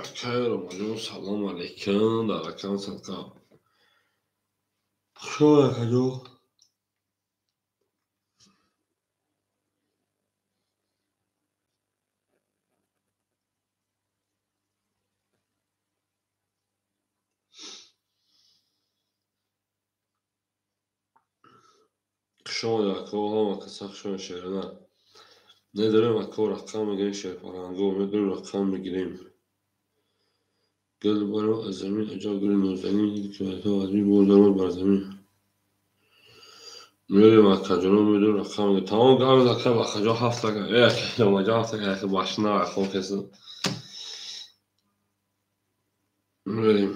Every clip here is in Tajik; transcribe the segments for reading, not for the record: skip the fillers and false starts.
Акай Ромаҷон, салом алейкум, дар ракам садқа. Хуш омадед, акаҷон. Хуш омадед, ако, ҳама каса хуш омадед, шерина. Медорем, ако, рақам мегирем, шерпаланго, медорем, рақам мегирем. Гул баро аз замин, аҷаб гули нозанин, дид ки вазифа аз бин боз даромад бар замин. Мерем, акаҷоно, медорем, рақам мегирем. Тамом гап ака, бахаҷон ҳафт ака. Э, ака, Ромаҷон ҳафт ака, ака машина хоб кеса. Мерем.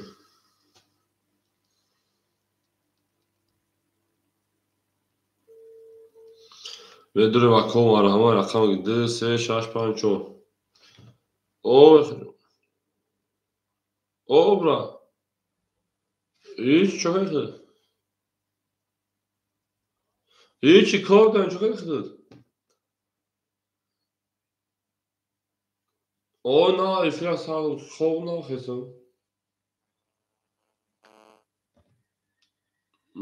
Медорем, ако, марҳамат, рақам мегирем. 2, 3, 6, 5, 4. О, о, бра. Ҳеҷ чо хеле. Ҳеҷ кор кардем, чо хеле худат. О, на, эфира сар хоб нахестам.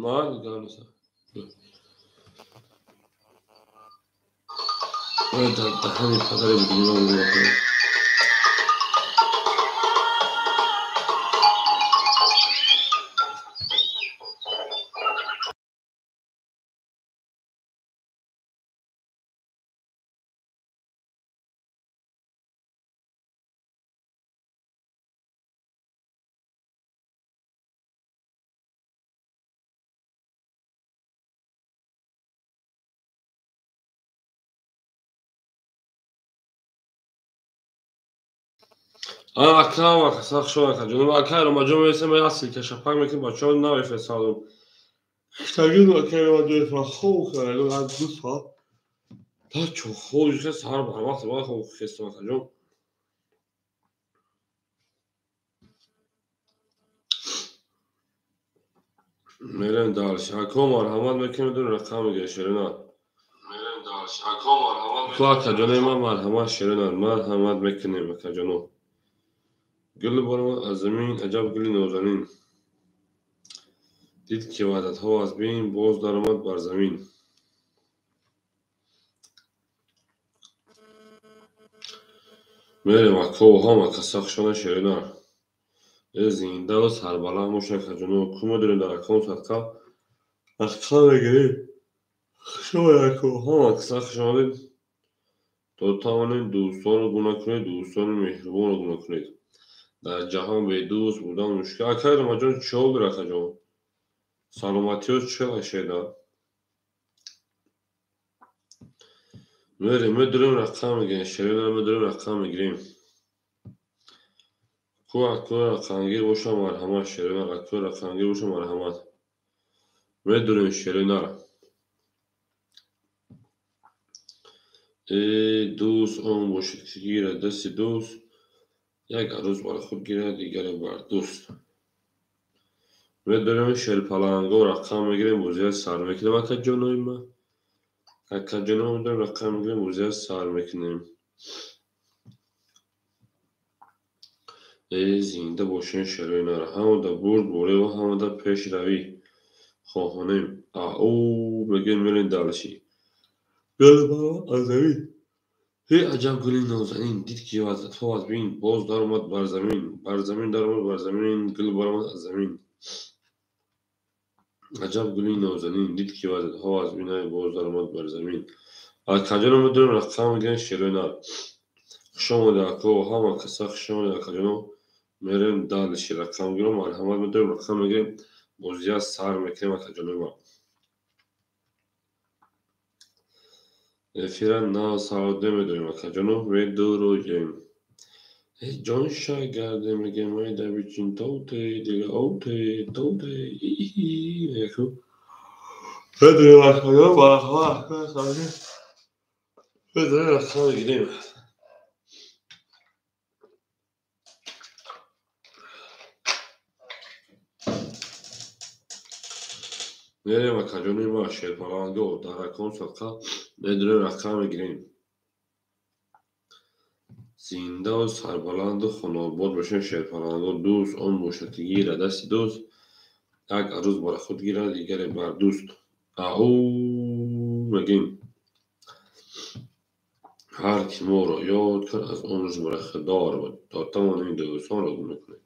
Ман гап нестам. Ой, дар даҳани падаре будем. Ака, ака, хуш омадед, акаҷон. Акай Ромаҷон, мерасем, як силка шапак мекунем, бачаҳо намефирстадум. Тагир акай Ромаҷон, хоб кардам, аз 2 соат. Та чо хоб хел саҳар барвақт ман хоб хестам, акаҷон. Мерем дальше. Ако, марҳамат мекунем, ду рақам мегирем, шерина. Мерем дальше. Ако, марҳамат. Ку акаҷонои ман, марҳамат, шерина, марҳамат мекунем, акаҷоно. Гул баромад аз замин, аҷаб гули нозанин. Дид ки ваҳдатҳо аз бин, боз даромад бар замин. Мерем, ако, ҳама каса хуш омадед, шерина. Э, зиндаву сарбаланд бошед, акаҷоно. Ку медорем дар рақам садқа? Рақам мегирем. Хуш омадед, ако, ҳама каса хуш омадед. То тавонед дӯстонро гуна кунед, дӯстони меҳрубонро гуна кунед. Дар ҷаҳон бедӯст будан мушкил. Акай Ромаҷон, чӣ ҳол дорӣ, акаҷон? Саломатиҳо чӣ хел шеда? Мерем, медорем, рақам мегирем, шерина, медорем, рақам мегирем. Ку ако рақамгир боша, марҳамат, шерина, ако рақамгир боша, марҳамат. Медорем, шерина. Э, дӯст он бошед, ки гирад дасти дӯст, як арӯз бар худ гирад, дигаре бар дӯст. Медорем, шерпаланго, рақам мегирем, бозия сар мекунем, акаҷонои ман. Акаҷоно, медорем, рақам мегирем, бозия сар мекунем. Э, зинда бошен, шерои нара. Ҳамада бурд бореву ҳамада пешравӣ хоҳонем. Ау, мегӯем, мерем дальше. Гул баромад аз замин. Ҳе, аҷаб гули нозанин, дид ки ваҳдатҳо аз бин, боз даромад бар замин, бар замин даромад бар замин, гул баромад аз замин. Аҷаб гули нозанин, дид ки ваҳдатҳо аз бин, боз даромад бар замин. Акаҷоно, медорем, рақам мегирем, шерои нар. Хуш омадед, ако, ҳама каса хуш омадед, акаҷоно. Мерем дальше, рақам гирем, марҳамат, медорем, рақам мегирем, бозия сар мекунем, акаҷонои ман. Эфира нав сарде медорем, акаҷоно, медуроем. Э, ҷон шагарде мегем, майда бичин, тоте, дига оте, тоте, яку. Медорем, акаҷоно, марҳамат, медорем, рақам мегирем. Мерем, акаҷони ма, шерпаланго, дар раком садқа, медорем, рақам мегирем. Зиндаву сарбаланду хонаобод бошед, шерпаланго. Дӯст он бошад, ки гирад дасти дӯст, як арӯз бар худ гирад, дигаре бар дӯст. Ау мегем. Ҳар ки моро ёд кард, аз умраш барахдор буд. То тавонем дӯстонро гум накунед.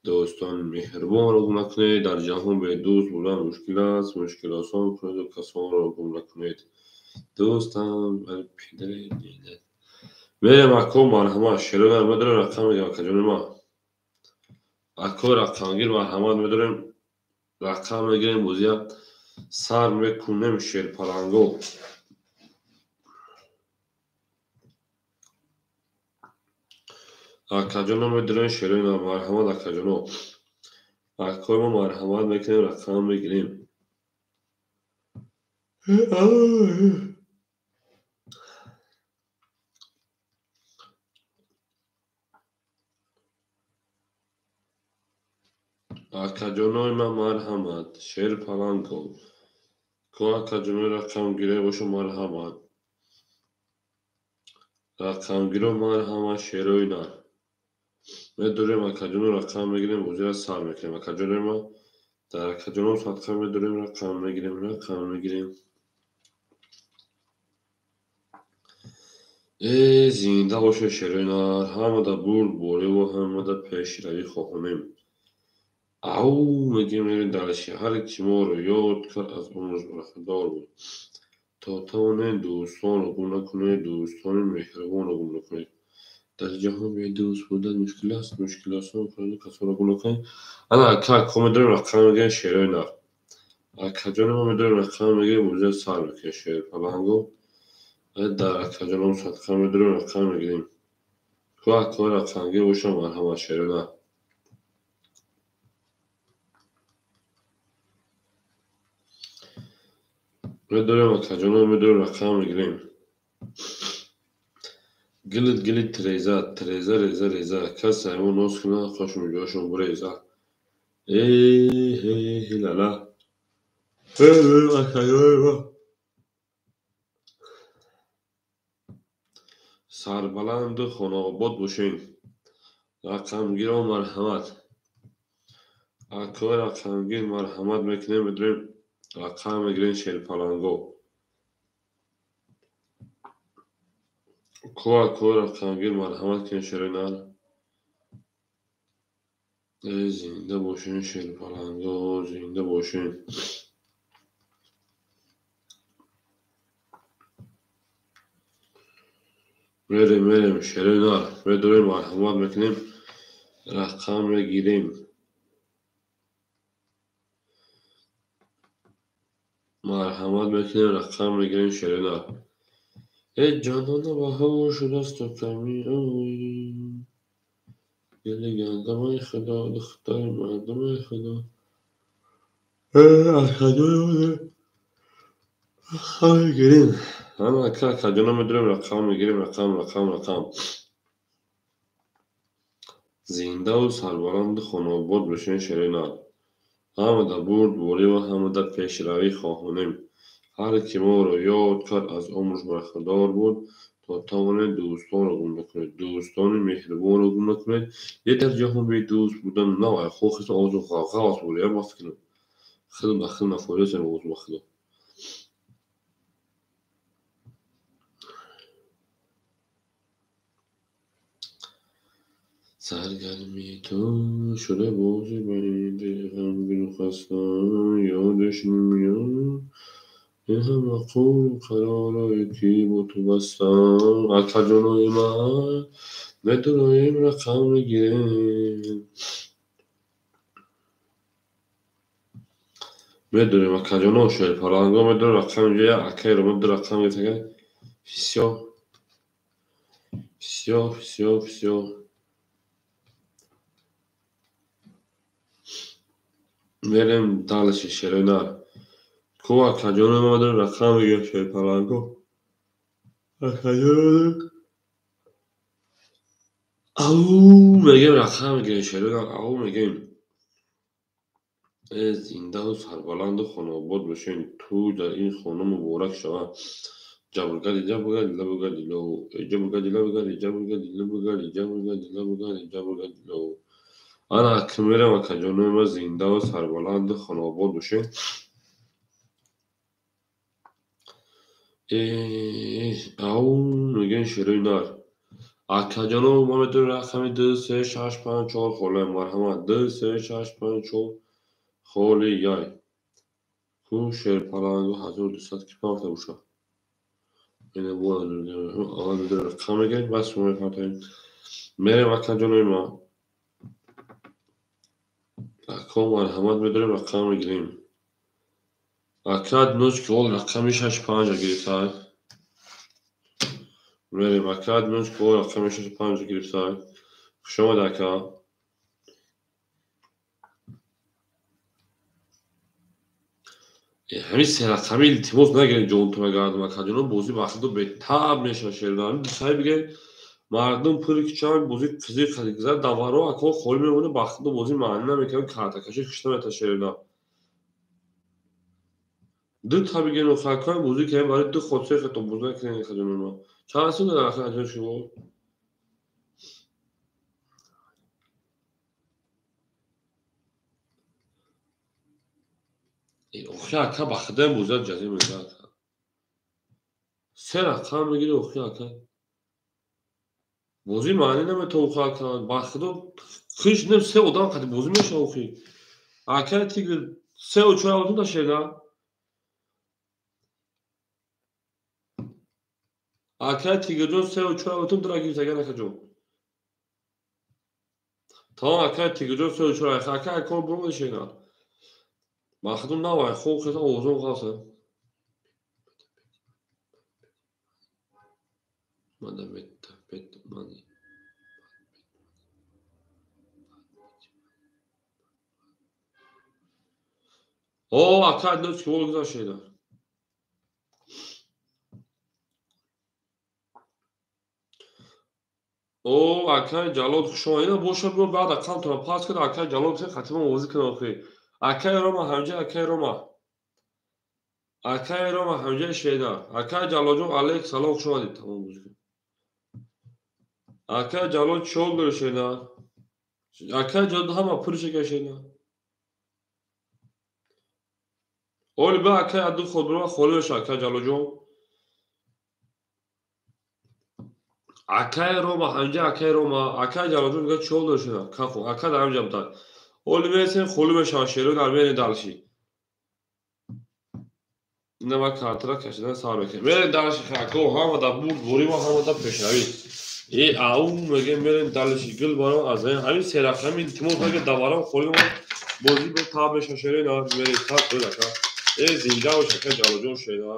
Дӯстони меҳрубонро гум накунед. Дар ҷаҳон бе дӯст будан мушкил аст. Мушкил осон кунеду касонро гум накунед. Дӯстам бар падаре дидад. Мерем ако, марҳамат. Шеронар медорем, рақам мегирем, акаҷони ма. Ако рақамгир, марҳамат, медорем, рақам мегирем, бозия сар мекунем, шерпаланго. Акаҷоно медорем, шероина, марҳамат, акаҷоно. Акои мо, марҳамат мекунем, рақам мегирем. Акаҷонои ман, марҳамат, шерпаланго. Ко акаҷонои рақамгире боша, марҳамат. Рақамгиро, марҳамат, шерои нар. Медорем, акаҷоно, рақам мегирем, бозиро сар мекунем. Акаҷонои ман, дар акаҷоно садқа медорем, рақам мегирем, рақам мегирем. Э, зинда бошед, шерои нар. Ҳамада бурдбориву ҳамада пешравӣ хоҳонем. Ау мегем, мерем дальше. Ҳар ки моро ёд кард, аз умраш барахдор буд. То тавонед дӯстонро гум накунед, дӯстони меҳрубонро гум накунед. Дар ҷаҳон бе дӯст будан мушкил аст. Мушкил осон кунеду касонро гум накунед. Ана ака, ако медорем, рақам мегирем, шерои нар. Акаҷони мо медорем, рақам мегирем, бозиро сар мекунем, шерпаланго. Дар акаҷоном садқа медорем, рақам мегирем. Ку акои рақамгир боша, марҳамат, шерои нар. Медорем, акаҷоно, медорем, рақам мегирем. Гилит гилит треза, треза реза реза. Кас аймон ноз кунад, қошу миҷоҳашон буреза. Э ҳе ҳе лала. Акаҷони мо. Сарбаланду хонаобод бошед. Рақамгиро, марҳамат. Акои рақамгир, марҳамат мекунем, медорем, рақам мегирем, шерпаланго. Ку акои рақамгир, марҳамат кунед, шерои нар. Э, зинда бошед, шерпаланго, зинда бошед. Мерем, мерем, шерои нар. Медорем, марҳамат мекунем, рақам мегирем. Марҳамат мекунем, рақам мегирем, шерои нар. Э ҷонона, баҳор шудасту ками ой. Гили гандамаи худо, духтари мардумаи худо. Э акаҷоно, рақам мегирем. Ана ака, акаҷоно медорем, рақам мегирем, рақам, рақам, рақам. Зиндаву сарбаланду хонаобод бошед, шерои нар. Ҳамада бурдбориву ҳамада пешравӣ хоҳонем. Ҳар ки моро ёд кард, аз умраш барахдор буд. То тавонед дӯстонро гум накунед. Дӯстони меҳрубонро гум накунед. Е дар ҷаҳон бе дӯст будан навай хохиса овозу ғавғав аст буд. Я ба фикрам. Худам ба худам нафоида овозу ба худо. Саргарми ту шуда бози байни дили ғамгину хаста, ёдаш намеояд ин ҳама қулу қаророе ки бо ту бастам. Акаҷонои ман, медуроем, рақам мегирем. Медорем, акаҷоно, шерпаланго, медорем, рақам инҷо як акайро медор, рақам гирифтага. Всё. Всё, всё, всё. Мерем дальше, шерои нар. Ку акаҷоно медорем, рақам мегирем, шерпаланго. Акаҷоно ау мегем, рақам мегирем, шерои нар, ау мегем. Э зиндаву сарбаланду хонаобод бошед. Тӯй дар ин хона муборак шавад. Ҷабргади ҷабргади лабгади ло. Ҷабргади лабгади ҷабргади лабгади ҷабргади лабгади ҷабргади ло. Ана акмерам акаҷонои ма зиндаву сарбаланду хонаобод бошед. Ау мегӯем шерои нар. Акаҷоно ма медонем рақами 2 3 6 5 4 холе марҳамат 2 3 6 5 4 холи яй. Ку шерпалангу 1200 ки пафта боша. Ина бо рақам мегирем бас шумо мефаҳмед. Мерем акаҷонои ма. Ако марҳамат медорем рақам мегирем. Ака дночки ол рақами 6 5 гирифтай. Мерем ака дночки ол рақами 6 5 гирифтай. Хуш омад ака. Ҳамин се рақами илтимос нагиред ҷонтона гардам акаҷоно бозӣ вақтидо бетаб мешава шердам. Сай бигем мардум пули кичам бозӣ қизиқ гузар даваро ако холӣ мемонад вақтидо бозӣ маънӣ намекунад картакаши хишта мета шердам. Ду та бигем охакои бозӣ кардем барои ду ход се хато бозӣ накунед акаҷоно. Чанд сум дорад акаҷон шумо? Охи ака ба худои бозият ҷазӣ мекунад. Се рақам мегири охи ака. Бозӣ маънӣ намета охи ака. Ба худо хиш нем се одам қади бозӣ мешава охи. Ака тигр се чор авотун ташена. Ака тигрҷон се чор авотун дора гирифт агар акаҷон. Тамом ака тигрҷон се чор ака акон бурмада шена. Ба худо навай хоб хеса овозон қавса. Мада бетта бет мани. О ака дночки бол гузашт. О акай Ҷалол хуш омадед. Боша биё баъд рақамтонро пас кунед акай Ҷалол се хатима овозӣ кунед охи. Акай Рома ҳамҷа акай Рома. Акай Рома ҳамҷа шеда. Акай Ҷалолҷон алейк салом хуш омадед. Тамом бозӣ кунед. Акай Ҷалол чӣ дори шеда? Акай Ҷалол ҳама пулиша кашеда. Оли ба акай аду ход биро холӣ беша акай Ҷалолҷон. Акай Рома ҳамҷа акай Рома. Акай Ҷалолҷон мегӯяд чӣ дори шеда? Кафо ака дар ҳамҷа бутад. Оли мересем холӣ мешавад шерои нар мерем далши. Ина ма картара кашидан сар мекунем. Мерем далши хако ҳама да бурд борима ҳама да пешравӣ. Э ау мегем мерем далши гул баро аз ҳамин се рақами илтимос нага даварам холӣ мемонад бозӣ бо таб мешавад шерои нар мерем сар кунед ака. Э зинда бош ака Ҷалолҷон шеда.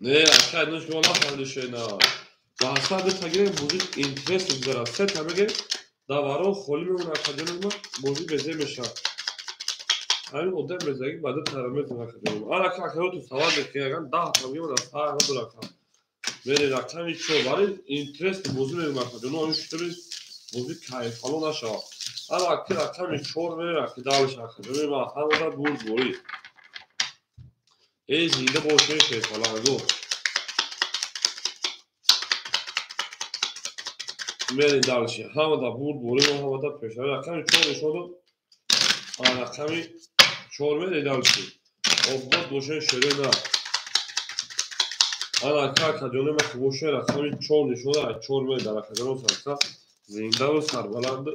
Не, ака нуш мо нафаҳмида шена. Ба ҳасаб битагирем бозӣ интерес мегузарад. Се та мегем даваро холӣ мемонад акаҷони ма бозӣ безеб мешавад. Ҳамин одам безагӣ ба ду тара метавонад акаҷони ма. Ана ака акаёту савол мекунед агар 10 та мегем дар сар надор ака. Мере рақами чор барои интерес бозӣ мегӯям акаҷоно ҳамин шутаби бозӣ кайфало нашавад. Ана аки рақами чор мере аки далш акаҷони ма ҳамада бурд борӣ. Э зинда бошед шерпаланго. Мерем далши. Ҳамада бурд борӣ мо ҳамада пешравӣ. Рақами чор нишон дод. Рақами чор мерем далши. Обод бошед шерои нар. Ана ака акаҷони ма бошед рақами чор нишон дод. Чор мерем дар акаҷоно сарса. Зиндаву сарбаланд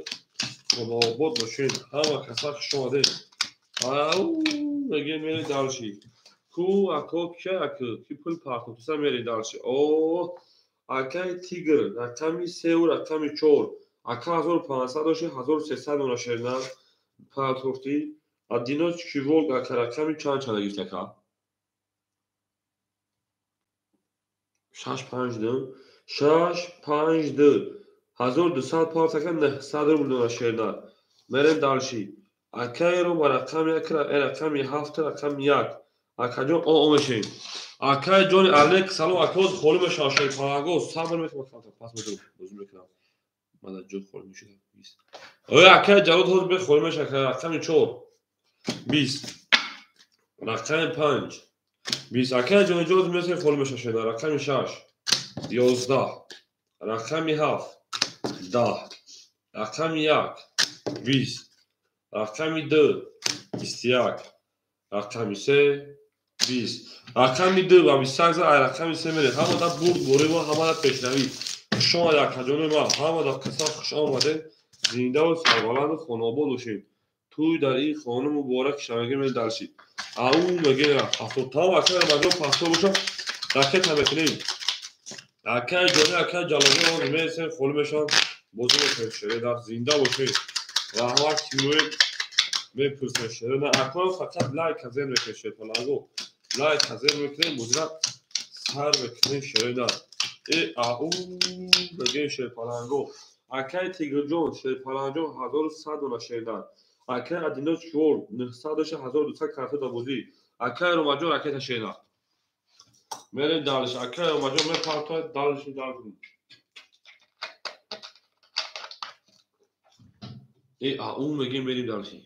обод бошед. Ҳама каса хуш омадед. Ау мегем мерем далши. Ку ако кия аку ки пул партофтиса мерем далши. О акай тигр рақами сеу рақами чор. Ака 1500 дошт 1300 дона шерна партофтӣ. Адино чиволг ака рақами чанд чанда гирифт ака? 6 5 2 6 5 2 1200 парт ака 900 рубл дона шерна. Мерем далши. Акай Рома рақами як рақами ҳафт рақами як. Акаҷон о мешем. Акай ҷони алейк салом ака холӣ мешавад шерпаланго сабр мекунам пас медорам бозӣ мекунам. Мада ҷо холӣ мешуд. 20. Ой, акай Ҷалол ҳозир бе холӣ мешавад. Рақами 4. 20. Рақами 5. 20. Акай Ҷониҷон ҳозир месе холӣ мешавад шеда. Рақами 6. 11. Рақами 7. 10. Рақами 1. 20. Рақами 2. 21. Рақами 3. 20. Рақами 2 ва 21 за рақами 3 меред. Ҳамада бурд борема, ҳамада пешравӣ. Хуш омадед, акаҷони ман. Ҳамада қисса хуш омадед. Зиндаву сарбаланду хонаобод бошед. Тӯй дар ин хона муборак шаваги медаршид. Ау меге ҳафтод там акай маҷо пастор бошад, ракета мекунем. Акай ҷони, акай Ҷалолҷон ҳозир мересем, холӣ мешаванд, бозӣ мекунем шереда. Зинда бошед. Раҳмат ки меоед, мепурсем шереда. Акоям фақат лайка зер мекунем шерпаланго. Лайка зер мекунем, бозира сар мекунем шереда. Э ау мегем шерпаланго. Акай Тигрҷон, шерпаланҷон 1100 дона шереда. Акай Адиноч Кивор 900 доша 1200 карта да бозӣ. Акай Ромаҷон ракета шереда. Мерем далиш. Акай Ромаҷон мепартояд далиши далиш. Э ау мегем мерем далиши.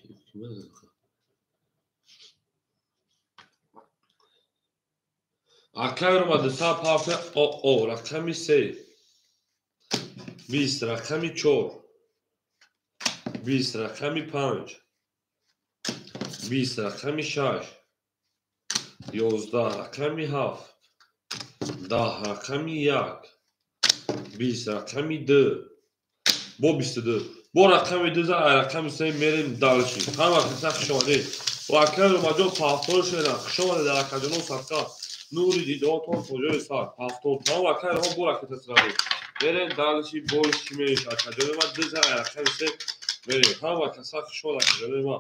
Акай Рома 200 партоя о рақами 3. 20 рақами 4. 20 рақами 5. 20 рақами 6. 11 рақами 7. 10 рақами 1. 20 рақами 2. Бо 22. Бо рақами 2 за рақами 3 мерем далши. Ҳама қисса хуш омадед. Ва акай Ромаҷон пафтор шеда. Хуш омадед дар акаҷонон садқа. Нури дидоатон то ҷои сар. Пафтор. Тамом акай Рома бо ракета сразу. Мерем далши больши меш. Акаҷони ман 2 за рақами 3 мерем. Ҳама каса хуш омад акаҷони ман.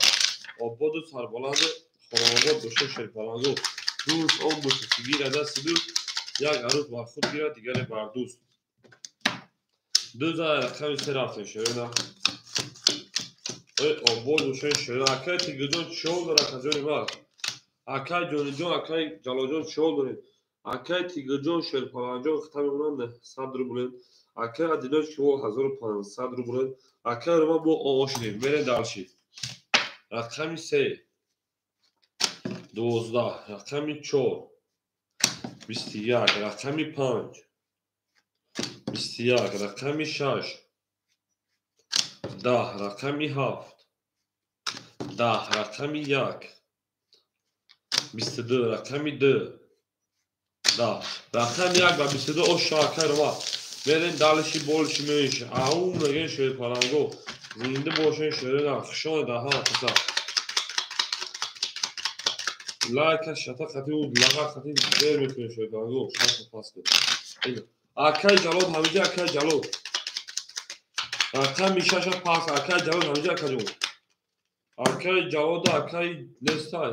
Ободу сарбаланду хонаобод бошед шерпаланго. Дӯст он бошед ки гирад дасти дӯст, як арӯс бар худ гирад, дигаре бар дӯст. 2 за рақами 3 рафтем шерена. Ой, обод бошед шерена. Акай Тигрҷон чиҳол дорад акаҷони ман? Акай Ҷониҷон, акай Ҷалолҷон чиҳол доред? Акай Тигрҷон, шерпаланҷон хита мемонанд 900 рублен. Акай Адиноч Кивол 1500 рублен. Акай Рома бо оғоз шудем. Мерем далши. Рақами 3. 12. Рақами 4. 21. Рақами 5. 21. Рақами 6. 10. Рақами 7. 10. Рақами 1. 22. Рақами 2. 10. Рақами 1 ва 22 оша акай Рома. Мерем далиши больши меш. Ау мегем шерпаланго. Зинда бошед шерена. Хуш омадед дар ҳама қисса. Лайка шата хати у лаға хати зер мекунем шерпаланго. Шашро пас кун. Акай Ҷалол ҳамиҷа, акай Ҷалол. Рақами 6 пас. Акай Ҷалол ҳамиҷа, акаҷон. Акай Ҷалода, акай нестай.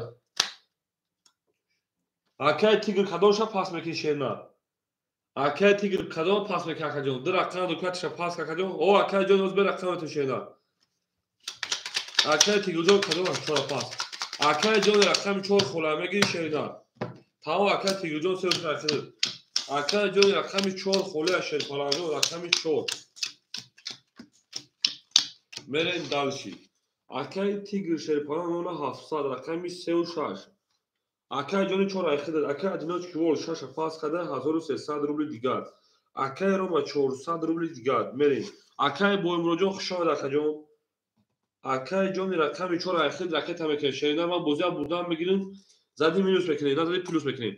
Акай Тигр кадомша пас мекунӣ шерна? Акай Тигр кадом пас мекунӣ акаҷон? Ду рақам дукатиша пас акаҷон. О акай ҷон ҳозир бе рақамето шерна. Акай Тигрҷон кадом чора пас. Акай ҷон рақами 4 хола мегирӣ шерна. Тамом акай Тигрҷон се рақам. Акай ҷон рақами 4 холия шерпаланҷон рақами 4. Мерем далши. Акай Тигр шерпалан она 700 рақами 3 ва 6. Акай ҷони 4 айхидад. Акай Адиноч Кивол 6 пас када 1300 рубли дигар. Акай Рома 400 рубли дигар. Мерем. Акай Боимроҷон хуш омад акаҷон. Акай ҷони рақами 4 айхид ракета мекунем. Шерина ман бозия бурдан мегирем. Зади минус мекунем, на зади плюс мекунем.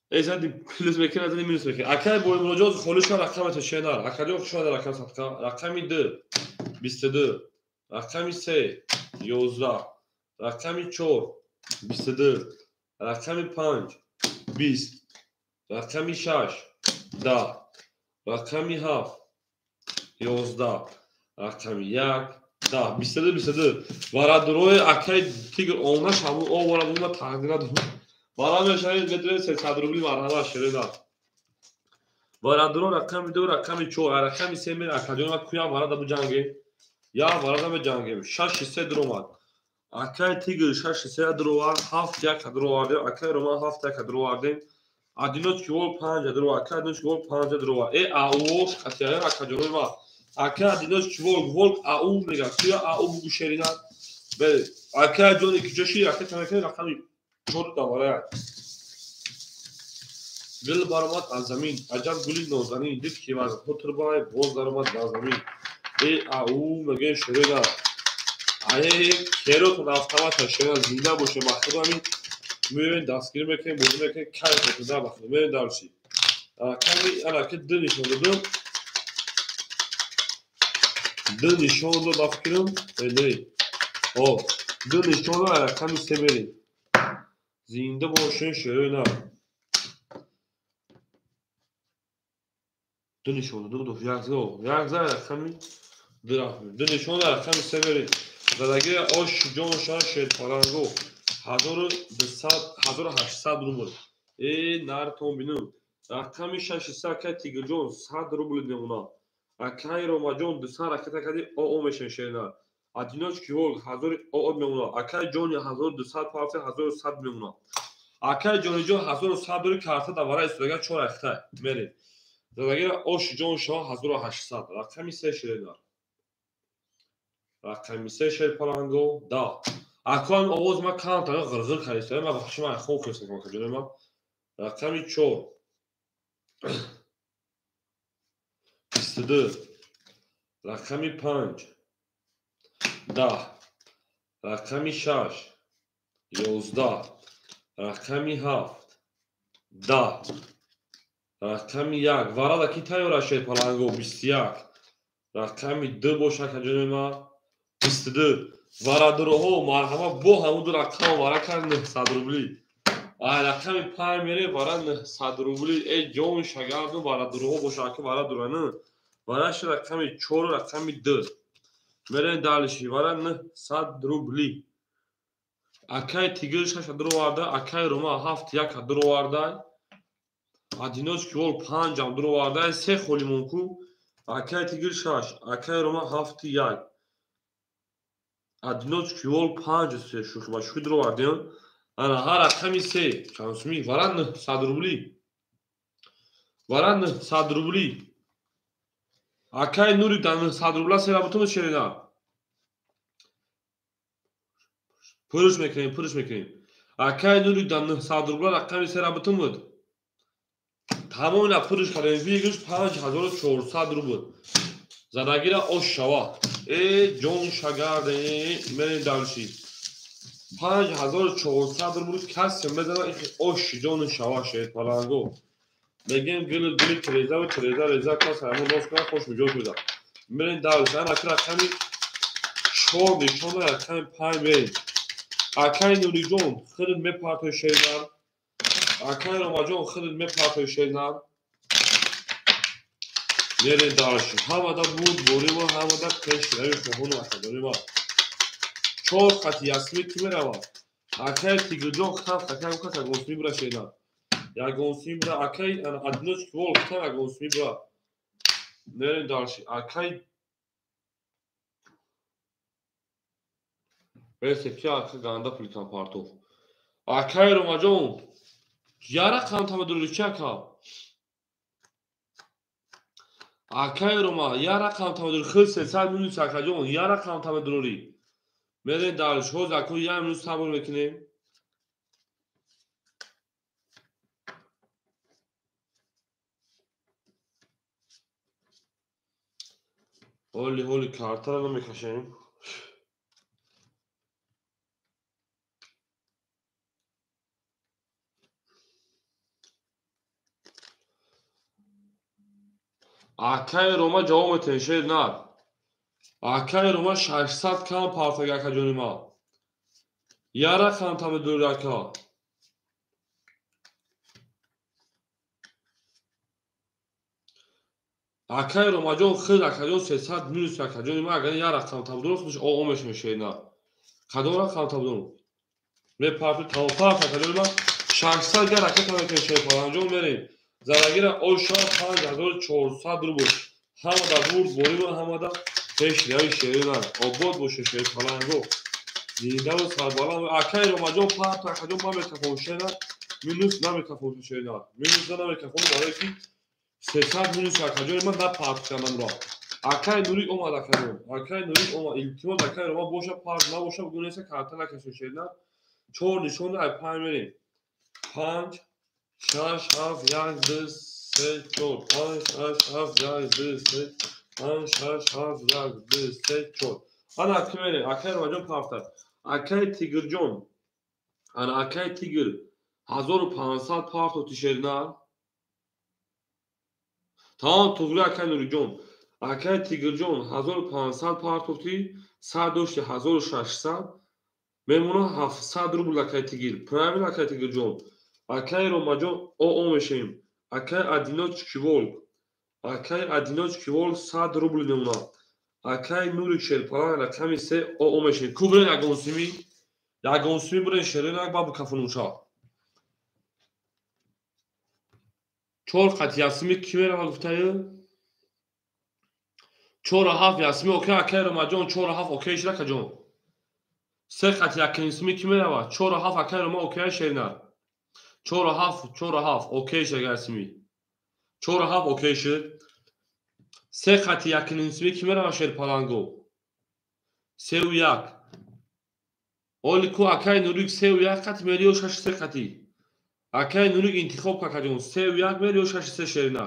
Эй зади плюс мекунем, зади минус мекунем. Акай Боимроҷон холӣ шуд рақамето шерина. Акаҷон хуш омад рақам садқа. Рақами 2 22. Рақами 3 11. Рақами 4 22. Рақами 5 20. Рақами 6 10. Рақами 7 11. Рақами 1 10. 22 22. Варадурои акай Тигр онаш ҳамун оварад уна тақдира варад мешавед метавонед 300 рубли марҳама шерена. Варадуро рақами 2 рақами 4 рақами 3 мер акаҷон ва куя варада буҷангем. Я варада меҷангем. 6 3 дуромад. Акай Тигр 6 3 дуровард, 7 1 дуровардем. Акай Роман 7 1 дуровардем. Одиночки волк 5 дрова, ака одиночки волк 5 дрова. Э ау хатия ака ҷонои ма. Ака одиночки волк, волк ау мега. Суя ау бугу шерина. Бале, ака ҷони ки ҷоши ака тамакани рақами 4 давара. Гул баромад аз замин, аҷаб гули нозанин, дид ки ваз ҳутрбай боз даромад ба замин. Э ау мега шерина. Ае керотон автомата шерина зинда боше махсуд ҳамин меоем дастгирӣ мекунем, бозӣ мекунем, кайф мекунем, да бахт. Меоем дарши. Ками ана ки ду нишон додам. Ду нишон дод, ба фикрам. Не. О, ду нишон дод, ана ками се мерем. Зинда бошен шерина. Ду нишон дод, як за, як за рақами ду рафт. Ду нишон дод, рақами се мерем. Задаги ош ҷон ша шерпаланго. 1200, 1800 рубл. Э, нартон бинум. Рақами 600 акай Тигрҷон 100 рубл мемона. Акай Ромаҷон 200 ракета кади ОО мешен шерина. Одиночки волк 1000 ОО мемона. Акай Ҷони 1200 партия 1100 мемона. Акай Ҷониҷон 1100 рубл карта давара истодага 4 ракета мерем. Задагира ош ҷон ша 1800. Рақами 3 шерина. Рақами 3 шерпаланго да. Акоам овоз ма камтар ғирғир кардиста, ма бахши ман хоб хестам акаҷони ма. Рақами 4 22, рақами 5 10, рақами 6 11, рақами 7 10, рақами 1 варада ки тайёр шерпаланго 21, рақами 2 боша акаҷони ма 22. Варадуроҳо марҳама бо ҳамун ду рақам вара кард 900 рубли. Ай рақами 5 мере вара 900 рубли. Э ҷон шагарду варадуроҳо боша ака варадураны. Вараши рақами 4 рақами 2. Мерем далиши вара 900 рубли. Акай Тигр 6 дуроварда, акай Рома 7 1 дуроварда. Одиночки волк 5 ам дуроварда, се холи монку. Акай Тигр 6, акай Рома 7 1. Одиночки волк 5 се шӯхи ба шӯхи дуровардем. Ана ҳар рақами 3 чанд суми вара 900 рубли. Вара 900 рубли. Акай Нури да 900 рубла сера бутун шерина. Пурш мекунем, пурш мекунем. Акай Нури да 900 рубла рақами сера бутун буд. Тамом ина пурш кардем. Выигрыш 5400 рубл. Задагира ош шава. Э ҷон шагарде мерем дарши. 5400 рубл касе мезана ихи ош ҷон шава шерпаланго. Мегем гул гули тереза ва тереза реза кас ҳамон дос кунад хош муҷоз буда. Мерем дарши. Ана ки рақами 4 нишон рақами 5 мерем. Акай Нуриҷон худат мепартои шернар. Акай Ромаҷон худат мепартои шернар. Мерем дарши. Ҳамада буд борима, ҳамада пеш рави хоҳону акадорима. 4 қати ясми ки меравад? Акай Тигрҷон хат акай кас ягон суми бира шернар. Ягон суми бира акай одиночки волк хат ягон суми бира. Мерем дарши. Акай Бесе ки ака ганда пуликан партов. Акай Ромаҷон яра қамтама дури чи ака? Акай Рома яра қамтама дури хил 300 минус акаҷон яра қамтама дури. Мерем дарш. Ҳоз аку як минут сабр мекунем. Ҳоли ҳоли картаро намекашем. Акай Рома ҷавоб метаҳед шер на. Акай Рома 600 кам партага акаҷони ма. Яра қамтама дури ака. Акай Ромаҷон худ акаҷон 300 минус акаҷони ма агар яра қамтама дур худаш ОО мешавад шер на. Кадом рақам табдум? Мепарту тамом акаҷони ма 600 гар ака тамекунем шерпаланҷон мерем. Зарагира оша 5400 рубл. Ҳамада бурд борима, ҳамада пеш рави шерина. Обод боше шерпаланго. Зиндаву сарбаланд. Акай Ромаҷон парт акаҷон ма метафон шерина. Минус намекафон шерина. Минус намекафон барои ки 300 минус акаҷони ман напартам манро. Акай Нурик омад акаҷон. Акай Нурик омад. Илтимос акай Рома боша парт набоша гунеса карта накашед шерина. 4 нишон ай 5 мерем. 5 6 7 1 2 3 4 5 6 7 1 2 3 5 6 7 1 2 3 4. Ана ки мерем. Акай Ромаҷон парта. Акай Тигрҷон. Ана акай Тигр 1500 партоти шерина. Тамом туғри акай Нуриҷон. Акай Тигрҷон 1500 партоти, 100 дошти 1600 мемона 700 рубл акай Тигр. Правильно акай Тигрҷон. Акай Ромаҷон ОО мешавем. Акай Одиночки Волк. Акай Одиночки Волк 100 рубл мемона. Акай Нурик Шерпалан рақами 3 ОО мешавем. Ку бирен ягонсими? Ягонсими бирен шеринак ба букафунуша. 4 қат ясми ки мерава гуфтаю? 4 7 ясми окей акай Ромаҷон 4 7 окей шуда акаҷон. 3 қат якинсми ки мерава? 4 7 акай Рома окей шерина. 4 7 4 7 окей шуда ясми. 4 7 окей шуд. 3 қат якинсми ки мерава шерпаланго? 3 1. Оли ку акай Нурик 3 1 қат мери ё 6 3 қати? Акай Нурик интихоб какаҷон 3 1 мери ё 6 3 шерина.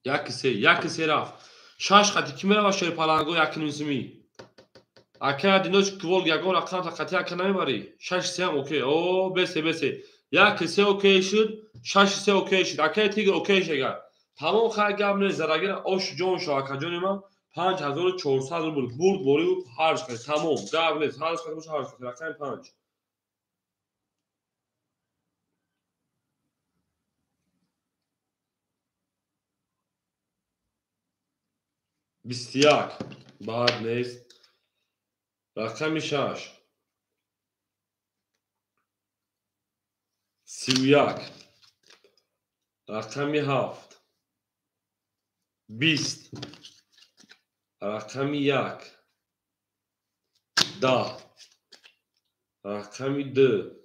1 3 1 3 рафт. 6 қати ки мерава шерпаланго якинсми? Акай Одиночки Волк ягон рақам қати ака намебарӣ? 6 3 ҳам окей. О, бесе бесе. 1 3 окей шуд, 6 3 окей шуд. Акай Тигр окей шуд. Тамом хай гап нест, зарагира ош ҷон шо акаҷони ман 5400 рубл бурд борӣ ҳарҷ кард. Тамом, гап нест, ҳарҷ кард боша ҳарҷ кард. Рақами 5. 21 бад нест. Рақами 6 31. Рақами 7 20. Рақами 1 10. Рақами 2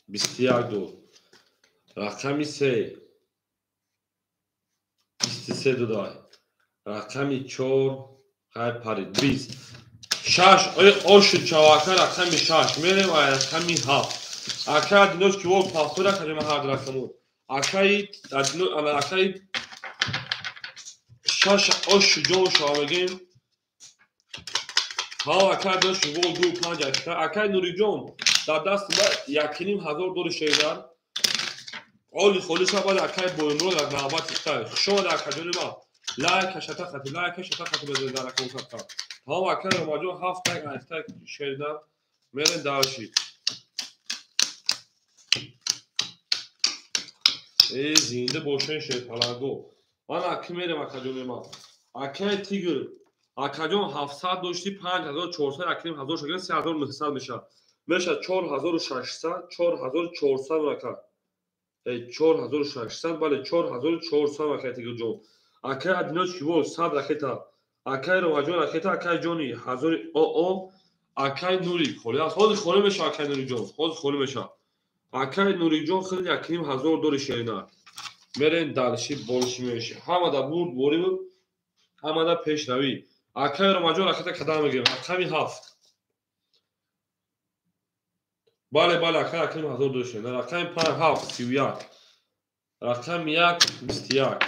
21 дод. Рақами 3 23 додай. Рақами 4 хайр парид 20. 6 ош чавака рақами 6 мерем ва рақами 7. Акай Одиночки Волк пахтура кадем ҳар рақаму. Акай Одино ана акай 6 ош ҷон шава мегем. Ҳа акай Одиночки Волк 2 5. Акай Нуриҷон дар даст ма 1500 дори шердар. Оли холис баъд акай Боимро дар навбат ихтар. Хуш омад акаҷони ма. Лайк шата хати, лайк шата хати бизанед дар аккаунт хата. Тамом акай Ромаҷон 7 так 8 так шердар мерем дарши. Э зинда бошен шерпаланго. Ман аки мерем акаҷони ма. Акай Тигр акаҷон 700 дошти 5400 акним 1000 шагирд 3900 мешавад. Мешавад 4600 4400 ака. 4600 бале 4400 акай Тигрҷон. Акай Одиночки Волк 100 ракета. Акай Ромаҷон ракета, акай Ҷони 1000 ОО, акай Нурик холӣ аст. Ҳозир холӣ мешавад акай Нуриҷон. Ҳозир холӣ мешавад. Акай Нуриҷон хеле 1500 дори шерина. Мерем дарши болши меши. Ҳамада бурд борӣ ҳамада пешравӣ. Акай Ромаҷон ракета кадам мегирем. Рақами 7. Бале бале акай 1500 дори шерина. Рақами 5 7 31. Рақами 1 21.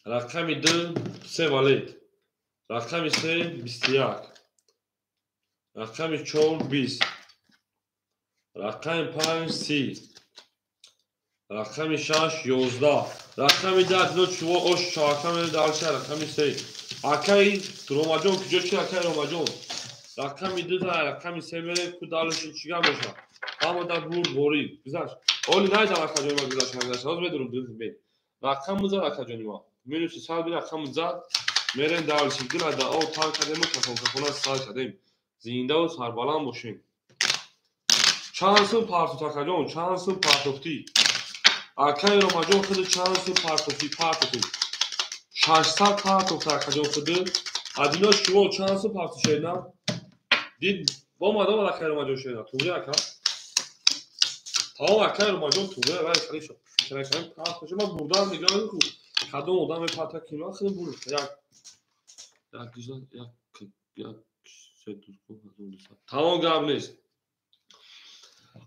Рақами 2 3 валет. Рақами 3 21. Рақами 4 20. Рақами 5 30. Рақами 6 11. Рақами 10 Одиночки Волк ош чавака мерем дарша рақами 3. Акай Ромаҷон куҷо чи акай Ромаҷон? Рақами 2 да рақами 3 мерем ку дарши чӣ гап мешавад? Ҳамада бурд борӣ. Гузашт. Оли найдам акаҷони ма гузашт нагузашт. Ҳозир медурам бе. Рақам зад акаҷони ма. Минуси 100 бир рақам зад. Мерем дарши дила да об тар кардем ва кафон кафона сар кардем. Зиндаву сарбаланд бошем. Чанд сум партофт акаҷон? Чанд сум партофтӣ? Акай Ромаҷон худи чанд сум партофтӣ? Партофтӣ. 600 партофт акаҷон худи. Адинош кивол чанд сум пафти шерина? Дид омад омад акай Ромаҷон шерина. Туғри ака. Тамом акай Ромаҷон туғри вай хали шо. Шеракам пафт шо ман бурдан мегӯям ку кадом одам мепарта ки ман хеле бур. Як як як як се ду 1200. Тамом гап нест.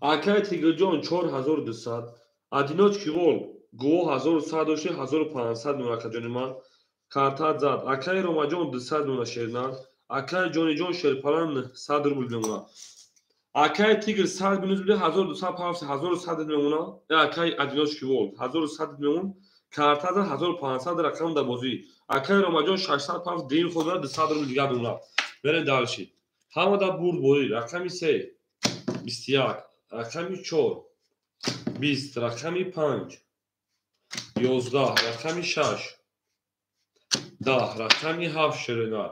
Акай Тигрҷон 4200. Адиноч кивол гуво 1100 дошти 1500 мемон акаҷони ман. Картат зад. Акай Ромаҷон 200 мемона шернан. Акай Ҷониҷон шерпалан 100 рубл мемона. Акай Тигр 100 минус буде 1200 пафт 1100 мемона. Акай Адиноч кивол 1100 мемон. Картат зад 1500 рақам дар бозӣ. Акай Ромаҷон 600 пафт дим ход 200 рубл дигар мемона. Берем дальше. Ҳама дар бурд борӣ. Рақами 3 21, рақами 4 20, рақами 5 11, рақами 6 10, рақами 7 шерина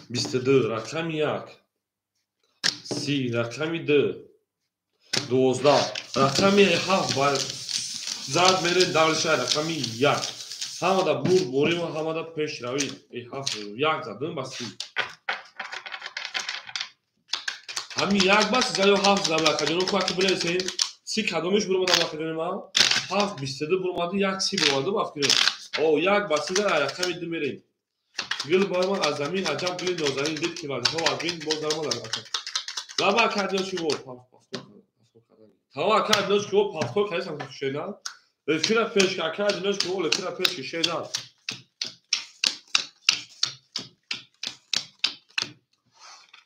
22, рақами 1 30, рақами 2 12, рақами 7 зад мере дальше рақами 1. Ҳама дар бурд борӣ ва ҳама дар пешравӣ. 7 1 задем ба 30. Ҳамин як бас зад ё 7 зад акаҷоно ку аки билесен 30 кадомиш буромад акаҷони ман? 7 22 буромади 1 30 буромади ба фикр. О як ба 30 рақами 2 мерем. Гул баромад аз замин аҷаб гули нозанин дид ки вазифа вазмин боз даромад аз ака. Лаба акаҷоно чӣ буд? Тава акаҷоно чӣ буд? Пафтор кардисам шена. Эфира пеш акаҷоно чӣ буд? Эфира пеш шена.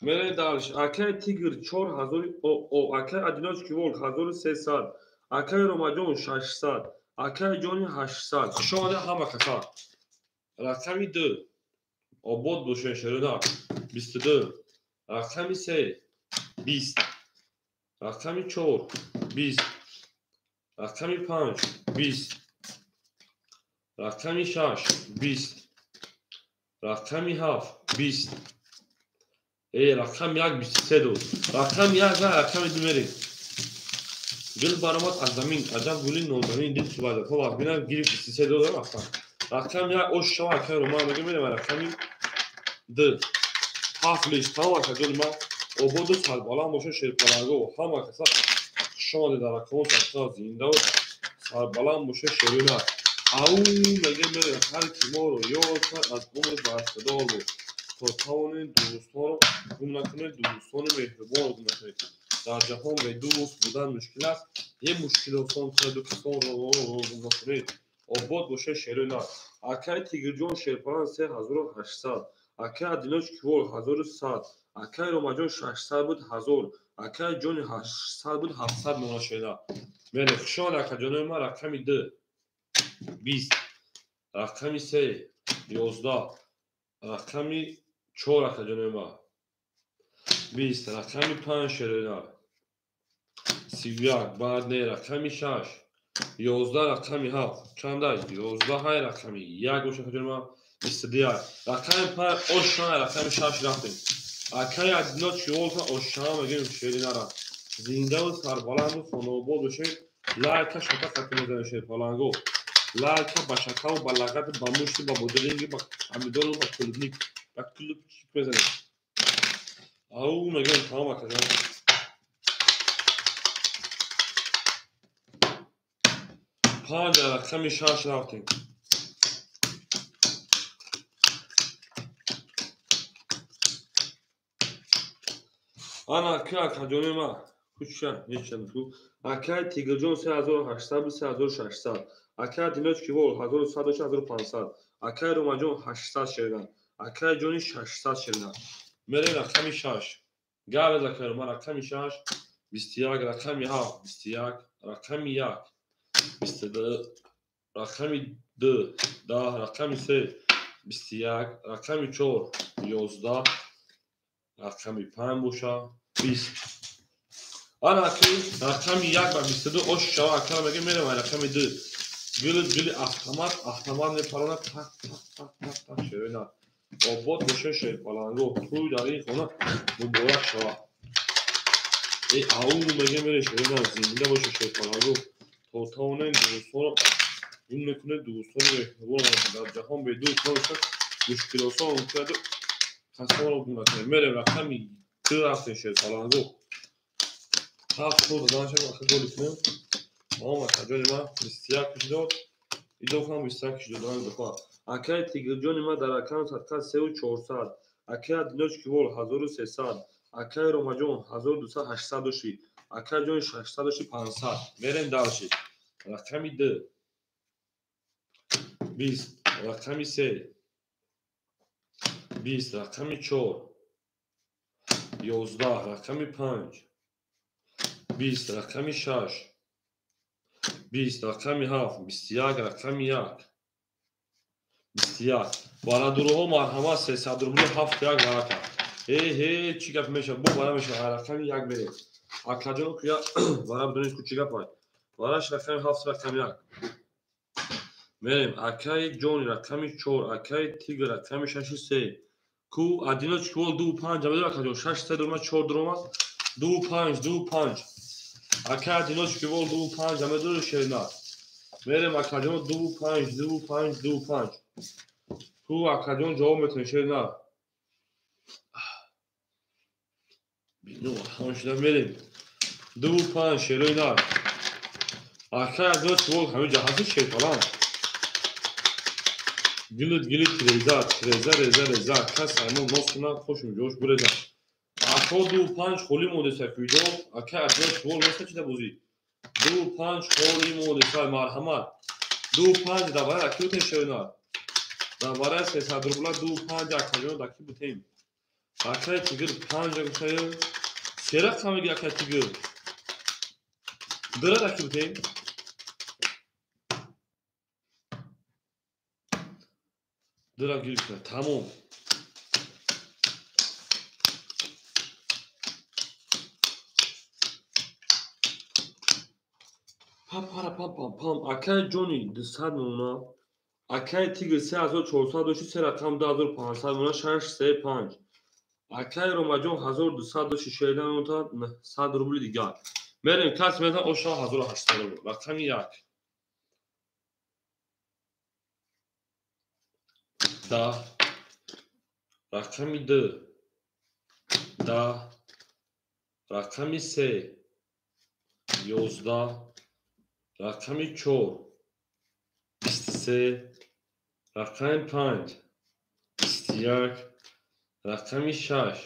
Мерем дальше. Акай Тигр 4000 о акай Адиноч кивол 1300, акай Ромаҷон 600, акай Ҷони 800. Хуш омадед ҳама каса. Рақами 2 обод бошед шерина 22, рақами 3 20, рақами 4 20, рақами 5 20, рақами 6 20, рақами 7 20. Рақами 1 23 дод. Рақами 1 ва рақами 2 мерем. Гул баромад аз замин, аҷаб гули нозанин дид ки вазифа вазминам гирифт 23 дод рафтан. Рақами 1 ош шава акай Роман мегӯям мерем рақами 2. 7 лиш тамом акаҷони ман ободу сарбаланд бошед шерпаланго ҳама каса хуш омадед дар рақамон садқа зинда сарбаланд бошед шерина. Ау мегӯям мерем ҳар ки моро ёд кард аз умр бархӯрдор буд. То тавонед дӯстонро гум накунед, дӯстони меҳрубонро гум накунед. Дар ҷаҳон бе дӯст будан мушкил аст, е мушкил осон кунед касонро гум накунед. Обод бошед шерина. Акай Тигрҷон шерпалан 3800, акай Адиноч кивол 1100, акай Ромаҷон 600 буд 1000, акай Ҷони 800 буд 700 мемона шерина. Мере хуш омадед акаҷонои ман. Рақами 2 20, рақами 3 11, рақами 4 акаҷонои ман 20, рақами 5 шерина 31, баъд не рақами 6 11, рақами 7 чанда 11 ҳай рақами 1 боша акаҷони ман 22, рақами 5 ошан рақами 6 рафтем. Акай Адиноч киволта ошан мегӯем шеринара. Зиндаву сарбаланду хонаобод бошед. Лайка шака қатӣ мезанем шерпаланго. Лайка ба шакаву ба лагати ба мушти ба бодринги ба помидору ба клубник ба клубчик мезанем. Ау мегӯем тамом акаҷон. 5 рақами 6 рафтем. Ана ака акаҷони ман куча неча ку. Акай Тигрҷон 3800 3600, акай Адиноч кивол 1100 1500, акай Ромаҷон 800 шерина, акай Ҷони 600 шерина. Мерем рақами 6. Гап акай Роман рақами 6 21, рақами 7 21, рақами 1 22, рақами 2 10, рақами 3 21, рақами 4 11, рақами 5 боша 20. Ана аки рақами 1 ба 22 ош шава акара мегӯем мерем рақами 2. Гули гули автомат автомат мепаронад так так так так так шерина. Обод бошед шерпаланго тӯй дар ин хона муборак шава. Ау мегӯем мерем шерина зинда бошед шерпаланго. То тавонед дӯстонро гум накунед, дӯстони меҳрубонро дар ҷаҳон бе дӯст набошад Мушкилосон каду касоро гуна кунем. Мерем рақами ду рафтем шерпаланго. Ҳафт ход додан шад ака голи кунем. Тамом акаҷони ман 21 кишидод. Идофам 21 кишидод дифоъ. Акаи Тигрҷони ман дар аккаунт садқа 3400. Акаи Адиночки вол 1300. Акаи Ромаҷон 1200 800 доши. Акаи ҷони 600 доши 500. Мерем дальше. Рақами ду 20, рақами се 20, рақами чор 11, рақами панҷ 20, рақами шаш 20, рақами ҳафт 21, рақами як 21. Барадуруҳо марҳамат 300 рубли ҳафт як варака. Э ҳе чӣ гап мешавад? Бо вара мешавад. Рақами як мерем. Акаҷон куя вара бидонед ку чӣ гап ай. Вараш рақами ҳафт рақами як. Мерем. Акаи ҷони рақами чор, акаи тигр рақами шаши се. Ку одиночки вол ду панҷ амедор акаҷон шаш се дурума чор дурума ду панҷ ду панҷ. Акаи одиночки вол ду панҷ амедор шерна. Мерем акаҷон ду панҷ ду панҷ ду панҷ. Ку акаҷон ҷавоб метавонед шерна. Бино ҳамон шуда мерем. Ду панҷ шерои нар. Акаи одиночки вол ҳамин ҷа ҳасти шерпаланд. Гилит гилит реза реза реза реза кас аймон нос кунад хошум ҷош буреза. Ако ду панҷ холӣ мондеса куйдо ака одиночки вол неста чида бозӣ. Ду панҷ холӣ мондеса марҳамат. Ду панҷ давара аки бутем шеринар. Давара 300 рубла ду панҷ акаҷон даки бутем. Акаи тигр панҷ гуфтаю. Се рақам меги акаи тигр. Дира даки бутем. Дира гирифта. Тамом. Пам пам пам пам. Акаи ҷони 200 мемона. Акаи тигр 3400 дошти се рақам 2500 мемона 6 3 5. Акаи Ромаҷон 1200 дошти шеда мемонад 900 рубли дигар. Мерем кас метан оша 1800 рубл. Рақами як. 10, рақами ду 10, рақами се 11, рақами чор 23, рақами панҷ 21, рақами шаш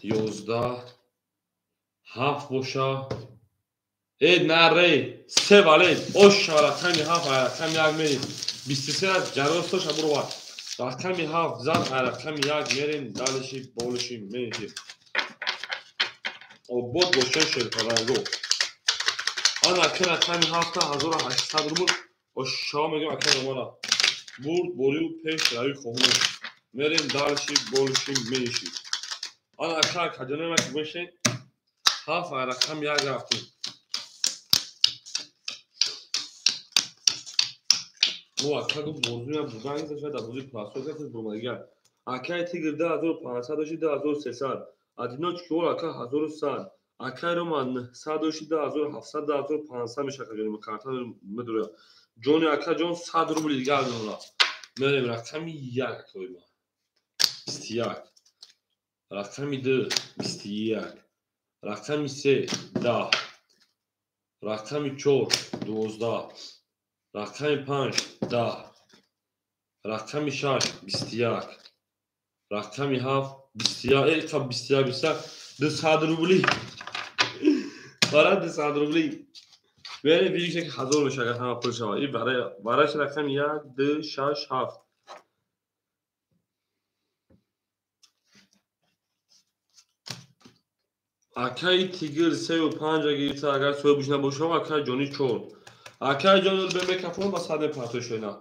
11, ҳафт боша. Э наре се вале оша рақами ҳафт рақами як мерем. 23 ҷаростоша бурова. Рақами ҳафт зан рақами як мерем далиши болиши мениши. Обод боша шерпаранго. Ана ака рақами ҳафта 1800 рубл ошо мегем ака романа. Бурд борию пеш рави хоҳум. Мерем далиши болиши мениши. Ана ака акаҷонема ки бошен ҳафт рақами як рафтем. О ака гуфт бозуя будан нест шояд дар бозии пласо гуфт бурмадигар. Акаи тигр 2500 дошти 2300. Одиночки вол ака 1100. Акаи Рома 900 дошти 2700 2500 мешавад ҷони карта медура. Ҷони ака ҷон 100 рубли дигар мемонад. Мерем рақами як акои ма. 21. Рақами ду 21. Рақами се 10. Рақами чор 12. Рақами панҷ 10. Рақами шаш 21. Рақами ҳафт 21. Э, қа 21 21. 200 рубли. Бара 200 рубли. Мерем видиш ки ҳазор мешавад агар ҳама пул шавад. И бараш рақами як, ду, шаш, ҳафт. Акаи тигр сею панҷа гирифта агар соҳибш набошад, акаи ҷони чор. Акаи ҷони бемекафон ба сад мепартои шоина.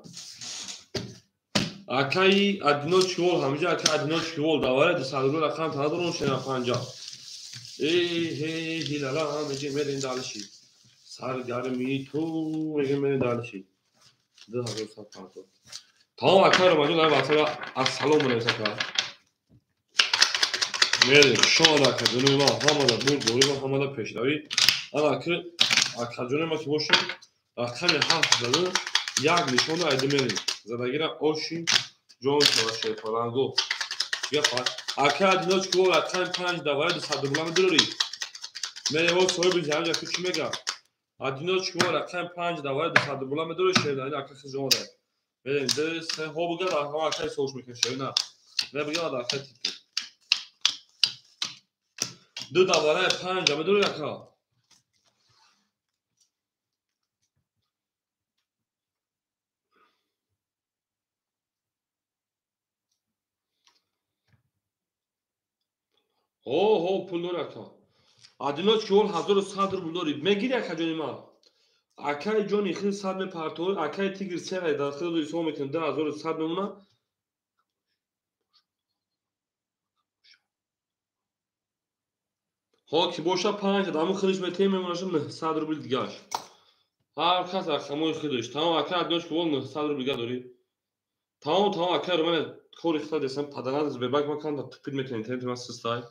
Акаи одиночки вол ҳамиҷа акаи одиночки вол давара 200 рубл рақам танадорон шоина панҷа. Э ҳе ҳилала меги мерем далиши. Саргармии ту меги мерем далиши. 2150. Тамом акаи Ромаҷон дар ватсап ассалом менависад ака. Мерем шода акаҷони ма ҳамада бурд борӣ ма ҳамада пешравӣ. Ана ака акаҷони ма ки бошем рақами ҳафт зада як нишона айда мерем. Задагира оши ҷон шава шерпаланго. Ака одиночки вол рақами 5 давара 200 рубла медорӣ. Мере о соҳиби ҷамъ ку чӣ мега? Одиночки вол рақами 5 давара 200 рубла медорӣ шерна. Ака хизмат дорад. Мерем 2 3 хо буга да ҳама ака сош мекунем шерна. Не буга да ака тип. 2 давара 5 медорӣ ака. Ҳо пул дори ака. Одиночки вол 1100 рубл дори. Мегири ака ҷони ман? Акаи ҷони хел 100 мепартои, акаи тигр се дар хел ҳисоб мекунем 2100 мемона. Ҳо ки боша 5 даму хелиш метем мемонаша 900 рубл дигаш. Ҳар кас рақамои хелиш. Тамом ака одиночки вол 900 рубл дига дори. Тамом тамом ака романа кори хита десам паданад бебак макан да тупид мекунем интернет ман систай.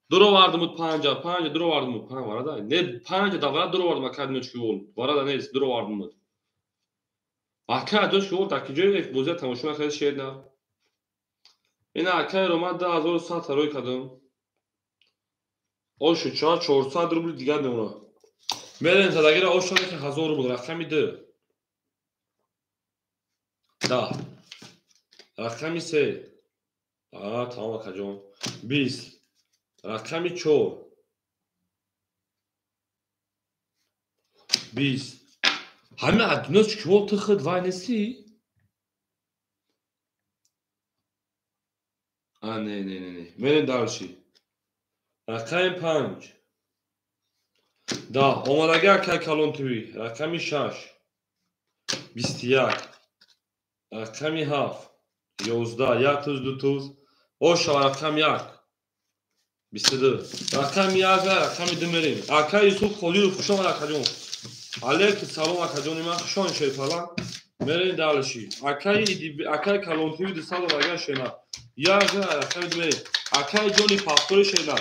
Дуровардимуд 5 5 дуровардимуд 5 варада. Не 5 давара дуровардим ака одиночки вол. Варада нест дуровардимуд. Ака одиночки вол дар киҷое бозия тамошо накарда шерна. Ина акаи роман 2100 рой кардам. Ошу 400 рубл дигар мемонад. Мерем задагира ошу 1000 рубл рақами 2. 10. Рақами 3. Тамом акаҷон. 20. Рақами 4. 20. Ҳамин одиночки вол ту худ вай нестӣ? Не не не не. Мерем дальше. Рақами 5. 10. Омадаги акаи калон ТВ. Рақами 6. 21. Рақами 7. 11. 1 туз 2 туз. Ошава рақами 1. 22. Рақами 1 рақами 2 мерем. Акаи Юсуф Холилов хуш омад акаҷон. Алейкум салом акаҷони ман хуш омад шерпалан. Мерем дальше. Акаи калон ТВ 200 агар шена. 1 рақами 2 мерем. Акаи ҷони пафтори шена.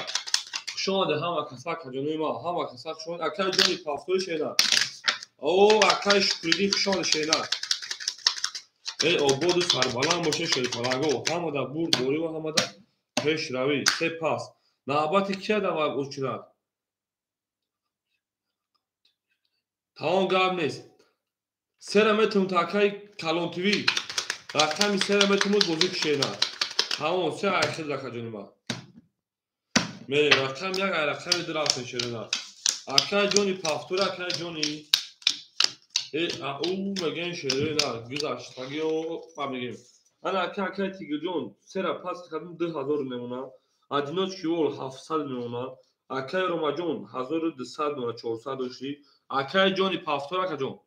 Хуш омаде ҳама каса акаҷони ман, ҳама каса хуш омад. Акаи ҷони пафтори шена. О акаи Шукриддин хуш омад шена. Эй ободу сарбаланд боше шерпалаго. Ҳамада бурд борӣ ва ҳамада пешравӣ. Се пас. Навбати кия давар учрад? Тамом гап нест. Сера метавонад акаи калон ТВ. Рақами сера метавонад бозӣ кишена. Тамом се айхел акаҷони ман. Мерем рақами 1 ай рақами 2 рафтем шерена. Акаи ҷони пафтур акаи ҷони ау мегӯем шерена гузаштагиё па мегӯем. Ана акаи Тигрҷон сера пас кардем 2000 мемона. Одиночки вол 700 мемона. Акаи Ромаҷон 1200 мемона 400 дошти. Акаи ҷони пафтур акаҷон.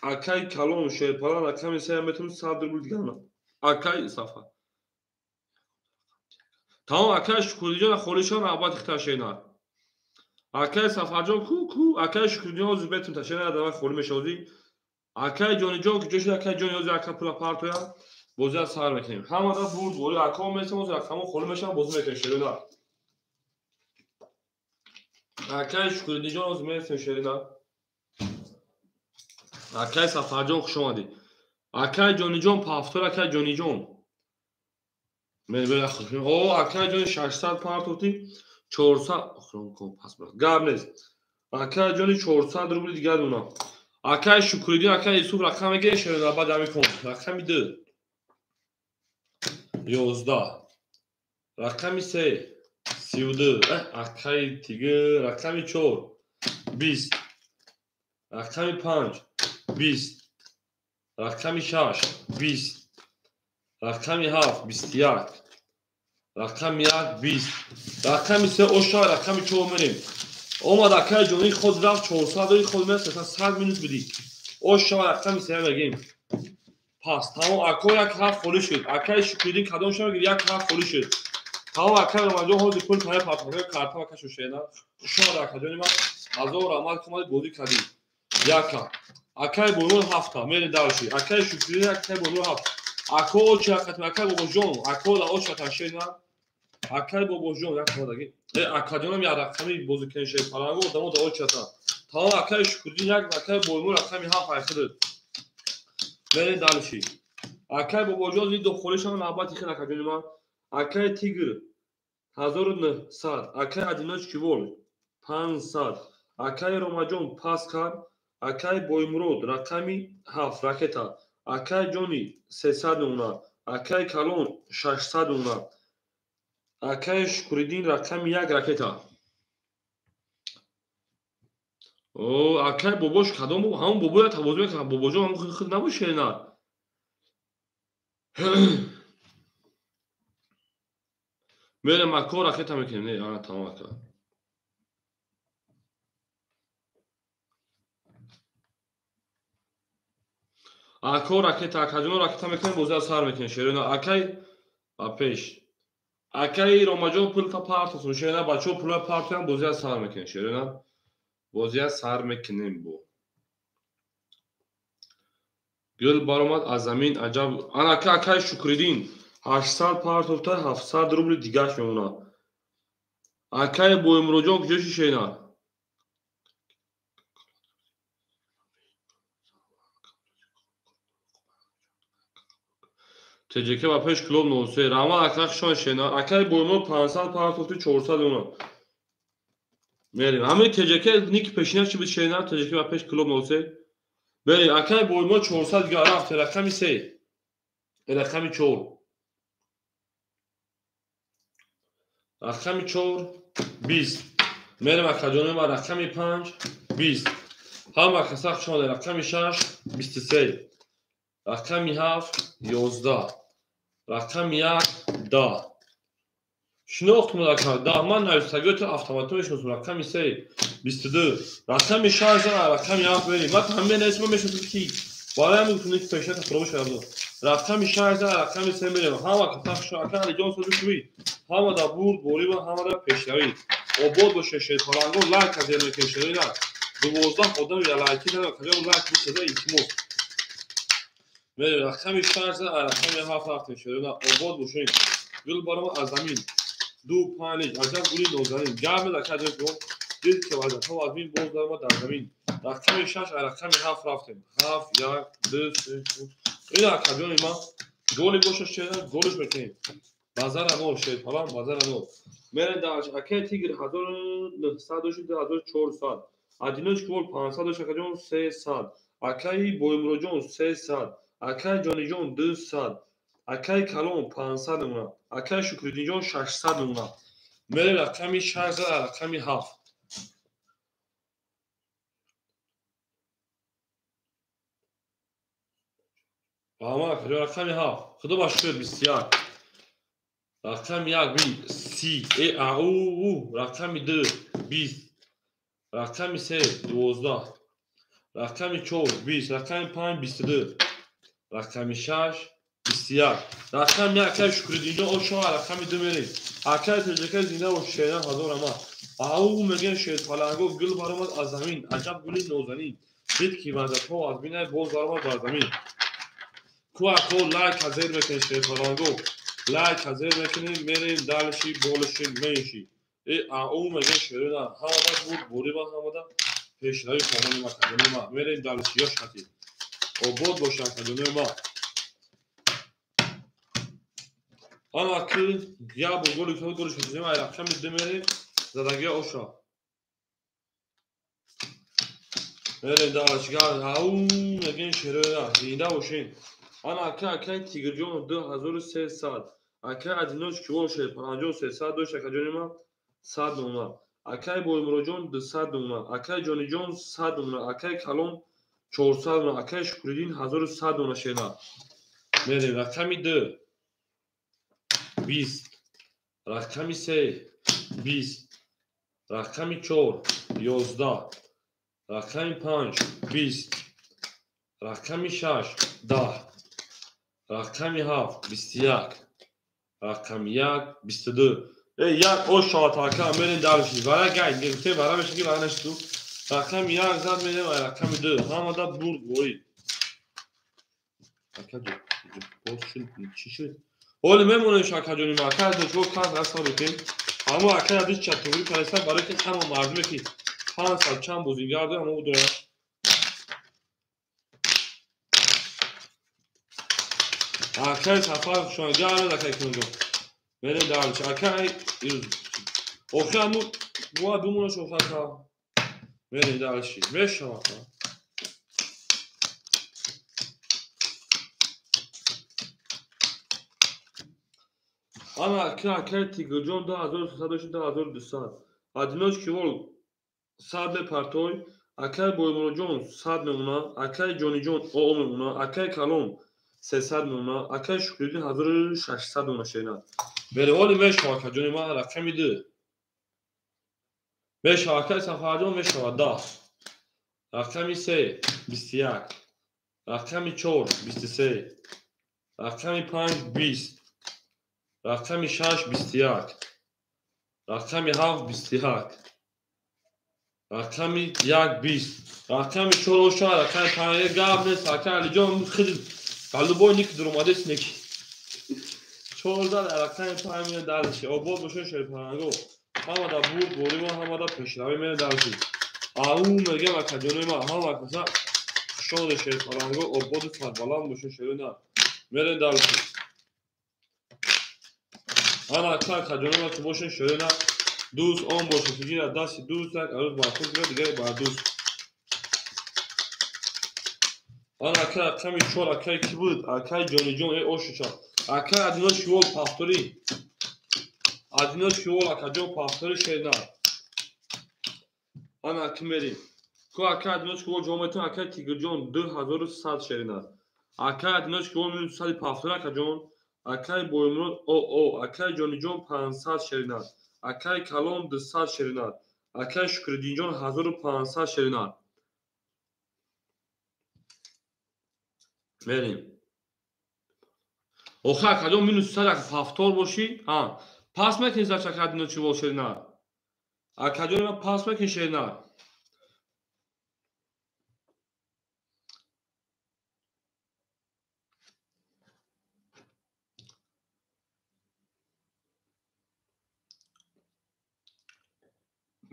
Акаи калон шерпалан рақами 3 метавонад 100 рубл дигар. Акаи Сафар. Тамом акаи Шукриддинҷон холишон навбати хита шена. Акаи Сафарҷон ку ку акаи Шукриддинҷон ҳозир метавонад шена давай холӣ мешавӣ. Акаи Ҷониҷон ки ҷоши акаи Ҷони ҳозир ака пула партоя бозия сар мекунем. Ҳамада бурд борӣ акао месем ҳозир акамо холӣ мешаванд бозӣ мекунем шерина. Акаи Шукриддинҷон ҳозир мерасем шерина. Акаи Сафарҷон хуш омадӣ. Акаи Ҷониҷон пафтор акаи Ҷониҷон. О акаи ҷони 600 партофтӣ 400 охирон кун пас брат. Гап нест. Акаи ҷони 400 рубли дигар мемонад. Акаи Шукриддин акаи Юсуф рақам мегирем шерина баъд ҳамин кун. Рақами 2. 11. Рақами 3. 32. Акаи Тигр рақами 4. 20. Рақами 5. 20. Рақами 6. 20. Рақами 7. 21. Рақами 1. 20. Рақами 3 оша рақами 4 мерем. Омад акаи ҷони худ рафт 400 дори худ меса 100 минус бидӣ. Оша рақами 3 мегем. Пас тамом ака як ҳафт холӣ шуд. Акаи Шукриддин кадом шава гир як ҳафт холӣ шуд. Тамом акаи Ромаҷон ҳозир пул тая партофта карта ака шушена. Хуш омад акаҷони ман. Ҳазор раҳмат ки омадӣ бозӣ кардӣ. Яка. Акаи Бонур ҳафта. Мерем дальше. Акаи Шукриддин акаи Бонур ҳафт. Ако очи акатм акаи Бобоҷон. Ако ла очи аташена. Акаи Бобоҷон як омадаги. Акаҷонам як рақами бозӣ кунем шерпаланго одамо да очи ата. Тамом акаи Шукриддин як акаи Бонур рақами 7 айхидид. Мерем дальше. Акай Бобоҷон зидду холишам навбати хел акаҷони ман. Акай Тигр 1900, акай Одиночки Вол 500, акай Ромаҷон пас кард, акай Боймурод рақами 7 ракета, акай Ҷони 300 мемонад, акай Калон 600 мемонад, акай Шукриддин рақами 1 ракета. О, акай бобош кадом ҳамон бобоя тавозӯ мекард, бобоҷон ҳамон худ набуд шерина. Мерем ако ракета мекунем. Не, ана тамом ака. Ако ракета, акаҷоно ракета мекунем, бозиа сар мекунем шерина. Акай ба пеш. Акай Ромаҷон пулта партосун шерина, бачаҳо пула партоям, бозиа сар мекунем шерина. Бозиа сар мекунем бо. Гул баромад аз замин аҷаб. Ана акай Шукриддин 800 партофта 700 рубли дигаш мемонад. Акай Боймуроҷон куҷо шишена? ТЖК ба пеш клуб 03. Раҳмат ака хушон шена. Акай Боймурод 500 партофти 400 мемонад. Мерем. Ҳамин ТЖК ники пешина чӣ буд шена? ТЖК ба пеш клуб 03. Мерем. Акай Боймурод 400 дига рафт. Рақами 3. Рақами 4. Рақами 4 20. Мерем акаҷони ма рақами 5 20. Ҳама каса хушон рақами 6 23. Рақами 7 11. Рақами 1 10. Шинохтум ака 10 ман нависагиётро автоматӣ мешиносам. Рақами 3 22. Рақами 6 рақами 7 мерем. Ман ҳамин нависам мешиносам ки барои ҳамин гуфтам ки пешина фаромӯш кардам. Рақами 6 рақами 3 мерем. Ҳама каса хушон ака Алиҷон сози шуви. Ҳама да бурд борива, ҳама да пешравӣ. Обод боше шерпаланго лайк аз мекунем шерина. 12 одам я лайки дадам, кадом лайк бисоза илтимос. Мерем рақами 6 рақами 7 рафтем шерина. Обод бошем. Гул барома аз замин. 2 5 аҷаб гули нозанин. Гап мезад каҷо гул. Дид ки вазифа аз мин боз дарома дар замин. Рақами 6 рақами 7 рафтем. 7 1 2 3 4. Ин акаҷони ман голи боша шерина, голиш мекунем. Базара нол шерпалан, базара нол. Мерем дар акай Тигр 1900 дошт 2400. Одиночки Вол 500 дошт акаҷон 300. Акай Боймуроҷон 300. Акай Ҷониҷон 200. Акай Калон 500 мемонад. Акай Шукриддинҷон 600 мемонад. Мерем рақами 6 рақами 7. Раҳмат акаҷон рақами 7. Худо ба шукр 21. Рақами 1 30, э а у у рақами 2 20, рақами 3 12, рақами 4 20, рақами 5 22, рақами 6 21. Рақами 1 акай Шукриддинҷон ошо рақами 2 мерем. Акай Тоҷикай зинда бош шерина ҳазор раҳмат. Ау мегӯям шерпаланго гул баромад аз замин, аҷаб гули нозанин. Дид ки вазифаҳо аз бинай боз баромад бар замин. Ку ако лайк ҳазир мекунем шерпаланго. Лайк ҳазир мекунем, мерем дальше болиши менши. Э ау мегӯям шерина ҳама буд борива ҳамада пешравӣ хоҳони ма кадони ма. Мерем дальше ёш хати. Обод бошад кадони ма. Ана ки як бор голи голи шудем, ай рақами 2 мерем, задагия оша. Мерем дальше ау мегӯям шерина зинда бошем. Ана ака акай Тигрҷон 2300. Акай Одиночки Вол шерпаланҷон 300 дошт акаҷони ман 100 мемонад. Акай Боймуроҷон 200 мемонад. Акай Ҷониҷон 100 мемонад. Акай Калон 400 мемонад. Акай Шукриддин 1100 мемонад шерина. Мерем рақами 2 20, рақами 3 20, рақами 4 11, рақами 5 20, рақами 6 10, рақами 7 21, рақами 1 22. Э як ош шавад ака мерем дальше. Вара гай гуфтем вара мешаки вара нашиду. Рақами 1 зад мерем рақами 2. Ҳамада бурд борид. Ака боз шуд чӣ шуд? Ҳоли мемонем акаҷони ма. Ака дочко канд раста бикем. Ҳамо ака ядиш чатури кареста барои ки ҳама мардуме ки 500 чанд бозингар дорам, ҳамо дорам. Акай Сафар хушомад. Гап акай Кунҷон. Мерем дальше. Акай охи ҳамун бояд бимонаш охака. Мерем дальше. Мешавад. Ана акай Тигрҷон 2300 2200. Одиночки вол 100 мепартой. Акай Боймуроҷон 100 мемона. Акай Ҷониҷон оо мемона. Акай Калон 300 мемона. Акай Шукриддин 1600 мемона шерина. Мерем оли мешавад акаҷони ман рақами 2. Мешавад акай Сафарҷон мешавад 10. Рақами 3 21. Рақами 4 23. Рақами 5 20. Рақами 6 21. Рақами 7 21. Рақами 1 20. Рақами 4 оша, рақами 5 гап нест. Акай Алиҷон хеле голубой ник дуромадест неки. 14 рақами 5 мена дальше. Обод бошед шерпаранго. Ҳамада бурд борӣ ва ҳамада пешравӣ мена дальше. Ау мегем акаҷонои ман ҳама каса хушоди шерпаранго ободу сарбаланд бошед шерина. Мерем дальше. Ана акаҷонои ман ки бошед шерина. Дӯст он бошед ки гирад дасти дӯст як арӯз бар худ гирад дигаре бар дӯст. Ана акай рақами 4 акай ки буд? Акай Ҷониҷон э ошуша. Акай Одиночки вол пафтори. Одиночки вол акаҷон пафтори шерина. Ана ки мерем. Ку акай Одиночки вол ҷавоб метавон акай Тигрҷон 2100 шерина. Акай Одиночки вол минус 100 пафтори акаҷон. Акай Боймурод оо. Акай Ҷониҷон 500 шерина. Акай Калон 200 шерина. Акай Шукриддинҷон 1500 шерина. Мерем. Охир акаҷон минус 100 пафтор бошӣ? Ҳа. Пас мекунӣ зач акай Одиночки вол шерина. Акаҷони ман пас мекунӣ шерина.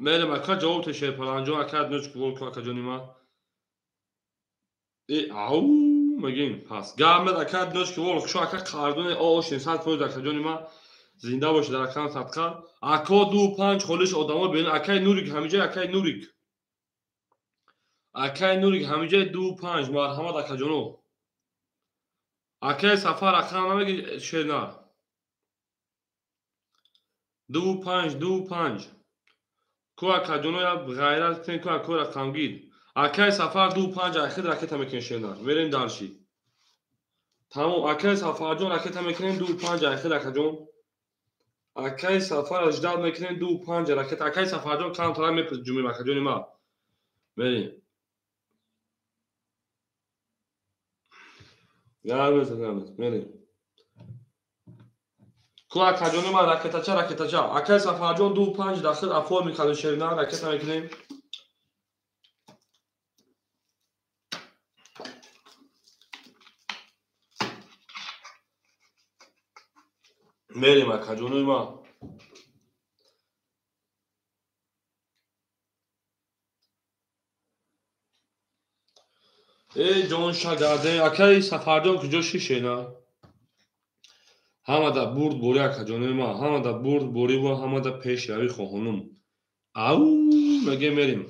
Мерем ака ҷавоб те шерпаланҷон акай Одиночки вол ку акаҷони ман. Э ау мегем пас. Гап мед акай Одиночки вол хушо ака қардони оошин 100% акаҷони ман. Зинда бошед дар акам садқа. Ако 2 5 холиш одамо бин акай Нурик ҳамиҷа акай Нурик. Акай Нурик ҳамиҷа 2 5 марҳамат акаҷоно. Акай Сафар рақам намеги шерна. 2 5 2 5. Ку акаҷоно я ғайрат кунед ку ако рақамгир. Акай Сафар 2 5 ахир ракета мекунед шерна. Мерем дальше. Тамом акай Сафарҷон ракета мекунем 2 5 ахир акаҷон. Акай Сафар ждат мекунем 2 5 ракета. Акай Сафарҷон камтара мепурсад акаҷони ман. Мерем. Гап нест, мерем. Ку акаҷони ман ракетача ракетача. Акай Сафарҷон 2 5 дахил оформи кардем шерина ракета мекунем. Мерем акаҷонои ман. Э ҷон шагарден акай Сафарҷон куҷо шишена? Ҳамада бурд борӣ акаҷонои ман, ҳамада бурд борӣ ва ҳамада пешравӣ хоҳонум. Ау мегем мерем.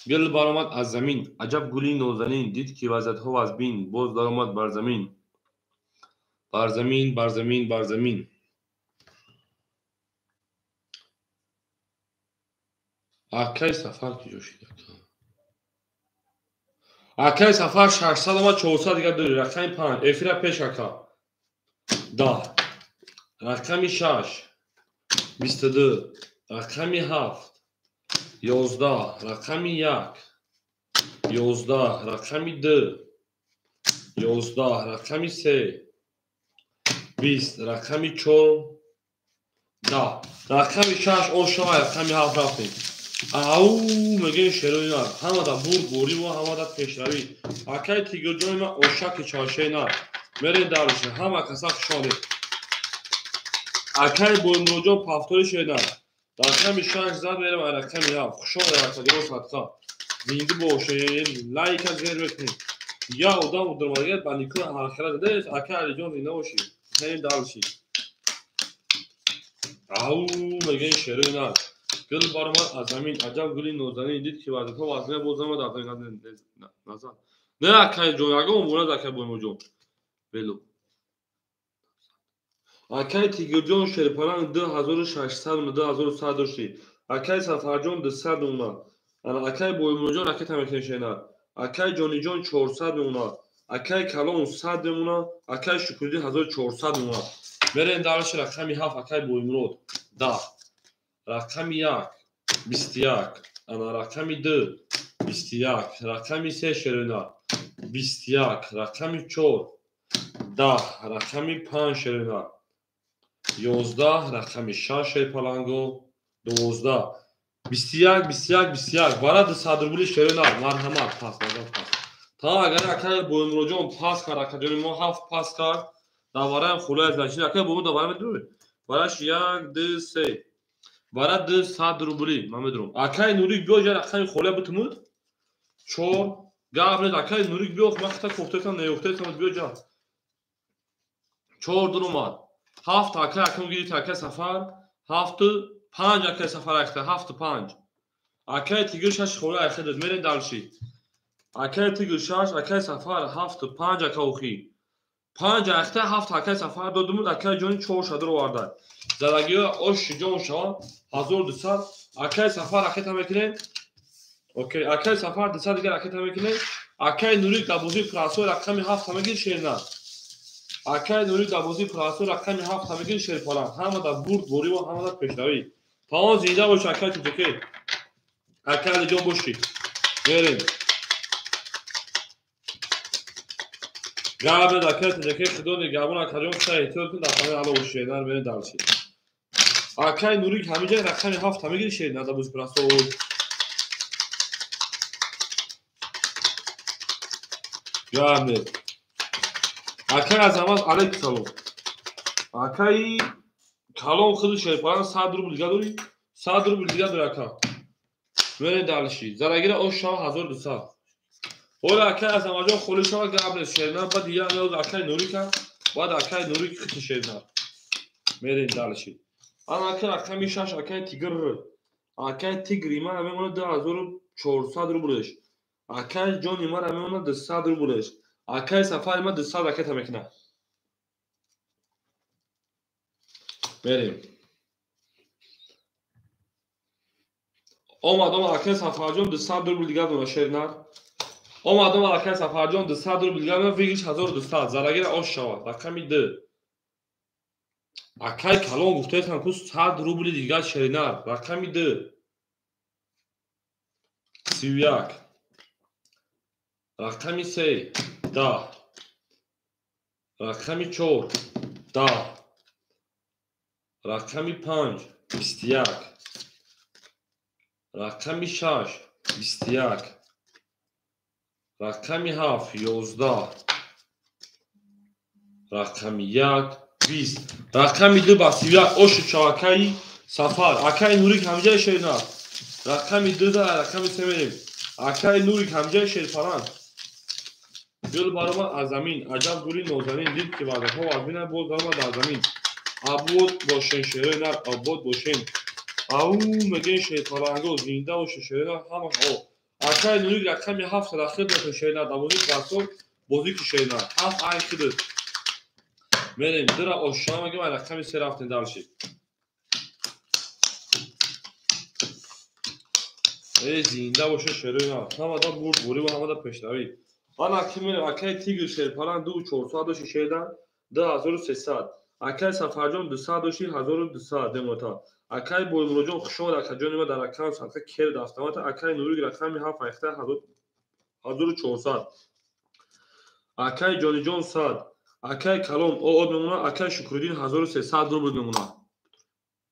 Гул баромад аз замин, аҷаб гули нозанин, дид ки вазъиятҳо вазбин, боз даромад бар замин. Бар замин, бар замин, бар замин. Акай Сафар куҷо шид ака? Акай Сафар 600 омад 400 дигар дорӣ. Рақами 5 эфира пеш ака. 10. Рақами 6 22. Рақами 7 11. Рақами 1 11. Рақами 2 11. Рақами 3 20. Рақами 4 10. Рақами 6 ошава рақами 7 рафтем. Ау мегем шерои нар. Ҳамада бурд борӣ ва ҳамада пешравӣ. Акай Тигрҷони ман ошаки чаршаи нар. Мерем дальше. Ҳама каса хушомадед. Акай Боймуроҷон пафтори шерина. Рақами 6 зад мерем рақами 7. Хушомадед акаҷон садқа. Зинда бошед. Лайка зер мекунед. Я одам удурмагар ба никоҳ ҳархела задааст. Ака Алиҷон зинда бошӣ. Мерем дальше. Ау мегӯян шерои нар. Гул баромад аз замин, аҷаб гули нозанин, дид ки вазифа вазна боз омад аз замин назар. Не акай ҷон, ягон монад акай Боймуродҷон. Бело. Акай Тигирҷон шерпаланг 2600 2100 дошти. Акай Сафарҷон 200 мемонад. Акай Боймуродҷон ракета мекунем шернар. Акай Ҷониҷон 400 мемонад. Акай Калон 100 мемонад. Акай Шукриддин 1400 мемонад. Мерем дальше рақами 7 акай Боймурод 10. Рақами 1 21. Ана рақами 2 21. Рақами 3 шерина 21. Рақами 4 10. Рақами 5 шерина 11. Рақами 6 шерпаланго 12. 21 21 21. Бара 200 рубли шерина. Марҳамат, пас, назар пас. Та агар акай Боймуродҷон пас кард, акаҷони мо 7 пас кард, давараям хулояст лашин. Акай Боймурод давара медуред? Бараш 1 2 3. Бара 200 рубли ман медурам. Акай Нурик биё ҷа рақами холия битумуд. 4 гап нест. Акай Нурик биё, ман хита кофтаам, неёфтаам, биё ҷа. 4 дуромад. 7 акай акам гирифт акай Сафар, 7 5 акай Сафар акта, 7 5. Акай Тигр 6 холия айхедад. Мерем дальше. Акай Тигр 6, акай Сафар 7 5 ака охи. 5 ахта 7 акай Сафар додумуд, акай ҷони 4 шадро оварда. Залагиҳо ош ҷон шаванд 1200. Акай Сафар ракета мекунем. Окей, акай Сафар 200 дигар ракета мекунем. Акай Нурик дар бозии прасо рақами 7 мегир шерна. Акай Нурик дар бозии прасо рақами 7 мегир шерпалан. Ҳама дар бурд борӣ ва ҳама дар пешравӣ. Тамом зинда бош акай Тиҷаке. Акай Алиҷон бошӣ. Мерем. Гап нест акай Тиҷаке, худо нигаҳбон акаҷон, худо эҳтиёт кун, дар паноҳи Аллоҳ бошӣ. Шернар мерем дальше. Акай Нурик ҳамиҷа рақами 7 мегири шернар дар бозии прасо. Гап нест. Акай Азамат алейкум салом. Акай Калон худи шерпалан 100 рубл дига дорӣ? 100 рубл дига дорӣ ака. Мерем дальше. Зарагира ош шава 1200. Ола акай Азаматҷон холӣ шава гап нест шернар, баъд я меоз акай Нурика, баъд акай Нурик хити шернар. Мерем дальше. Ана акай рақами 6 акай Тигр. Акай Тигри мара мемонад 2400 рублеш. Акай ҷони мара мемонад 200 рублеш. Акай Сафари ма 200 ракета мекунад. Мерем. Омад, омад акай Сафарҷон 200 рубл дигар дона шернар. Омад, омад акай Сафарҷон 200 рубл дигар дона, выигрыш 1200. Зарагира ош шавад. Рақами 2. Акай Калон гуфтаестам ку 100 рубли дигар шернар. Рақами 2. 31. Рақами 3 10. Рақами 4 10. Рақами 5 21. Рақами 6 21. Рақами 7 11. Рақами 1 20. Рақами 2 ба 31 ошу чавакаи Сафар. Акай Нурик ҳамҷаи шернар. Рақами 2 да рақами 3 мерем. Акай Нурик ҳамҷаи шерпаланг. Гул баромад аз замин, аҷаб гули нозанин, дид ки вазифа вазмина боз баромад аз замин. Обод бошен шерои нар, обод бошен. Ау мегӯен шерпаланго, зинда боше шерои нар, ҳама о. Акай Нурик рақами 7 рахид боше шернар, дар бозии прасо бозӣ ки шернар. 7 ай хидд. Мерем, дира ошшона мегӯем, ай рақами 3 рафтем дальше. Эй зинда боше шерои нар, ҳама да бурд борӣ ва ҳама да пешравӣ. Ана ки мерем, акай Тигр шерпаланг 2400 доши шердан, 2300. Акай Сафарҷон 200 доши 1200 демота. Акай Боймуродҷон хуш омад акаҷони ма дар рақам садқа кер дафтамата. Акай Нурик рақами 7 айхта 1400. Акай Ҷониҷон 100. Акай Калон од мемонад, акай Шукриддин 1300 рубл мемонад.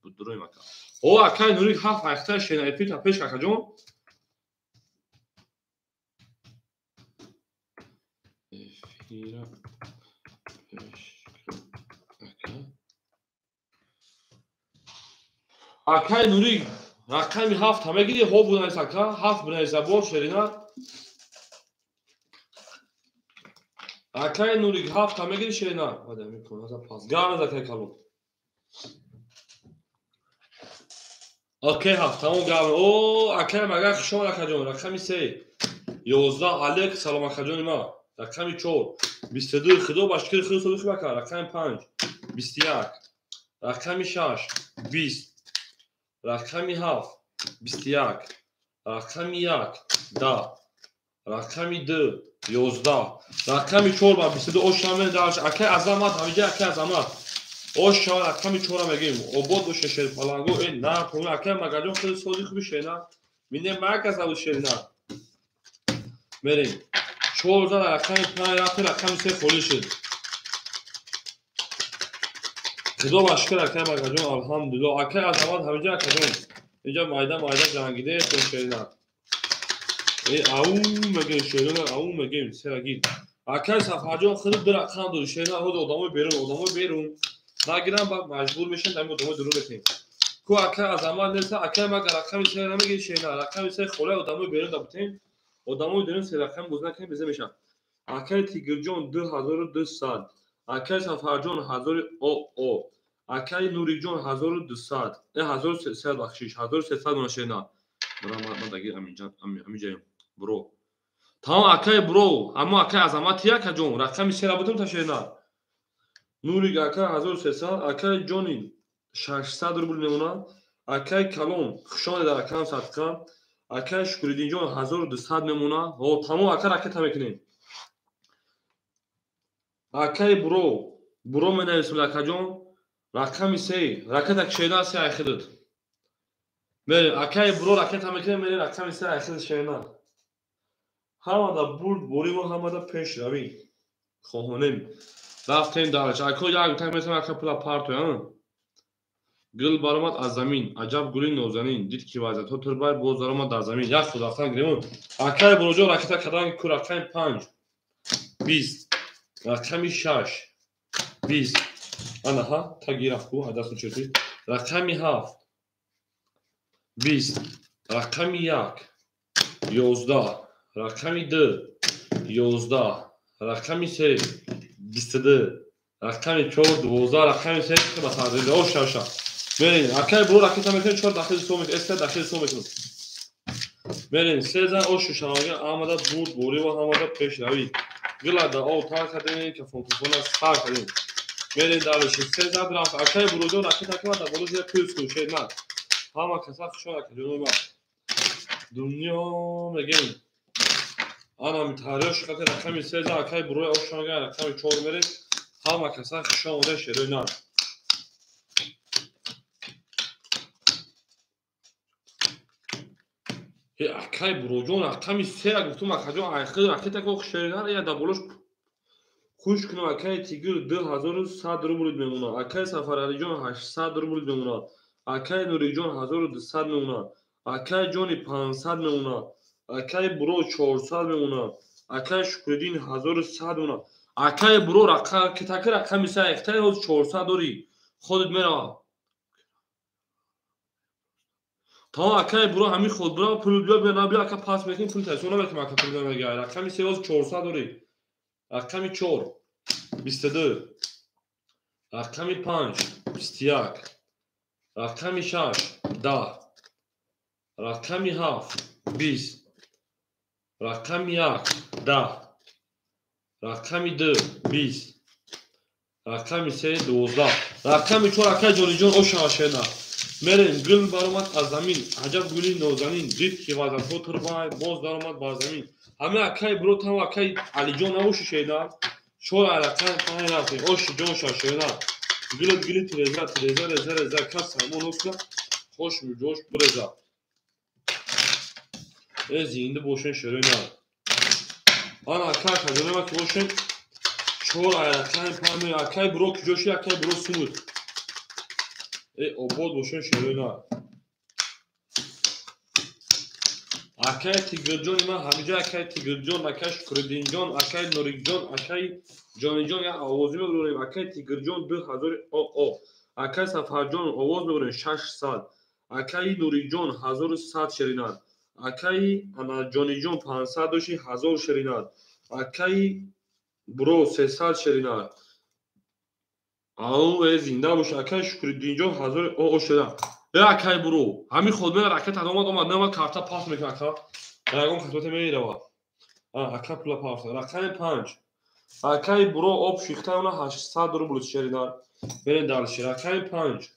Дуроим ака. О акай Нурик 7 айхта шенаипи та пеш акаҷон. Эфира пеш ака. Акай Нурик рақами 7 мегири, ҳо бунавис ака, 7 бунавис бор шерина. Акай Нурик ҳафта мегири шерина. Вада мекунам пас. Гап наза акай калон. Окей ҳафт тамом гап. О акай магар хушон акаҷон. Рақами 3 11 Алек салом акаҷони ма. Рақами 4 22 худо ба шукри худо содиқ бака. Рақами 5 21 рақами 6 20 рақами 7 21 рақами 1 10 рақами 2 11 рақами 4 ба 22 ошаме дарш. Акай Азамат ҳамиҷа акай Азамат оша рақами 4 мегим. Обод боше шерпаланго. Э на тон акай магаҷон хеле содиқ бишена. Мине маказа бишена. Мерем 4 за рақами 5 рафт рақами 3 холӣ шуд. Худо ба шукр акай магаҷон алҳамдулиллоҳ. Акай Азамат ҳамиҷа акаҷон инҷа майда майда ҷангиде тон шерина. Э ау мегем шерина ау мегем серагир. Акай Сафарҷон худ ду рақам дод шерина. Ҳозир одамои берун одамои берун нагирам ба маҷбур мешан дар одамои дурун метем. Ку акай Азамат неста. Акай мага рақами 3 намегири шерина. Рақами 3 холӣ одамои берун да бутем. Одамои дурун се рақам боз накунем беза мешан. Акай Тигирҷон 2200 акай Сафарҷон 1000 о акай Нуриҷон 1200 1300 бахшиш 1300 мона шерина. Бра ма дагир аминҷаем бро. Тамом акай бро. Аммо акай Азамат якаҷон рақами 3 бутум та шерина. Нурик акай 1300 акай Ҷони 600 рубл мемонад. Акай Калон хушомадед дар акам садқа. Акай Шукриддинҷон 1200 мемонад. Ҳо тамом ака ракета мекунем. Акай бро бро менависем акаҷон рақами 3 ракета кишена 3 айхидуд. Мерем акай бро ракета мекунем мерем рақами 3 айхидуд шена. Ҳамада бурд бориву ҳамада пешравӣ хоҳонем. Рафтем дарш. Ако як так месам ака пула партоя. Гул баромад аз замин, аҷаб гули нозанин, дид ки вазиятҳо турбай боз даромад дар замин. Як худ рафтан гирем. Акай броҷон ракета кардан ку рақами 5 20 рақами 6 20 ана ҳа таги рафт ку ҳадасу чирти. Рақами 7 20 рақами 1 11 рақами 2 11 рақами 3 22 рақами 4 12 рақами 3 ба сарзида оша оша. Мерем акай бро ракета мекунем 4 дахили сом мекунем 3 дахили сом мекунем. Мерем 3 зан ошу шавага омада бурд борива омада пешравӣ. Гилада ов тар кардем кафон кафона сар кардем. Мерем дарши 3 зан рафт. Акай броҷон ракета кунад дар боло зира плюс кун шерна. Ҳама каса хушон акаҷоно ма. Дунё мегем. Ана митариёш қати рақами 3 зан акай брои ошага рақами 4 мерем. Ҳама каса хушон ода шерона. Акай броҷон рақами 3 гуфтум акаҷон айхид ракета ко шерина я дар болош хуш кунам. Акай Тигр 2100 рубл мемонад. Акай Сафаралиҷон 800 рубл мемонад. Акай Нуриҷон 1200 мемонад. Акай Ҷони 500 мемонад. Акай бро 400 мемонад. Акай Шукриддин 1100 мемонад. Акай бро ракетаки рақами 3 ихтаи ҳоз 400 дорӣ. Худат мерава. Тамом акай бро ҳамин худ бро пул биё биё набиё ака пас мекунем пул тайсон намекунем ака пул намегирад. Рақами 3 ҳоз 400 дорӣ. Рақами 4 22 рақами 5 21 рақами 6 10 рақами 7 20 рақами 1 10 рақами 2 20 рақами 3 12 рақами 4 акай Ҷониҷон ошава шена. Мерем гул баромад аз замин, аҷаб гули нозанин, дид ки вазатҳо турбай боз даромад бар замин. Ҳама акай бро там акай Алиҷон набоши шена. 4 рақам 5 рафтем. Оши ҷон ша шена. Гулат гули тиреза тиреза реза реза кас сармон оска хош муҷош буреза. Э зинда бошен шерона. Ана акай акаҷонема ки бошен 4 рақам 5 акай бро куҷоши акай бро сунуд. Э обод бошен шерона. Акай Тигирҷони ман ҳамиҷа акай Тигирҷон, акай Шукриддинҷон, акай Нурикҷон, акай Ҷониҷон як овози мебурем. Акай Тигирҷон 2000 о акай Сафарҷон овоз мебурем 600 акай Нурикҷон 1100 шеринад. Акай ана Ҷониҷон 500 доши 1000 шеринад. Акай Буро 300 шерина. Ау зинда бош акай Шукриддинҷон 1000 о шера. Э акай буро. Ҳамин ходмена ракета омад нама карта пас мекунад ака. Ягон хатоте мерава. Ака пула пафта. Рақами 5. Акай буро об шихта она 800 рубл шерина. Берем дальше. Рақами 5.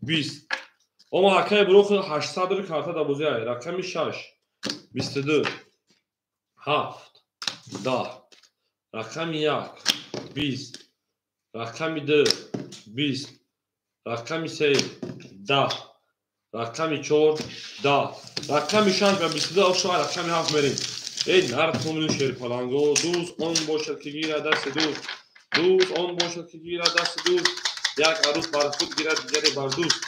20. Ома акай буро 800 рубл карта дабозӣ. Рақами 6. 22. 7. 10. Рақами 1. 20. Рақами 2. 20. Рақами 3. 10. Рақами 4. 10. Рақами 6 ва 22 ошо рақами 7 мерем. Эй нартумни шерпаланго дӯст он бошад ки гирад дасти дӯст. Дӯст он бошад ки гирад дасти дӯст. Як арӯс бар худ гирад, дигаре бар дӯст.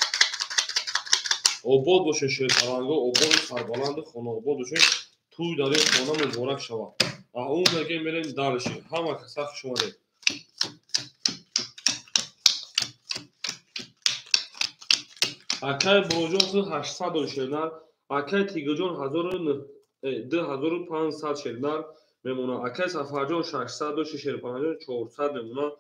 Обод бошед шерпаланго, ободу сарбаланду хонаобод бошед. Тӯй дар ин хона муборак шавад. Аун мегем мерем дальше. Ҳама каса хуш омадед. Акай Буроҷон худ 800 дор шернар, акай Тигрҷон 2500 шернар мемонад, акай Сафарҷон 600 доши шерпаланҷон 400 мемонад,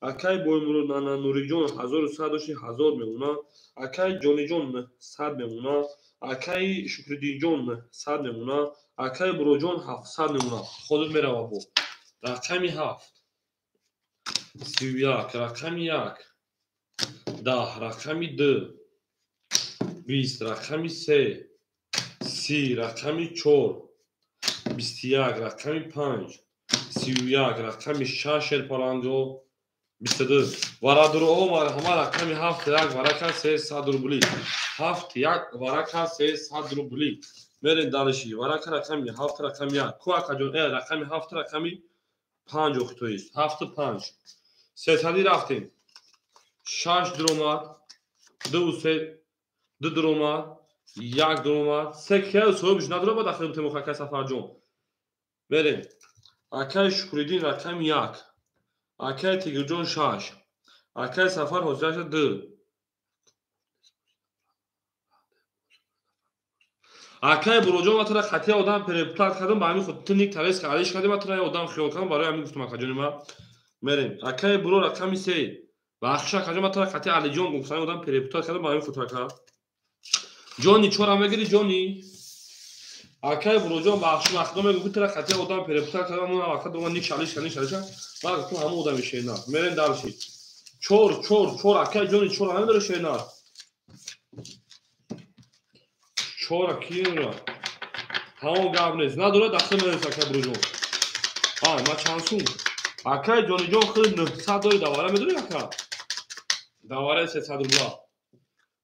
акай Боймурод Нуриҷон 1100 доши 1000 мемонад, акай Ҷониҷон 100 мемонад, акай Шукриддинҷон 100 мемонад, акай Буроҷон 700 мемонад. Ходот мерава бо. Рақами 7. 31, рақами 1. 10, рақами 2. 20, рақами 3. 30, рақами 4. 21, рақами 5. 31, рақами 6 шерпаланго. 22. Варадуроҳо марҳама рақами 7 1 варака 300 рубли. 7 1 варака 300 рубли. Мерем дальше. Варака рақами 7 рақами 1. Ку акаҷон рақами 7 рақами 5 охтоист. 7 5. Сетади рафтем. 6 дуромад, 2 3 2 дуромад, 1 дуромад, 3 кия соҳибш надуромад ахир бутем акай Сафарҷон. Мерем. Акай Шукриддин рақами 1. Акай Тигрҷон 6. Акай Сафар ҳозираша 2. Акай Буроҷон ма тура қатъия одам переплат кардам, ба ҳамин худ ту ник тареска алиш кардем, ма тура одам хиёл кардам, барои ҳамин гуфтам акаҷони ма. Мерем. Акай Буро рақами 3. Бахшиш акаҷон, ма тура қатъия Алиҷон гуфтам, одам переплат кардам, ба ҳамин худ ака. Ҷони чора мегири ҷони. Акай Буроҷон бахшиш вақто мегӯ тура қатъия одам переплат кардам, ман вақт дома ник шалиш кардам, шалиш. Ма гуфтам ҳамон одами шена. Мерем дальше. 4 4 4 акай ҷони 4 намедори шена. 4 киро. Ҳамон гап нест. Надорад дахл мерес акай Буроҷон. Ма чанд сум? Акай Ҷониҷон худ 900 дори давара медори ака? Давараи 300 рубла.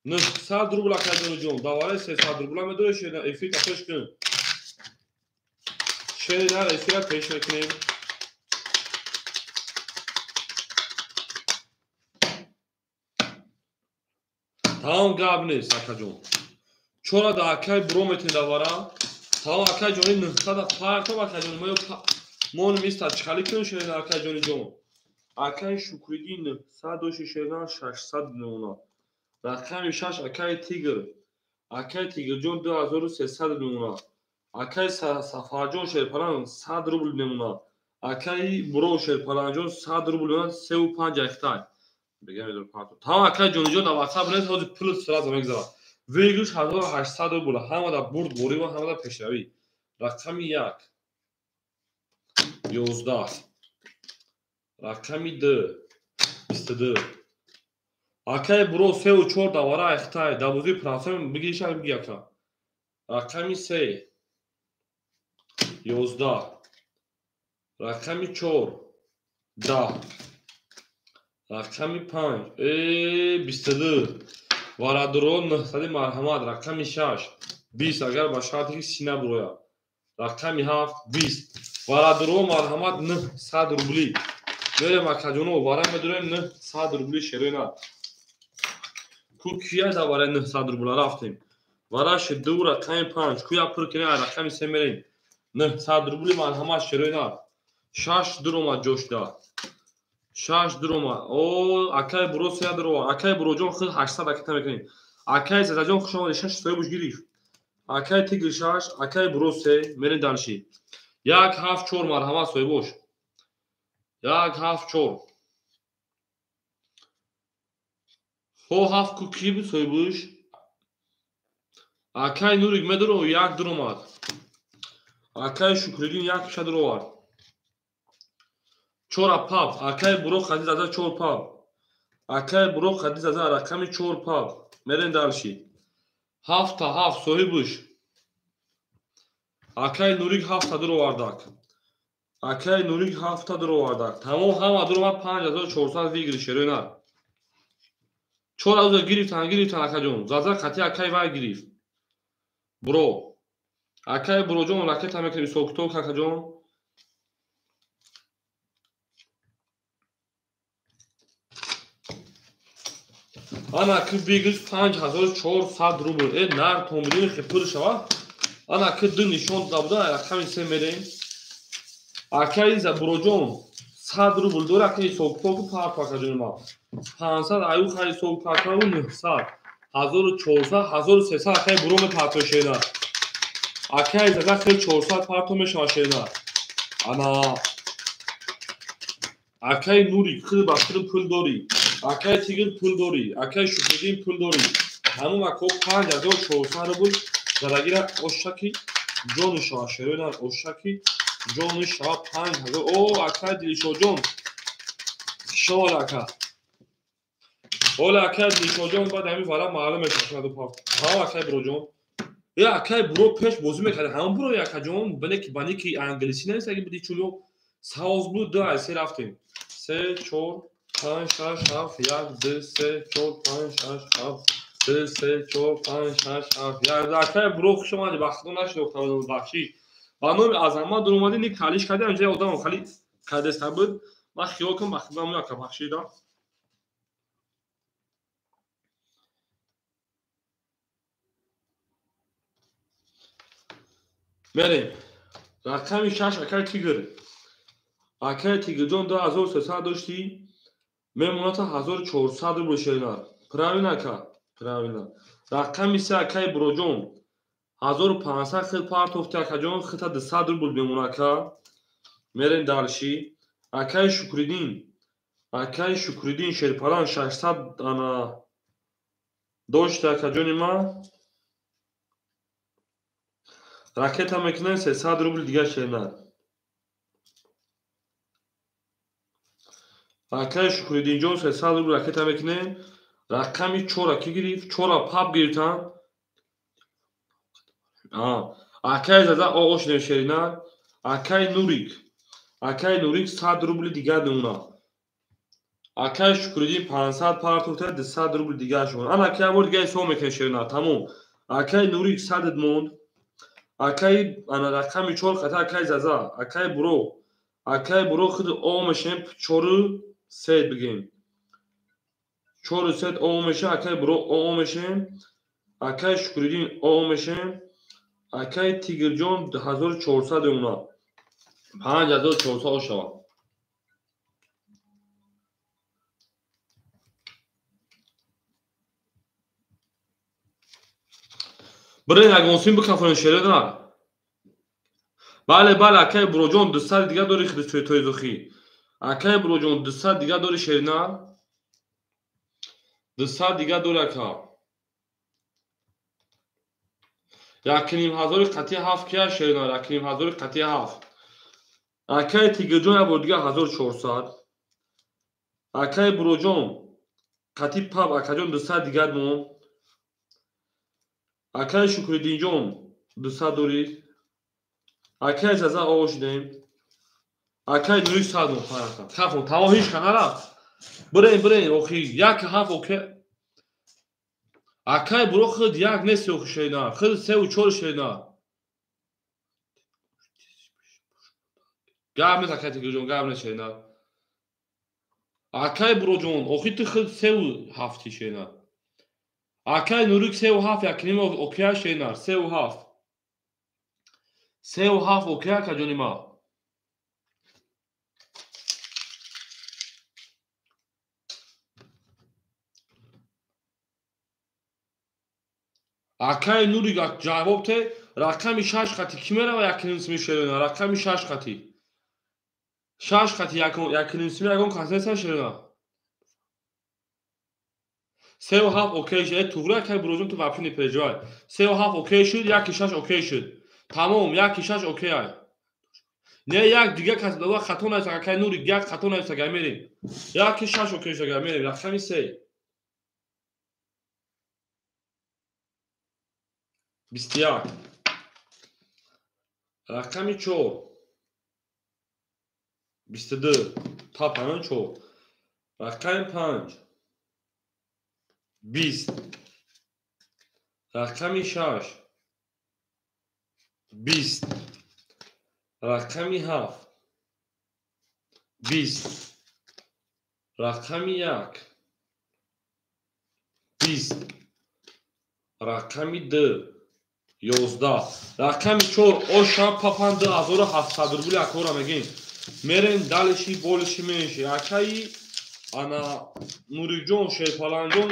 900 рубл акай Ҷониҷон. Давараи 300 рубла медори шена эфир пеш кун. Шена эфира пеш мекунем. Тамом гап нест акаҷон. Чора да акай Буро метен давара. Тамом акай ҷони 900 партоб акай ҷони мо мон миста чхали кун шена акай ҷониҷон. Акай Шукриддин 900 доши шена 600 мемонад. Рақами 6 акай Тигр. Акай Тигрҷон 2300 мемонад. Акай Сафарҷон шерпалан 100 рубл мемонад. Акай Буро шерпаланҷон 100 рубл мемонад, 3 5 ахтай. Бегам медор партоб. Тамом акай ҷониҷон дар WhatsApp нест, ҳозир пул сразу мегзарад. Выигрыш 1800 рубл. Ҳамада бурд борӣ ва ҳамада пешравӣ. Рақами 1. 11. Рақами 2. 22. Акай Буро 3 4 давара ахтай. Дабозии процент бигиша биги ака. Рақами 3. 11. Рақами 4. 10. Рақами 5. 22. Варадуро 900 марҳамат. Рақами 6. 20 агар ба шарте ки сина бурояд. Рақами 7. 20. Варадуро марҳамат 900 рубли. Мерем акаҷоно вара медурем 900 рубли шерена. Ку кия да вара 900 рубла рафтем. Вараши 2 рақами 5. Куя пур кина рақами 3 мерем. 900 рубли марҳамат шерена. 6 дурома ҷошда. 6 дурома. О, акай Буро 3 дурома. Акай Буроҷон худ 800 аката мекунем. Акай Задаҷон хуш омадед, 6 соҳибуш гирифт. Акай Тигр 6, акай Буро 3, мерем дальше. 1 7 4 марҳамат соҳибош. 1 7 4. Хо 7 ку ки буд соҳибуш? Акай Нурик медоро 1 дуромад. Акай Шукриддин 1 ша дуровард. 4 паб. Акай Буроқ Хадиз аза 4 паб. Акай Буроқ Хадиз аза рақами 4 паб. Мерем дальше. 7 та 7 соҳибуш. Акай Нурик 7 та дуровардак. Акай Нурик 7 та дуровардак. Тамом ҳама дуромад 5400 выигрыш шероина. 4 аза гирифтан акаҷон. Заза қати акай вай гирифт. Бро. Акай Буроҷон ракета мекунем сокток акаҷон. Ана ки выигрыш 5400 рубл. Нар томбилини хепур шава. Ана ки ду нишон дода буда, рақами 3 мерем. Акай Буроҷон 100 рубл дора, акай соктоку парт акаҷон ма. 500 аю хари соктокау 900. 1400, 1300 акай буро мепарто шена. Акай зада хел 400 парто мешава шена. Ана акай Нурик хел ба хел пул дори. Акай Тигр пул дори. Акай Шукриддин пул дори. Ҳамон ако 5400 рубл задагира ошаки ҷони шава шерона ошаки ҷони шава 5000. О акай Дилшоҷон. Шола ака. Ола акай Дилшоҷон баъд ҳамин вара маълум мешавад ду пафт. Ҳа акай Буроҷон. Акай Буро пеш бозӣ мекард. Ҳамон Буро акаҷон бале ки ба ники англисӣ нест, аги биди чуло савз буд 2 аз 3 рафтем. 3 4 5 6 7 1 2 3 4 5 6 7 2 3 4 5 6 7 1. Акай Буро хуш омадӣ, ба худо нашинохтам, бахшиш. Ба номи Азамат дуромадӣ, ник калиш кардӣ, анҷа одам хали кадеста буд. Ман хиёл кунам ба худо ака бахшида. Мерем. Рақами 6 акай Тигр. Акай Тигрҷон 2300 доштӣ, мемоната 1400 рубл шерина. Правильно ака? Правильно. Рақами 3 акай Буроҷон 1500 хел партофти акаҷон, хита 200 рубл мемона ака. Мерем дальше. Акай Шукриддин. Акай Шукриддин Шерпалан 600 ана дошти акаҷони ма. Ракета мекунем 300 рубл дига шерина. Акай Шукриддинҷон 300 рубл ракета мекунем. Рақами 4 ки гирифт? 4 паб гирифтан. Акай зада ошнем шерина. Акай Нурик. Акай Нурик 100 рубли дигар мемона. Акай Шукриддин 500 партофта 200 рубл дигар шуд. Ана акай бор дигар ҳисоб мекунем шерина. Тамом. Акай Нурик 100 монд. Акай ана рақами 4 қата акай заза, акай Буро. Акай Буро худ о мешем 4 3 бигем. 4 3 о меша, акай Буро о мешем. Акай Шукриддин о мешем. Акай Тигрҷон 1400 мемона. 5400 шава. Бирен ягонсин бикафонем шерена. Бале, бале, акай Буроҷон 200 дига дори хиди тоизохӣ. Акай Буроҷон 200 дига дори шерина. 200 дига дори ака. 1500 қатъи 7 кия шерина, 1500 қатъи 7. Акай Тигрҷон як бор дига 1400. Акай Буроҷон қатъи паб акаҷон 200 дигар монд. Акай Шукриддинҷон 200 дорӣ. Акай Заза оғо шудем. Акай Нурик 100 монд. Хафон, тамом ҳеч ка нарафт. Бирен, бирен, охи 1 7 оке. Акай Буро худ 1 нест охи шерина, худ 3 ва 4 шерина. Гап нест акай Тигрҷон, гап нест шерина. Акай Буроҷон, охи ту худ 3 ва 7 шерина. Акай Нурик 3 ва 7 якним океа шерина, 3 ва 7. 3 ва 7 океа акаҷони ма. Акай Нурик ҷавоб те, рақами 6 қати ки мерава якним сими шерина, рақами 6 қати. Шаш хати якним сими ягон кас неста шерина. 3 7 окей шуд. Э, туғри акай Бурожон, ту вообще не переживай. 3 7 окей шуд, 1 6 окей шуд. Тамом, 1 6 окей ай. Не, як дига кас дала хато нависа, акай Нури, як хато нависа, гай мерем. 1 6 окей шуд, гай мерем. Рақами 3. 21. Рақами 4. 22. Та паён 4. Рақами 5. 20. Рақами 6. 20. Рақами 7. 20. Рақами 1. 20. Рақами 2. 11. Рақами 4 оша папан 2700 рубли акора мегем. Мерем дальше больше меньше. Акаи ана Нурикҷон, Шерпаланҷон,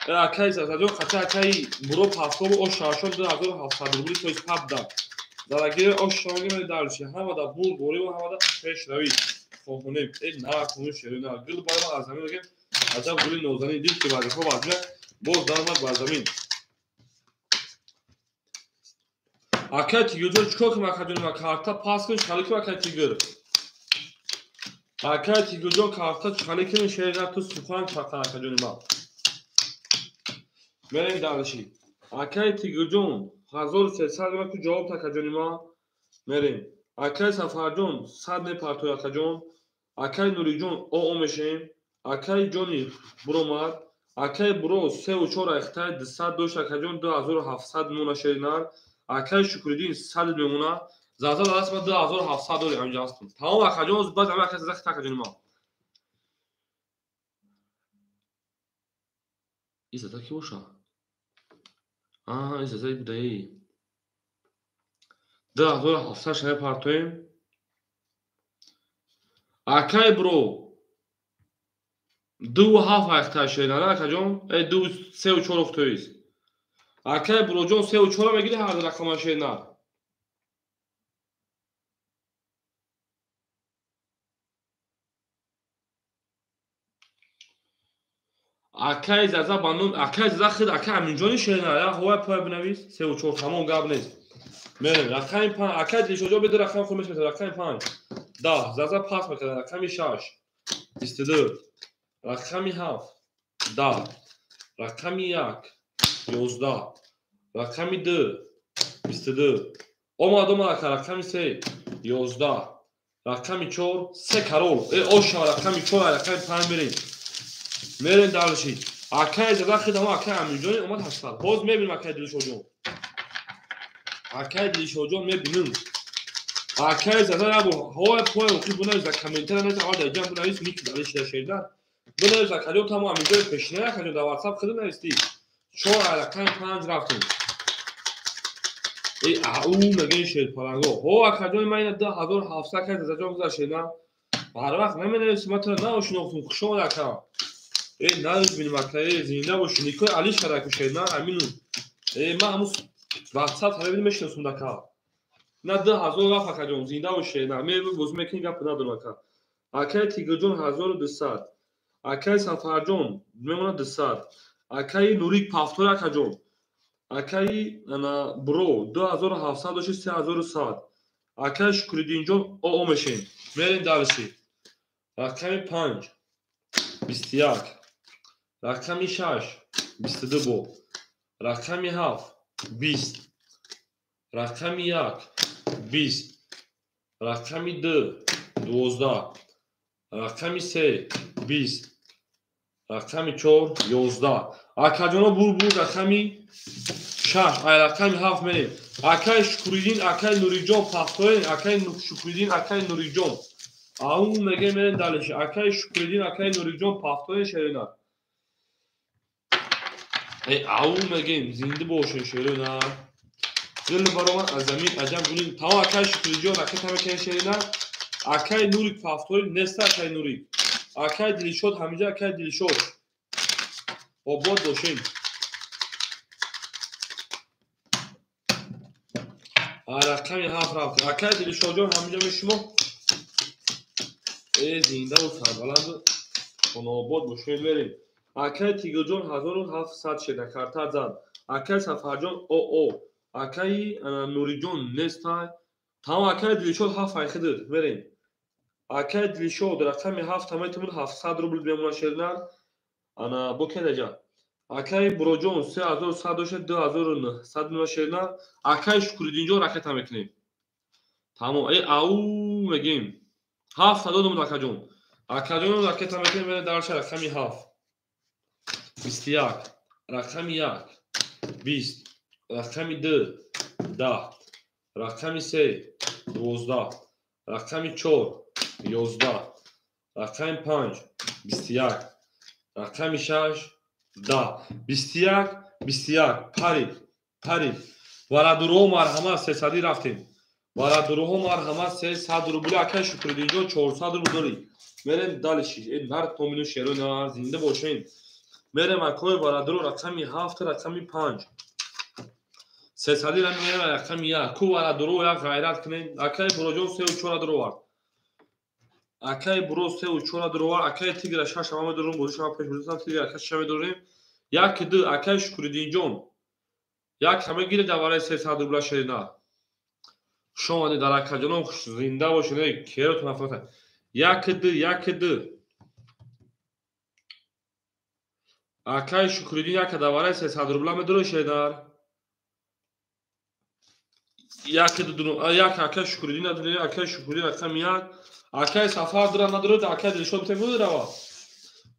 акаи Зазаҷон, хати акаи Буро пастору оша 2700 рубли, то есть пап да. Дарагири оша мегем дальше. Ҳамада бур борив, ҳамада пешравӣ. Хонем, э на куну шерина. Гул барма аз замин мегем. Аҷаб гули нозанин дид ки вазифа вазифа боз даромад бар замин. Акай Тигрҷон, чикор кунам, акаҷон, ма карта пас кун, чиқали кунам, акай Тигр? Акай Тигрҷон, карта чиқали кунем, шерина ту сухан чақан, акаҷони ма. Мерем дальше. Акай Тигрҷон, 1300 ма ку ҷавоб та, акаҷони ма. Мерем. Акай Сафарҷон, 100 мепартои, акаҷон. Акай Нуриҷон, оо мешем. Акай Ҷони буромад. Акай Буро 3 4 айхтай 200 дошт, акаҷон, 2700 мемона шеринар. Акай Шукриддин 100 мемона. Заза даст ма 2700 дори ҳаминҷа ҳастам. Тамом, акаҷон, баъд ҳама акай заза хита, акаҷони ма. И заза ки боша? Аа, и заза будаи. 2700 шая партоем. Акай Бро 2 7 айхтай шеринар, акаҷон. Э, ду 3 4 ухтоист. Акай Буроҷон, 3 4 мегири ҳар рақама шеринар. Акай Заза ба ном акай Заза хид акай Аминҷони шеринар, я ҳовай пой бинавис 3 4, тамом, гап нест. Мерем рақами 5. Акай Дилшоҷон беду рақами худ мешмеса. Рақами 5 10. Заза пас мекарда. Рақами 6 22. Рақами 7 10. Рақами 1 11. Рақами 2 22. Омад, омад, ака. Рақами 3 11. Рақами 4 се карол. Э, оша рақами 4, рақами 5 мерем. Мерем дальше. Акай Заза хид ҳама акай Аминҷони омад 800. Боз мебинем, акай Дилшоҷон. Акай Дилшоҷон, мебинем. Акай Заза ябо ҳовай пой охи бунавис дар комментария навис, аввал дар ҷам бунавис, ник дали шида шерда. Бунавис, акаҷон, тамо Аминҷони пешина, акаҷон, дар WhatsApp хиду нависти. 4 рақами 5 рафтем. Э, ау мегӯи шерпаланго. Ҳо, акаҷони ман ина 2700, акай Зазаҷон гузашт шерда. Ҳар вақт наменависи, ман туро наошинохтум. Хуш омад, ака. Э, намебинем, ака, э, зинда бошӣ. Никои Али шараку шерна, амину. Э, ман ҳамун WhatsApp ҳара мешиносум, ака. На 2000 рафт, акаҷон, зинда бош, шерна. Мебинем, боз мекунӣ, гап надорам, ака. Акай Тигрҷон 1200. Акай Сафарҷон мемонад 200. Акаи Нурик пафтор, акаҷон. Акаи ана Бро 2700 дошти 3100. Акаи Шукриддинҷон оо мешем. Мерем дальше. Рақами 5 21. Рақами 6 22 бо. Рақами 7 20. Рақами 1 20. Рақами 2 12. Рақами 3 20. Рақами 4 11. Акаҷоно, бур бур рақами 6, ай рақами 7 мерем. Акаи Шукриддин, акаи Нуриҷон пахтоен, акаи Шукриддин, акаи Нуриҷон. Ау мегем, мерем дальше. Акаи Шукриддин, акаи Нуриҷон пахтоен, шерина. Э, ау мегем, зинда бошен, шерина. Дил баромад аз замин, аҷаб гули. Тамом, акаи Шукридҷон, ракета мекунем, шерина. Акаи Нурик пафтори неста, акаи Нурик. Акаи Дилшод ҳаминҷа, акаи Дилшод. Обод бошем. Рақами 7 рафт. Акаи Дилшодҷон, ҳаминҷа шумо. Зиндаву сарбаланду хонобод бошед. Мерем. Акай Тигрҷон 1700 шеда карта зад. Акай Сафарҷон оо. Акаи Нуриҷон нестай. Тамом, акаи Дилшод 7 айхидир. Мерем. Акаи Дилшод рақами 7 метавонад 700 рубл бемона шеринар. Ана бо кедаҷа. Акаи Буроҷон 3100 дошад, 2900 мемона шеринар. Акаи Шукриддинҷон ракета мекунем. Тамом. Ау мегем. 7 додум акаҷон. Акаҷон ракета мекунем, мерем дарша рақами 7. 21, рақами 1, 20, рақами 2, 10, рақами 3, 12, рақами 4, 11, рақами 5, 21, рақами 6, 10, 21, 21, парид, парид. Варадуроҳо марҳамат, 300 рафтем. Варадуроҳо марҳамат, 300 рубли. Акай Шукриддинҷон 400 рубл дорӣ. Мерем дальше. Нар томину шеро нар, зинда бошем. Мерем акои варадуро рақами 7, рақами 5. 300 ра мерем рақами 1. Ку варадуро як ғайрат кунем. Акай Буроҷон 3 4 дуровард. Акай Буро 3 4 дуровард. Акай Тигра 6 ама медорем, бозӣ шава пеш бурдам. Тигра ака 6 медорем. 1 2, акай Шукриддинҷон. Як ҳама гире давараи 300 рубла шерина. Хуш омадед дар акаҷонон, зинда бошед. Керотон афрата. 1 2, 1 2. Акай Шукриддин як давараи 300 рубла медоред шеринар. 1 2, як акай Шукриддин надоред, акай Шукриддин рақами 1. Акай Сафар дура надоред, акай Дилшод битем рава.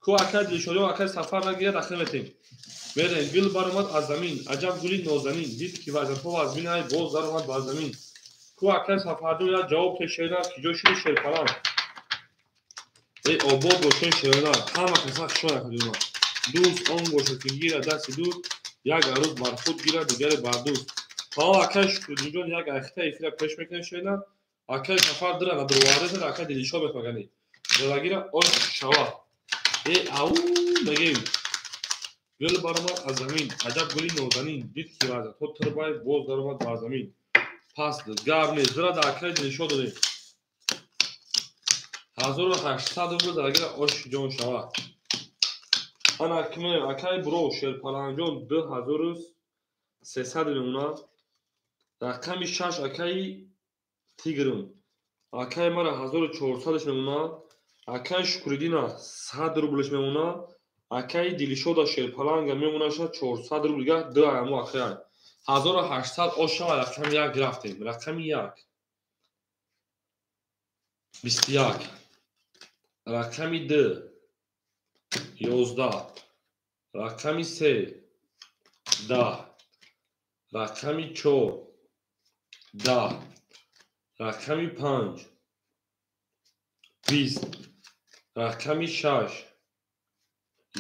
Ку акай Дилшодиён акай Сафар нагирад, ахир метем. Мерем, гул баромад аз замин, аҷаб гули нозанин, дид ки вазифа вазмин ай боз даромад бар замин. Ку акай Сафарҷон як ҷавоб тешеринар, ки ҷо шуди шерпаланг. Обод бошед шеринар, ҳама каса хушо накардима. Дӯст он бошад ки гирад дасти дӯст, як арӯз бар худ гирад, дигаре бар дӯст. Тамом, акай Шукриддинҷон як айхта эфира пеш мекунем шеринар. Акай Сафар дура надуроварда, акай Дилшод метмагани. Долагира ош шава. Ау мегем. Гул баромад аз замин, аҷаб гули нозанин, дид ки вазифа турбай боз даромад бар замин. Пас гап нест, дура да акай Дилшод додем. 1800 рубл даргира ош ҷон шава. Ана кимем, акай Буро Шерпаланҷон 2300 мемонад. Рақами 6 акаи Тигрм. Акай мара 1400 мемонад. Акай Шукриддина 100 рублш мемонад. Акаи Дилшода Шерпаланга мемонад 400 рубл. Ду амо акай. 1800 ош шава, рақами 1 рафтем. Рақами 1. 21. Рақами 2. 11. Рақами 3. 10. Рақами 4. 10. Рақами 5. 20. Рақами 6.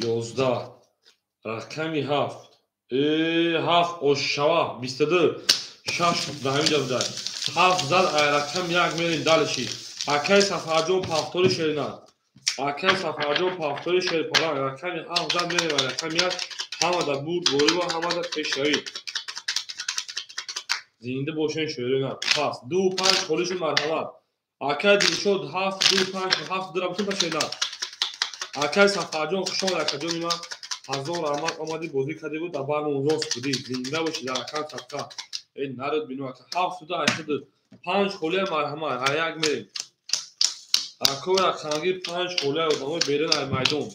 11. Рақами 7. 7 ош шава, 22. 6 дар ҳамин ҷо будай. 7 зад, рақами 1 мерем дальше. Акай Сафарҷон пафтори шерина. Акай Сафарҷон пафтори шерпаланг. Рақами 7 зад мерем, рақами 1. Ҳамада бурд борива, ҳамада пешравӣ. Зинда бошед шерина. Пас 2 5 холишу марҳамат. Акай Дилшод 7 2 5 7 дура бутун шерина. Акай Сафарҷон хуш омад, акаҷони ман. Ҳазор раҳмат, омадӣ бозӣ кардӣ буд, дар бармон рост будӣ. Зинда бошӣ дар акан садқа. Народ бино ака. 7 ду 8 5 холия марҳамат. 1 мерем. Акои рақамгир 5 холия одамои берун ай майдон.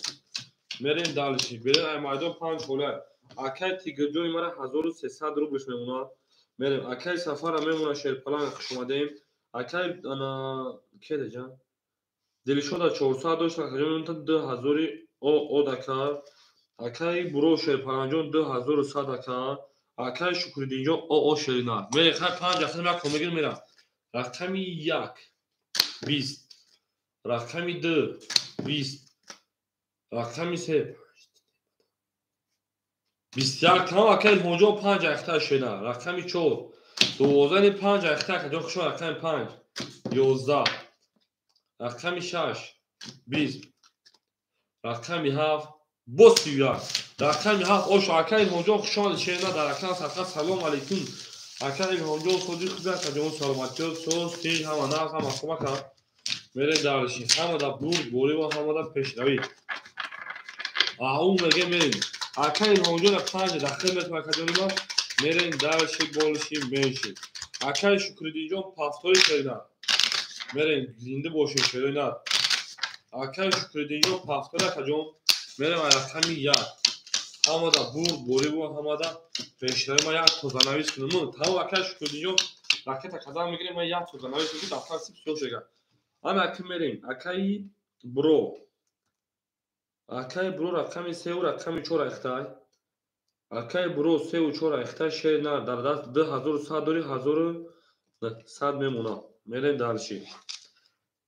Мерем дальше. Берун ай майдон 5 холия. Акай Тигрҷони мара 1300 рублш мемонад. Мерем. Акай Сафара мемонад Шерпаланг, хуш омадем. Акай ана кедаҷан? Дилшода 400 дошт, акаҷон мемонад 2000 од ака. Акай Буро Шерпаланҷон 2100 ака. Акай Шукриддинҷон оо шерина. Мерем, хай 5 рақам як мегирем мерам. Рақами 1 20. Рақами 2 20. Рақами 3 21. Тамом, акай Илҳомҷон 5 айхта шерина. Рақами 4 12 5 айхта акаҷон хуш омад. Рақами 5 11. Рақами 6 20. Рақами 7 боз 31. Рақами 7 ош. Акай Илҳомҷон хуш омадед шерина дар акан садқа. Салом алейкум. Акай Илҳомҷон сози хуби акаҷон, саломатиёт соз тинҷ ҳама нағз ҳама хуб ака. Мерем дальше. Ҳамада бурд борӣ ва ҳамада пешравӣ. Ау меге мерем. Ака Илҳомҷон 5 дақиқа метавонад акаҷони ман. Мерем дальше, больше, меньше. Акаи Шукриддинҷон пафтори шеринар. Мерем зинда бошем шеринар. Акаи Шукриддинҷон пафтори акаҷон. Мерем рақами 1. Ҳамада бурд борӣ ва ҳамада пешравӣ. Ман як тозанавис кунам. Тамом акаи Шукриддинҷон ракета қадам мегирем, ман як тозанавис кунам, дафтар сип сиёҳ шега. Ана аки мерем. Акаи Бро. Акаи Бро рақами 3 ва рақами 4 айхтай. Акаи Бро 3 ва 4 айхтай шер на дар даст 2100 дори 1100 мемонад. Мерем дальше.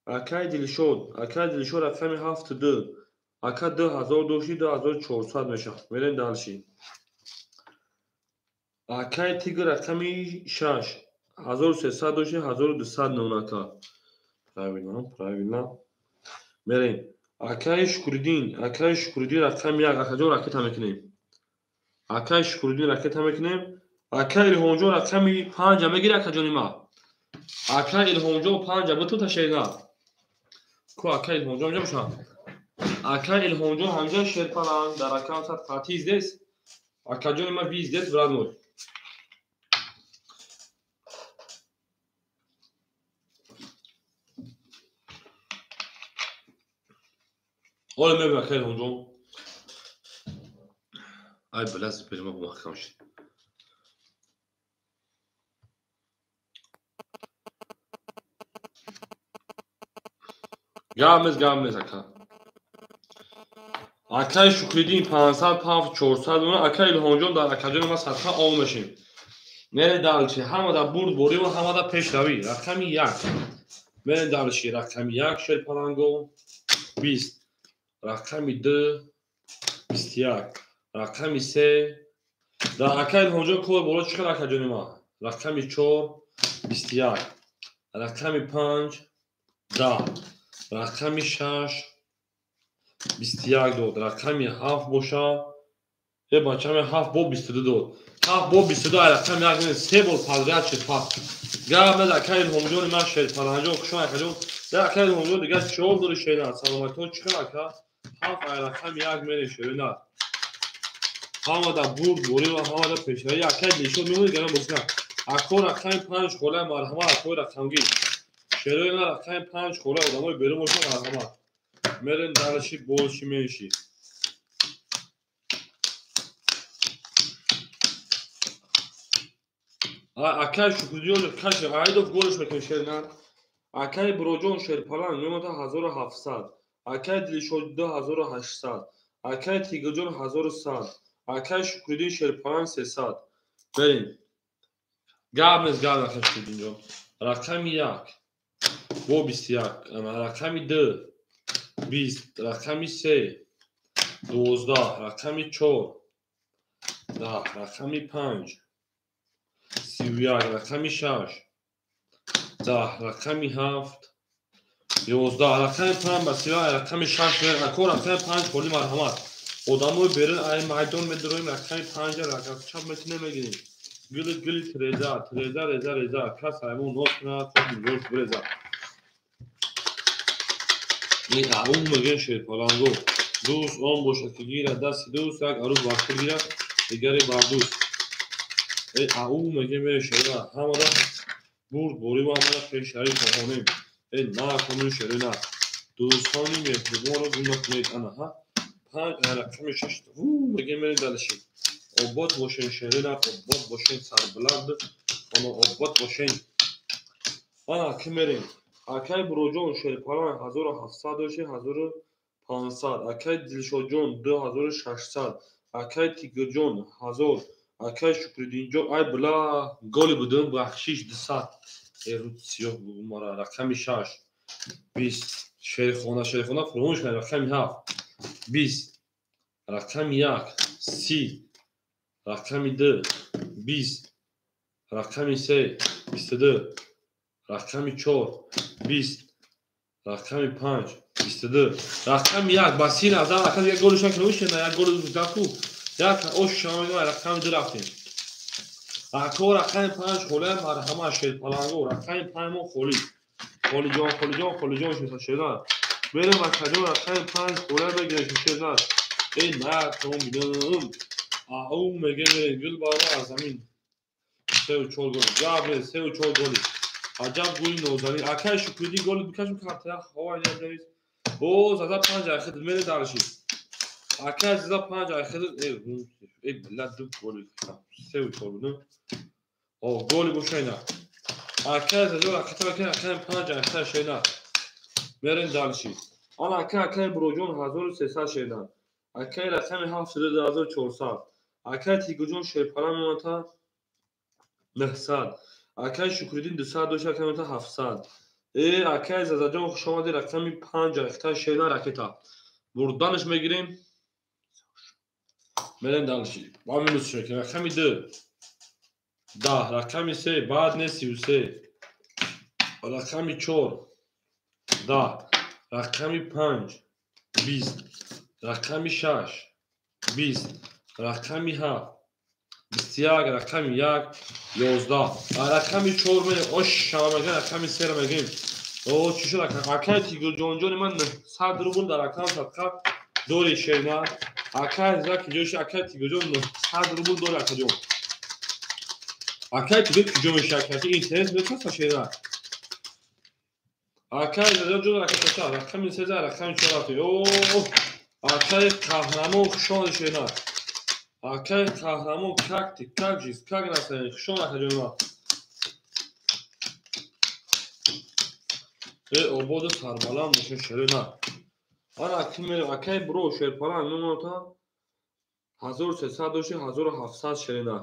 Акаи Дилшод, акаи Дилшод рақами 7 2. Ака 2000 дошти 2400 мешавад. Мерем дальше. Акаи Тигр рақами 6 1300 дошти 1200 мемонад ака. Правильно, правильно. Мерем. Акаи Шукриддин, акаи Шукриддин рақами 1, акаҷон ракета мекунем. Акаи Шукриддин ракета мекунем. Акаи Илҳомҷон рақами 5 мегири акаҷони ман. Акаи Илҳомҷон 5 бутун ташерина. Ку акаи Илҳомҷон ҷо бошад. Акаи Илҳомҷон ҳамҷа шерпаланг дар рақам 100 қатъи здесь. Акаҷони ман ви здесь брат мой. Оле мебинам акаи Илҳомҷон. Ай била зиперима бо маҳкам шуд. Гап нест, гап нест ака. Акаи Шукриддин 500, 5, 400 мемонад. Акаи Илҳомҷон дар акаҷони ман садқа ов мешем. Мерем дальше. Ҳамада бурд борӣ ва ҳамада пешравӣ. Рақами 1. Мерем дальше. Рақами 1 шерпаланго 20. Рақами 2 21. Рақами 3 дар акаи Илҳомҷон кор боло чӣ қадар акаҷони ман? Рақами 4 21. Рақами 5 10. Рақами 6 21 дод. Рақами 7 боша. Бачами 7 бо 22 дод. 7 бо 22 ай рақами 1 се бор подряд шуд пас. Гап наз акаи Илҳомҷони ман шерпаланҷон хушон акаҷон. Дар акаи Илҳомҷон дигар чор дори шеринар. Саломатиҳо чӣ қадар ака? 7 ай рақами 1 мерем шеринар. Ҳамада бурд борӣ ва ҳамада пешравӣ. Акаи Дилшод мемонед гарам бозикан. Ако рақами 5 хола марҳамат акои рақамгир. Шерои на рақами 5 хола одамои берун бошанд марҳамат. Мерем дальше больше меньше. Акаи Шукриддин каш Айдов голш мекунем шеринар. Акаи Буроҷон шерпаланг мемонад 1700. Акаи Дилшод 2800. Акаи Тигрҷон 1100. Акаи Шукриддин шерпаланг 300. Берем. Гап нест, гап акаи Шукриддинҷон. Рақами 1 бо 21, рақами 2 20, рақами 3 12, рақами 4 10, рақами 5 31, рақами 6 10, рақами 7 11, рақами 5 ба 31, рақами 6 ако рақами 5 холи марҳамат. Одамои берун ай майдон медуроем рақами 5 рақам чап метунем мегирем. Гили гили треза, треза реза реза, кас аймон нос кунад, хоб нигоҳ буреза. Ин аум мегӯян шерпаланго. Дӯст он бошад ки гирад дасти дӯст, як арӯз бар худ гирад, дигаре бар дӯст. Аум мегӯян мере шерина. Ҳамада бурд борӣ ва ҳамада пешравӣ хоҳонем. На комил шерина. Дӯстони меҳрубонро гум накунед. Ана ҳа. 5 рақами 6 ву мегӯян мерем дальше. Обод бошен шерина, обод бошен сарбаланд, ана обод бошен. Ана ки мерем. Акаи Буроҷон шерпаланг 1700 дошти 1500. Акаи Дилшодҷон 2600. Акаи Тигрҷон 1000. Акаи Шукриддинҷон ай била голи будум бахшиш 200. Руд сиёҳ мара рақами 6 20. Шерхона, шерхона фуромӯш кунед рақами 7 20. Рақами 1 30. Рақами 2 20. Рақами 3 22. Рақами 4 20. Рақами 5 22. Рақами 1 ба 30 назар рақами як голиш накунед, як гол заку. Як ош шама рақами 2 рафтем. Ако рақами 5 холе марҳамат шерпаланго рақами 5 мо холӣ. Холиҷон, Холиҷон, Холиҷон шернар. Мерем акаҷон рақами 5 хола мегирем шернар. Эй на том бинам. Ау мегем гул бара аз замин. 3 4 гол. Габре 3 4 гол. Аҷаб гули нозанин. Акай Шукриддин голи бикашм картая ҳавай набинавис. О зада 5 айхид мере дарши. Акай зада 5 айхид эй била ду голи. 3 4 буд. О голи бошайна. Акай зада ракета акай 5 айхид шена. Мерем дарши. Ана акай акай Буроҷон 1300 шена. Акай рақами 7 2400. Акай Тигуҷон шерпара мемонад 900. Акай Шукриддин 200 дошт, акай мемонад 700. Э акай Зазаҷон хуш омадӣ, рақами 5 ракета шена ракета. Бурданаш мегирем. Мерем дальше. Ба минус шуд. Рақами 2 10, рақами 3 баъд не 33. Рақами 4 10, рақами 5 20, рақами 6 20, рақами 7 21, рақами 1 11. Рақами 4 мерем. Ош шава мегем, рақами 3 мегем. О чӣ шуд акай Тигурҷонҷони ман 900 рубл дар рақам садқа дори шена. Акай зак ҷош акай Тигурҷон 900 рубл дори акаҷон. Акай Тигур куҷо меша акай интерес мекунад шена. Акай Зазаҷон ракета рақами 3 рақами 4 рафт. О акай қаҳрамон хушон шена. Акай қаҳрамон как ты, как жизнь, как настроение, хушон акаҷон ма. Э ободу сарбаланд бошен шерена. Ана ки мерем акай бро шерпара мемонад 1300 дошти 1700 шерена.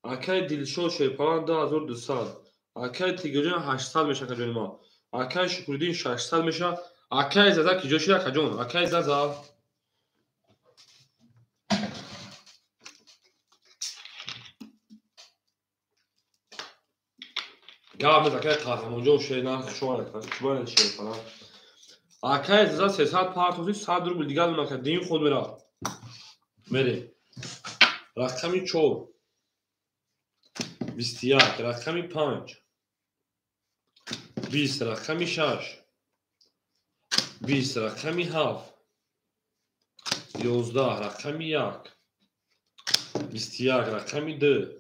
Акай Дилшод шерпара 2200. Акай Тигурҷон 800 меша акаҷони ма. Акай Шукриддин 600 меша. Акай Заза ки ҷо шид акаҷон? Акай Заза гап нест акай қаҳрамонҷон шена хушомад акай шерпара. Акай Заза 300 партоси 100 рубл дигар ака дин худ мера. Мерем. Рақами 4 21, рақами 5 20, рақами 6 20, рақами 7 11, рақами 1 21, рақами 2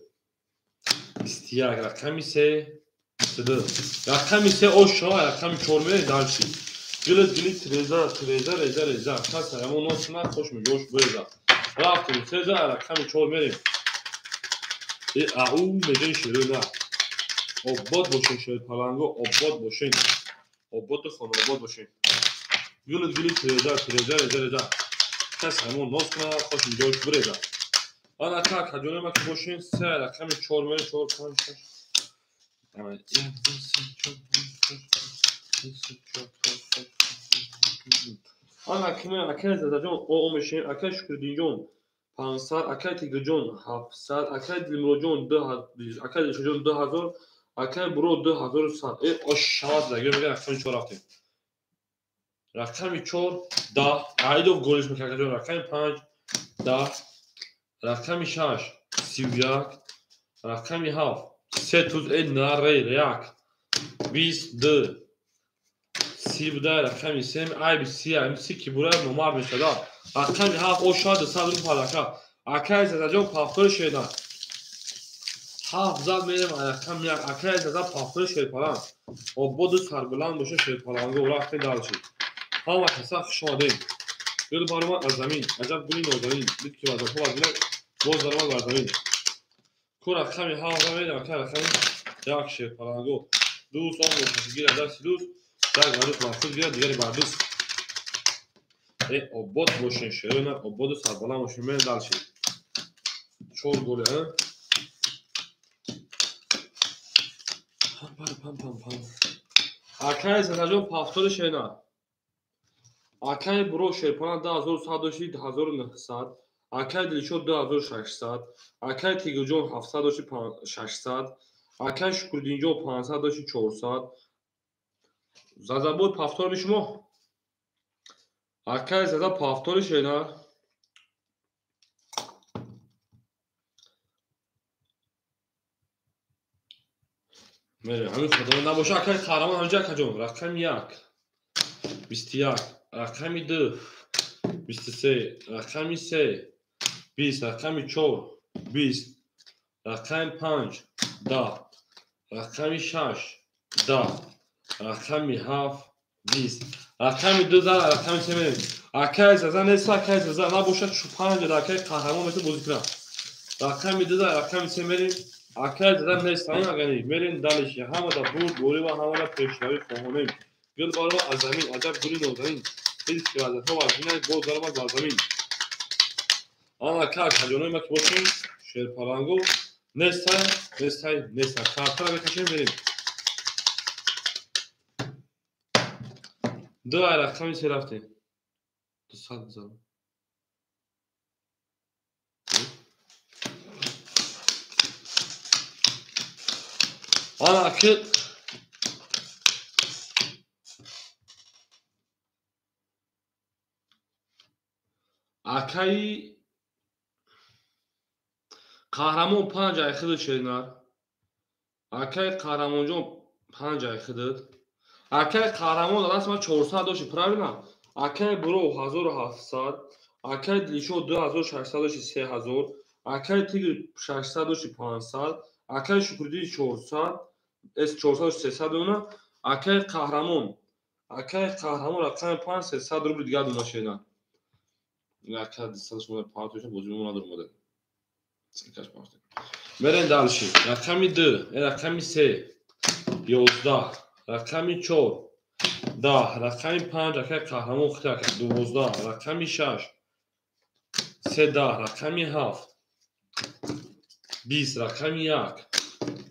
21, рақами 3 22. Рақами 3 ошо, рақами 4 мерем дальше. Гилит гилит реза реза реза реза. Каса ҳамон носна хош меҷош бреза. Рафтем 3 рақами 4 мерем. Э ау мегем шерена. Обод бошен шерпаланго, обод бошен. Обод хона обод бошен. Гилит гилит реза реза реза реза. Каса ҳамон носна хош меҷош бреза. Ана ка каҷоне ма ки бошен 3 рақами 4 мерем 4 5 6 1 2 3 4 5 6 7 8 9. Ана киме акай Зазаҷон о мешем, акай Шукриддинҷон 500, акай Тигурҷон 700, акай Дилмуроҷон 2000, акай Дилшодҷон 2000, акай Буро 2100. Э ош шавад загир мегӯяд рақами 4 рафтем. Рақами 4 10, Аидов голиш мекунад акаҷон, рақами 5 10, рақами 6 31, рақами 7 3 туз э наре 1 22 30 буда рақами 3 айби 30 айби 30 ки бура номар мешада. Рақами 7 о шад 100 рубл парака. Акай Зазаҷон пафтори шена. 7 зад мерем рақами 1. Акай Заза пафтори шерпаланг. Ободу сарбаланд боша шерпаланго рафтем дальше. Ҳама каса хуш омадем. Гул баромад аз замин. Аҷаб гули нозанин. Дид ки вазифа вазина боз даромад бар замин. Ку рақами 7 мерем акай рақами 1 шерпаланго. Дӯст он боша гира дасти дӯст. Так, валют махсус гирад, дигари бардӯст. Э, обод бошен, шерона, ободу сарбаланд бошен, мерем дальше. 4 голи, а? Пам пам пам пам. Акай Зазаҷон пафтори шена. Акай Буро шерпана 2100 дошти 1900, акай Дилшод 2600, акай Тигурҷон 700 дошти 600, акай Шукриддинҷон 500 дошти 400. Зазабой пафтори шумо. Акай Заза пафтори шена. Мерем, ҳамин худо набоша акай қаҳрамон ҳамҷа акаҷон. Рақами 1 21, рақами 2 23, рақами 3 20, рақами 4 20, рақами 5 10, рақами 6 10, рақами 7 20, рақами 2 за рақами 3 мерем. Акай заза нест, акай заза набоша 5 акай қаҳрамон метавон бозӣ кунад. Рақами 2 за рақами 3 мерем. Акай заза нест, агани мерем далиши. Ҳамада бурд борӣ ва ҳамада пешравӣ хоҳонем. Гул барова аз замин, аҷаб гули нозанин. Ҳеҷ ки вазифа вазинай боз даромад бар замин. Ана ка акаҷонои ма ки бошем, шерпалангу нестай, нестай, нестай. Картара мекашем, мерем. 2 ай рақами 3 рафтем. 200 зад. Ана ки акаи қаҳрамон 5 ай худат шеринар. Акаи қаҳрамонҷон 5 ай худат. Акаи қаҳрамон даст ман 400 дошти, правильно? Акаи Буро 1700, акаи Дилшод 2600 дошти 3000, акаи Тигр 600 дошти 500, акаи Шукриддин 400, с 400 дошти 300 дона, акаи қаҳрамон рақами 5 300 рубли дигар дона шеринар. Ака 200 шумо партоша бозӣ мо надорум мода. Силкаш партош. Мерем дальше. Рақами 2, рақами 3 11, рақами 4 10, рақами 5 акаи қаҳрамон хит ака 12, рақами 6 3 10, рақами 7 20, рақами 1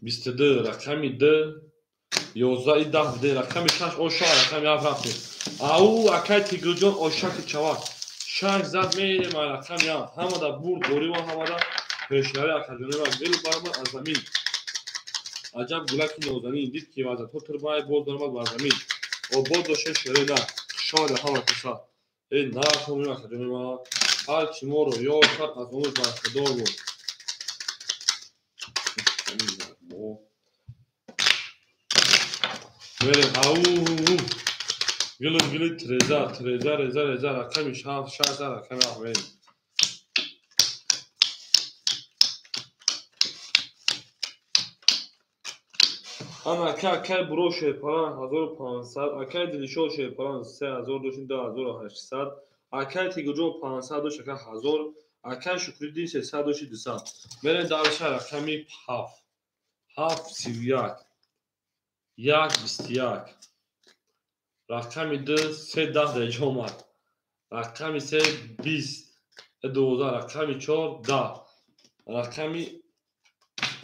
22, рақами 2 11 10 2, рақами 6 оша, рақами 7 рафтем. Ау акаи Тигрҷон ошаки чавак. 6 зад мерем ай рақами 7. Ҳамада бурд борӣ ва ҳамада пешравӣ акаҷони ва гул баромад аз замин. Аҷаб гулаки нозанин дид ки вазатҳо турбай боз даромад бар замин. Обод доша шере на шода ҳама каса. Эй нархони акаҷони ма ҳар ки моро ёр кард аз омӯз бархудор буд. Мерем ау гулу гули треза треза реза реза рақами 7 6 рақами 7 мерем. Ана ака акаи Буро шерпалан 1500, акаи Дилшод шерпалан 3000 дошт 2800, акаи Тигрҷон 500 дошт ака 1000, акаи Шукриддин 300 дошт 200. Мерем дальше рақами 7 7 31 1 21, рақами 2 3 10 деҷа омад, рақами 3 20 12, рақами 4 10, рақами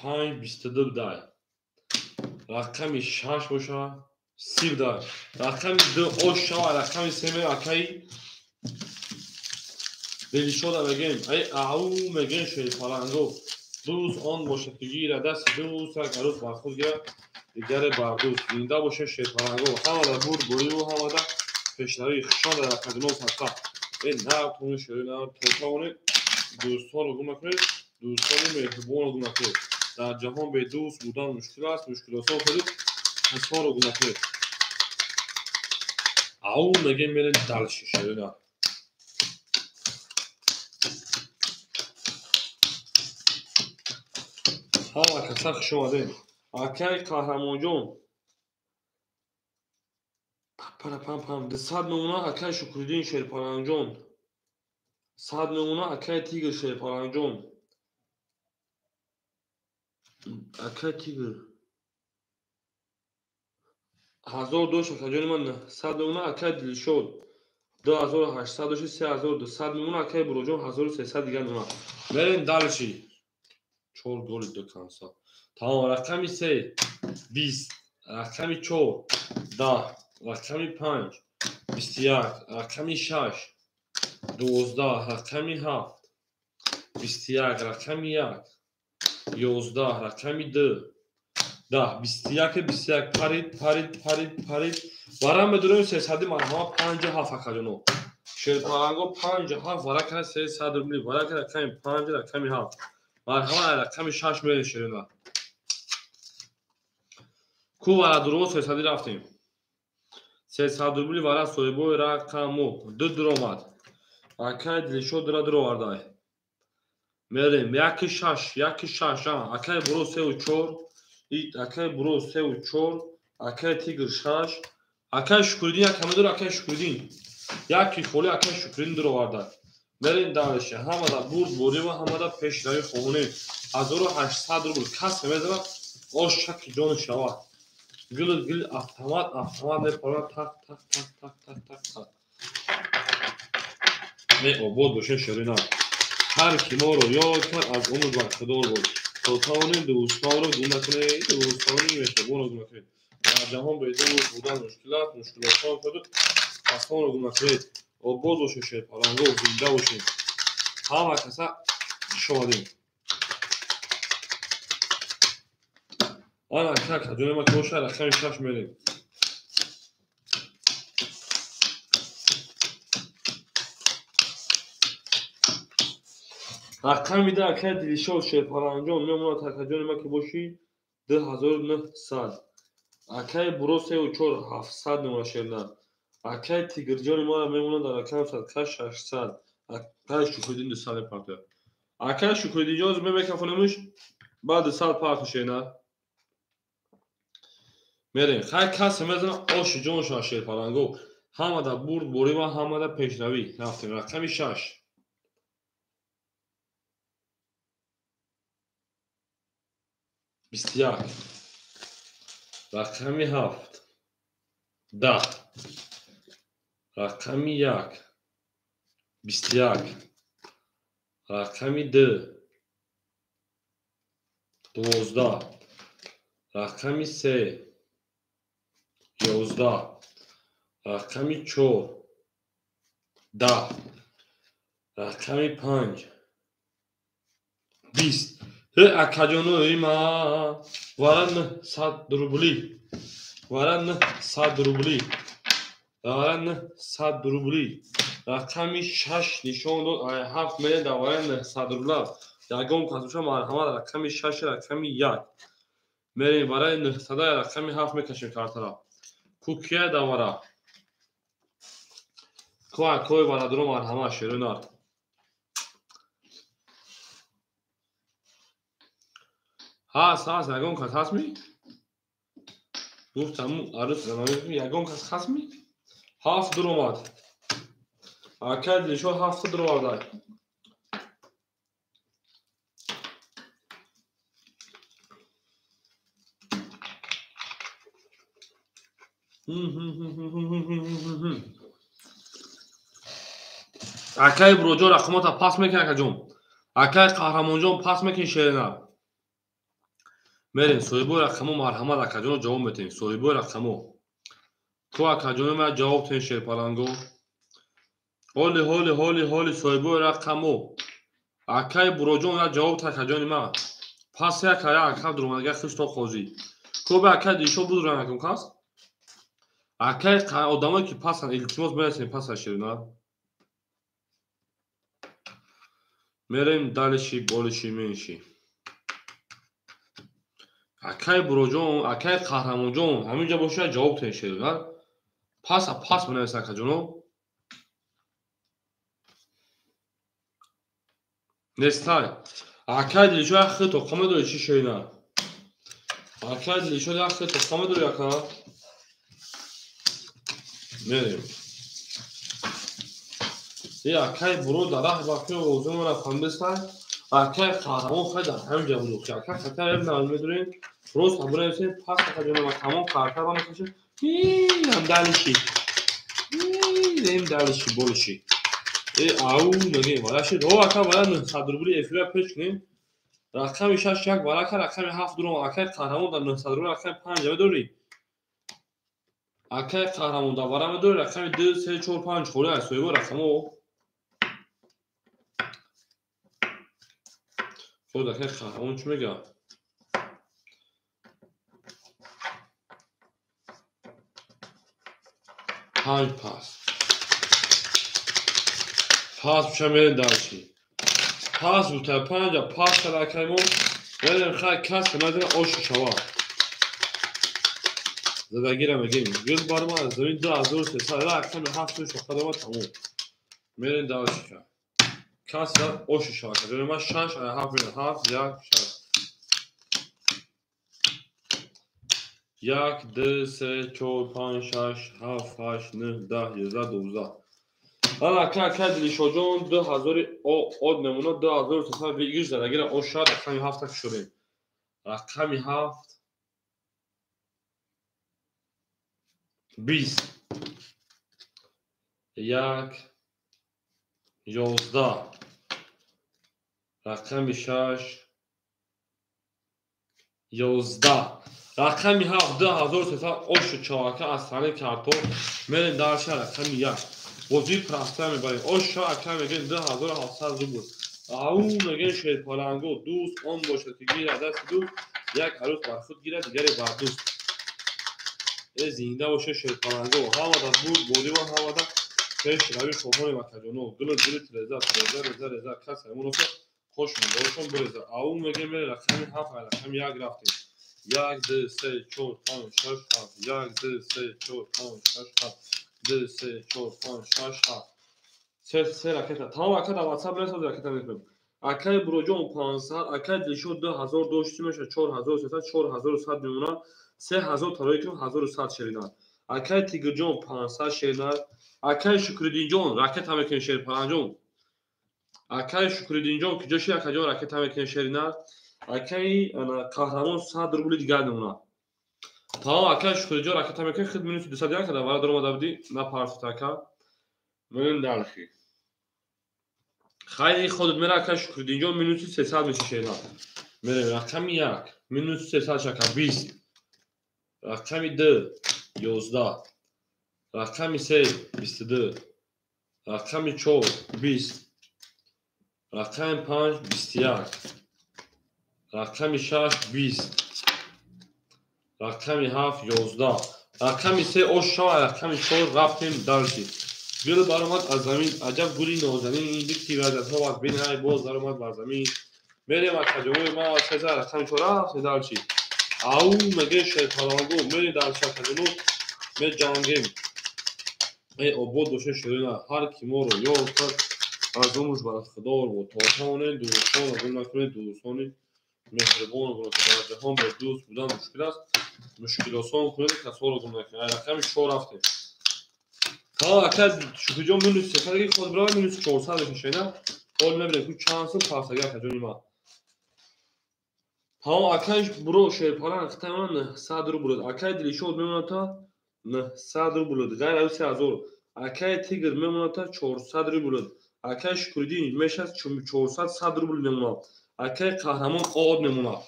5 22 дай, рақами 6 боша 30 дай, рақами 2 ош шава, рақами 3 ме акаи Дилшода мегем, ай ау мегем шерпаланго. Дӯст он бошад ки гирад дасти дӯст, як арӯс бар худ гирад дигаре бар дӯст. Зинда боша шерпаланго. Ҳамада бурд борӣ ва ҳамада пешравӣ хушон дар акаҷонон садқа. Э натони шери на то тавонед дӯстонро гум накунед, дӯстони меҳрубонро гум накунед. Дар ҷаҳон бе дӯст будан мушкил аст, мушкилосон худед касонро гум накунед. Ау мегем мерем дальше шерина. Ҳама каса хуш омадем. Акаи қаҳрамонҷон пам 200 намуна акаи Шукриддин шерпаланҷон, 100 намуна акаи Тигр шерпаланҷон, акаи Тигр 1000 дошт акаҷони ман 100 намуна акаи Дилшод 2800 дошт 3200 намуна акаи Буроҷон 1300 дигар намуна. Мерем дальше. 4 голи 2 канса. Тамом, рақами 3 20, рақами 4 10, рақами 5 21, рақами 6 12, рақами 7 21, рақами 1 11, рақами 2 10, 21 21 парид парид парид парид. Варам медурем 300 марҳама 5 7 акаҷоно. Шерпаланго 5 7 варака 300 рубли, варака рақами 5 рақами 7. Марҳама рақами 6 мерем шерина. Ку варадурво сесадӣ рафтем. 300 рубли вара соҳибои рақамо. Ду дуромад. Акай Дилшод дура дуровардай. Мерем. 1-6, 1-6. Акай буро 3-4. Акай буро 3-4. Акай Тигр 6. Акай Шукриддин як ҳама дур, акай Шукриддин. Яки холи акай Шукриддин дуровардай. Мерем дальше. Ҳамада бурд борӣ ва ҳамада пешравӣ хоҳонем. 1800 рубл. Кас мезанад, ош шаки ҷони шавад. Гул гул автомат автомат мепарад, так так так так так так так. Не обод бошед ширина. Ҳар ки моро ёд кард аз умр бархудор буд. То тавонем дӯстонро гум накунед, дӯстони меҳрубонро гум накунед. Дар ҷаҳон бедор будан мушкил аст, мушкилотҳо худ касонро гум накунед. Обод бошед шерпаланго, зинда бошед. Ҳама каса хуш омадем. Ана как ҷони ма ки бошад, рақами 6 мерем. Рақами 2 акай Дилшод шерпаланҷон мемонад, акаҷони ма ки бошӣ 2900. Акай буро 3-4 700 мемонад шерна. Акай Тигрҷони мара мемонад дар рақами 600. Акай Шукриддин 200 мепартояд. Акай Шукриддинҷон мемекафонемш, баъд 200 парту шерна. Мерем. Хай касе мезанад оши ҷон шавад шерпаланго. Ҳамада бурд борӣ ва ҳамада пешравӣ. Рафтем. Рақами 6. 21. Рақами 7. 10. Рақами 1. 21. Рақами 2. 12. Рақами 3. 11. Рақами 4. 10. Рақами 5. 20. Акаҷонои ма вара 900 рубли. Вара 900 рубли. Вара 900 рубли. Рақами 6 нишон дод. 7 миллион дар вара 900 рубла. Ягон кас боша марҳамат рақами 6, рақами 1. Мерем барои 900 рақами 7 мекашем картара. Кукия давара. Кой кой варадро марҳамат шерунар. Ҳаст, ҳаст, ягон кас ҳаст ми? Гуфтам арӯс замон ягон кас ҳаст ми? 7 дуромад. Акай Дилшод 7 дуровардай. Акай Буроҷон рақамота пас мекунӣ акаҷон. Акай Қаҳрамонҷон пас мекунӣ шерина. Мерем соҳибои рақамо марҳамат акаҷонро ҷавоб метиҳем. Соҳибои рақамо. Ку акаҷоно ма ҷавоб тиҳем шерпаланго. Ҳоли ҳоли ҳоли ҳоли соҳибои рақамо. Акай Буроҷон я ҷавоб та акаҷони ма. Пас як ая ака дуромадага хишто қозӣ. Ку бе акай Дилшод будуран акун кас? Акай одамое ки пасанд илтимос мерасем паса шерина. Мерем далиши болиши менши. Акай Буроҷон, акай Қаҳрамонҷон ҳаминҷа бошад ҷавоб тиҳем шерина. Паса пас менависанд акаҷоно. Нестай. Акай Дилшод як хел тоқа медорӣ чӣ шерина? Акай Дилшод як хел тоқа медорӣ ака? Мерем. Акай Буро дар раҳ вақти овозои мара фаҳмидастай. Акай Қаҳрамон хай дар ҳамин ҷа буд. Акай хатар еб намедорем. Рост бинависем пас акаҷоно ма тамом карта ба мекашем. Ам далиши. Ем далиши болиши. Ау мегем вараши. О ака вара 900 рубли эфира пеш кунем. Рақами 6 як варака, рақами 7 дуром. Акай Қаҳрамон дар 900 рубли рақами 5 медорӣ. Акай Қаҳрамон дар вара медорӣ рақами 2 3 4 5 холӣ аст соҳибои рақамо. Худ акай Қаҳрамон чӣ мегӯяд? 5 пас. Пас бошад мерем дальше. Пас бута 5 пас кард акай мо. Мерем хай кас ки назанад оши шавад. Задагира мегем. Гул баромад аз замин 2300 рақами 7 шоха дома тамом. Мерем дальше. Кас оши шава. Ҷони ман 6 7 мерем. 7 1 6. 1 2 3 4 5 6 7 8 9 10 11 12. Ана ака Дилшоҷон 2000 од мемона 2300 вигир задагира оша рақами 7 кушодем. Рақами 7 20 1 11 рақами 6 11 рақами 7 2300 ошу чорака аз сани картоф мерем дарша рақами 1 бозии простая мебарем. Оша ака мегем 2700 рубл. Ау мегем шерпаланго дӯст он бошад ки гирад дасти дӯст, як арӯс бар худ гирад, дигаре бар дӯст. Э зинда боша шерпаланго, ҳамада бурд борива, ҳамада пеш рави хоҳони макаҷоно. Гулу гулу треза треза реза реза кас ҳамонока хош мондаошон биреза. Ау мегем мере рақами 7 рақами 1 рафтем. 1 2 3 4 5 6 7 1 2 3 4 5 6 7 2 3 4 5 6 7 3 3 ракета. Тамом ака дар WhatsApp расад ракета мекунем. Акаи Буроҷон 500, акаи Дилшод 2000 дошти меша 4300 4100 мемонад. 3000 тарои кунем 1100 шеринад. Акаи Тигрҷон 500 шеринад. Акаи Шукриддинҷон ракета мекунем шерпаланҷон. Акаи Шукриддинҷон куҷо ши акаҷон ракета мекунем шеринад. Акаи Қаҳрамон 100 рубли дигар мемонад. Тамом акаи Шукриддинҷон ракета мекунем худ минути 201 када вара даромада будӣ напарсуд ака. Мерем дальше. Хайри худат мера акаи Шукриддинҷон минути 300 меши шеринад. Мерем рақами 1 минути 300 шака 20 рақами 2 11 рақами 3 22 рақами 4 20 рақами 5 21 рақами 6 20 рақами 7 11 рақами 3 ош шава рақами 4 рафтем дальше. Гул баромад аз замин аҷаб гули нозанин ин дикти вазатҳо аз бин ҳай боз даромад бар замин. Мерем акаҷои ма сеза рақами 4 рафтем дальше. Ау меге шерпаланго мерем дальше акаҷоно меҷангем. Э обод боше ширина ҳар ки моро ёд кард аз умрш бар худор бод. То тавонем дӯстонро гум накунед, дӯстони меҳрибон дар ҷаҳон бе дӯст будан мушкил аст. Мушкилосон кунед касоро гум накунед. Рақами 4 рафтем. Та ака Шукриҷон минус 300 ки худ бирава минус 400 меша шена. Ҳол мебинем ку чанд сум пасага акаҷони ман. Тамом акай буро шерпалан қитаймона 900 рубл. Акай Дилшод мемонад та 900 рубл. Ғайр аз 3000. Акай Тигр мемонад та 400 рубл. Акай Шукриддин мешад 400 100 рубл мемонад. Акай Қаҳрамон од мемонад.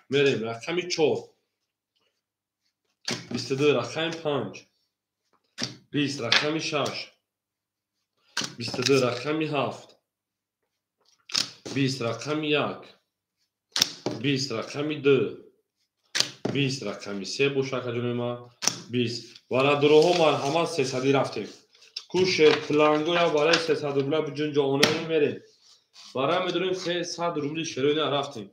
Мерем рақами 4 22 рақами 5 20 рақами 6 22 рақами 7 20 рақами 1 20 рақами 2 20 рақами 3 боша акаҷони ман 20 варадуроҳо марҳамат 300 рафтем. Ку шерпаланго я барои 300 рубла биҷунҷоона мерем. Барои медорем 300 рубли шероина рафтем.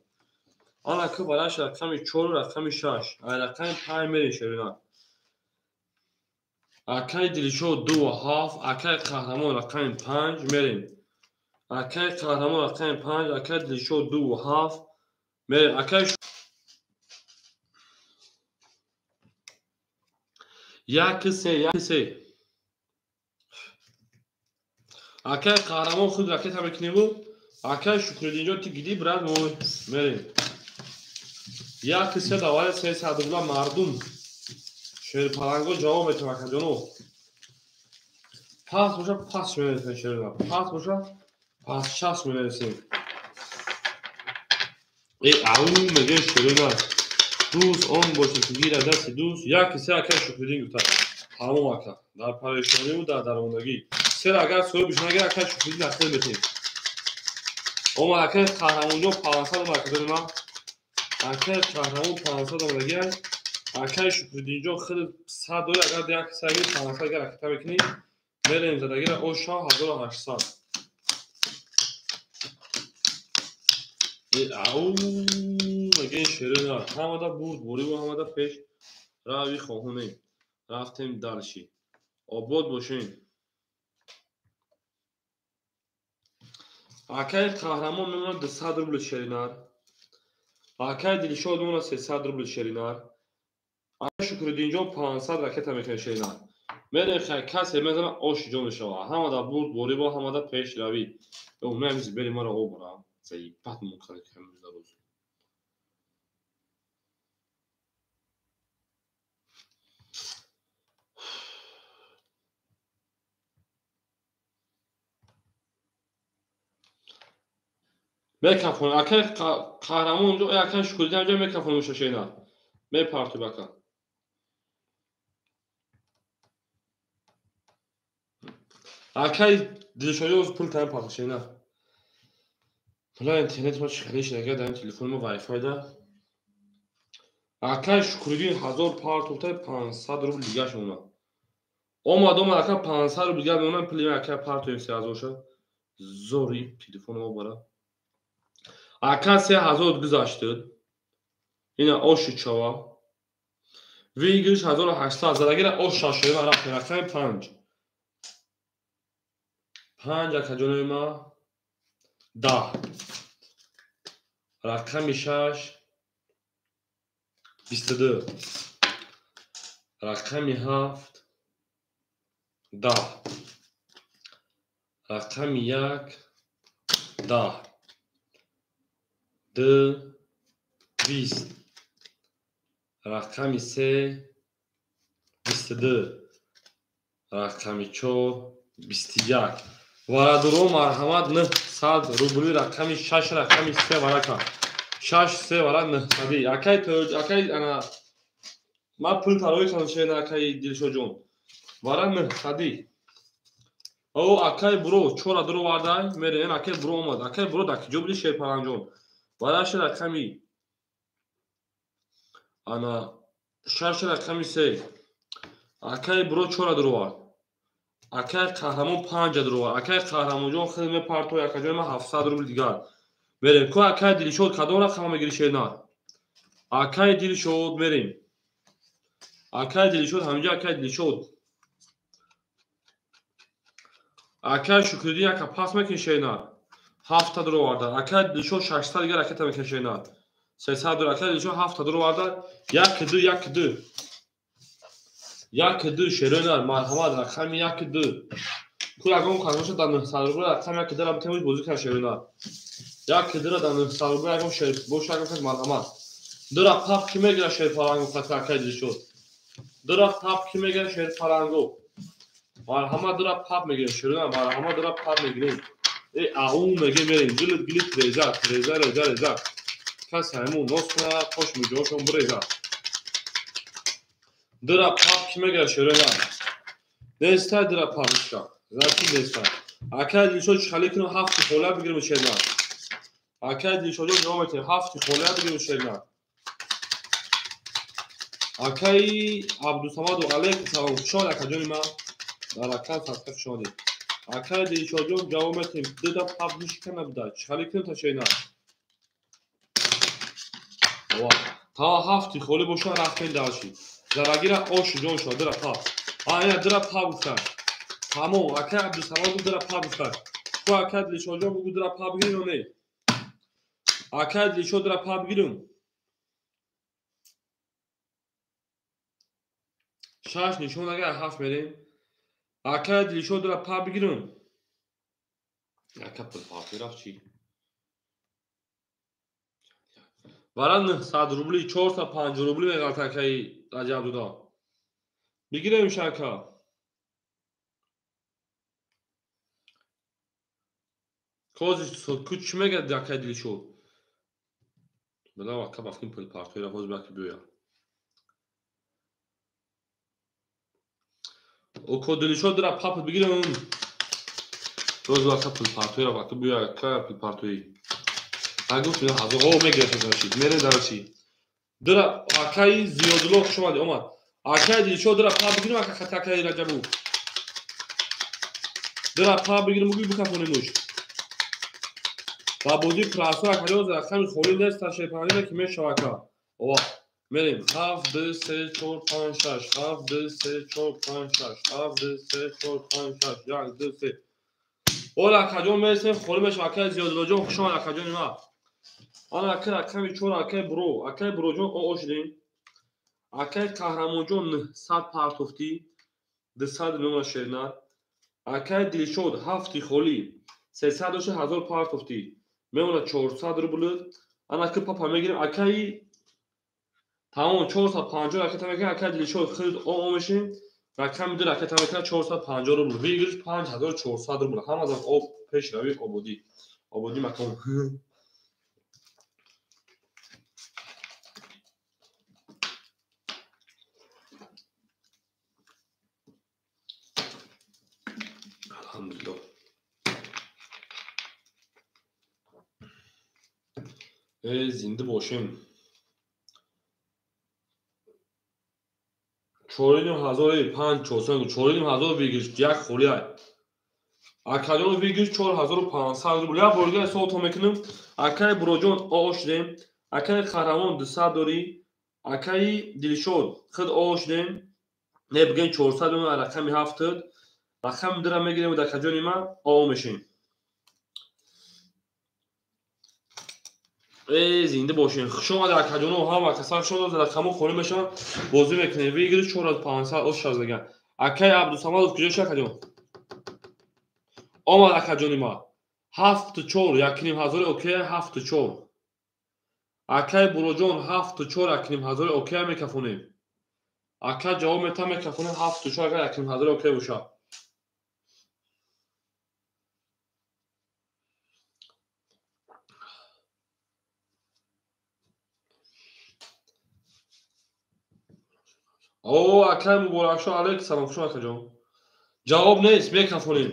Ана ку бараш рақами 4 рақами 6 ай рақами 5 мерем шероина. Акаи Дилшод 2 7 акаи Қаҳрамон рақами 5 мерем. Акаи Қаҳрамон рақами 5 акаи Дилшод 2 7 мерем. Акаи 1 3 1 3 акаи Қаҳрамон худ ракета мекуневу акаи Шукриддинҷон ти гиди брат мой мерем. 1 3 давари 300 рубла мардум шерпаланго ҷавоб метавон акаҷоно. Пас боша пас менависем шерина. Пас боша пас шаш менависем. Э ау меге шерина. Дӯст он бошад ки гирад дасти дӯст. 1 3 акаи Шукриддин гуфта. Тамом ака. Дар парешониву дар дармондагӣ. Сер агар соҳибиш нагирад акаи Шукриддин ахир метем. Омад акаи Қаҳрамонҷон 500 омад акаҷони ман. Акаи Қаҳрамон 500 омадагӣ. Акаи Шукриддинҷон худ 100 дорӣ агар як саги 500 агар ракета мекунӣ мерем задагира оша 1800. Э ау меге шерина ҳамада бурд бориву ҳамада пеш Рави хоҳонем. Рафтем дальше. Обод бошем. Акай Қаҳрамон мемонад 200 рубл шеринар. Акай Дилшод мемонад 300 рубл шеринар. Акай Шукриддинҷон 500 ракета мекунад шеринар. Мерем хай касе мезана оши ҷон мешава. Ҳамада бурд борибо, ҳамада пешравӣ. Мемизи бери маро обра. Заибат мункар камиза рӯз. Мекафон, акай Қаҳрамон ҷо, акай Шукриддин ҷо мекафон меша шеринар. Мепартуб ака. Акай Дилшодиёз пул тайм парту шеринар. Бла интернет ма чӣ хеле шидага дар телефони ма вайфай да. Акай Шукриддин 1000 партуфтай 500 рубл дигаш омад. Омад, омад ака 500 рубл дигар мемонам пули акай партуем 3000 ша. Зори телефон мо бара. Ака 3000 гузаштуд. Ина оши чава. Выигрыш 1800 задагира ош шашои ма рафтем рақами 5. 5 акаҷонои ма 10. Рақами 6 22. Рақами 7 10. Рақами 1 10. 2 20. Рақами 3 22. Рақами 4 21. Варадуро марҳамат 900 рубли рақами 6 рақами 3 варака. 6 3 вара 900. Акай акай ана ма пул тарои кардам шена акай Дилшодҷон. Вара 900. О акай буро 4 дуро вардай мерен акай буро омад. Акай буро дар киҷо буди Шерпаланҷон? Вараши рақами ана 6 рақами 3. Акай буро 4 дуро вард. Акай Қаҳрамон 5 дуро вард. Акай Қаҳрамонҷон хеле мепартой акаҷони ма 700 рубл дигар. Мерем. Ко акай Дилшод кадом рақама мегири шеринар? Акай Дилшод мерем. Акай Дилшод ҳаминҷо акай Дилшод. Акай Шукриддин яка пас мекунӣ шеринар. 7 дуро варда. Акай Дилшод 600 дигар ракета мекунӣ шеринар. 300 дуро акай Дилшод 7 дуро варда. 1 2 1 2. 1 2 шеринар марҳамат рақами 1 2. Ку ягон кас дар 900 рубл рақами 1 2 ра битемуш бозӣ кунад шеринар. 1 2 ра дар 900 рубл ягон шер боша ягон кас марҳамат. 2 ра пап ки мегирад Шерпаланго хатра акай Дилшод. 2 ра пап ки мегирад Шерпаланго. Марҳамат 2 ра пап мегирем шеринар, марҳамат 2 ра пап мегирем. Э аум мегирем мерем гилит гилит реза реза реза реза. Кас ҳамун нос кунад қош муҷоҳошон биреза. 2 ра пап ки мегирад шеринар. Нестай 2 ра пап ишка. Зати нестай. Акай Дилшод чӣ хеле кунам 7 хола бигирем шеринар. Акай Дилшодҷон ҷавоб метиҳем 7 хола бигирем шеринар. Акай Абдусамаду алейкум салом. Хуш омадед акаҷони ман. Дар ракам садқа хуш омадед. Акай Дилшодҷон ҷавоб метиҳем 2 да пап мушка набуда. Чӣ хеле кунем та шеринар? Та 7 холӣ боша рафтем дальше. Зарагира оши ҷон шуд 2 ра пап. А ина 2 ра пап гуфтан. Тамом акай Абдусамад 2 ра пап гуфтан. Ку акай Дилшодҷон бугу 2 ра пап бигирем ё не? Акай Дилшод 2 ра пап бигирем. 6 нишон агар 7 мерем. Акай Дилшод 2 ра пап бигирем. Ака пул партӣ рафт чӣ? Вара 900 рубли 450 рубли меғалта акаи Раҷабдуда. Бигирем шака. Кози ку чӣ мегӯяд акаи Дилшод? Била ака бафтим пул партои рафт ҳозир баки биёя. Око Дилшод 2 ра пап бигирем. Ҳозир ака пул партои рафт ака биёя ака пул партои. Агуфт ҳазор о мегирад дальше. Мерем дальше. 2 ра акаи Зиёдулло хуш омадед омад. Акаи Дилшод 2 ра пап бигирем ака хати акаи Раҷабу. 2 ра пап бигирем угӯй бикафонемуш. Ва бозии прасо акаҷон рақами холӣ нест та шерпаланҷон ки мешава ака. Ова Мерем 7 2 3 4 5 6 7 2 3 4 5 6 7 2 3 4 5 6 1 2 3. Ола акаҷон мересем холӣ мешавад. Акаи Зиёдуллоҷон хуш омад акаҷони ман. Ана акаи рақами 4 акаи Буро. Акаи Буроҷон оо шудем. Акаи Қаҳрамонҷон 900 партофтӣ. 200 мемона шернар. Акаи Дилшод 7 холӣ 300 дошта 1000 партофтӣ. Мемона 400 рубл. Ана ки папа мегирем акаи тамом 450 ракета мекунем. Акаи Дилшод хеле оо мешем. Рақами 2 ракета мекунад 450 рубл. Выигрыш 5400 рубл. Ҳамазан об пешравӣ ободӣ. Ободӣ макон. Алҳамдулиллоҳ. Зинда бошем. 4500 5 400 4500 выигрыш як холӣ ай. Акаҷон выигрыш 4500 рубл. Як бор дигар ҳисобтон мекунем. Акаи Буроҷон оо шудем. Акаи Қаҳрамон 200 дорӣ. Акаи Дилшод худ оо шудем. Не бигем 400 мемонад рақами 7. Рақами 2-ра мегирем ва акаҷони ман оо мешем. Зинда бошем. Хуш омадед акаҷоно, ҳама каса хуш омадед. Рақамҳо холӣ мешаванд. Бозӣ мекунем. Выигрыш 4500 ош шаз дигар. Акаи Абдусамадов куҷо шуд акаҷон? Омад акаҷони ман. 7 4 1500 окей 7 4. Акаи Буроҷон 7 4 1500 окей мекафонем. Ака ҷавоб метам мекафонем 7 4 агар 1500 окей бошад. О, акаи Муборакшо алейкум салом, хуш акаҷон. Ҷавоб нест, мекафонем.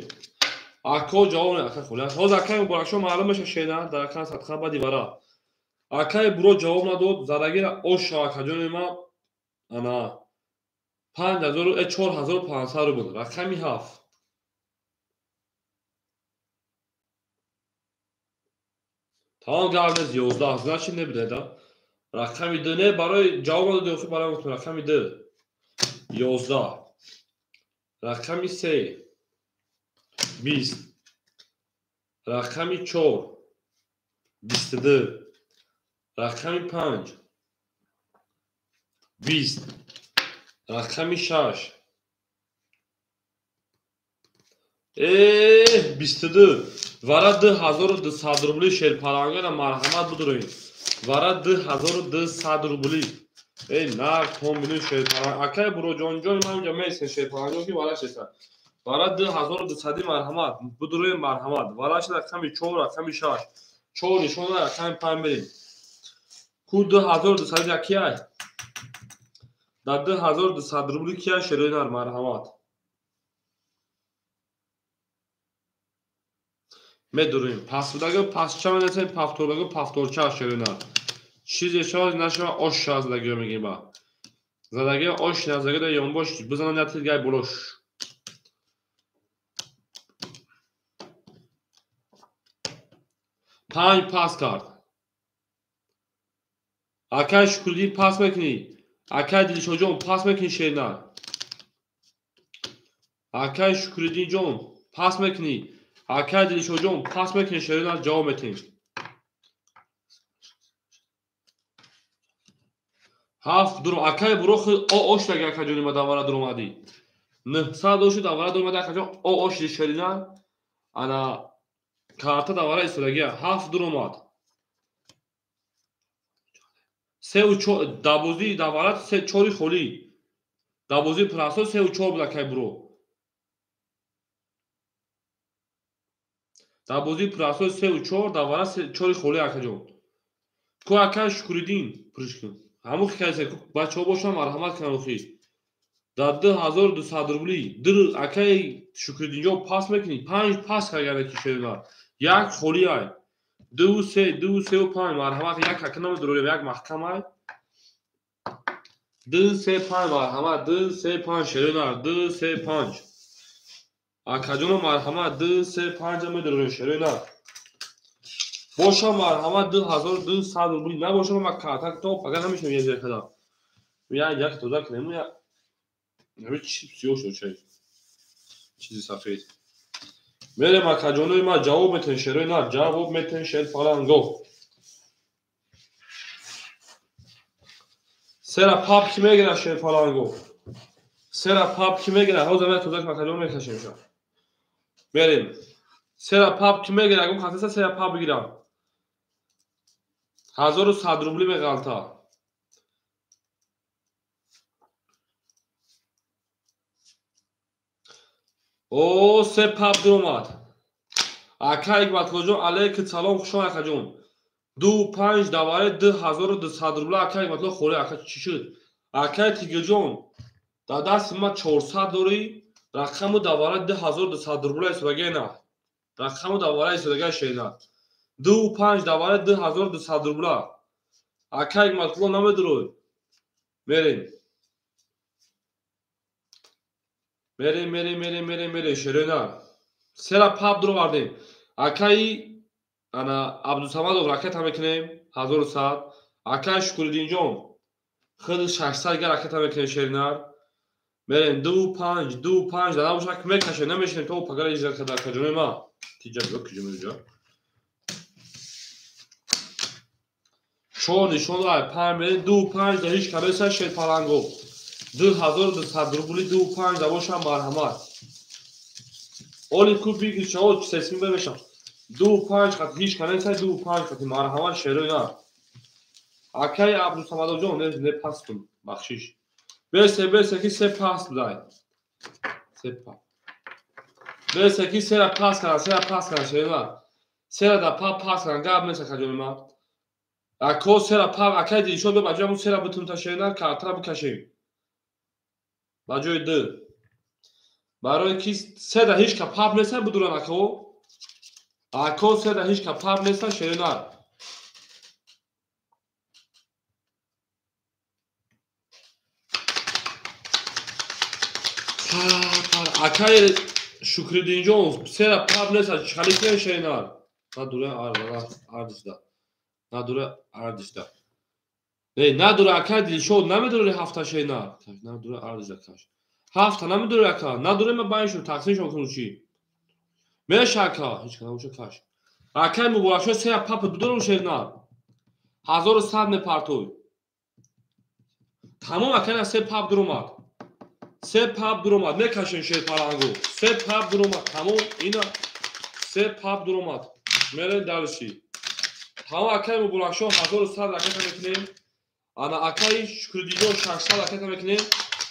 Ако ҷавоб не, ака холӣ. Ҳозир акаи Муборакшо маълум мешавад шена дар акан садқа баъди вара. Акаи Буро ҷавоб надод, задагира ош шава акаҷони ман. Ана 5000 4500 рубл. Рақами 7. Тамом гап нест 11, значит небуде да. Рақами 2 не барои ҷавоб надоди охир барои гуфтам рақами 2. 11. Рақами 3 20. Рақами 4 22. Рақами 5 20. Рақами 6 22. Вара 2200 рубли шерпалангара марҳамат бидуред. Вара 2200 рубли. Эй нар том бину шерпаланг. Акаи Буроҷонҷон ман инҷа меистем шерпалангҷон ки вара шеста. Вара 2200 марҳамат бидуред марҳамат. Вара шуда рақами 4 рақами 6. 4 нишон рақами 5 берем. Ку 2200 яки ай. Дар 2200 рубли кия шерои нар марҳамат. Медурем. Пасбудага пасча менасем, пафтордага пафторча шерои нар. Чизе шавад нашава ош шавад задагиро мегирем ба. Задаги ош назаги да ёнбош бизанам ятид гай болош. Панҷ пас кард. Акаи Шукриддин пас мекунӣ. Акаи Дилшоҷон пас мекунӣ шернар. Акаи Шукриддинҷон пас мекунӣ. Акаи Дилшоҷон пас мекунӣ шернар ҷавоб метем. 7 дур акаи Буро худ о ош даги акаҷони ма давара дуромадӣ. 900 оши давара дуромадӣ акаҷон о оши шерина. Ана карта давара истодагия 7 дуромад. 3 ва 4 дабозии давара 3 4 холӣ. Дабозии прасо 3 ва 4 буд акаи Буро. Дабозии прасо 3 ва 4 давара 4 холӣ акаҷон. Ку акаи Шукриддин пуриш кун. Ҳамун хикасе бачаҳо бошанд марҳамат кунанд охи. Дар 2200 рубли дир акаи Шукриддинҷон пас мекунӣ 5 пас карда ки шерина. Як холӣ ай. 2 3 2 3 5 марҳамат як ака намедурем як маҳкам ай. 2 3 5 марҳамат 2 3 5 шерина 2 3 5. Акаҷоно марҳамат 2 3 5 медурем шерина. Боша марҳамат 2200 рубли набоша ман карта то фақат намешавам як ҷой кардам. Як тоза кунем, я чип сиёҳ шуд, чай. Чизи сафед. Мерем акаҷонои ма, ҷавоб метен шерои нар, ҷавоб метен шер фаланго. Сера пап ки мегира шер фаланго. Сера пап ки мегира, ҳозир ман тоза акаҷон мекашем ша. Мерем. Сера пап ки мегира, гум хатеса сера пап бигирам. 1100 рубли меғалта. О, се пап дуромад. Ака Ҳикматуллоҷон, алейкум салом, хуш омад акаҷон. 2 5 даваре 2200 рубла ака Ҳикматулло холӣ, ака чӣ шуд? Акаи Тигирҷон, дар дасти ма 400 дорӣ, рақаму давара 2200 рубла истодагӣ на. Рақаму давара истодагӣ шена. 2 5 давара 2200 рубла. Ака Ҳикматулло намедурой. Мерем. Мерем, мерем, мерем, мерем, мерем, шерена. Сера пап дуровардем. Акаи ана Абдусамадов ракета мекунем 1100. Акаи Шукуриддинҷон худ 600 га ракета мекунем шеринар. Мерем 2 5 2 5 дада бошак мекашем, намешинем то пагара иҷра када акаҷони ма. Тиҷа биё киҷо меҷа. 4 нишон ай 5 мерем 2 5 да ҳеҷ кабеса шер паланго. 2200 рубли 2 5 да бошам марҳамат. Оли ку бигир чао сесми бемешам. 2 5 хат ҳеҷ канеса 2 5 хати марҳамат шерои на. Акаи Абдусамадовҷон не пас кун, бахшиш. Бесе бесе ки се пас будай. Се пас. Бесе ки сера пас кардам, сера пас кардам шерои на. Сера да па пас кардам, гап нест акаҷони ма. Ако сера па акаи Дилшод бе баҷои сера бутун та шерои на картара бикашем. Ба ҷои д. Барои ки седа ҳеҷ ка пап неста будуран ако. Ако седа ҳеҷ ка пап неста шеринар. Акаи Шукриддинҷон сера пап неста чали кунем шеринар. Надура ардишда. Надура ардишда. Не, надура акаи Дилшод намедури ҳафта шеринар. Надура ардишда каш. Ҳафта намедури ака, надуре ма байшо тақсимшон кунум чӣ. Меша ака, ҳеҷ ка набоша каш. Акаи Муборакшо сера папа дудорум шеринар. 1100 мепартой. Тамом ака на се пап дуромад. Се пап дуромад, мекашем шер палангу. Се пап дуромад, тамом ина се пап дуромад. Мерем дальше. Тамом акаи Муборакшо 1100 ракета мекунем. Ана акаи Шукриддинҷон 600 ракета мекунем.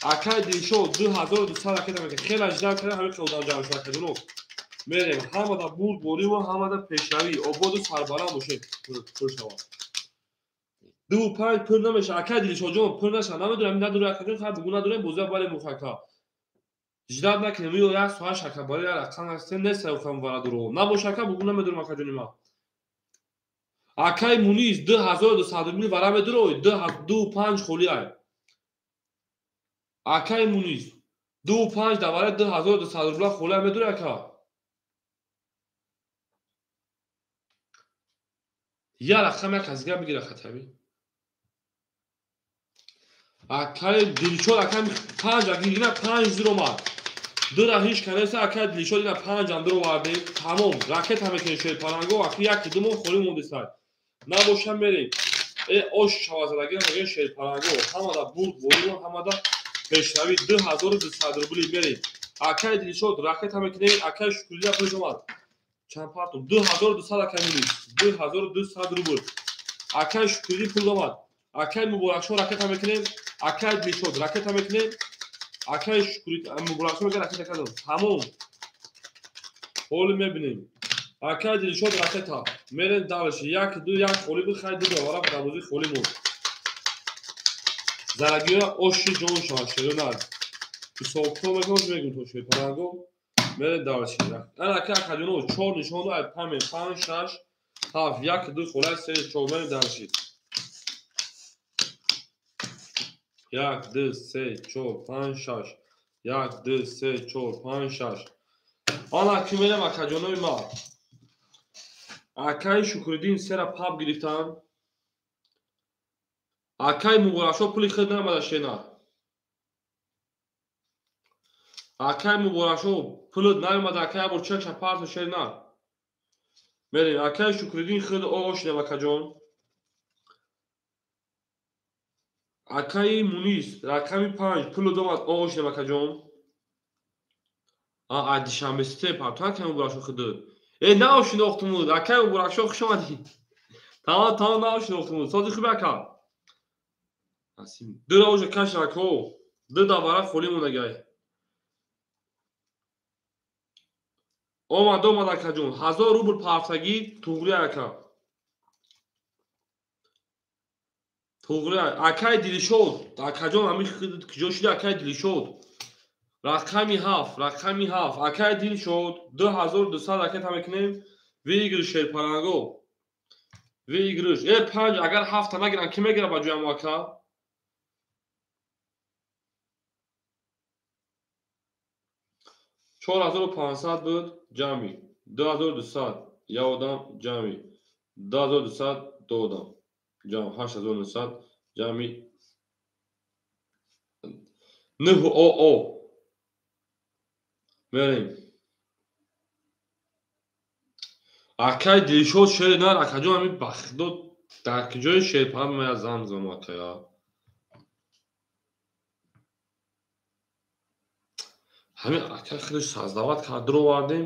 Акаи Дилшод 2200 ракета мекунем. Хеле аждар кардем, ҳамин хел одам ҷамъ шуд акаҷоно. Мерем, ҳамада бурдбориву ҳамада пешравӣ, ободу сарбаланд бошед. Пур шавад. 2 5 пур намеша. Акаи Дилшодҷон пур наша. Намедонам, надорем акаҷон, хай бугу надорем, бозия бале мухака. Ждат накунем, ё як соат шака барои як рақам ҳастем, нест савхам варадуро. Набоша ака, бугу намедонам акаҷони ма. Акаи Мунис 2200 рубли вара медурой, 2 5 холӣ ай. Акаи Мунис 2 5 давара 2200 рубла холӣ ай медурой ака. Я рақам як аз дигар бигира хатаби. Акаи Дилшод акаи 5 агирина 5 дуромад. Дура ҳеҷ канеса акаи Дилшод ина 5 ам дуровардем. Тамом, ракета мекунем шер паланго, аки як ду моҳ холӣ мондесай. Набоша мерем. Ош шавазадагӣ мегӯем шер паланго. Ҳамада бурд боримо, ҳамада пешравӣ 2200 рубли мерем. Акаи Дилшод ракета мекунем, акаи Шукриддин пеш омад. Чанд партум? 2200 акаи Мунис. 2200 рубл. Акаи Шукриддин пул омад. Акаи Муборакшо ракета мекунем, акаи Дилшод ракета мекунем, акаи Шукриддин Муборакшо мегӯяд ракета кардам. Тамом. Ҳоли мебинем. Акаи Дилшод ракета. Мерем дальше. 1 2 1 холӣ буд, хай ду давара дарвозаи холӣ монд. Зарагиҳо оши ҷон шавад, шеринар. Ҳисобкитоб мекунам, мегӯм то шер паланго. Мерем дальше. Ана ака акаҷоно 4 нишон ай 5 5 6 7 1 2 холӣ 3 4 мерем дальше. 1 2 3 4 5 6 1 2 3 4 5 6. Ана ки мерем акаҷонои ма. Акаи Шукриддин сера пап гирифтан. Акай Муборакшо пули худ наомада шена. Акай Муборакшо пулат наомада, акай абор чекша парто шена. Мерем, акай Шукриддин худ оошидам акаҷон. Акаи Мунис рақами 5 пулат омад оошидам акаҷон. А Душанбе сите парто акай Муборакшо худ. Э наошинохтумуд, акай Муборакшо хуш омадӣ. Тамом тамом наошинохтумуд. Сози хуби ака. Ду ожа каш рако. Ду давара холӣ мондагай. Омад омад акаҷон. 1000 рубл парфтагӣ туғри ака. Туғри акай Дилшод. Акаҷон ҳами куҷо шуди акай Дилшод? Рақами 7, рақами 7. Акай Дилшод 2200 ракета мекунем. Выигрыш шерпаранго. Выигрыш. Э 5 агар 7 та нагирам ки мегирад ба ҷоям ака? 4500 буд ҷамъи 2200 як одам ҷамъи 2200 ду одам ҷамъ 8900 ҷамъи 9 оо мерем. Акай Дилшод шер нар акаҷон ҳами бахдо дар куҷои шерпарам мая зам зам акая. Ҳамин акай худаш создават кард дуровардем.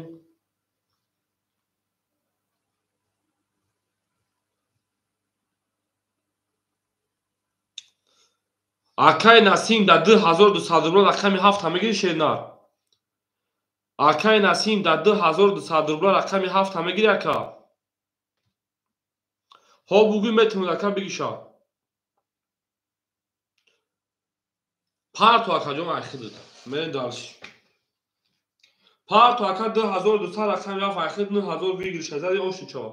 Акай Насим дар 2200 рубла рақами 7 мегири шернар. Акай Насим дар 2200 рубла рақами 7 мегири ака. Ҳо бугӯй метавонад ака бигиша. Парту акаҷон айхидид. Мерем дальше. Парту ака 2200 рақами 7 айхид 9000 выигрыш зади оши чо.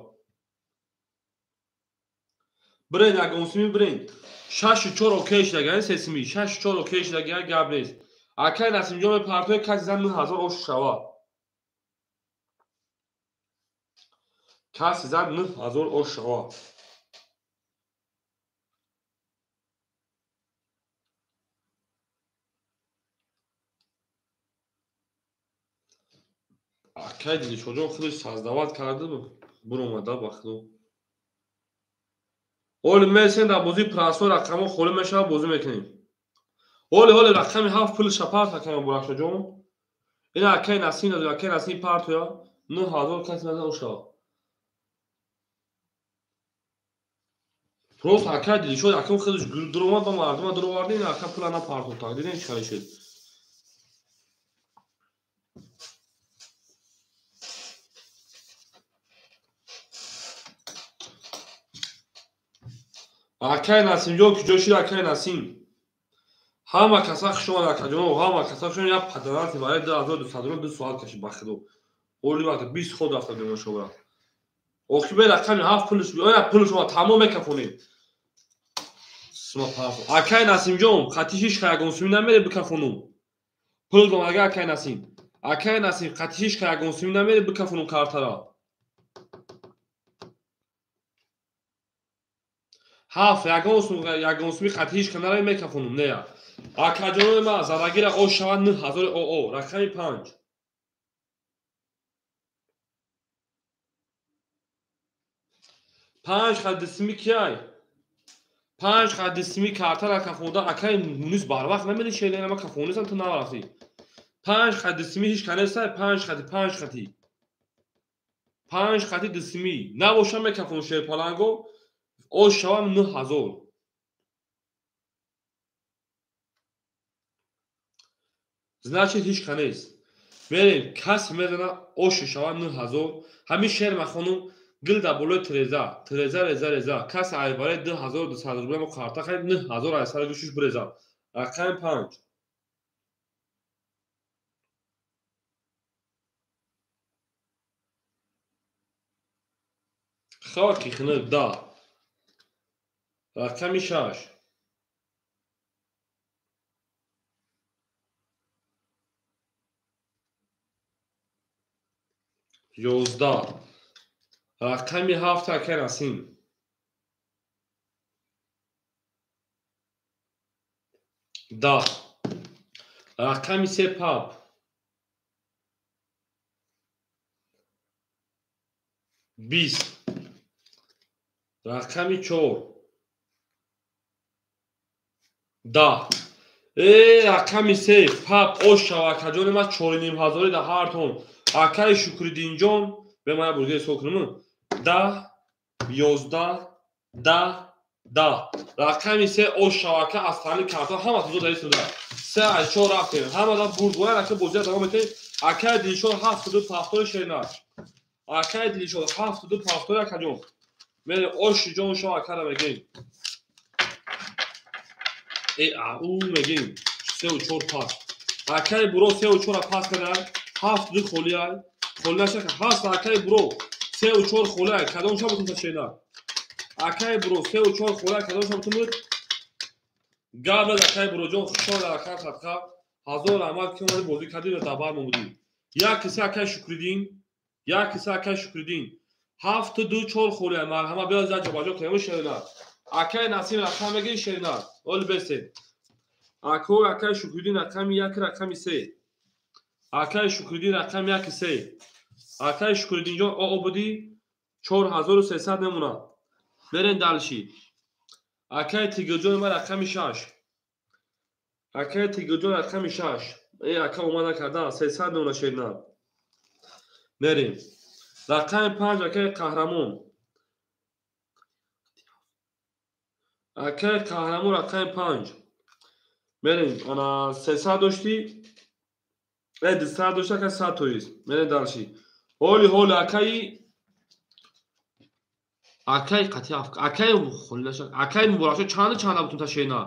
Брен ягонсими брен. 6-4 окей шудаган сесими 6-4 окей шудаган гап нест. Акай Насимҷон мепартои каси зан 9000 ош шава. Каси зан 9000 ош шава. Акай Дилшодҷон худаш создават карда буромада ба худо. Оли мерсен дар бозии прасо рақамҳо холӣ мешавад бозӣ мекунем. Оли оли рақами 7 пулша парт акай Муборакшоҷон. Ина акай Насим дад, акай Насим партоя 9000 каси назар ошава. Просто акай Дилшод акам худаш дуромад ба мардума дуровард, ина ака пула напартод. Так дидем чӣ хеле шуд. Акай Насимҷон куҷо шуд акай Насим? Ҳама каса хуш омад акаҷон, ҳама каса хуш омад. Як падарати барои 2200 рубл 2 соат кашид ба худо. Оли вақт 20 ход рафта бемон шобра. Охи бе рақами 7 пулш, оя пулш омад тамом мекафонем. Сма паф. Акай Насимҷон, хати ҳеч ягон суми намере бикафонум. Пул дом ага акай Насим. Акай Насим, хати ҳеч ягон суми намере бикафонум картара. 7 ягон суми хати ҳеч канаре мекафонум нея. Акаҷонои ман зарагира ош шавад 9000 оо рақами 5. Панҷ хадисми кияй? 5 хадисми картара кафонда акай Мунис барвақт намери шелена ма кафонисам ту нарафтӣ. 5 хадисми ҳеч канесай 5 хати 5 хати. 5 хати дисми набошам мекафон шерпаланго ош шавам 9000. Значит ҳеч канес. Мерем кас мезана оши шавам 9000. Ҳамин шер махонум гил дар болои треза, треза реза реза. Кас айбараи 2200 рубла мо карта харид 9000 ай сари гӯшиш биреза. Рақами 5. Хоки хунук да. Рақами 6. 11. Рақами 7 акай Насим. 10. Рақами 3 пап. 20. Рақами 4. 10. Рақами 3 пап ош шава акаҷони ман 4,5 ҳазори дар ҳартон. Акаи Шукриддинҷон бе ман бурга ҳисоб кунам. 10, 11, 10, 10. Рақами 3 ош шава ака аз тани картон ҳама тузо дар истуда. 3 аз 4 рафтем. Ҳамада бурд бояд ака бозия давом метем. Акаи Дилшод 7 пафтори шернаш. Акаи Дилшод 7 пафтори акаҷон. Мере оши ҷон шо акара мегем. У мегем. 3 4 пас. Акаи буро 3 4 пас кардан. 7 холӣ ай. Холӣ наша ҳаст акаи буро 3 4 холӣ ай. Кадом ша бутун ташена? Акаи буро 3 4 холӣ ай. Кадом ша бутун буд? Гап наз акаи буроҷон хушҳол дар акаи садқа. Ҳазор раҳмат ки омади бозӣ кардӣ ва дар мо будӣ. Як киса акаи Шукриддин, як киса акаи Шукриддин. 7 2 4 холӣ ай. Марҳамат биёз як ҷобаҷо кунем шерина. Акаи Насим рақам мегирӣ шерина. Оли бесед. Ако акаи Шукриддин рақами 1 рақами 3. Акаи Шукриддин рақами 1 3. Акаи Шукриддинҷон о будӣ 4300 мемонад. Мерем далши. Акаи Тигирҷон ма рақами 6. Акаи Тигирҷон рақами 6. Ака омад накарда 300 мемонад шерина. Мерем. Рақами 5 акаи Қаҳрамон. Акаи Қаҳрамон рақами 5. Мерем. Ана 300 доштӣ. 200 дошта ака 100 тоист. Мерем далши. Ҳоли ҳоли акаи қатъи акаи холӣ наша. Акаи Муборакшо чанда бутун та шерина.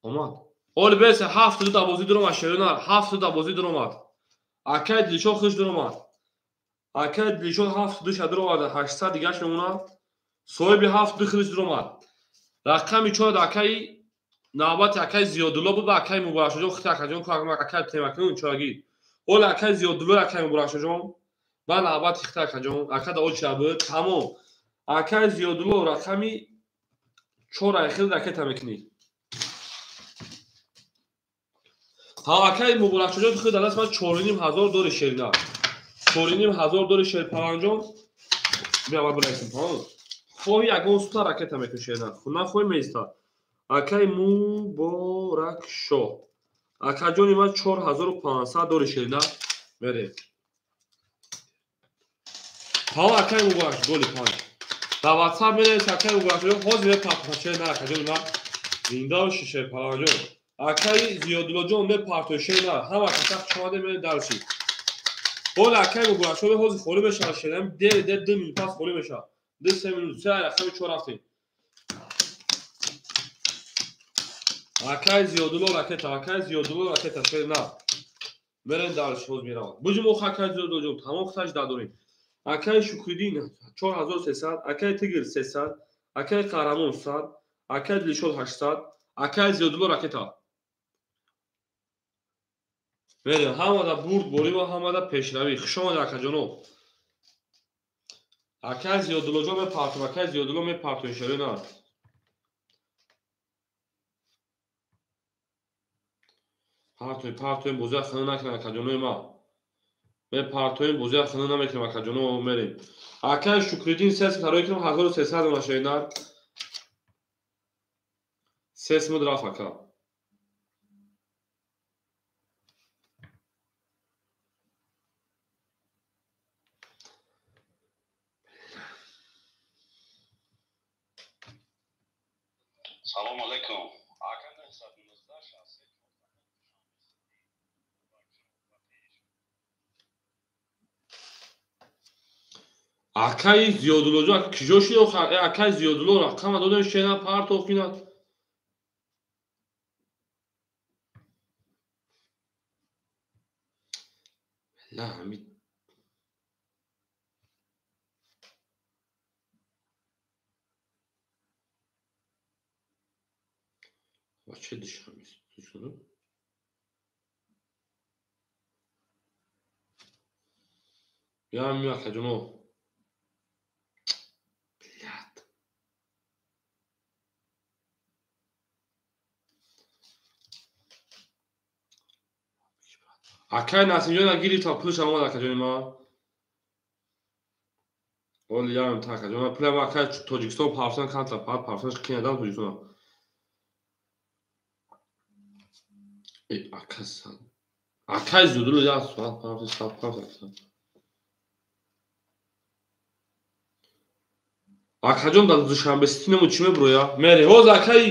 Омад. Ҳоли бесе 7 дар бозӣ дуромад шерина. 7 дар бозӣ дуромад. Акаи Дилшод хуш дуромад. Акаи Дилшод 7 ша дуромад. 800 дигаш мемонад. Соҳиби 7 худаш дуромад. Рақами 4 акаи навбати акаи Зиёдулло буд ба акаи Муборакшоҷон хит акаҷон акаи темакун чорагӣ. Ҳоли акаи Зиёдулло акаи Муборакшоҷон ба навбати хит акаҷон ака да оча буд тамом. Акаи Зиёдулло рақами 4 айхил ракета мекунӣ. Ҳа акаи Муборакшоҷон худ дар даст ман 4,5 ҳазор дори шерина. 4,5 ҳазор дори шерпаланҷон. Бия ман бинависам тамом. Хоҳи ягон сута ракета мекунӣ шерина. Нахоҳи меиста. Акаи Муборакшо. Акаҷони ман 4500 дори шерина. Мерем. Ҳа акаи Муборак голи 5. Дар WhatsApp менавис акаи Муборакшо ҳозир мепартофа шерина акаҷони ман. Зинда боши шерпаланҷон. Акаи Зиёдуллоҷон мепартои шерина. Ҳама каса хуш омадед мерем дарши. Ҳоли акаи Муборакшо ҳозир холӣ мешавад шерина. Дер дер 2 минут пас холӣ мешавад. 2-3 минут 3 рақами 4 рафтем. Акаи Зиёдулло ракета, акаи Зиёдулло ракета шерина. Мерем дарши ҳоз меравад. Буҷум ох акаи Зиёдуллоҷон тамом худаш дадорем. Акаи Шукриддин 4300, акаи Тигр 300, акаи Қаҳрамон 100, акаи Дилшод 800, акаи Зиёдулло ракета. Мерем ҳамада бурд борӣ ва ҳамада пешравӣ. Хуш омадед акаҷоно. Акаи Зиёдуллоҷон мепартом, акаи Зиёдулло мепартом шерина. Партоем бозия хана накунем акаҷонои ма. Мепартоем бозия хана намекунем акаҷоно мерем. Акаи Шукриддин 3 тарои кунам 1300 дона шерина. 3 сумуд рафт ака. Салом алейкум. Ака 919 63 Акаи Зиёдуллоҷон киҷо шуд? Акаи Зиёдулло рақама додем шена партоф кинад. Ла ҳами ва че душанбе шуд? Я ми акаҷоно. Акай Насимҷон гирифта пулш омад акаҷони ма. Оли ям та акаҷон ма пулам акай Тоҷикистон парсан канта пар парсанш кинадам Тоҷикистон. Э акасан. Акай зудулу я суат парсан сап парсан. Акаҷон дар Душанбе ситинаму чӣ меброя? Мере ҳоз акай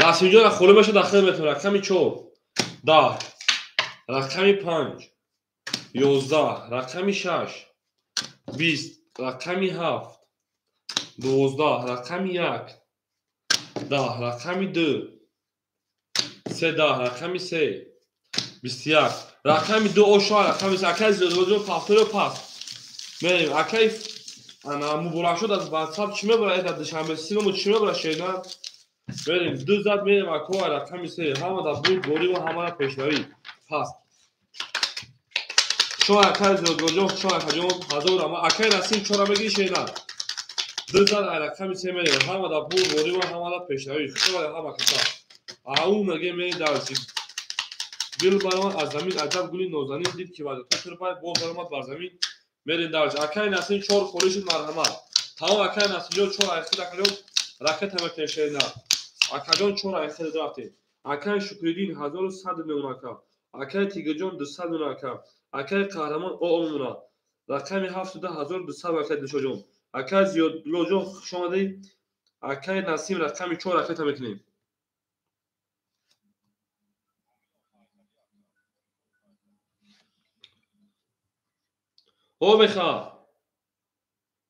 Насимҷон холӣ меша дахил метавона. Рақами 4 10 рақами 5 11 рақами 6 20 рақами 7 12 рақами 1 10 рақами 2 3 10 рақами 3 21 рақами 2 оша рақами 3 акай зиёдҷон пафторио пас мерем акай ана муборак шуд аз WhatsApp чӣ мебарад дар Душанбе синому чӣ мебарад шена мерем ду зад мерем ако рақами 3 ҳама дар бурд борӣ ва ҳама дар пешравӣ пас шо акай зиёдгорҷон шо акаҷон ҳазор ама акай Расим чора мегири шена ду зад рақами 3 мерем ҳама дар бурд борӣ ва ҳама дар пешравӣ шо ҳама каса ау меге мерем дарси гул баромад аз замин аҷаб гули нозанин дид ки ваҷа турбай боз баромад бар замин мерем дарс акай Насим 4 холӣ шуд марҳамат тамом акай Насимҷон 4 айхид акаҷон ракета метавонед шена акаҷон 4 айхид рафтем акай Шукриддин 1100 мемон ака акай Тигирҷон 200 мемон ака акай Қаҳрамон о мемона рақами 72200 акай Дилшоҷон акай Зиёдуллоҷон хуш омадед акай Насим рақами 4 ракета мекунем о беха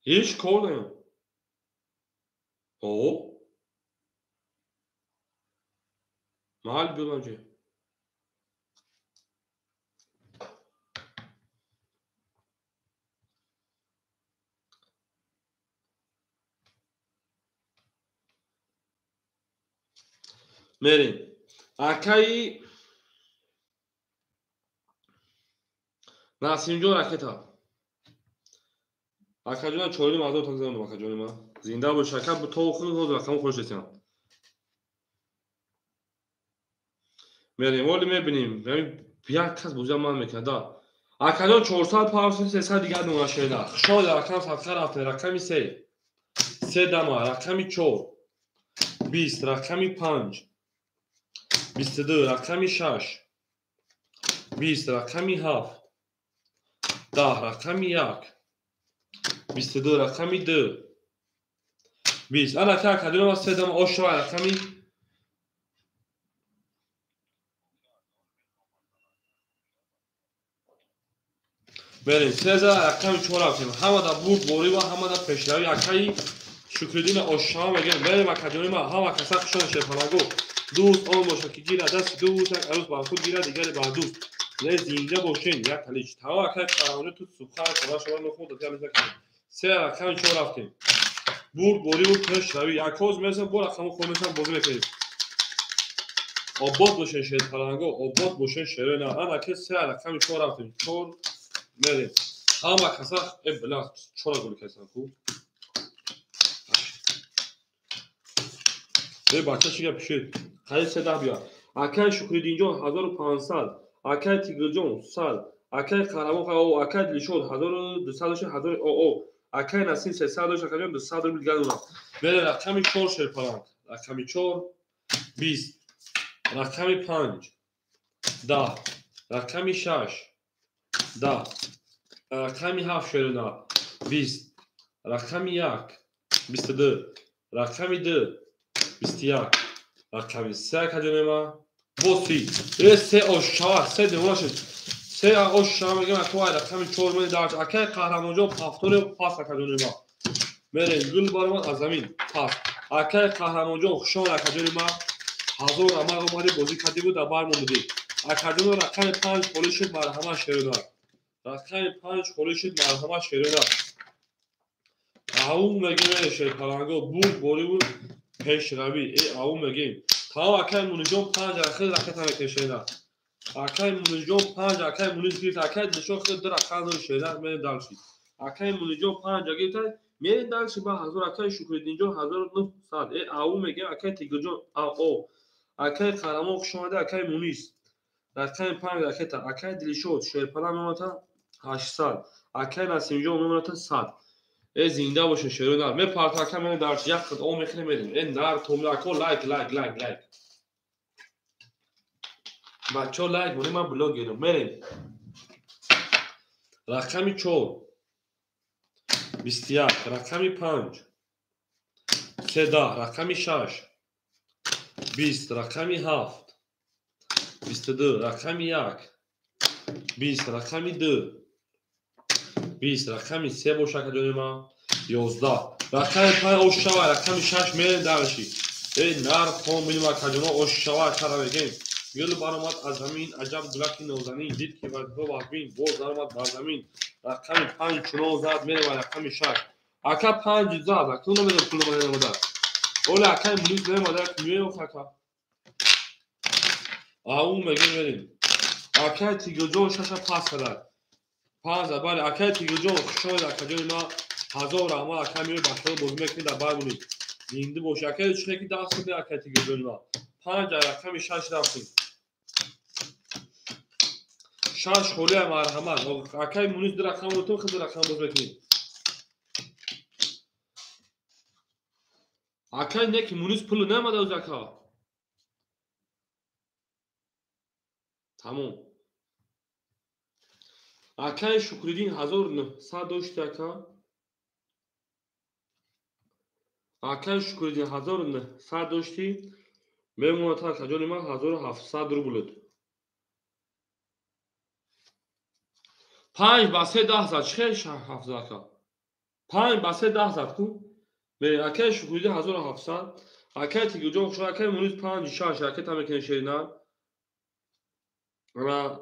ҳеҷ кор наем о маҳал биёмаҷе мерем акаи Насимҷон ракета акаҷона чориним ҳазор тан зандам акаҷони ма зинда бош ака то худ ҳозир рақаму хуш ресиям мерем оли мебинем як кас бозиам ман мекунад да акаҷон 400 павсу 300 дигар мемона шена хушомад рақам садқа рафтем рақами 3 3 дама рақами 4 20 рақами 5 22 рақами 6 20 рақами 7 10 рақами 1 22 рақами 2 20 ана ка акаҷон ма 3 дама ошо рақами мерем 3 рақами 4 рафтем ҳама дар бурд борӣ ва ҳама дар пешравӣ акаи Шукриддин ошама мегӯем мерем акаҷони ма ҳама каса хушон шерпалаго дӯст он бошад ки гирад дасти дӯст як арӯс бар худ гирад дигаре бар дӯст не зинда бошен як алич тава акаи Қаҳрамонҷон ту субхан шава нухуд 3 рақами 4 рафтем бурд борӣ ва пешравӣ якоз мерасем бо рақаму хор месам бозӣ мекунем обод бошен шерпаланго обод бошен шерена ана ки 3 рақами 4 рафтем 4 мерем ҳама каса э била чора гул касан хуб э бача чӣ гап шуд қади 3 даҳ биё акай Шукриддинҷон 1500 акай Тигирҷон 100 акай Қаҳрамон о акай Дилшод 1200 1000 о акай Насим 300 дошт акаҷон 200 рубл дигар дорам мере рақами 4 шерпаланг рақами 4 20 рақами 5 10 рақами 6 10 рақами 7 шерина 20 рақами 1 22 рақами 2 21 рақами 3 акаҷони ма бо 30 э 3 ошава 3 девона шуд 3 ошава мегӯям ако рақами 4 мени дарч акай Қаҳрамонҷон пафтори пас акаҷони ма мерем гул баромад аз замин пас акай Қаҳрамонҷон хушомад акаҷони ма ҳазор рамақ омадӣ бозӣ кардӣ буд дар бар монудӣ акаҷоно рақами 5 холӣ шуд марҳамат шерона рақами 5 холӣ шуд марҳамат шерона ау мегӯем шерпаланго бурд борӣ буд пешравӣ э ау мегӯем тамом акай Муниҷон 5 рақами ракета мекашена акай Муниҷон 5 акай Мунис гирифт акай Дилшод худ 2 рақам дори шена мерем дальше акай Муниҷон 5 гирифт мерем дальше ба 1000 акай Шукриддинҷон 1900 э ау мегӯем акай Тигирҷон о акай Қаҳрамон хуш омадед акай Мунис Рақами 5 ракета. Акай Дилшод шерпаланг мемонад 800. Акай Насимҷон мемонад 100. Э зинда боше шерои нар. Мепарта ака мене дарш як хат о мехӯрем мерем. Э нар томли ако лайк лайк лайк лайк. Бачо лайк монем ман блогерам. Мерем. Рақами 4 21, рақами 5 13, рақами 6 20, рақами 7 22, рақами 1 20, рақами 2 20, рақами 3 боша акаҷони ман 11, рақами 5 ошшава, рақами 6 мерем дарши. Эй нар хомилим акаҷоно ошшава кара мегем. Гул баромад аз замин, аҷаб гулаки нозанин, дид ки вазифа вазмин, боз даромад бар замин. Рақами 5 чунон зад, мерем рақами 6. Ака 5 зад, ака намедонам пул намедонам. Оля акаи мулис намедонам, меёх ака. Ау мегем мерем. Акаи Тигирҷон 6 пас кард. 5 бале, акаи Тигирҷон хушоид акаҷони ма 1000 раҳмат ака меои бачаҳо бозӣ мекунед дар бар мулис. Зинда бошӣ. Акаи чӣ ки даст кунед акаи Тигирҷони ма. 5 рақами 6 рафтем. 6 холия марҳамат. Акаи Мунис 2 рақам дотум, худ рақам боз мекунед. Акаи неки Мунис пул намада оз ака. Тамом. Акаи Шукриддин 1900 дошти ака. Акаи Шукриддин 1900 дошти. Мемонад акаҷони ман 1700 рубл. 5 ба 3 10 зад. Чӣ хел 7 зад ака? 5 ба 3 10 зад ку? Акаи Шукриддин 1700, акаи Тигирҷон хушо, акаи Мунис 5 6 ракета мекунед шерина. Ана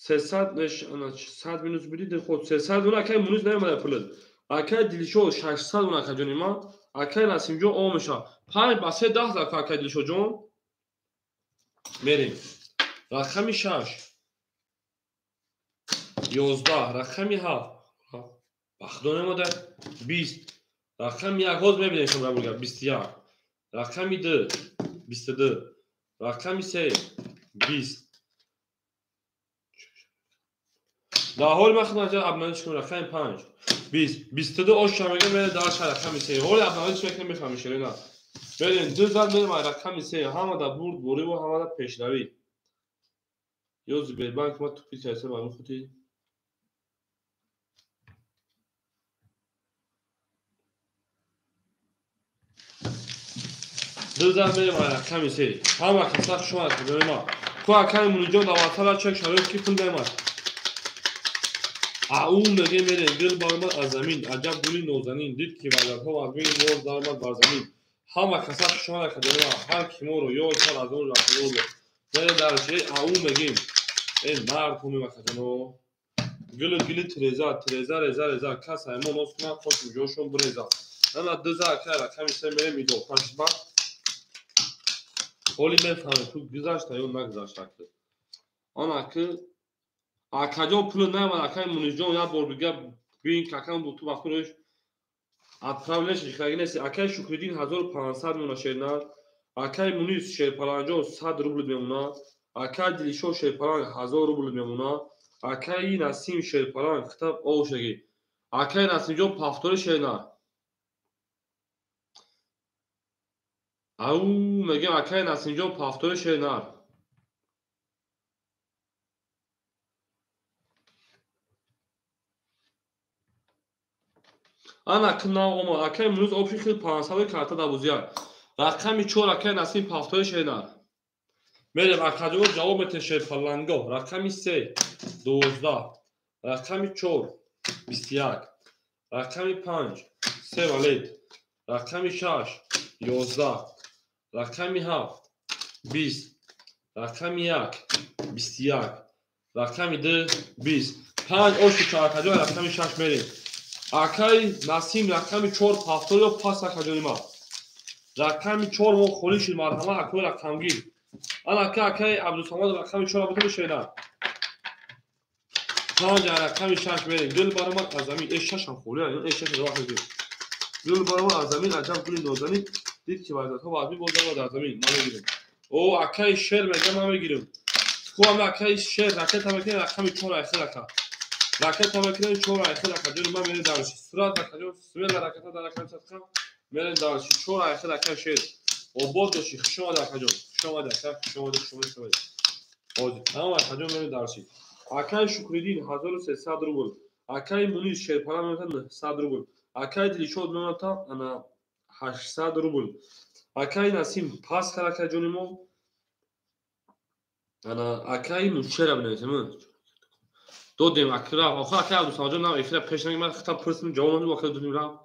300 ана 100 минус бидид худ 300 уна акаи Мунис намемонад пулат. Акаи Дилшод 600 уна акаҷони ман, акаи Насимҷон о меша. 5 ба 3 10 зад акаи Дилшодҷон. Мерем. Рақами 6 11, рақами 7 бахдо намода 20, рақами 1 ҳоз мебинем шумо бурга 21, рақами 2 22, рақами 3 20. Дар ҳоли ман худам абнавиш кунам рақами 5 20 22 оша мегам мере дар ша рақами 3. Ҳоли абнавиш мекунем мефаҳмем шерина. Мерем 2 зад мерем рақами 3. Ҳама дар бурд бориву ҳама дар пешравӣ. Ё Сбербанк ма тупи кайса ба михути. Ду зад мерем рақами 3. Ҳама каса хуш омад ҷони ма. Ку акаи Муниҷон дар ватсап чек шароит ки пул намад. Ау мегем мерем гул баромад аз замин, аҷаб гули нозанин, дид ки вазифа вазмин, боз даромад бар замин. Ҳама каса хуш омад акаҷони ма. Ҳар ки моро ёд кард аз он рафтор. Мерем дар ши ау мегем. Э мард ҳумим акаҷоно. Гул гули Тереза, Тереза реза реза, кас аймон нос кунад хошим ҷошон буреза. Ана ду за акаи рақами 3 мерем идо пашба. Ҳоли мефаҳмем ту гузашта ё нагузашта ки. Ана ки акаҷон пул наомад акаи Мунисҷон як бор дига бин какам бу ту вақтуреш отправлеш ихраги нест. Акаи Шукриддин 1500 мемона шернар. Акаи Мунис шерпаланҷон 100 рубл мемона. Акаи Дилшод шерпаланг 1000 рубл мемона. Акаи Насим шерпаланг хитаб ошаги. Акаи Насимҷон пафтори шернар. Ау мегем акаи Насимҷон пафтори шернар. Ана кна омад. Акаи Мунис обши хел 500 карта дар бозия. Рақами 4 акаи Насим пафтори шернар. Мерем акаҷон ҷавоб метен шерпаланго. Рақами 3 12, рақами 4 21, рақами 5 3 валет, рақами 6 11, рақами 7 20, рақами 1 21, рақами 2 20. 5 оши акаҷон рақами 6 мерем. Акаи Насим рақами 4 пафтор ё пас акаҷони ма. Рақами 4 мо холӣ шуд марҳамат акои рақамгир. Ана ака акаи Абдусамад рақами 4 бутун шена. 5 рақами 6 мерем. Гул баромад аз замин. Э 6 ҳам холӣ, э 6 ро вақт мегирем. Гул баромад аз замин, аҷаб гули нозанин, дид ки вазифа вазифа боз даромад аз замин. Ман мегирем. О акаи шер мегам ман мегирем. Ку акаи шер ракета мекунем рақами 4 айхел ака. Ракета мекунем 4 айхел ака ҷони ман мерем дальше. Сурат ака ҷон смело ракета дар рақами садқа мерем дальше. 4 айхел ака шер. Обод бошӣ, хуш омадӣ ака ҷон. Хуш омадӣ ака, хуш омадӣ, хуш омадӣ, хуш омадӣ. Ҳозир тамом ака ҷон мерем дальше. Акаи Шукриддин 1300 рубл. Акаи Мунис Шерпара мемонад 900 рубл. Акаи Дилшод мемонад ана 800 рубл. Акаи Насим пас кар акаи ҷони мо. Ана акаи Нушера бинависем. Додем акра. Охир акаи Абдусамадҷон нам эфира пеш нагирд. Ман хитоб пурсидам, ҷавоб надодем, охир додем рафт.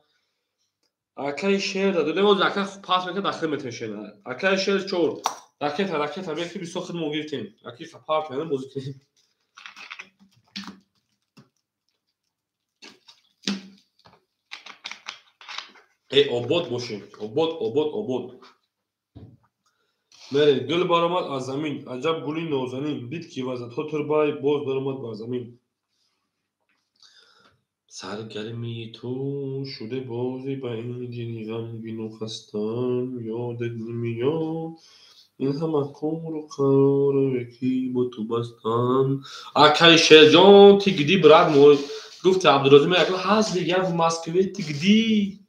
Акаи Шер додем, оз ака пас мекард, дахил метавем шер. Акаи Шер 4. Ракета, ракета, бия ки бисёр хидмо гирифтем. Аки хапар кардем, бозӣ кунем. Э, обод бошем. Обод, обод, обод. Мере, гул баромад аз замин, аҷаб гули нозанин, дид ки вазадҳо турбай, боз даромад бар замин. Саргармии ту шуде бозӣ ба ин дили ғамгину хастам, ёдат намеёд ин ҳама кору қароре ки бо ту бастам. Акаи Шерҷон, ты где, брат мой? Гуфти Абдурозим, яко ҳаст дигар в Москве, ты где?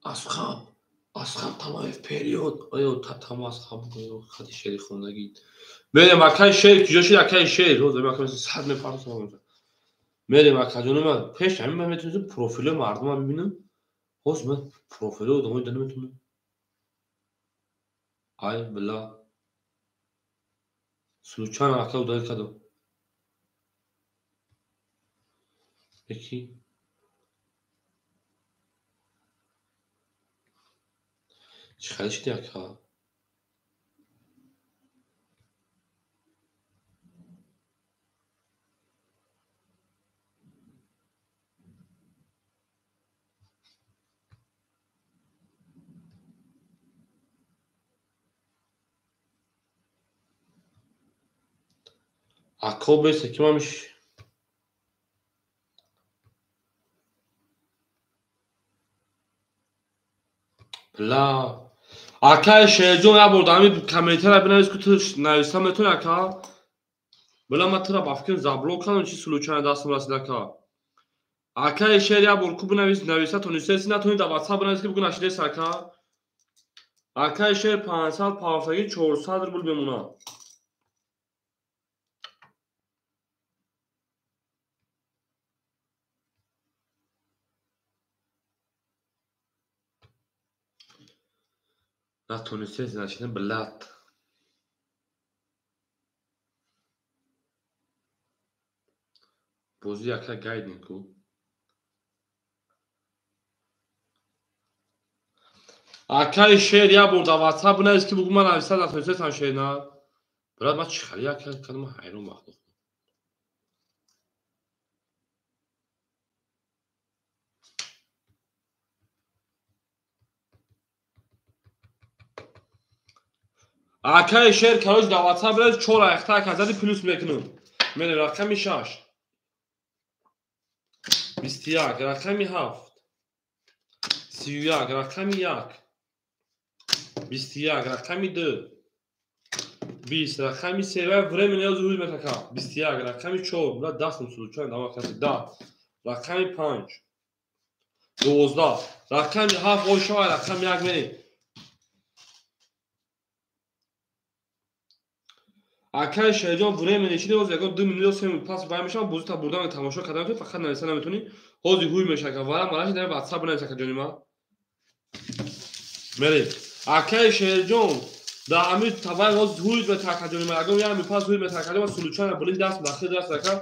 Асхаб, Асхаб Тамаев период. Оё Тама Асхаб хати шери хондагӣ. Мерем акаи шер, куҷо шид акаи шер? Ҳозир акаи сад мепартосам. Мерем ака ҷони ман, пеш ҳамин ман метавонистам профилҳои мардумро бибинам. Ҳозир ман профилҳои одамои дида наметавонам. Ай била. Случайно ака удалить кардам. Яки чӣ хеле шиди ака? Ако бесе ки ман била. Акаи Шерҷон як бор дар ҳамин комментария бинавис, ки ту нависта метавонӣ ака. Била ман тура ба фикрам заблок кардам, чи случайно дастам расид ака. Акаи Шер як бор ку бинавис, нависта тонистаси натонӣ дар WhatsApp бинавис, ки бугӯ нашидест ака. Акаи Шер 500 пафтагӣ 400 рубл мемонад. Натонистест нашида билат. Бозӣ ака гайдем ку. Акаи Шер як бор дар WhatsApp бинавис, ки бугӯ ман нависта натонистестам шер на. Брат, ман чӣ хеле ака кардам, ман ҳайрон бахтам. Акаи Шер, короче, дар WhatsApp бинавис 4 айхта ака зади плюс мекунам. Мерем рақами 6. 21, рақами 7. 31, рақами 1. 21, рақами 2. 20, рақами 3 ва время ниёз ҳуй метака. 21, рақами 4, била дастам случайно давай каси 10. Рақами 5. 12, рақами 7 ошава рақами 1 мерем. Акаи Шерҷон время нешида, ҳозир ягон 2 минут ё 3 минут пас вай мешавам, бозита бурдан тамошо карда метавонӣ, фақат нависта наметавонӣ. Ҳозир ҳуй мешава ака, варам мараши дар WhatsApp бинавис ака ҷони ман. Мерем. Акаи Шерҷон дар ҳамин тавай ҳозир ҳуй мета ака ҷони ман, ягон як минут пас ҳуй мета ака ҷони ман, случайно блин даст дахил даст ака.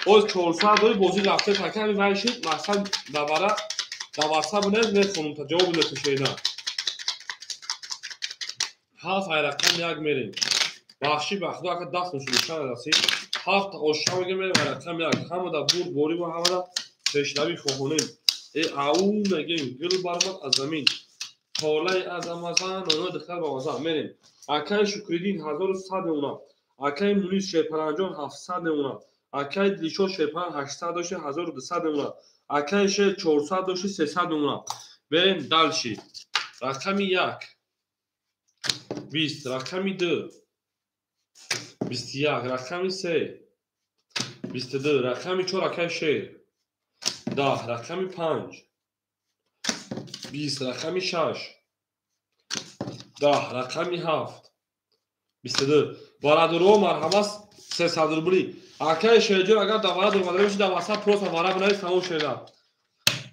Ҳозир 400 дори бозӣ рафта ака, ҳамин вай шид, мақсад давара дар WhatsApp бинавис, мехонам та ҷавоб метавонӣ шерина. 7 ай рақам 1 мерем. Бахши ба худо ака даст мушуд расид. 7 оша мегем мерем рақам 1. Ҳамада бурд борӣ ва ҳамада пешравӣ хоҳонем. Э ау мегем гул баромад аз замин. Толаи аз Амазон оно духтар ба ваза мерем. Акаи Шукриддин 1100 мемонад. Акаи Мунис Шерпаранҷон 700 мемонад. Акаи Дилшод Шерпаран 800 дошти 1200 мемонад. Акаи Шер 400 дошти 300 мемонад. Мерем дальше. Рақами 1. 20 рақами 2 21 рақами 3 22 рақами 4 акай шер 10 рақами 5 20 рақами 6 10 рақами 7 22 бародаро марҳамат 300 рубли акай шерҷон агар давара дуромада дар ватсап просто вара бинавис тамом шуда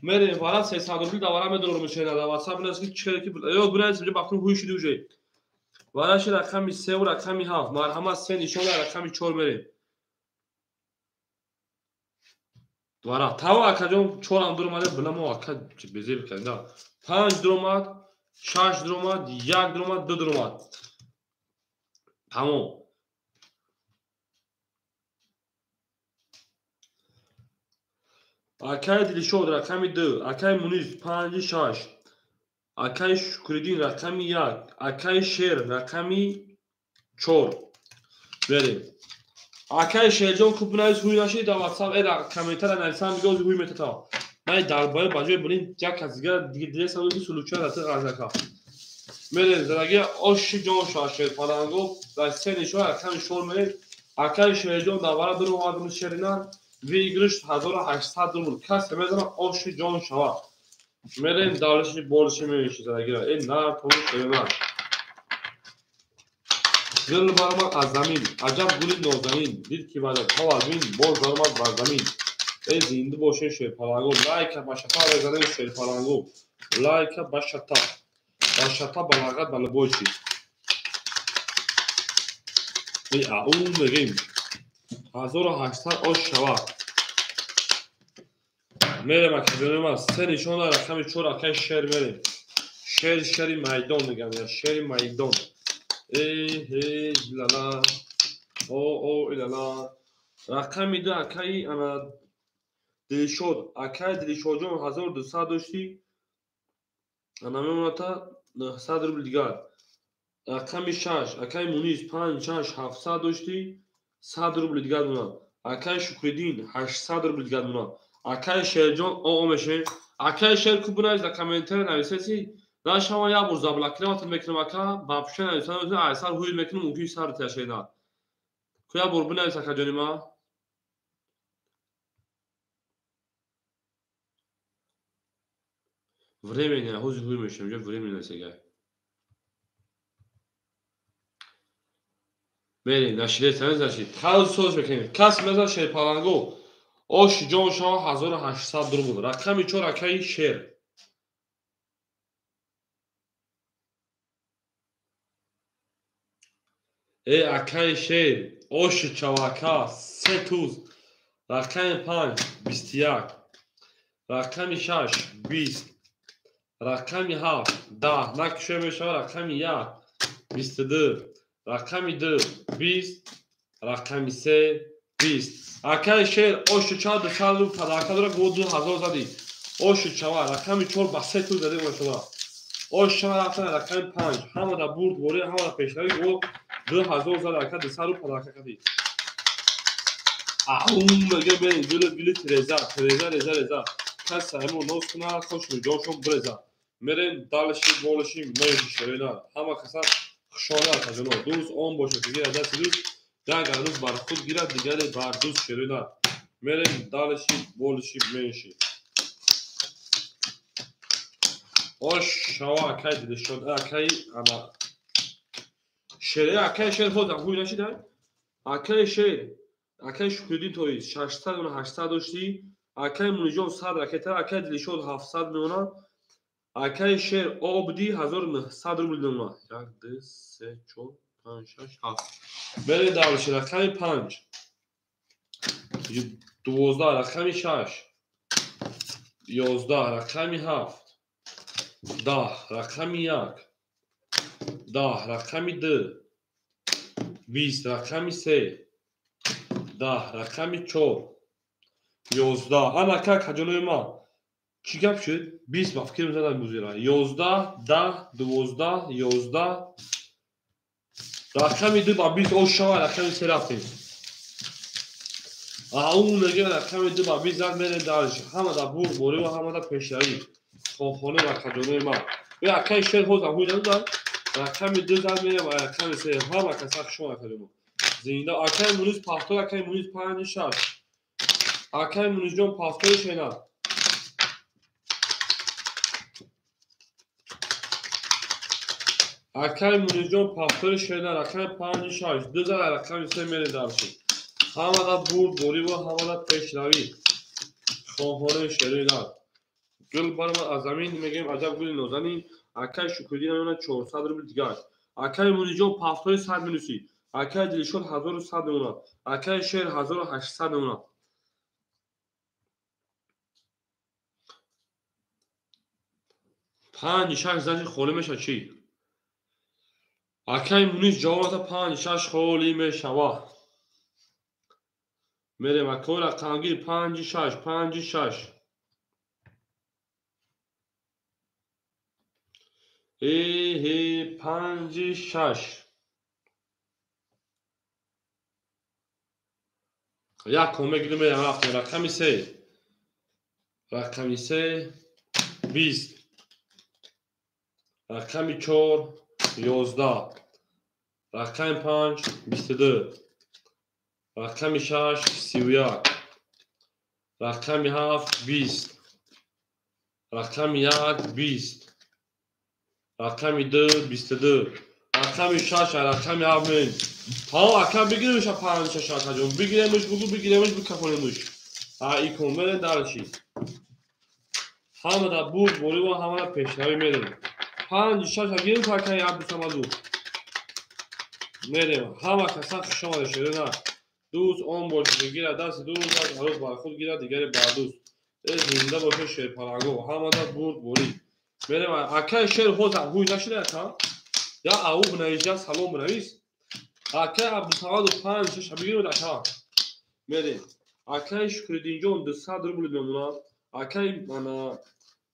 мерем вара 300 рубли давара медорам шена дар ватсап бинавис ки чӣ ки ё бинавис инҷо бахтун ҳуй шуди уже вараши рақами 3 ва рақами 7 марҳамат 3 нишон рақами 4 мерем вара тава акаҷон 4 ам дуромада била мо ака безеб кардем 5 дуромад 6 дуромад 1 дуромад 2 дуромад тамом акай Дилшод рақами 2 акай Мунис 5 6 акай Шукриддин рақами 1 акай Шер рақами 4 берем акай Шерҷон куб бинавис ҳуй нашид дар ватсап комментара нависам дига ҳуй метата ман дар баё ба ҷои блин як кас дигар дилесам ки сулуча ратиқ арзака мерем задаги оши ҷон шоа шерпаланго дар се нишон рақами 4 мерем акай Шерҷон давара дуромадм шерина выигрыш 1800 рубл касе мезана оши ҷон шава мерем далиши болиши меши задагира э на тони шерина гул баромад аз замин аҷаб гули нозанин дид ки ваъдаҳо аз мин боз баромад бар замин э зинда бошед шерпаланго лайка ба шата мезанем шерпаланго лайка ба шата ба шата ба лағат ба любой чиз э ау мегем 1800 ош шава мерем акаҷони ман се нишон рақами 4 акай шер мерем шер шери майдон мегам я шери майдон э ҳе лала о о илала рақами 2 акаи ана Дилшод акаи Дилшодҷон 1200 доштӣ ана мемоната 900 рубл дигар рақами 6 акаи Мунис 5 6 700 доштӣ 100 рубл дигар монад акаи Шукриддин 800 рубл дигар монад акаи Шерҷон о мешавем акаи Шер ку бинавис дар комментария нависеси нашава як бор заблокировать мекунам ака вообще нависам айсар ҳуй мекунам мумкин сар ташена ку як бор бинавис акаҷони ма времени ҳозир ҳуй мешавам ҷо времени нависага мерем нашидесанез нашид халос соз мекунем кас мезан шерпаланго оши ҷон шава 1800 рубл рақами 4 акаи Шер э акаи Шер оши чава ака се туз рақами 5 21 рақами 6 20 рақами 7 10 накушоя мешава рақами 1 22 рақами 2 20 рақами 3 20 акаи Шер оши чава 200 рубл падарака дора го 2000 задӣ оши чава рақами 4 ба се туз задӣ мошава ош чава рафтан рақами 5 ҳама да бурд ворӣ ҳама да пешравӣ го 2000 зада ака 200 рубл падарака кардӣ аум мега берем гули гули тереза тереза реза реза кас саҳимо ноз кунад хош ҷошон биреза мерем далиши болиши меши шерина ҳама каса хушона акаҷоно дӯст он бошад ки гирад дасти дӯст як арӯз бар худ гирад дигаре бар дӯст шерина мерем далиши болиши менши ош шава акай Дилшод акай ана шере акай Шер ҳозам ҳуй нашида акай Шер акай Шукриддин тоиз 600 800 доштӣ акай Муниҷон 100 ракета акай Дилшод 700 меона акай Шер обди 1900 рубл меона 1 2 3 4 5 6 7 мерем давлаши рақами 5 12 рақами 6 11 рақами 7 10 рақами 1 10 рақами 2 20 рақами 3 10 рақами 4 11 ана ака каҷонои ман чӣ гап шуд 20 ба фикр мезанам музира 11 10 12 11 рақами 2 ба 20 ош шава рақами 3 рафтем ау мега рақами 2 ба 20 зад мерем дарш ҳама да бурд борӣ ва ҳама да пешравӣ хонхона ва каҷонои ман э акаи Шер ҳозам ҳуй надодам Рақами 2 зад мерем ва рақами 3. Ҳама каса хуш омад акаҷоно. Зинда. Акаи Мунис пафтор, акаи Мунис 5 6. Акаи Мунисҷон пафтори шена. Акаи Мунисҷон пафтори шена, рақами 5 6. 2 зад рақами 3 мерем дарши. Ҳамада бурд борӣ ва ҳамада пешравӣ. Хоҳони шерои нар. Гул баромад аз замин, мегӯем аҷаб гули нозанин. Акаи Шукриддин мемонад 400 рубл дигар. Акаи Мунисҷон пафтори 100 минуси. Акаи Дилшод 1100 мемонад. Акаи Шер 1800 мемонад. 5 6 занҷи холӣ мешавад чӣ? Акаи Мунис ҷавоб дод 5 6 холӣ мешавад. Мерем акаи рақамгир 5 6 5 6. 5 6. Як ком мегирем мерем рафтем рақами 3. Рақами 3 20. Рақами 4 11. Рақами 5 22. Рақами 6 31. Рақами 7 20. Рақами 1 20. Рақами 2 22. Рақами 6 рақами 7 мерем. Тамом ака бигиремш 5 6 акаҷон. Бигиремш бугу бигиремш бикафонемш. Икон мерем дарчи. Ҳамада бурд борӣ ва ҳамада пешравӣ мерем. 5 6 гирем акаи Абдусамаду. Мерем. Ҳама каса хуш омада шерина. Дӯст он бошад ки гирад дасти дӯст, аз арӯз бар худ гирад, дигаре бар дӯст. Зинда бошад шерпаланго. Ҳамада бурд борӣ. Мерем. Акаи Шер ҳозир ҳуй нашуда ака? Я ау бинавис, я салом бинавис. Акаи Абдусамаду 5 6 бигирем ака. Мерем. Акаи Шукриддинҷон 200 рубл мемонад. Акаи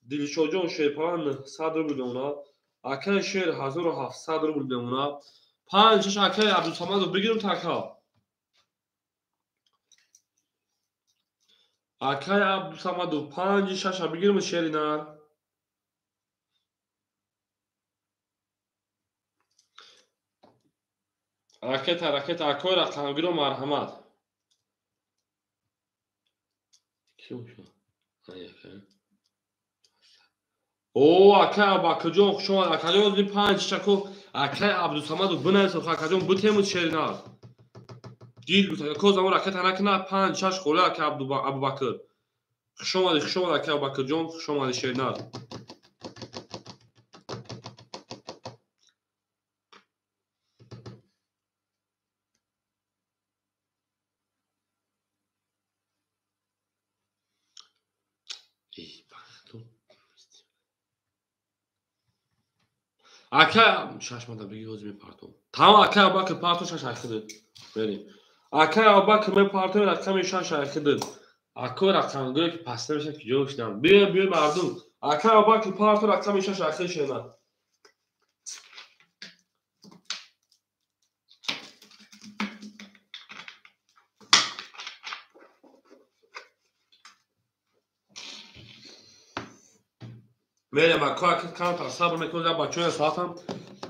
Дилшодҷон Шерпалан 100 рубл мемонад. Акаи Шер 1700 рубл мемонад. 5 6 акаи Абдусамадов бигирем така. Акаи Абдусамадов 5 6 бигирем шери нар. Ракета, ракета, акои рақамгиро марҳамат. О, акаи Абубакрҷон хуш омад. Акаҷон 5 6 акаи Абдусамадов бинавис, акаҷон битемуд шери нар. Дил гуфт, ко замон ракета накунад, 5 6 холӣ акаи Абубакр. Хуш омадӣ, хуш омад акаи Абубакрҷон, хуш омадӣ шери нар. Ака 6 мада биги ҳозир мепартом. Тамом акаи Абубакр парто 6 айхидид. Мерем. Акаи Абубакр мепартом рақами 6 айхидид. Акои рақамгире ки паста мешавад ки ҷо шудам. Биё биё мардум. Акаи Абубакр парто рақами 6 айхид шена. Мерем акои камтар сабр мекунем, бачаҳоя соатам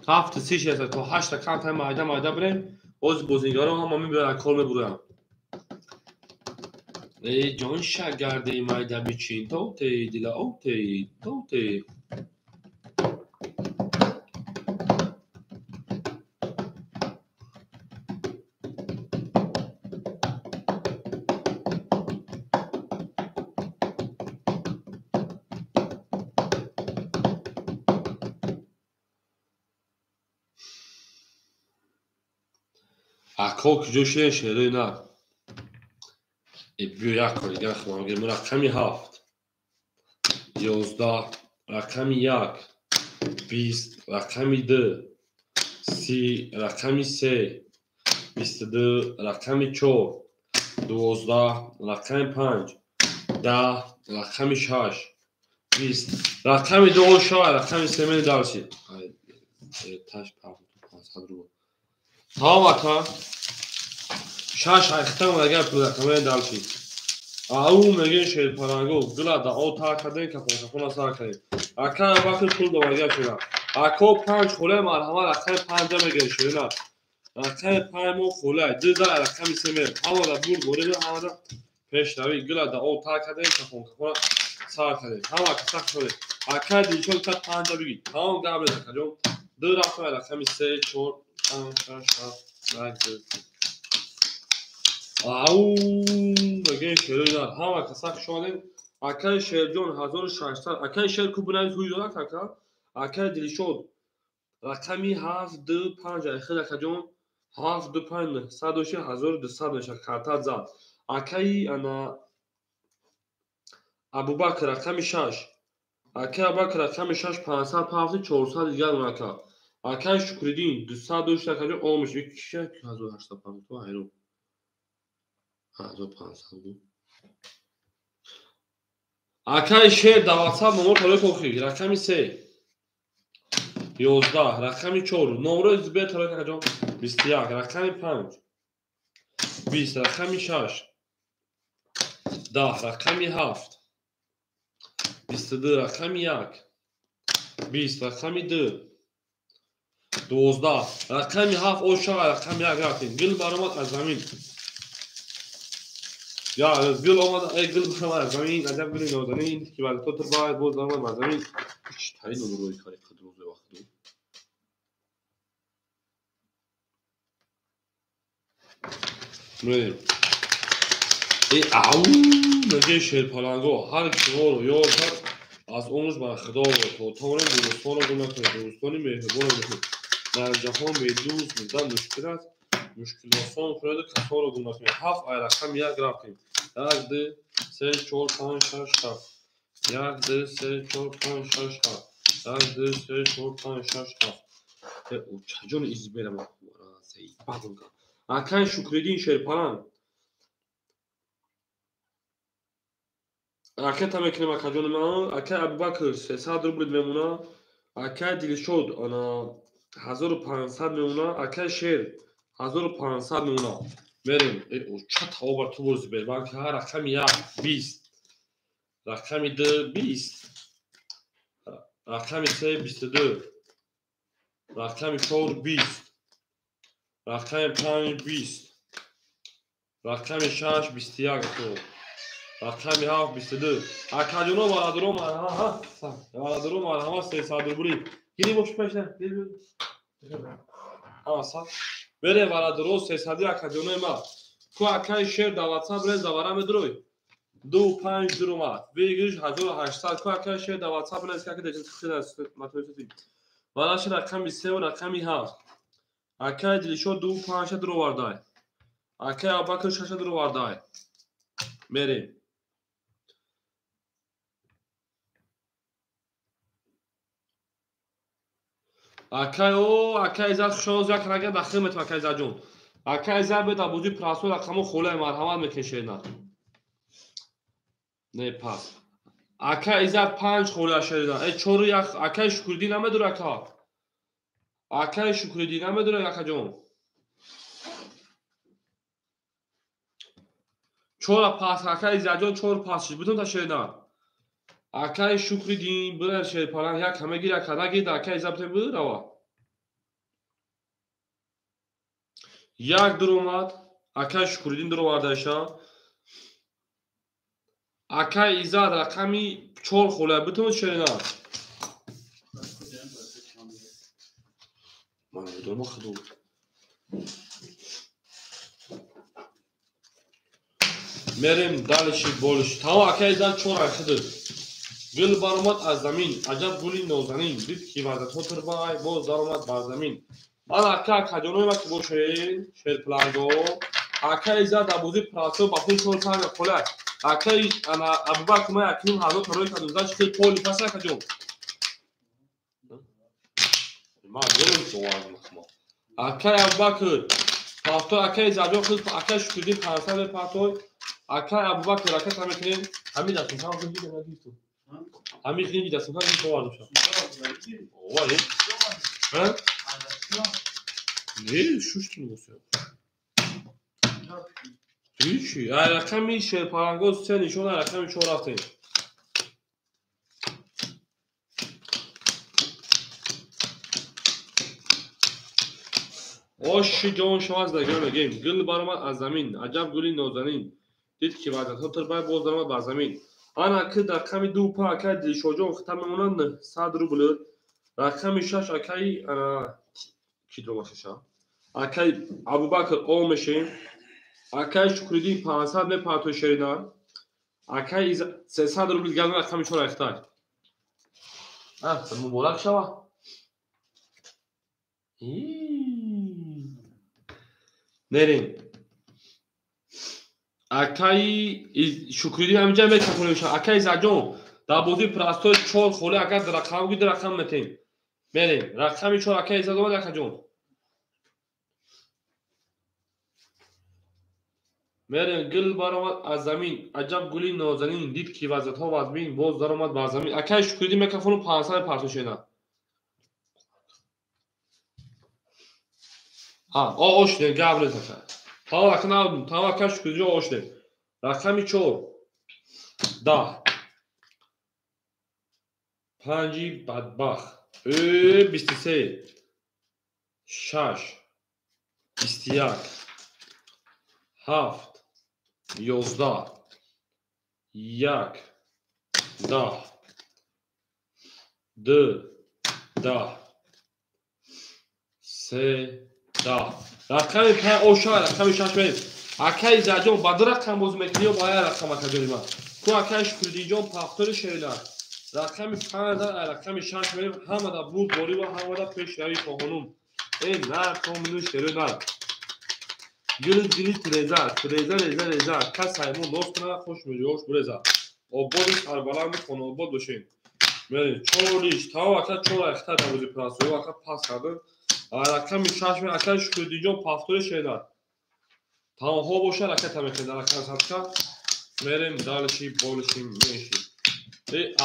7:36 аст, то 8 камтар майда майда бирем. Боз бозингарон ҳама мебиёянд, кор мебуроянд. Эй ҷон шагарди майда бичин, товте дила овте, товте. Ако куҷо шудем шерои нар? Биё як кор дигар хӯрам гирем. Рақами 7 11, рақами 1 20, рақами 2 30, рақами 3 22, рақами 4 12, рақами 5 10, рақами 6 20, рақами 2 шава, рақами 3 мени дарси. Таш 500 рубл. Тамом ака. 6 айхтам агар пул рақамои дарси. Ау мегӯем шерпаланго гула да о тар кардем, кафон-кафона сар кардем. Акай Абубакр пул доварга шуда. Ако панҷ холаи марҳамат рақами панҷа мегӯем ширина. Рақами панҷ мо холай, ду да рақами се мерем. Ҳамада бурд борем, ҳамада пешравӣ. Гула да о тар кардем, кафон-кафона сар кардем. Ҳама каса шудем. Акай Дилшод та панҷа бигир. Тамом гап реза акаҷон. Ду рафтам рақами се, чор, панҷ, шаш, ҳафт, як, ду. Ау мегӯем шерои нар. Ҳама каса хуш омадем. Акаи Шерҷон 1600. Акаи Шер ку бинавис ҳуй дорад ака? Акаи Дилшод рақами 7 2 5 айхел акаҷон 7 2 5 900 1200 мешавад картат зад. Акаи ана Абубакр рақами 6. Акаи Абубакр рақами 6 500 5 400 дигар ака. Акаи Шукриддин 200 дошт акаҷон омиш 1850 ҳайрон. 1500 буд. Акаи Шер дар WhatsApp номер тарои охир рақами 3 11 рақами 4 номерои зубер тарои акаҷон 21 рақами 5 20 рақами 6 10 рақами 7 22 рақами 1 20 рақами 2 12 рақами 7 ошава рақами 1 рафтем. Гул баромад аз замин. Я гул омад, эй гул баромад аз замин, аҷаб гули нозанин ки бар то турбай боз баромад аз замин. Чӣ тари номерои кари қадрӯзе вақту. Мерем. Эй ау мегӯем шерпаланго ҳар ки шуморо ёр кард аз умрш бар Худо то тавонем дӯстонро гум накунед, дӯстони меҳрубонро бошед. Дар ҷаҳон бедӯст будан мушкил аст, мушкилосон кунеду касонро гум накунед. 7 ай рақами 1 рафтем. 1 2 3 4 5 6 7. 1 2 3 4 5 6 7. 1 2 3 4 5 6 7. Чаҷон изберам акай Шукриддин Шерпаланг ракета мекунем акаҷони ман. Акай Абубакр 300 рубл мемона. Акай Дилшод ана 1500 мемона. Акай Шер 1500 мемона. Мерем. Ча тавобар ту боз Сбербанк рақами 1 20 рақами 2 20 рақами 3 22 рақами 4 20 рақами 5 20 рақами 6 21 рақами 7 22. Акаҷоно бародаро марҳама, бародаро марҳама 300 рубли. Гири бош пешна, гири. Ҳа, са. Бере бародаро 300 акаҷонои ма. Ку акаи Шер дар WhatsApp рез давара медрой. 2 5 дуромад. Бигириш 1800. Ку акаи Шер дар WhatsApp рез каки дечи хидас матоисати. Бараши рақами 3 ва рақами 7. Акаи Дилшод 2 5 дуровардай. Акаи Абубакр 6 дуровардай. Мерем. Акай о, акай Иззат хушоз як рага дахил метавон акай Иззатҷон. Акай Иззат бед абузи прасо рақамо холаи марҳамат мекунед. Не пас. Акай Иззат 5 хола шерида. Э 4 1 акай Шукриддин намедура ака. Акай Шукриддин намедура акаҷон. 4 пас акай Иззатҷон 4 пас шид. Бутун та шерида. Акай Шукриддин бира шерпаланг як ҳама гир ака нагир акай Иззат бирава. Як дуромад акай Шукриддин дуровардаша. Акай Иззат рақами 4 хола бутун шерина. Ман медонам худо. Мерем дальше больше. Тамом акай Иззат 4 айхиды. Гул баромад аз замин, аҷаб гули нозанин, дид ки вардатҳо турбай, боз даромад бар замин. Ман ака акаҷонои ма ки бошед, шерпаланго, ака Иззат абузи прасо ба пул 4 5 хола. Акаи ана Абубакр ма якним ҳазор тарои кардум, значит хел поли пас акаҷон. Ма дорам соварам ма. Акаи Абубакр, пафто акаи Иззатҷон хел акаи Шукриддин 500 пафтой, акаи Абубакр ракета мекунем, ҳамин дастум ҳам хел дидам нагирифтум. Ҳамин хел дастум ҳам совардам ша. Ова, ҳа? Не, шуштум гуфтам. Ҳичи. Ай рақами шерпалангоз се нишон, ай рақами чор рафтем. Оши ҷон шавад дагё мегем. Гул баромад аз замин, аҷаб гули нозанин. Дид ки ваъдатҳо тирбай боз даромад бар замин. Ана ки рақами ду па акай Дилшоҷон хита мемонад 900 рубл. Рақами шаш акай ана ки дрома шаша? Акай Абубакр о мешем. Акай Шукриддин 500 мепартои шерина. Акай 300 рубл газ рақами чор айхтай. Муборак шава. Мерем. Акай Шукриддин ҳаминҷа мекафонем. Акай Иззатҷон дар бозии простой чор холи агар рақам гӯй рақам метем. Мерем. Рақами чор акай Иззат омад акаҷон. Мерем. Гул баромад аз замин, аҷаб гули нозанин. Дид ки вазъиятҳо вазмин, боз даромад бар замин. Акай Шукриддин мекафону 500 партошена. Ошдем, гап нест ака. Тамом ака набудем. Тамом ака Шукриддинҷон ошдем. Рақами чор. Даҳ. Панҷи бадбахт. 23. Шаш. 21. Ҳафт. 11. Як. 10. Ду. 10. Се. 10. Рақами панҷ оша, рақами шаш мерем. Акай Иззатҷон ба ду рақам боз мекунӣ ё ба як рақам акаҷони ман? Ку акай Шукриддинҷон пафтори шерина. Рақами панҷ рақами шаш мерем. Ҳамада бурд борӣ ва ҳамада пешравӣ хоҳонум. Э нар томину шеро нар. Гили гили тиреза, тиреза реза реза. Кас ҳаймон нос кунад, хуш меҷош буреза. Ободи сарбаланди хонаобод бошем. Мерем. Чор лиш. Тамом ака чор айхта дар бози прасоё ака пас кардем. Рақами шаш ме акай Шукриддинҷон пафтори шерина. Тамомҳо бошад ракета мекунем дар рақами садка. Мерем дальше больше меньше.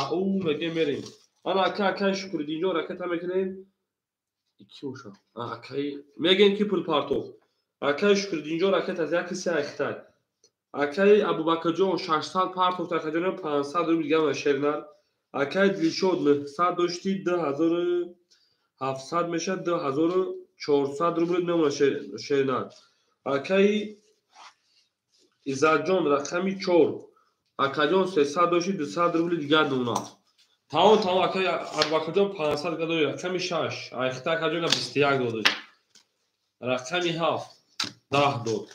Ау мегем мерем. Ана ака акай Шукриддинҷон ракета мекунем. Ики бошад. Акай мегем ки пул партоф. Акай Шукриддинҷон ракета аз яки се айхтай. Акай Абубакрҷон 600 партоф акаҷон 500 рубл гама шернар. Акай Дилшод 900 дошти 2700 мешад 2400 рубл мемонад шернар. Акай Иззатҷон рақами чор. Акаҷон 300 дошти 200 рубли дигар мемонад. Тамом тамом акай Абубакрҷон 500 гадори рақами шаш. Айхта акаҷон 21 додиш. Рақами ҳафт 10 дод.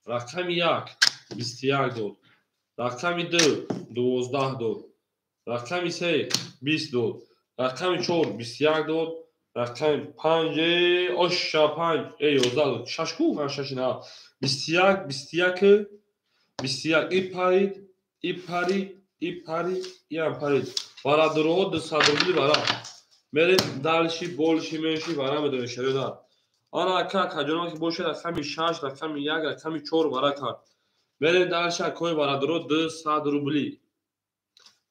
Рақами як 21 дод. Рақами ду 12 дод. Рақами се 20 дод. Рақами чор 21 дод. Рақами панҷ оша панҷ 11 дод. Шаш ку шаш на. 21 21 21 и парид, и парид, и парид, иам парид. Барадуроҳо 200 рубли бара. Мерем дальше больше меньше бара медонем шарида. Ана ака акаҷонам ки бошад рақами шаш, рақами як, рақами чор бара кард. Мерем дальше акои барадуро 200 рубли.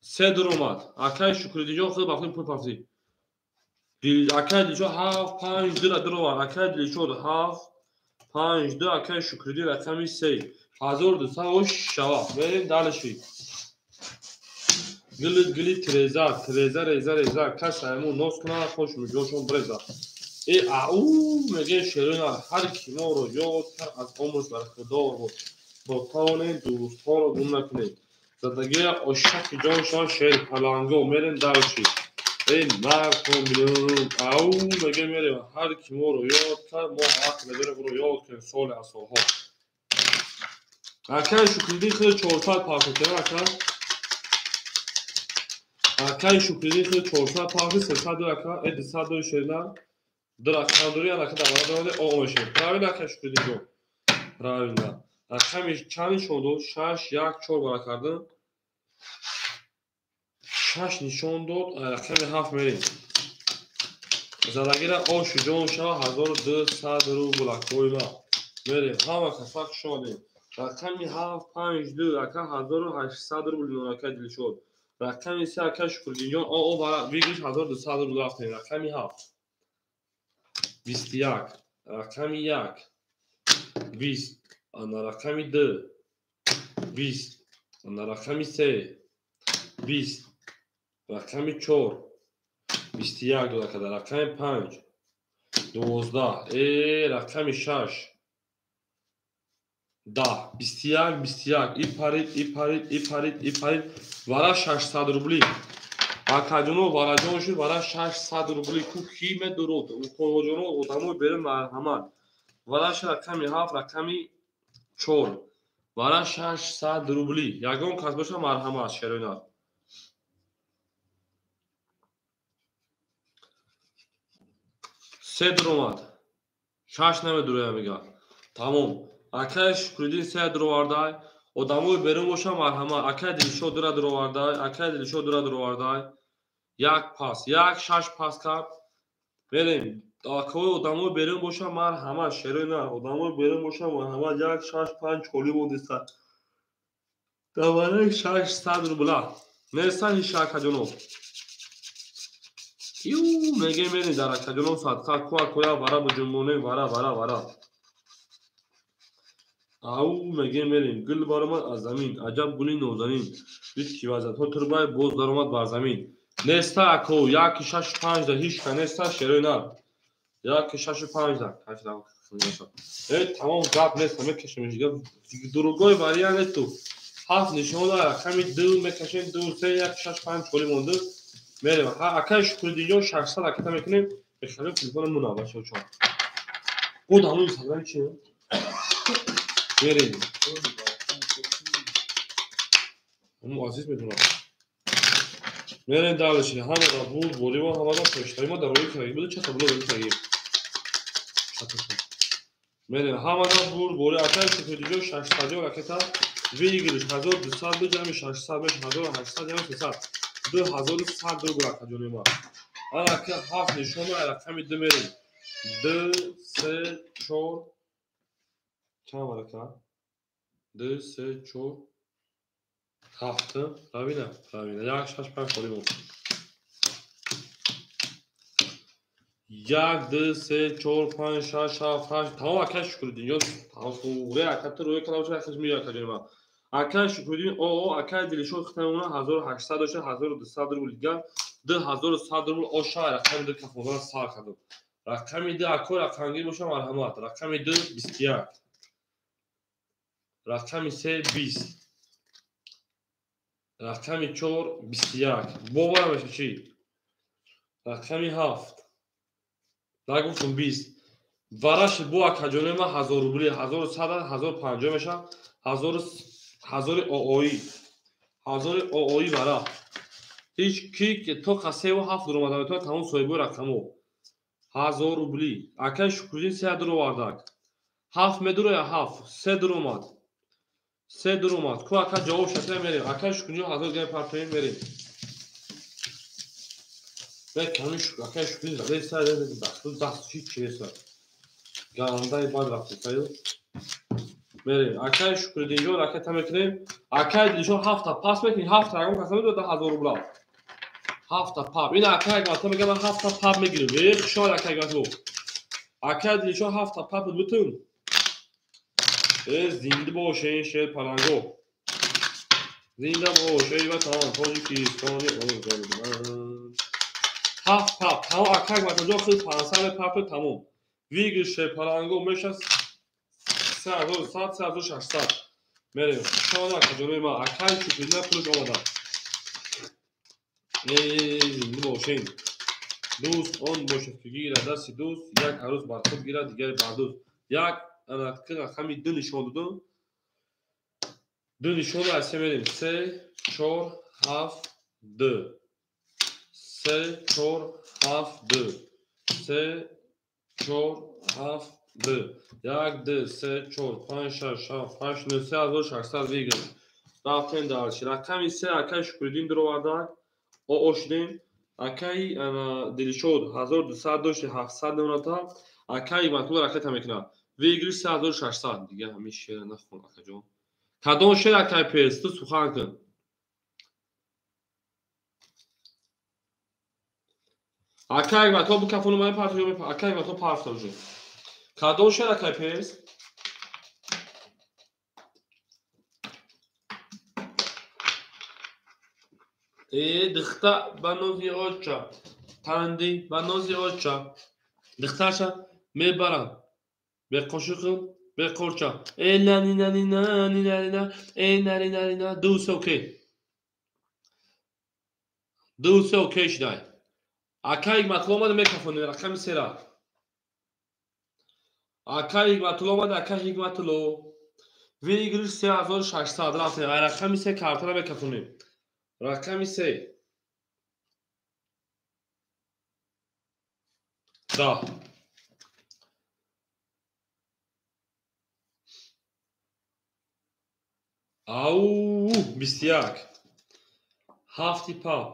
Се дуромад. Акаи Шукриддинҷон худ ба худ пул пафтид. Акаи Дилшод ҳафт панҷ ду дуромад. Акаи Дилшод ҳафт панҷ ду, акаи Шукриддин рақами се. 1200 ош шава. Мерем дальше. Гили гили тиреза, тиреза реза реза. Кас ҳаймон нос кунад, хуш муҷошон бреза. Ау мегем шерина ҳар ки моро ёд кард аз умраш бархӯрдор буд. То тавонем дӯстҳоро гум накунем. Задагия ошаки ҷон шава шер паланго. Мерем дальше. Наркомилон. Ау мегем мерем. Ҳар ки моро ёд кард, мо ҳақ надорем ӯро ёд кунем соли аз солҳо. Акай Шукриддин худ 400 партофт ака. Акай Шукриддин худ 400 партофт, 300 ака, 200 дори шерина. Ду рақам дори, анака дар бара дорад, о мешем. Правильно акай Шукриддинҷон. Правильно. Рақами чанд нишон дод? 6 1 4 бара кардем. 6 нишон дод, рақами 7 мерем. Задагира ош ҷон шава 1200 рубл акои ма. Мерем. Ҳама каса хуш омадем. Рақами 7 5 2 ака 1800 рубл мемонад акай Дилшод. Рақами 3 ака Шукриддинҷон о бара выигрыш 1200 рубл рафтем. Рақами 7 21, рақами 1 20, ана рақами 2 20, рақами 3 20, рақами 4 21 дода када, рақами 5 12, рақами 6 10, 21 21. И парид, и парид, и парид, и парид. Вара 600 рубли. Акаҷоно вараҷон шуд, вара 600 рубли. Ку ки медурод? Хонвоҷоно одамои берун марҳамат. Вараш рақами 7, рақами 4. Вара 600 рубли. Ягон кас боша марҳамат, шероинат. Се дуромад. 6 намедуроя мега. Тамом. Акай Шукриддин се дуровардай. Одамои берун боша марҳамат. Акай Дилшод дура дуровардай. Акай Дилшод дура дуровардай. Як пас, як шаш пас кард. Мерем. Акои одамои берун боша марҳамат, шероина. Одамои берун боша марҳамат. 1 6 5 холӣ мондиста. Давараи 600 рубла. Неста ҳич акаҷоно. Ю меге мерем дар акаҷоно садқа ку акоя вара буҷунбонем вара вара вара. Ау меге мерем гул баромад аз замин, аҷаб гули нозанин. Дид ки вазатҳо турбай боз даромад бар замин. Неста ако 1 6 5 да ҳич ка неста шероина. 1 6 5 да. Тамом гап неста мекашем другой вариант несту. 7 нишона рақами 2 мекашем 2 3 1 6 5 холӣ монду. Мерем. Акай Шукриддинҷон 600 ракета мекунем. Мехарем телефона муна бачаҳо чон. Буд ҳамун садам чи? Мерем. Ҳамун азиз медонам. Мерем дальше. Ҳамада буд борива ҳамада пештари ма дар рӯи карги буд чата було рӯи карги. Мерем ҳамада буд бори акай Шукриддинҷон 600 ракета выигрыш 1200 ҷамъи 600 мешавад 1800 ҷамъи 300. 2100 рубл акаҷони ма. Ана ки 7 нишона рақами 2 мерем. 2 3 4 чанд варака? 2 3 4 7 равина, равина. 1 6 5 холӣ монд. 1 2 3 4 5 6 7 8. Тамом акай Шукриддинҷон. Тамом ака ту рӯи калам шуд меояд акаҷони ма. Акай Шукриддин акай Дилшод хитамона 1800 дошта 1200 рубл дигар 2100 рубл оша рақами 2 кафонара сар кардам. Рақами 2 ако рақамгир боша марҳамат. Рақами 2 21. Рақами 3 20. Рақами 4 21. Бовар меша чӣ? Рақами 7. Нагуфтум 20. Вараш бо акаҷони ма 1000 рубли 1100 1050 меша 1000 оои 1000 оои вара. Ҳеҷ ки то 3 ва 7 дуромада метавонад тамом соҳибои рақамо. 1000 рубли. Акай Шукриддин 3 дуровардак. 7 медуроя 7 3 дуромад. 3 дуромад. Ку ака ҷавоб шатра мерем. Акай Шукриддин 1000 гап партоем мерем. Бе ками акай Шукриддин задай сар даст чӣ чеса. Гандаи бад рафт саю. Мерем. Акай Шукриддинҷон ракета мекунем. Акай Дилшод 7 пас мекунем. 7 рақам каса медод 1000 рубла. 7 пап. Ин акай гата мегам ман 7 пап мегирам. Э хушҳол акай гату. Акай Дилшод 7 пап бутун. Э зинда бош ин шер паланго. Зинда бош эй ватан Тоҷикистони озодманд. 7 пап. Тамом акай гата ҷо худ 500 пап тамом. Выигрыш шер паланго мешад 3100 3600. Мерем. Хушҳол акаҷонои ман. Акай Шукриддин пулаш омада. Зинда бошем. Дӯст он бошад ки гирад дасти дӯст, як арӯз бар худ гирад, дигаре бар дӯст. Як рақами 2 нишон додум. 2 нишонро аз се мерем. 3 4 7 2. 3 4 7 2. 3 4 7 2. 1 2 3 4 5 6 7 8 9 3600 выигрыш. Рафтем дальше. Рақами 3 акай Шукриддин дуровардак. Ошдем. Акай Дилшод 1200 дошти 700 намоната. Акай Матул ракета мекунад. Выигрыш 3600. Дига ҳамин шеъра нахон акаҷон. Кадом шеър акай пес? Ту сухан кун. Акай Матул бикафону ман партоё. Акай Матул партоё уже. Кадом шеър акай пес? Дихта ба нози оча, танди ба нози оча. Дихташа мебарам. Бе қошиқу бе қурча. Э, лани на ни на ни на э, нари нари на. Ду, се, окей. Ду, се, окей шидай. Ака Ҳикматулло омада, мекафонем рақами сера. Ака Ҳикматулло омада, ака Ҳикматулло. Выигрыш 3600, рафтем. Ай рақами се картара мекафонем. Рақами се. 10. Ау, 21. Ҳафти пап.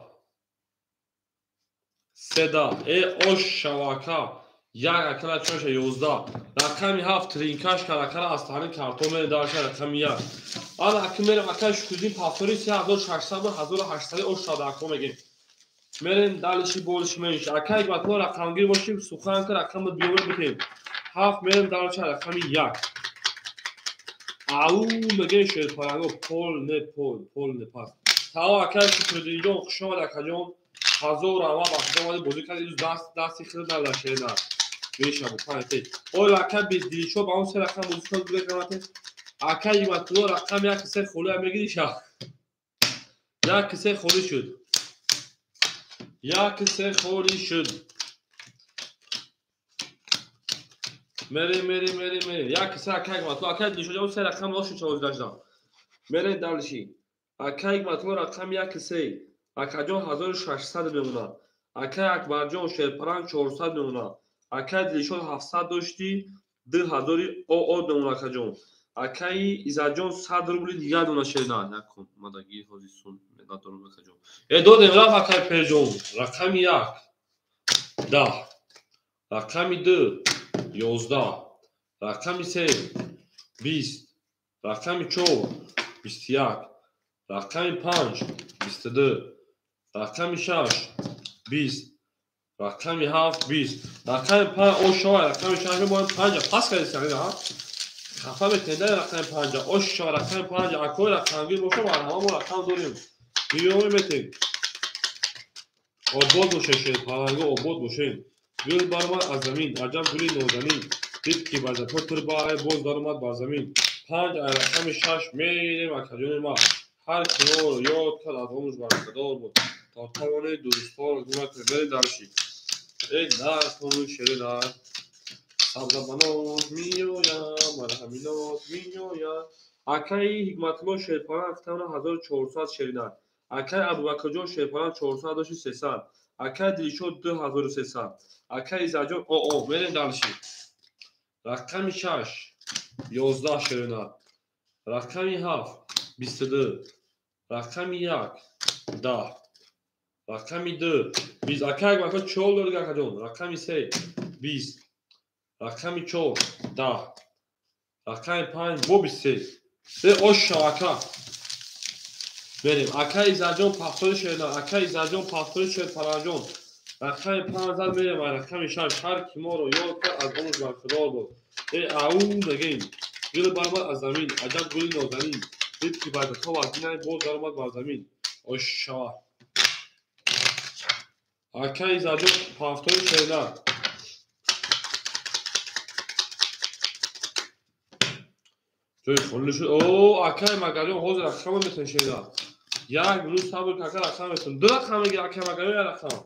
Седа. Э, ош шавака. Як акала чоша 11. Рақами ҳафт тринкашка рақара аз таҳрин картон мерем дарша рақами як. Ана аки мерем, ака Шукриддин, пафтори 3600, 1800 ош шада ако мегем. Мерем далиши болиши мениш. Ака Ҳикматулло, рақамгир бошим, сухан ка рақами биёмер битем. Ҳафт мерем дарша рақами як. Ау, мегем шерпаранго, пол не пол, пол не пас. Тао, ака Шукриддинҷон, хуш омад, акаҷон. Ҳазор раҳмат, ба худо омади бозӣ карди. Даст дасти хеле дар шерина. Мешаву панҷ. Ойл ака Дилшод ба он се рақам бозӣ кард, буде камате. Ака Ҳикматулло, рақам як, се холӣ мегири ша. Як, се холӣ шуд. Як, се холӣ шуд. Мерем, мерем, мерем, мерем. Як, се, ака Ҳикматулло, ака Дилшод се рақам лоши чавоз дашда. Мерем дальше. Ака Ҳикматулло, рақам як, се. Акаҷон, 1600 мемонад. Акай Акбарҷон, шерпаранг 400 мемонад. Акай Дилшод, 700 доштӣ, 2000 оо мемонад, акаҷон. Акаи Иззатҷон, 100 рубли дигар дона шерина. Накун, мадаги ҳозир сум надорам, акаҷон. Э, додем, рафт, акай Перҷон. Рақами як 10. Рақами ду 11. Рақами се 20. Рақами чор 21. Рақами панҷ 22. Рақами шаш 20. Рақами ҳафт 20. Рақами панҷ ошава, рақами шаш бояд панҷа пас кардӣ, ҳа? Хафа мекунед, рақами панҷа. Ошава, рақами панҷа. Акои рақамгир боша, марҳама, мо рақам дорем. Миёме метем. Обод бошед, шерпаланго, обод бошед. Гул баромад аз замин, аҷаб гули нозанин. Дид ки барзато турбаай боз даромад бар замин. Панҷ ай рақами шаш мерем, акаҷони ма. Ҳар ки моро ёд кард, аз омӯз баракадор буд. То тавонед дӯстҳоро гум накунед. Берем дальше. Эй, накуну шерина. Сабзабаноз меоям, марҳаминоз меоям. Акаи Ҳикматулло, шерпаланг тавна 1400 шерина. Акаи Абубакрҷон, шерпаланг 400 дошти, 300. Акаи Дилшод, 2300. Акаи Иззатҷон оо, мерем дальше. Рақами шаш 11 шерина. Рақами ҳафт 22. Рақами як 10. Рақами ду 20. Акаи Акбарҷон, чор дорӣ, акаҷон. Рақами се 20. Рақами чор 10. Рақами панҷ бо 23. Э, ош шав, ака. Мерем. Акаи Иззатҷон, пафтори шерина. Акаи Иззатҷон, пафтори шерпаланҷон. Рақами панҷ зад, мерем ай рақами шаш. Ҳар ки моро ёд кард, аз омӯз бархӯрдор буд. Э, ау, мегем. Гул баромад аз замин, аҷаб гули нозанин. Дид ки барзато вазнинай боз даромад бар замин. Ош шава. Акаи Иззатҷон, пафтори шерина. Ҷои холӣ шуд. О, акаи Магаҷон, ҳозир рақама метавонӣ, шерина. Як минут сабр кун, ака, рақам метавон. Ду рақам мегири, акаи Магаҷон, як рақам.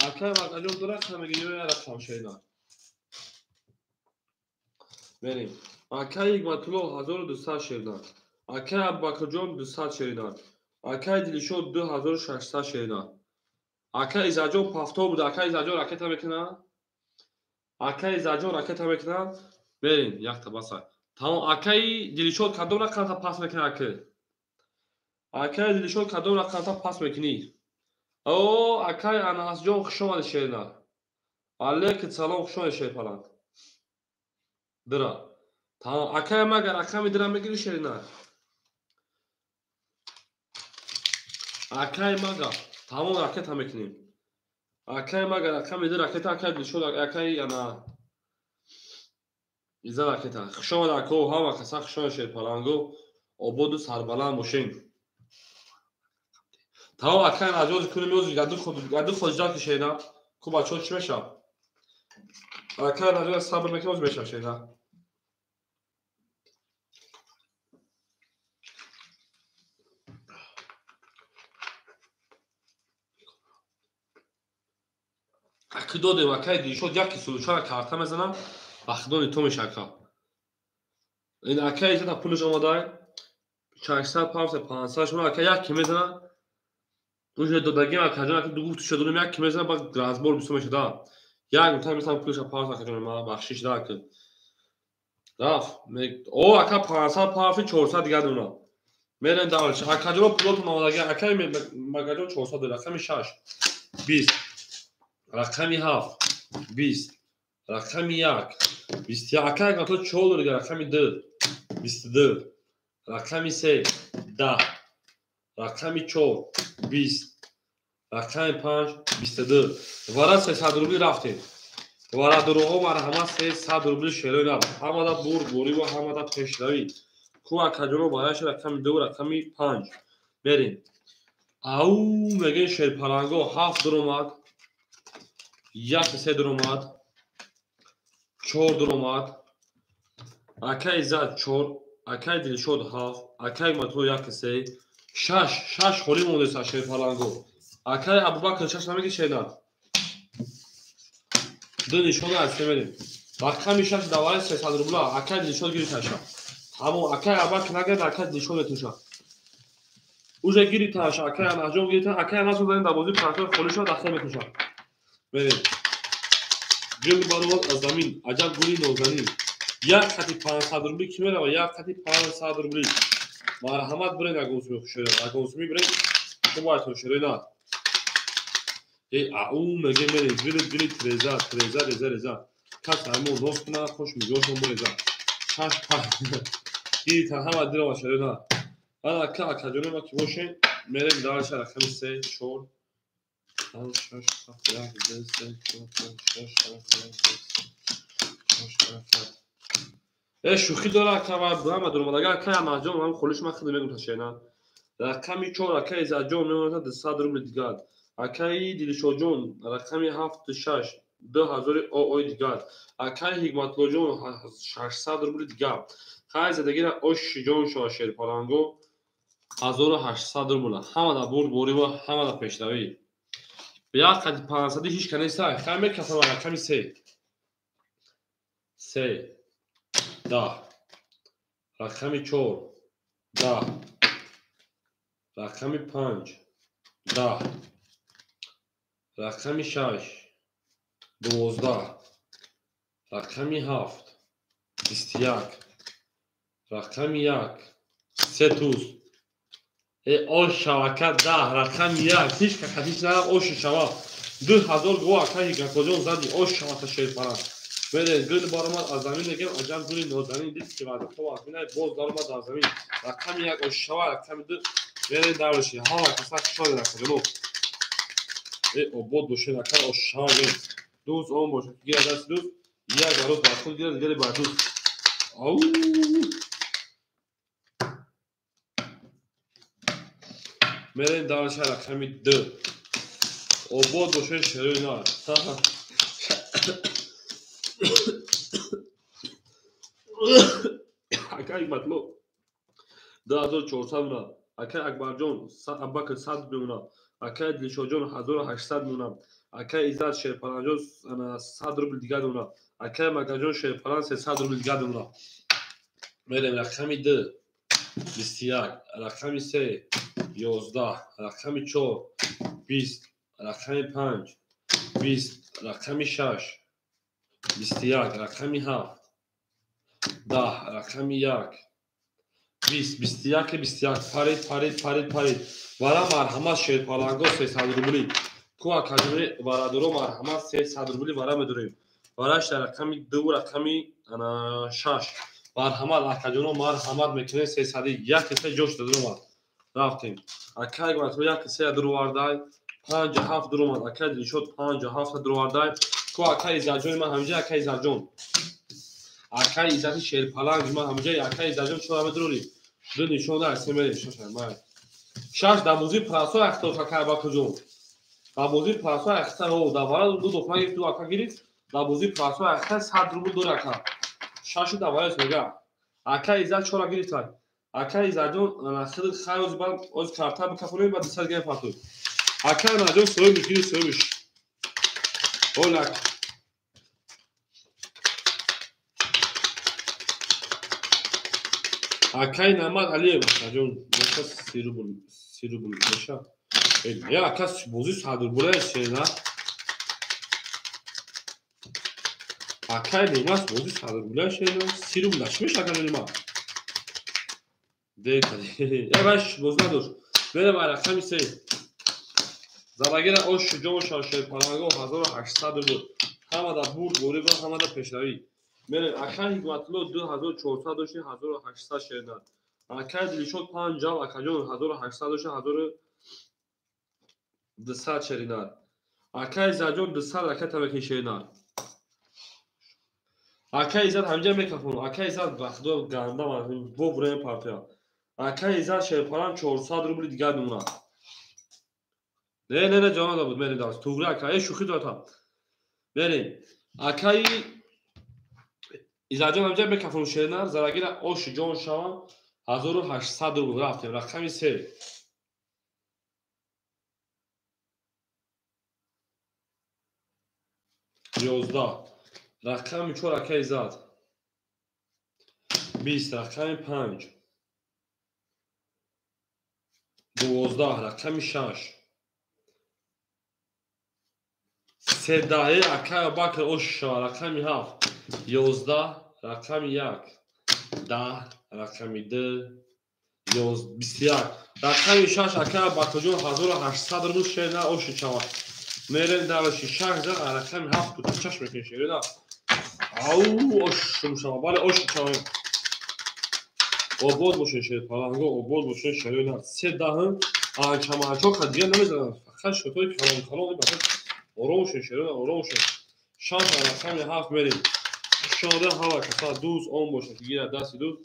Акаи Магаҷон, ду рақам мегири ё як рақам, шерина? Мерем. Акаи Ҳикматулло, 1200 шерина. Акаи Абубакрҷон, 200 шерина. Акаи Дилшод, 2600 шерина. Акаи Иззатҷон пафтор буда. Акаи Иззатҷон ракета мекунад? Акаи Иззатҷон ракета мекунад? Мерем, якта баса. Тамом, акаи Дилшод кадом рақамта пас мекунад, ака? Акаи Дилшод, кадом рақамта пас мекунӣ? О, акаи Анасҷон, хуш омадӣ, шерина. Алейкум салом, хуш омадӣ, шерпаланг. Дира. Тамом, акаи магар рақами дира мегирӣ, шерина? Акаи мага, тамом, ракета мекунем. Акаи мага рақами ду ракета, акаи Дилшод, акаи ана Иза ракета. Хуш омад, ако, ҳама каса хуш омад, шерпаланго. Ободу сарбаланд бошем. Тамом акай наҷози кунем ёзи гаду хоҷа ки шена. Ку бачаҳо чӣ мешавад? Акай наҷоз сабр мекунем, оз мешавад шена. Аки додем акай Дилшод яки сулучара карта мезанам, вақтдони то меша ака. Ин акай изата пулаш омадай 600 500 500 шумо ака яки мезана. Уже додагим акаҷон ака ду гуфту шудум яки мезана ба разбор бисо меша да. Як мта мезанам пулаша 500 акаҷон ма бахшиш да ака. Раф о ака 500 500 400 дигар дуна. Мерем давлаш акаҷон пулотон омадаги акай магаҷон 400 рақами 6 20 рақами 7 20 рақами 1 21 акай гато 4 дига рақами 2 22 рақами 3 10 рақами 4 20 рақами 5 22 вара 300 рубли рафтем. Вара дуруғо марҳамат 300 рубли шерои наб. Ҳамада бурдборӣ ва ҳамада пешравӣ. Ку акаҷоно бараш рақами 2 рақами 5 мерем. Ау мегӯем шерпаланго 7 дуромад, 1 3 дуромад, 4 дуромад, акай Иззат 4, акай Дилшод 7, акай Матро 1 3, 6 6 холӣ мондест аз шерпаланго. Акай Абубакр 6 намеги шена. Ду нишона аз се мерем. Рақами 6 давари 300 рубла, акай Дилшод гирифташа. Ҳамон акай Абубакр нагирад, акай Дилшод метуша. Уже гирифташа, акай Анаҷон гирифта, акай Анаҷон занем дар бозии партнёр холӣ шуд, ахир метуша. Мерем. Гул баровад аз замин, аҷаб гули нозанин. Як хати 500 рубли ки мерава? Як хати 500 рубли. Марҳамат бирен агонсуми хушера, агонсуми бирен хубайтон шерои на. Э ау меге мерем гили гили треза, треза, реза, реза. Кас ҳамон нос куна, хуш миҷошон буреза. 6 5 гиритан ҳама дирова шерои на. Ана ака акаҷони ма ки бошен, мерем дарша рақами 3 4 5 6 7 1 2 3 4 5 6 7 8 9 10. Э шӯхӣ дора ака ва ҳама дуромад. Агар акай Анаҷон ҳам холиш ман худам мегум ташена. Рақами 4 акай Иззатҷон мемонад 200 рубли дигар. Акай Дилшодҷон рақами 7 6 2000 ОО дигар. Акай Ҳикматлоҷон 600 рубли дигар. Хай задагира Ошиҷон шава шерпаланго 1800 рубла. Ҳамада бурдборӣ ва ҳамада пешравӣ. Як қади 500 ҳеч ка неста. Хай мекасам рақами 3 3 10 рақами 4 10 рақами 5 10 рақами 6 12 рақами 7 21 рақами 1 3 туз. Э ош шавака 10 рақами 1 ҳеч ка хатиш нарафт ош шава 2000 го акай Ҳикматоҷон зади ош шавата шерпаланг. Мерем гул баромад аз замин мегем аҷаб гули нозанин дид ки вазифа аз бинай боз даромад аз замин. Рақами 1 ош шава рақами 2 мерем давраши ҳама каса шоди рақаҷоно. Э обод бошед ака ош шава гем. Дӯст он бошад гирад даст дӯст як бароз бар худ гирад дигаре бар дӯст. Ау мерем давраша рақами 2 обод бошед шерои нар. Акай Ҳикматло 2400 мона, акай Акбарҷон Абубакр 100 мона, акай Дилшодҷон 1800 мона, акай Иззат шерпаланҷон 100 рубл дигар мона, акай Макаҷон шерпалан 300 рубл дигар мона. Мерем рақами 2 21 рақами 3 11 рақами 4 20 рақами 5 20 рақами 6 21 рақами 7 10 рақами 1 20 21 21 парид парид парид парид. Вара марҳамат шерпаланго 300 рубли. Ку акаҷони варадоро марҳамат 300 рубли вара медорем. Вараш дар рақами 2 рақами 6. Марҳамат акаҷоно марҳамат мекунем 300 1 3 ҷош додум. Рафтем. Акай гуфт 1 3 дуровардай 5 7 дуромад. Акай Дилшод 5 7 дуровардай. Ку акай Иззатҷон ман ҳамҷа акай Иззатҷон. Акай Иззати шерпаланг ман ҳамҷа акай Иззатҷон чора медурӣ. Ду нишона аз се мерем шоша ман. Шаш дар бозии прасо ахтош ака Абакирҷон. Дар бозии прасо ахта дар вара ду духма гирифт, ду ака гирифт. Дар бозии прасо ахта 100 рубл дори ака. Шашу дар вараш мега. Ака Иззат чора гирифтан. Ака Иззатҷон хеле хайр баъд оз карта бикафонем баъд 200 гирифт партои. Ака Наҷон соҳиб гирифт соҳибш. Олак. Акай Намад Алиев акаҷон боша 30 рубл, 30 рубл боша. Я ака бози 100 рубл шена. Акай Немас бози 100 рубл шена, 30 рубл даш меша ака Нема. Дека. Я баш боз надошт. Берем рақами 3. Зарагира ош ҷон шашер паланго 1800 рубл. Ҳамада бурд ғориба, ҳамада пешравӣ. Мерем акай Ҳикматулло 2400 дошти 1800 шерна. Акай Дилшод 5 ҷав акаҷон 1800 дошти 1200 шерина. Акай Иззатҷон 200 ака тамакин шерина. Акай Иззат ҳамҷа мекафон. Акай Иззат ба худо ганда бо бурем партия. Акай Иззат шерпарам 400 рубли дигар мемонад. Не не не ҷонада буд мерем дарс. Туғри ака, э шӯхӣ дорам. Мерем. Акай Иззатҷон ҳамҷа мекафон шернар, зарагира ош ҷон шавам 1800 рубл рафтем. Рақами 3. 11. Рақами 4 акай Иззат. 20. Рақами 5. 12. Рақами 6. 13. Акай Абубакр ош шава. Рақами 7. 11. Рақами 1. 10. Рақами 2. 21. Рақами 6 акай Абубакрҷон 1800 рубл шерна ош шава. Мерем дараши 6 рақами 7 кутчаш мекунем шерна. Ау ош шава. Бале ош шава. Обод бошед шер паланго, обод бошед шерна. 3 даҳ анчаманчо дигар намезанам. Фақат шотои калон калон бахат ором шед шерна, ором шед. 6 рақами 7 мерем. Шода ҳава каса дӯст он бошад ки гирад дасти дӯст,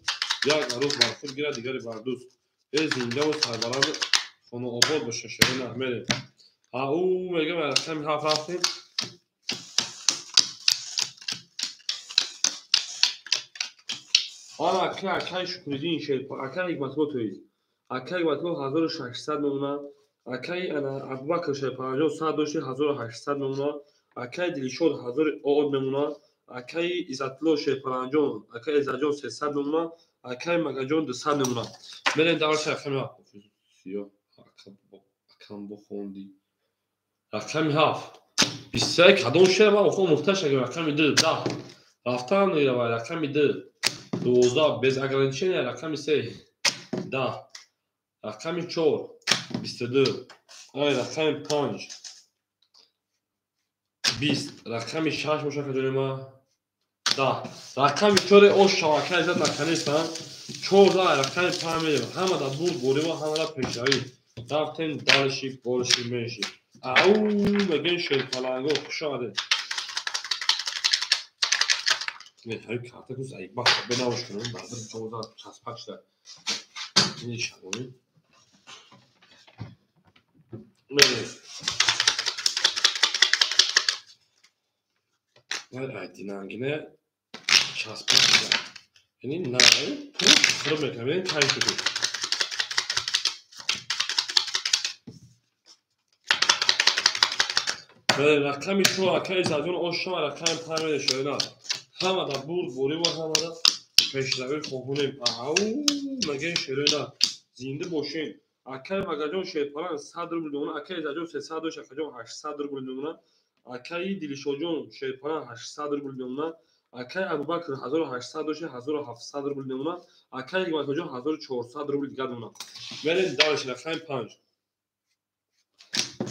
як арӯз бар худ гирад, дигаре бар дӯст. Э зиндаву сарбаланд хонаобод бошад шерна мерем. Ау мегам рақами 7 рафтем. Ана акай акай Шукриддин шер, акай Ҳикматулло тоиз. Акай Ҳикматулло 1600 мемона. Акай ана Абубакр шер 50 дошти 1800 мемона. Акай Дилшод 1000 од мемона. Акай Иззатулло шерпаранҷон, акай Иззатҷон 300 мемона. Акай Магаҷон 200 мемона. Мерем давраши рақами 7. Сиё, акам бохонди. Рақами 7. 21 кадом шер ман охо мухташ агам рақами 2 10. Рафтан мерава рақами 2. 12 без ограничения рақами 3 10. Рақами 4 22. Ай рақами 5 20. Рақами 6 боша каҷонима 10. Рақами 4 ош шавака Иззат наканеста 14 рақами 5 мерем. Ҳамада бурд борима, ҳамада пешравӣ. Рафтем дарши борши менши. Ау мегӯем шерпаланго хуш омадед. Не, ҳамин карта ку заиб бах бенавош кунам, баъдан ҷоза часпак шуда. Ини шабони. Мерем. Ай динангине часпак шуда. Яъне на, пул хурм мекунам, яъне кайф мекунам. Рақами 4 акай Иззатҷон ош шава, рақами 5 мерем шоина. Ҳамада бурд борима, ҳамада пешравӣ хоҳонем. Ау мегӯем шероина. Зинда бошем. Акай Магаҷон шерпалан 100 рубл мемона, акай Иззатҷон 300 дошт, акаҷон 800 рубл мемона. Акай Дилшодҷон шерпалан 800 рубл мемона. Акай Абубакр 1800 дошт, 1700 рубл мемона. Акай Ҳикматуллоҷон 1400 рубл дигар мемона. Мерем дарш рақами 5.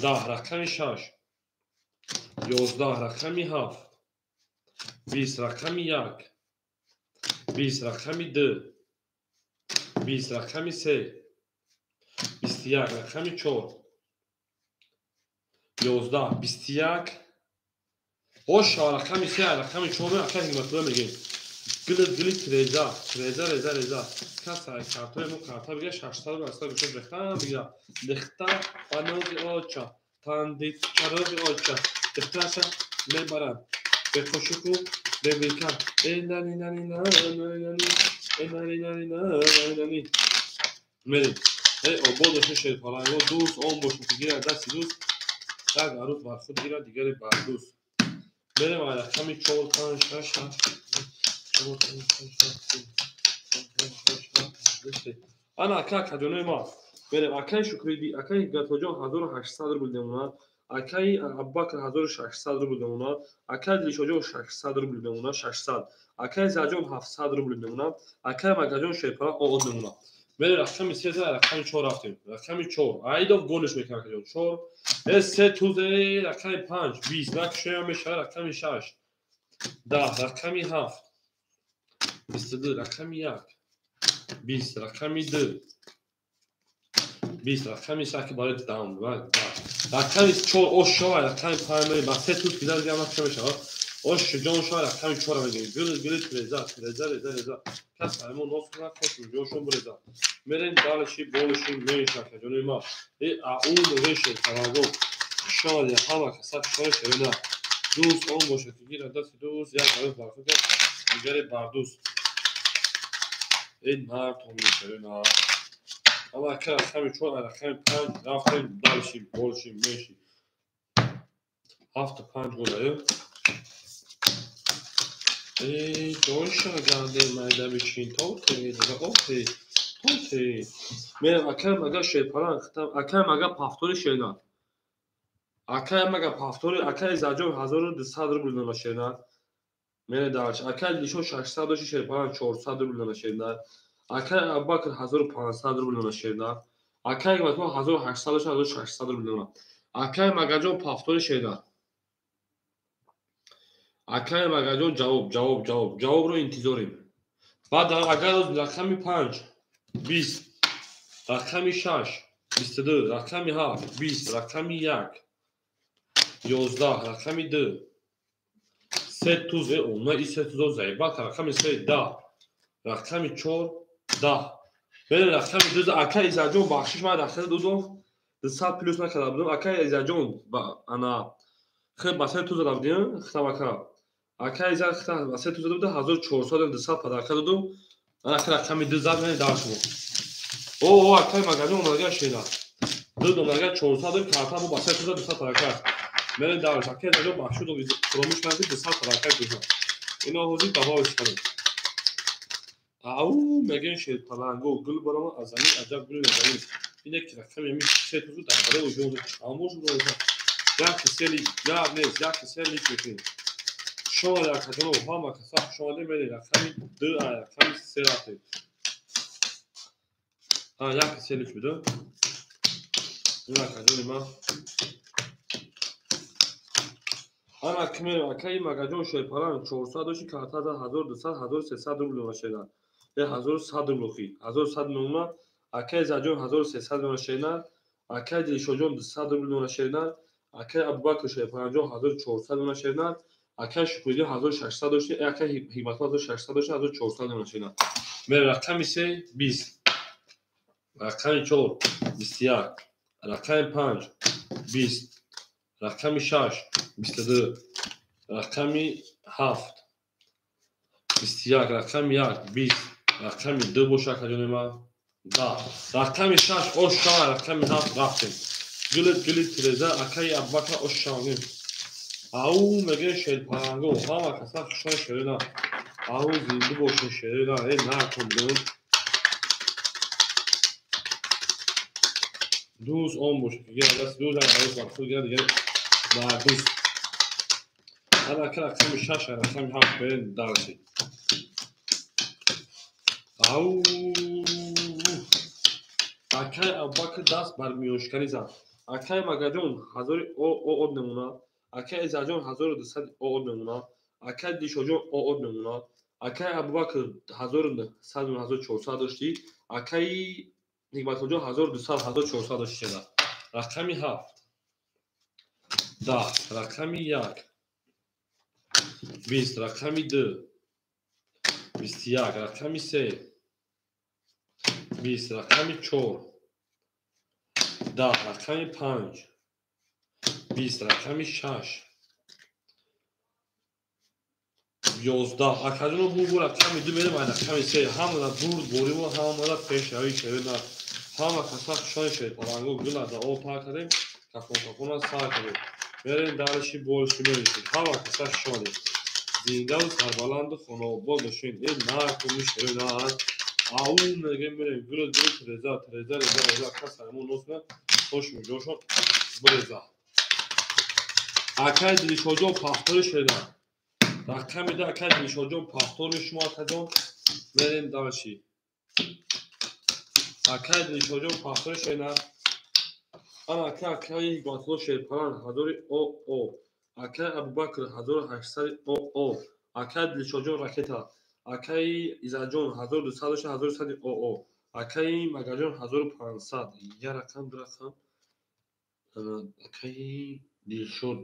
10 рақами 6. 11 рақами 7. 20 рақами 1. 20 рақами 2. 20 рақами 3. 21 рақами 4. 11 21. Ош рақами 3 рақами 4 акай Ҳикматулло мегӯем. Гили гили тиреза, тиреза реза реза. Каса картои мо карта бигира 600 рубл гӯша бехтан бигира. Дихта панози оча, танди чарози оча. Дихташа мебаранд. Бе қошуку бе вилка. Э нани нани нани нани. Э нани нани нани нани. Мерем. Э обод боша шерпаланго дӯст он боша ки гирад дасти дӯст. Як арӯз бар худ гирад, дигаре бар дӯст. Мерем ай рақами 4 5 6 7 4 5 6 7. Ана ака акаҷонои ма. Мерем акаи Шукриди, акаи Гатоҷон 1800 рубл мемонад, акаи Абубакр 1600 рубл мемонад, акаи Дилшоҷон 600 рубл мемонад, 600. Акаи Заҷон 700 рубл мемонад, акаи Магаҷон Шерпара оғоз мемонад. Мерем рақами 3 рақами 4 рафтем. Рақами 4. Айдов голиш мекунад акаҷон. 4. Э 3 туз рақами 5 20 накшоям мешавад рақами 6. 10 рақами 7. 22 рақами 1. 20 рақами 2. 20 рақами 3 ки барои даун ва рақами 4 ош шава рақами 5 мерем. Ба 3 туз кида дигар накша мешавад. Ош ҷон шава рақами 4 мегирем. Гул гул реза реза реза реза. Кас аймон нос кунад, кош ҷошон буреза. Мерем далши болши меша акаҷонои ма. Э ау меша тараго. Шава ҳама каса шава шерина. Дӯст он бошад ки гирад дасти дӯст, як арӯз бар худ дигаре бар дӯст. Э нартон мешерина. Ама ака рақами 4 рақами 5 рафтем далши болши меши. 7 5 голаю. Э ҷойша ганде майда бичин тоте оте тоте. Мерем акаям ага шерпалан хитам акаям ага пафтори шерна. Акаям ага пафтори акаи Заҷон 1200 рубл дона шерна. Мере дарш акаи Дилшод 600 доши шерпалан 400 рубл дона шерна. Акаи Абубакр 1500 рубл дона шерна. Акаи Гаматмон 1800 доши 1600 рубл дона. Акаи Магаҷон пафтори шерна. Акаи Магаҷон ҷавоб, ҷавоб, ҷавоб. Ҷавобро интизорем. Баъд агар рақами 5 20 рақами 6 22 рақами 7 20 рақами 1 11 рақами 2 3 туз она и 3 туз заебат рақами 3 10 рақами 4 10. Берем рақами 2 ака Изаҷон бахшиш ман рақами 2 200 плюс накарда будам. Ака Изаҷон ана хел ба 3 туз рафтем хитам ака. Ака Иза хитам ба 3 туз додам 1400 200 падарка додам. Ана рақами 2 зад мени дар шумо. О акаи Магаҷон омадага шеда. 2 домага 400 карта бо ба 3 туз 200 падарка. Мерем дарш ака Изаҷон бахшуд фуромӯш кардам ки 200 падарка гузам. Ино ҳозир давош кардем. Ау мегӯем шерпаланго гул барома аз замин аҷаб гул мезанем. Ин як рақами ҳамин 3 туз дар барои ҷон чамош буд. Як сели гап нест, як сели мекунем. Шумо акаҷон ҳама каса хуш омадед. Мерем рақами 2 рақами 3 рафтем. Як сели шуда. Ин акаҷони ман. Ана кимерем акаи Магаҷон шерпалан 400 доши карта за 1200 1300 рубл дона шерна. Э 1100 рубл хи. 1100 мемона. Акаи Заҷон 1300 дона шерна. Акаи Дилшоҷон 200 рубл дона шерна. Акаи Абубакр шерпаланҷон 1400 дона шерна. Акаи Шукриддин 1600 дошти, акаи Ҳикматулло 1600 дошти, 1400 дона шерна. Мерем рақами 3 20 рақами 4 21 рақами 5 20 рақами 6 22 рақами 7 21 рақами 1 20 рақами 2 боша акаҷони ман 10 рақами 6 ош шава рақами 7 рафтем. Гили гили тиреза акаи Абубакр ош шавем. Ау мегӯем шерпаланго ҳама каса хушон шерина. Ау зинда бошен шерина. Э накун бигӯем. Дӯст он боша ки гирад дасти дӯст, як арӯз бар худ гирад дигаре бар дӯст. Ана ака рақами 6 рақами 7 берем дарси. Ау акаи Абубакр даст бар миёншиканӣ зад. Акаи Магаҷон 1000 оод мемонад. Акаи Изаҷон 1200 оод мемонад. Акаи Дилшоҷон оод мемонад. Акаи Абубакр 1100 1400 дошти. Акаи Ҳикматуллоҷон 1200 1400 дошти шеда. Рақами 7 10 рақами 1 20 рақами 2 21 рақами 3, 20 рақами 4, 10 рақами 5, 20 рақами 6, 11 акаҷоно бурбу рақами 2 мерем, ай рақами 3 ҳамада бурд бориву ҳамада пешравӣ шерина, ҳама каса хушони шерпаланго гула да об пар кардем, кафон кафона сар кардем, мерем дариши болиши мерисем, ҳама каса хушонем, зиндаву сарбаланду хонаобод бошед. Э наркуми шерина ау мегем мерем гула гула треза треза реза реза каса мо носна хош меҷошон биреза. Акай Дилшоҷон пахтори шерина рақами 2, акай Дилшоҷон пахтори шумо акаҷон, мерем дарши. Акай Дилшоҷон пахтори шерина. Ана акай акай Ҳикматулло Шерпалан 1000 ОО, акай Абубакр 1800 ОО, акай Дилшоҷон ракета, акай Изаҷон 1200 1100 ОО, акай Магаҷон 1500, я рақам ду рақам, акай Дилшод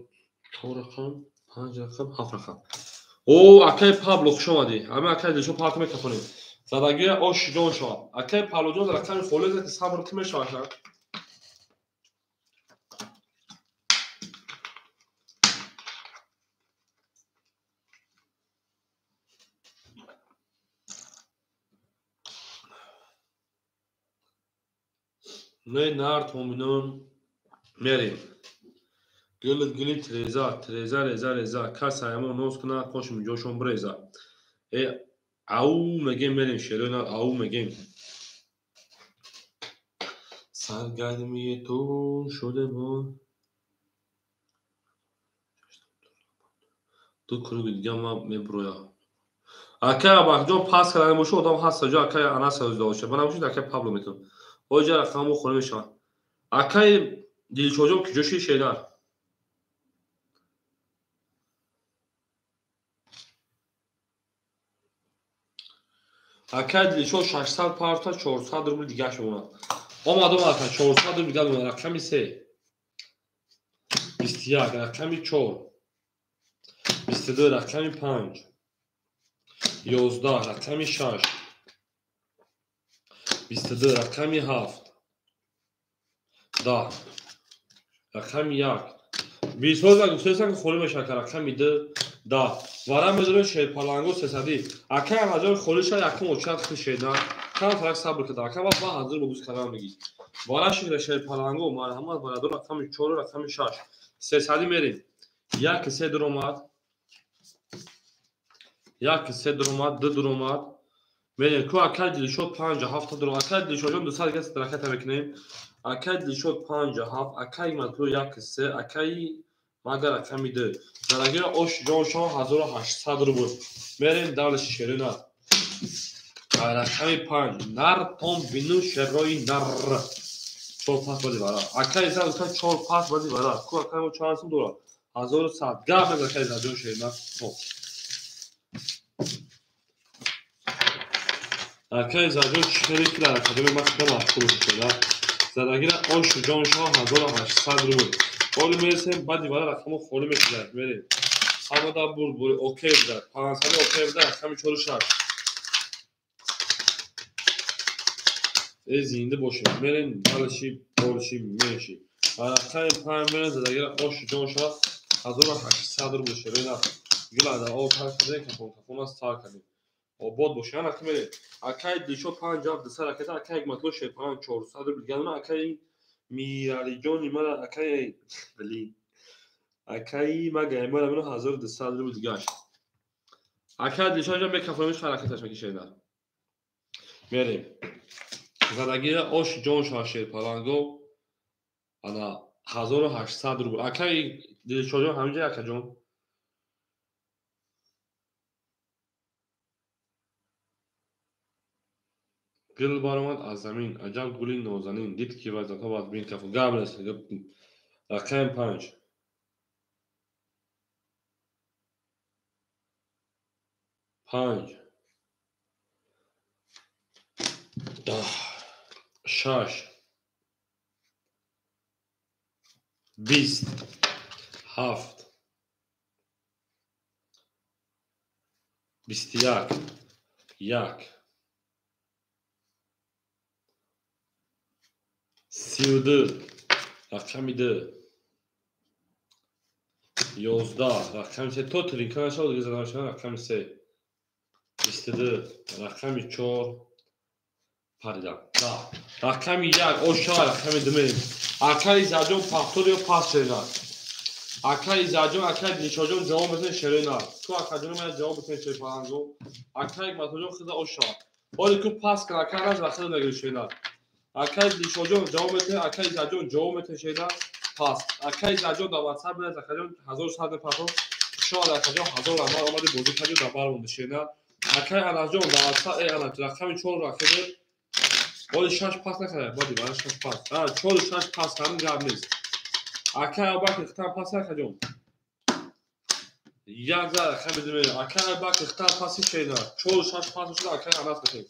4 рақам, 5 рақам, 7 рақам. О, акай Пабло хуш омадӣ. Ҳама акай Дилшод парк мекафонем. Задагия ош ҷон шавад. Акай Паблоҷон рақами холӣ зад, сабр ки мешавад. Не нар томинон мерем. Гулит гулит реза, треза реза реза, каса ҳамо нос куна, қошим ҷошон биреза. Э ау мегем мерем шерона, ау мегем. Саргармии ту шуде бо ду круги дига ма меброя. Акай Абакҷон пас карда боша, одам ҳаст ҷо акай Анас ӯзда боша. Ба набошид акай Пабло метавон. Оҷа рақаму хонӣ мешавад. Акай Дилшоҷон ки ҷоши шерар. Акай Дилшод 600 парта 400 рубл дигаш мемонад. Омад омад ака 400 рубл дигар мемонад. Рақами 3, 21 рақами 4, 22 рақами 5, 11 рақами 6, 22 рақами 7, 10 рақами 1, 20 гуфтаистам ки холӣ мешавад рақами 2, 10. Вара медорем шерпаланго 300. Акай Аҳмадҷон холӣ шавад, якум очад хи шерна. Кам фарқ сабр када. Акай ба ҳазир бобуз кардам мегӣ. Вара шира шерпаланго марҳамат барадор рақами 4 рақами 6. 300 мерем. 1 3 дуромад. 1 3 дуромад, 2 дуромад. Мерем ку акай Дилшод 5 7 дуромад. Акай Дилшодҷон 200 гас ракета мекунем. Акай Дилшод 5 7, акай Матлу 1 3, акай магар рақами 2. Зарагира ош ҷоншон 1800 рубл. Мерем давлаши шерина. Рақами 5. Нар том бину шеррои нар. 4 пас бади бара. Акай зад 4 пас бади бара. Ку акай мо чанд сум дора? 1100. Гап мезад акай зад ҷон шерина. Хоб. Акай зад ҷон шери ки дар академия ман хеле машҳур шуда. Задагира ош ҷоншон 1800 рубл. Холӣ мересем, баъди вара рақамо холӣ мешавад. Мерем. Ҳамада бурд бури окей буда. 500 окей буда, рақами 4 6. Э зинда бошем. Мерем далши, болши, меши. Рақами 5 мерем, задагира ош ҷон шавад 1800 рубл шерина. Гила да об пар кардем, кафон кафона сар кардем. Обод бошем. Ана ки мерем. Акай Дилшод 5 7 200 ракета, акай Ҳикматулло Шерпалан 400 рубл дигар. Акай Миралиҷони мана акай блин. Акай магай мана мана 1200 рубл дигаш. Акай Дилшодҷон мекафониш ҳаракаташ мекишед. Мерем. Задагира ош ҷон шава шерпаланго ана 1800 рубл. Акай Дилшодҷон ҳаминҷа акаҷон. Гул баромад аз замин, аҷаб гули нозанин, дид ки вазатҳо аз бин каф. Гап нест. Рақами 5. 5 10 6 20 7 21 1 32 рақами 2 11 рақами 3 то тринка нашавад, дига зада мешавад. Рақами 3 22 рақами 4 парида. Рақами 1 оша рақами 2 мерем. Акаи Изатҷон пахтор ё пас шеринар? Акаи Изатҷон, акаи Дилшодҷон ҷавоб метавонед шеринар. Ку акаҷон ман ҷавоб метавонед шерпаланго. Акаи Ҳикматуллоҷон хида оша. Оли ку пас кун, акаи Ранҷ ва хида нагири шеринар. Акаи Дилшодҷон ҷавоб метавонед, акаи Изатҷон ҷавоб метавонед шеринар. Пас. Акаи Изатҷон дар WhatsApp бинед, акаҷон 1100 пахтор. Шояд акаҷон 1000 раҳмат омади бозӣ кардӣ дар бар монди шеринар. Акаи Анасҷон дар WhatsApp, Анас рақами 4 рақами оли 6 пас накарда, боди бара 6 пас. 4 6 пас кардан гап нест. Акаи Абубакр хитам пас акаҷон. Як зад рақами 2 мерем. Акаи Абубакр хитам паси шеринар. 4 6 пас шуда акаи Анас мекунем.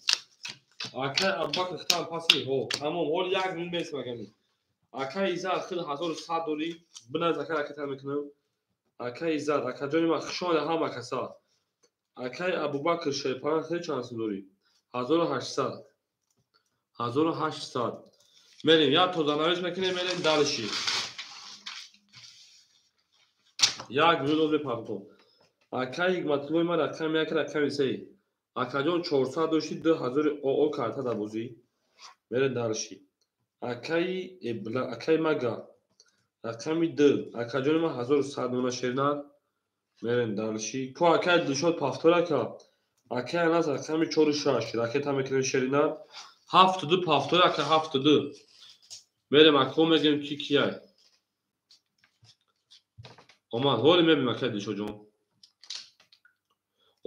Акаи Абубакр хитам паси, ҳо, тамом, оли 1 мин бес магами. Акаи Иззат хил 1100 дорӣ, биназ ака ракета мекунам. Акаи Иззат, акаҷони ман хуш омада ҳама каса. Акаи Абубакр шерпалан хел чанд сум дорӣ? 1800. 1800. Мерем, як тозанавис мекунем, мерем дальше. Як минут мепартом. Акаи Ҳикматуллои ман рақами 1 рақами 3. Акаҷон 400 дошти 2000 ОО карта дар бозӣ. Мерем дальше. Акаи Мага рақами 2. Акаҷони ман 1100 дона шеринар. Мерем дальше. Ку акаи Дилшод пафтор ака. Акаи Анас рақами 4 6. Ракета мекунем шеринар. 7 2 пафтор ака 7 2. Мерем ако мегем ки кияй. Омад, ҳоли мебинем акаи Дилшодҷон.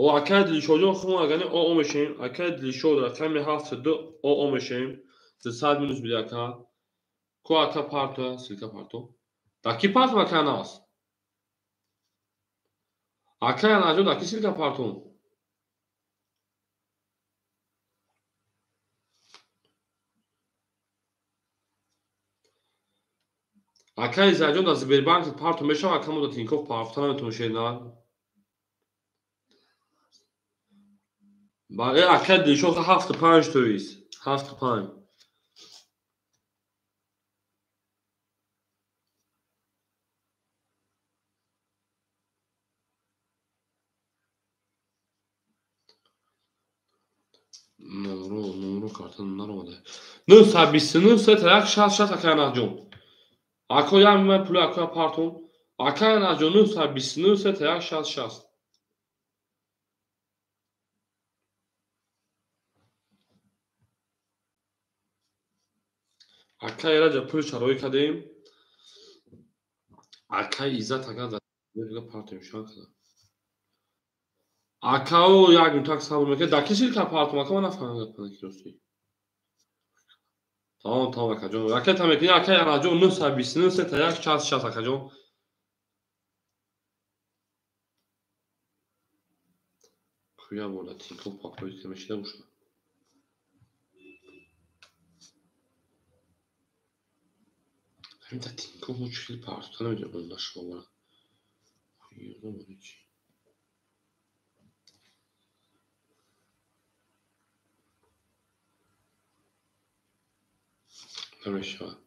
О акаи Дилшодҷон хун агани ОО мешавем. Акаи Дилшод рақами 7 2 ОО мешавем. 200 минус биди ака. Ку ака парто, силка парто. Да ки партом ака Анас? Акаи Анасҷон да ки силка партом? Акаи Изатҷон дар Сбербанк партом мешавад, ака мо дар Тинькофф партофта наметавонем шеринар. Бале, акаи Дилшод 7 5 тоист. 7 5. Номро карта наромада. 929 3 1 6 6 акаи Анасҷон. Ако як ман пули акоя партом. Акаи Анасҷон 929 3 1 6 6. Акаи Раҷа пули шароӣ кардем. Акаи Иззат агар дар партом шуд кардам. Акао як минутак сабр мекунед. Дар ки силка партом? Ака ман нафаҳмидам ки ростӣ. Тамом, тамом акаҷон. Ракета мекунӣ акаи Анасҷон 929 3 1 6 6 акаҷон. Куя бола Тинькофф папои ки мешида бошад. Ҳамин дар Тинькофф мо чӣ хел партофта намедонем он нашумо. Намешавад.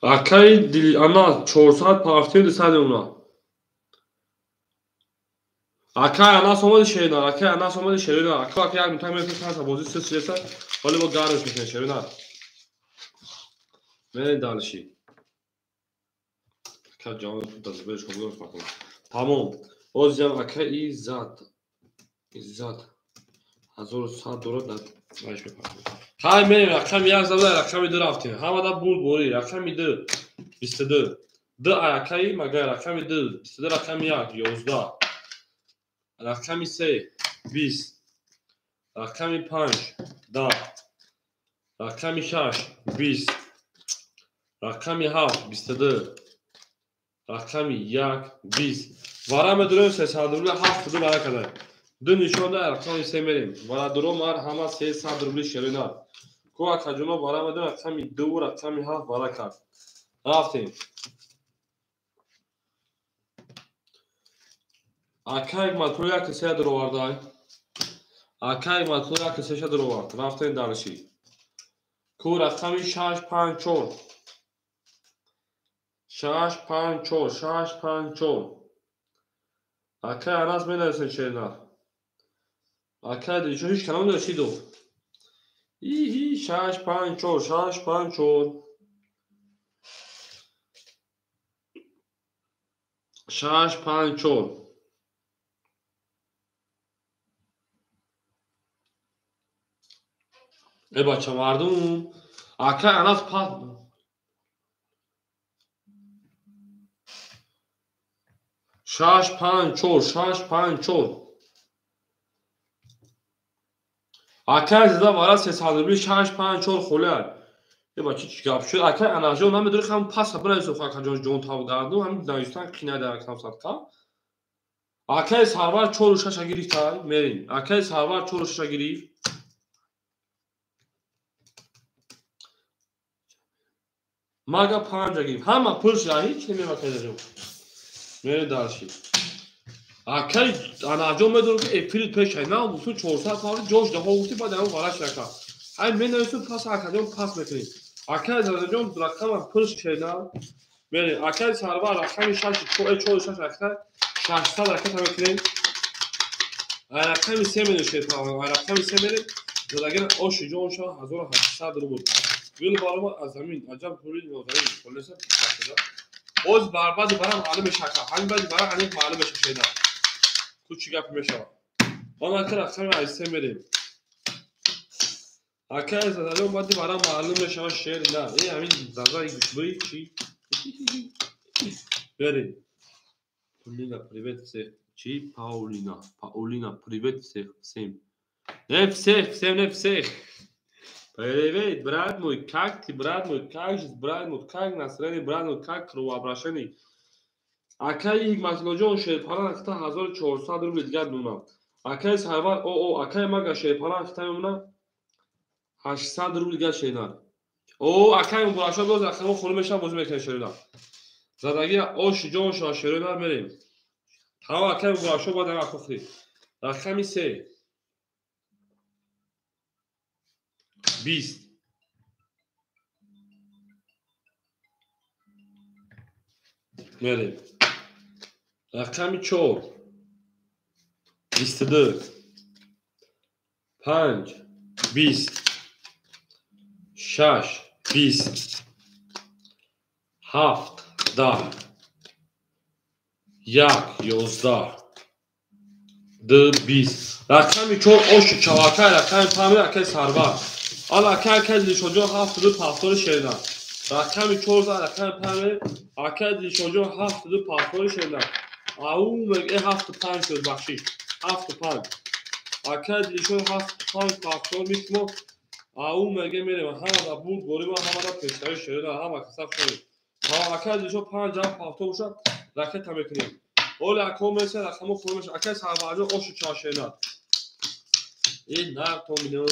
Акаи Анас 400 партия 200 уна. Акаи Анас омади шеринар, акаи Анас омади шеринар. Ака ака як минутак мефиристад та бозӣ сис реса, ҳоли мо гармш мекунем шеринар. Мерем дальше. Ака ҷавон дазбеш хобгор фақат. Тамом. Озям ака Иззат. Иззат 1100 дорад дар вайш мепартем. Ҳай мерем рақами 1 зада рақами 2 рафтем. Ҳамада бурд борӣ рақами 2 22. 2 акаи магар рақами 2 22 рақами 1 11. Рақами 3 20. Рақами 5 10. Рақами 6 20. Рақами 7 22. Рақами 1 20. Вара медурем 300 рубли 7 2 бара кардем. Ду нишон дар рақами 3 мерем. Вара дуро мар ҳама 300 рубли шеринар. Ку акаҷоно вара медон рақами 2 рақами 7 вара кард. Рафтем. Акай матро 1-3 даровардай. Акай матро 1-3 даровард. Рафтем дарши. Ку рақами 6 5 4. 6 5 4 6 5 4. Акай Анас менависен шернар. Акай дилшо ҳеч калом дошти ду. Иҳи 6 5 4 6 5 4. 6 5 4. Э бача мардум, акай Анас пас 6 5 4 6 5 4. Акай зада вара 300 рубли 6 5 4 холиар. Э бача чӣ гап шуд? Акай Анасҷон намедонӣ ҳам паса бинависо акаҷон ҷон тавгарду ҳам навистан қина дар акам садқа. Акай Сарвар 4 6 гирифтай, мерем. Акай Сарвар 4 6 гирифт. Мага 5 гирифт. Ҳама пул шуда, ҳеч намемакайдаҷон. Мерем дарши. Акай Анаҷон медонам ки эфири пешай на бутун 400 павли ҷош даҳо гуфти баъд ҳам вараш рака. Ай менавису пас акаҷон пас мекунем. Акай Задаҷон рақама пул шена. Мерем. Акай Сарвар рақами 6 4 6 раката 600 раката мекунем. Ай рақами 3 мерем шерпалан. Ай рақами 3 мерем. Задагин оши ҷонша 1800 рубл. Гул барома аз замин аҷаб пули нозанин. Холеса пасада. Оз барбади барам маълум мешака. Ҳамин баъди барам аниқ маълум меша шена. Ку чӣ гап мешавад? Он ака рақами аз 3 мерем. Акай Задаҷон баъди барам маълум мешавад шер на. Э ҳамин зазаи гӯшбирӣ чӣ? Берем. Паулина, привет всех. Чӣ? Паулина. Паулина, привет всех, всем. Не всех, всем не всех. Привет, брат мой, как ты, брат мой, как же, брат мой, как настроение, брат мой, как кровообращение. Акай Ҳикматуллоҷон шерпалан ахта 1400 рубли дигар мемонад. Акай Сарвар о акай мага шерпалан ахта мемонад 800 рубли дигар шернар. О акай Муборакшо боз рақамҳо хурӣ мешавад бозӣ мекунем шернар. Задаги оши ҷон шава шернар мерем. Тамом акай Муборакшо бояд ҳама хӯрӣ. Рақами 3 20 мерем. Рақами 4 22 5 20 6 20 7 10 1 11 2 20. Рақами 4 оши чавакай, рақами 5 акай Сарвар. Ала акай акай Дилшоҷон 7 2 пафтори шерна. Рақами 4 рақами 5 акай Дилшоҷон 7 2 пафтори шерна. Ау мег 7 5 шуд бахшиш. 7 5. Акай Дилшод 7 5 пафтор мишмо. Ау меге мерем ҳама да бурд борима ҳама да пештари шерна ҳама касаб шуд. Акай Дилшод 5 7 пафтор бошад ракета мекунем. Оли ако меса рақамо хурӣ меша. Акай Сарварҷон ошу ча шерна. Э нар то минам.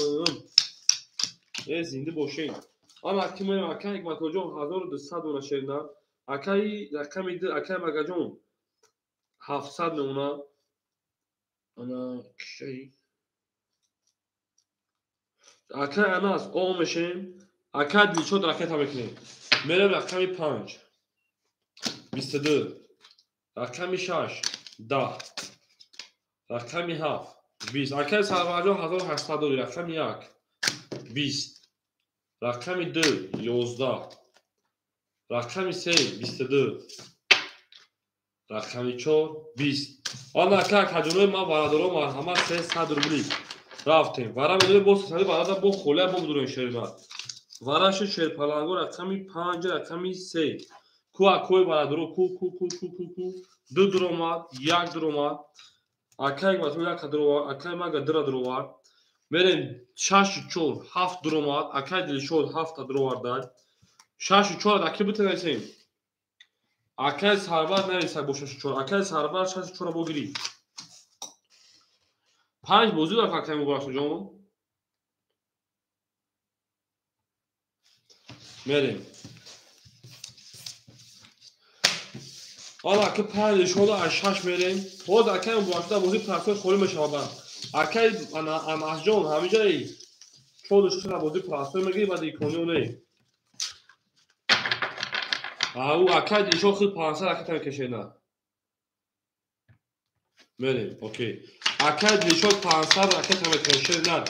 Э зинда бошед. Ана ки мерем акай Ҳикматуллоҷон 1200 дона шерна. Акай рақами 2 акай Магаҷон 700 мемонад. Ана кишай. Акай Анас о мешем. Акай Дилшод ракета мекунем. Мерем рақами 5 22 рақами 6 10 рақами 7 20. Акай Сарварҷон 1800 дори. Рақами 1 20 рақами 2 11 рақами 3 22 рақами 4 20. Ана ака акаҷонои ман бародаро марҳамат 300 рубли. Рафтем. Вара медорем бо 300 бародар бо холия бо медорем шернар. Вараши шерпаланго рақами 5 рақами 3. Ку акои бародаро ку ку ку ку ку ку 2 дуромад 1 дуромад. Акай мату 1 дуромад, акай мага 2 дуромад. Мерем 6 4 7 дуромад, акай Дилшод 7 дуровардан. 6 4 аки битанасем. Акай Сарвар нависак бо 6 4. Акай Сарвар 6 4 бо гирифт. 5 бозӣ дорад акай Муборакшоҷон. Мерем. Ҳоло ака панҷ дилшода аз шаш мерем. Ҳоз акай муборакшуда бозӣ простой холӣ мешавад. Акай Анасҷон ҳамиҷаи чору шаша бозӣ простой мегирӣ, баъд икониё не. Ау акай дилшод худ 500 ракета мекашена. Мерем, окей. Акай дилшод 500 ракета мекашена.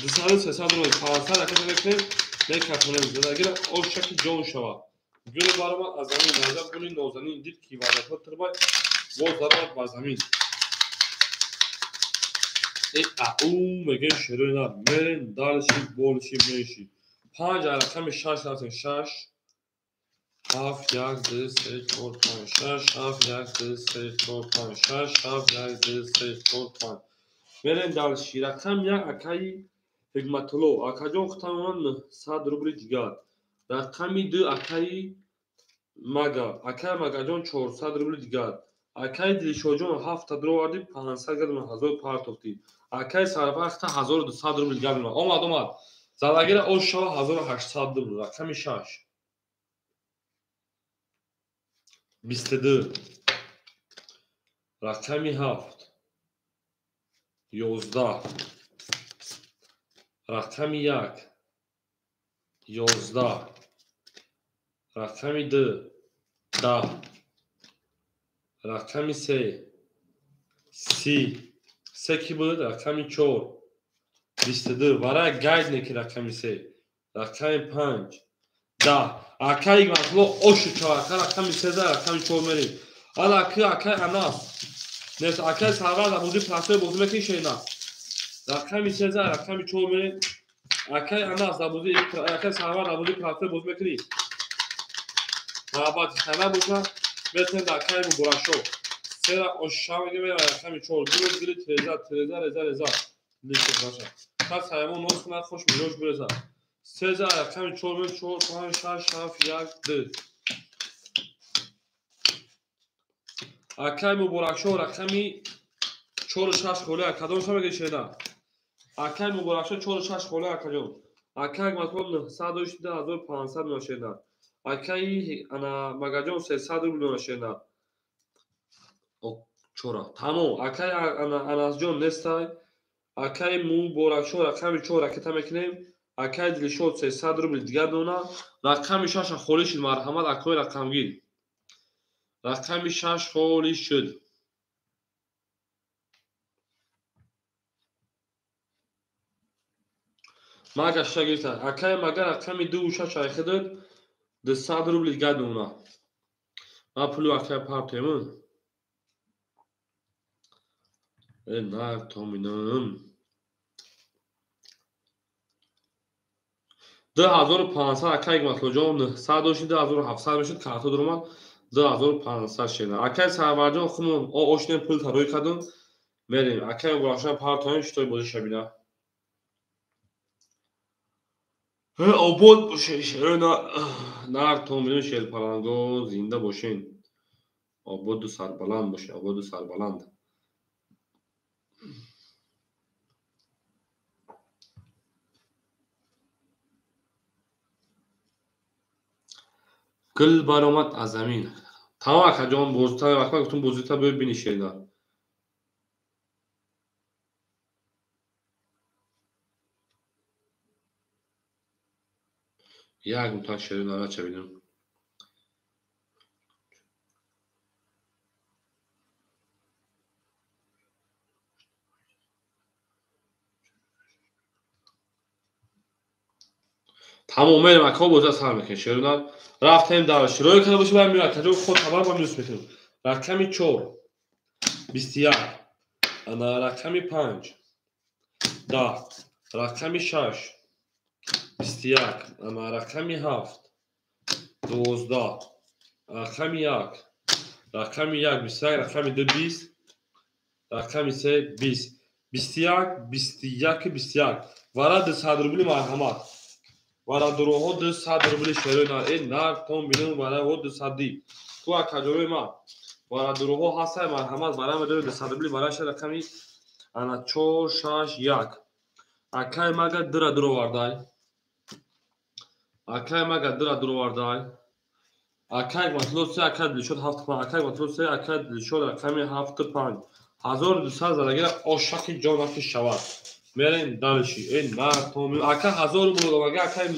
200-300 рубл 500 ракета мекунем, мекашонем. Задагира ошаки ҷон шавад. Гул баромад аз замин, наҷаб гули нозанин дид ки ваъдаҳо тирбай боз даромад ба замин. Э ау мегӯем шерои нар. Мерем дальше больше меньше. Панҷ рақами шаш рафтем. Шаш, ҳафт, як, ду, се, чор, панҷ, шаш, ҳафт, як, ду, се, чор, панҷ, шаш, ҳафт, як, ду, се, чор, панҷ. Мерем дальше. Рақам як акаи Ҳикматулло. Акаҷон хутамона 900 рубли дигар. Рақами ду акаи Мага. Акаи Магаҷон 400 рубли дигар. Акаи Дилшоҷон 7 дроварди 500 гардона 1000 партофтӣ. Акаи Сарвахта 1200 рубли дигар. Омад, омад. Залагира ош шава 1800 рубл. Рақами шаш. 22. Рақами ҳафт. 11. Рақами як. 11. Рақами ду. 10. Рақами се. 30. Се ки буд? Рақами чор. 22. Варай гайд неки рақами се. Рақами панҷ. 10. Акаи Ҳикматулло ошу чава. Ака рақами сеза, рақами чор мерем. Ала аки акаи Анас. Нест акаи Сарвар дар бозии простой бозӣ мекунӣ шена. Рақами сеза, рақами чор мерем. Акаи Анас дар бозии акаи Сарвар дар бозии простой бозӣ мекунӣ. Муҳаббати хана боша. Метавонем дар акаи Муборакшо. Сера ошша мегӯем рақами чор. Гули гули треза, треза, реза, реза. Лишт баша. Хас ҳайвон ноз кунад, хуш миёш биреза. Сеза рақами чор мем, чор, панҷ, шаш, ҳафт, як, ду. Акаи Муборакшо рақами чору шаш холӣ. Кадомша мегӯӣ шена? Акаи Муборакшо чору шаш холӣ акаҷон. Акаи Ҳикматулло 900 дошти 2500 меояд шена. Акаи ана Магаҷон 300 рубл меояд шена. Чора. Тамом. Акаи Анасҷон нестай. Акаи Муборакшо рақами чор ракета мекунем. Акаи Дилшод 300 рубл дигар дона. Рақами шаша холӣ шуд, марҳамат акои рақамгир. Рақами шаш холӣ шуд. Мага шаша гирифта. Акаи Мага рақами дуву шаш айхидод 200 рубл дигар дона. Ма пулу акаи партоем. Э нар томинам. 2500 акаи Ҳикматуллоҷон 900 дошти 2700 мешуд, карто дуромад 2500 шена. Акаи Сарварҷон хумон ошнем пул тарой кардум. Мерем. Акаи Муборакшон партоем шитой бозӣ шабина. Обод бошед шерона нар томинам шерпаланго зинда бошен. Ободу сарбаланд бошед, ободу сарбаланд. Гул баромад аз замин. Тамом акаҷон, бозита вақт гуфтум бозита биё бини шена. Як мутак шерона рача бинам. Тамом мерем ака бозита сар мекунем шерона. Рафтем дар широи карда бошем, меояд акаҷон худ хабар ба минус мекунем. Рақами чор. 21. Ана рақами панҷ. 10. Рақами шаш. 21. Ана рақами ҳафт. 12. Рақами як. Рақами як 21, рақами ду 20. Рақами се 20. 21, 21, 21. Вара 200 рубли марҳамат. Вара дуроҳо 200 рубли шерои нар. Э нар том бинам вара 200 ди. Ту акаҷорои ман. Вара дуроҳо ҳастай марҳамат. Вара медорем 200 рубли вара ша рақами ана 4 6 1. Акаи мага дира дуровардай. Акай мага дира дуровардай. Акай Матлуб 3, акай Дилшод 7 5. Акай Матлуб 3, акай Дилшод рақами 7 5. 1200 задагира ошақи ҷонаки шавад. Мерем дальше. Эй нартом. Ака 1000 рубл додага, акай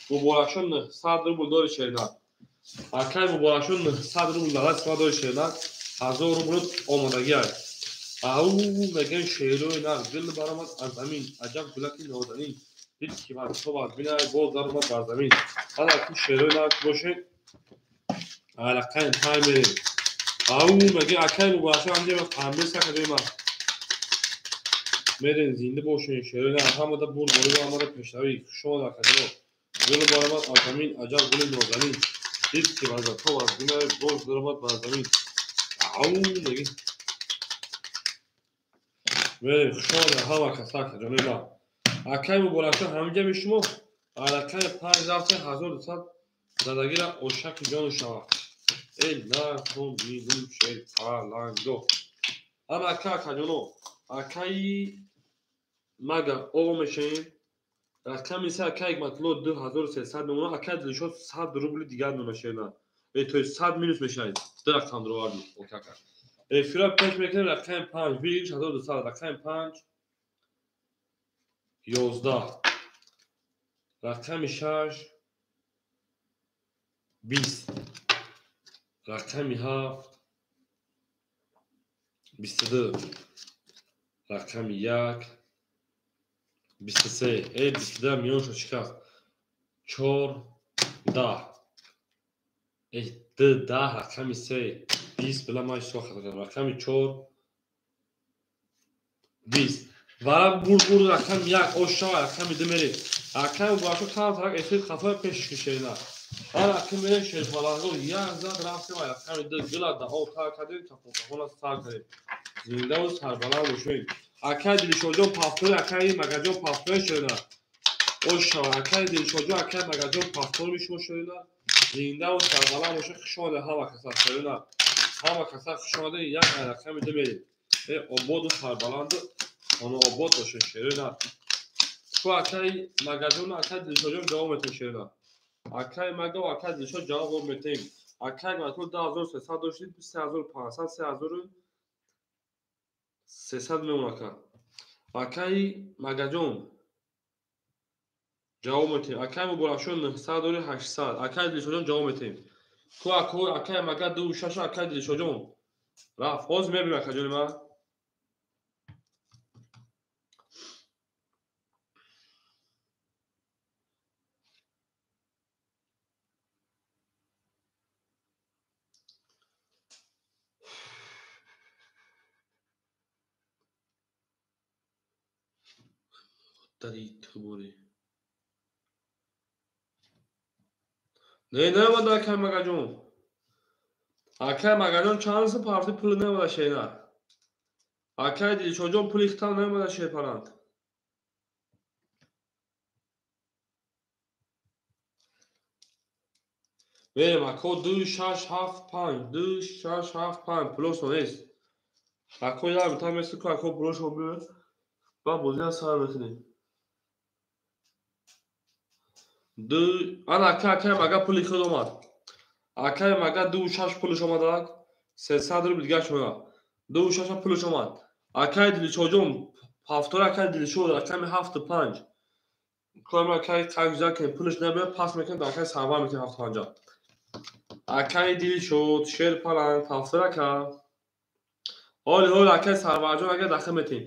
Муборакшон 900 рубл дори шерина. Акай Муборакшон 900 рубл дада сма дори шерина. 1000 рубл омодагӣ аст. Ау мегӯем шерои нар гул баромад аз замин, аҷаб гулаки нозанин. Дид ки вақтҳо аз бинай боз даромад бар замин. Ана ку шерои нар бошед. Рақами 5 мерем. Ау мегӯем акай Муборакшон ҳамҷа панбе сака ҷои ман. Мерем зинда бошед шерои нар ҳамада бурдборӣ ва ҳамада пешравӣ. Хуш омад акаҷоно. Гул баромад аз замин, аҷаб гули нозанин. Дид ки вақтҳо аз бинай боз даромад бар замин. Ау мегӯем. Мерем хуш омад ҳама каса акаҷонои ман. Акай Муборакшон ҳамҷами шумо рақами 5 рафта 1200 задагира ошаки ҷону шавад. Эй нартон бинум шер паланго. Ана ака акаҷоно, акаи мага ово мешавем. Рақами 3 акаи Матлуб 2300 мемонад, акаи Дилшод 100 рубли дигар мемонад. То есть 100 минус мешавад. Ду рақам дуроварди окака. Эфира пеш мекунем рақами 5, 1200, рақами 5 11, рақами 6 20, рақами 7 22, рақами 1 23. Эй 22 миёншо шикаст. 4 10. Эй 2 10 рақами 3 20 била ман ҳисоб кардам. Рақами 4 20. Вара бурд рақами 1 ошава рақами 2 мерем. Акай Муборакшон камтарак эфир хафои пеш кишена. Ана аки мерем шерпаланго як зад рафтем ва рақами 2 гила да об тар кардем, тафонтафона сар кардем. Зиндаву сарбаланд бошем. Акай Дилшодҷон пафтори, акай Магаҷон пафтори шерина. Ошава акай Дилшодҷон, акай Магаҷон пафтори мишмо шерина. Зиндаву сарбаланд бошем. Хуш омадед ҳама каса шерина. Ҳама каса хуш омадед. Як рақами 2 мерем. Ободу сарбаланду оно обод бошем шерина. Ку акай Магаҷон, акай Дилшодҷон ҷавоб метем шерина. Акай Мага ва акай Дилшод ҷавоб метем. Акай Матлуб 2300 доштид, 3500, 3300 мемон ака. Акай Магаҷон ҷавоб метем. Акай Муборакшон 900 дори 800. Акай Дилшодҷон ҷавоб метем. Ку акай Мага 26, акай Дилшодҷон рафт. Ҳозир мебинем акаҷони ман. Дари тубори. Не наомада акай Магаҷон. Акай Магаҷон чанд сум пафти пул наомада шена. Акай Дилшодҷон пули хитам наомада шерпаланд. Мерем ако 2 6 7 5 2 6 7 5 пулошон нест. Ако як битам меси ку ако пулошон биёяд. Ба бозиам сар мекунем. 2 ана акай Мага пули худ омад. Акай Мага 2 6 пулаш омадак. 300 рубл дигар шуд. 2 6 пулаш омад. Акай Дилшодҷон ҳафтора акай Дилшод рақами 7 5. Корма акай қагза ки пулаш набиёд пас мекунад акай сарвар мекунад 7 5. Акай Дилшод шер паланг ҳафтора ака. Ҳоли ҳол акай Сарварҷон агар дахл метем.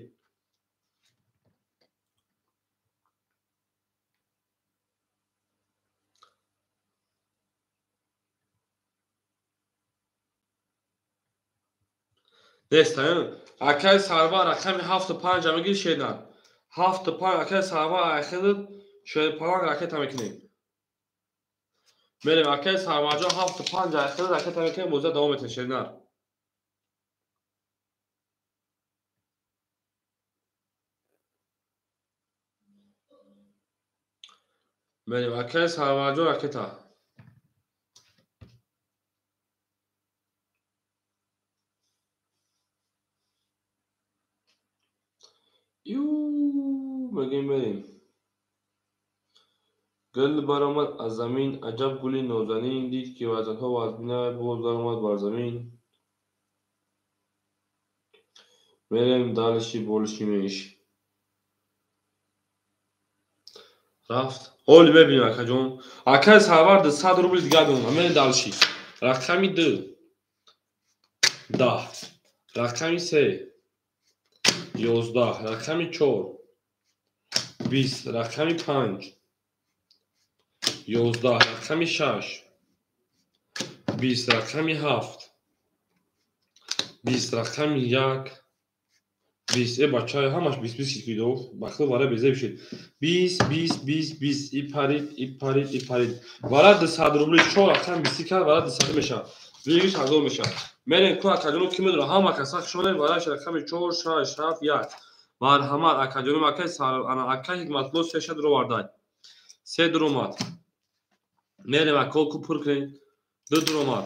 Нест, акай Сарвар рақами 7 5 мегири шернар. 7 5 акай Сарвар айхидад шерпаланг ракета мекунем. Мерем акай Сарварҷон 7 5 айхидад ракета мекунем, бозия давом метем шернар. Мерем акай Сарварҷон ракета. Ю мегӯем мерем. Гул баромад аз замин, аҷаб гули нозанин, дид ки вазъиятҳо вазмина, боз даромад бар замин. Мерем дальше больше меньше. Рафт. Оли мебинем акаҷон. Акаи Сарвар 200 рубл дигар мемонад. Мерем дальше. Рақами 2 10, рақами 3 11, рақами 4 20, рақами 5 11, рақами 6 20, рақами 7 20, рақами 1 20. Э бача, ҳамаш 20 20 шид кидо. Бахту вара безеб шид. 20 20 20 20 и парид, и парид, и парид. Вара 200 рубли 4 рақам 20 кард, вара 200 мешавад. Вигиш 1000 мешавад. Мерем ку акаҷоно ки медонад, ҳама каса хушонем, вараш рақами 4 6 7 1. Марҳамат акаҷоно, акай сар, ана акай Ҳикматулло се шад ровардай. Се дуромад. Мерем ако ку пур кунем. 2 дуромад.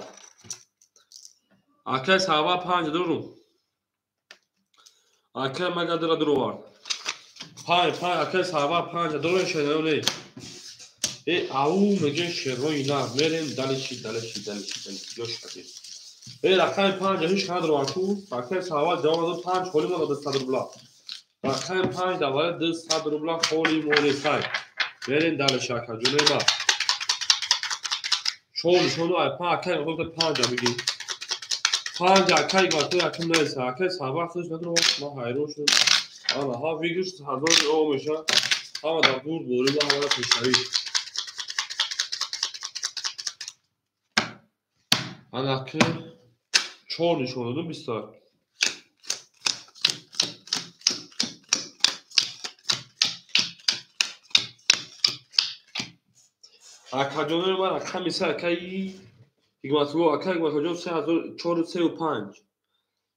Акай Сарвар 5 дурум. Акай мага дура дуровард. 5 5 акай Сарвар 5 дурум шенаё не. Э ау мегӯем шерҳои нар. Мерем далиши далиши далиши далиши ёш кадем. Э рақами 5 ҳеч надровард ку. Акай Сарвар ҷавоб дод 5 холи монда 200 рубла. Рақами 5 давара 200 рубла холи монесай. Мерем далиши акаҷонои ма. 4 нишону ай 5 акай худта 5 бигӣ. 5 акай гуфт акай нест. Акай Сарвар худаш надровард. Ман ҳайрон шудам. Ана ҳа вигиш 1000 о меша. Ҳама дар бурд борӣ ва ҳама пешравӣ. Ана ки 4 нишон додум 20. Акаҷонои ман рақами 3 акаи Ҳикматулло, акаи Ҳикматуллоҷон 34 35.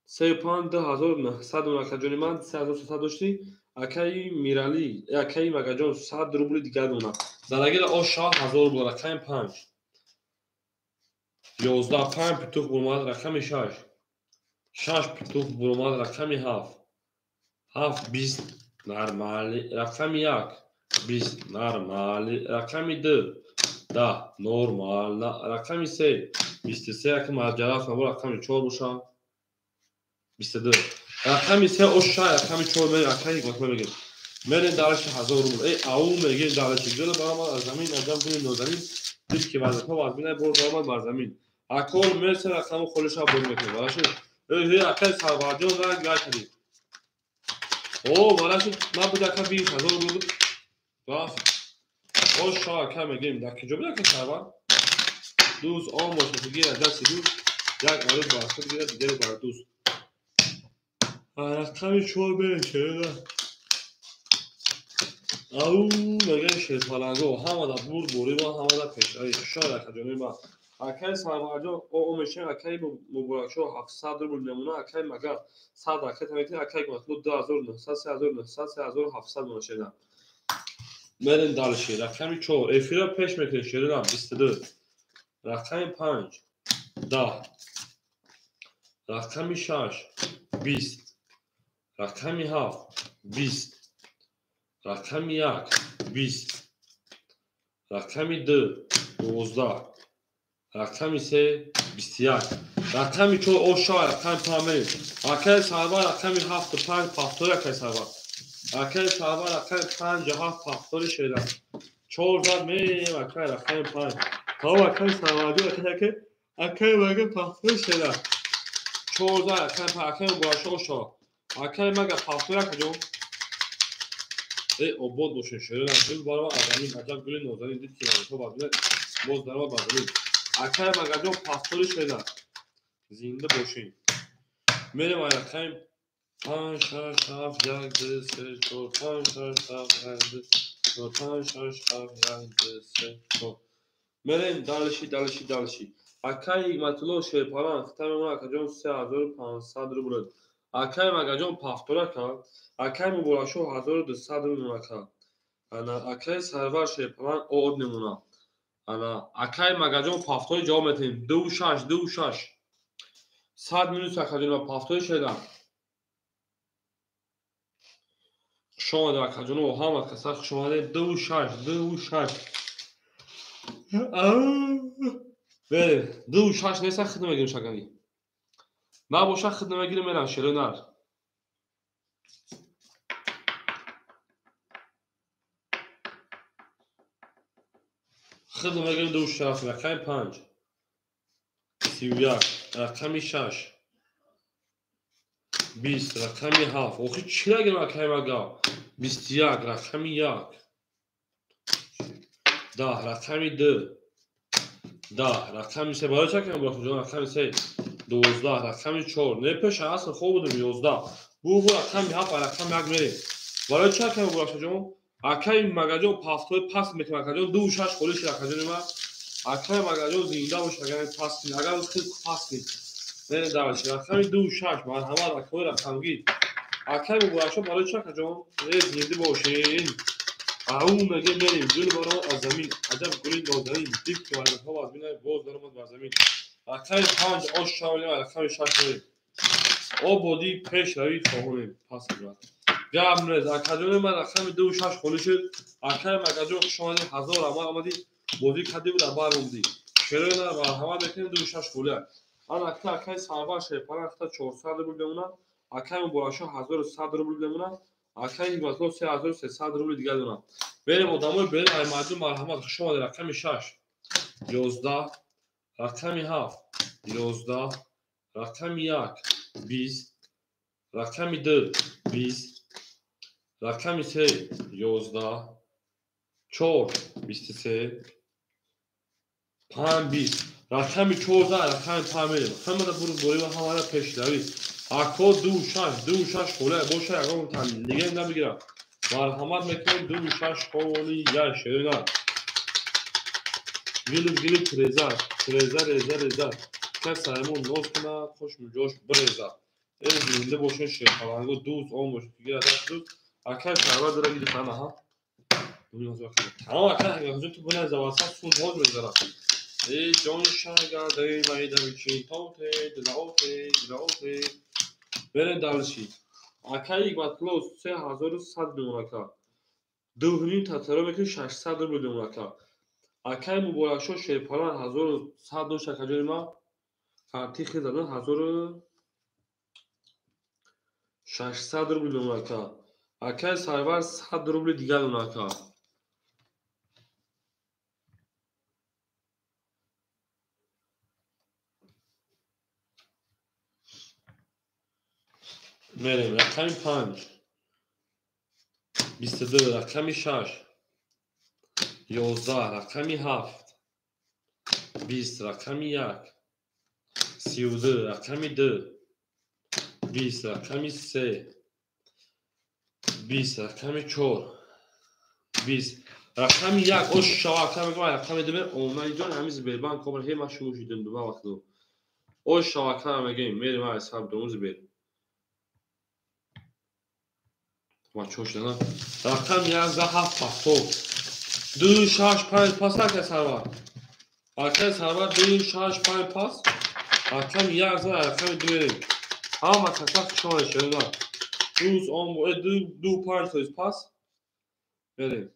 35 2900 акаҷони ман 3300 доштӣ. Акаи Миралӣ, акаи Магаҷон 100 рубли дигар монад. Дарагира оша 1000 рубл, рақами 5. 11 5 питух буромад, рақами 6. 6 питух буромад, рақами 7. 7 20 нормали, рақами 1 20 нормали, рақами 2 10 нормально, рақами 3 23 аки маҷараф набо, рақами 4 боша 22. Рақами 3 оша, рақами 4 мерем, акаи Ҳикматулло мегем. Мерем дараши 1000 рубл. Э ау мегем дараши гул баромад аз замин, аҷаб гули нозанин, дид ки вазифа вазмина, боз баромад бар замин. Акол мерсе рақаму холиша боз мекунем. Бараши э акаи Сарварҷон ранг гай кардем. О бараши набуд ака 20000 рубл рафт. Оша ака мегем дар куҷо буд ака Сарвар? Дӯст он бошад гирад дасти дӯст, як арӯз бар худ гирад, дигаре бар дӯст. Рақами 4 мерем шерина. Ау мегем шерпаланго, ҳама дар бурд борӣ ва ҳама дар пешравӣ. Хушҳол акаҷонои ман. Акаи Сарварҷон о мешавем, акаи Муборакшоҳ 700 рубл мемонад, акаи Магар 100 ракета метавонад, акаи Ҳикматулло 2900, 3900, 3700 монад шерина. Мерем дальше. Рақами 4 эфира пеш мекунем шерина 22. Рақами 5 10. Рақами 6 20. Рақами 7 20. Рақами 1 20. Рақами 2 12. Рақами 3 21. Рақами 4 оша, рақами 5 мерем. Акаи Сарвар рақами 7 5 пафтори акаи Сарвар. Акаи Сарвар рақами 5 7 пафтори шера. 4 зад мерем акаи рақами 5. Тав акаи Сарварҷон акаи акаи мага пафтори шера. 4 зад рақами 5 акаи Муборакшоҳ оша. Акаи мага пафтори акаҷон. Э обод бошед шерина. Гул баромад аз замин, аҷаб гули нозанин, дид ки вазифа вазмина, боз даромад бар замин. Акаи Магаҷон пафтори шера. Зинда бошед. Мерем ай рақами 5 6 7 1 2 3 4 5 6 7 1 2 4 5 6 7 1 2 3 4. Мерем дальше, дальше, дальше. Акаи Ҳикматулло шерпаланг хита мемонад акаҷон 3500 рубл. Акаи Магаҷон пафтор ака. Акаи Муборакшоҳ 1200 рубл ака. Ана акаи Сарвар шерпаланг од мемонад. Ана акаи Магаҷон пафтори ҷавоб метавонем. 2 6 2 6. 100 минус акаҷон ва пафтори шера. Хуш омадед акаҷоно, ҳама каса хуш омадед. 2 6 2 6. Берем. 2 6 неста хид намегирим шакани. Набоша хид намегирим мерам шерои нар. Хид намегирим 2 6 рақами 5. 31 рақами 6. 20 рақами 7. Охи чӣ нагирим акаи мага? 21 рақами 1. 10 рақами 2. 10 рақами 3 барои чӣ кардам ҷон рақами 3 12 рақами 4 не пеш асл хоб будем 11 бугу рақами 7 рақами 1 мерем барои чӣ кардам ҷон акаи магаҷон пафтои паст метем акаҷон 2 6 холиш акаҷони ма акаи магаҷон зинда бош агар паст агар хел паст нест не даваш рақами 2 6 марҳамат акаи рақамгир акаи муборакшо барои чӣ акаҷон не зинда бошин ау меге мерем гул баро аз замин аҷаб гули нозанин дид ки варзатҳо аз бина боз даромад бар замин рақами 5 ош шавем рақами 6 мерем ободӣ пешравӣ хоҳонем пас брат гап нест акаҷони ман рақами 2 6 холӣ шуд акаи макаҷон хуш омадӣ ҳазор раҳмат омадӣ бозӣ кардӣ буда баромадӣ шерои на марҳамат мекунем 2 6 холӣ ан ака акаи сарвар шерпарахта 400 рубл мемонад акаи муборакшо 1100 рубл мемонад акаи ҳикматулло 3300 рубли дигар дорад берем одамои берем ай мардум марҳамат хуш омадед рақами 6 11 рақами 7 11 рақами 1 20 рақами 2 20 рақами 3 11 4 23 5 20 рақами 14 рақами 5 мерем ҳамада буру борива ҳамада пешравӣ ако 2 6 2 6 холия боша ягон легенда бигирам марҳамат мекунем 2 6 холи як шерина гилу гилу тиреза тиреза реза реза кас саймон ноз кунад хуш муҷош биреза э зинда бошед шерпаланго дӯст он бошед гирад дӯст акай сарвар дора гирифтан аҳа тамом акай ту бина заваса сун ҳоз мегзарад э ҷон шагардаи майдавичин тоте дилаоте дилаоте берем давлши акай ҳикматулло 3100 мемон ака 2.5 татаро мекунӣ 600 рубл мемон ака акай муборакшо шерпалан 1100 дошт акаҷони ма карти хел задан 1600 рубл мемон ака акай сарвар 100 рубли дигар мемон ака мерем рақами 5 22 рақами 6 11 рақами 7 20 рақами 1 32 рақами 2 20 рақами 3 20 рақами 4 20 рақами 1 ош шава ака мегӯям рақами 2 омнаиҷон ҳамин Сбербанк кобра ҳе ман шумо шудем дуба вақту ош шава ака мегӯем мерем ай саб дому Сбер ва чор шудана рақами 1 за 7 70 2 6 5 пас ака сарвар акаи сарвар 2 6 5 пас рақами 1 за рақами 2 мерем ҳама каса хушомадед шерина дӯст он 2 5 тоист пас мерем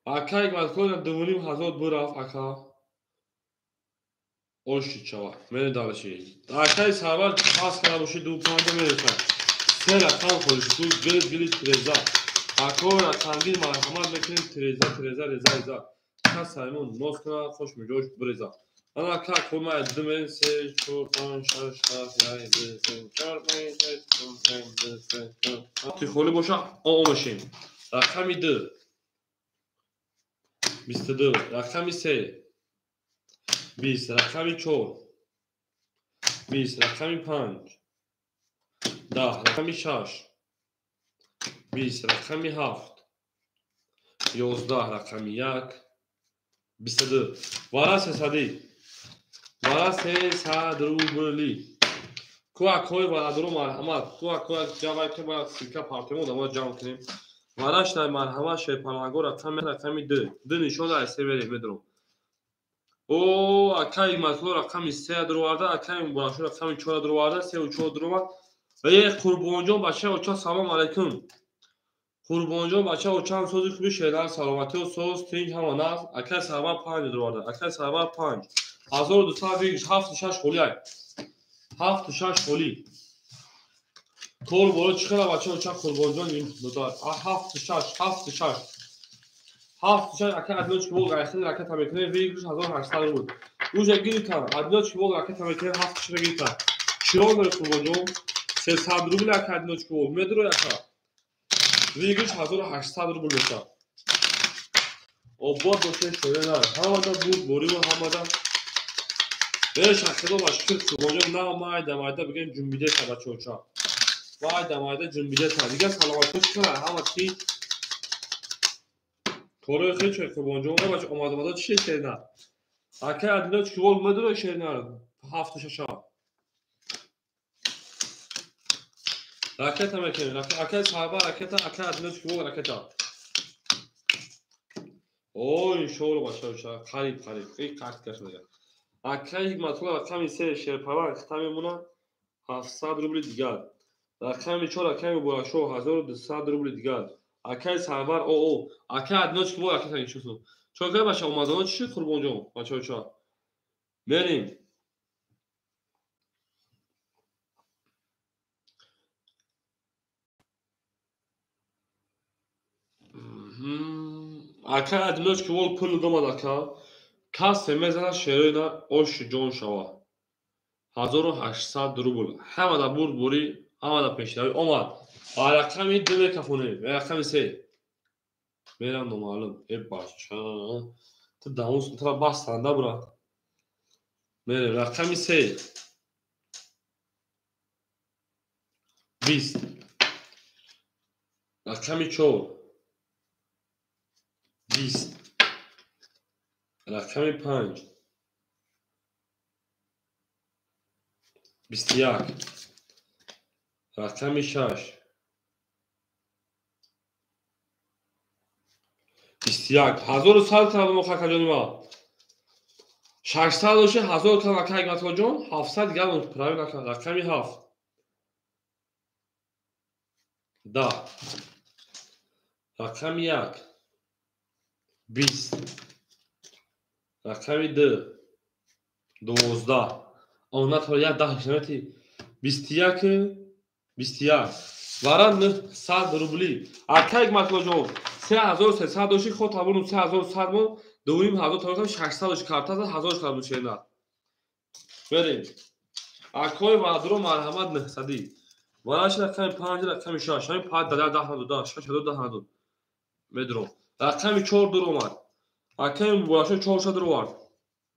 акаи ҳикматкор 2.5 ҳазор бурафт ака ошид шава мерем далаши акаи сарвар пас карда боши 2 5 мересад се рақам холиш ду гилит гилит тиреза ако рақамгир марҳамат мекунем тиреза тиреза реза реза кас саймон ноз кунад хуш миҷош биреза ана ака кома ду мерем се чор панҷ шаш ҳафт як ду се чор панҷ шаш ҳафт ду се чор ти холӣ боша омешем рақами 2 22 рақами 3 20 рақами 4 20 рақами 5 10 рақами 6 20 рақами 7 11 рақами 1 22 вара сесадӣ вара 300 рубли ку акои варадоро марҳамат ку акои ҷавай ки бояд ссылка партоем одамо ҷамъ кунем вараш дар марҳамат шерпаланго рақами 2 ду нишон дар се мерем медорам о акаи ҳикматулло рақами 3 дуроварда акаи муборакшо рақами 4 дуроварда сеу чор дуровард е қурбонҷон бачаи оча салом алайкум. Қурбонҷон бачаҳо чанд сози хуби шернар саломатиҳо соз тинҷ ҳама нағз. Акай Сарвар 5 дурварда. Акай Сарвар 5. 1200 выигрыш 7-6 холӣ ай. 7-6 холӣ. Кор боло чӣ хела бачаҳо чанд Қурбонҷон додар. 7-6 7-6. 7-6 акай одиночки Волга айхели ракета мекунем выигрыш 1800 рубл. Уже гирифтан одиночки Волга ракета мекунем 7-6 гирифтан. Чиро дори Қурбонҷон? 300 рубл акай одиночки Волга медуро ака. Выигрыш 1800 рубл мешавад. Обод бошед шеренар. Ҳамада буд бориву ҳамада. Шахидо ба шукр Қурбонҷон на майда майда бигем ҷунбидета бачаҳоча. Майда майда ҷунбидета. Дигар саломатиҳо чӣ хела? Ҳама чӣ? Корои хел чой Қурбонҷон. Бача омад омада чӣ шеренар? Акай одиночки Волга медуро шеренар 7-6. Ракета мекунем. Акай Сарвар ракета, акай одиночки Волга ракета. Ой, иншоалло бачаҳо, қариб қариб. Эй қарт кашида. Акай Ҳикматулло рақами 3 Шерпаланг хита мемонад 700 рубли дигар. Рақами 4 акай Муборакшоҳ 1200 рубли дигар. Акай Сарвар оо акай одиночки Волга ракета иншоалло. Чокай бача омадано чӣ шуд Қурбонҷон? Бачаҳо. Мерем. Акай одиночки Волга пул домад ака. Касе мезанад шероина оши ҷон шава. 1800 рубл. Ҳамада бурд бурӣ, ҳамада пешравӣ омад. А рақами 2 мекафонем, рақами 3. Мерам номаълум. Э бача, ту дамус тура бастанда брат. Мерем рақами 3. 20. Рақами 4. 20. Рақами 5. 21. Рақами 6. 21. 1100 калам мохакаҷони ма. 600 доши 1000 калам акай Ҳикматуллоҷон, 700 дигар правил накард. Рақами 7. 10. Рақами 1. 20. Рақами 2. 12. Он натор як 10 шамети 21 21. Вара 900 рубли. Акай Ҳикматуллоҷон 3300 доши ход табону 3100 мон 2500 табону 600 доши карта 1000 карта шена. Берем. Акой вадро марҳамат 900. Вара ши рақами 5 рақами 6. Ҳамин 5 дада 10 надод, 6 10 надод. Медро. Рақами 4 дур омад. Акай Муборакшоҳ 4 дур овард.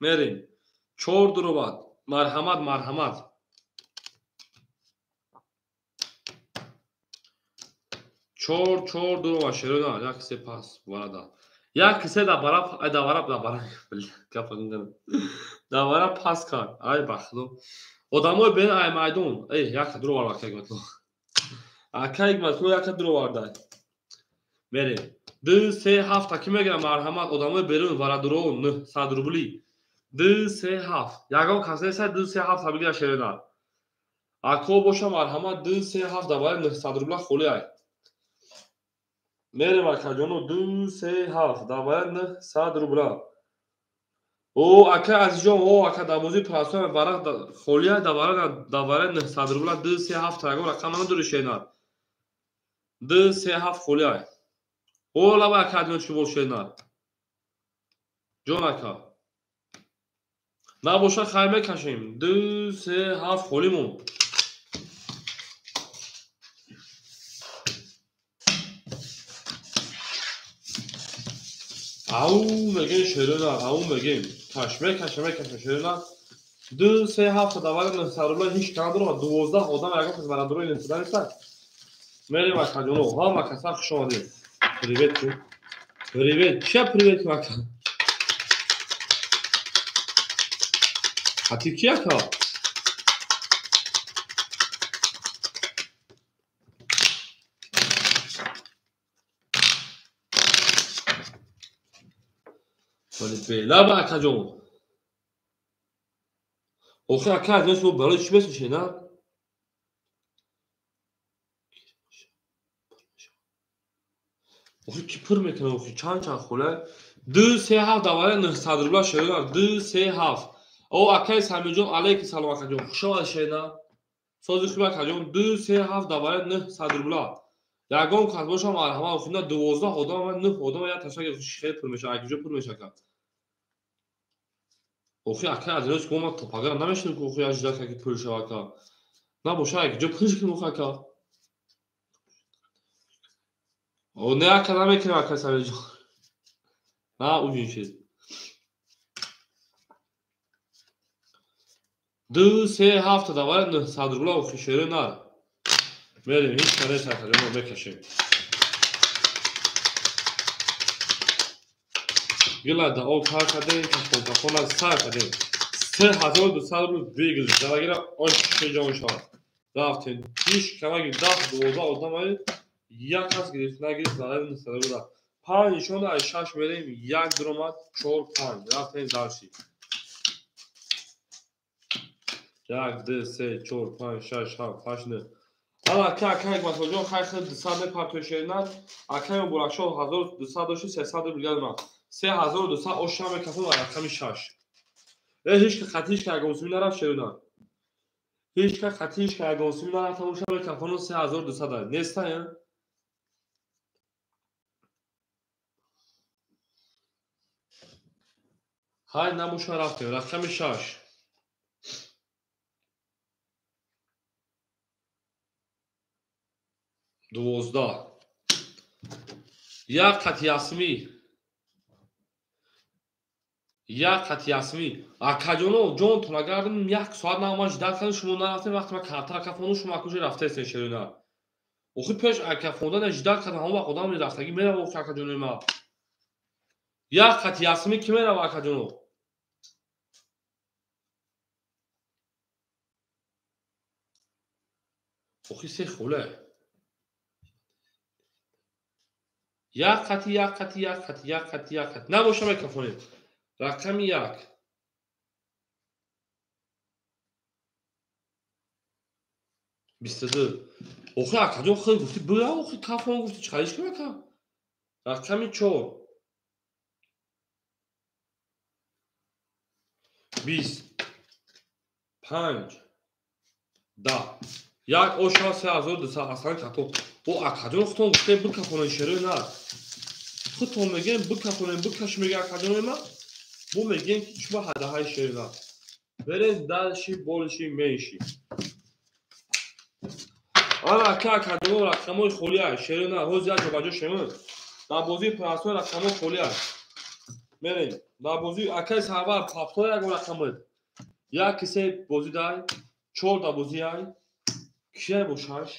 Мерем. 4 дур омад. Марҳамат, марҳамат. 4 4 дур омад шерона. 1 3 пас варада. 1 3 да бараб, ай да бараб, да бараб. Гапа гунгана. Да бараб пас кард. Ай ба худо. Одамои бен ай майдон. Эй, 1 дур овард акай Ҳикматулло. Акай Ҳикматулло 1 дур овард. Мерем. 2 3 7 ки мегирам марҳамат одамои берун варадуро 900 рубли. 2 3 7. Ягон кас нест 2 3 7 бигира шерена. Ако боша марҳамат 2 3 7 давай 900 рубла холӣ ай. Мерем акаҷоно 2 3 7 давай 900 рубла. О ака Азизҷон, о ака дарвозаи прасоя варақ холӣ ай давай 900 рубла 2 3 7 ягон рақам надори шерена. 2 3 7 холӣ ай. О лаба ака одиночки Волга шерена. Ҷон ака. Набоша хайр мекашем. 2 3 7 холӣ монд. Ау мегем шерона, ау мегем. Каш мекашем, мекашем шерона. 2 3 7 давай 900 рубла ҳеч кам надорад. 12 одам ягон кас барандорои 900 нестанд. Мерем акаҷоно, ҳама каса хуш омадед. Привет. Привет. Чия привет ака? А ти ки ака? Вале бела акаҷон. Охи ака аз шумо барои чӣ месӯшед, на? Охи ки пур мекунад, охи чанд чанд хола? 2 3 7 давара 900 рубла шерина. 2 3 7. О акай Самиҷон алейки салом акаҷон. Хуш омадед шерина. Сози хуб акаҷон. 2 3 7 давара 900 рубла. Ягон кас бошам марҳамат охи на 12 одам ва 9 одам я ташак хеле пур мешавад. Акиҷо пур мешавад. Охи акай Адилович мо то пагара намешинем ки охи ажда ки пур шавад ака. Набоша акиҷо пур шикем охи ака. О не ака намекунем акай Самиҷон. На ужин шид. 2 3 7 давара 900 рубла охи шеро нар. Мерем ҳеҷ каде саркаҷоно мекашем. Гила да об сар кардем, кафон сар кардем. 3200 рубл бигирд. Дарагира он ҷон шавад. Рафтем. Ҳеҷ камаги 10 12 одам ай як кас гирифт нагирифт зарари 900 рубла. 5 нишон ай 6 мерем, 1 дуромад 4 5. Рафтем дарши. 1 2 3 4 5 6 7 8 9. Ана ака акай Ҳикматуллоҷон хай хел 200 мепартои шеринат. Акай Муборакшоҳ 1200 дошти 300 рубл дигар 3200 оша мекафон ва рақами 6. Э ҳеҷ ка хати ҳеҷ ка ягон сумӣ нарафт шеринат. Ҳеҷ ка хати ҳеҷ ка ягон сумӣ нарафт оша мекафон 3200 неста я? Ҳай набоша рафтем рақами 6. 12. Як қати ясмӣ. Як қати ясмӣ. Акаҷоно ҷонтон агар як соат наомад ждат кардем шумо нарафтем вақте ман картара кафону шумо акуҷо рафтаестен шерина. Охи пеш акафондан ждат кардам ҳамон вақт одам рафтагӣ мерава охи акаҷонои ман. Як қати ясмӣ ки мерава акаҷоно? Охи се холе. Як қати як қати як қати як қати як қати. Набоша микрофонед. Рақами 1. 22. Охи акаҷон хел гуфти бира охи кафон гуфти чӣ хариш ким ака? Рақами 4. 20. 5. 10. Як оша 3200 асан като. О акаҷон худтон гуфтем бикафонед шерои на. Худтон мегем бикафонем бикаш мега акаҷони ма. Бо мегем ки чуба ҳадаҳаи шерои на. Берем дальше больше меньше. Ана ака акаҷоно рақамҳои холия шерои на. Ҳозир як ҷо ба ҷо шемон. Дар бозии пурасои рақамҳо холия. Мерем. Дар бозии акаи Сарвар пафтор ягон рақамед. Як кисе бозӣ дай, 4 да бозӣ ай. Кия бо 6.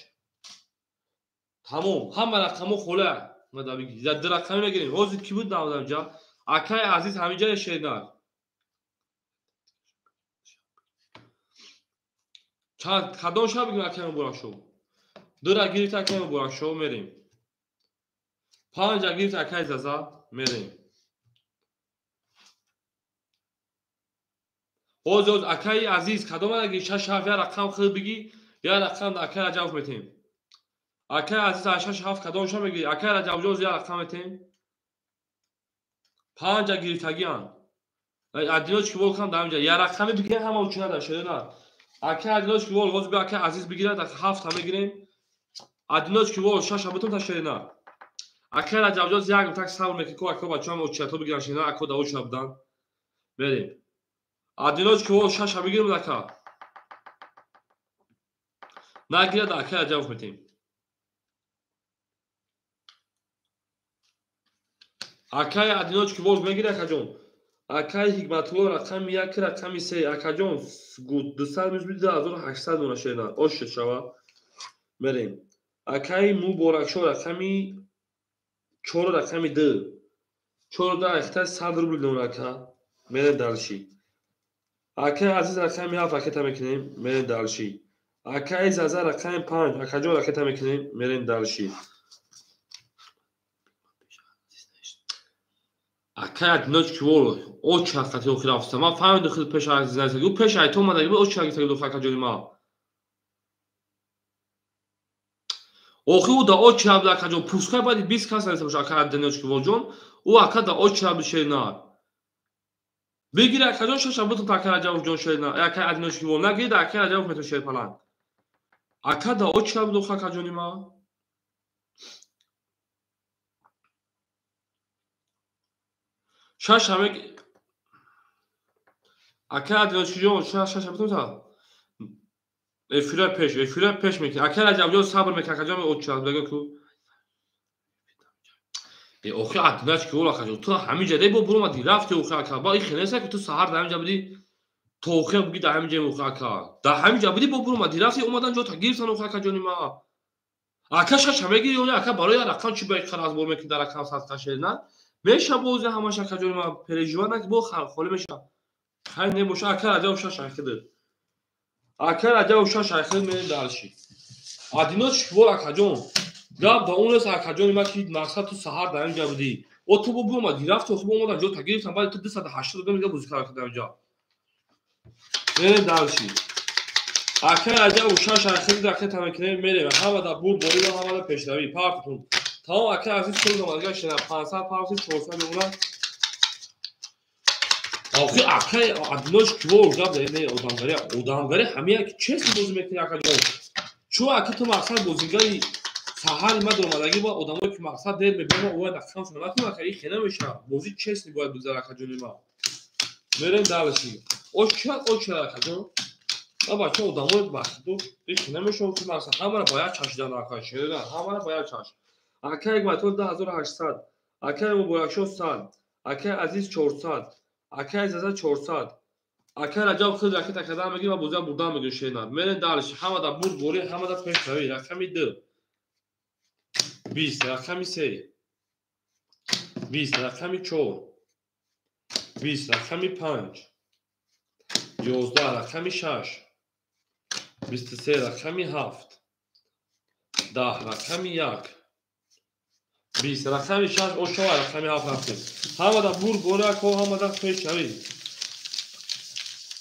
Тамом, ҳама рақамҳо холия. Ма да бигӣ. Дар рақамӣ мегирем. Ҳозир ки буд навдам ҷа? Акаи Азиз ҳаминҷа шеринар. Чанд кадом шаб бигирем акаи Муборакшоҳ? 2 гирифт акаи Муборакшоҳ мерем. 5 гирифт акаи Заза мерем. Ҳозир акаи Азиз кадом аги 6 7 я рақам хел бигӣ, я рақам акаи Раҷабов метем. Акаи Азиз 6 7 кадом ша мегирӣ? Акаи Раҷабҷон я рақам метем. 5 гирифтагиан. Адилочки вол кам дар инҷа. Я рақами бигирем ҳама учина дар шерина. Акаи Адилочки вол ҳозир би акаи Азиз бигирад, 7 мегирем. Адилочки вол 6 бутум та шерина. Акаи Раҷабҷон як так сабр мекунӣ ко ака бачаам учиято бигиран шерина, ака да учина будан. Мерем. Адилочки вол 6 бигирем ака. Нагирад акаи Раҷабов метем. Акаи Адилочки вол мегири акаҷон. Акаи Ҳикматулло рақами 1 рақами 3 акаҷон 200 мизби 2800 дона шерина. Ош шуд шава. Мерем. Акаи Муборакшоҳ рақами 4 рақами 2. 4 да ихта 100 рубл дона ака. Мерем дарши. Акаи Азиз рақами 7 ракета мекунем. Мерем дарши. Акаи Заза рақами 5 акаҷон ракета мекунем. Мерем дарши. Акаи Адилочки вол очи ҳаққати охир рафта. Ман фаҳмидам хел пеш Азиз наистаги. Ӯ пеш айто омадаги буд, очи ҳаққати охир акаҷони ман. Охи ӯ да очи абд акаҷон, пускай баъди 20 кас нариста боша ака Адиноч Киволҷон, ӯ ака да очи абд шернар. Бигир акаҷон шаша бутун ака Раҷабовҷон шернар, ака Адиноч Кивол нагирид ака Раҷабов метон шерпаланг. Ака да очи абд охи акаҷони ма. Шаша мег ака Адиноч Киволҷон шаша бутун та. Эфира пеш мекунӣ. Ака Раҷабҷон сабр мекунӣ, акаҷон очи абд бага ку. Охи Адиноч Кивол акаҷон, ту ҳамин ҷа бо буромадӣ рафти охи ака. Ба ин хеле нест ки ту саҳар дар ҳамин ҷа будӣ, то охир буги дар ҳамин ҷаем охи ака. Дар ҳамин ҷа будӣ бо буромадӣ рафти омадан ҷота гирифтан охи акаҷони ма. Ака шаша мегири ё не ака барои як рақам чӣ ба ин қадар разбор мекунӣ дар рақам садқа шерна? Меша бози ҳамаш акаҷони ма пережива наки бо холӣ меша. Хай небоша ака Раҷабов шаша хидр. Ака Раҷабов шаша хидр мерем дальше. Адиноч Кивол акаҷон. Гап ба он нест акаҷони ма ки мақсад ту саҳар дар ин ҷа будӣ. О ту бо буромадӣ рафти охи бо омадан ҷота гирифтан баъди ту 280 одам дига бозӣ карда дар ин ҷа. Мерем дальше. Ака Раҷабов шаша хидр ракета мекунем мерем. Ҳама да бурд борӣ ва ҳама да пешравӣ. Партун. Тамом ака азиз кул замадга шена 500 павси 400 мемонад. Охи ака Адиноч Кивол гап не одамгари, одамгари ҳамия ки честно бозӣ мекунӣ акаҷон. Чун ака ту мақсад бозигари саҳари ма даромадагӣ ба одамое ки мақсад дер мебинам оя нақшамшон накун ака ин хеле мешавад. Бозӣ честно бояд бигзара акаҷони ма. Мерем дальше. Оча оча акаҷон. Ба бача одамои махду ин хеле мешавад ки мақсад ҳамаро ба як чашидан ака шеридан ҳамаро ба як чаш. Ака Ҳикматулло 2800, акаи Муборакшо 100, акаи Азиз 400, акаи Заза 400, акаи Раҷаб худ ракета кардан мегирад ва бозиа бурдан мегирад шернар. Мерем дальше. Ҳама да бурд борӣ, ҳама да пешравӣ. Рақами 2 20, рақами 3 20, рақами 4 20, рақами 5 11, рақами 6 23, рақами 7 10, рақами 1 20, рақами 6 ошова рақами 7 рафтем. Ҳама да бурд борӣ ако ҳама да пешравӣ.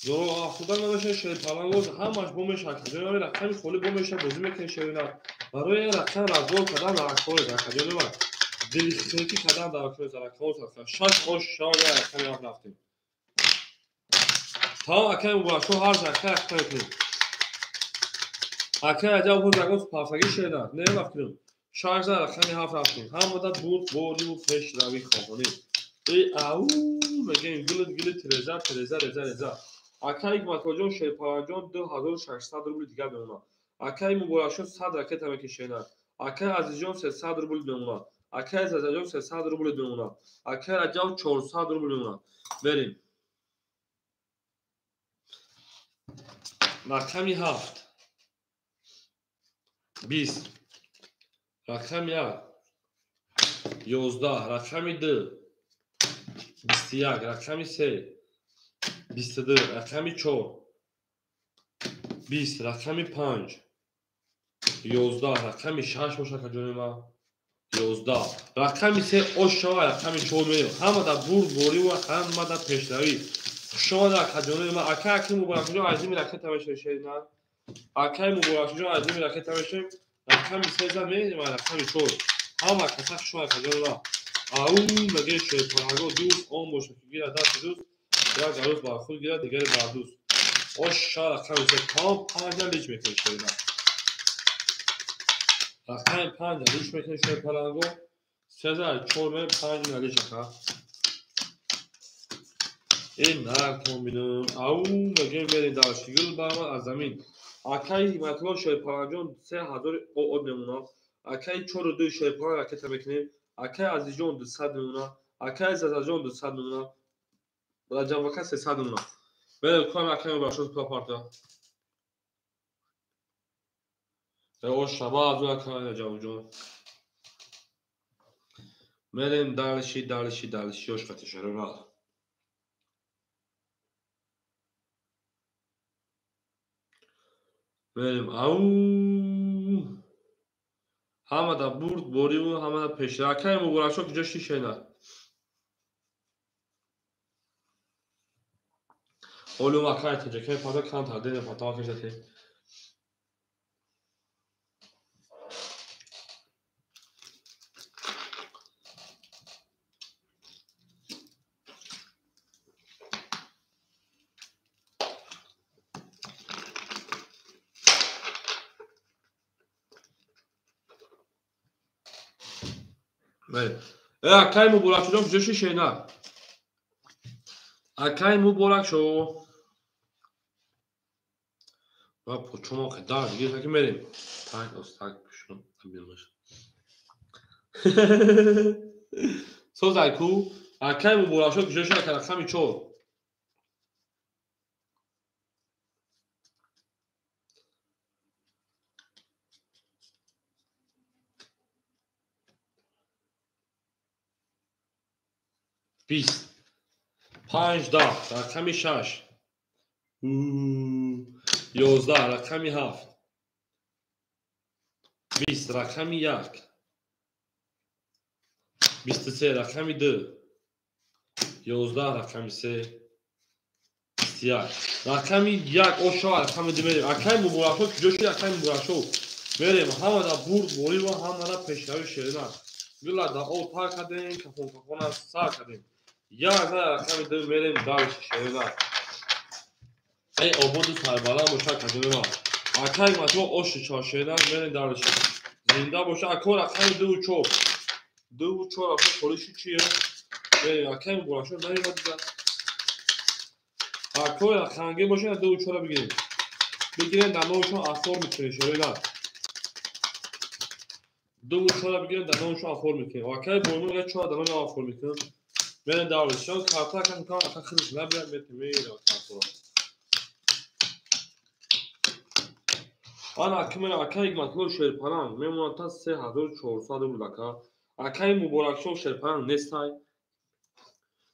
Зоро афтода намеша шерпалангоз ҳамаш бо меша акаҷони ма рақами холӣ бо меша бозӣ мекунӣ шерина. Барои ин рақам разбор кардан дар акоред акаҷони ма. Дилхӯрӣ кардан дар акоред рақамҳо садқа. 6 ош шава я рақами 7 рафтем. Тамом акаи Муборакшо ҳар рақам рақам мекунем. Акаи Раҷаб худ ягон пафтагӣ шерина. Не рафтем. 6 рақами 7 рафтем. Ҳама да бурд борӣ пешравӣ хоҳонӣ. Эй ау мегӯем гилит гилит реза реза реза реза. Акаи Ҳикматуллоҷон Шерпаланҷон 2600 рубли дигар мемонад. Акаи Муборакшо 100 ракета мекишенад. Акаи Азизҷон 300 рубл мемонад. Акаи Зазаҷон 300 рубл мемонад. Акаи Раҷаб 400 рубл мемонад. Берем. Рақами 7 20, рақами 1 11, рақами 2 21, рақами 3 22, рақами 4 20, рақами 5 11, рақами 6 боша акаҷони ма 11, рақами 3 ошава рақами 4 мерем. Ҳама да бурд борӣ ва ҳама да пешравӣ. Хушомад акаҷони ма. Ака аки Муборакшоҷон азими ракета мешавем шерина. Акаи Муборакшоҷон азими ракета мешавем. Рақами 3 за мерем ва рақами 4. Ҳама каса хушомад акаҷони ма. Ау мегӯем шерпаланго дӯст он боша ки гирад дасти дӯст, як арӯз бар худ гирад, дигаре бар дӯст. Оша рақами 3 тамом 5 лич мекунем шерина. Рақами 5 лич мекунем шерпаланго. 3 за 4 мерем 5 лич ака. Ин наркон бинам. Ау мегӯем мерем дальше. Гул баромад аз замин. Акаи Ҳикматулло Шерпаланҷон 3000 од мемонад. Акаи 4 2 Шерпалан ракета мекунем. Акаи Азизҷон 200 мемонад. Акаи Зазаҷон 200 мемонад. Раҷабака 300 мемонад. Берем кӯам акаи Муборакшо пула парта. Оша ба азу акаи Раҷабҷон. Мерем дальше, дальше, дальше. Ёш қати шерона. Мерем ау ҳама да бурд бориву ҳама да пешра. Акаи Муборакшо куҷо шишена? Олум акаи тоҷикаи пада камтар дена патама кашдате. Акай Муборакшоҷон куҷо ши шена? Акай Муборакшо. Ва почомо қадар дигар ки мерем. Так, остак шун абилмаш. Созайку, акай Муборакшо куҷо ши ака рақами 4. Бист, 5, 10, рақами 6, 11, рақами 7, 20, рақами 1, 23, рақами 2, 11, рақами 3, 21, рақами 1, ошо рақами 2 мерем. Акай Муборакшо куҷо шуд? Акай Муборакшо мерем. Ҳамада бурд борӣ ва ҳамада пешравӣ шерина. Гула да об тар кардем, кафон кафона сар кардем. Як рақами 2 мерем дальше шерина. Эй ободу сарбаланд боша академия. Акай матро оши чор шерина мерем дальше. Зинда боша ако рақами 2 ва 4. 2 ва 4 ака холиши чие? Мерем акай Муборакшо наёмад дига. Ако рақамги боша 2 ва 4 бигирем. Бигирем дар номашон афор мекунем шерина. 2 ва 4 бигирем дар номашон афор мекунем. Акай боймо 4 дар номашон афор мекунем. Мерем дальше. Карта ака ака хизш набирад метем картаро. Ана акимера акай Ҳикматулло Шерпаланг мемонад та 3400 рубл ака. Акай Муборакшо Шерпаланг нестай.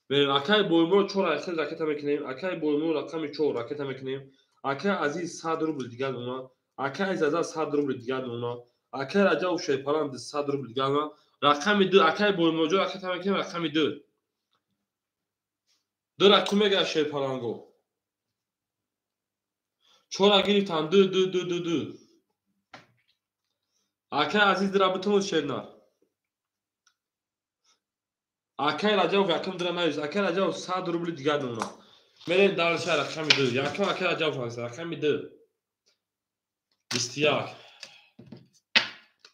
Мерем акай Боймуро 4 айхел ракета мекунем. Акай Боймуро рақами 4 ракета мекунем. Акай Азиз 100 рубл дигар мемонад. Акай Заза 100 рубл дигар мемонад. Акай Раҷабов Шерпаланг 100 рубл дигар мемонад. Рақами 2 акай Боймуроҷо ракета мекунем. Рақами 2. 2 ра ку мегӯяд Шерпаланго? 4 гирифтан 2 2 2 2 2. Акай Азиз дира бутун шернар. Акай Раҷабов якум дира навис. Акай Раҷабов 100 рубли дигар мемонад. Мерем дальше рақами 2. Якум акай Раҷабов навис. Рақами 2. 21.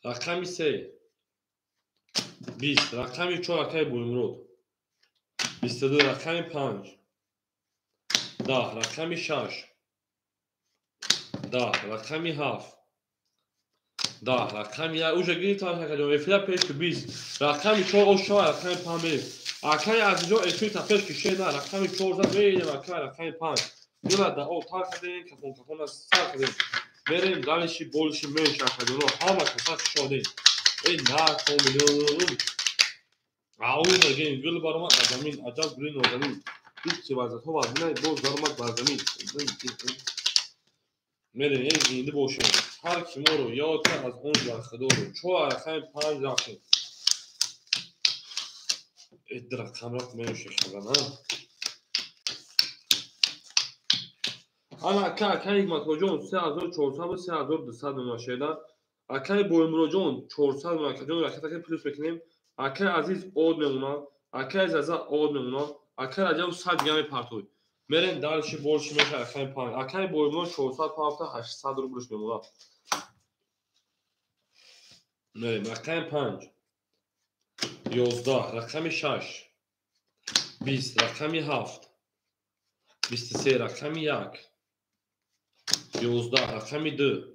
Рақами 3. 20. Рақами 4 акай Боймурод. 22. Рақами 5. 10. Рақами 6. 10. Рақами 7. 10. Рақами 1. Уже гирифтан акаҷон. Эфира пеш ки 20. Рақами 4 ошо рақами 5 мерем. Акай Азизҷон эфир та пеш ки шена рақами 4 за мерем акай рақами 5. Гула да об тар кардем, кафон кафона сар кардем. Мерем дальше больше меньше акаҷоно. Ҳама каса шодем. Эй на комилон. Ау мегем гул баромад аз замин, аҷаб гули нозанин. Ҳеҷ вазъиятҳо вазъинай боз баромад бар замин. Мерем эй зинда бошем. Ҳар ки моро ёд кард аз он ҷо худоро. 4 рақами 5 рафтем. Эй ду рақам рафт меёши хабар, Ана ака акай Ҳикматуллоҷон 3400 ва 3200 мемонад шеда. Акай Боймуроҷон 400 мемонад. Акаҷон ракета плюс мекунем. Акай Азиз од мемонад. Акай Заза од мемонад. Акай Раҷабов 100 дигар мепартой. Мерем дальше больше мешавад рақами 5. Акай Боймурод 400 пафта 800 рублш мемонад. Мерем рақами 5. 11 рақами 6. 20 рақами 7. 23 рақами 1. 11 рақами 2.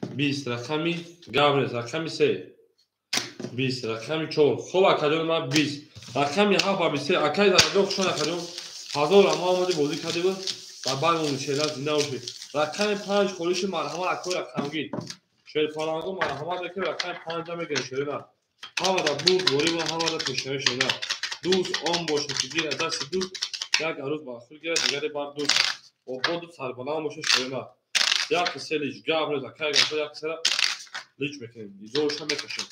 20 рақами Габрес рақами 3. 20 рақами 4. Хоб акаҷон ман 20. Рақами 7 ба 23. Акай Зараҷон хушон акаҷон. 1000 ама омади бозӣ кардем ва баъд шерат зинда бошед. Рақами 5 холиши марҳамат акои рақамгир. Шерпаланго марҳамат мекунем рақами 5 мегирем шерина. Ҳамада бурд борӣ ва ҳамада пешравӣ шерина. Дӯст он бошад ки гирад дасти дӯст, як арӯз ба худ гирад, дигаре бар дӯст. Ободу сарбаланд бошад шерина. Як се лич гап нест акай гапо як сера лич мекунем. Изоша мекашем.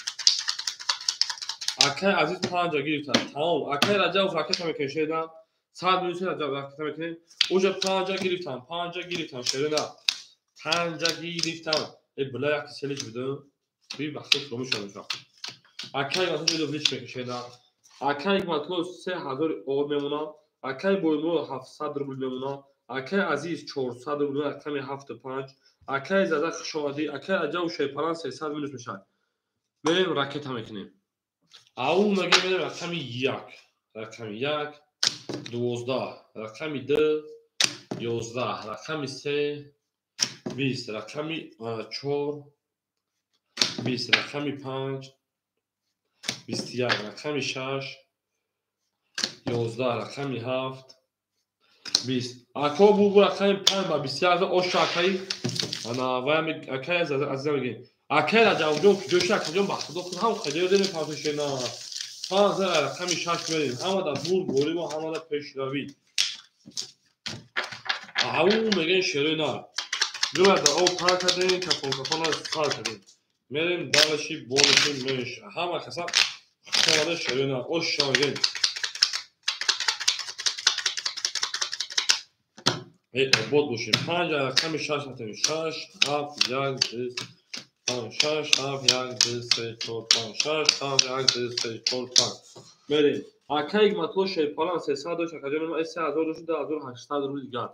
Акай Азиз 5 гирифтан. Тамом. Акай Раҷабов ракета мекунем шерина. 100 минус Раҷабов ракета мекунем. Уже 5 гирифтан, 5 гирифтан шерина. 5 гирифтан. Эй била як се лич бидам. Би вақт фромӯш шуд. Акай Ҳикматулло лич мекунем шерина. Акай Ҳикматулло 3000 од мемонад. Акай Боймурод 700 рубл мемонад. Акай Азиз 400 рубл рақами 7 5. Акай Заза хуш омадӣ. Акай Раҷабов Шерпаланг 300 минус мешавад. Мерем ракета мекунем. Ау мегем мерем рақами 1. Рақами 1 12, рақами 2 11, рақами 3 20, рақами 4 20, рақами 5 21, рақами 6 11, рақами 7 20. Ако бу рақами 5 ба 21 оша акаи ана вай акаи азиза мегем. Акаи Раҷабҷон куҷо шуд? Акаҷон ба худо худ ҳам хаҷоё дорем пафтошена. Ҳазар рақами 6 мерем. Ҳамада бурд борӣ ва ҳамада пешравӣ. Ау мегем шерои нар. Гулада об пар кардем, кафон кафона сар кардем. Мерем далаши болиши меш. Ҳама каса хушомада шерои нар. Оша мегем. Обод бошем. 5 рақами 6 рафтем. 6 7 1 2 5 6 7 1 2 3 4 5 6 7 1 2 3 4 5. Мерем. Акаи Ҳикматулло Шерпалан 300 дошт, акаҷони ма 3000 дошт, 2800 рубли дигар.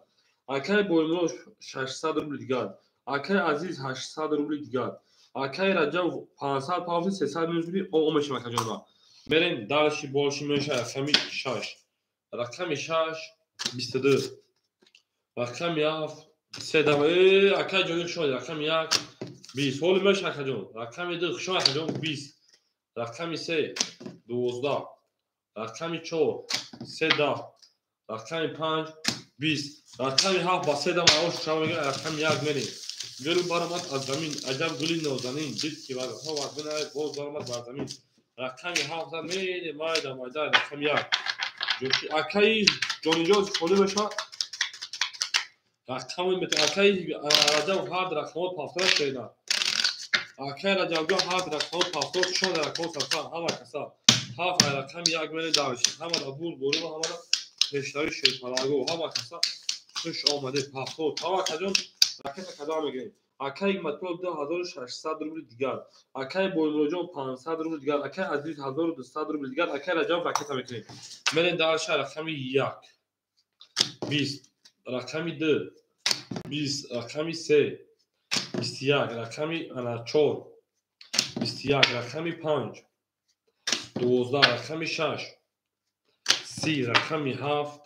Акаи Боимурод 600 рубли дигар. Акаи Азиз 800 рубли дигар. Акаи Раҷаб 500 пафти 300 минус рубли о мешем акаҷони ма. Мерем дальше больше меша рақами 6. Рақами 6 22. Рақами 7 3 акаи ҷони хуш омадед. Рақами 1 20. Ҳоли меша акаҷон. Рақами 2 хуш омадед акаҷон 20. Рақами 3 12. Рақами 4 3 10. Рақами 5 20. Рақами 7 ба 3 дам ош шава мегирад. Рақами 1 мерем. Гул баромад аз замин, аҷаб гули нозанин, дид ки варақҳо вазбинад, боз баромад бар замин. Рақами 7 зад мерем, майда майда рақами 1. Ҷоши акаи ҷониҷон холӣ мешавад. Рақами акаи Раҷаб ҳард рақамҳо пафтора шеда. Акаи Раҷабҷон ҳард рақамҳо пафтор шон рақамҳо сафа ҳама каса. 7 рақами 1 мерем давши. Ҳамада бурд борӣ ва ҳамада пешравӣ шерпалаго. Ҳама каса хуш омадед пафтор. Тава акаҷон ракета кадом мегирем? Акаи Ҳикматулло 2600 рубли дигар. Акаи Боимуродҷон 500 рубли дигар. Акаи Азиз 1200 рубли дигар. Акаи Раҷаб ракета мекунем. Мерем дальше рақами 1 20, рақами 2 20, рақами 3 21, рақами 4 21, рақами 5 12, рақами 6 30, рақами 7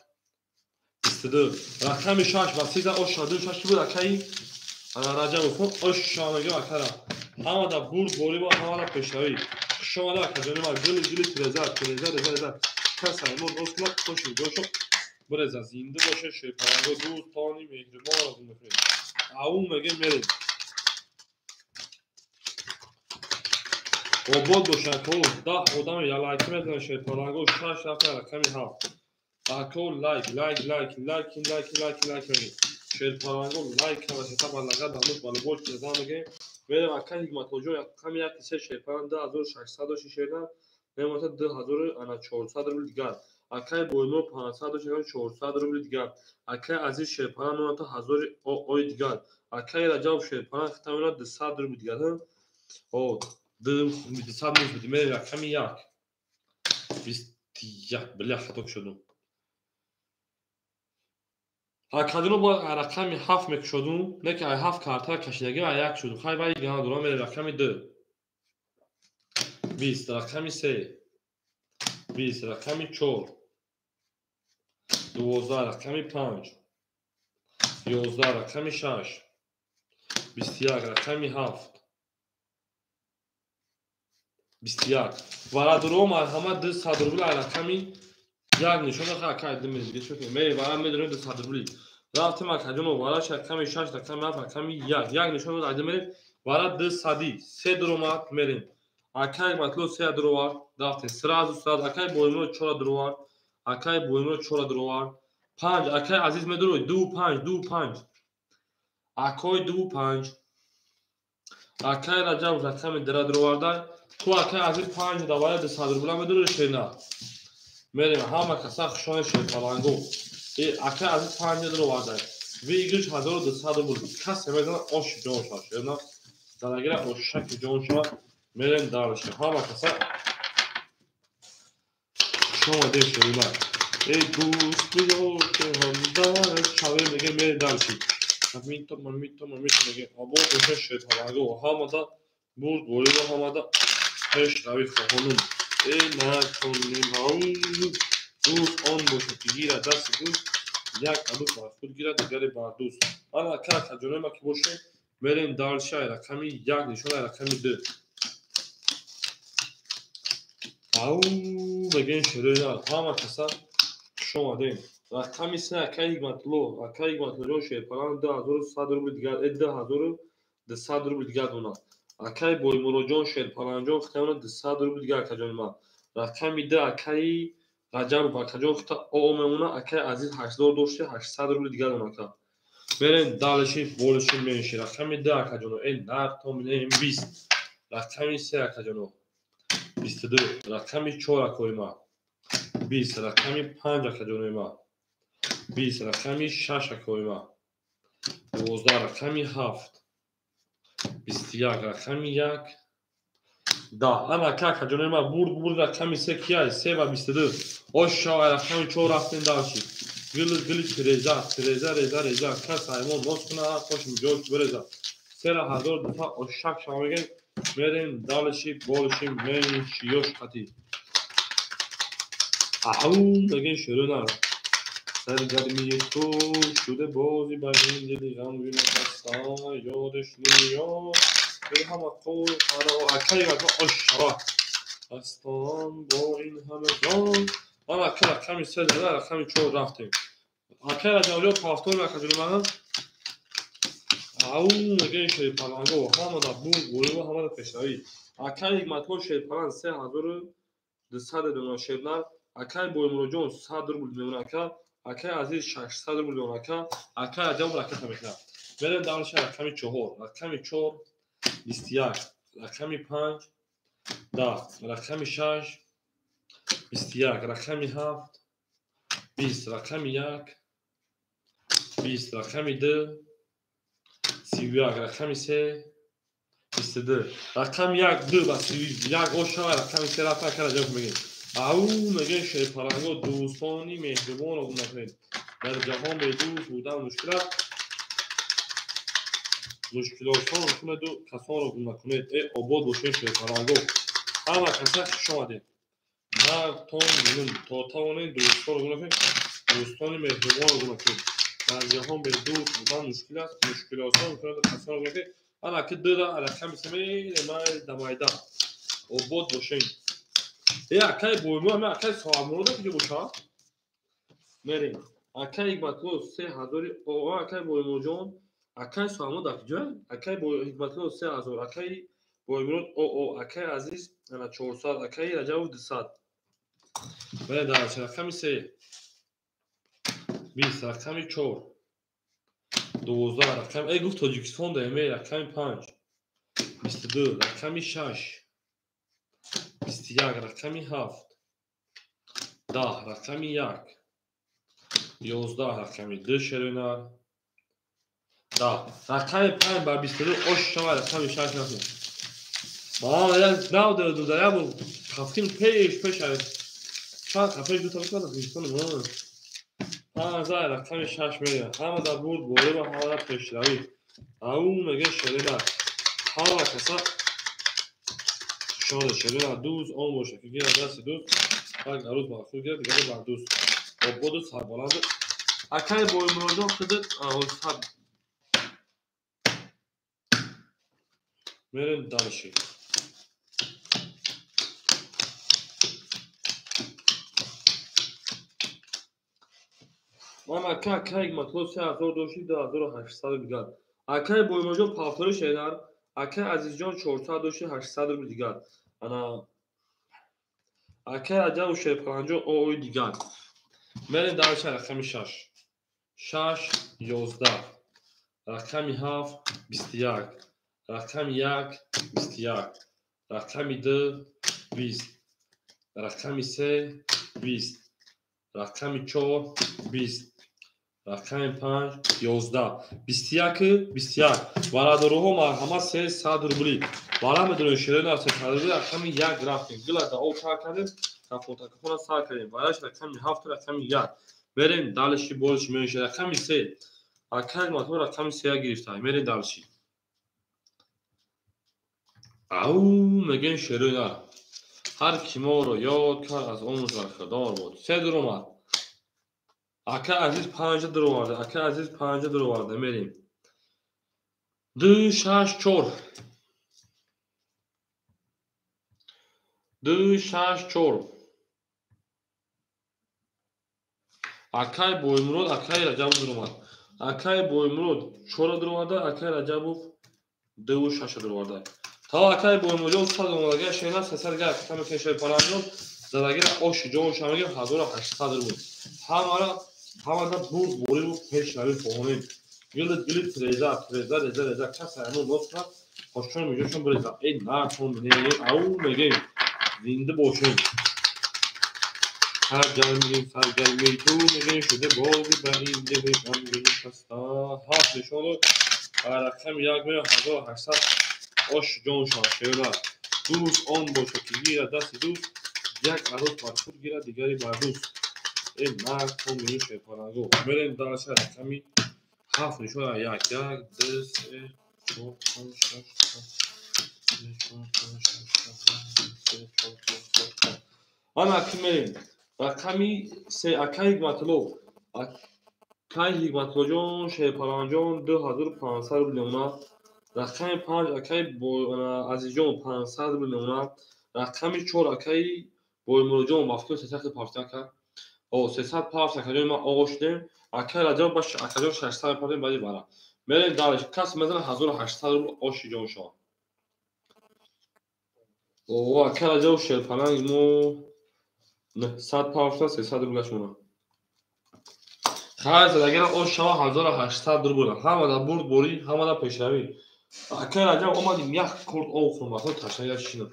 22, рақами 6 ва 30 оша 2 6 буд акаи Раҷабов оша мегӯям акара. Ҳамада бурд борӣ ва ҳамада пешравӣ. Хуш омада акаҷони ма. Гули гули тиреза тиреза реза реза. Каса мо дӯст хуши ҷошо биреза зинда боша шерпаранго дӯстони меҳрибон розӣ мекунем. Ау мегем мерем. Обод бошад ко 10 одам ялайки мезанад шерпаранго 6 рафта рақами 7. Ако лайк лайк лайк лайк лайк лайк лайк мегем. Шерпаранго лайк кардашта ба лагад дамуш ба лубош мезан мегем. Мерем акаи Ҳикматуллоҷон рақами 1 3 шерпаран 2600 дошт шердан мемонад 2400 рубли дигар. Акаи Боимурод 500 дошт 400 рубли дигар. Акаи Азиз шерпаран мемонад 1000 ои дигар. Акаи Раҷаб шерпаран хита мемонад 200 рубли дигар. О 200 минус буди. Мерем рақами 1 21. Бля хато шудум. Акаҷоно бояд рақами 7 мекушодум, не ки ай 7 картара кашидагӣ ай 1 шудум. Хай вай гана дорам. Мерем рақами 2 20, рақами 3 20, рақами 4 12, рақами 5 11, рақами 6 21, рақами 7 21. Варадуром ҳама 200 рубл рақами 1 нишон дод. Акай 2 мегирем. Чӣ мекунем? Мерем вара медорем 200 рубли. Рафтем акаҷоно вараш рақами 6, рақами 7, рақами 1. 1 нишон дод, айда мерем. Вара 200 3 дуромад мерем. Акаи Ҳикматулло 3 дуровард. Рафтем сразу сразу. Акаи Боимурод 4 дуровард. Акаи Боимурод 4 дуровард. 5 акаи Азиз медурой 2 5 2 5. Акои 2 5. Акаи Раҷаб рақами 2 дуроварда. Ту акаи Азиз 5 давая 200 рубла медурой шена. Мерем ҳама каса хушони шерпаланго. Акаи Азиз 5 дуроварда. Выигрыш 1200 рубл. Касе мезанад оши ҷон шавад шена. Занагира ошаки ҷон шавад. Мерем дальше. Ҳама каса хуш омадед шерина. Эй дӯст биё ки ҳамдар шавем мегем мерем дальше. Мамито мамито мамито мегем. Обод боша шерпаланго. Ҳамада бурд борӣ ва ҳамада Пешравӣ хоҳонум. Э накунем ау. Дӯст он бошад, ки гирад дасти дӯст, як адӯст бар худ гирад, дигаре бар дӯст. Ана ака акаҷонои ма ки бошем, мерем дальше ай рақами як нишон ай рақами ду. Ау мегӯем шерои нар. Ҳама каса хуш омадем. Рақами се акаи Ҳикматулло, акаи Ҳикматуллоҷон Шерпалан 2100 рубл дигар, 2200 рубл дигар донад. Акаи Боймуроҷон Шерпаланҷон хитамона 200 рубл дигар акаҷони ман. Рақами ду акаи Раҷабов акаҷон хита оо мемона, акаи Азиз 8000 дошти 800 рубл дигар донад ака. Мерем дальше больше меньше. Рақами ду акаҷоно, нартом нем 20. Рақами се акаҷоно 22. Рақами чор акои ман 20. Рақами панҷ акаҷонои ман 20. Рақами шаш акои ман 12. Рақами ҳафт 21. Рақами як 10. Ана ака акаҷонои ман бурд бурд рақами се кияй? Се ва 22. Ошава рақами чор рафтем дальше. Гили гили тиреза, тиреза реза реза. Кас ҳайвон нос куна, қошим ҷош биреза. Сера ҳазор дута ошак шава мегем. Мерем дальше больше меньше ёш қатӣ. Ау мегем шерои нар. Саргармии ту шуда бозӣ бар ин дили ғамгин хаста ёдаш меёд. Дил ҳама қул қаро акаи ака ошава. Ҳастам бо ин ҳама ҷон. Ман ака рақами се зада рақами чор рафтем. Акаи Раҷабҷон пафтор акаҷони ман. Ау мегӯем шерпаланго ҳамада бурд бурива ҳамада пешравӣ. Акаи Ҳикматулло Шерпалан 3200 дона шернар. Акаи Боймуроҷон 100 рубл мемона ака. Акаи Азиз 600 рубл мемона ака. Акаи Раҷабов ракета мекунад. Мерем дальше рақами чор. Рақами чор 21. Рақами панҷ 10. Рақами шаш 21. Рақами ҳафт 20. Рақами як 20. Рақами ду 31. Рақами се 22. Рақами як ду ба 31 ошава рақами се рафта ака Раҷабов мегӯем. Ау мегӯем шерпаланго дӯстони меҳрубонро гум накунед. Дар ҷаҳон бедӯст будан мушкил аст. Мушкилосон кунеду касонро гум накунед. Э обод бошед шерпаланго. Ҳама каса хуш омадед. Мардтон гунум то тавонед дӯстонро гум накунед. Дӯстони меҳрубонро гум накунед. Дар ҷаҳон бедӯст будан мушкил аст. Мушкилосон кунеду касонро гум накунед. Ана ки дура рақами се мерем майда майда. Обод бошед. Э акаи Боймо ами акаи Соҳабмурод куҷо бошад? Мерем. Акаи Ҳикматулло 3000 о акаи Боймуроҷон акаи Соҳабмурод дар куҷояд? Акаи Ҳикматулло 3000, акаи Боймурод оо акаи Азиз ана 400, акаи Раҷабов 200. Бале дальше рақами се 20, рақами чор 12, рақами гуфт Тоҷикистон даеме рақами панҷ 22, рақами шаш 21, рақами ҳафт 10, рақами як 11, рақами ду шеринар 10, рақами панҷ ба 22 ош шава рақами шаш рафтем. Ман нав ду дар як бор ҳафтим пеш пеш чанд қафеш дута бошад Тоҷикистон панҷ рақами шаш мерем. Ҳама дар бурд боло ҳама дар пешравӣ. Ау мегӯем шеринар. Ҳама каса шода шеринар дӯст он бошад, ки гирад дасти дӯст, як арӯз бар худ гирад, дигаре бар дӯст. Ободу сарбаланду. Акаи Боймуроҷон худат сад. Мерем дальше. Ман ака акаи Ҳикматулло 3000 дошти 2800 дигар. Акаи Боймуроҷон пафтори шеринар, акаи Азизҷон 400 дошти 800 рубл дигар. Ана акаи Раҷабов Шерпаланҷон оои дигар. Мерем дальше рақами шаш. Шаш 11. Рақами ҳафт 21. Рақами як 21. Рақами ду 20. Рақами се 20. Рақами чор 20. Рақами панҷ 11. 21 21. Бародароҳо марҳамат 300 рубли. Бара медонед шерои нар 300 рубли рақами як рафтем. Гила да об сар кардем, кафон сар кардем. Бараш рақами ҳафт рақами як. Мерем дальше больше меньше рақами се. Акаи Ҳикматулло рақами сея гирифта. Мерем дальше. Ау мегӯем шерои нар. Ҳар ки моро ёд кард, аз он бархӯрдор буд. Се дуромад. Ака Азиз панҷа дуроварда. Ака Азиз панҷа дуроварда. Мерем. 2 6 4. 2 6 4. Акай Боймурод, Акай Раҷабов дуромад. Акай Боймурод 4 дуроварда, Акай Раҷабов 2 6 дуроварда. Та акай Боймурод 100 омадага шена 300 га каме кешай паранҷон задагира оши ҷон шамага 1800 рубл. Ҳамара ҳамада бурд борибу пешравӣ хоҳонем. Гилит гилит реза реза реза реза каса ану носра хошон миҷошон биреза. Эй накун не ау мегем. Зинда бошем. Саргарми саргарми ту мегем шуда бози ба ин деҳи ғамгини хаста. Ҳафт нишону рақами як мея 1800 ош ҷон шавшера. Дӯст он бошад ки гирад дасти дӯст, як арӯс бар худ гирад, дигаре бар дӯст. Э накун мею шерпаланго. Мерем дарса рақами ҳафт нишона як як ду се чор панҷ шаш ҳафт се чор панҷ шаш ҳафт се чор панҷ шаш ҳафт. Ана ки мерем рақами се акай Ҳикматулло. Акай Ҳикматуллоҷон шерпаланҷон 2500 рубл мемонад. Рақами панҷ акай Азизҷон 500 рубл мемонад. Рақами чор акай Боймуродҷон ба фикр 300 пафта ака. О 300 пафта акаҷон ма оғоз шудем. Акай Раҷаб ба акаҷон 600 пафтем баъди бара. Мерем далеш кас мезана 1800 рубл оши ҷон шавад. О акай Раҷаб шерпаланг мо 900 пафта 300 рублаш монад. Хайр задагира ош шава 1800 рубл. Ҳамада бурд борӣ, ҳамада пешравӣ. Акай Раҷаб омадим як корт об хӯрм, бахо ташнагира шинам.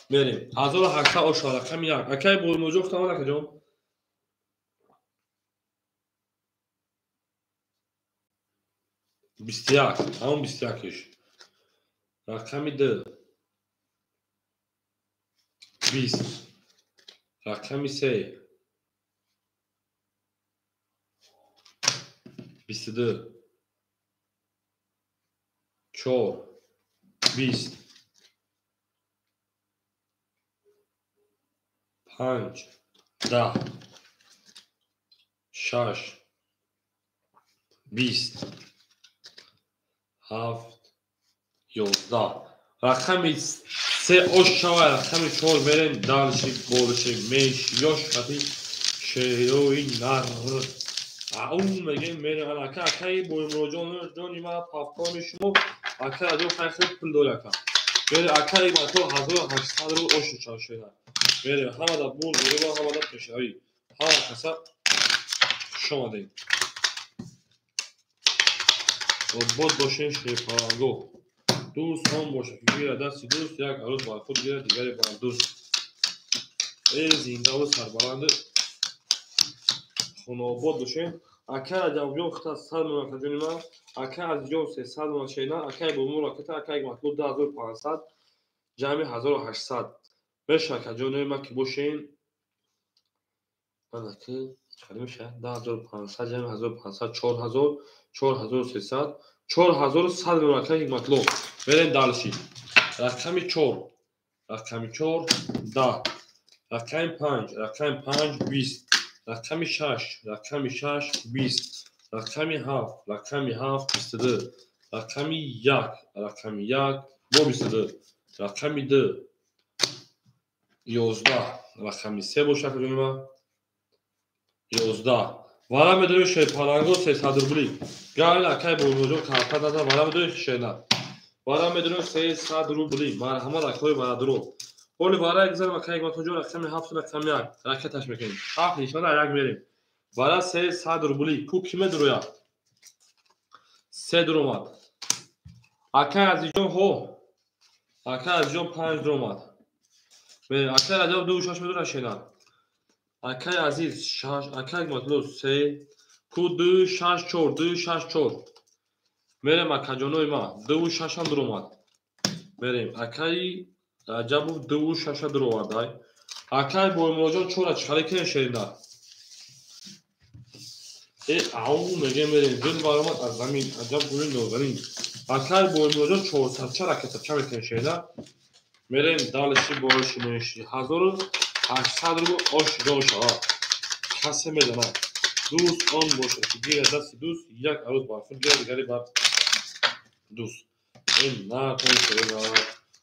Мерем. 1800 ош шава рақами як. Акай Боймуродҷон хутамад акаҷон. Бисту як. Ҳамон бисту якиш. Рақами ду. 20. Рақами се. 22. 4. 20. 5. 10. 6. 20. 7. 11. Рақами се ош шава, рақами чор мерем далши болши меш ёш хати шерои нар. Ау мегем мерем ака акаи Боймуродҷон ҷони ма пафкони шумо ака Раҷаб хай хел пул дори ака. Мерем акаи Ҳикматулло 1800 рубл ош шава шера. Мерем ҳамада бурд бурба ҳамада пешравӣ. Ҳама каса хуш омадед. Обод бошен шерпаланго. Дӯст он бошад ки гирад дасти дӯст, як арӯс бар худ гирад, дигаре бар дӯст. Э зиндаву сарбаланду хунобод бошем. Акай Раҷабҷон хита 100 мемонад акаҷони ман. Акай Азизҷон 300 мемонад шена. Акай Бомур аката, акай Ҳикматулло 2500, ҷамъи 1800. Мешавад акаҷонои ман ки бошен. Ана ки чақадр мешавад? 2500 ҷамъи 1500, 4000, 4300, 4100 мемонад акай Ҳикматулло. Мерем далши. Рақами 4. Рақами 4 10. Рақами 5, рақами 5 20. Рақами 6, рақами 6 20. Рақами 7, рақами 7 22. Рақами 1, рақами 1 бо 22. Рақами 2 11. Рақами 3 бошад акаҷони ман 11. Вара медорем шерпаланго 300 рубли. Гал акай Боймуродҷон карта дада, вара медорем шена. Вара медорем 300 рубли. Марҳамат акои барадро. Ҳоли вара гузарем акай Ҳикматуллоҷон рақами 7 рақами 1. Ракеташ мекунем. 7 нишона 1 мерем. Вара 300 рубли. Ку ки медурояд? 3 дуромад. Акай Азизҷон ҳо. Акай Азизҷон 5 дуромад. Мерем. Акай Раҷаб 2 6 медурад шена. Акай Азиз 6, акай Ҳикматулло 3, ку 2 6 4, 2 6 4. Мерем акаҷонои ман 2 6 ҳам дуромад. Мерем. Акай Раҷабов 2 6 дуровард. Акай Боймуродҷон 4 чӣ харе кунем шерина? Ау мегем мерем. Гул баромад аз замин. Аҷаб гули нозанин. Акай Боймуроҷон 400 ракета ча метавонем шеда? Мерем далиши боиши моиши. 1800 рубл ош ҷо шавад. Касе медонад. Дӯст он бошад ки гирад дасти дӯст, як арӯз бар худ гирад, дигаре бар дӯст. Ин натон шеда.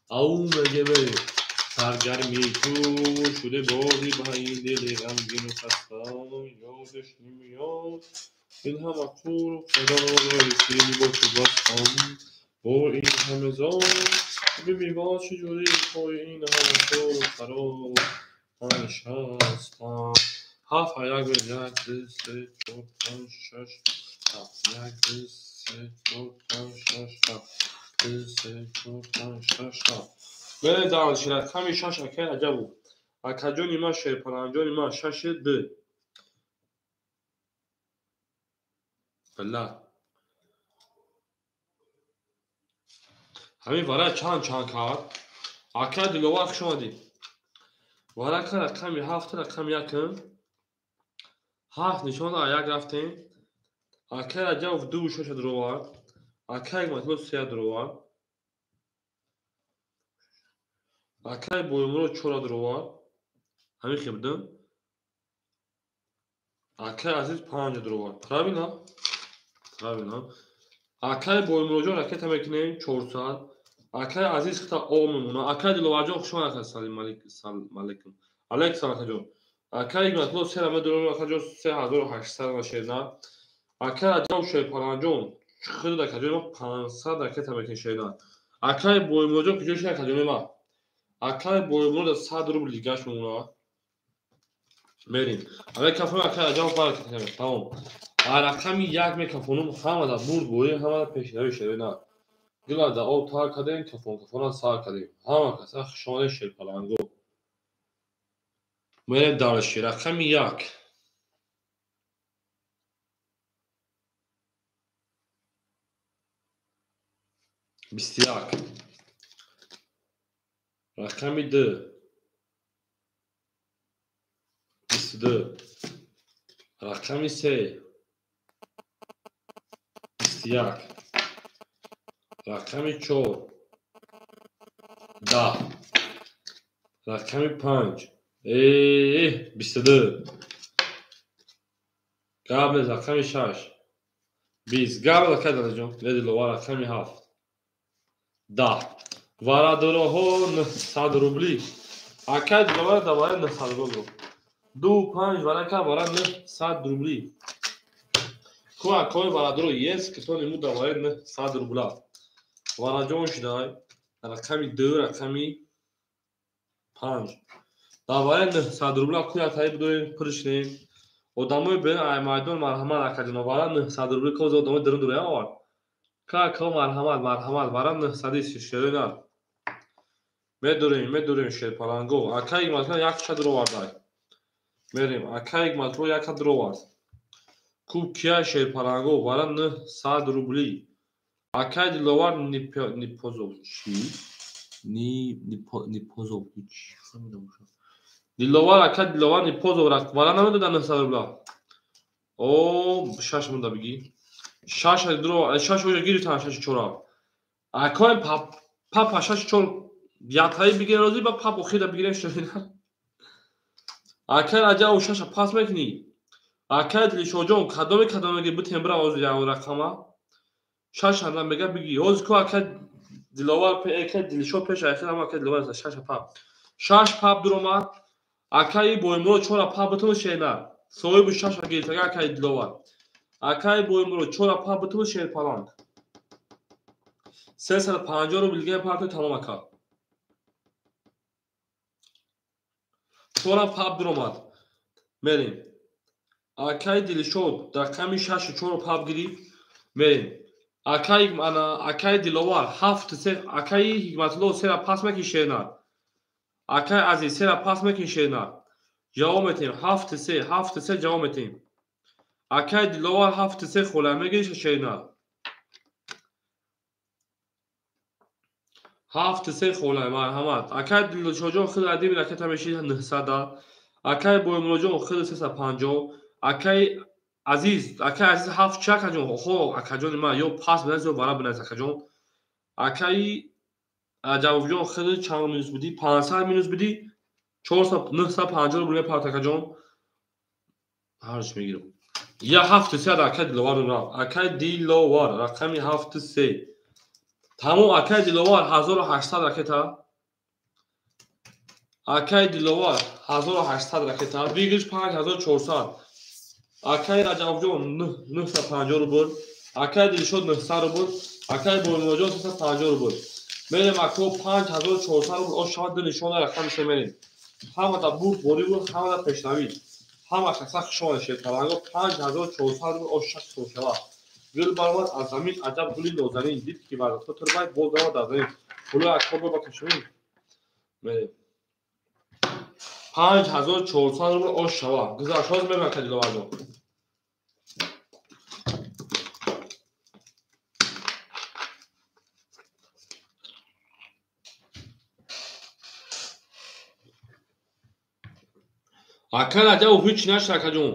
Ау мегем мерем. Саргарми ту шуде бози ба ин дили ғамгину хаста, ёдаш намеёд. Ин ҳама қуру худои ки бо ту бастам, бо ин ҳама зор бибин боз чӣ ҷури пои ин ҳама қуру хароб ман нишастам. 7 1 1 2 3 4 5 6 7 1 2 3 4 5 6 7 2 3 4 5 6 7. Мерем дальше. Рақами 6 акай Раҷабов. Акаҷони ман, шерпаланҷони ман 6 2. Била. Ҳамин вара чанд кард? Акай Диловар, хуш омадӣ. Варака рақами 7 рақами 1. 7 нишон дод, 1 рафтем. Акай Раҷабов 2 6 дуровард. Акай Ҳикматулло 3 дуровард. Акай Боймурод 4 дуровард. Ҳамин хел будам. Акай Азиз 5 дуровард. Правильно? Правильно. Акай Боймуродҷон ракета мекунем 400. Акай Азиз хита о мемона. Акай Диловарҷон хуш омад, акай Салим алейкум. Алейкум салом акаҷон. Акай Ҳикматулло 3 медорам, акаҷон 3800 шерна. Акай Раҷаб Шерпаланҷон худ акаҷон 500 ракета мекунем шерна. Акай Боймуродҷон куҷо шуд акаҷони ман? Акай Боймурод 100 рубл дигаш мемонад. Мерем. Акай кафон акай Раҷаб баракат кунем. Тамом. Рақами 1 мекафонум ҳама да бурд бои, ҳама да пешравӣ шерна. Гила да об тар кардем, кафон кафона сар кардем. Ҳама каса хуш омадед шерпаланго. Мерем дальше. Рақами 1. 21. Рақами 2. 22. Рақами 3. 21. Рақами 4. 10. Рақами 5. 22. Гап нест. Рақами 6. 20. Гап нест акай Далаҷон. Ледилова рақами 7. 10. Варадороҳо 900 рубли. Акай Диловар давара 900 рубл. 2 5 варака вара 900 рубли. Ку акой варадоро ес ки то нему давара 900 рубла. Вараҷон шудай рақами 2 рақами 5. Давара 900 рубла ку ятаи бидорем пуршнем. Одамои берун ай майдон марҳамат акаҷоно вара 900 рубли ко одамои дурун дуроя овард. Ка марҳамат марҳамат вара 900 шерина. Медорем шерпаланго. Акай Ҳикматулло як ша дуровардай. Мерем. Акай Ҳикматулло як дуровард. Куб кия шерпаланго вара 900 рубли. Акай Диловар Нипозов чи? Нипозов чи? Диловар акай Диловар Нипозов вара намедода 900 рубла. О, 6 монда биги. 6 дуро 6 оҷа гирифтан 6 4. Акай папа 6 4 ятаи бигирем розӣ ба пап охира бигирем шерина. Акай Раҷабов 6 пас мекунӣ. Акай Дилшоҷон кадоме ки бутем бира ози як рақама 6 анда мега биги. Ҳозир ку акай Диловар акай Дилшод пеш ахир ҳама акай Диловар 6 пап. 6 пап дуромад. Акай Боймурод 4 пап бутун шерина. Соҳиби 6 гирифтага акай Диловар. Акай Боймурод 4 пап бутун шерпаланг. 350 рубл дига партои тамом ака. 4 пап дуромад. Мерем. Акай Дилшод рақами 6 4 пап гирифт. Мерем. Акай Диловар 7 3 акай Ҳикматулло 3 пас мекин шерна. Акай Азиз 3 пас мекин шерна. Ҷавоб метем 7 3 7 3 ҷавоб метем. Акай Диловар 7 3 хола мегириш шерна. 7 3 хола марҳамат. Акай Дилшоҷон худ адиби ракета мешид 900. Акай Боймуроҷон худ 350. Акай Азиз, акай Азиз ҳафт чи акаҷон? Хо, акаҷони ман ё пас бинавис, ё вара бинавис акаҷон. Акаи Раҷабовҷон хеле чанд минус будӣ? 500 минус будӣ? 950 рубл мепарт акаҷон. Ҳарч мегирам. Я ҳафту се акай Диловар рафт. Акай Диловар рақами 7-3. Тамом акай Диловар 1800 ракета. Акай Диловар 1800 ракета. Выигрыш 5400. Акай Раҷабовҷон 950 рубл. Акай Дилшод 900 рубл. Акай Боримуроҷон 350 рубл. Мерем ако 5400 рубл ош шавад, ду нишона рақами се мерем. Ҳамада бурд борӣ буд, ҳамада пешравӣ. Ҳама каса хуш омадед шерпаланго 5400 рубл ош шаш сол шавад. Гул баромад аз замин, аҷаб гули нозанин, дид ки вардато турбай, боз омад дар замин. Пулои акор ба кашонӣ. Мерем. 5400 рубл ош шавад. Гузашт ҳозир мебарам акай Диловарҷон. Акай Раҷабов ҳеҷ нашд акаҷон.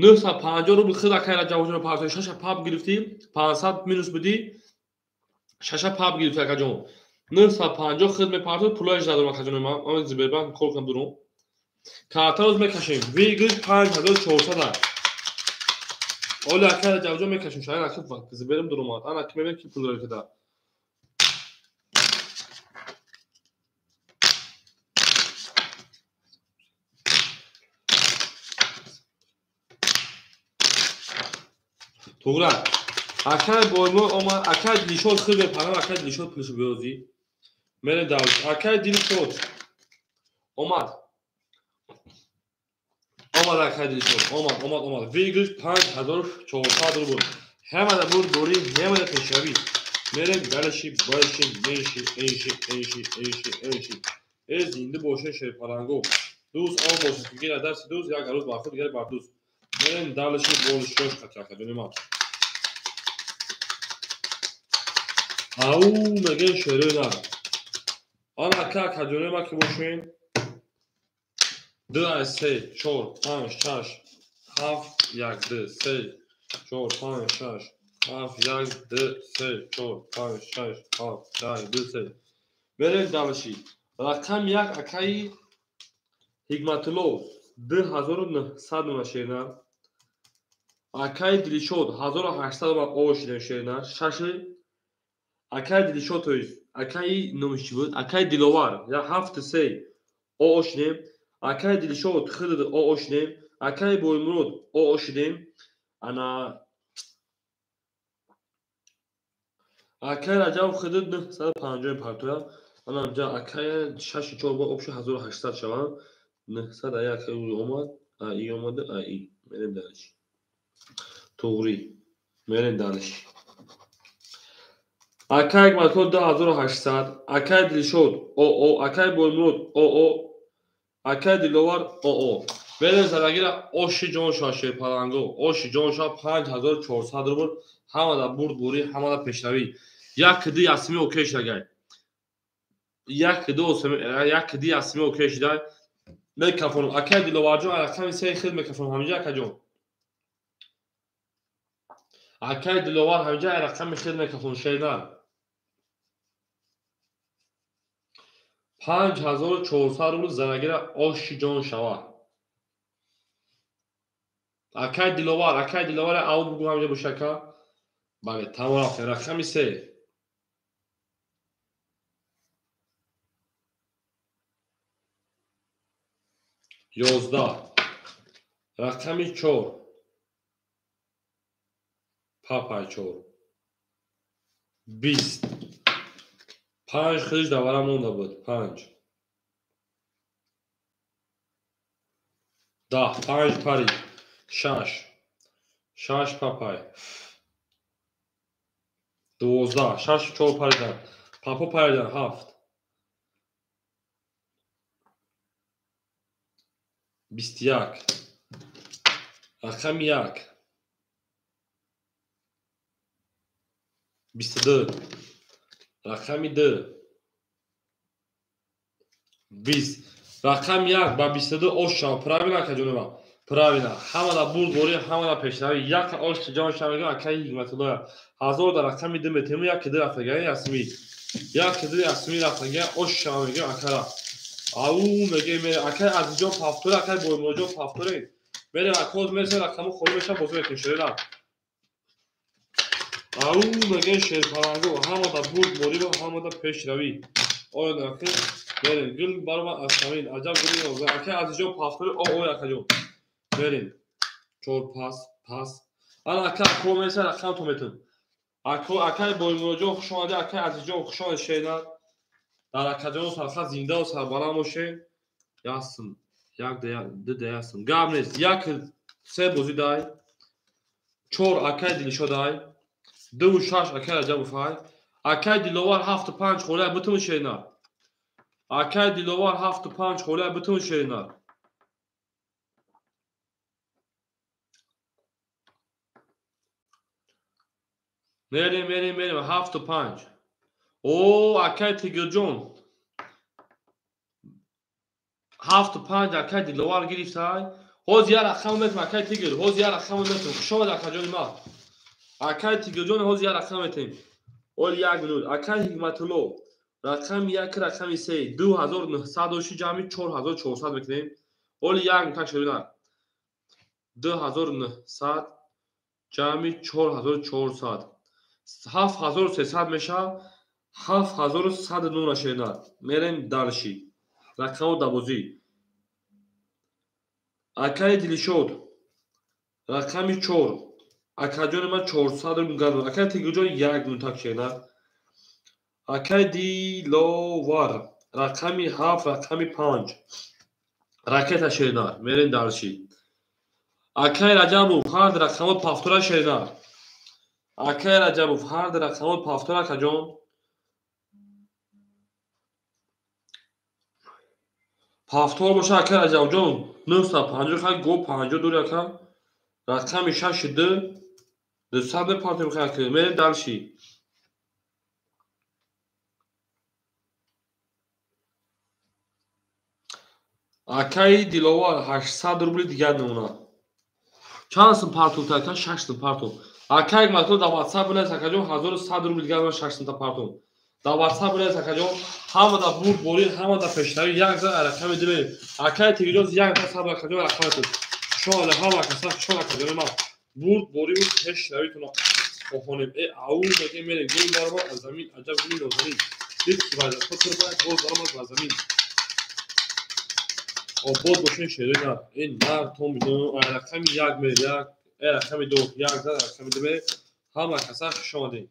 950 рубл худ акай Раҷабовҷон партои шаша пап гирифтӣ, 500 минус будӣ, шаша пап гирифтӣ акаҷон. 950 худ мепартои, пулояш задам акаҷон ман. Ман Сбербанк кор кунам дурум. Картаро мекашем. Выигрыш 5400. Оли акай Раҷабовҷон мекашем. Шояд ака Сберам дурумад. Ана ки мебинем ки пул дорад кида. Туғра. Акай боймо омад, акай Дилшод хел мепарам, акай Дилшод пулшо биёзӣ. Мерем давлат. Акай Дилшод омад. Омад акай Дилшод. Омад, омад, омад. Выигрыш 5400 рубл. Ҳамада бурд борӣ, ҳамада пешравӣ. Мерем далаши, балаши, менши, энши, энши, энши, энши. Э зинда боше шерпаланго. Дӯст он бошад ки гирад дасти дӯст, як арӯз бар худ, дигар бар дӯст. Мерем далаши болиши ёш қатъи акаҷони ман. Ау мегӯем шерои нар. Ан ака акаҷони ман ки бошем. 2 3 4 5 6 7 1 2 3 4 5 6 7 1 2 3 4 5 6 7 1 2 3. Мерем далаши. Рақам 1 акаи Ҳикматулло 2900 нума шернар. Акаи Дилшод 1800 нума о шидем шернар. Шаши акаи Дилшод то есть акаи номиш чӣ буд? Акаи Диловар я 7-3 о шидем. Акаи Дилшод хд о шидем. Акаи Боримурод о шидем. Ана акаи Раҷабов хд 950 партоя. Ана инҷа акаи 6-4 бо обши 1800 шаванд. 900 ая акаи омад, а и омада, а и. Мерем далиш. Туғрӣ. Мерем далиш. Акай Ҳикматулло 2800, акай Дилшод ОО, акай Боримурод ОО, акай Диловар ОО. Мерем задагира оши ҷонша шерпаланго, оши ҷонша 5400 рубл. Ҳамада бурд бурӣ, ҳамада пешравӣ. Як ду ясми окей шудагай. Як ду як ду ясми окей шудай. Микрофон акай Диловарҷон рақами 3 хел микрофон ҳаминҷа акаҷон. Акай Диловар ҳаминҷа рақами хел микрофон шернар. 5400 рубл зарагира оши ҷон шава. Акай Диловар, акай Диловар ав бугу ҳаминҷа бошака. Бале, тамом рафтем. Рақами 3. 11. Рақами 4. Папай 4. 20. 5 хелиш давара монда буд. 5. 10. 5 пари. 6. 6 папай. 12. 6 4 паридан. Папо паридан 7. 21. Рақами 1. 22. Рақами 2. 20. Рақами 1 ба 22 ош шава. Правильно акаҷонова. Правильно. Ҳамада бурдборӣ, ҳамада пешравӣ. Як ош ҷон шавега акаи Ҳикматуллоя. 1000 дар рақами 2 метему як ду рафтага Ясмин. Як ду Ясмин рафтага ош шавега акара. Ау меге мере акаи Азизҷон пафтуре, акаи Боймуроҷон пафтуре. Мере акоз мерсе рақаму холӣ меша бозӣ мекунем шерина. Ау меге шерпаланго ҳамада бурдборӣ ва ҳамада пешравӣ. Оё нақи мерем гул барома аз замин аҷаб гули ноза. Акаи Азизҷон пафтуре, о ой акаҷон. Мерем. 4 пас пас. Ана ака ко мерса рақам то метун. Ако акаи Боймуроҷон хуш омадед, акаи Азизҷон хуш омадед шерина. Дар акаҷон сархат зинда ва сарбаланд бошед. Ясм. Як ду да ясм. Гап нест. 1 3 бозӣ дай. 4 акаи Дилшод дай. 2 6 акаи Раҷабов ай. Акаи Диловар 7 5 холия бутун шерина. Акаи Диловар 7 5 холия бутун шерина. Мерем, мерем, мерем. 7 5. О, акаи Тигирҷон. 7 5 акаи Диловар гирифтай. Ҳоз як рақам метам акаи Тигир, ҳоз як рақам метам. Хуш омад акаҷони ман. Акаи Тигирҷон ҳоз як рақам метем. Оли 1 минут. Акаи Ҳикматулло. Рақами 1, рақами 3. 2900 доши ҷамъи 4400 мекунем. Оли 1 минут шурӯъ. 2900 ҷамъи 4400. 7300 мешавад. 7100 шерина. Мерем дарши. Рақамҳо дар бозӣ. Акаи Дилшод. Рақами 4. Акаҷони ман 400 рубл гардон. Акаи Тигирҷон 1 минут так шерина. Акаи Диловар. Рақами 7, рақами 5. Ракета шерина. Мерем дарши. Акаи Раҷабов ҳар рақамҳо пафтура шерина. Акаи Раҷабов ҳар рақамҳо пафтура акаҷон. Пафтор боша акаи Раҷабҷон 950 хай го 50 дори ака. Рақами 6 2 200 мепартем хай ака. Мерем дарши. Акаи Диловар 800 рубли дигар мемонад. Чанд сум партум та ака? 6 сум партум. Акаи Ҳикматулло дар WhatsApp бинавис акаҷон 1100 рубли дигар мемонад 6 сум та партум. Дар WhatsApp бинавис акаҷон ҳамада бурдборӣ, ҳамада пешравӣ. Як зан рақами ду мерем. Акаи Тигирҷон як зан сабр акаҷон рақаматон. Хуш омадед ҳама каса, хуш омад акаҷони ман. Бурдборӣ ва пешравитонро хонем. Э ау меге мерем гул баромад аз замин аҷаб гули нозанин. Дид ки вазъиятҳо турбад боз баромад бар замин. Обод бошед шерои нар. Э нар то мидонам рақами 1 мерем як, э рақами 2 як зан рақами 2 мерем. Ҳама каса хуш омадед.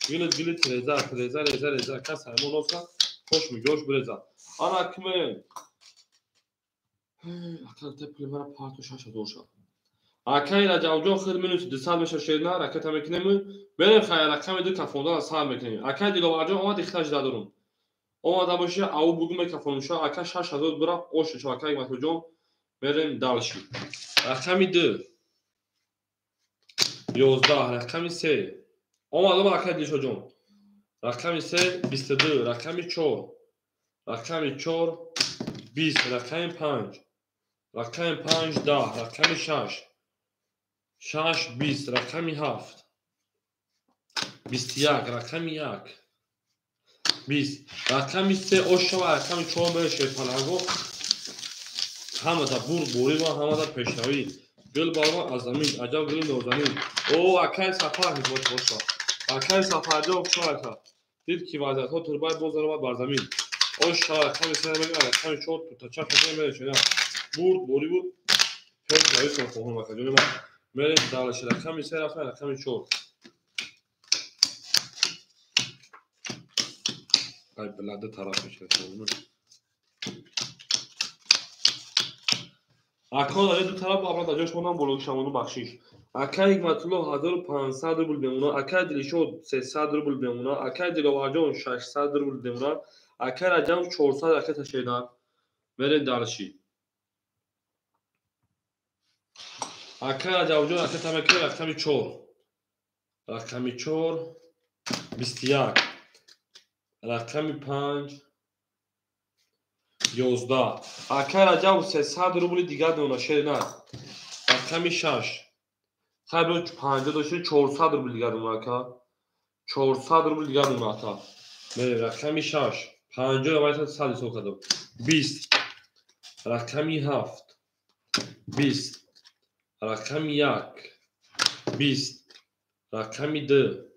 Гили гили треза треза реза реза кас ҳаймон офта хош мигош биреза. Ана киме акал те пули мара парту 6000 шад. Акаи Раҷабҷон хел минус 200 меша шерина ракета мекунем. Мерем хай рақами 2 кафондан сар мекунем. Акаи Диловарҷон омад ихтиёҷ надорум. Омада боша ау бугу мекафонум ша ака 6000 бура ош ша акаи Ҳикматуллоҷон мерем далши. Рақами 2 11 рақами 3 омад омад акаи Дилшодҷон. Рақами 3 22 рақами 4 рақами 4 20 рақами 5 рақами 5 10 рақами 6 6 20 рақами 7 21 рақами 1 20 рақами 3 ошава рақами 4 мере шерпаланго. Ҳамада бурдборӣ ва ҳамада пешравӣ. Гул баромад аз замин аҷаб гули нозанин. О акаи Сафар ҳикмат боша. Акаи Сафарҷон хуш омад ака. Дид ки вазъиятҳо турбай боз баромад бар замин. Ош шава рақами 3 мере рақами 4 тутача пешравӣ мере шена. Бурдборӣ буд пешравӣ хоҳам акаҷони ман. Мерем далши рақами 3 рафтан рақами 4. Ай билада тараф мешавад. Акон ду тараф абрат аҷош монам боло шамону бахшиш. Акаи Ҳикматулло 1500 рубл мемонад, акаи Дилшод 300 рубл мемонад, акаи Диловарҷон 600 рубл мемонад, акаи Раҷаб 400 ракета шерина. Мерем дарши. Акаи Раҷабҷон ракета мекунем рақами 4. Рақами 4 21 рақами 5 11. Акаи Раҷаб 300 рубли дигар мемонад шерина. Рақами 6. Хайр, 50 дошти 400 рубл дигар мона ака. 400 рубл дигар мона ака. Мерем рақами 6. 50 вайса 100 ҳисоб кардам. 20. Рақами 7. 20. Рақами 1. 20. Рақами 2.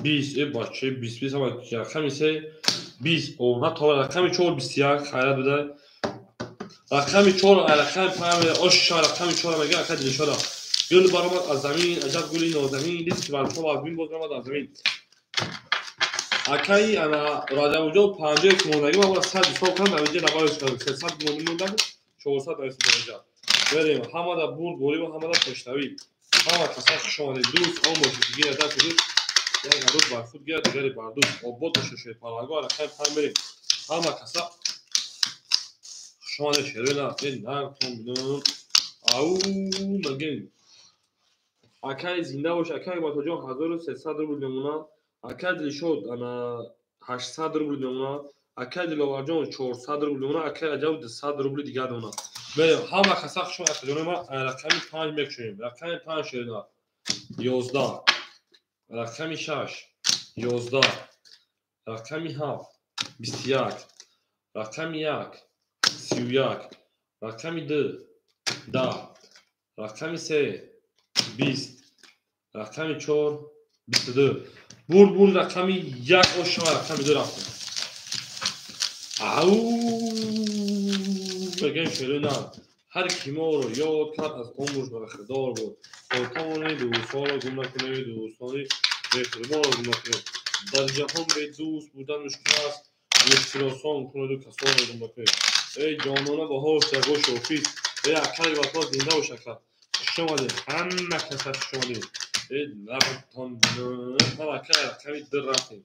20. Бача 20 20 ҳама рақами 3 20. О, на то рақами 4 21 хайрат бидай. Рақами 4 рақами 5 ош рақами 4 мега ака дилшода. Гул баромад аз замин, аҷаб гули нозанин, дид ки барчо аз бин боз баромад аз замин. Акаи ана Раҷабҷон 50 мондаги ма бора 100 ҳисоб кардам, дар инҷа набариш кардам. 300 монда монда 400 дар инҷа. Берем, ҳамада бурд, борӣ ва ҳамада пешравӣ. Ҳама каса хуш омадед. Дӯст он бошед, гирад даст дӯст. Як арӯз бар худ гирад, дигаре бар дӯст. Обод бошед, шерпаланго, рақами 5 мерем. Ҳама каса хуш омадед, шерона, нартон бинон. Ау, мегем. Акай зинда бош, акай Батоҷон 1300 рубл мемона. Акай Дилшод ана 800 рубл мемона. Акай Диловарҷон 400 рубл мемона. Акай Раҷаб 200 рубл дигар мемона. Мерем, ҳама каса хуш омадед, акаҷони ма рақами 5 мекушоем. Рақами 5 шерона. 11. Рақами 6 11. Рақами 7 21. Рақами 1 31. Рақами 2 10. Рақами 3 20. Рақами 4 22. Бурд бурд рақами 1 ошма рақами 2 рафтем. Ау, мегем шерона. Ҳар ки моро ёд кард аз умрш барахдор буд. Хотамони дӯстонро гум накунед, дӯстони меҳрубонро гум накунед. Дар ҷаҳон бе дӯст будан мушкил аст, мушкил осон кунеду касонро гум накунед. Эй ҷонона баҳор ягон шофист. Эй акаи ватон зинда бош ака. Хуш омадед, ҳама каса хуш омадед. Эй лабтон ҳама акаи рақами 2 рафтем.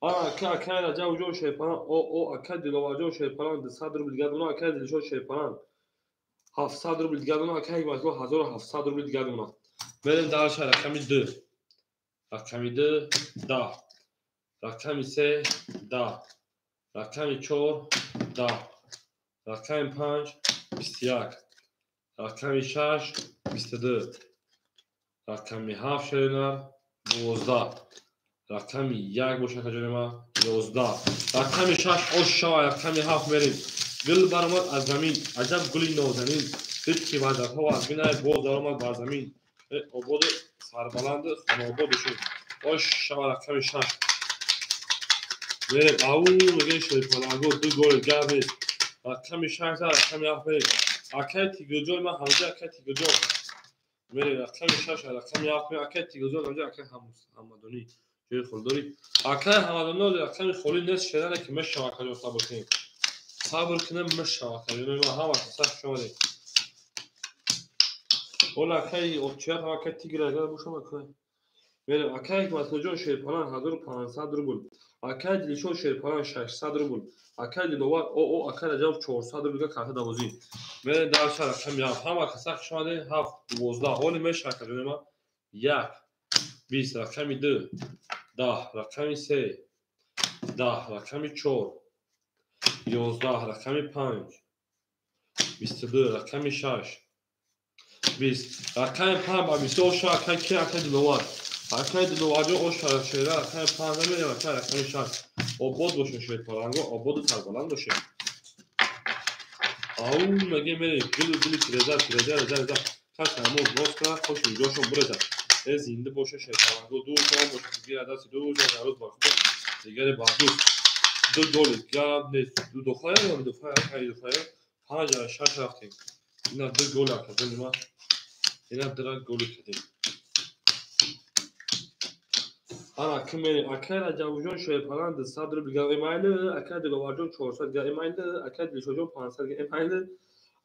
Ака Раҷабҷон шерпалан, о ака Диловарҷон шерпалан 200 рубл дигар мона, ака Дилшод шерпалан 700 рубл дигар мона, ака Ҳикматулло 1700 рубл дигар мона. Мерем дарша рақами 2. Рақами 2 10. Рақами 3 10. Рақами 4 10. Рақами 5 21. Рақами 6 22. Рақами 7 шеринар 12. Рақами 1 бошад акаҷони ма 11. Рақами 6 ош шава, рақами 7 мерем. Гул баромад аз замин, аҷаб гули нозанин. Дид ки ваъдаҳо аз бинай боз даромад бар замин. Ободу сарбаланду хонаобод бошед. Ош шава рақами 6. Мерем. Ау, мегем шерпаланго ду гол гап нест. Рақами 6 рақами 7 мерем. Акаи Тигирҷон ман ҳамҷа акаи Тигирҷон. Мерем рақами 6 рақами 7 мерем. Акаи Тигирҷон ҳамҷа акаи Ҳамадонӣ. Ҷои холдорӣ. Акаи Ҳамадонӣ рақами холӣ нест, шеране ки мешава акаҷон сабр кунем. Сабр кунем мешава акаҷон. Ма ҳама каса хуш омадед. Ола акаи Овчият ҳам акаи Тигр агар бошам акаи. Мерем акаи Ҳикматуллоҷон шерпалан 1500 рубл. Акаи Дилшод шерпалан 600 рубл. Акаи Диловар о акаи Раҷаб 400 рубл карта давозӣ. Мерем дарша рақами 7. Ҳама каса хуш омадед. 7 12. Ҳоли мешава акаҷони ма. 1 20 рақами 2 10 рақами 3 10 рақами 4 11 рақами 5 22 рақами 6 20 рақами 5 ба 20 оша акаи ки акаи Диловар. Акаи Диловарҷон оша шера рақами 5 намерем акаи рақами 6. Обод бошед шерпаланго, ободу сарбаланд бошед. Ау мегем мерем гулу гули тиреза тиреза реза реза. Кас ҳамон боз кунад хош инҷошон бурезад. Э зинда бошед шерпаланго, дӯстон бошед, гирад дасти дӯст, як арӯз бар худ, дигаре бар дӯст. Ду голи гап нест. Ду духая ё духая, акаи духая. 5 6 рафтем. Ина ду гол акаҷони ма. Ина дра голи кардем. Ана ки мерем. Акаи Раҷабҷон шерпалан 200 рубл дигар эмайли, акаи Диловарҷон 400 дигар эмайли, акаи Дилшодҷон 500 дигар эмайли,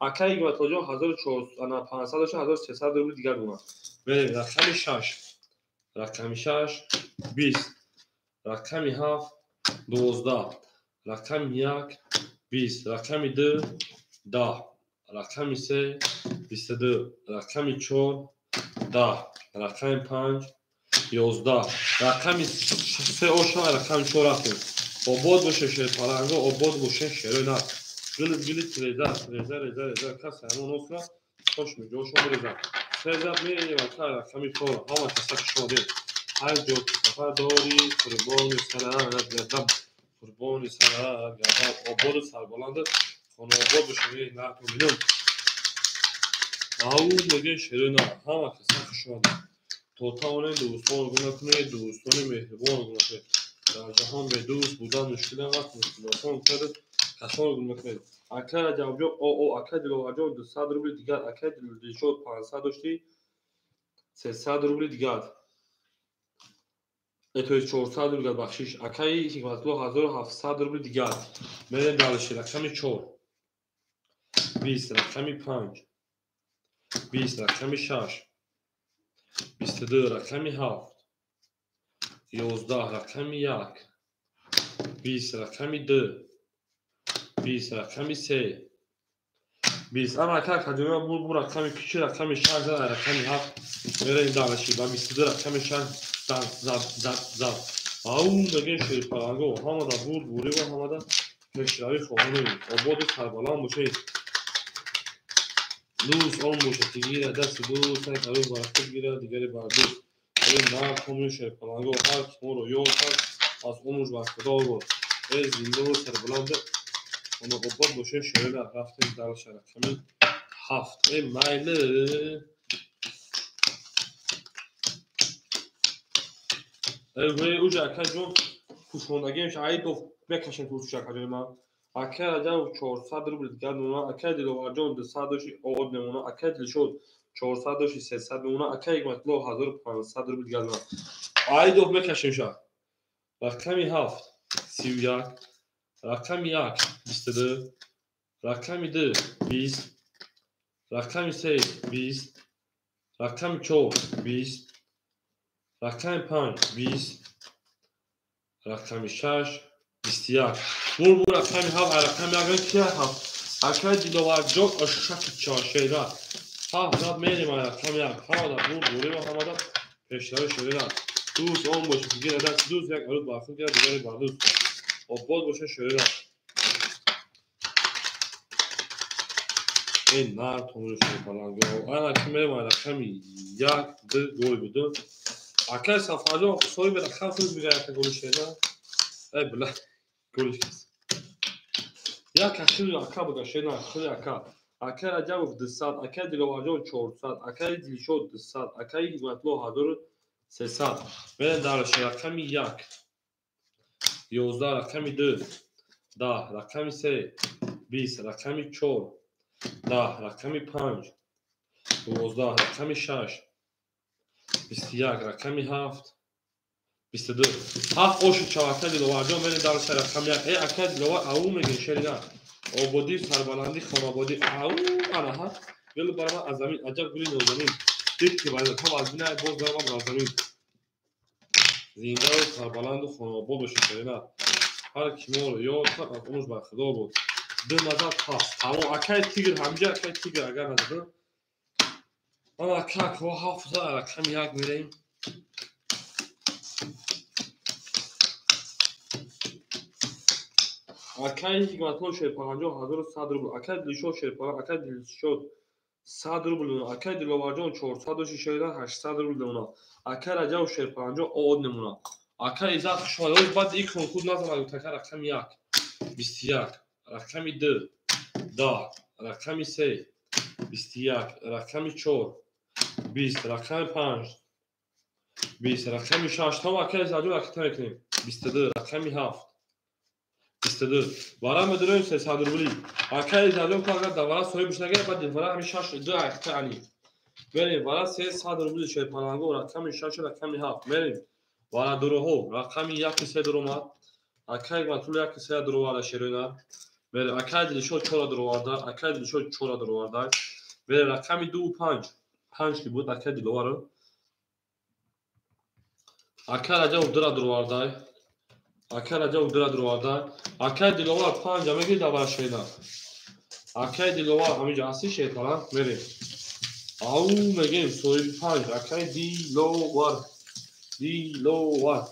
акаи Ҳикматуллоҷон 1400 ана 500 дошта 1300 рубл дигар мона. Мерем рақами 6. Рақами 6 20. Рақами 7 12. Рақами 1 20. Рақами 2 10. Рақами 3 22. Рақами 4 10. Рақами 5 11. Рақами 3 оша рақами 4 рафтем. Обод боше шерпаланго, обод боше шерои нар. Гили гили тиреза, тиреза, реза, реза, кас ҳамон осра, хошми ҷошон реза. Сеза мерем ака рақами чор, ҳама каса шодем. Ҳар ҷо ки сафар дорӣ, қурбони сарат гардам, қурбони сарат гардам. Ободу сарбаланду хонаобод боше нарху миллион. Ау мегӯем шерои нар, ҳама каса хушомадед. То тавонем дӯстонро гум накунед, дӯстони меҳрубонро гум накунед. Дар ҷаҳон бедӯст будан мушкил аст, мушкилотон кард касонро гум накунед. Ака Раҷабҷон, о, ака Диловарҷон 200 рубли дигар, ака Дилшод 500 доштӣ, 300 рубли дигар. То есть 400 рубли дигар, бахшиш. Акаи Ҳикматулло 1700 рубли дигар. Мерем дальше, рақами 4. 20, рақами 5. 20, рақами 6. 22, рақами 7. 11, рақами 1. 20, рақами 2. 20, рақами 3. 20. Ана ака кадима бу рақами кичи, рақами 6, рақами 7. Мерем дальше, ба 22 рақами 6 зад, зад, зад, зад. Ау мегӯем шерпаланго, ҳамада бурд, бурива, ҳамада пешравӣ хоҳонем. Ободу сарбаланд бошед. Дӯст он бошад ки гирад дасти дӯст, як арӯз бар худ гирад, дигаре бар дӯст. Эй мард ҳомию шерпаланго, ҳар ки моро ёд кард, аз умрш бархудор бод. Эй зиндаву сарбаланду хонаобод бошед шерина. Рафтем дальше, рақами 7. Эй майли. Эй уҷа акаҷон пӯшондагиам айдов мекашем пӯшуш акаҷони ман. Ака Раҷаб 400 рубли дигар мемонад, акаи Диловарҷон 200 дошти од мемонад, акаи Дилшод 400 дошти 300 мемонад, акаи Ҳикматулло 1500 рубли дигар мемонад. Айдов мекашем ша. Рақами 7 31, рақами 1 22, рақами 2 20, рақами 3 20, рақами 4 20, рақами 5 20, рақами 6 21. Бур бур рақами 7, рақами 1 ки 7. Акаи Диловарҷон ошаки чоршера. 7 зад мерем рақами 1. Ҳамада бур бурива, ҳамада пешравӣ шерина. Дӯст он бошад ки гирад дасти дӯст, як арӯз бар худ гирад, дигаре бар дӯст. Обод бошад шерина. Эй нард ҳомили шерпаланго. Ана ки мерем рақами 1 2 гол буду. Акаи Сафарҷон соҳиби рақам худ мегӯяд ака голи шерина. Эй била голи кас. Як ахири ака буда шерина, худи ака. Ака Раҷабов 200, акаи Диловарҷон 400, акаи Дилшод 200, акаи Ҳикматулло 1300. Мерем дальше, рақами 1. 11, рақами 2. 10, рақами 3. 20, рақами 4. 10, рақами 5. 12, рақами 6. 21, рақами 7. 22. 7 оши чав акаи Диловарҷон. Мерем дальше, рақами 1. Эй акаи Диловар ау мегӯем шерина. Ободӣ, сарбаландӣ, хонободӣ. Ау ана ҳа. Гул бар ман аз замин, аҷаб гули нозанин. Дид ки вазифа аз бинай боз барам бар замин. Зиндаву сарбаланду хонаобод бошед шерина. Ҳар ки моро ёд кард, аз умрш бархудор буд. Ду назар пас. Тамом акаи Тигр ҳамҷа, акаи Тигр агар назадам. Ана ака ко 7 зад рақами 1 мерем. Акаи Ҳикматулло Шерпаланҷон 1100 рубл, акаи Дилшод Шерпалан, акаи Дилшод 100 рубл мемонад, акаи Диловарҷон 400 дошти шерина 800 рубл мемонад, акаи Раҷабов Шерпаланҷон од мемонад. Акаи Иззат хушомадед. Баъд ин конкурс назанад, ака рақами 1 21, рақами 2 10, рақами 3 21, рақами 4 20, рақами 5 20, рақами 6. Тамом акаи Иззатҷон акита мекунем. 22, рақами 7 22. Вара медорем 300 рубли. Акаи Иззатҷон ку агар давара соҳибш нагирад, баъд вара ҳамин 6 2 акита ани. Мерем вара 300 рубли шерпаланго, рақами 6, рақами 7. Мерем вара дуроҳо, рақами 1 3 дуромад. Акаи Ҳикматулло 1 3 дуроварда шерина. Мерем акаи Дилшод 4 дуроварда, акаи Дилшод 4 дуроварда. Мерем рақами 2 5. 5 ки буд акаи Диловар. Акаи Раҷабов 2 дуроварда. Акаи Раҷабов 2 дуроварда. Акаи Диловар 5 мегирид давара шерина. Акаи Диловар ҳаминҷо ҳасти шерпалан. Мерем. Ау мегӯем соҳиби 5 акаи Диловар. Диловар.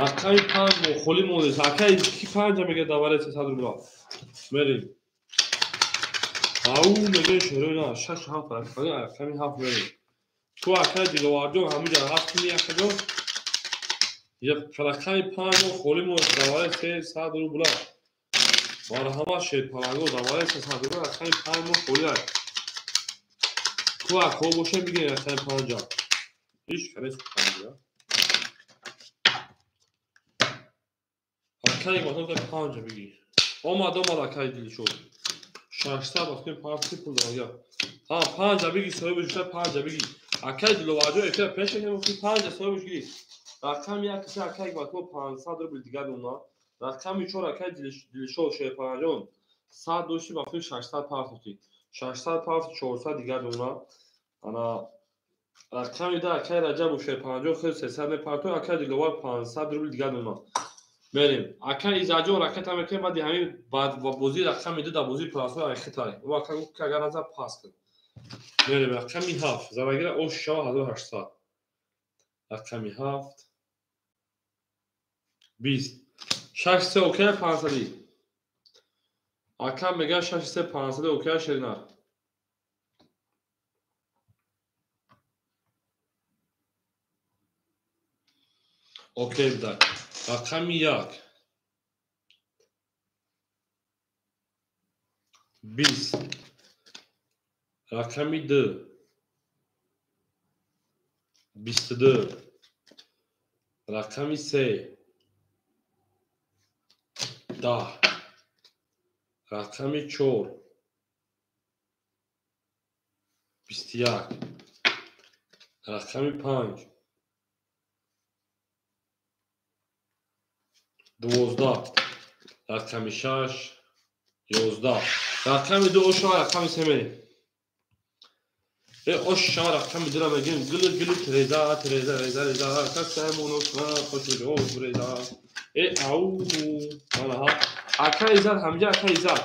Рақами 5 мо холӣ мондест. Акай ки 5 мега даваре 300 рубла. Мерем. Ау мега шерои на 6 7 рақами 7 мерем. Ку акай Диловарҷон ҳамиҷа ҳастми акаҷон. Рақами 5 мо холӣ мондест даваре 300 рубла. Марҳамат шерпаланго даваре 300 рубла рақами 5 мо холӣ аст. Ку акҳо боша бигирем рақами 5. Иш канес 5. Акай матон 5 бигир. Омад акай Дилшод. 600 вақти 5 пул дорад. Ҳа 5 бигир соҳибаш 5 бигир. Акай Диловарҷон эфир пеш кардем 5 соҳибаш гирифт. Рақами 1 киса акай матон 500 рубл дигар мемонад. Рақами 4 акай Дилшод Шерпаланҷон 100 дошти вақти 600 партофтӣ. 600 партофт 400 дигар мемонад. Ана рақами 2 акай Раҷабов Шерпаланҷон хел 300 мепартояд, акай Диловар 500 рубл дигар мемонад. Мерем. Акай Изаҷон ракета мекунем, баъди ҳамин бозии рақами 2 дар бозии пласҳои айхитай. Ӯ ака гуфт ки агар назар пас кун. Мерем рақами 7. Зарагира ош шава 1800. Рақами 7 20. 6 3 окей 500. Ака мега 6 3 500 окей шерина. Окей бдай. Рақами 1 20. Рақами 2 22. Рақами 3 10. Рақами 4 21. Рақами 5 12. Рақами 6 11. Рақами 2 ошава рақами 3 мерем. Ошава рақами 2 мегирем. Гили гили треза треза реза реза касамонос қошуҷо реза. Ау манаҳа. Акай Иззат ҳамҷа акай Иззат.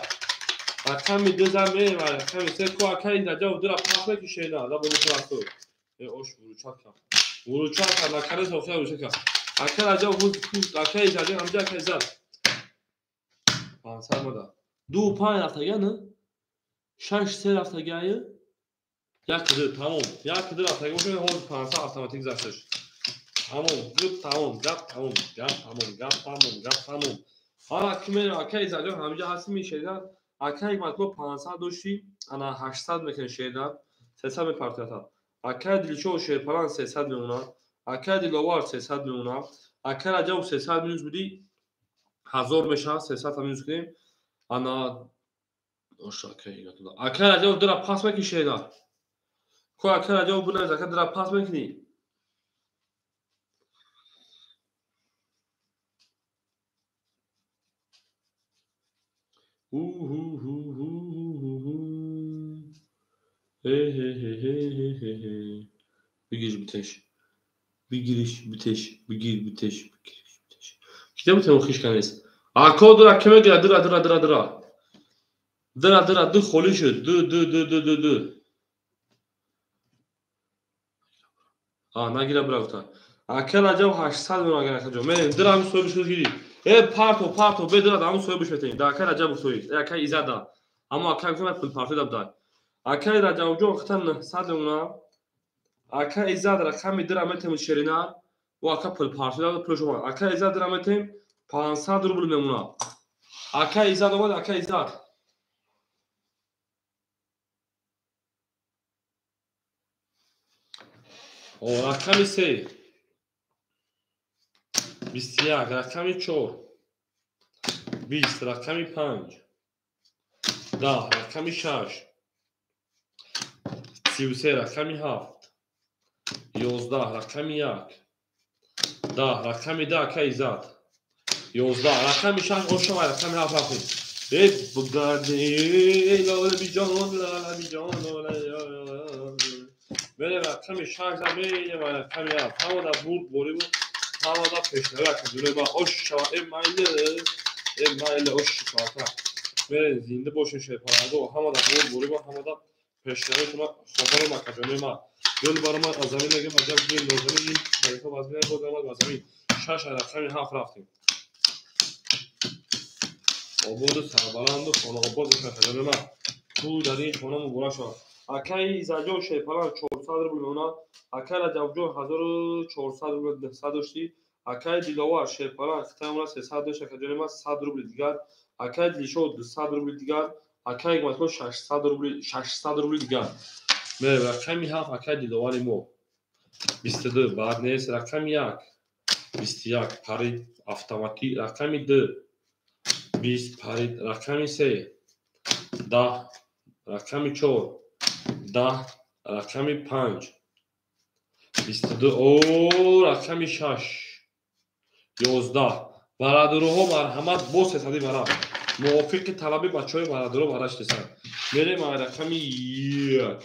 Рақами 2 зан мерем рақами 3 ку акай Иззат ҷавоб 2 пас мекушена да бозӣ классо. Ош вуручат кар. Вуручат кар накарес охир вуручат кар. Акай Раҷаб акай Иззат ҳамҷа акай Иззат. 500 мада. 2 5 рафтага не? 6 3 рафтагае? 1 2 тамом. 1 2 рафтага бошад ҳозир 500 автоматик зашташ. Тамом, гап тамом, гап тамом, гап тамом, гап тамом, гап тамом. Ҳала ки мерем акай Иззатҷон ҳамҷа ҳастӣ мешедан. Акай Матлуб 500 дошти, ана 800 мекунем шедан, 300 мепартояд. Акай Дилшод Шерпалан 300 мемонад. Акай Диловар 300 мемонад. Акай Раҷабов 300 минус будӣ 1000 мешавад, 300 та минус кунем. Ана ош акай Игатулла. Акай Раҷабов дора пас мекунӣ шедан. Ку акай Раҷабов буназ ака дора пас мекунӣ. Ҳу ҳу ҳу ҳу ҳу ҳу. Ҳе ҳе ҳе ҳе ҳе ҳе ҳе. Бигириш битеш. Бигириш битеш, бигир битеш, бигириш битеш. Кита бутем хиш канес. Ако дура ки мегирад дура дура дура дура. Дура дура ду холӣ шуд. Ду ду ду ду ду ду. А нагира бура гуфта. Ака Раҷаб 800 мемонад агар акаҷон. Мерем дура ҳамин соҳибаш гирӣ. Парто парто бе дура ҳамин соҳибаш метаем. Да акай Раҷаб соҳиб. Акай Иззат да. Аммо акай гуфта пул парто дабдай. Акай Раҷабҷон хата 900 мемонад. Акай Иззат рақами дура метем шерина. Ӯ ака пул парто даб пул шумо. Акай Иззат дура метем 500 рубл мемонад. Акай Иззат омад, акай Иззат. О рақами 3 21, рақами 4 20, рақами 5 10, рақами 6 33, рақами 7 11, рақами 1 10, рақами 2 акай Иззат 11, рақами 6 ошава рақами 7 рафтем. Бугарди лолабиҷон лолабиҷон мерем рақами 6 мерем рақами 7. Ҳамада бурд борӣ буд. Ҳамада пешнавӣ акаҷоне ба ош шава. Майле майле ош шава. Мерем зинда бошем шерпаланго. Ҳамада бурд борӣ буд. Ҳамада пешнавӣ шума хоҳарам акаҷоне ма. Гул баромад аз замин мегӯям аҷаб гул нозанин ин вазифа вазмин боз омад ба замин. 6 рақами 7 рафтем. Ободу сарбаланду хонаобод бошад хаҷони ман. Ту дар ин хона муборак шавад. Акаи Изаҷон Шерпаланг 400 рубл мемонад. Акаи Раҷабҷон 1400 рубл 900 доштӣ. Акаи Диловар Шерпаланг хитаи 300 дошт, акаҷони ман 100 рубли дигар. Акаи Дилшод 200 рубли дигар. Акаи Ҳикматулло 600 рубли 600 рубли дигар. Мерем рақами 7 акаи Диловари мо. 22 баъд нест. Рақами 1 21 парид автоматӣ. Рақами 2 20 парид. Рақами 3 10. Рақами 4 10. Рақами 5 22. О, рақами 6 11. Бародарҳо марҳамат бо 300 варақ. Мувофиқи талаби бачаҳои бародарҳо вараш десанд. Мерем рақами 1.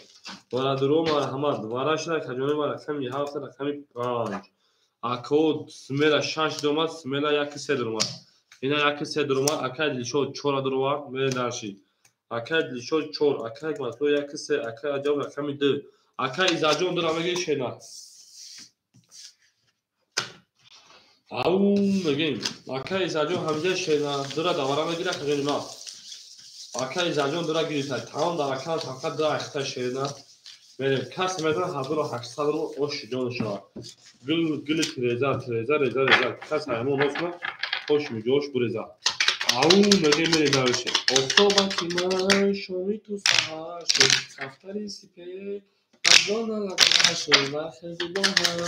Бародарҳо марҳамат вараш ракаҷони рақами 7 рақами 5. Ако смела 6 домад, смела 1 3 даромад. Ина 1 3 даромад, акай Дилшод 4 даровард, мерем дарши. Акай Дилшод 4, акай Ҳикматулло 1 3, акай Раҷаб рақами 2. Акай Изаҷон 2 мегири шена. Ау мегим. Акай Изаҷон ҳамҷа шена 2 давара мегира хаҷони ма. Акай Изаҷон 2 гирифта. Тамом дар акан фақат 2 ахта шена. Мерем кас метан 1800 рубл ош ҷон шавад. Гул гул треза треза реза реза. Кас ҳамон осма хош миҷош буреза. Ау мегим мерем дарше. Офтобати ман шоми ту саҳар шуд. Кафтари сипеҳ Афзона лабаш вахези бо ҳам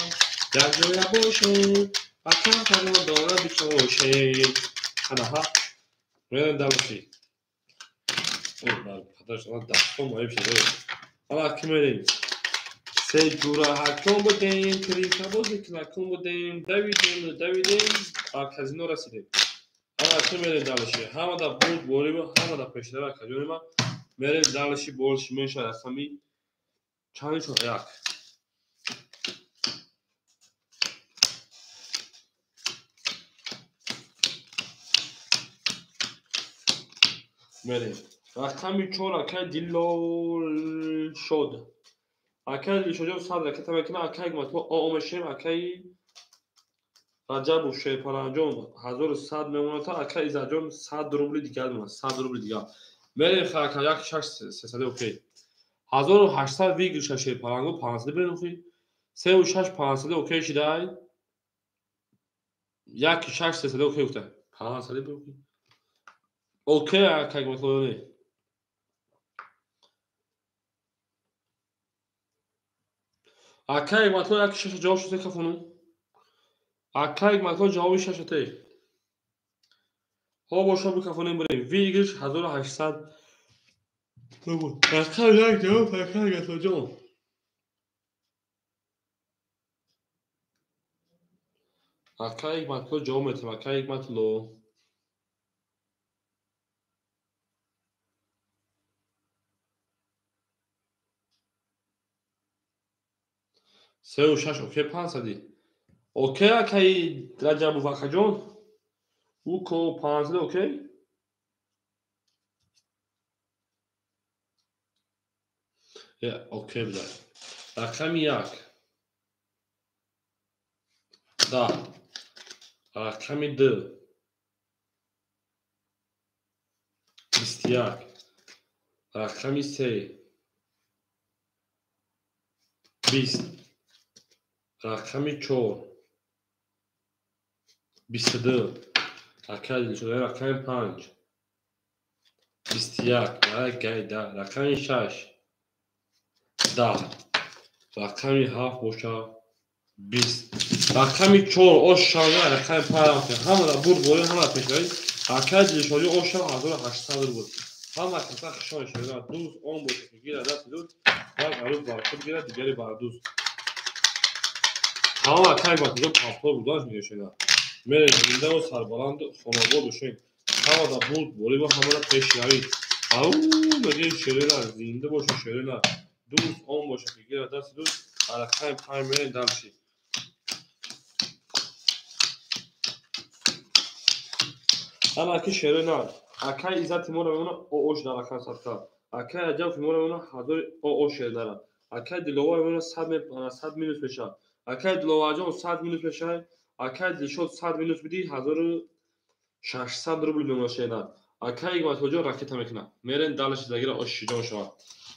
якҷоя бошем. Акан фармон дора бичошем. Анаҳа мерем дарши. Падарш дастон моиб шуд. Ана ки мерем. Се ҷура ҳаком будем, тринкабози клакон будем, давидем, давидем, ба казино расидем. Ана ки мерем дарши. Ҳамада бурд борима, ҳамада пешрава акаҷонима. Мерем дарши болши меша рақами чанд шуд? 1. Мерем. Рақами 4 акаи Дилшод. Акаи Дилшодҷон 100 ракета мекунад, акаи Ҳикматулло ОО мешавем, акаи Раҷабов Шерпаланҷон 1100 мемонад, акаи Изаҷон 100 рубли дигар мемонад, 100 рубли дигар. Мерем хака 1 6 300 окей. 1800 выигрыша Шерпаланго 500 берем охи. 3 6 500 окей шидай. 1 6 300 окей гуфта. 500 берем охи. Окей, акаи Ҳикматулло не. Акаи Ҳикматулло 1 6 ҷавоб шуд кафону. Акаи Ҳикматулло ҷавоби 6 те. Ҳо боша бикафонем бурем. Выигрыш 1800 рубл. Рақам 1 ҷавоб акаи Ҳикматуллоҷон. Акаи Ҳикматулло ҷавоб метавад. Акаи Ҳикматулло. Се 6 окей 500. Окей акаи Раҷабов акаҷон. Уко 500 окей. Окей буда. Рақами 1. 10. Рақами 2. 21. Рақами 3. 20. Рақами 4. 22. Акаи Дилшод рақами 5. 21. Гайда. Рақами 6. 10. Рақами 7 боша 20. Рақами 4 ош шава рақами 5 рафтем. Ҳамада бурд борӣ, ҳамада пешравӣ. Акаи Дилшодӣ ош шава 1800 рубл. Ҳама каса хишон шава. Дӯст он бошад ки гирад дасти дӯст, як арӯз бар худ гирад, дигаре бар дӯст. Ҳама акаи Ҳикматулло пафтор будаш мегӯшена. Мерем зиндаву сарбаланду хонобод бошем. Ҳамада бурд борӣ ва ҳамада пешравӣ. Ау мегӯем шерена зинда боша шерена. Дӯст он бошад ки гирад дасти дӯст, рақами 5 мерем дарши. Ана ки шерена акаи Иззати моро мемонад ООш дар рақам садқа. Акаи Раҷабов моро мемонад 1000 ОО шеренара. Акаи Диловар мемонад 100 минус мешавад. Акаи Диловарҷон 100 минус мешавад. Акай Дилшод 100 минус бидӣ 1600 рубл мемона шерина. Акай Ҳикматуллоҷон ракета мекунад. Мерем далаши загира ошиҷон шавад.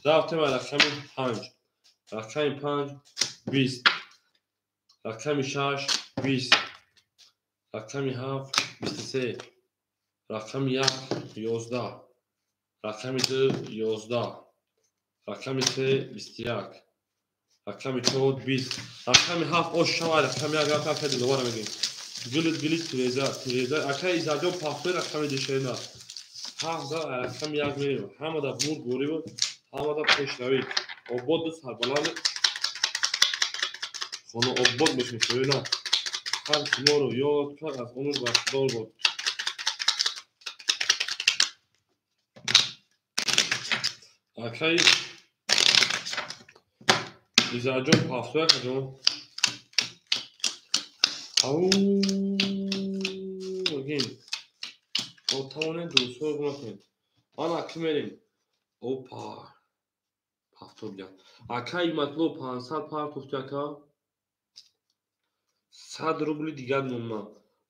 Рафтем рақами 5. Рақами 5 20. Рақами 6 20. Рақами 7 23. Рақами 1 11. Рақами 2 11. Рақами 3 21. Рақами 4 20. Рақами 7 ош шавад. Рақами 1 рафта акай Диловара мегӯем. Гулит гулит тиреза тиреза. Акай Иззатҷон пафтои рақами 2 шерина. 7 за рақами 1 мерем. Ҳамада бурд бориву ҳамада пешравӣ. Ободу сарбаланд хона обод бошем шерина. Ҳар шуморо ёд кард аз умр бархдор бод. Акай Иззатҷон пафтои акаҷон. Ау мегӯем. Тавонед дӯстҳоро гум накунед. Ана ки мерем. Опа. Пафтор биям. Акай Ҳикматулло 500 партофти ака. 100 рубли дигар мемонад.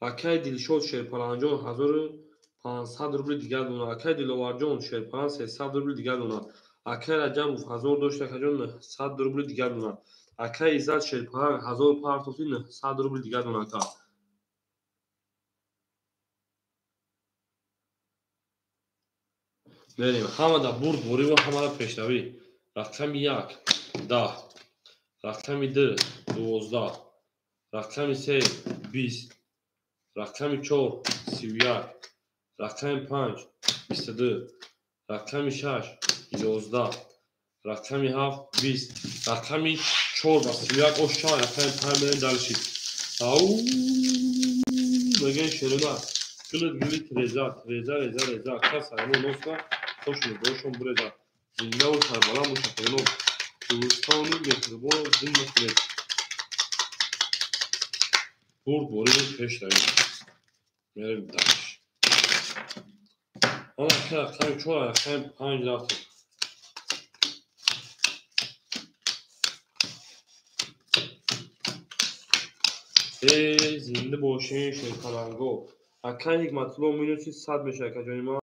Акай Дилшод Шерпаланҷон 1500 рубли дигар мемонад. Акай Диловарҷон Шерпалан 300 рубли дигар мемонад. Акай Раҷабов 1000 дошт акаҷон 900 рубли дигар мемонад. Акай Иззат Шерпалан 1000 партофти 900 рубли дигар мемонад ака. Мерем. Ҳамада бурд бориву ҳамада пешравӣ. Рақами 1 10. Рақами 2 12. Рақами 3 20. Рақами 4 31. Рақами 5 22. Рақами 6 11. Рақами 7 20. Рақами 4 ва 31 ош шавад. Рақами 5 мерем далши. Ау мегӯем шерина. Гулит гулит реза реза реза реза. Кас аймон носка хош нигоҳшон буреза. Зиндаву сарбаланд бошад шерина. Дӯстони меҳрубонро зин накунед. Бурд бориву пешравӣ. Мерем далш. Ана ки рақами 4 рақами 5 рафтем. Э зинда бошен шерпаланго. Акай Ҳикматулло минуси 100 мешавад акаҷони ман.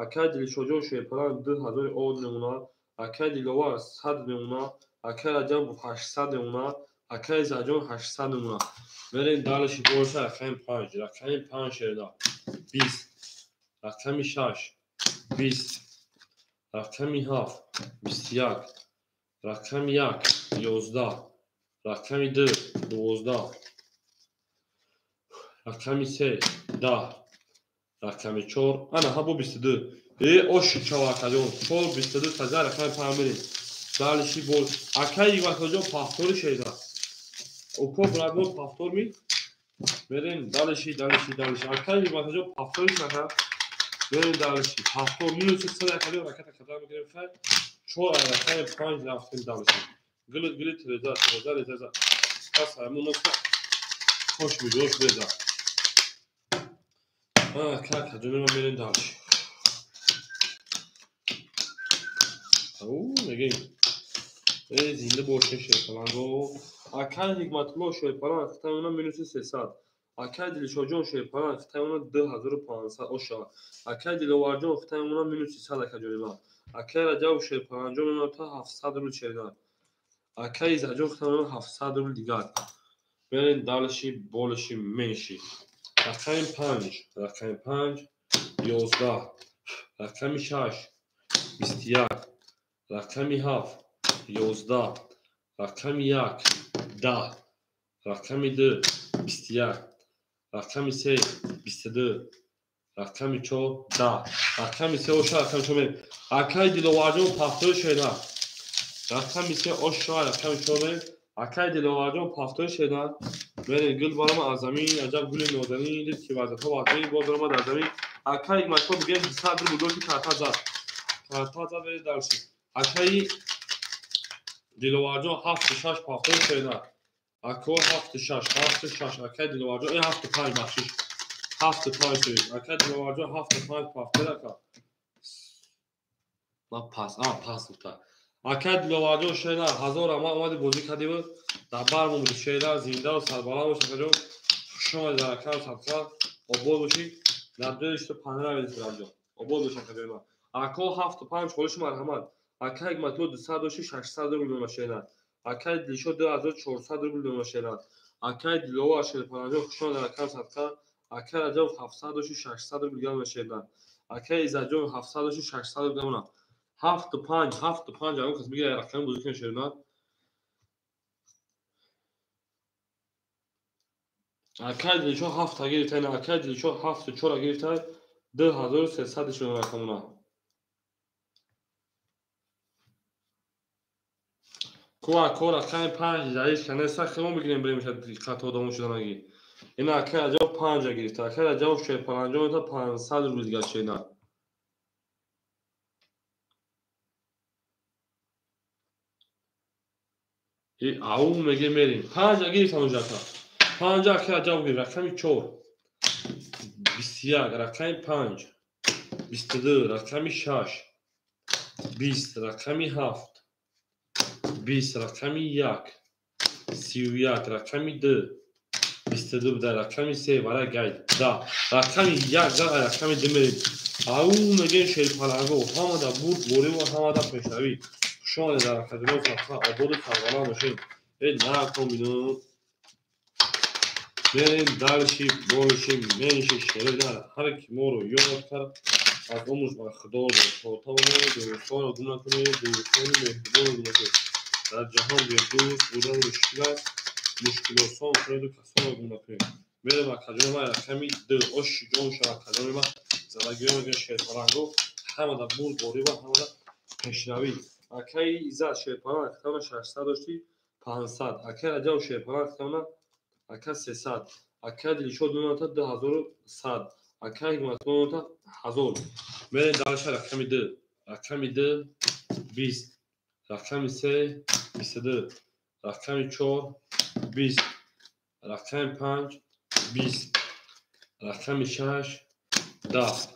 Акай Дилшодҷон Шерпалан 2000 од мемонад. Акай Диловар 100 мемонад. Акай Раҷабов 800 мемонад. Акай Иззатҷон 800 мемонад. Мерем далаши боша рақами 5. Рақами 5 шерина 20. Рақами 6 20. Рақами 7 21. Рақами 1 11. Рақами 2 12. Рақами 3 10. Рақами 4 ана ҳа бо 22. Э оши чава акаҷон 4 22 таза рақами 5 мерем. Далиши бо акай Ҳикматуллоҷон пафтори шерина. Око брагор пафтор ми? Мерем далиши далиши далиши. Акай Ҳикматуллоҷон пафтори шака. Мерем далиши. Пафтор минуси 100 акаҷон раката қадар мекунем хай. 4 рақами 5 рафтем далиши. Гулит гулит реза реза реза. Кас аймон носка хош мигош реза. Ака акаҷони ман мерем далиши. Ау мегӯем. Э зинда бошен шерпаланго. Акай Ҳикматулло Шерпалан хитаи она минуси 300. Акай Дилшодҷон Шерпалан хитаи она 2500 оша. Акай Диловарҷон хитаи она минуси 100 акаҷони ман. Акай Раҷабов Шерпаланҷон мемонад та 700 рубл шерина. Акай Иззатҷон хитаи она 700 рубл дигар. Мерем далши болиши менши. Рақами 5, рақами 5 11. Рақами 6 21. Рақами 7 11. Рақами 1 10. Рақами 2 21. Рақами 3 22. Рақами 4 10. Рақами 3 оша рақами 4 мерем. Акай Диловарҷон пафтори шерина. Рақами 3 оша рақами 4 мерем. Акай Диловарҷон пафтори шерина. Мерем гул барома аз замин аҷаб гули нозанин дид ки вазифа вазифаи боз баромад аз замин. Акай Ҳикматулло мегӯем 200 рубл дошт карта зад. Карта зад мерем далши. Акай Диловарҷон 7 6 пафтори шерина. Ако 7 6 7 6 акай Диловарҷон 7 5 бахшиш. 7 5 шуд. Акай Диловарҷон 7 5 пафтори ака. Ма пас, пас гуфта. Акай Диловарҷон шерина 1000 ама омади бозӣ кардиву дар бар монди шерина зиндаву сарбаланд бош акаҷон. Хуш Хуш омадед дар аккаунт садқа, обод бошӣ. Надои что понравились, Раҷо. Обод бош, акаҷони ман. Ако 7-5 холиши, марҳамат. Акай Ҳикматулло 200 дошти, 600 рубл мемошена. Акай Дилшод 2400 рубл мемошена. Акай Диловар Шерпаланҷон, хуш омадед дар аккаунт садқа. Акай Раҷаб 700 дошти, 600 рубл мемошена. Акай Иззатҷон 700 дошти, 600 рубл мемонад. 7-5, 7-5, ягон кас бигирад, рақами бозӣ кунед, шерина. Акай Дилшод 7-та гирифта, акай Дилшод 7-4 гирифта, 2300 шуд рақамона. Ку ако рақами 5 заиш канеса хемо бигирем, бирем хато одамон шуданаги. Ина акай Раҷаб 5 гирифта, акай Раҷаб Шерпаланҷон 500 рубл дигар шена. Ау меге мерим. 5 гирифтам уҷака. 5 акай Раҷаб гирифт, рақами 4. 21, рақами 5. 22, рақами 6. 20, рақами 7. 20, рақами 1. 31, рақами 2. 22 буда, рақами 3, вара гайд. Да, рақами 1, да, рақами 2 мерим. Ау меге шерпаланго, ҳамада бурд, борӣ ва ҳамада пешравӣ. Хуш омадед дар академияи садқа, ободу сарбаланд бошед. Э, накун бинон. Мерем дальше, больше, меньше, шере. Ҳар ки моро ёд кард, аз умрш ба Худо дод. То тавонед дӯстонро гум накунед, дӯстони меҳрубонро гум накунед. Дар ҷаҳон бедӯст будан мушкил аст, мушкилосон кунеду касонро гум накунед. Мерем акаҷони ман рақами 2, оши ҷон шава акаҷони ман, задагиҳо мегӯянд шерпаланго, ҳамада бурд, борӣ ва ҳамада пешравӣ. Акаи Иззат Шерпаланг актавна 600 дошти, 500. Акаи Раҷаб Шерпаланг актавна ака 300. Акаи Дилшод мемонад 2100. Акаи Ҳикматулло мемонад 1000. Мерем дальше, рақами 2. Рақами 2 20. Рақами 3 22. Рақами 4 20. Рақами 5 20. Рақами 6 10.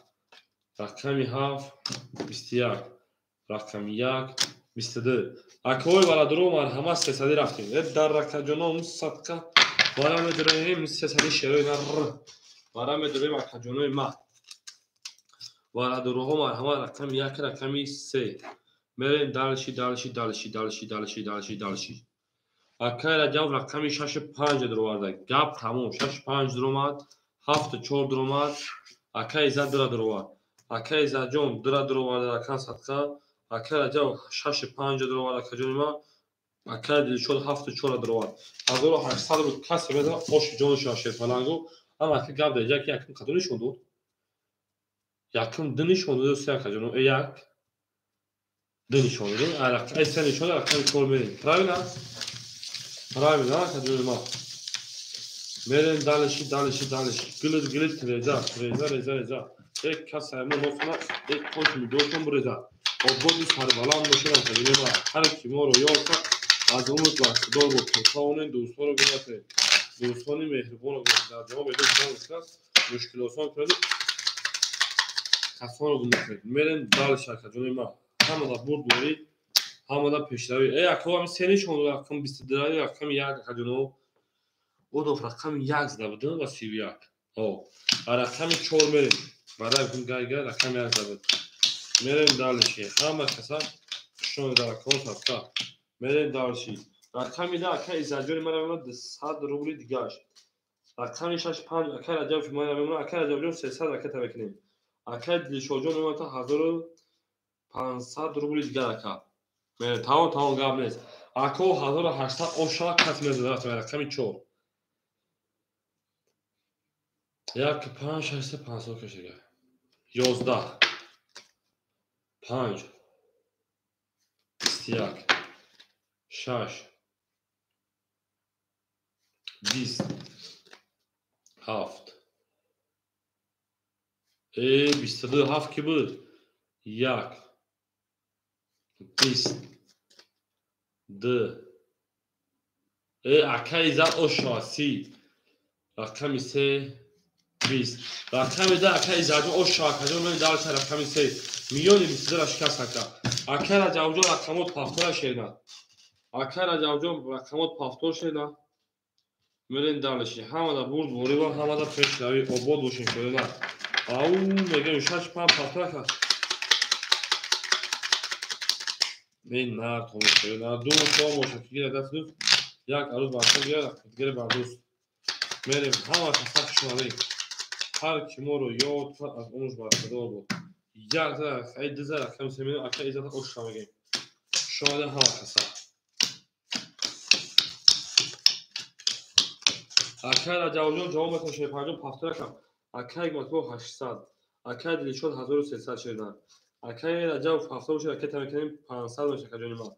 Рақами 7 21. Рақами 1 22. Акои бародаро, марҳамат, сесадӣ рафтем. Э, дар ракаҷоно садқа вара медуроем, сесадӣ шерои нар вара медуроем, акаҷонои ма. Бародароҳо, марҳамат, рақами 1, рақами 3. Мерем дальше, дальше, дальше, дальше, дальше, дальше, дальше. Акай Раҷаб рақами 6 5 дуроварда. Гап тамом. 6 5 дуромад, 7 4 дуромад. Акай Иззат дура дуровард. Акай Иззатҷон дура дуроварда рақам садқа. Акай Раҷаб 6 5 дуровард, акаҷони ма. Акай Дилшод 7 4 дуровард. 1800 рубл касе мезанад, оши ҷони шава шерпалангу. Ама ака гап дар ҷа ки якум кадом нишон дод? Якум ду нишон дод, се акаҷоно, э як ду нишон дод. Э се нишон дод, рақами 4 мерем. Правильно? Правильно, акаҷони ма. Мерем дальше, дальше, дальше. Гилит, гилит, реза, реза, реза, реза. Э каса мо носона, э тош мидошон буреза. Ободу сарбаланд бошед, акаҷони ма. Ҳар ки моро ёд кард, аз умр ба Худо буд. То тавонед дӯстонро гум накунед. Дӯстони меҳрубонро гум накунед. Дар ҷаҳон бедӯст будан мушкил аст, мушкилосон кунеду касонро гум накунед. Мерем дальше, акаҷони ма. Ҳамада бурд, борӣ, ҳамада пешравӣ. Э, ако ҳами се нишон дод, рақами 22, рақами 1, акаҷоно. Одов рақами 1 зада буд ва 31. О, рақами 4 мерем. Барои гайга рақами 1 зада буд. Мерем дальше. Ҳама каса хушон дар аккаунт садқа. Мерем дальше. Рақами 2 ака Иззатҷони мара мемонад 200 рубли дигаш. Рақами 6 5 ака Раҷаб мара мемонад, ака Раҷабҷон 300 ракета мекунем. Ака Дилшодҷон мемонад 1500 рубли дигар ака. Мерем, тамом, тамом, гап нест. Ако 1800 ошава кас мезанад, рақами 4. 1 5 6 3 500 кашига. 11 5 21 6 20 7. Э, 22 7 ки буд? 1 20 2. Э, ака Иззат ошава 30. Рақами 3 20. Рақами 2 ака Иззатҷон ошава, акаҷон мен дальше рақами 3. Миёни 22-ра шикаст ака. Ака Раҷабҷон рақамот повтора шерна. Ака Раҷабҷон рақамот повтор шерна. Мерем дальше. Ҳамада бурд ворива, ҳамада пешравӣ, обод бошем шояд. Ау мегем 6 5 патрак аст. Ин нар томошои на ду то бошад ки гирад даст дӯст, як арӯз бархо гирад, дигаре бар дӯст. Мерем ҳама каса хушомадед. Ҳар ки моро ёд кард аз умрш бархадор буд. Як зара, ай ду зара, кам се мегем, ака иззата оша мегем. Хушомадед ҳама каса. Акай Раҷабҷон ҷавоб метавон шерпанҷон пафтаракам. Акай Ҳикматулло 800. Акай Дилшод 1300 шердан. Акай Раҷаб 700 бошад, акай тамекунем 500 бошад акаҷони ман.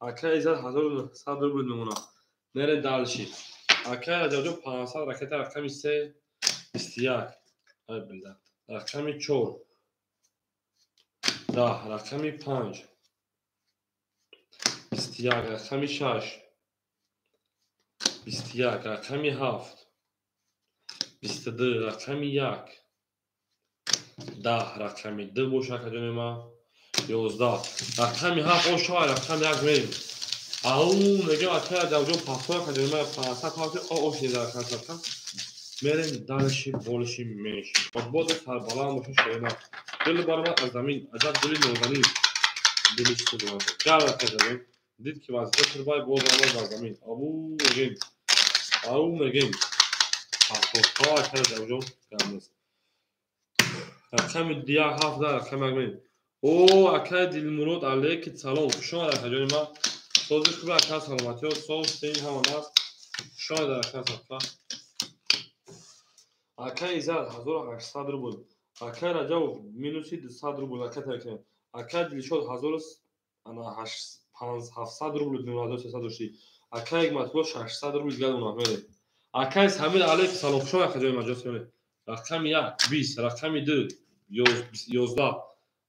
Акай Иззат 1900 рубл мемонад. Мерем дальше. Акай Раҷабҷон 500 ракета рақами 3 21. Ай билда. Рақами 4 10, рақами 5 21, рақами 6 21, рақами 7 22, рақами 1 10, рақами 2 бошад акаҷони ман. 11, рақами 7 ошава, рақами 1 мерем. Ау мегем акай Раҷабҷон 700 акаҷони ман 500 пафти ош низ рақам садқа. Мерем дальше больше меньше. Ободу сарбаланд бошад шоина. Дили баромад аз замин, аҷаб дили нозанин. Дили чӣ дорад? Гар акаҷон. Дид ки вазифа турбай боз омад бар замин. Абу мегем. Ау мегем. 70 акай Раҷабҷон гап нест. Рақами 1 7 рақами 1 мерем. О акай Дилмурод алейки салом. Хуш омад акаҷони ман. Сози хуби ака саломатиё, соз сен ҳама наст. Хуш омад ака садқа. Акай Иззат 1800 рубл. Акай Раҷабов минуси 200 рубл ака таркем. Акай Дилшод 1700 рубл 1300 дошти. Акай Ҳикматулло 600 рубл дигар донад мерем. Акай Самир алейки салом. Хуш омад акаҷони ман ҷоси мерем. Рақами 1 20, рақами 2 11,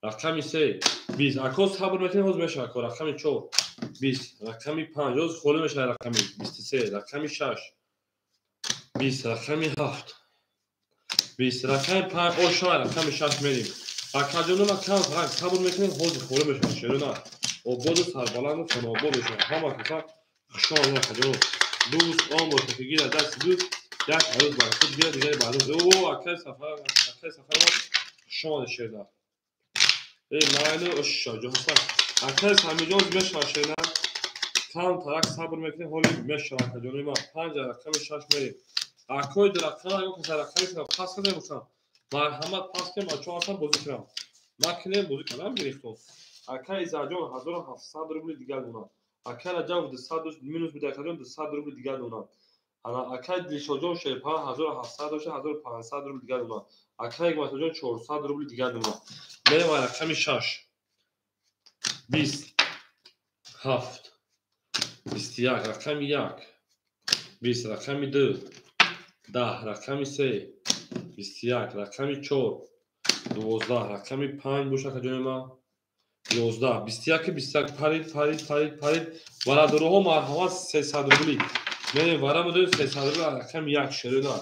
рақами 3 20. Ако сабр мекунем ҳоз мешавад ако. Рақами 4 20, рақами 5 ҳоз холӣ мешавад рақами 23, рақами 6 20, рақами 7 20, рақами 5 ошава, рақами 6 мерем. Акаҷонона кам фақат сабр мекунем ҳоз холӣ мешавад шерона. Ободу сарбаланду хонобод бошад. Ҳама каса хуш омадед акаҷонон. Дӯст он бошад ки гирад дасти дӯст, як арӯз бар худ гирад, дигаре бар дӯст. О акай Сафар, акай Сафар хуш омадед шерона. Эй майли оша ҷоҳасан. Акай Самиҷон мешавад шерона. Кам тарак сабр мекунем ҳоли мешавад акаҷони ман. 5 рақами 6 мерем. Акои ду рақам агар каса рақами шуна пас карда бошам, марҳамат пас кунем, бачаҳо ҳастам бозӣ кунам. Накунем бозӣ кардам гирифтон. Акай Иззатҷон 1700 рубли дигар донад. Акай Раҷабов 200 минус буд акаҷон 200 рубли дигар донад. Ана акай Дилшодҷон Шерпан 1700 дошта 1500 рубли дигар донад. Акай Ҳикматуллоҷон 400 рубли дигар донад. Мерем рақами 6 20 7 21, рақами 1 20, рақами 2 10, рақами 3 21, рақами 4 12, рақами 5 бошад акаҷони ман. 11 21 21 парид парид парид парид. Варадороҳо марҳамат 300 рубли. Мерем вара медорем 300 рубли рақами 1 шерона.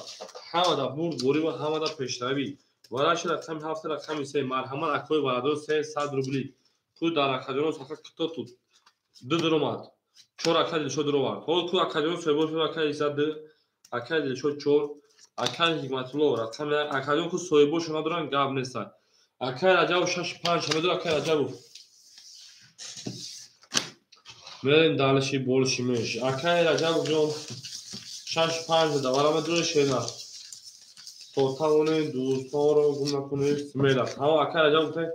Ҳамада бурд ворива, ҳамада пешравӣ. Вараши рақами 7 рақами 3 марҳамат акои варадор 300 рубли. Ку дар акаҷонон саха кито тут. 2 даромад. 4 акай Дилшод даровард. Ҳол ку акаҷонон соҳибо шуд акай Иззат 2, акай Дилшод 4, акай Ҳикматулло рақами 1. Акаҷон ку соҳибошо надоранд гап нестанд. Акай Раҷабов 6 5 ҳамедор акай Раҷабов. Мерем дальше больше меньше. Акай Раҷабовҷон 6 5 давара медоред шена. То тавонем дӯстонро гум накунед смела. Тамом акай Раҷабов гуфтем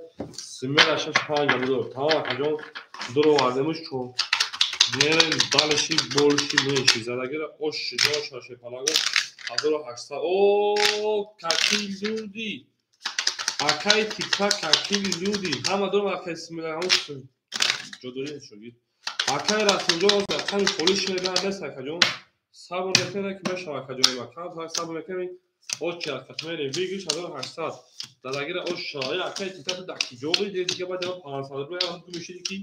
смела 6 5 медор. Тамом акаҷон дуровардемуш чор. Мерем дальше больше меньше. Задагира ош ҷон шаше палаго 1800. О, какие люди! Акай тикта какие люди! Ҳама дорам акай смела ҳамон ҷодорӣ шогирд. Акай Расулҷон рақами холӣ шеда нест акаҷон. Сабр мекунед ки мешавад акаҷони ман. Кам сабр мекунем очи акат мерем. Бигириш 1800. Дадагира ош шава. Акай тикта ту дакиҷоғи дига баъд 500 рубл ҳам ту мешиди ки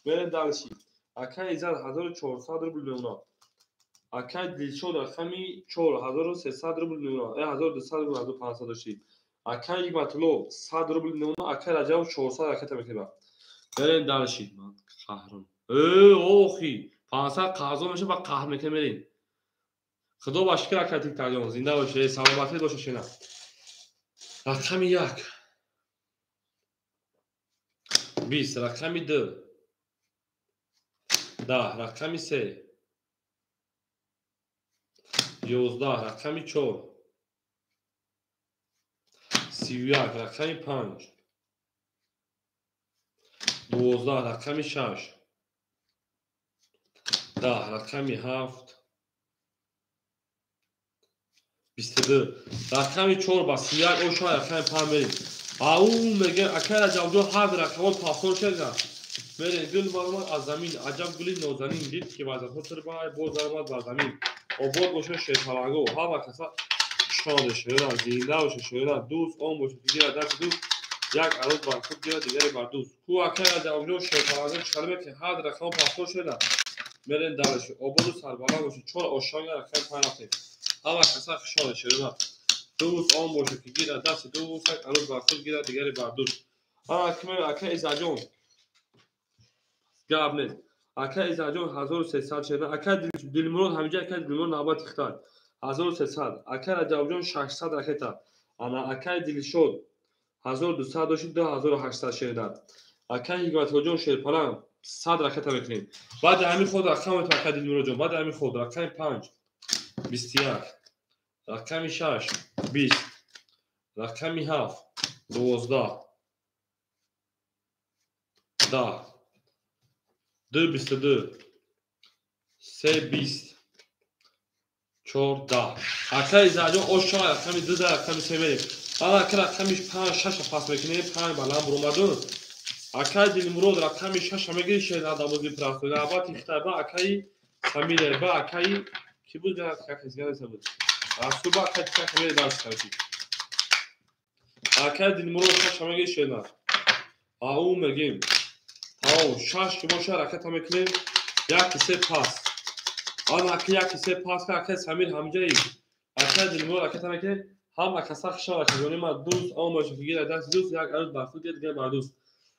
мерем дальше. Акай Иззат 1400 рубл мемонад. Акай Дилшод рақами 4 1300 рубл мемонад. 1200 рубл 1500 дошти. Акай Ҳикматулло 100 рубл мемонад. Акай Раҷабов 400 ракета мекунад. Мерем дальше. Ман қаҳрам. Охи 500 қарзон мешавад ба қаҳр мекунем мерем. Худо ба шукр ака Тиктакҷон, зинда бошед, саломатӣ бошед шена. Рақами 1 20, рақами 2 10, рақами 3 11, рақами 4 31, рақами 5 12, рақами 6 10, рақами 7 22, рақами 4 ба 31 ошо рақами 5 мерем. Ау меге ака Раҷабҷон ҳар рақамон пасор шуда. Мерем гул баромад аз замин, аҷаб гули нозанин, дид ки вазатҳо тирбай, боз даромад бар замин. Обод бошад шерпаланго, ҳама каса шода шера, зинда бошад шера, дӯст он бошад ки гирад дасти дӯст, як арӯз бар худ гирад, дигаре бар дӯст. Ку ака Раҷабҷон шерпаланго чӣ мекунад? Ҳар рақамон пасор шуда. Мерем дараш. Ободу сарбаланд бошад. 4 ошонга рақами 5 рафтем. Ҳама каса шода шера. Дӯст он бошад ки гирад дасти дӯст, як арӯз бар худ гирад, дигаре бар дӯст. Ака Иззатҷон гап нест. Ака Иззатҷон 1300 шеда. Ака Дилмурод ҳамиҷа, ака Дилмурод навбати хитай 1300. Ака Раҷабҷон 600 ракета. Ана акаи Дилшод 1200 дошт, 2800 шеда. Акаи Ҳикматуллоҷон шерпаланг 100 ракета мекунем. Баъди ҳамин худ рақам метавон ака Дилмуродҷон. Баъди ҳамин худ рақами 5 21, рақами 6 20, рақами 7 12, 10, 2 22, 3 20, 4 10. Ака Иззатҷон ошо рақами 2 рақами 3 мерем. Баъд ака рақами 5 6 пас мекунем, 5 баланд буромаду. Акаи Дилмурод рақами 6 мегири шернадамози прасто. Навбати хитаба акаи Самира ба акаи ки буд какесганеса буд. Расулба акаи Тикак мери дарс карди. Акаи Дилмурод 6 мегири шернад. Ау мегим. Тамом 6 ки боша ракета мекунем. 1 3 пас. Ана ака 1 3 пас акаи Самир ҳамҷаи. Акаи Дилмурод ракета мекунем. Ҳама каса хушава ҷони ма дӯст он бошад ки гирад дасти дӯст, як арӯз бар худ гирад, дигар бар дӯст.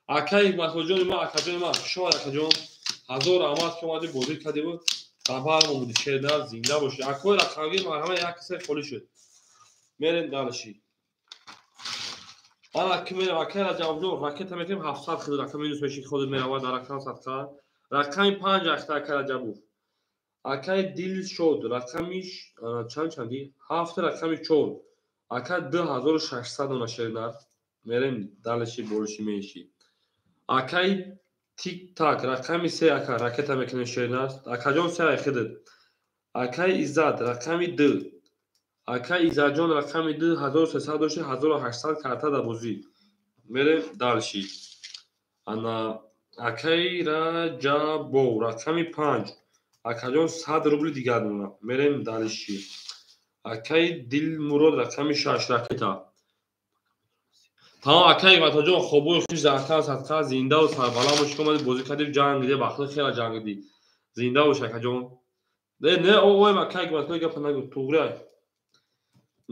Акаи Ҳикматуллоҷони ма, акаҷони ма, хушомад акаҷон. 1000 раҳмат ки омадӣ бозӣ кардиву хабармон буди. Шернар зинда бошӣ. Акои рақамгир марҳама 1 3 холӣ шуд. Мерем далши. Ана ки мерем акаи Раҷабҷон ракета мекунем 700 хид рақам минус меши худат меравад дар рақам садқа. Рақами 5 ахта ака Раҷабов. Акаи Дилшод рақами чанд чанди? 7 рақами 4. Ака 2600 дона шернар. Мерем далши болиши менши. Акаи Тик-так рақами 3 ака ракета мекунем шернар. Акаҷон 3 ай хидд. Акаи Иззат рақами 2. Акаи Иззатҷон рақами 2 1300 дошт, 1800 карта дар бозӣ. Мерем далши. Ана акаи Раҷабов рақами 5. Акаҷон 100 рубли дигар дона. Мерем далши. Акаи Дилмурод рақами 6 ракета. Тамом акаи Ҳикматуллоҷон хобои хуш дар акан садқа, зиндаву сарбаланд бошӣ ки омадӣ бозӣ кардӣ, ҷанг дидӣ, бахти хела ҷанг дидӣ. Зинда бош акаҷон. Не, оем акаи Ҳикматулло гапа нагӯ, туғри ай.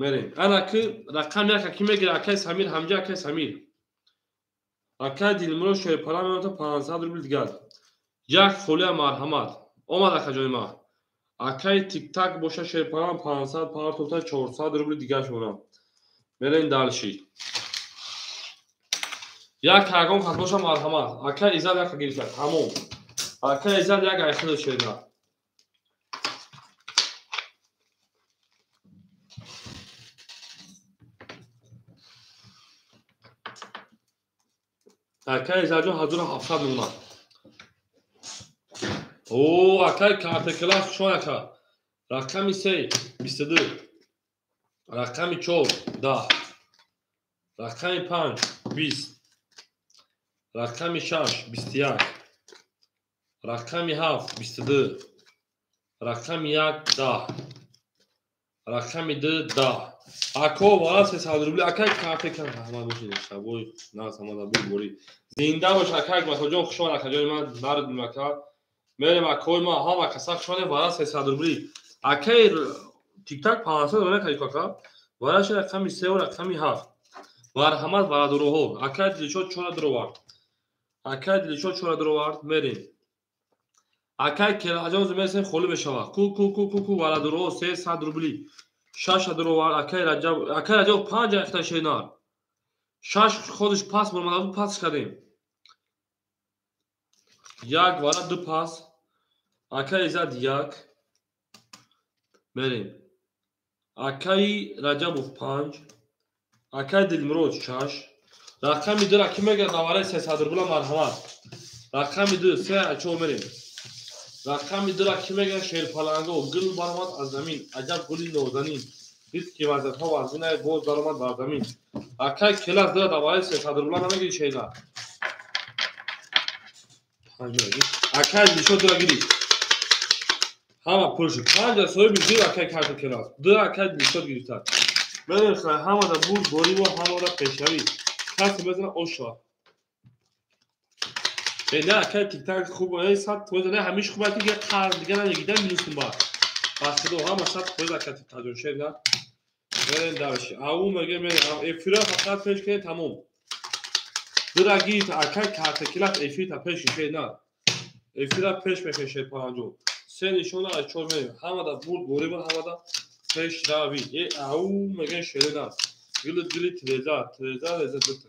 Мерем. Ана ки рақам 1 ки мегирад акаи Самир ҳамҷа, акаи Самир. Акаи Дилмурод шерпаланг меота 500 рубли дигар. Як холия марҳамат. Омад акаҷони ма. Акаи Тиктак боша шерпаланг 500 партофта 400 рубли дигар шуна. Мерем далши. Як ҳагон кас боша марҳамат. Акаи Иззат яка гирифта. Тамом. Акаи Иззат як айхило шернар. Акаи Иззатҷон 1700 мемонад. О, акаи картакелас хушомад ака. Рақами 3 22, рақами 4 10, рақами 5 20, рақами 6 21, рақами 7 22, рақами 1 10, рақами 2 10. Ако вара 300 рубли акаи картакелас раҳмат бошед. Шабои нағз омада бурборӣ. Зинда бош акаи Ҳикматуллоҷон, хушомад акаҷони ман, нард ака. Мерем акои ма, ҳама каса хушомадем, вара 300 рубли. Акаи Тиктак 500 рубли кади кака. Вараши рақами 3 ва рақами 7. Марҳамат варадуроҳо. Акаи Дилшод 4 дуровард. Акаи Дилшод 4 дуровард. Мерем. Акай келаҷон зимесем холӣ мешавад. Ку ку ку ку ку валадуро 300 рубли. 6 дуровар акай Раҷаб, акай Раҷаб 5 ахта шенар. 6 ходиш пас баромада пас кардем. Як вара ду пас. Акай Иззат 1. Мерем. Акай Раҷабов 5. Акай Дилмурод 6. Рақами 2 ра ки мегирад навараи 300 рубла марҳамат. Рақами 2 3 4 мерем. Рақами 2 ра ки мегирад шерпаланго гул баромад аз замин, аҷаб гули нозанин. Дид ки вазифа вазина боз баромад бар замин. Акай келас 2 навараи 300 рубла намегири шейна. 5 акай Дилшод 2 гирифт. Ҳама пул шуд. 5 соҳиби 2 акай карта келас. 2 акай Дилшод гирифта. Мерем хай ҳамада бурд бориву ҳамада пешравӣ. Касе мезана ошва. Не акай тиктак хуб, 100% не ҳамиш хуб аки қарз дига намегида минус ба. Ба худо ҳама 100% акай тиктак шер на. Мерем дарши. Ау меге мерем эфира фақат пеш кунед тамом. Дура гирифт акай карта келас эфир та пеш шер на. Эфира пеш мекашед панҷо. Се нишона аз 4 мерем. Ҳамада бурд бориву ҳамада пешравӣ. Ау меге шер на. Гили гили треза, треза реза дута.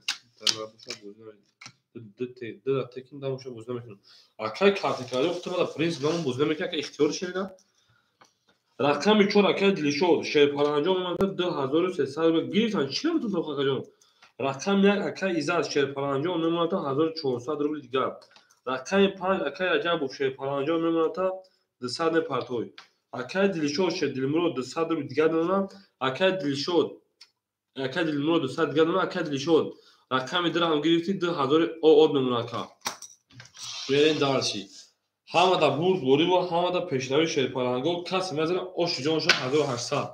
Ду текин дамоша бозӣ намекунам. Акай картакари хутамада принцип намон бозӣ намекунам, акай ихтиёр шерида. Рақами 4 акай Дилшод шерпаланҷон омада 2300 рубл гирифтан. Чӣ наметон тоқа акаҷон? Рақами 1 акай Иззат шерпаланҷон мемонад 1400 рубл дигар. Рақами 5 акай Раҷабов шерпаланҷон мемонад 200 мепартой. Акай Дилшод шердилмурод 200 рубл дигар мемонад. Акай Дилшод акай Дилмурод 200 дигар мемонад. Акай Дилшод рақами 2 ҳам гирифти 2000 од мемонад ка. Берен дарши. Ҳамада бурд бориву ҳамада пешравӣ шерпаланго касе мезана оши ҷоншон 1800.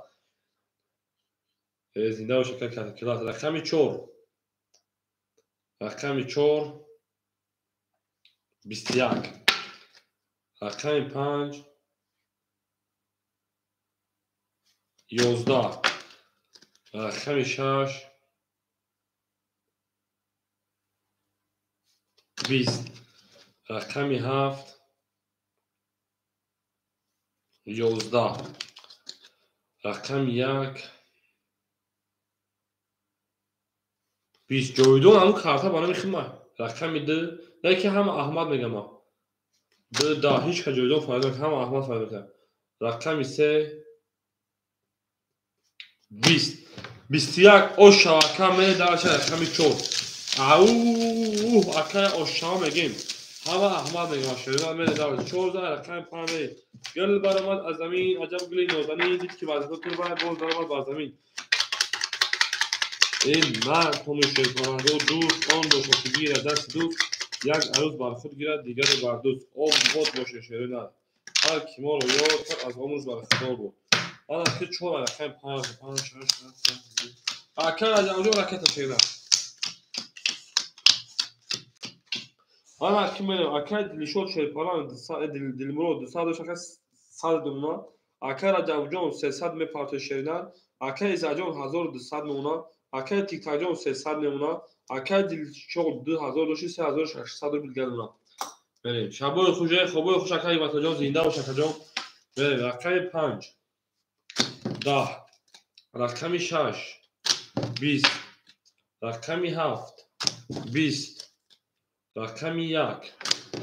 Зинда боша ка килас. Рақами 4. Рақами 4 21. Рақами 5 11. Рақами 6 20. Рақами 7 11. Рақами 1 20. Ҷовидон ҳамун карта ба номи хима. Рақами 2 не ки ҳама Аҳмад мегам. 2 10 ҳеҷ ка ҷовидон фарқ намекунад, ҳама Аҳмад фарқ мекунад. Рақами 3 20. 21 ош шавака медаша рақами 4. Ау акай ошшава мегем. Ҳама Аҳмад мегам. Шерина медаша 14 рақами 5. Гул баромад аз замин, аҷаб гули нозанин, дид ки вазифа турбай боз даромад бар замин. Ин мард томи шерпаланго дӯст он бошад ки гирад дасти дӯст, як арӯз бар худ гирад, дигаре бар дӯст. Об бод боша шерина. Ҳар ки моро ёд кард аз омӯз бархӯрдор буд. Ана ки 4 рақами 5 5 6 7 8. Акай Раҷабҷон ракета шерина. Ана ки мерем акай Дилшод шерпаланг Дилмурод 200 дошт, акай 100 мемонад. Акай Раҷабҷон 300 мепартояд шерина. Акай Иззатҷон 1200 мемонад. Акай Тиктакҷон 300 мемонад. Акай Дилшод 2000 дошт, 3600 рубл дигар мемонад. Мерем. Шабои хуш, хобои хуш акай Ватаҷон, зинда бош акаҷон. Мерем. Рақами 5 10. Рақами 6 20. Рақами 7 20. Рақами 1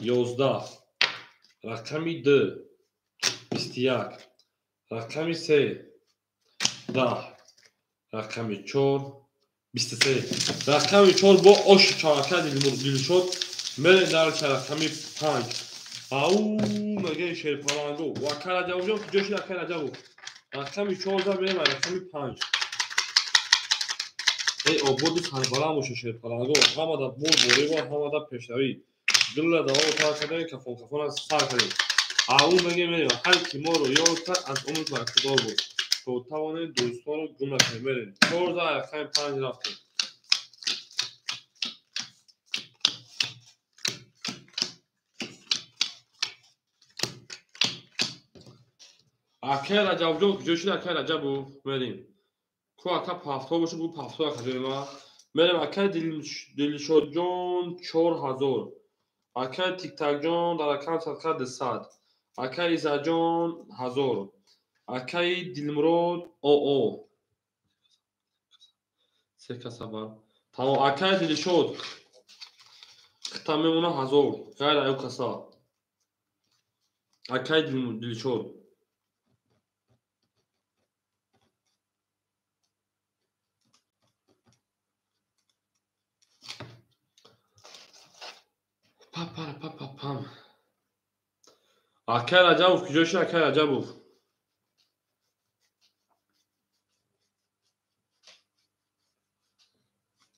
11. Рақами 2 21. Рақами 3 10. Рақами 4 23. Рақами 4 бо ош чавака Дилшод мерем дар рақами 5. Ау меге шерпаланго. Ва акай Раҷабҷон куҷо шуд акай Раҷабов? Рақами 4 мерем рақами 5. Эй ободи сарбаланд боша шерпаланго. Ҳамада бурд бориву ҳамада пешравӣ. Гулла давом тар кардем, кафон кафона сар кардем. Ау меге мерем. Ҳар ки моро ёд кард аз умр бархӯрдор буд. То тавонем дӯстонро гум накунем. Мерем. 14 рақами 5 рафтем. Акай Раҷабҷон куҷо шуд акай Раҷабов? Мерем. Ку ака пафто бошад, бу пафто акаҷои ма. Мерем акай Дилшодҷон 4000. Акай Тиктакҷон дар рақами садқа 200. Акаи Иззатҷон 1000. Акаи Дилмурод ОО. Се каса бар. Тамом. Акаи Дилшод хита мемона 1000. Ғайр аю каса. Акаи Дилшод. Па-па-па-па-пам. Акай Раҷабов куҷо шуд? Акай Раҷабов.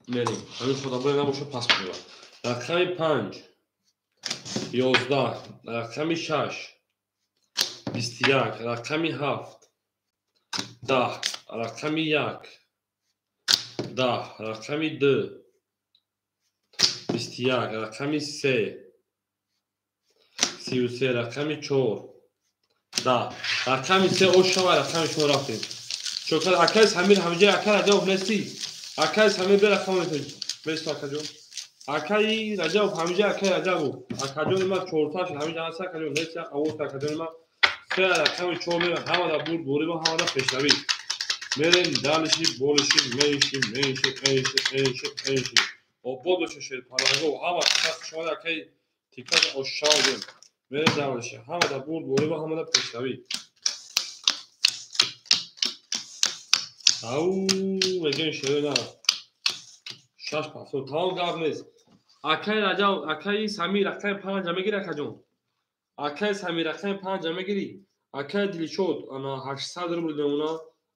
Мерем. Ҳамин худобоя набошад пас мешавад. Рақами 5 11, рақами 6 21, рақами 7 10, рақами 1 10, рақами 2 21, рақами 3 33, рақами 4 10, рақами 3 ошава рақами шумо рафтем. Чокар акай Самир ҳамиҷа акай Раҷабов нестӣ? Акай Самир бе рақам метавонӣ. Бесто акаҷон. Акаи Раҷабов ҳамиҷа акай Раҷабов. Акаҷони ман чорта шуд ҳамиҷа ҳаст акаҷон нест овоз акаҷони ман. 3 рақами 4 мерем ҳамада бурд борӣ ва ҳамада пешравӣ. Мерем далиши болиши меиши меиши эиши эиши эиши. Обод боша шерпаланго ҳама шумо акаи тикат ошшава гӯем. Мерем далиши ҳамада бурд борӣ ва ҳамада пешравӣ. Ау мегӯем шерои на. 6 пасо тамом гап нест. Акаи Раҷаб, акаи Самир рақами 5 мегири акаҷон. Акаи Самир рақами 5 мегири. Акаи Дилшод ана 800 рубл мемона.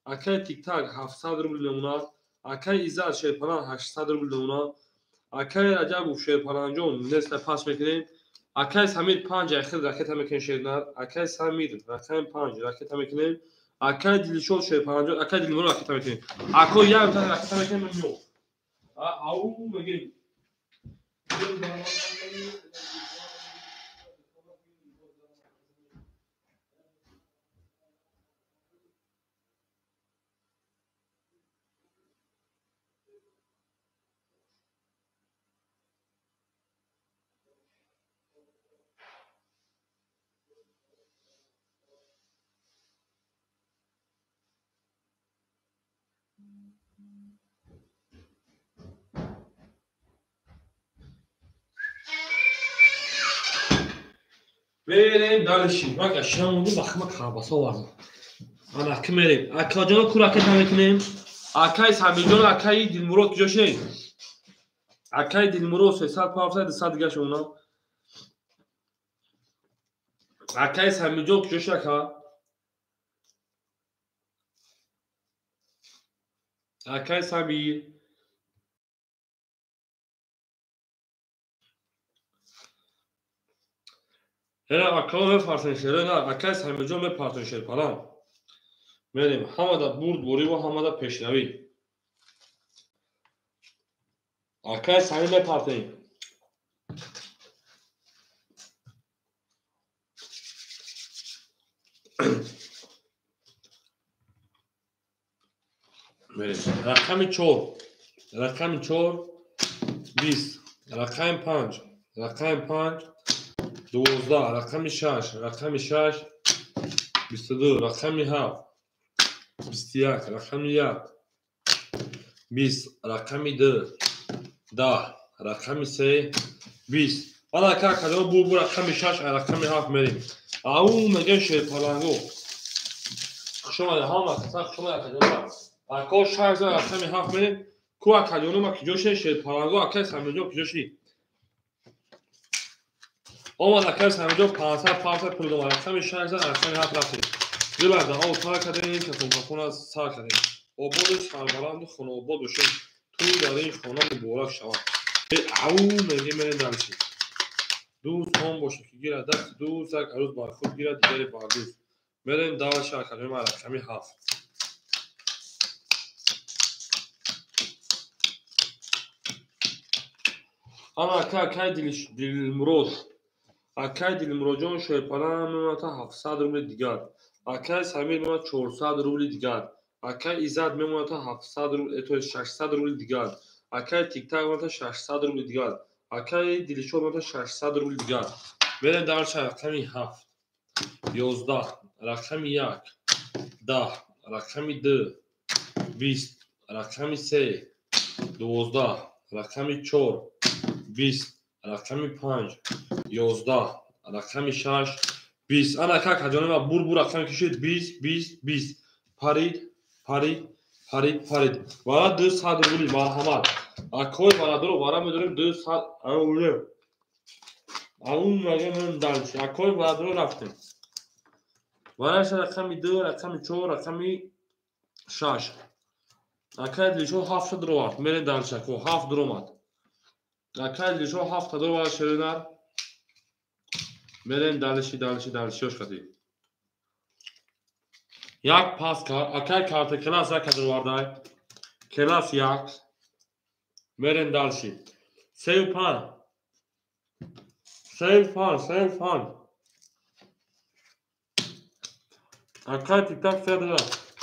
Акаи Тиктак 700 рубл мемона. Акаи Иззат Шерпалан 800 рубл мемона. Акаи Раҷабов Шерпаланҷон нест пас мекунем. Акаи Самир 5 ахир ракета мекунем шернар. Акаи Самир рақами 5 ракета мекунем. Акаи Дилшод Шерпаланҷон, акаи Дилмурод ракета мекунем. Ако як ракета мекунем мео. Ау мегирем. Мерем далиши. Ман шамонду бахма колбаса овардам. Ана ки мерем. Акаҷоно ку ракета мекунем. Акаи Самирҷон, акаи Дилмурод куҷо шудед? Акаи Дилмурод 300 500 200 дига шуна. Акаи Самирҷон куҷо шуд ака? Акаи Самир. Ера акао мепартен шеро на, акаи Самирҷон мепартен шерпалан. Мерем ҳамада бурд борӣ ва ҳамада пешравӣ. Акаи Самир мепартем. Мерем. Рақами 4. Рақами 4 20. Рақами 5. Рақами 5 12, рақами 6, рақами 6 22, рақами 7 21, рақами 1 20, рақами 2 10, рақами 3 20. Ана ака акаҷон бу рақами 6, рақами 7 мерем. Ау мегӯем шерпаланго. Хуш омадед ҳама каса, хуш омадед акаҷон. Ако 6 рақами 7 мерем. Ку акаҷоно ма куҷо шуд шерпаланго? Акаи Самирҷон куҷо шуд? Омад акаи Самирҷон 500 500 пул дод. Рақами 6 рақами 7 рафтем. Дилада об сар кардем, кафон сар кардем. Ободу сарбаланду хонаобод бошем. Тӯй дар ин хона муборак шавад. Ау мегӯем мерем далиши. Дӯст он бошад ки гирад дасти дӯст, як арӯз бар худ гирад, дигаре бар дӯст. Мерем далиши акаҷони ман рақами 7. Ана ака акаи Дилмурод. Акаи Дилмуродҷон Шерпалан мемонад 700 рубли дигар. Акаи Самир мемонад 400 рубли дигар. Акаи Иззат мемонад 700 рубл, то есть 600 рубли дигар. Акаи Тиктак мемонад 600 рубли дигар. Акаи Дилшод мемонад 600 рубли дигар. Мерем дар рақами 7. 11, рақами 1, 10, рақами 2, 20, рақами 3, 12, рақами 4, 20, рақами 5, 11, рақами 6, 20. Ана какаҷони ма бур рақами кишид 20, 20, 20. Парид, парид, парид, парид. Вара 200 рубли марҳамат. Акои барадоро вара медорем 200 рубли. Аун мага мен дальше. Акои барадоро рафтем. Вараша рақами 2, рақами 4, рақами 6. Акай Дилшод 7 дуровард. Мерем дальше. Ако 7 дуромад. Акай Дилшод 7 дуровард шеринар. Мерем дальше, дальше, дальше. Ёш қати. Як пас кар. Акай карта класс як дуровардай. Класс як. Мерем дальше. 35. 35, 35. Акай тик-так федра.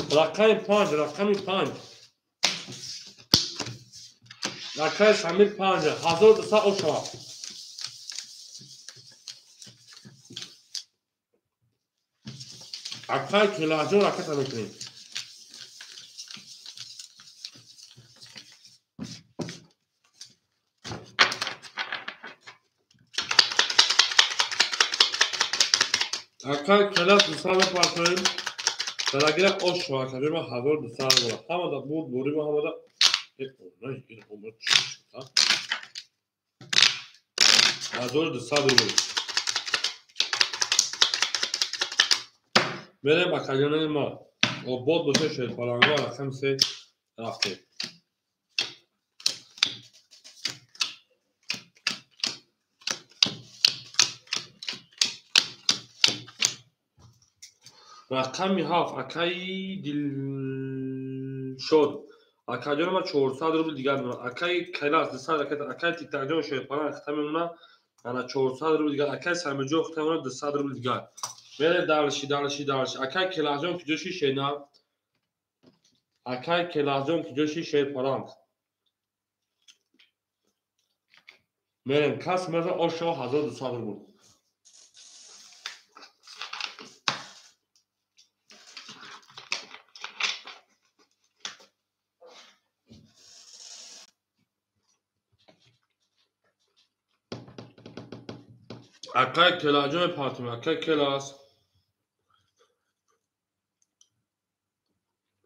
Рақами 5, рақами 5. Акай Самир 5, 1200 ошава. Акай Келаҷон ракета мекунем. Акай Келас 200 мепартоем. Дарагира ош шава акаҷон 1200 рубл. Ҳамада бурд борима ҳамада. 1200 рубл. Мерем акаҷони ма. Обод боша шерпаланга рақами 3 рафтем. Рақами 7 акаи Дилшод. Акаҷони ма 400 рубл дигар мемонад. Акаи Келас 200 ракета, акаи Тиктакҷон шерпаланг хита мемонад. Ана 400 рубл дигар. Акаи Самирҷон хита мемонад 200 рубл дигар. Мере дальше, дальше, дальше. Акаи Келасҷон куҷо ши шернар? Акаи Келасҷон куҷо ши шерпаланг? Мерем кас меза ошо 1200 рубл. Акай Келаҷон мепартем. Акай Келас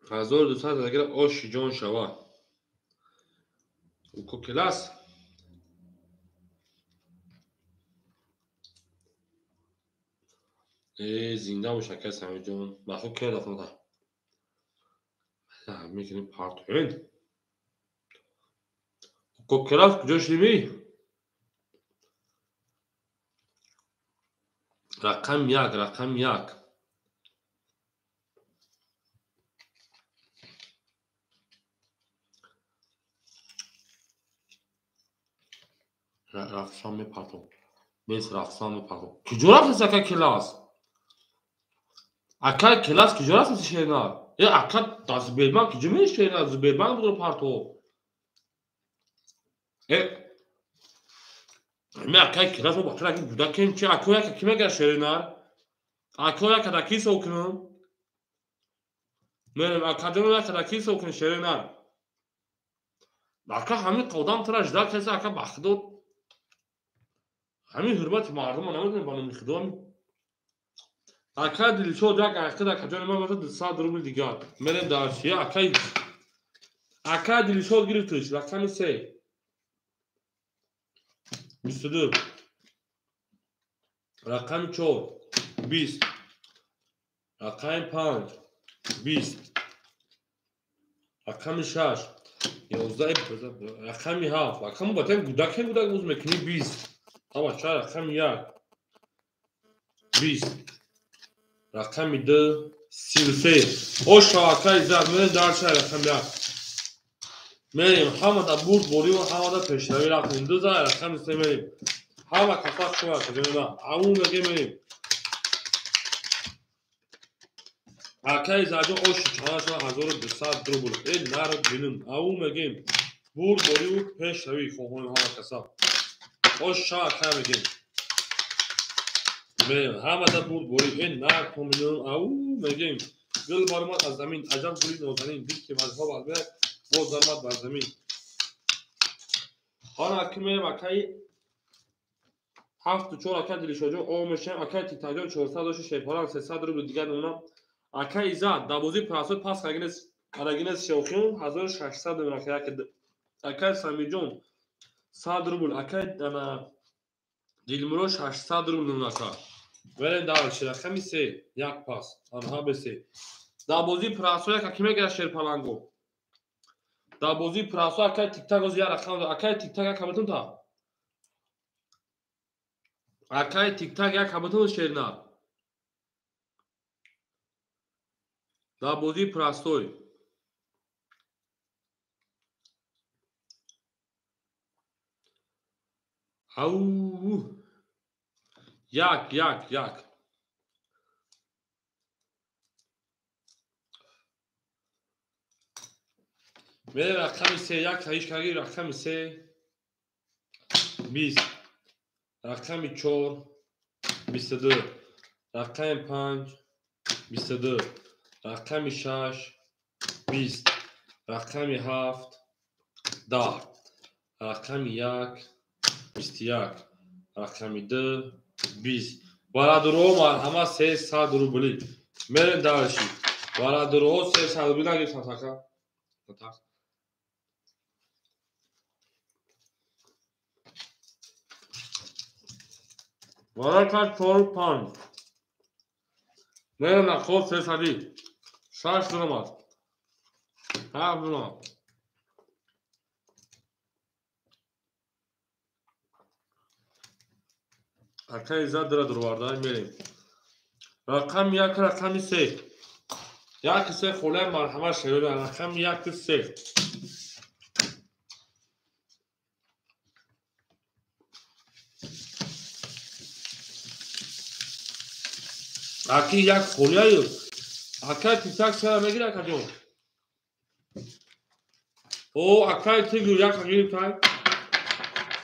1200 агар оши ҷон шава. Уко Келас зинда бош акай Самирҷон. Бахо Келас мада. Мекунем партоен. Уко Келас куҷо шудимӣ? Рақам 1, рақам 1. Рафсан мепартом. Бес рафсан мепартом. Куҷо рафтест акай Келас? Акай Келас куҷо рафтест шернар? Ака дар Сбербанк куҷо мерӣ шернар? Сбербанк будро партов. Ме акай Келас мо бача раки гудакем чи ако яка ки мегара шеринар? Ако яка да ки ҳисоб кунам? Мерем акаҷон яка да ки ҳисоб кунем шеринар? Ака ҳамин қодам тура жда кеса ака ба худо ҳамин ҳурмати мардума намедонем ба номи худо. Ака Дилшод як ақид акаҷони ман меша 200 рубл дигар. Мерем дарси акай Дилшод гирифтиш рақами 3. 22, рақами 4, 20, рақами 5, 20, рақами 6, 11, рақами 7. Рақами батан гудакем гудак боз мекунӣ 20. Ҳама ча рақами 1, 20, рақами 2, 33. Оша акай Иззат мерем дарша рақами 1. Мерем ҳамада бурд бориву ҳамада пешравӣ рафтем. 2 за рақами 3 мерем. Ҳама кафа шума каҷонима. Аву меге мерем. Акай Иззатҷон оши чанаша 1200 рубл. Нар бинем. Аву мегем. Бурд бориву пешравӣ хоҳонем ҳама каса. Ош ша акай мегем. Мерем ҳамада бурд борӣ. Э на то миллион ау мегем. Гул баромад аз замин, аҷаб гули нозанин, дид ки вазҳо бар боз даромад бар замин. Ҳана ки мерем акаи 7-4 акаи Дилшодҷон о мешавем, акаи Титаҷон 400 дошти шерпаланг 300 рубл дигар намуна. Акаи Иззат дар бозии прасой пас карагинес шохиён 1600 рубл акаи Самирҷон 100 рубл, акаи Дилмурод 600 рубл намуна ака. Мерем дальше рақами 3 як пас, анҳа бе 3. Дар бозии прасой ака ки мегирад шерпаланго? Дар бозии прасой акаи Тиктак оз як рақам, акаи Тиктак як ҳабатун та. Акаи Тиктак як ҳабатун шерна. Дар бозии прасой. Ау! Як, як, як. Мерем рақами 3, як хаҳиш карди рақами 3 20, рақами 4 22, рақами 5 22, рақами 6 20, рақами 7 10, рақами 1 21, рақами 2 20. Бародаро марҳамат 300 рубли. Мерем дальше. Бародаро 300 рубли нагирифтам ака. Варака 4 5. Мерем нақол 300. 6 дуромад. 7 дуромад. Акаи Иззат дара дуроварда мерем. Рақами 1 рақами 3. 1 3 холаи марҳамат шерода рақами 1 3. Аки як холияю. Акаи Тиктак чара мегирад акаҷон? О, акаи Тигр як гирифт ай.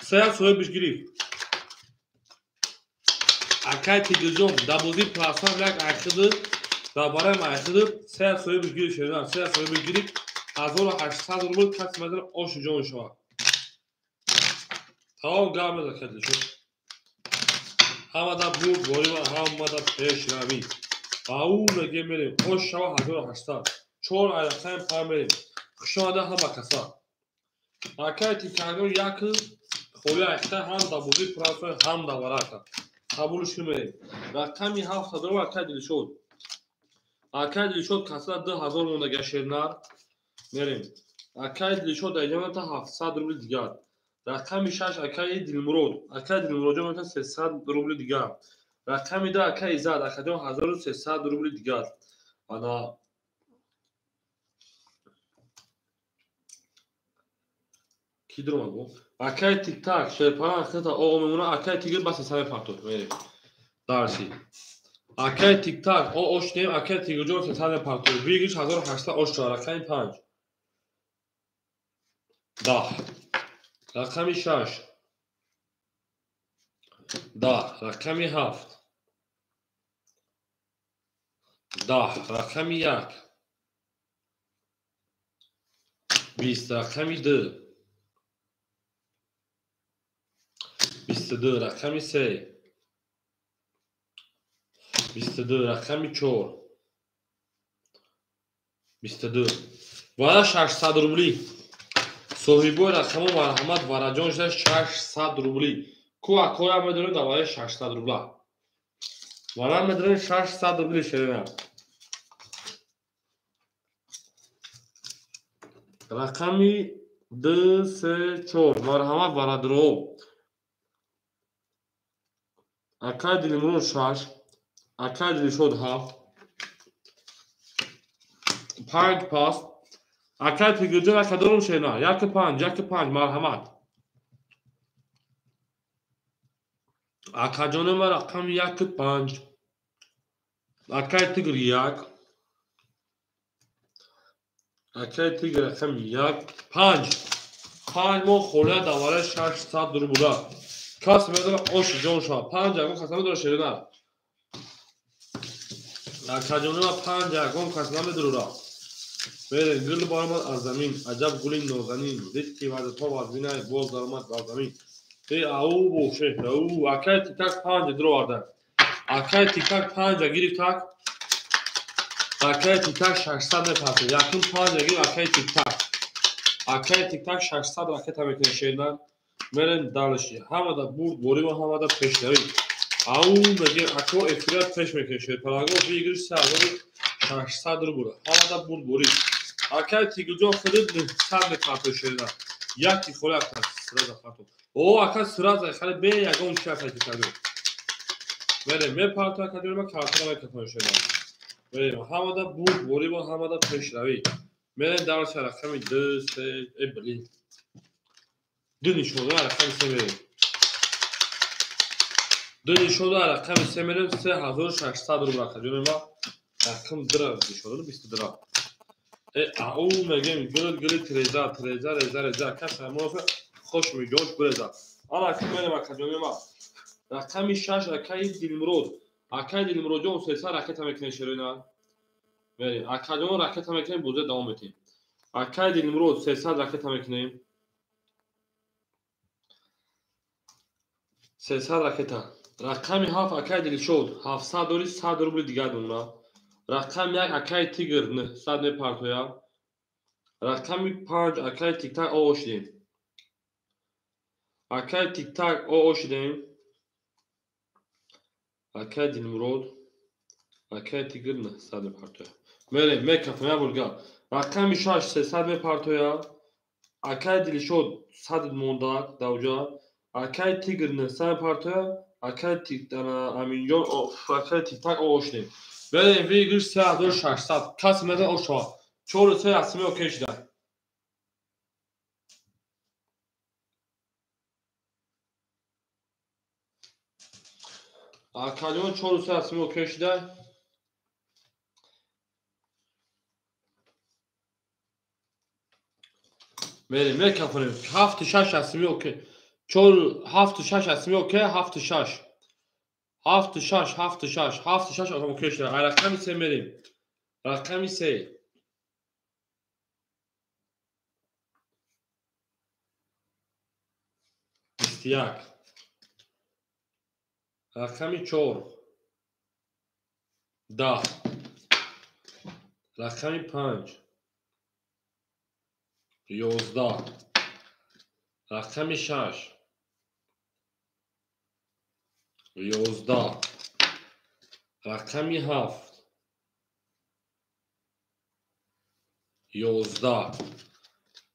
Се соҳибиш гирифт. Акаи Тигрҷон дар бозии пласам як айхиди, дар барои айхиди се соҳибиш гирифт шеридан, се соҳибиш гирифт 1800 рубл каси мезанад оши ҷон шавад. Тамом гап мезад кади шуд. Ҳамада бурд борӣ ва ҳамада пешравӣ. Ау мегем мерем ош шава 1800. 4 рақами 5 мерем. Хушомада ҳама каса. Акаи Тиктакҷон як холи айхида ҳам дар бозии пласой ҳам дар варака. Қабулш мерем. Рақами 7 рубл акаи Дилшод. Акаи Дилшод касада 2000 монда шернар. Мерем. Акаи Дилшод дар инҷа монда 700 рубли дигар. Рақами 6 акаи Дилмурод. Акаи Дилмуродҷон монда 300 рубли дигар. Рақами 2 акаи Иззат акаҷон 1300 рубли дигар. Ана ки дуромад бо? Акаи Тиктак шерпаланг хита оғо мемона, акаи Тигр ба 300 мепартод. Мерем. Дарси. Акаи Тиктак о ош нем, акаи Тигрҷон 300 мепартод. Выигрыш 1800 ош шава. Рақами 5 10, рақами 6 10, рақами 7 10, рақами 1 20, рақами 2 22, рақами 3 22, рақами 4 22. Вара 600 рубли. Соҳибои рақамо марҳамат вараҷон шуда 600 рубли. Ку акоя медорем дар вараи 600 рубла. Вара медорем 600 рубли шерина. Рақами 2 3 4 марҳамат варадро. Акаи Дилмурод 6, акаи Дилшод 7, 5 пас. Акаи Тигрҷон ака дорум шерина. 1 5, 1 5 марҳамат. Акаҷони ман рақами 1 5. Акаи Тигр 1. Акаи Тигр рақами 1 5. 5 мо холия дар вараи 600 рубла. Кас медорад ош ҷон шавад. 5 ягон кас намедорад шерина. Акаҷонова 5 ягон кас намедурора. Мерем гул баромад аз замин, аҷаб гули нозанин, дид ки вазифа вазминай, боз даромад бар замин. Э ау боше, ау акай тиктак 5 дуроварда. Акай тиктак 5 гирифтак. Акай тиктак 600 мепартад. Якум 5 гирифт акай тиктак. Акай тиктак 600 ракета мекунад шернар. Мерем далши. Ҳамада бурд борима, ҳамада пешравӣ. Ау мегем ако эфира пеш мекунад шерпаланго выигрыш 3600 рубл. Ҳамада бурд борӣ. Акай Тигрҷон худит 900 мепартад шернар. Яки холи ака сразу партод. О ака сразу хали бе ягон чи акай тиктак. Мерем мепартад ака ҷонма картара мекунад шернар. Мерем ҳамада бурд борӣ ва ҳамада пешравӣ. Мерем дарси рақами 2 3 э блин. Ду нишона рақами 3 мерем. Ду нишона рақами 3 мерем 3600 рубл ака ҷони ма. Рақам 2 нишона 22. Э ау мегем гул гул треза треза реза реза кас ҳамофа хош меҷош гуреза. Ана ака мерем ака ҷони ма. Рақами 6 акаи Дилмурод. Акаи Дилмуродҷон 300 ракета мекунад шероина. Мерем. Акаҷон ракета мекунем, бозӣ давом метем. Акаи Дилмурод 300 ракета мекунем. 300 ракета. Рақами 7 акаи Дилшод 700 дори 100 рубли дигар мемонад. Рақами 1 акаи Тигр 900 мепартояд. Рақами 5 акаи Тиктак оо шудем. Акаи Тиктак оо шудем. Акаи Дилмурод, акаи Тигр 900 мепартояд. Мерем, мекафем як бурга. Рақами 6 300 мепартояд. Акаи Дилшод 100 мондак давҷа. Акаи Тигр 900 мепартояд. Акаи Аминҷон, акаи Тиктак оо шудем. Мерем, выигрыш 3600. Кас мезан о шава. 4 3 асми окей шуда. Акаҷон 4 3 асми окей шуда. Мерем, мекафонем. 7 6 асми окей. 4 7 6 асми окей, 7 6. 7 6 7 6 7 6 одам окей шуда. Рақами 3 мерем. Рақами 3. 21. Рақами 4. 10. Рақами 5. 11. Рақами 6. 11. Рақами 7. 11.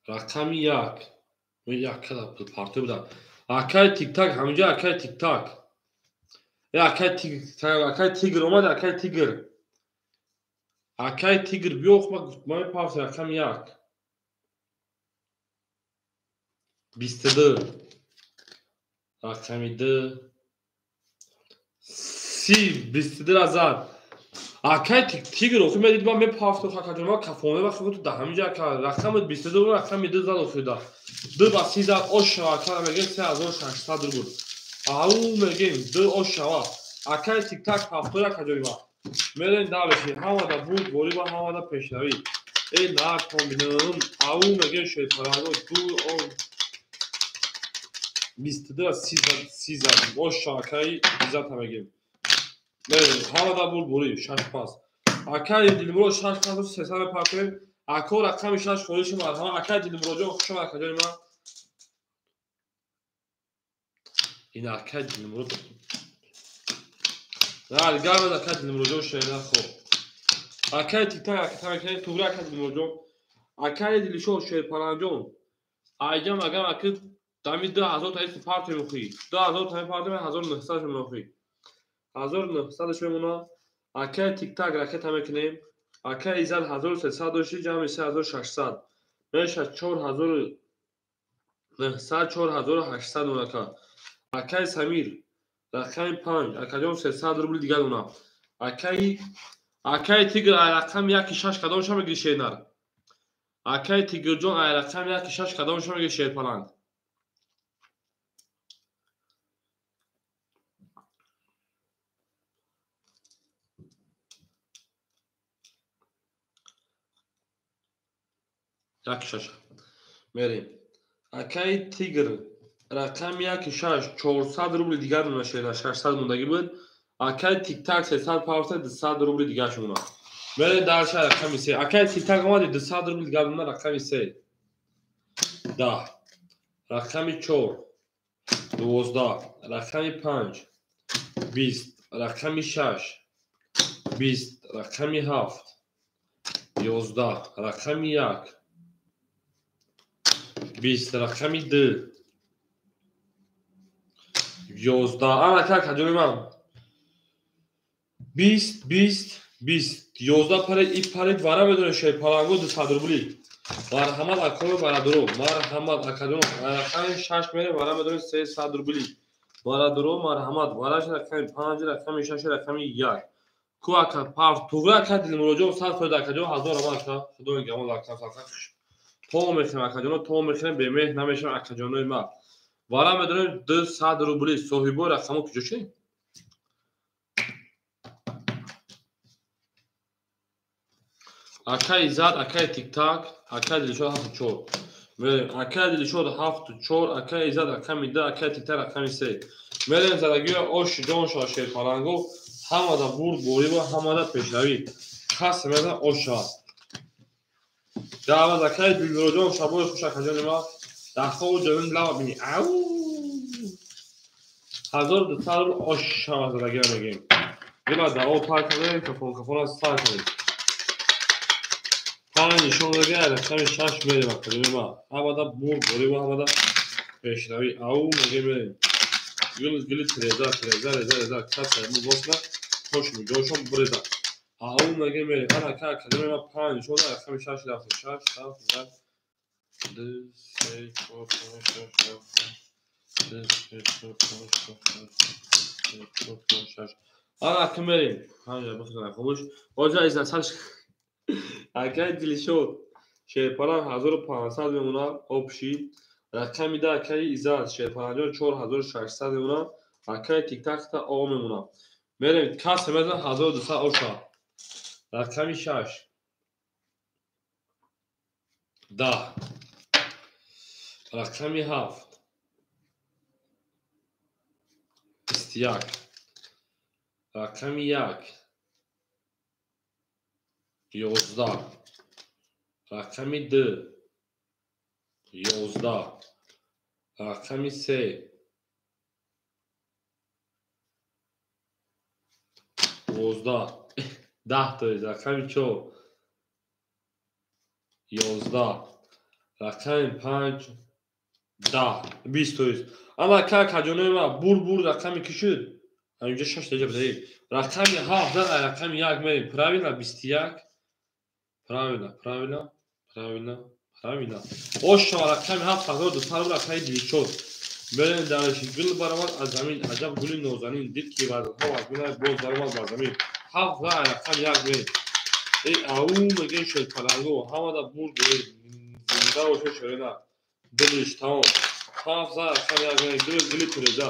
Рақами 1. Як када партои буда. Акаи Тиктак ҳаминҷо акаи Тиктак. Акаи Тиктак, акаи Тигр омад, акаи Тигр. Акаи Тигр биё, ма мепарсем рақами 1. 22. Рақами 2. 30 22 зад. Акаи Тигр охи медид ма мепафту акаҷон ма кафоне вақти ту да ҳаминҷо ака рақами 22 рақами 2 зад охи да. 2 ба 30 зад ош шава ака мегем 3600 рубл. Ау мегем 2 ош шава. Акаи Тиктак 70 акаҷони ма. Мерем далеши ҳамада бурд бориба ҳамада пешравӣ. Э након бинам. Ау мегем шерпаранго 2 он 22 30 зад 30 зад ош шава акаи Иззата мегем. Мерем ҳамада бурд борӣ 6 пас. Акаи Дилмурод 6 пас 300 мепартоем. Ако рақами 6 холиши марҳама. Акаи Дилмуродҷон хуш омад акаҷони ман. Ин акаи Дилмурод. На, гармад акаи Дилмуродҷон шеъра хоб. Акаи Тиктак акаи акаи тугра акаи Дилмуродҷон. Акаи Дилшод Шерпаланҷон. Айҷам агар аки дами 2000 таи партоем охи. 2000 таи партоем 1900 мемонад. 1900 мемонад. Акаи Тиктак ракета мекунем. Акаи Иззат 1300 дошти ҷамъи 3600. Мешавад 4900 4800 монака. Акаи Самир рақами 5 акаҷон 300 рубли дигар дона. Акаи Тигр рақами 1 6 кадомша мегири шернар. Акаи Тигрҷон рақами 1 6 кадомша мегири шерпаланг. Як шаш. Мерем. Акаи Тигр рақами 1 6 400 рубли дигар мона шена 600 мондагӣ буд. Акаи Тиктак 300 павса 200 рубли дигар шумона. Мерем дальше рақами 3. Акаи Тиктак омади 200 рубли дигар мона рақами 3. 10. Рақами 4. 12. Рақами 5. 20. Рақами 6. 20. Рақами 7. 11. Рақами 1. 20. Рақами 2. 11. Ана как ҳаҷони ман. 20, 20, 20. 11 паред, и паред вара медонед шерпаланго 200 рубли. Марҳамат акои барадуро, марҳамат акаҷон. Рақами 6 мере вара медонед 300 рубли. Барадуро марҳамат. Вараш рақами 5, рақами 6, рақами 1. Ку ака пав туғра ака Дилмуроҷон 100 фоиз акаҷон 1000 рамад ака. Худо нигаҳбон ака сақа. То мехӯрем акаҷоно, то мехӯрем бемеҳр намешавем акаҷонои ма. Вара медонем 200 рубли. Соҳибои рақамо куҷо шед? Акаи Иззат, акаи Тиктак, акаи Дилшод 7 4. Мерем. Акаи Дилшод 7 4, акаи Иззат рақами 2, акаи Тиктак рақами 3. Мерем задагиҳо оши ҷон шава шерпаланго, ҳамада бурд борӣ ва ҳамада пешравӣ. Кас мезан ош шавад. Даъват акаи Дилмуроҷон шабои хуш акаҷони ма. Дар хобу ҷонин лава бини. Ау! 1200 рубл ош шава задагиҳо мегӯем. Дила даъво пар кардем, кафон кафона сар кардем. Панҷ нишон дага рақами 6 мерем акаҷони ма. Ҳамада бурд борӣ ва ҳамада пешравӣ. Ау мегӯем мерем. Гул гули тиреза, тиреза, реза, реза. Кас мо босна хош миҷошон буреза. Ау мегӯем мерем. Ана ка акаҷони ма панҷ нишон дага рақами 6 рафтем. 6, 7, 1, 2, 3, 4, 5, 6, 7, 2, 3, 4, 5, 6, 7, 3, 4, 5, 6. Ана ака мерем. Панҷ бихӯрам хобуш. Оҷа изна сар. Акаи Дилшод шерпаланг 1500 мемонад обши. Рақами 2 акаи Иззат шерпаланҷон 4600 мемонад. Акаи Тиктакта о мемонад. Мерем кас мезан 1200 оша. Рақами 6. 10. Рақами 7. 21. Рақами 1. 11. Рақами 2. 11. Рақами 3. 12. 10 то есть рақами 4. 11. Рақами 5. 10. 20 то есть. Ана как ҳаҷонои ма бур бур рақами ки шуд? Ҳаминҷо 6 таҷа бизанем. Рақами 7 зад рақами 1 мерем. Правильно 21. Правильно, правильно, правильно, правильно. Ош шава рақами 7 1200 рубл акаи Дилшод. Мерем дальше. Гул баромад аз замин, аҷаб гули нозанин. Дид ки вазрҳо аз гуна боз баромад бар замин. 7 зад рақами 1 мерем. Эй ау мегӯем шерпаланго, ҳамада бурд зинда боша шерена. Дилиш тамом. 7 зад рақами 1 мерем. Гул гули тиреза.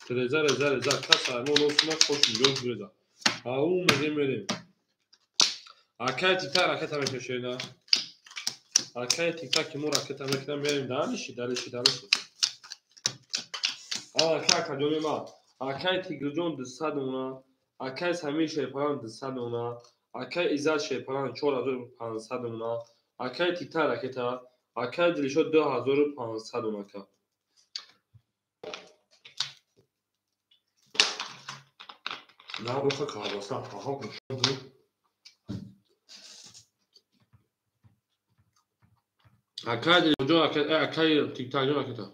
Тиреза реза реза. Кас мо носуна хош миҷон буреза. Ау мегӯем мерем. Акаи Тиктак ракета мекашена. Акаи Тиктак ки мо ракета мекунам мерем дальше, дальше, дальше. Ака акаҷони ма. Акаи Тигрҷон 200 мона. Акаи Самир шерпаланг 200 мона. Акаи Иззат шерпаланг 4500 мона. Акаи Тиктак ракета. Акаи Дилшод 2500 мона ака. На боша колбаса. Аҳа. Акаи Дилшодҷон, акаи Тиктакҷон ракета.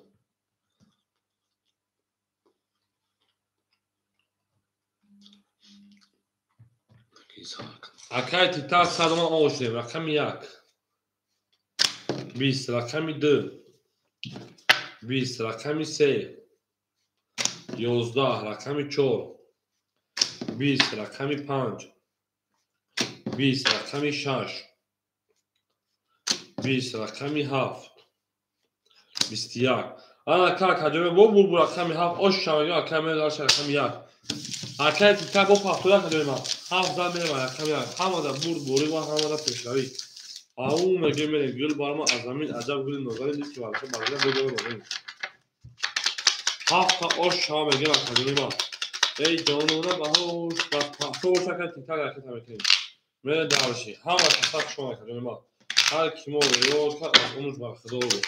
Акаи Тиктак 100 ман ош шудем. Рақами 1. 20. Рақами 2. 20. Рақами 3. 11. Рақами 4. 20. Рақами 5. 20. Рақами 6. 20. Рақами 7. 21. Ана ка акаҷони бо бурбур рақами 7 ош шава ё акаи мен дальше рақами 1. Акаи Тиктак бо пафтода акаҷони ман. 7 зад мерем рақами 1. Ҳамада бурд борӣ ва ҳамада пешравӣ. Ау меге мерем гул барма аз замин аҷаб гули нозанин дид ки варша баргида бозор нозанин. Ҳафта ош шава мегем акаҷони ма. Эй ҷонона баҳош бас пахто шака тиктак ракета мекунем. Мерем дарши. Ҳама касак шумо акаҷони ма. Ҳар ки мо ёд кард аз умрш бархудор буд.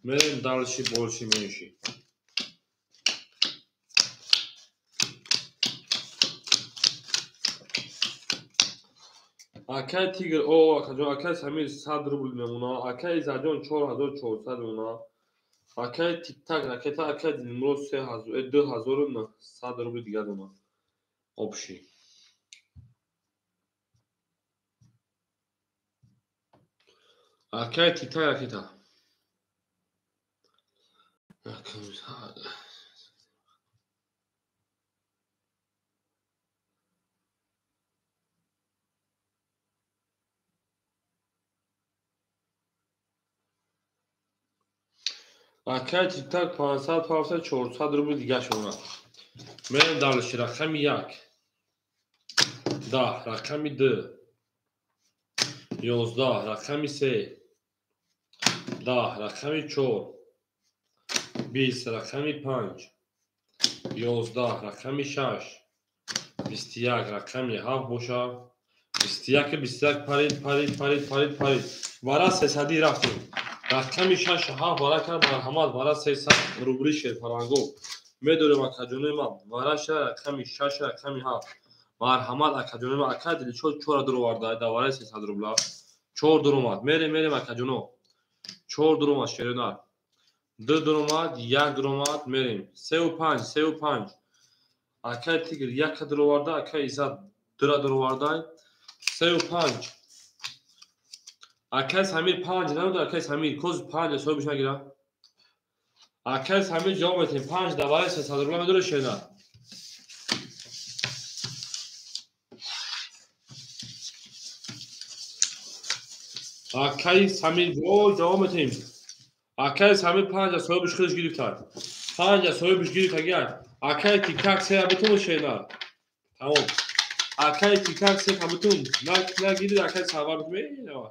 Мерем дарши больше меньше. Акай Тигр, о, акаҷон, акай Самир 100 рубл мемона, акай Изаҷон 4400 мемона, акай Тиктак ракета, акай Дилмурод 2900 рубли дигар мемона. Обши. Акай Тиктак ракета. Акай Тиктак 500 500 400 рубл дигар шуна. Мерем дальше. Рақами 1. 10, рақами 2. 11, рақами 3. 10, рақами 4. 20, рақами 5. 11, рақами 6. 21, рақами 7 боша. 21 21 парид парид парид парид парид. Вара 300 рафтем. Рақами 6 7 вара кард марҳамат вара 300 рубли шерпаланго. Медорем акаҷонои ман. Вараша рақами 6 рақами 7. Марҳамат акаҷонои ман. Ака Дилшод 4 дуроварда дар вараи 300 рубла. 4 дуромад. Мерем мерем акаҷоно. 4 дуромад шеринар. 2 дуромад, 1 дуромад мерем. 3 5 3 5. Акай Тигр 1 дуроварда, акай Иззат 2 дуроварда. 3 5. Акай Самир 5 намедонам акай Самир коз 5 соҳибш нагира. Акай Самир ҷавоб метем 5 дар барои 300 рубла медори шена. Акай Самир ҷавоб метем. Акай Самир 5 соҳибш худаш гирифта. 5 соҳибш гирифта гирад. Акай Тиктак 3 битун шена. Тамом. Акай Тиктак 3 битун нагирид акай Савар битун.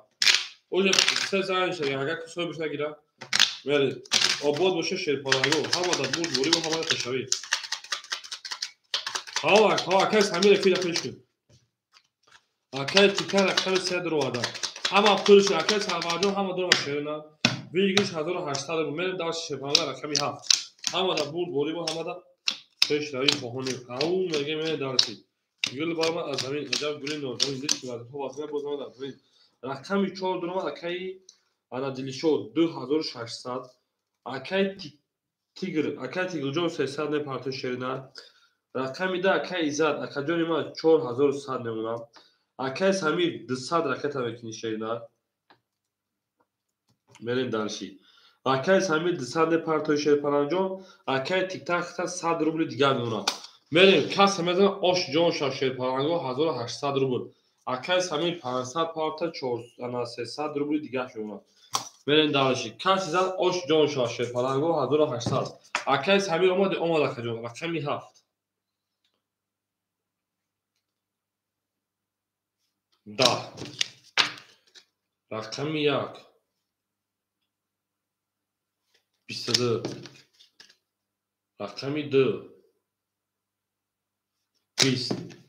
Оҷа се зан шага, агар соҳибш нагира. Мере обод боша шерпаланго, ҳама дар бурд борӣ ва ҳама дар пешравӣ. Ҳава, ҳава, акай Самир фида пеш кун. Акай Тиктак рақами 3 дуроварда. Ҳама пулш акай Сарварҷон ҳама дуроварда шерина. Вигиш 1800 рубл. Мерем дар шерпаланго рақами 7. Ҳама дар бурд борӣ ва ҳама дар пешравӣ хоҳонем. Ау меге мере дарси. Гул барма аз замин аҷаб гули нозанин дид ки вазифа вазифа боз дар замин. Рақами 4 дуромад акай ана Дилшод 2600, акай Тигр, акай Тигрҷон 300 мепартои шерина. Рақами 2 акай Иззат, акаҷони ман 4100 мемонам. Акай Самир 200 ракета мекунӣ шерина. Мерем дарши. Акай Самир 200 мепартои шерпаланҷон, акай Тиктак 100 рубли дигар мемонам. Мерем каса мезанам ош ҷон ша шерпаланго 1800 рубл. Акай Самир 500 парта 300 рубли дигар шуд. Мерем дальше. Каси зад ош ҷон ша шерпаланго 1800. Акай Самир омад омад акаҷон рақами 7. 10. Рақами 1. 22. Рақами 2. 20.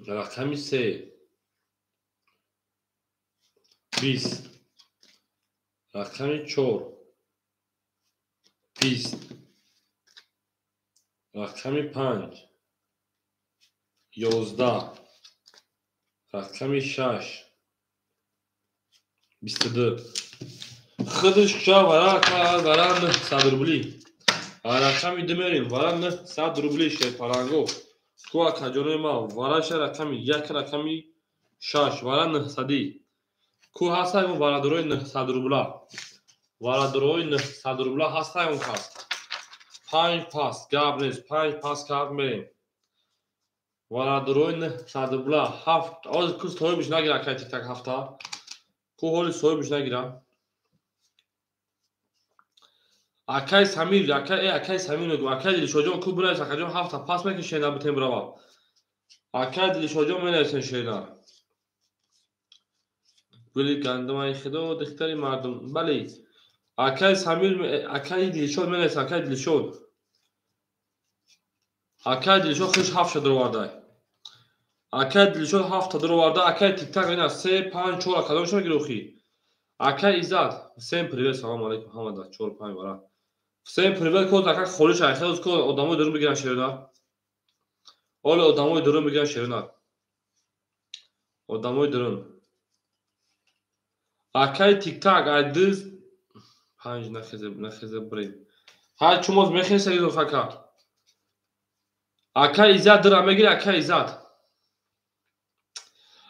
Рақами 3. 20. Рақами 4. 20. Рақами 5. 11. Рақами 6. 22. Худаш ша вара вара 900 рубли. Рақами 2 мерем вара 900 рубли шерпаланго. Ку акаҷонои ман вараша рақами 1 рақами 6 вара 900. Ку ҳастаем варадорои 900 рубла. Варадорои 900 рубла ҳастаем кас. 5 пас гап нест 5 пас кард мерем. Варадорои 900 рубла 7 оз ку соҳибш нагира акай Тиктак 7. Ку ҳоли соҳибш нагира. Акай Самир, акай Самир мегӯ, акай Дилшодҷон ку бинавис акаҷон 7 пас мекунӣ шена битем бирава. Акай Дилшодҷон менависен шернар. Гули гандумаи худо, духтари мардум. Бале. Акай Самир, акай Дилшод менависен, акай Дилшод. Акай Дилшод худш ҳафта дуроварда. Акай Дилшод ҳафта дуроварда, акай Тиктак ина 3 5 4 кадомшон гирохи. Акай Иззат, всем привет, салом алейкум ҳамада 4 5 бара. Всем привет, код ака холиш айхел код одамои дурун бигиран шернар. Оле одамои дурун бигиран шернар. Одамои дурун. Акай Тиктак ай дыз 5 нахезе нахезе брем. Ҳай чумоз мехеса гирох ака. Акай Иззат дира мегири, акай Иззат.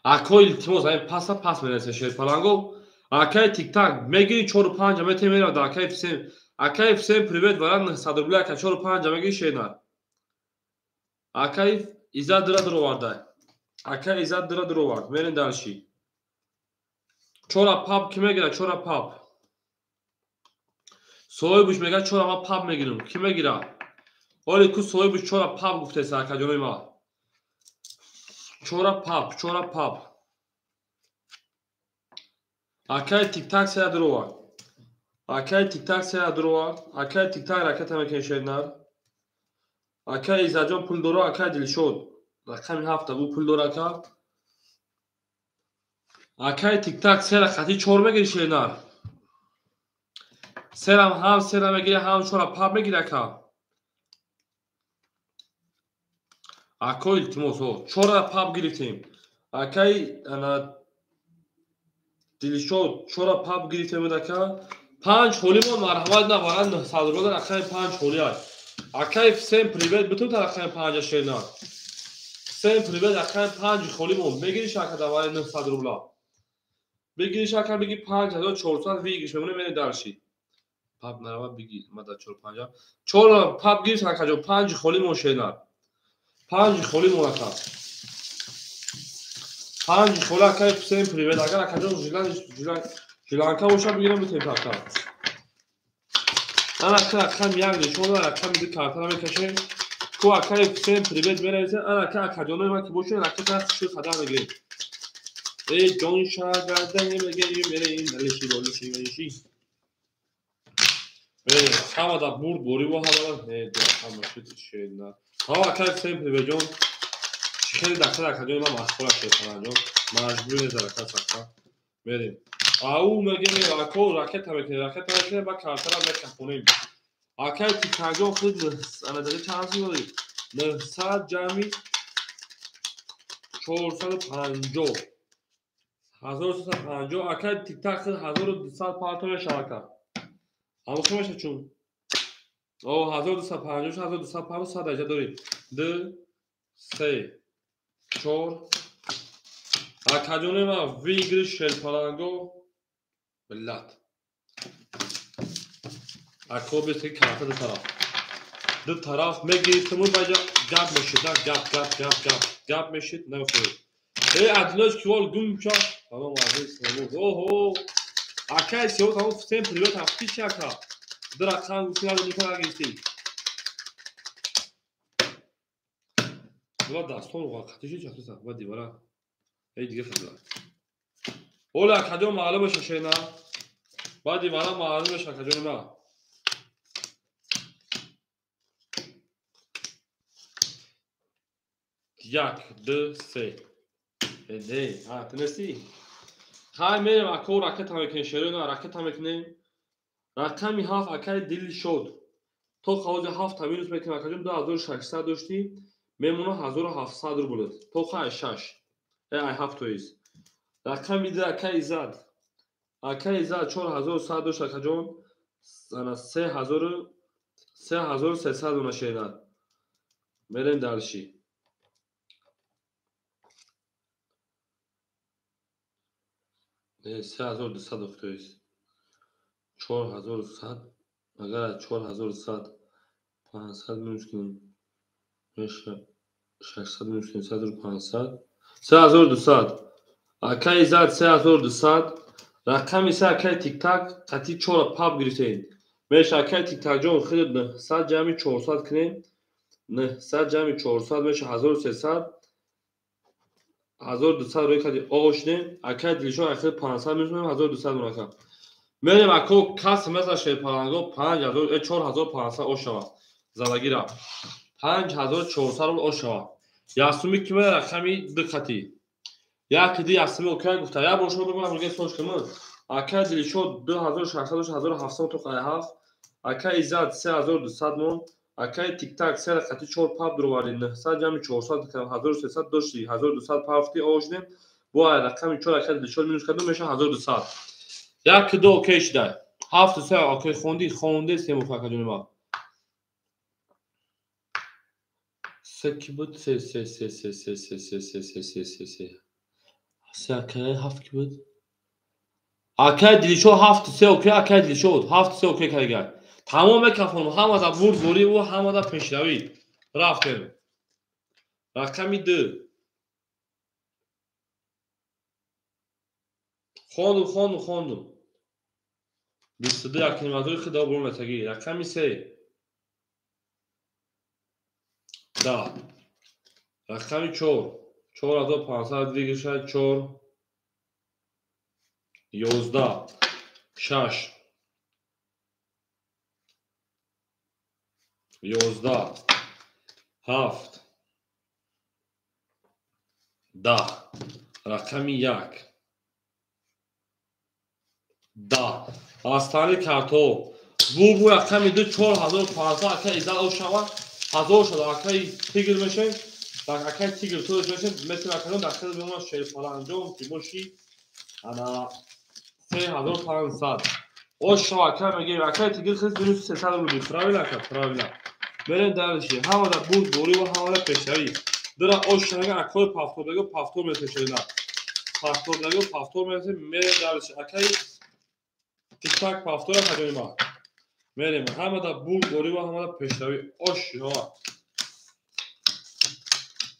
Акой илтимос, ай паса пас менависен шерпаланго. Акай Тиктак мегири 4 5 мете меравад акай всем. Акай всем привет, вара 900 рубля ака 4 5 мегири шернар. Акай Иззат дира дуроварда. Акай Иззат дира дуровард. Мерем дальше. Чора паб ки мегира? Чора паб. Соҳибуш мега чора ма паб мегирам. Ки мегира? Оли ку соҳибуш чора паб гуфтеса ака ҷонои ма. Чора паб, чора паб. Акай Тиктак сея дуровард. Акай Тиктак сея дуровард. Акай Тиктак ракета мекунем шернар. Акай Иззатҷон пул дора, акай Дилшод. Рақами ҳафта бу пул дора ака. Акай Тиктак сера хати чор мегири шернар. Серам ҳам сера мегири, ҳам чора паб мегири ака. Ако илтимос, чора паб гирифтем. Акай ана Дилшод чора паб гирифтем ака. 5 холимон марҳамат на вара 900 рубля акай 5 холи ай. Акай всем привет, битун та акай 5 шернар. Всем привет, акай 5 холимон мегириш ака давай 900 рубля. Бигириш ака биги 5400 выигрыш мемоне мере дальше. Паб нарава биги мада 4 5. 4 паб гириш ака ҷо 5 холимон шернар. 5 холимон ака. 5 холи акай всем привет, агар ака ҷон жиланка боша бигирам битем ака. Ана ака рақам як нишон рақами ду картара мекашем. Ку акай всем привет менависем. Ана ака акаҷонои ман ки бошед ракета хуши қадам мегирем. Эй ҷон шагарда мегирем мерем алиши болиши меши. Мерем ҳамада бурд бориву ҳамада не ду ҳама шуд шена. Ҳа акай всем привет ҷон. Хеле дақиқа акаҷони ман масхара шуд ҷон. Маҷбур нест ракет сахта. Мерем. Ау мегем ако ракета мекунем, ракета мекунем ба картара мекафонем. Акай Тиктакҷон худ ана даги чанд сум дорӣ? 900 ҷамъи 450. 1350. Акай Тиктак худ 1200 парто мешава ака. Ҳамохел меша чун? О 1250 1200 парто 100 дараҷа дорӣ. 2 3 4. Акаҷони ман выигрыш шерпаланго миллат. Ако бески карта ду тараф. Ду тараф мегирифтему баҷа гап мешид, гап гап гап гап гап мешид, намехӯред. Э адиноч кивол гум ша. Салом азиз, салом. Оҳо. Акай сиё тамом всем привет, ҳафти чи ака. Ду рақам гуфти надо нукта нагирифтӣ. Ва дастон вақти чи чахтиса, ва дивара. Эй дига хизла. Ола акаҷон маълум меша шена. Баъди вара маълум меша акаҷони ман. Як, ду, се. Не, ҳа, ту нестӣ? Хай мерем ако ракета мекунем, шерона ракета мекунем. Рақами ҳафт акай Дилшод. То қавози ҳафта минус мекунем акаҷон 2600 доштӣ, мемона 1700 рубл. То хай 6. Ай ҳафт тоиз. Рақами ду акай Иззат. Акай Иззат 4100 дошт акаҷон. Ана 3300 дона шернар. Мерем дальше. Не, 3200 дохтоиз. 4100 агар 4100 500 минус кунем меша 600 минус кунем 3500 3200. Акай Иззат 3200. Рақами се акай Тиктак қатъи чора паб гирифтем. Меша акай Тиктакҷон худ 900 ҷамъи 400 кунем. 900 ҷамъи 400 меша 1300. 1200 рӯй кади ошдем. Акай Дилшод ахир 500 мешунем 1200 мурака. Мерем ако кас меза шерпаланго 5000 4500 ошава. Залагира 5400 рубл ошава. Ясуми ки мера рақами 2 қати. Як ди ясуми окей гуфта. Я бор шумо бигӯям рӯге сош кунам. Акай Дилшод 2600 1700 то 7. Акай Иззат 3200 мон. Акай Тиктак се рақати 4 паб дуроварди 900 ҷамъи 400 1300 дошти 1200 пафти ошдем. Бо рақами 4 акай Дилшод минус кардем меша 1200. Як ду окей шидай. 7 3 окей хонди хонде се муфака ҷониба. Се ки буд? Се се се се се се се се се се се се. Се акай 7 ки буд? Акай Дилшод 7 3 окей, акай Дилшод 7 3 окей кардигай. Тамом мекафонам, ҳамада бурдборӣ ва ҳамада пешравӣ. Рафтем. Рақами 2. Хондум, хондум, хондум. 22 якнимазори хидо бурметагӣ. Рақами 3. 10. Рақами 4. 4500 двигашад 4. 11. 6. 11. 7. 10. Рақами 1. 10. Астани картҳо. Бу рақами 2 4500 акай Иззат ошава. 1000 шуда акай Тигр мешем. Акай Тигр ту мешем. Метр акай дахил бемон шерпаланҷон ки боши. Ана 3500. Ошава акай мегем акай Тигр хиз минус 300 рубли. Правильно ака, правильно. Мерем дальше. Ҳамада бурдборӣ ва ҳамада пешравӣ. Дира ошава акай пафтордаго пафтор метешена. Пафтордаго пафтор метешена. Мерем дальше. Акай Тиктак пафтора хаҷонима. Мерем ҳамада бурдборӣ ва ҳамада пешравӣ. Ошава.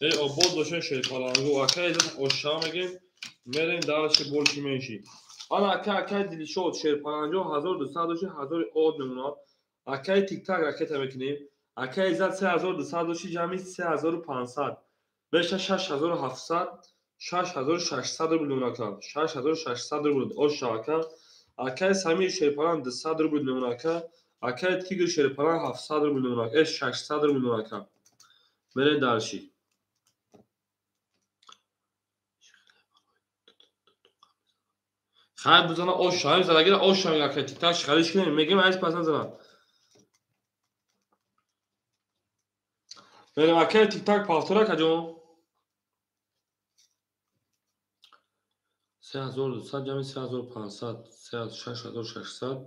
Эй обод бошен шерпалангу. Акай Иззат ошава мегем. Мерем дальше больше меньше. Ана акай акай Дилшод шерпаланҷо 1200 доши 1000 од мемонад. Акай Тиктак ракета мекунем. Акай Иззат 3200 доши ҷамъи 3500. Беша 6700 6600 рубл мемонад. 6600 рубл ошава ака. Акай Самир шерпалан 200 рубл мемонад. Акай Тигр шерпалан 700 рубл мемонад. 600 рубл мемонад. Мерем дальше. Хайр бизана ош ҳамин задагира ош ҳамин акай Тиктак шихариш кунем мегем айс пас назанад. Мерем акай Тиктак пафтора каҷон. 3200 ҷамъи 3500 6600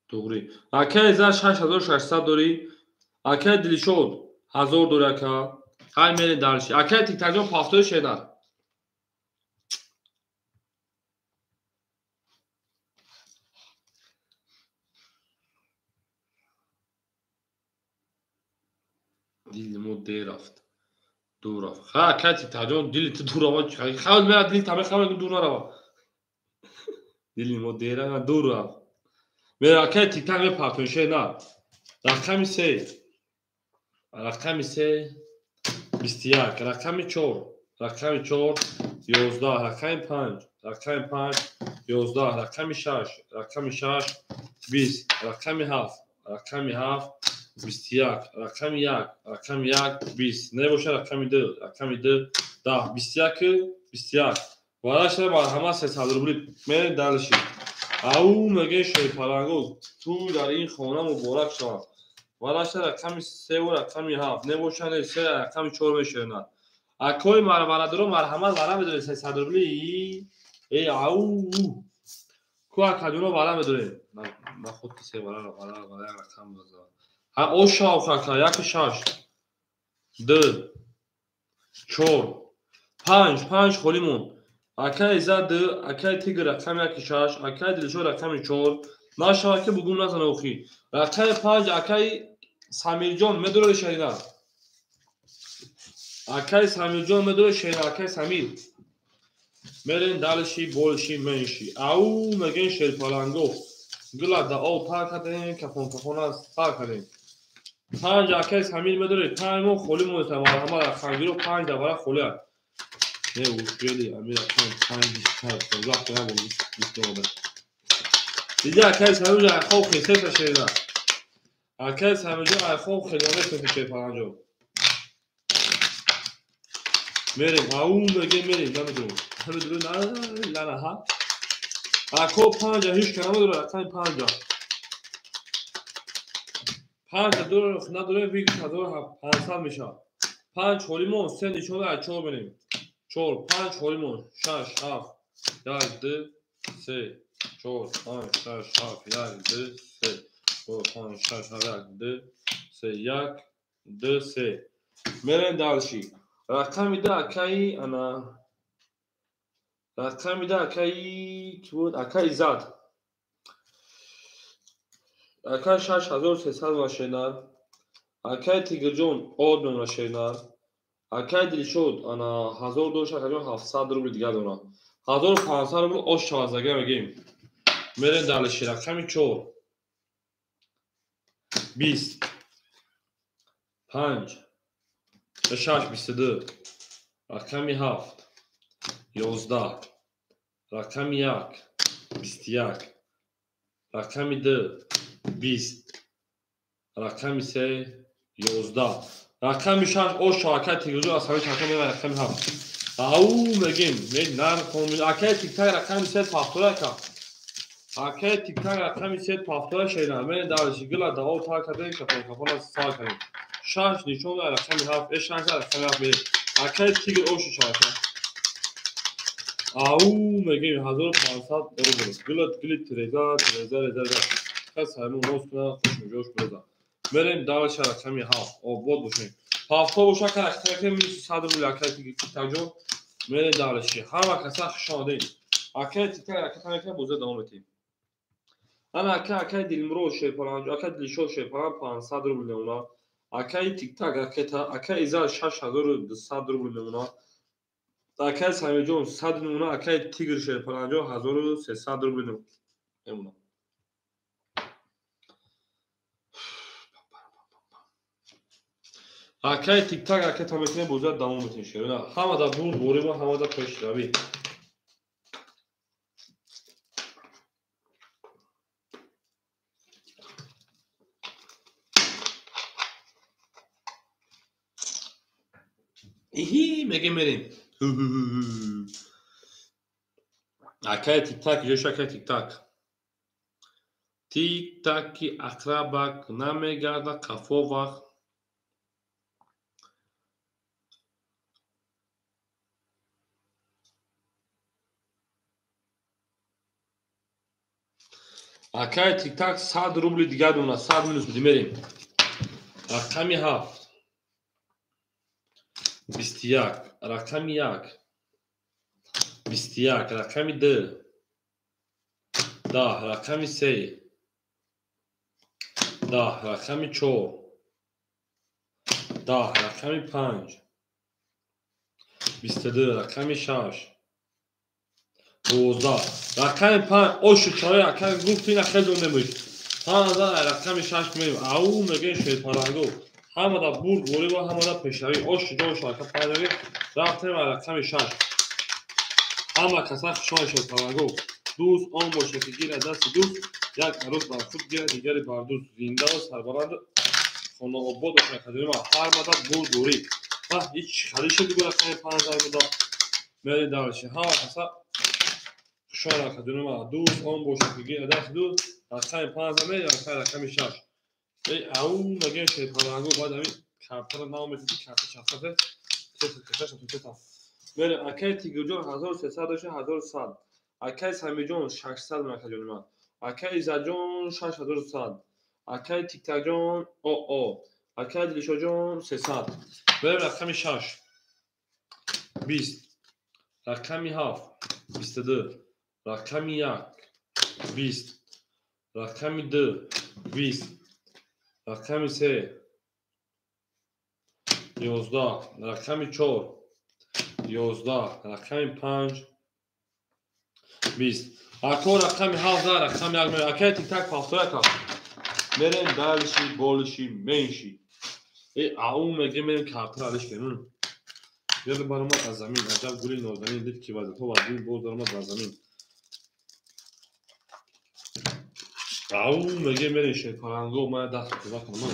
туғри. Акай Иззат 6600 дорӣ. Акай Дилшод 1000 дорӣ ака. Ҳай мерем дальше. Акай Тиктакҷон пафтори шенар. Дили мо дер рафт. Дур рафт. Ха, акай Тиктакҷон дили ту дур рафт. Ха, мера дили та мехоҳам дур нарава. Дили мо дер рафт, дур рафт. Мера акай Тиктак мепартон шена. Рақами 3. Рақами 3 21, рақами 4, рақами 4 11, рақами 5, рақами 5 11, рақами 6, рақами 6 20, рақами 7, рақами 7 21, рақами 1, рақами 1 20. Небоша рақами 2, рақами 2 10, 21 21. Вараша марҳамат 300 рубли. Мерем дальше. Ау мегӯем шерпаланго ту дар ин хона муборак шавад. Вараша рақами 3 ва рақами 7. Небоша не 3 рақами 4 мешавад. Акои марварадро марҳамат вара медоред 300 рубли. Эй ау ку акаҷоно вара медоред. Ма худ ки се вара вара вара рақам база. Ҳа оша охака 1 6 2 4 5 5 холӣ монд. Акай Иззат 2, акай Тигр рақами 1 6, акай Дилшод рақами 4. Нашава ки бугум назана охи. Рақами 5 акай Самирҷон медоред шарина. Акай Самирҷон медоред шарина, акай Самир. Мерем дальше больше меньше. Ау мегӯем шерпаланго. Гула да об тар кардем, кафон кафона сар кардем. 5 акай Самир медоред, 5 мо холӣ мондем, марҳамат хангиро 5 давара холӣ аст. Не успели, ами рақами панҷ 25, 15 як бор 20 омада. Диди акай Самиҷон айхоб хесеса шерина. Акай Самиҷон айхоб хелонеса шерпаланҷон. Мерем, ау меге мерем, намедонам. Намедонам, лана ҳа. Ако панҷа ҳеч ка намедонам, рақами панҷа. Панҷа надорем, вик 1500 мешавад. Панҷ холимон, се нишона аз чор мерем. Чор, панҷ холимон, шаш, ҳафт, як, ду, се, чор, панҷ, шаш, ҳафт, як, ду, се, чор, панҷ, шаш, ҳафт, як, ду, се, як, ду, се. Мерем дальше. Рақами ду акаи ана рақами ду акаи ки буд? Акаи Иззат. Акаи 6300 машинар. Акаи Тигрҷон од мемонад. Акаи Дилшод ана 1000 дошт, акаҷон 700 рубл дигар дорад. 1500 рубл ош шавазага мегӯем. Мерем дальше. Рақами 4 20 5 6 22 рақами 7 11 рақами 1 21 рақами 2 20 рақами 3 11 рақами 6 ош акай Тигрҷон аз ҳамин чарха мева рақами 7 ау мегем нархом акай Тиктак рақами 3 повтора ака акай Тиктак рақами 3 повтора шейна мен дальше гила даво тар кардем кафон кафона сар кардем 6 нишон рақами 7 6 рақами 7 мерем акай Тигр ош чарха ау мегем 1500 рубл гила гили треза треза реза кас ҳамин рост кунад хушмиҷош биреза. Мерем дальше рақами 7 обод бошем. Ҳафто боша ка рақами минус 100 рубл акай Тиктакҷон. Мерем дальше. Ҳама каса хуш омадед. Акай Тиктак ракета мекунад, бозиро давом медиҳем. Ана акай акай Дилмурод Шерпаланҷ, акай Дилшод Шерпаланҷ 500 рубл мемонад. Акай Тиктак ракета, акай Иззат 6200 рубл мемонад. Акай Самиҷон 100 мемонад, акай Тигр Шерпаланҷон 1300 рубл мемонад. Акай Тиктак ракета мекунем, бозиро давом медиҳем шерона. Ҳамада бурд борима, ҳамада пешравӣ. Иҳи мегем мерем. Акай Тиктак, ҷош акай Тиктак. Тиктаки ақрабак намегарда қафо вақт. Акай Тиктак 100 рубли дигар дона, 100 минус бидем мерем. Рақами 7 21 рақами 1 21 рақами 2 10 рақами 3 10 рақами 4 10 рақами 5 22 рақами 6 12 рақами 5 ошу чой акай гуфт ина хеле намеш 5 рақами 6 мерем ау мегӯем шерпаланго ҳамада бурд борӣ ва ҳамада пешравӣ ош ҷош ака 5 рафтем рақами 6 ҳама каса хушон шерпаланго дӯст он боша ки гирад дасти дӯст як арӯз бар худ гирад дигари бар дӯст зинда ва сарбаланд хонаобод бошад акаҷонима ҳар мада бурд борӣ ва ҳеҷ халӣ шуд гу рақами 5 буда мерем дальше ҳама каса хушон акаҷонима дӯст он боша ки гирад дасти дӯст рақами 5 мерем рақами 6 эй ау мегӯем шерпаланго баъд ҳамин картаро наомедиди карта чахсате мерем акай Тигрҷон 1300 дошта 1100 акай Самиҷон 600 акаҷонима акай Иззатҷон 6100 акай Тиктакҷон оо акай Дилшодҷон 300 мерем рақами 6 20 рақами 7 22 рақами 1 20 рақами 2 20 рақами 3 11 рақами 4 11 рақами 5 20 ако рақами 7 рақами 1 мерем акай Тиктак повтора ка мерем дальше больше меньше эй ау мегем мерем картара алиш кунем Гул баромад аз замин, аҷаб гули нозанин, дид ки вазифа вазин, боз даромад бар замин. Ау, меге мерем шерпаланго, ман даст кӯтоҳ кунам.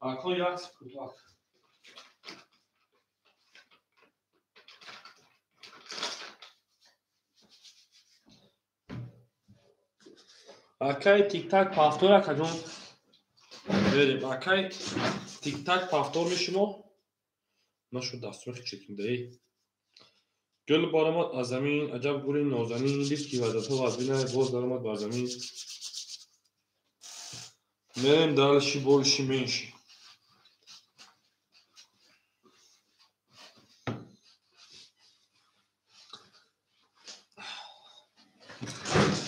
Ако як кӯтоҳ. Акай тик-так повтор акаҷон. Мерем, акай тик-так повтор мешумо. Нашуд дастурхи чекиндаи. Гул баромад аз замин, аҷаб гули нозанин, дид ки вазифа вазин, боз даромад бар замин. Мерем дальше, больше, меньше.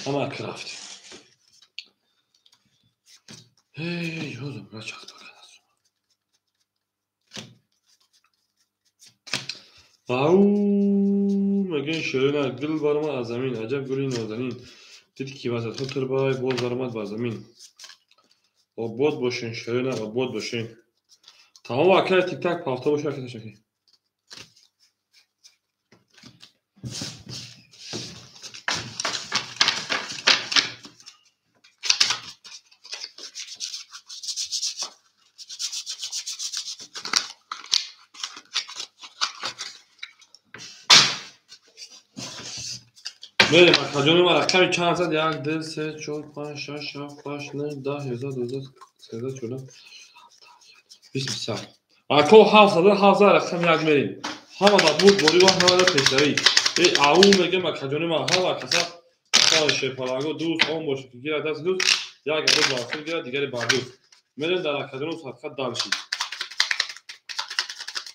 Ама крафт. Эй, ёдам, рачахт баканас. Ау, мегӯян ширина, гул баромад аз замин, аҷаб гули нозанин, дид ки вазифа турбай, боз баромад бар замин. Обод бошен, ширина, обод бошен. Тамом, акай тик-так пафта боша, акай ташаккур. Мерем, акаҷони ман, рақами чанд зад? 1, 2, 3, 4, 5, 6, 7, 8, 9, 10, 11, 12, 13, 14, 20, 21. Ако ҳафт зада, ҳафт зад, рақами як мерем. Ҳама ба бурд борӣ ва ҳама да пешравӣ. Э, ау мегем, акаҷони ман, ҳама каса шерпаланго дӯст он бошад ки гирад дасти дӯст, як адад бар худ гирад, дигаре бар дӯст. Мерем дар акаҷону садқа дальше.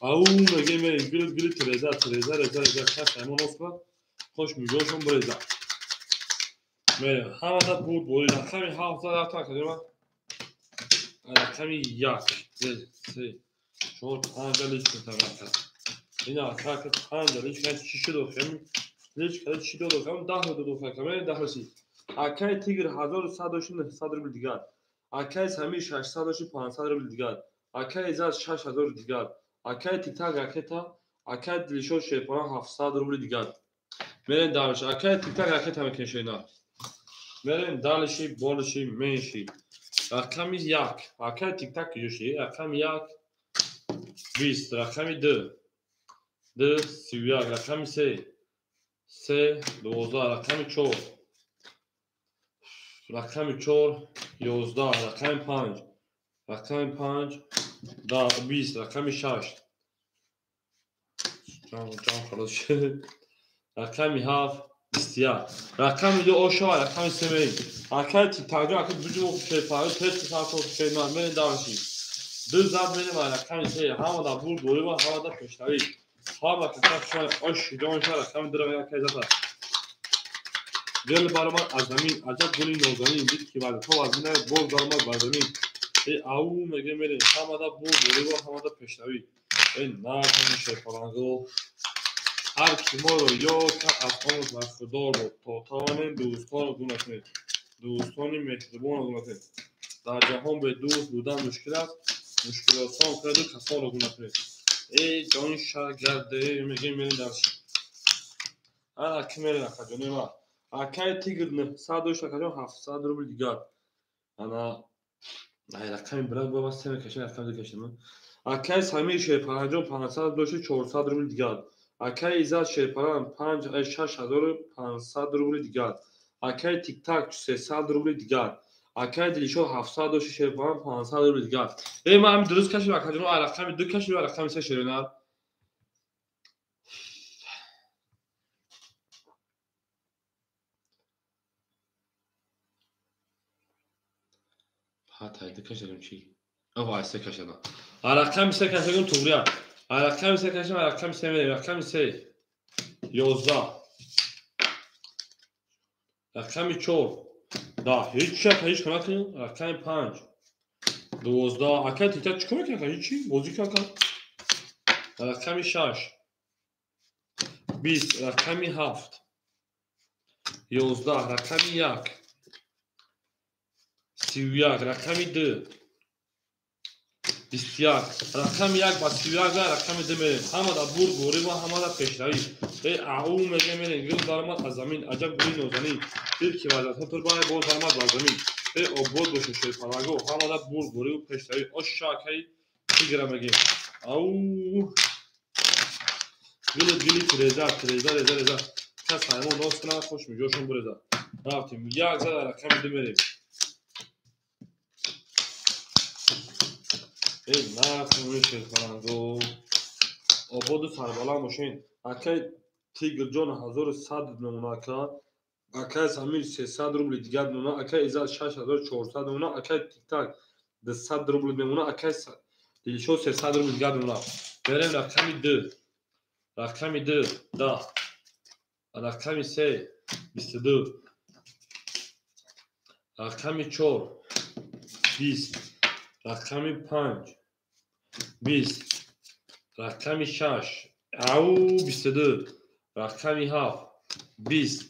Ау мегем, мерем, гул гули тереза, тереза, реза, реза, кас аймон офтад. Хош миҷошон буреза. Мерем, ҳамада бурд борӣ, рақами ҳафт зад, рафта акаҷони ман. Рақами як, ду, се, чор, панҷ, лич кунта. Ина ака панҷ лич кунта, чӣ шуд охир? Лич кунта, чӣ дод охир? Даҳ дод охир, мерем даҳ си. Акай Тигр 1100 дошт, 900 рубл дигар. Акай Самир 600 дошт, 500 рубл дигар. Акай Иззат 6000 дигар. Акай Тик-так ракета, акай Дилшод Шерпалан 700 рубл дигар. Мерем дальше. Акай тик-так ракета мекунем шина. Мерем дальше, больше, меньше. Рақами як. Акай тик-так куҷоши? Рақами як 20, рақами ду. Ду 31, рақами се. Се 12, рақами чор. Рақами чор 11, рақами панҷ. Рақами панҷ 20, рақами шаш. Ҷон ҷон халос шуд. Рақами ҳафт 21. Рақами ду ошова, рақами се мерем. Акай тик-так ҷон, акай буҷу шерпаланго, тез сар шерна, мерем дальше. Ду зад мерем рақами се, ҳама да бурд борӣ ва ҳама да пешравӣ. Ҳама каса шумо ош ҷон ша рақами ду акай зада. Гул баромад аз замин, аҷаб гули нозанин, дид ки вазифа вазин, боз баромад бар замин. Э, ау мегӯем мерем, ҳама да бурд борӣ ва ҳама да пешравӣ. Э, накун шерпаланго. Ҳар ки моро ёд кард, аз он бархӯрдор буд, то тавонем дӯстонро гум накунем. Дӯстони меҳрубонро гум накунем. Дар ҷаҳон бе дӯст будан мушкил аст, мушкилосон кунаду касонро гум накунем. Эй ҷон шагарде, мегӯем мерем дальше. Ана ки мерем акаҷони ман. Акай Тигр 900 дошт, акаҷон 700 рубл дигар. Ана ай рақами брат бо се мекашем, рақами ду кашем. Акай Самир Шерпаланҷон 500 дошт, 400 рубл дигар. Акай Иззат Шерпалан 6500 рубли дигар. Акай Тик-так 300 рубли дигар. Акай Дилшод 700 дошт, Шерпалан 500 рубли дигар. Эй, ман ҳамин дуруст кашидам, акаҷон, ай рақами ду кашидам, рақами се шерина. Ҳа, тай ду кашидам чӣ? Ава, ай се кашидам. Ай рақами се кашидам туғрия. Ай рақами се кашидам, ай рақами се мерем, рақами се 11. Рақами чор 10. Ҳеҷ шак, ҳеҷ кор накунем. Рақами панҷ 12. Акай Тик-так чӣ кор мекунад? Ҳеҷ чӣ, бозӣ кард. Рақами шаш 20, рақами ҳафт 11, рақами як 31, рақами ду 21. Рақами 1 ба 31 рақами 2 мерем. Ҳамада бурд борӣ ва ҳамада пешравӣ. Э ау меге мерем. Гул даромад аз замин. Аҷаб гули нозанин. Дид ки вазъиятҳо турбай боз даромад бар замин. Э обод бошед шерпаланго. Ҳамада бурд борӣ ва пешравӣ. Оша акаи тигра мегем. Ау гули гули тиреза тиреза реза реза. Кас ҳаймон нос кунад хуш миҷошон буреза. Рафтем. Як зада рақами 2 мерем. Эй нахӯни шерпаланго. Ободу сарбаланд бошед. Акай Тигрҷон 1100 мемона ака. Акай Самир 300 рубли дигар мемона. Акай Иззат 6400 мемона. Акай Тиктак 200 рубли мемона. Акай Дилшод 300 рубли дигар мемона. Берем рақами 2. Рақами 2 10. Рақами 3 22. Рақами 4 20. Рақами 5 20. Рақами 6 ау 22. Рақами 7 20.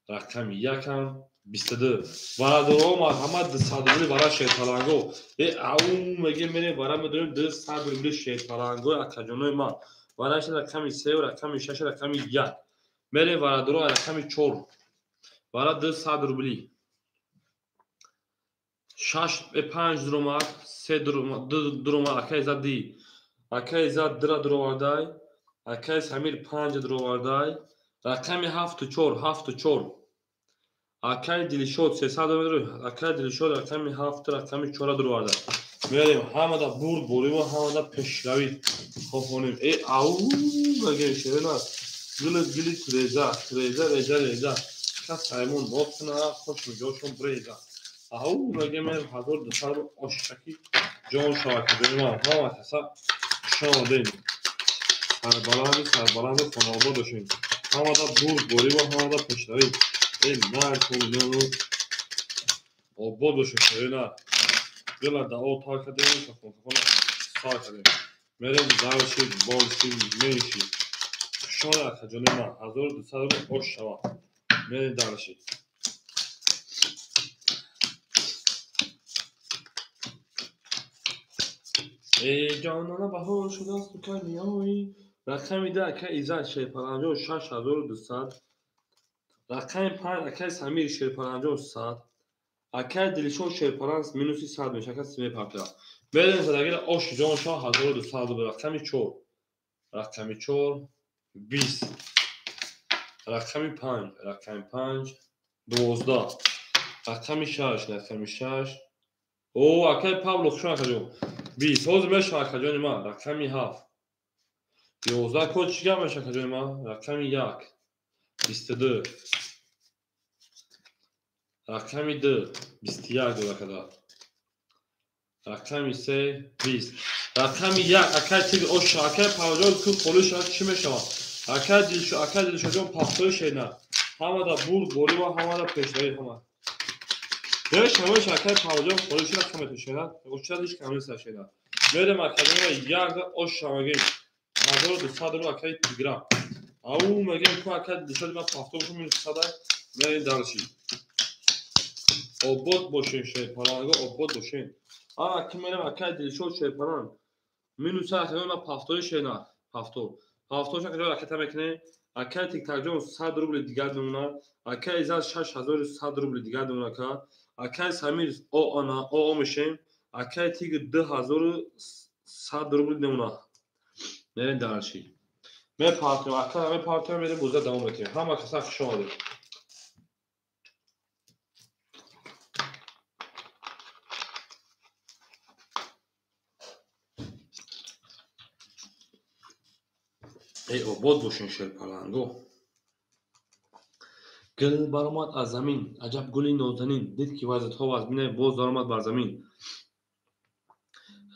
Рақами 1 ҳам 22. Бародаро марҳамат 200 рубли бара шерпаланго. Э ау мегем мерем бара медорем 200 рубли шерпаланго акаҷонои ман. Бараш рақами 3 ва рақами 6 рақами 1. Мерем бародаро рақами 4. Бара 200 рубли. 6 5 дуромад, 3 дуромад, 2 дуромад, акай зад ди. Акай зад 2 дуровардай. Акай Самир 5 дуровардай. Рақами 7 4, 7 4. Акай Дилшод 300 дуровардай. Акай Дилшод рақами 7, рақами 4 дуровардай. Мерем ҳамада бурд борӣ ва ҳамада пешравӣ хоҳонем. Э ау мегем шерена. Гули гули тиреза, тиреза реза реза. Кас ҳаймон нос кунад, хуш миҷошон буреза. Ау мегем 1200 ошаки ҷон шавад ҷони ман. Ҳама каса хуш омадем. Сарбаланду сарбаланду хонаобод бошем. Ҳамада бурд борӣ ва ҳамада пешравӣ. Э наркун обод бошем шерена. Гила дао тар кардем, кафон сар кардем. Мерем дарши, борши, менши. Хушона акаҷони ман 1200 ош шавад. Мерем дарши. Эй ҷонона баҳор шудааст кай меоӣ. Рақами 2 акай Иззат шерпаланҷон 6200. Рақами 5 акай Самир шерпаланҷон 100. Акай Дилшод шерпаланг минуси 100 мешавад, акай мепартояд. Мерем задагира ош ҷон шава 1200 рубл. Рақами 4. Рақами 4 20. Рақами 5, рақами 5 12. Рақами 6, рақами 6. О, акай Павло хуш акаҷон. 20. Ҳозир мешавад акаҷони ман. Рақами 7. 11 код чӣ гап мешавад акаҷони ман? Рақами 1 22. Рақами 2 21 доракада. Рақами 3 20. Рақами 1 акай Тигр оша, акай Павлоҷон ку холӣ шавад чӣ мешавад? Акай Дилшод, акай Дилшодҷон пафтои шена. Ҳамада бурд борӣ ва ҳамада пешравӣ ҳама. Меша меша акай Павлоҷон холӣ шуда кам метошена. Оча ҳеч кам нест шена. Мерем академия як оша мегем. 1200 рубл акай Тигра. Ау мегем ку акай Дилшод ма пафто бошум минус 100 мерем дарши. Обод бошен шерпаланго, обод бошен. А ки мерем акай Дилшод шерпаланг. Минус 100 ма пафтои шена. Пафто. Пафтоша каҷо ракета мекунем? Акай Тиктакҷон 100 рубли дигар мемонад. Акай Иззат 6100 рубли дигар мемонад ка. Акай Самир о ана о мешем. Акай Тигр 2100 рубли мемонад. Мерем дарши. Мепартем, акай мепартем, мерем боза давом метем. Ҳама каса хуш омадед. Эй обод бошен шерпаланго. Гул баромад аз замин, аҷаб гули нозанин. Дид ки вазъиятҳо вазмине, боз даромад бар замин.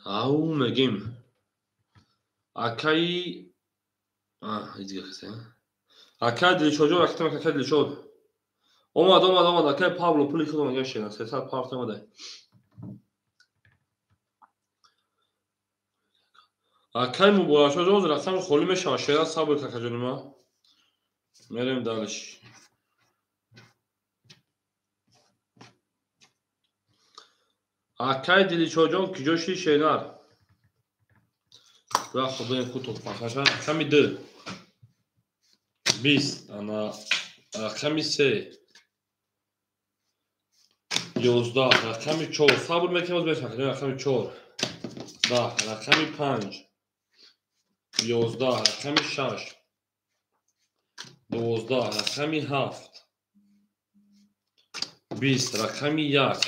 Ау мегем. Акаи акай Дилшодҷон, ракетам акай Дилшод. Омад, омад, омад, акай Павло пули худ омад шена, 300 парт омада. Акай Муборакшоҳ рақами холӣ мешавад. Шера сабр какаҷони ман. Мерем дарш. Акай Дилшодҷон киҷо ши шенар? Вақт бинем ку то пахаша. Рақами 2 20, ана рақами 3 11, рақами 4. Сабр мекунем, боз мешавад. Рақами 4 10, рақами 5 11, рақами 6 12, рақами 7 20, рақами 1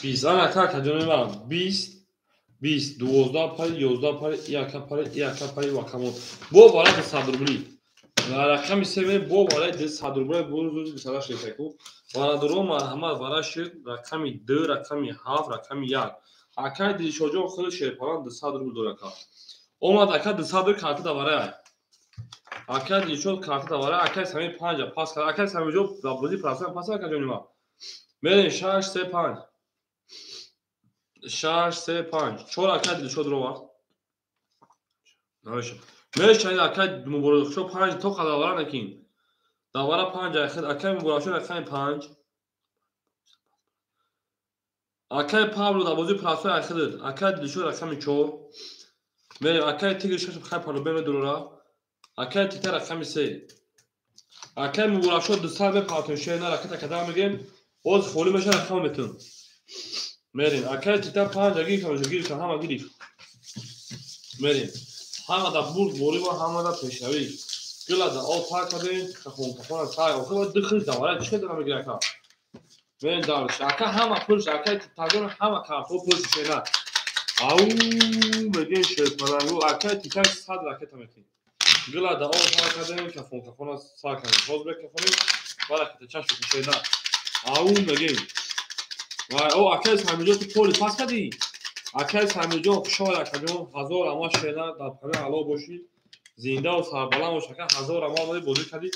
20. Ана ака ҷони ман 20 20 12 пари 11 пари 1 пари 1 пари ва камон. Бо варай 100 рубли. Рақами 3 бо варай 100 рубли бурӯз 28 ресаку. Варадуро марҳамат варай шуд рақами 2, рақами 7, рақами 1. Акай Дилшоҷон худ шерпалан 200 рубл дорад ака. Омад ака 200 рубл карта да варай. Акай Дилшод карта да варай, акай Самир 5 пас кард. Акай Самирҷон дар бозӣ процент пас ака ҷони ман. Мерем 6 3 5. 6 3 5. 4 акай Дилшод ровард. Намешад. Мешавад акай Муборакшо 5 то қадавара накин. Давара 5 ахир акай Муборакшо рақами 5. Акай Павло дар бозии процент ахир. Акай Дилшод рақами 4. Мерем акай Тигр 6 хай Павло бемедурора. Акай Тита рақами 3. Акай Муборакшо 200 бепартон шена ракета кадам мегем. Боз холӣ мешавад рақам метун. Мерем акай Тита 5 гирифтам, гирифтам, ҳама гирифт. Мерем. Ҳама да бурд борӣ ва ҳама да пешравӣ. Гила да об пар кардем, кафон кафон сай. Охир ду хил давара чӣ дора мегирад ака? Мерем дарш. Ака ҳама пулш, акай Титагон ҳама картҳо пулш шена. Ау мегем шерпалангу акай Тита 100 ракета метин. Гила да об пар кардем, кафон кафон сай кардем. Боз бекафонем, ва ракета чашм шена. Ау мегем. Вай, о акай Самирҷон ту поли пас кардӣ? Акай Самирҷон хушҳол акаҷон, ҳазор ама шена дар паноҳи Аллоҳ бошӣ, зинда ва сарбаланд бош ака, ҳазор ама омадӣ бозӣ кардӣ.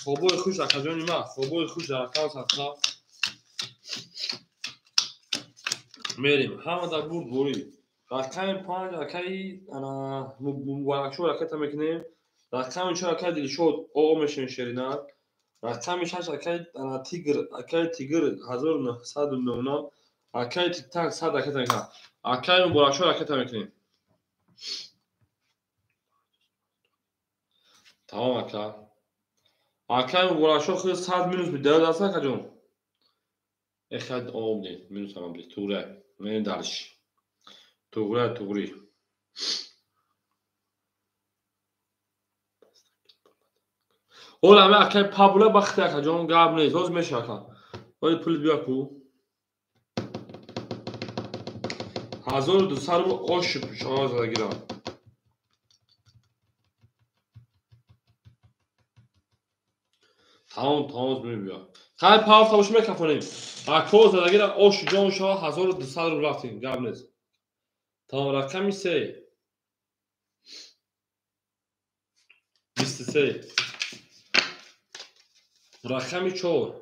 Хобои хуш акаҷони ман, хобои хуш дар акам садқа. Мерем, ҳама дар бурд борӣ. Рақами 5 акаи ана Муборакшо ракета мекунем. Рақами 4 акаи Дилшод о мешавем шерина. Рақами 6 акаи ана Тигр, акаи Тигр 1999, акаи Тиктак 100 ракета мекунем. Акаи Муборакшо ракета мекунем. Тамом ака. Акаи Муборакшо худ 100 минус медиҳад аст акаҷон. Эхад омдем, минус ҳам омдем. Туғра. Мерем дарш. Туғра, туғри. Ола ме акаи Пабло бахти акаҷон гап нест. Ҳозир мешавад ака. Оли пул биё ку. 1200 рубл ош шоҳ задагирам. Тамом, тамом мебиё. Хай Павло табош мекафонем. Ако задагира ош ҷон шоҳ 1200 рубл рафтем, гап нест. Тамом рақами 3. 23. Рақами 4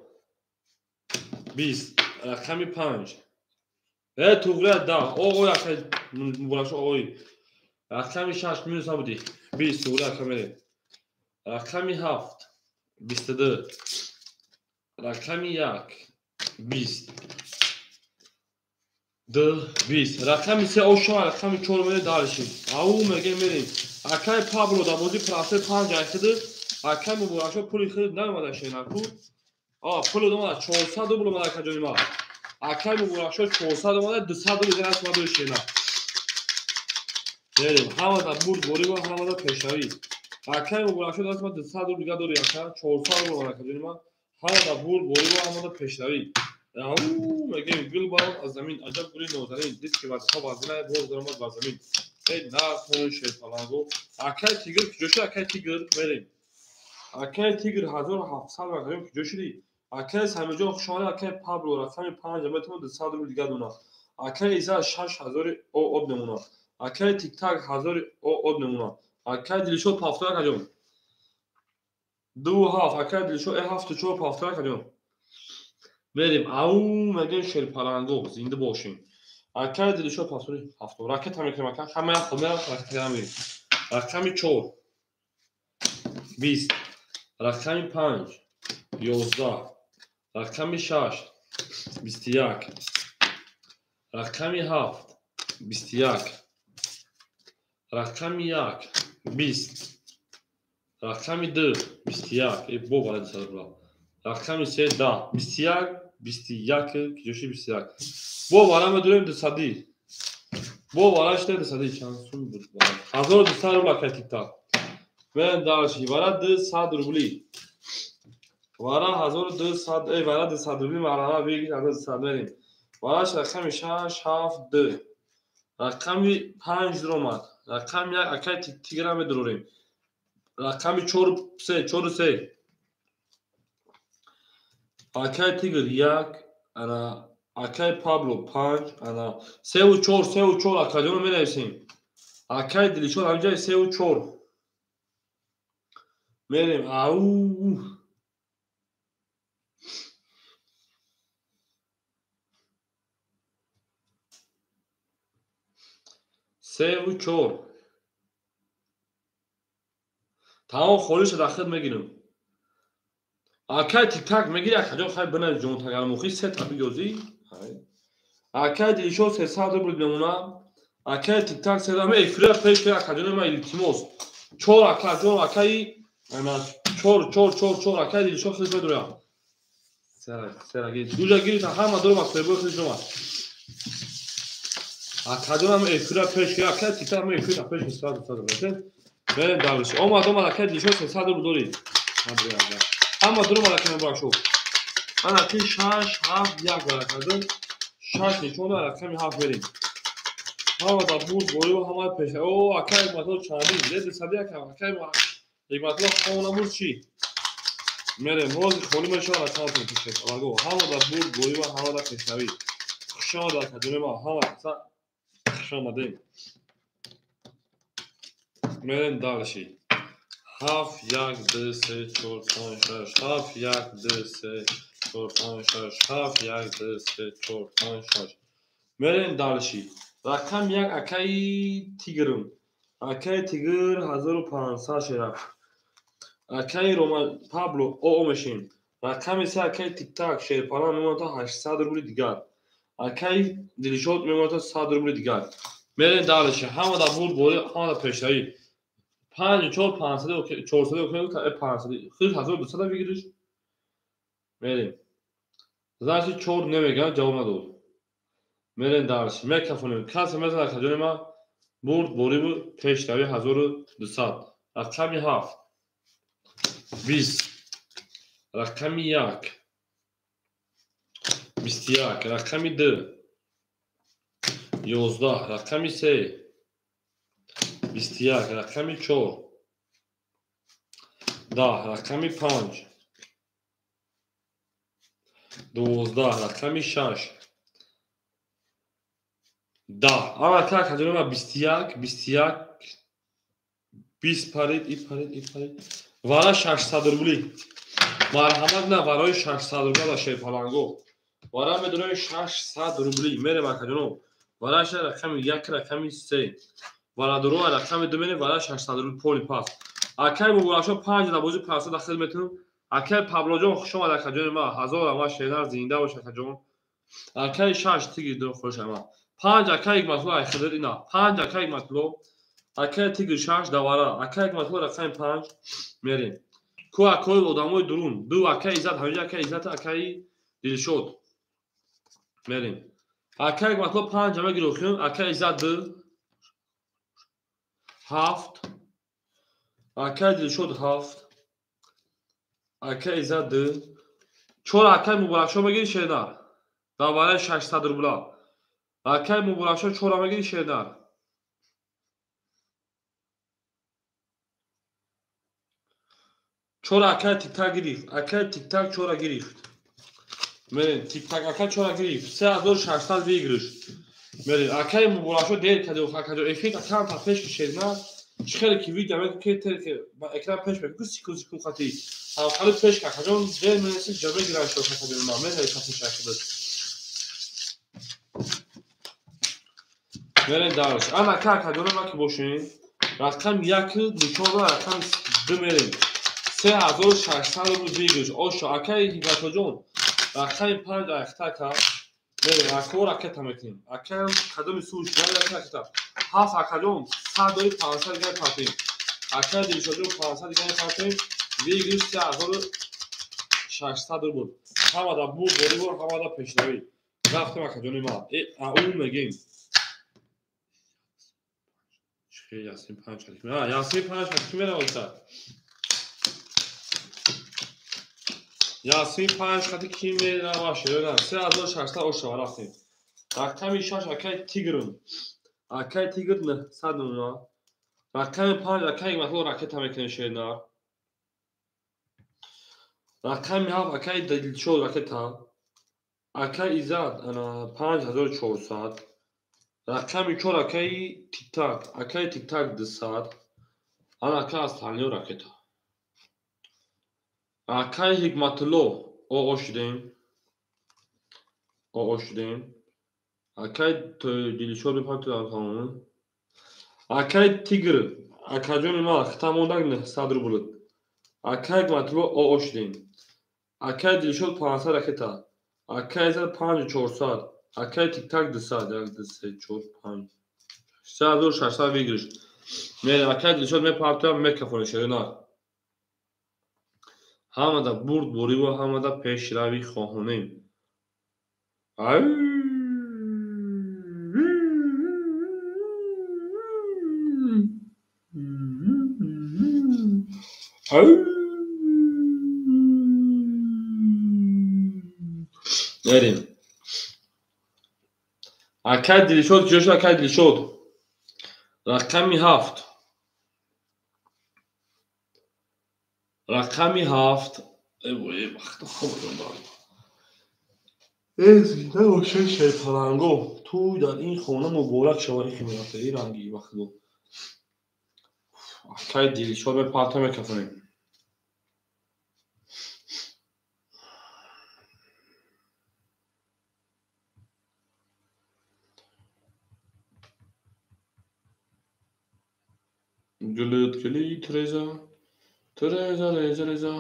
20, рақами 5. Туғра 10. О, акай Муборакшо ой. Рақами 6 минус набудӣ. 20 туғра ака мерем. Рақами 7 22. Рақами 1 20. 2 20. Рақами 3 ошо, рақами 4 мерем дарши. Ау мегем мерем. Акай Пабло дар бозии процент 5 ахиди. Акай Муборакшо пули худ наомада шенаку. А, пули омада 400 рубл омада ака ҷони ман. Акай Муборакшо 400 омада 200 рубл дигар аст омада шена. Мерем, ҳама дар бурд борӣ ва ҳама дар пешравӣ. Акай Муборакшо даст ма 200 рубл дигар дори ака, 400 рубл омада ака ҷони ман. Ҳама дар бурд борӣ ва ҳама дар пешравӣ. Ау мегем гул барон аз замин, аҷаб гули нозанин, дид ки вазифа вазина боз даромад бар замин. Эй нархони шерпалангу. Акай Тигр куҷо шуд? Акай Тигр мерем. Акай Тигр 1700 рақам куҷо шудӣ? Акай Самирҷон хушомадӣ, акай Пабло рақами 5 метавонад 200 рубл дигар дона. Акай Иза 6000 об намуна. Акай Тиктак 1000 об намуна. Акай Дилшод пафтора акаҷон. 2 7 акай Дилшод 7 4 пафтора акаҷон. Мерем, ау мегем шерпаланго, зинда бошем. Акай Дилшод пафтори 7 ракета мекунем ака, ҳама як ход мерам ракета мекунем. Рақами 4 20, рақами 5 11, рақами 6 21, рақами 7 21, Рақами 1 20. Рақами 2 21. Бо вара 200 рубла. Рақами 3 10. 21 21 киҷоши 21. Бо вара медурем 200. Бо вара шуда 200 чанд сум буд? 1200 рубла акай тиктак. Мерем дальше. Вара 200 рубли. Вара 1200, вара 200 рубли марҳама бигир 1200 мерем. Вараш рақами 6 7 2. Рақами 5 омад. Рақами 1 акай тигра медурорем. Рақами 4 3 4 3. Акай тигр 1, ана акай Пабло 5, ана 3 ва 4 3 ва 4 акаҷоно менависем. Акай Дилшод ҳамҷа 3 ва 4. Мерем. Ау. Се ва чор. Тамом холиша дар худ мегирам. Акай тиктак мегири, акаҷон хай бина ҷонтагармухи се та бигёзӣ. Акай Дилшод 300 рубл мемона. Акай тиктак се ами эфира пеш ки акаҷон ма илтимос. 4 акаҷон акай ана 4 4 4 4 акай Дилшод худаш медуря. Сера гир. Дуҷа гири та ҳама дурма соҳибои худаш дума. Акаҷонам эфира пеш ки акай тиктак ма эфира пеш ки 100 рубл. Мерем дальше. Омад омад акай Дилшод 300 рубл дорӣ. Ҳама дурума рақами бошо. Ана ки 6 7 1 рақам. 6 нишон рақами 7 мерем. Ҳама да бурд борӣ ҳама пеш. О акай матол чандин. Лед сади акай акай ҳикматулло хона бурд чӣ? Мерем. Ҳозир холӣ мешавад рақаматон пеш. Алаго ҳама да бурд борӣ ва ҳама да пешравӣ. Хуш омад акаҷони ма ҳама хуш омадем. Мерем дальше. 7 1 2 3 4 5 6 7 1 2 3 4 5 6 7 1 2 3 4 5 6. Мерем дальше. Рақам 1 акаи Тигрм. Акаи Тигр 1500 шераф. Акаи Рома Пабло оо мешем. Рақами 3 акаи Тиктак шерпалан мемонад 800 рубли дигар. Акаи Дилшод мемонад 100 рубли дигар. Мерем дальше. Ҳама да бурд борӣ, ҳама да пешравӣ. 5 4 500 400 окей 500 худ 1200 бигириш. Мерем. Значит 4 намеган ҷавоб надод. Мерем дальше. Мекафонем. Касе мезанад акаҷони ма бурд борӣ буд пешравӣ 1200. Рақами 7 20. Рақами 1 21. Рақами 2 11. Рақами 3 21. Рақами 4 10. Рақами 5 12. Рақами 6 10. Ана так ҳаҷони ма 21 21 20 парид и парид и парид. Вара 600 рубли. Марҳамат на барои 600 рубла да шерпаланго. Вара медонем 600 рубли. Мерем акаҷоно. Вараша рақами 1 рақами 3. Варадуро рақами 2 мерем вара 600 рубли поли пас. Акай Муборакшо 5 да бозӣ 500 дахил метунам. Акай Паблоҷон хуш омад акаҷони ма. 1000 ама шернар зинда бош акаҷон. Акай 6 тигр ду хуш ама. 5 акай Ҳикматулло ай хидр ина. 5 акай Ҳикматулло. Акай тигр 6 давара. Акай Ҳикматулло рақами 5 мерем. Ку акои одамои дурун. 2 акай Иззат, ҳаминҷа акай Иззат, акай Дилшод. Мерем. Акай Ҳикматулло 5 ама гирохиён, акай Иззат 2 7 акай Дилшод 7 акай Иззат 2 4 акай Муборакшо мегири шернар. Давараи 600 рубла. Акай Муборакшо 4 мегири шернар. 4 акай Тиктак гирифт. Акай Тиктак 4 гирифт. Мерем Тиктак акай 4 гирифт. 3600 выигрыш. Мерем акай Муборакшо дер каду акаҷо эфир акам та пеш шернар. Чӣ хеле ки видео мекунад ки экран пеш мекунад секунд секунд хати. Ҳамхали пеш акаҷон дер менеси ҷамъ гиран шо акаҷон ма мерем пеш акаҷон. Мерем дальше. Ана ка акаҷон ма ки бошем. Рақам 1 нишон рақам 2 мерем. 3600 рубл выигрыш. Ошо акай Ҳикматуллоҷон рақами 5 айхта ака. Мерем ако ракета мекунем. Акаям кадоми суш ракета. Ҳафт акаҷон 100 дори 500 дига мепартоем. Акаи Дилшодҷон 500 дига мепартоем. Выигрыш 3600 рубл. Ҳамада бурд борибор, ҳамада пешравӣ. Рафтем акаҷони ман. Ау мегем. Чӣ Ясмин 5 хати? Ясмин 5 хати ки меравад? Ясмин 5 хати ки мерава? Шерона 3600 ошава рафтем. Рақами 6 акаи Тигр. Акаи Тигр 900 нуна. Рақами 5 акаи Ҳикматулло ракета мекунем шерна. Рақами 7 акаи Дилшод ракета. Акаи Иззат 5400. Рақами 4 акаи Тиктак. Акаи Тиктак 200. Ана ака Асталиё ракета. Акаи Ҳикматулло оо шудем. Оо шудем. Акаи Дилшод мепартоям тамом. Акаи Тигр, акаҷони ман хита мондак 900 рубл. Акаи Ҳикматулло оо шудем. Акаи Дилшод 500 ракета. Акаи Иззат 5400. Акаи Тиктак 200. 1 2 3 4 5. 3600 выигрыш. Мерем акаи Дилшод мепартоям мекафонем шерина. Ҳамада бурд бориву ҳамада пешравӣ хоҳонем. Мерем. Акаи Дилшод куҷо шуд? Акаи Дилшод. Рақами 7. Рақами 7. Вақт хобам. Зинда бошед шерпаланго. Ту дар ин хона муборак шава ихи мерафта. И ранги вақтго. Акаи Дилшод мепарта мекафонем. Гулит гулит Тереза. Тереза Реза Реза.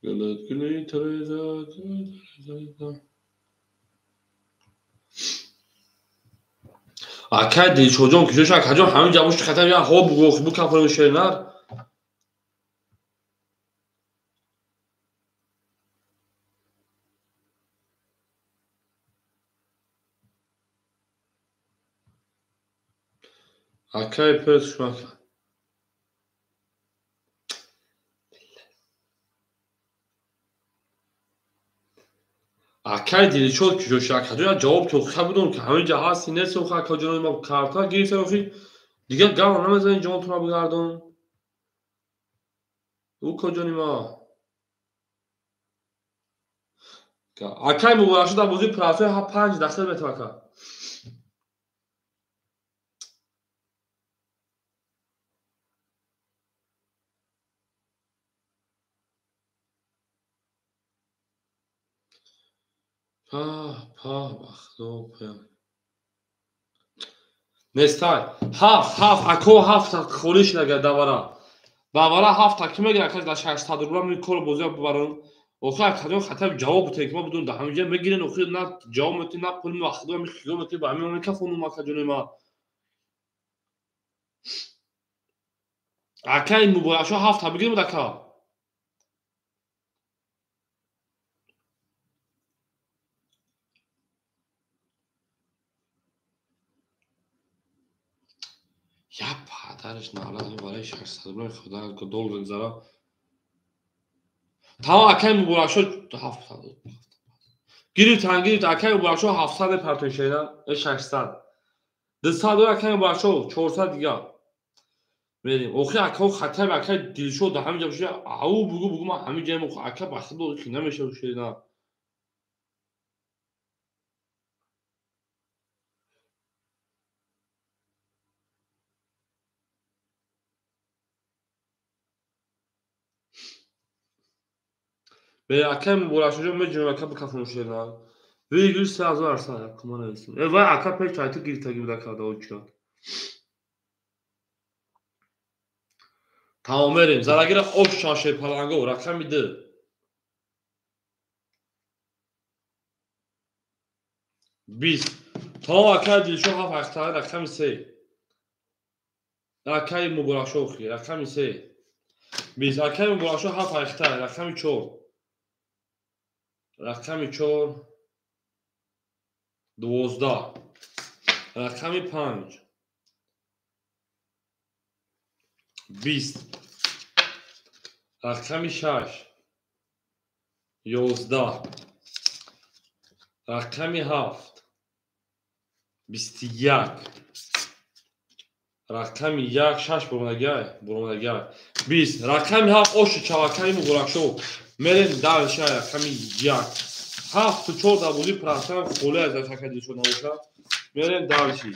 Гулит гулит Тереза Тереза Реза. Акаи Дилшодҷон куҷо шуд? Акаҷон ҳамин ҷа бошед хатар я хоб бугӯ букафонем шернар. Акаи пес шумака. Акаи Дилшод куҷо шуд? Акаҷон ҷавоб тӯхта будум ки ҳамин ҷа ҳасти нест охи акаҷони ма карта гирифтам охи дигар гав намезанӣ ҷонтонро бигардон. Укаҷони ма. Акаи Муборакшо дар бозии прафе 5 дахил метавад ака. Па бахто па. Нестай. Ҳафт, ҳафт, ако ҳафт холӣ шудага давара. Давара ҳафт ки мегирад акаш дар 600 рубла ми кор бозиа бибарам. Охи акаҷон хатар ҷавоб бутен ки ма будум дар ҳамин ҷа мегирен охи на ҷавоб метин на пули вақтдо ми хиёл метин ба ҳамин мекафонум акаҷони ма. Акаи Муборакшо ҳафт бигирем ака. Я падараш навлад барои 600 рубла худо долго гузара. Тамом акаи Муборакшо 700. Гирифтан гирифт акаи Муборакшо 700 мепартоем шена 600. 200 дора акаи Муборакшо 400 дига. Мерем. Охи акао хатар акаи Дилшод дар ҳамин ҷа бошад. Ау бугу бугу ман ҳамин ҷаем охи ака ба худо охи намешавад шена. Бе акаи Муборакшоҷон меҷунем ака бикафонем шена. Выигрыш 3800 акма нависем. Вай ака пеш чайти гирифтагӣ буд ака давочка. Тамом мерем. Зарагира ош шаше паланго рақами 2. 20. Тамом акай Дилшо ҳафт ҳақта рақами се. Акай Муборакшо хи рақами се. 20 акай Муборакшо ҳафт ҳақта рақами чор. Рақами чор 12. Рақами панҷ 20. Рақами шаш 11. Рақами ҳафт 21. Рақами як шаш буромадагиай буромадагиай 20. Рақами ҳафт оши чавакаи Муборакшо мерем дальше рақами як. Ҳафту чор дар бозии процент холӣ аз акай Дилшод набошад. Мерем дальше.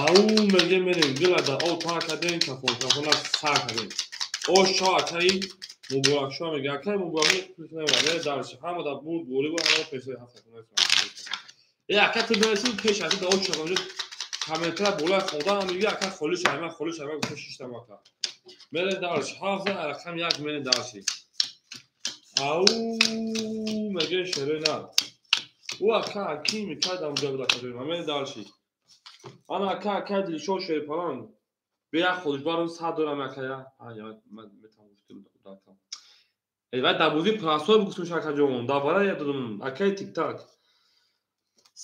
Ау меге мерем гила да об тар кардем кафон кафона сар кардем. Ош чав акаи Муборакшо меге акаи Муборакшо мерем дальше. Ҳама дар бурд борӣ бо ҳама пешои ҳафт Э ака ту мерасӣ пеш аз да оч шавам комментара болои хонда меги ака холӣ шава ман холӣ шава гуфта шиштам ака. Мерем дальше. Ҳафт рақами як мерем дальше. Ау меге шерои на. Ӯ ака Ҳаким кардам ҷо буда ака ҷои мерем дальше. Ана ака акай Дилшод Шерпаланг бе як ходиш барон сад дорам акая. А я ман метавонам гуфта будам. Э вай дар бозии прасой гуфтум ака ҷон. Дар бара я додум акай тик-так.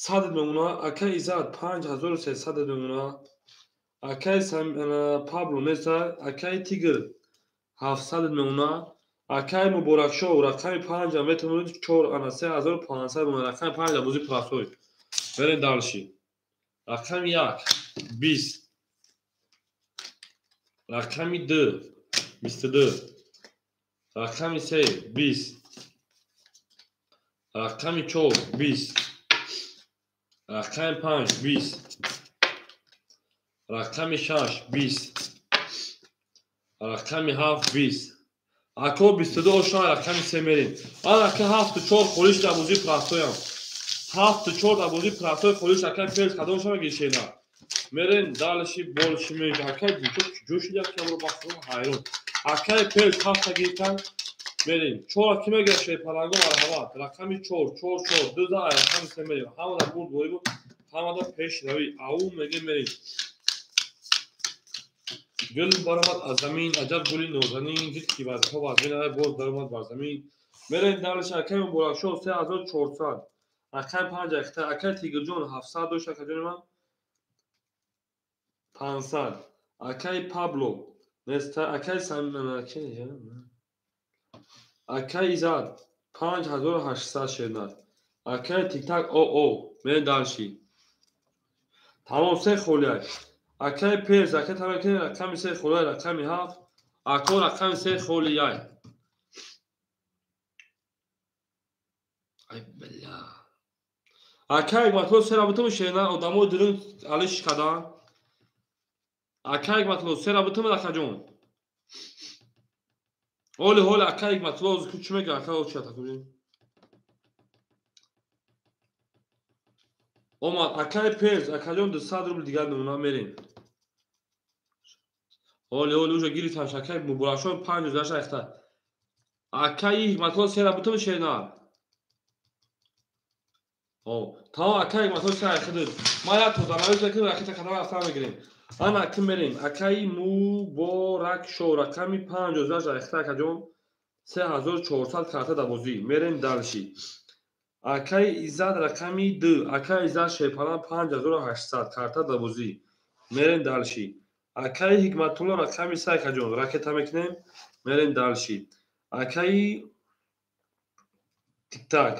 Сад мемона акай Иззат 5300 мемона. Акай Пабло неста акай Тигр 700 мемона. Акай Муборакшо рақами панҷ метавонед чор ана 3500 мемона. Рақами панҷ дар бозии прасой. Мерем дальше. Рақами як 20. Рақами ду 22. Рақами се 20. Рақами чор 20. Рақами панҷ 20. Рақами шаш 20. Рақами ҳафт 20. Ако 22 ошна рақами се мерем. Ана ака ҳафту чор холиш дар бозии прасоям. Ҳафту чор дар бозии прасой холиш акай фелс кадом шава гишена. Мерем дальше больше меж акай Дилшод чуҷо шуд як камро бахтам ҳайрон. Акай фелс ҳафта гирифтан мерем. Чор ки мегирад Шерпаланго марҳамат. Рақами чор чор чор ду за рақами се мерем. Ҳама дар бурд борӣ буд. Ҳама дар пешравӣ. Ау меге мерем. Гул баромад аз замин, аҷаб гули нозанин, дид ки вазифа вазмин ай боз даромад бар замин. Мерем дальше акай Муборакшо 3400. Акай панҷ акта акай Тигрҷон 700 дошт акаҷони ман 500. Акай Пабло неста акай акай Иззат 5800 шернат. Акай Тиктак оо мерем дальше. Тамом се холиай. Акай Перс акай тамакин рақами се холиай рақами ҳафт. Ако рақами се холиай. Ай бля. Акай Ҳикматулло се рабутум шерна одамои дурун алиш кадан. Акай Ҳикматулло се рабутум акаҷон. Оли ҳоли акай Ҳикматулло чӣ мега акай чӣ атакуҷин? Омад акай Перс акаҷон 200 рубл дигар мемона мерем. Оли оли уже гирифтам акай Муборакшо 58 ахта. Акай Ҳикматулло се рабутум шерна. Тамом акай Ҳикматулло се ахидуд. Ман як тозанавис мекунем ракета кадам афтар мегирем. Ана ки мерем акаи Муборакшо рақами 58 ахта акаҷон 3400 карта дар бозӣ. Мерем дальше. Акаи Иззат рақами ду. Акаи Иззат Шерпаланг 5800 карта дар бозӣ. Мерем дальше. Акаи Ҳикматулло рақами се акаҷон ракета мекунем. Мерем дальше. Акаи Тиктак.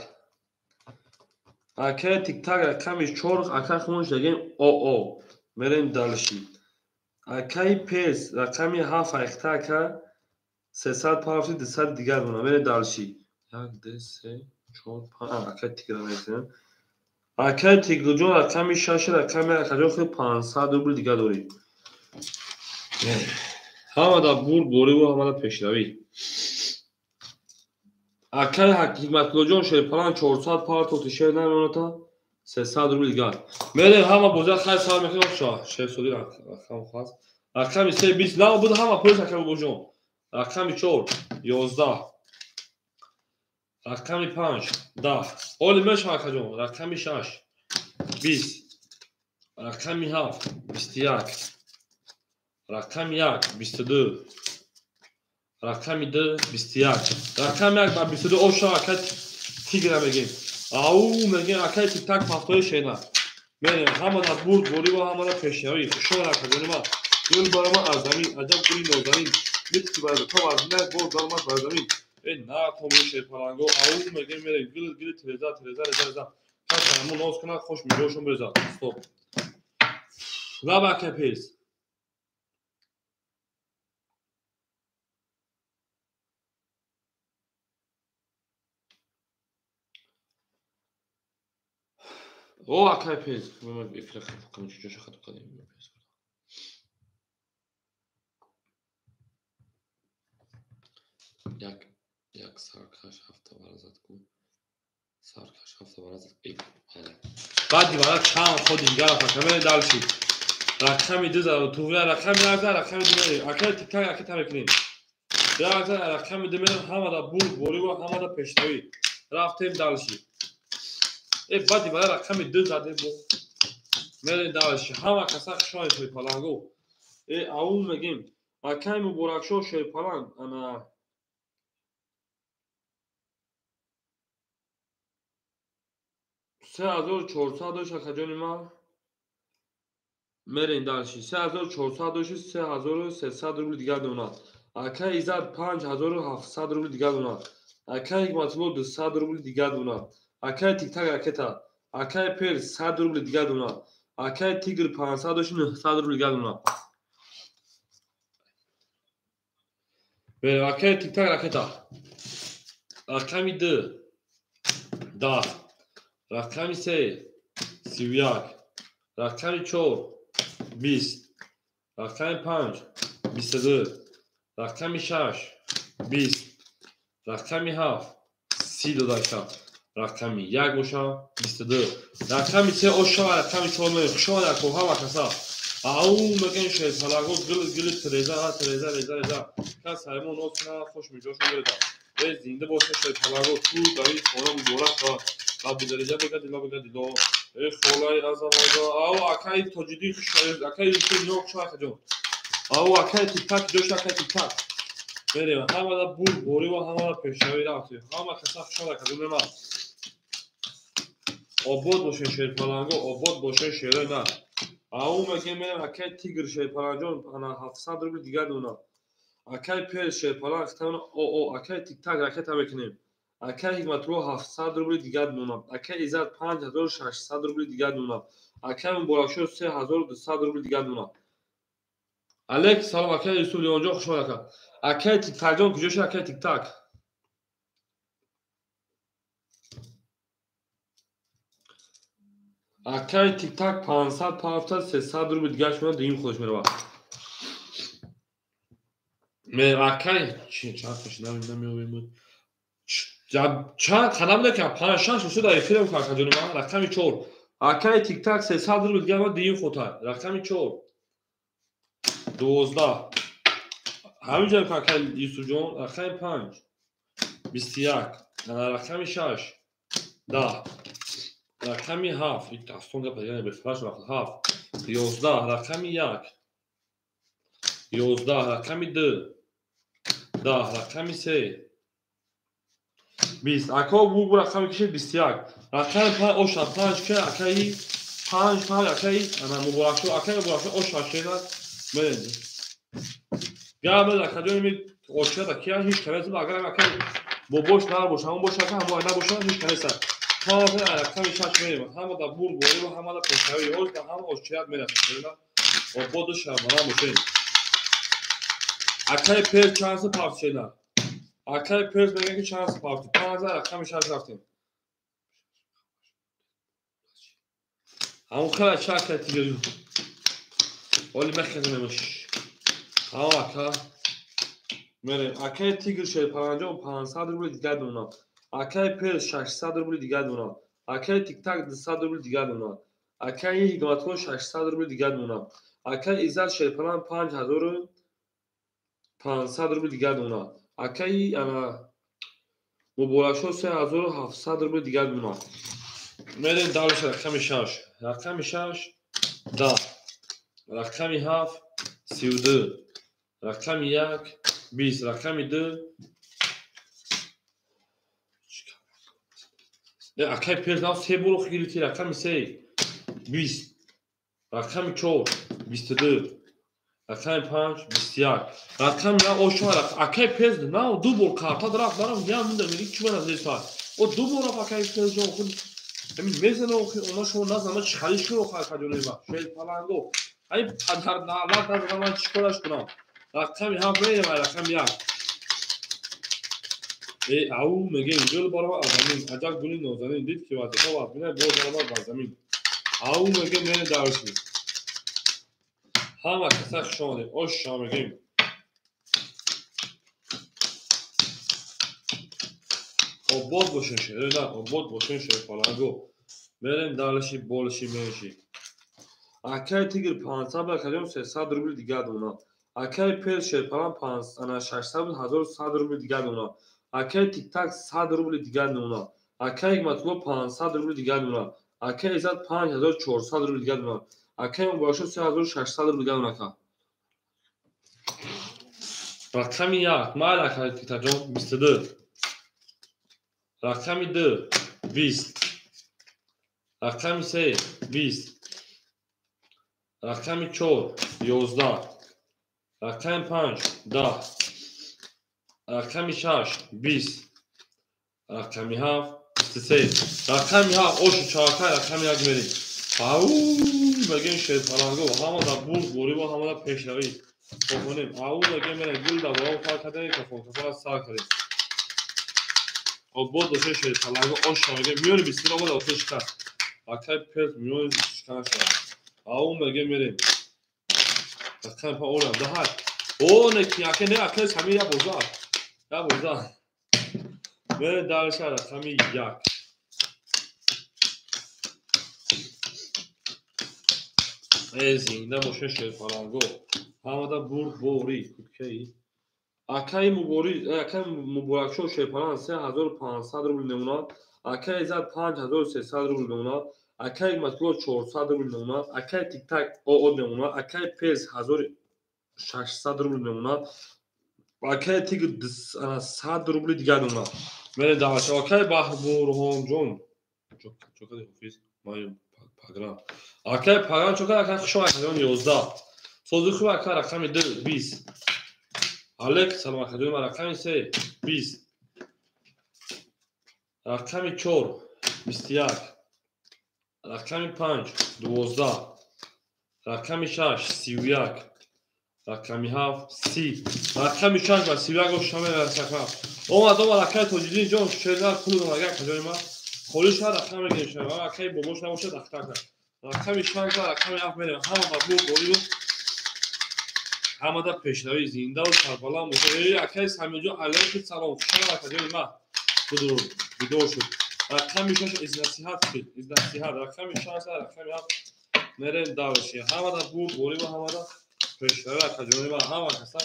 Акаи Тиктак рақами чор акаи хумон шудагем оо. Мерем дальше. Акаи Перс рақами ҳафт ахта ака 300 пафти 200 дигар мона. Мерем дальше. 1 2 3 4 5 акаи Тигр мерасем. Акаи Тигрҷон рақами шаш рақами акаҷон худ 500 рубл дигар дорӣ. Ҳама дар бурд борӣ ва ҳама дар пешравӣ. Акаи Ҳикматуллоҷон Шерпаланг 400 партофти шер намемоната 300 рубл дигар. Мерем ҳама бозиа хайр сар мекунем ша Шерсодӣ рақам хаст. Рақами се 20 на буд ҳама пулиш акаи Бобоҷон. Рақами чор 11. Рақами панҷ 10. Оли мешава акаҷон. Рақами шаш 20, рақами 7 21, рақами 1 22, рақами 2 21, рақами 1 ба 22 оша акай тигра мегем. Ау мегем акай тик-так пафтои шена. Мерем ҳамада бурд борӣ ва ҳамада пешравӣ. Хушҳол акаҷони ман. Гул барома аз замин, аҷаб гули нозанин. Митки бар то аз замин боз даромад бар замин. Э на то шерпаланго. Ау мегем мерем гул гул тереза тереза реза реза. Кас ҳамон ноз кунад хош миҷошон брезад. Стоп. Лаба акай пес. О, акай пес. Эфир хато чӯша хато кардем. Пес. Як як саркаш ҳафта баразад ку. Саркаш ҳафта баразад. Эй, ҳала. Баъди вара чанд ход дигар рафта. Дальше. Рақами 2 зад, туғра рақами 1 зад, рақами 2 мерем. Акай тик-так ракета мекунем. Як зад рақами 2 мерем, ҳамада бурд борӣ ва ҳамада пешравӣ. Рафтем дальше. Э баъди вара рақами 2 задем бо. Мерем дальше. Ҳама каса хушони шерпаланго. Э ау мегем. Акай Муборакшоҳ шерпаланг ана 3400 дошт акаҷони ман. Мерем дальше. 3400 дошт, 3300 рубл дигар донад. Акай Иззат 5700 рубл дигар донад. Акай Ҳикматулло 200 рубл дигар донад. Акай Тик-так ракета. Акай Пер 100 рубл дигар донад. Акай Тигр 500 дошт, 900 рубл дигар донад. Берем акай Тик-так ракета. Рақами 2 10, рақами 3 31, рақами 4 20, рақами 5 22, рақами 6 20, рақами 7 30 дода шав. Рақами 1 боша 22, рақами 3 оша ва рақами 4 мерем. Хушомад ако ҳама каса. Ау мегем шерпалаго гул гул тереза тереза реза реза. Кас ҳаймон ноз кунад хош миҷошон береза. Э зинда боша шерпалаго ту дар ин хона муборак шавад. Лабидареза бигад дило бигад дило. Э холаи азамаза. Ау акай тоҷидӣ хуш акай юсуф ниё хуш акаҷон. Ау акай тик-так ҷош акай тик-так. Мерем ҳамада бурд борӣ ва ҳамада пешравӣ рафтем. Ҳама каса хушомад акаҷон ман. Обод бошен шерпаланго, обод бошен шерои на. Ау мегем мерем акай Тигр шерпаланҷон ана 700 рубл дигар донад. Акай Пер шерпаланг хитамона о о акай Тик-так ракета мекунем. Акай Ҳикматулло 700 рубл дигар донад. Акай Иззат 5600 рубл дигар донад. Акай Муборакшоҳ 3200 рубл дигар донад. Алек салом акай Юсуф Леонҷон хушомад ака. Акай Тик-такҷон куҷо шуд акай Тик-так? Акай Тик-так 500 пафта 300 рубл дигар шуд, дуюм худаш меравад. Мерем акай чи чанд хуши намеёбем. Чанд қадам декам 5-6 шуд дар эфирам акаҷони ман. Рақами 4. Акай Тик-так 300 рубл дигар ман дуюм хотай. Рақами 4 12. Ҳамин ҷо акай Юсуфҷон. Рақами 5 21, рақами 6 10, рақами 7 ин дастон гап яъне бефарш вақт 7 11, рақами 1 11, рақами 2 10, рақами 3 20. Ако бу рақами кишед 21. Рақами 5 оша 5 ки акаи 5 5 акаи ана Муборакшоҳ акаи Муборакшоҳ оша шена мерем. Гап акаҷони ми ошида кия ҳеч канест агар акаи бобош набоша ҳамон боша ака ҳамон набоша ҳеч канест. Ҳама рақами 6 мерем. Ҳамада бурд борӣ ва ҳамада пешравӣ. Ҳоз ба ҳама ошият мерасад. Ободу шармана бошед. Акаи Пер чанд са пафт шена? Акаи Пер мегӯяд ки чанд са пафт? 5 рақами 6 рафтем. Ҳамон хела ча акаи Тигр. Оли мехеземеш. Ҳамон ака мерем. Акаи Тигр шерпаланҷон 500 рубл дигар донад. Акай Пер 600 рубл дигар донад. Акай Тик-так 200 рубл дигар донад. Акай Ҳикматулло 600 рубл дигар донад. Акай Иззат шерпаланг 5500 рубл дигар донад. Акай ана Муборакшоҳ 3700 рубл дигар донад. Мерем дальше рақами 6. Рақами 6 10. Рақами 7 32. Рақами 1 20. Рақами 2 акай пеш нав се бор охи гирифти. Рақами 3 20. Рақами 4 22. Рақами 5 21. Рақами 1 ошма акай пеш нав ду бор карта рафт нарафт я мунда меги чӣ мана зеса. О ду бор рафт акай пеш ҷон худ ҳамин мезана охи она шумо назана чӣ халиш кун охи ака ҷони ма. Шер паланго. Ай падар налат назана ман чӣ кораш кунам? Рақами 7 мерем рақами 1. Э ау мегем гул барова аз замин аҷаб гули нозанин дид ки вазифа вазмина боз омад бар замин. Ау мегем мерем дарси. Ҳама каса хуш омадед. Ош шумо мегем. Обод бошен шерина, обод бошен шер паланго. Мерем далши болши менши. Акай тигр 500 акаҷон 300 рубл дигар дона. Акай пел шер палан 600 1100 рубл дигар дона. Акай тиктак 100 рубл дигар дона. Акай ҳикматулло 500 рубл дигар дона. Акай иззат 5400 рубл дигар дона. Акай муборакшо 3600 рубл дигар дона. Ака рақами 1 майли акай тиктакҷон 22. Рақами 2 20. Рақами 3 20. Рақами 4 11. Рақами 5 10. Рақами 6 20. Рақами 7 23. Рақами 7 ошу чоракай рақами 1 мерем. Ау мегем шер паланго ҳама дар бурд борӣ ва ҳама дар пешравӣ. Хонем ау мегем мерем гул дар боло фар кардем кафон кафон сар кардем. Обод боше шер паланго ош мегем миёни 20 омада охир шикаст. Акай пез миёни шикан шуд. Ау мегем мерем. Рақами 5 орам 10. О не ки аке не аке сами я боза. Я боза. Мерем дальше рақами 1. Э зинда боше шер паланго. Ҳамада бурд борӣ куткаи. Акаи мубори акаи муборакшо шер паланг 3500 рубл мемонад. Акаи иззат 5300 рубл мемонад. Акаи ҳикматулло 400 рубл мемонад. Акаи тиктак ОО мемонад. Акаи пез 1600 рубл мемонад. Акаи тигр 100 рубли дигар мемонад. Мерем дальше. Акаи Баҳбурҳонҷон. Чокади ҳофиз. Ман паграм. Акаи паграм чокад акаи хуш омад акаҷон 11. Сози хуб ака рақами 2 20. Алек салом акаҷон рақами 3 20. Рақами 4 21. Рақами 5 12. Рақами 6 31. Рақами 7 30. Рақами 6 ва 31 ош шамел омад омад акаи Тоҷиддин ҷон шернар пул дорад акаҷони ман. Холӣ шуд рақам мегирем шумо. Акаи бобош набошад ахтар кард. Рақами 6 ва рақами 7 мерем. Ҳама ба бурд борӣ ҳама дар пешравӣ зинда ва сарбаланд бошад. Э акаи Самиҷон алайкум салом. Хуш омад акаҷони ман. Будур бидор шуд. Рақами 6 из насиҳат шуд. Из насиҳат рақами 6 ва рақами 7 мерем дальше. Ҳама дар бурд борӣ ва ҳама дар пешравӣ акаҷони ман. Ҳама каса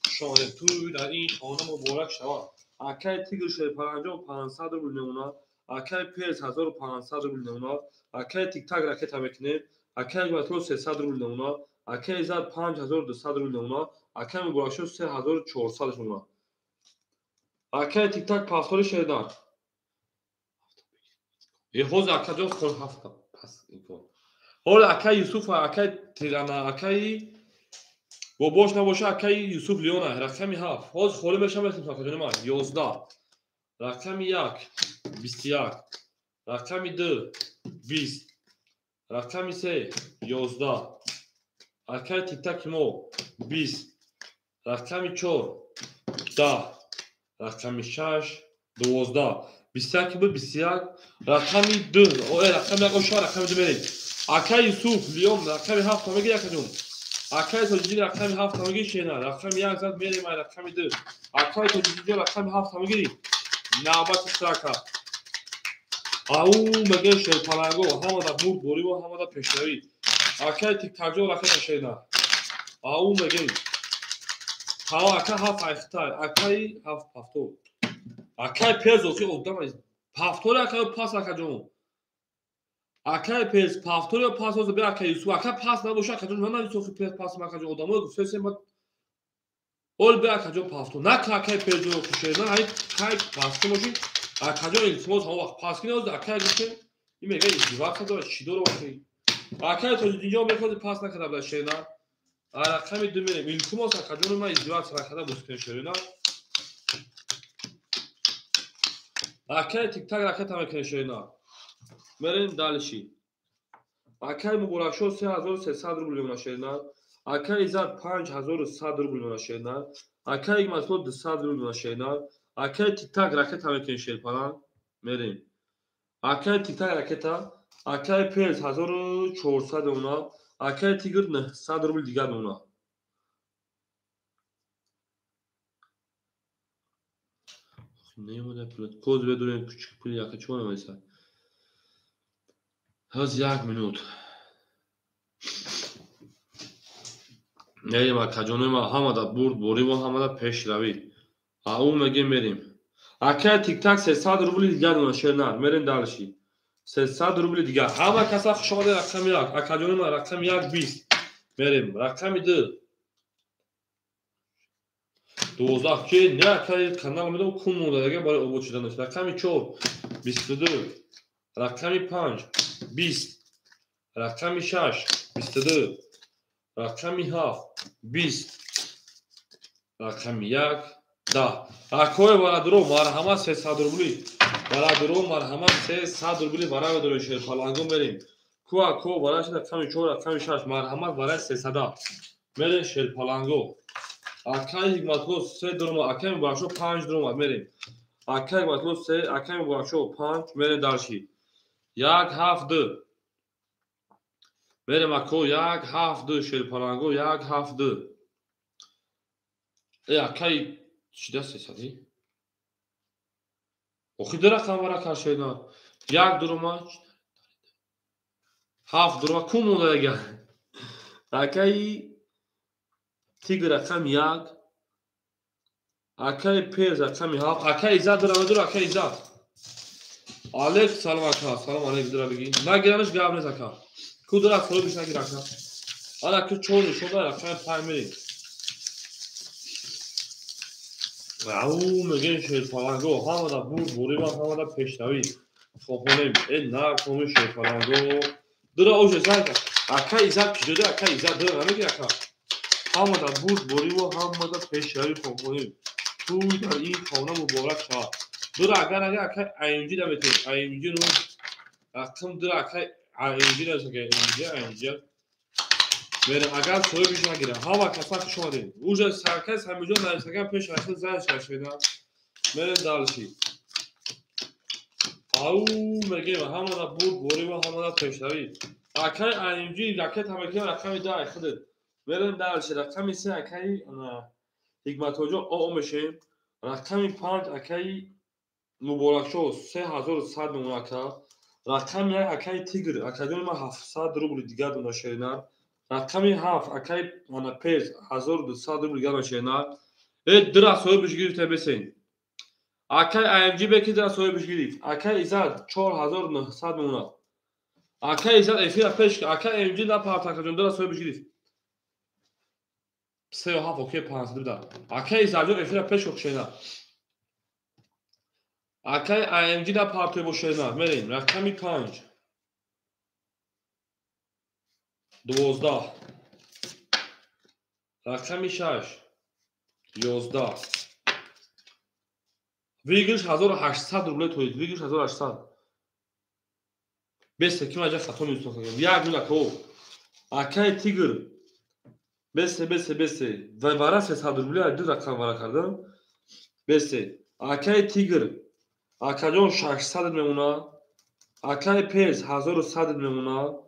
хуш омадед. Тӯй дар ин хона муборак шавад. Акаи тигр шерпаланҷон 500 рубл мемонад. Акаи пез 1500 рубл мемонад. Акаи тиктак ракета мекунем. Акаи ҳикматулло 300 рубл мемонад. Акаи иззат 5200 рубл мемонад. Акаи муборакшо 3400 мемонад. Акаи тиктак пафтори шердан. Э ҳозир акаҷон хон ҳафта пас ин кун. Ҳоло акаи Юсуф ва акаи Тирана акаи бобош набоша акаи Юсуф Леона рақами 7. Ҳозир холӣ мешавам акаҷони ман 11. Рақами 1 21. Рақами 2 20. Рақами 3 11. Акаи тиктаки мо 20. Рақами 4 10. Рақами 6 12. 21 буд 21. Рақами 2 рақами 1 оша рақами 2 мерем. Акаи Юсуф Леон рақами 7 мегири акаҷон. Акаи Тоҷиддин рақами 7 мегири шена. Рақами 1 зад мерем ай рақами 2. Акаи Тоҷиддин рақами 7 мегири. Навбати сака. Ау мегем шерпаланго ҳама дар бурд борӣ ва ҳама дар пешравӣ. Акаи тиктакҷон ракета шена. Ау мегем. Ҳава ака 7 айхтай. Акаи 7 ҳафтод. Акаи пез охи одам ҳафтод акаи пас акаҷон. Акай пес повтор ё пас ҳозир бе акай Юсуф, ака пас набоша, акаҷон, ман нависохи пес пас, акаҷон, одамо гуфтесем ба ол бе акаҷон повтор. Нака акай пес ҷо хушена, ай кай пас ки боши, акаҷон илтимос ҳамон вақт пас ки ҳозир акай гуфтем, ин мега издеваться дорад, чӣ дора охи? Акай Тоҷиддинҷон мехоҳад пас накарда буда шена. А рақами 2 мерем. Илтимос акаҷон ман издеваться накарда бускунем шерина. Акай тик-так ракета мекунем шерина. Мерем дальше. Акай Муборакшо 3300 рубл мемона шерина. Акай Иззат 5100 рубл мемона шерина. Акай Ҳикматулло 200 рубл мемона шерина. Акай тик-так ракета мекунем шерпалан. Мерем. Акай тик-так ракета. Акай Пес 1400 мемона. Акай Тигр 900 рубл дигар мемона. Неомада пул. Коз бедорем кучик пули ака чӣ намеса. Ҳоз як минут. Мерем акаҷонои ма ҳамада бурд бориву ҳамада пешравӣ. Ау мегем мерем. Акай тик-так 300 рубли дигар мемона шернар. Мерем дальше. 300 рубли дигар. Ҳама каса хуш омадед рақами 1. Акаҷонои ма рақами 1 20. Мерем. Рақами 2. 12 ки не акай канал медом кун монда дигар барои обод шуданаш. Рақами 4 22. Рақами 5 20. Рақами 6 22. Рақами 7 20. Рақами 1 10. Акои бародаро марҳамат 300 рубли. Бародаро марҳамат 300 рубли барои дорем шерпаланго мерем. Ку ако барои рақами 4 рақами 6 марҳамат барои 300. Мерем шерпаланго. Акай Ҳикматулло 3 дурума, акай Муборакшо 5 дурума мерем. Акай Ҳикматулло 3, акай Муборакшо 5 мерем дальше. 1 7 2. Мерем ако 1 7 2 шерпаланго 1 7 2. Э акай чида 300? Охи ду рақам вара кашена. 1 дурума 7 дурума ку монда дигар. Акай Тигр рақами 1, акай Пез рақами 7, акай Иззат дура дура, акай Иззат. Алек салом ака, салом алек дура бигӣ. Нагиранаш гап нест ака. Ку дура соҳибиш нагир ака. Ана ку 4 нишон дора рақами 5 мерем. Ау мегем шерпаланго, ҳамада бурд борива, ҳамада пешравӣ. Хобонем, э нархоми шерпаланго. Дура оже зайка. Акай Иззат киҷода, акай Иззат дура намегир ака. Ҳамада бурд бориву ҳамада пешравӣ хобонем. Тӯй дар ин хона муборак шавад. Дура агар агар акай AMG наметавонем. AMG ну рақам дура акай AMG насака AMG AMG. Мерем агар соҳибиш нагирам. Ҳама каса хуш омадед. Уже саркас ҳамиҷо нависаган пеш рақам зан шашеда. Мерем дальше. Ау мегем ҳамада бурд бориву ҳамада пешравӣ. Акай AMG ракета мекунем рақами 10 худат. Мерем дальше. Рақами 3 акай Ҳикматуллоҷон ОО мешавем. Рақами 5 акай Муборакшо 3100 мемона ака. Рақами 1 акай Тигр акаҷони ман 700 рубли дигар дона шерина. Рақами 7 акай Пез 1200 рубли дигар дона шерина. Э дира соҳибиш гирифта бесен. Акай AMG беки дира соҳибиш гирифт. Акай Иззат 4900 мемона. Акай Иззат эфира пеш акай AMG напарт акаҷон дира соҳибиш гирифт. 3 7 окей 500 буда. Акай Иззатҷон эфира пеш шена. Акай AMG да партой бошена. Мерем. Рақами 5. 12. Рақами 6. 11. Выигрыш 1800 рублей тоид. Выигрыш 1800. Бесе ким аҷа хато меюсоф. Як минут ако. Акай Тигр. Бесе бесе бесе. Вара 300 рублей ду рақам вара кардам. Бесе. Акай Тигр. Акаҷон 600 мемона. Акай Пез 1100 мемона.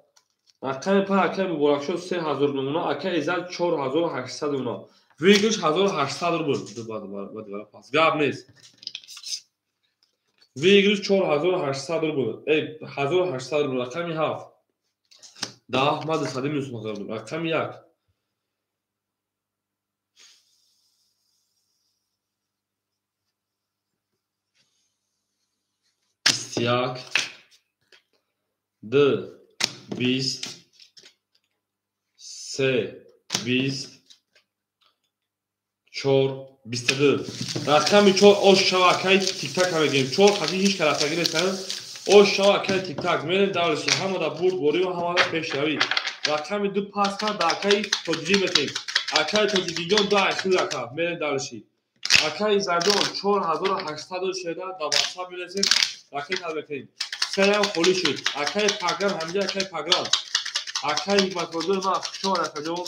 Рақами 5 акай Муборакшо 3000 мемона. Акай Иззат 4800 мемона. Выигрыш 1800 рубл. Бад пас. Гап нест. Выигрыш 4800 рубл. Эй 1800 рубл. Рақами 7. 10 ма 200 минус мақардум. Рақами 1. 21 2 20 3 20 4 22. Рақами 4 ош шава акай тиктак мегем. 4 хати ҳеч кара нестан. Ош шава акай тиктак. Мерем давлаши ҳамада бурд борӣ ва ҳамада пешравӣ. Рақами 2 пас кард да акай тоҷидин метем. Акай тоҷидинҷон 2 айхил рака. Мерем давлаши. Акай Изаҷон 4800 шеда да WhatsApp мерасем. Ракета мекунем. Серам холӣ шуд. Акай Пагран ҳамҷа акай Пагран. Акай Ҳикматбозор ма хуш акаҷон.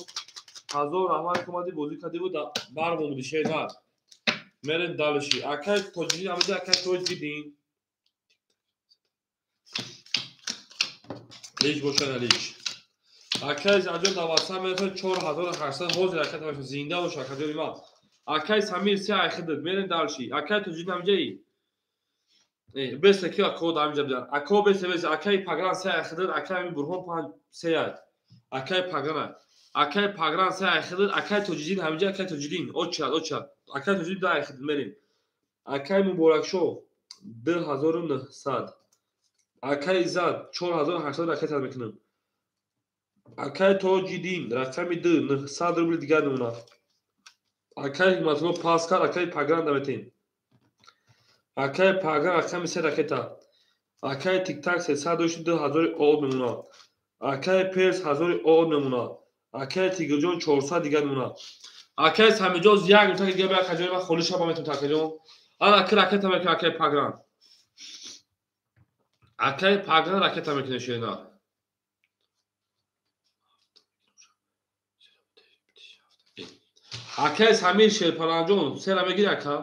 Ҳазор раҳмат омадӣ бозӣ кардӣ бу бармомудӣ шедар. Мерем далиши. Акай тоҷидин ҳамҷа акай тоҷидин. Лич боша на лич. Акай Изаҷон дар WhatsApp мерасем 4800 ҳозир акай тамошо зинда бош акаҷони ман. Акай Самир се айхидд. Мерем далиши. Акай тоҷидин ҳамҷаи. Бесе ки ако дар ҳамҷа бидан. Ако бесе бесе акай Пагран се айхидд, акай ами Бурҳон 5 се ай. Акай Пагран. Акай Пагран се айхидд, акай Тоҷидин ҳамҷа акай Тоҷидин. Очад, очад. Акай Тоҷидин 2 айхидд мерем. Акай Муборакшоҳ 2900. Акай Иззат 4800 ракета мекунам. Акай Тоҷидин рақами 2 900 рубли дигар мемонад. Акай Ҳикматулло пас кард, акай Пагран даметем. Акай Пагран рақами 3 ракета. Акай Тиктак 300 дошт 2000 од мемонад. Акай Перс 1000 од мемонад. Акай Тигрҷон 400 дигар мемонад. Акай Самиҷон як нуқта дигар ба акаҷони ман холӣ шаба метавонад акаҷон. Ана аки ракета мекунад акай Пагран. Акай Пагран ракета мекунад шена. Акай Самир Шерпаланҷон сера мегири ака?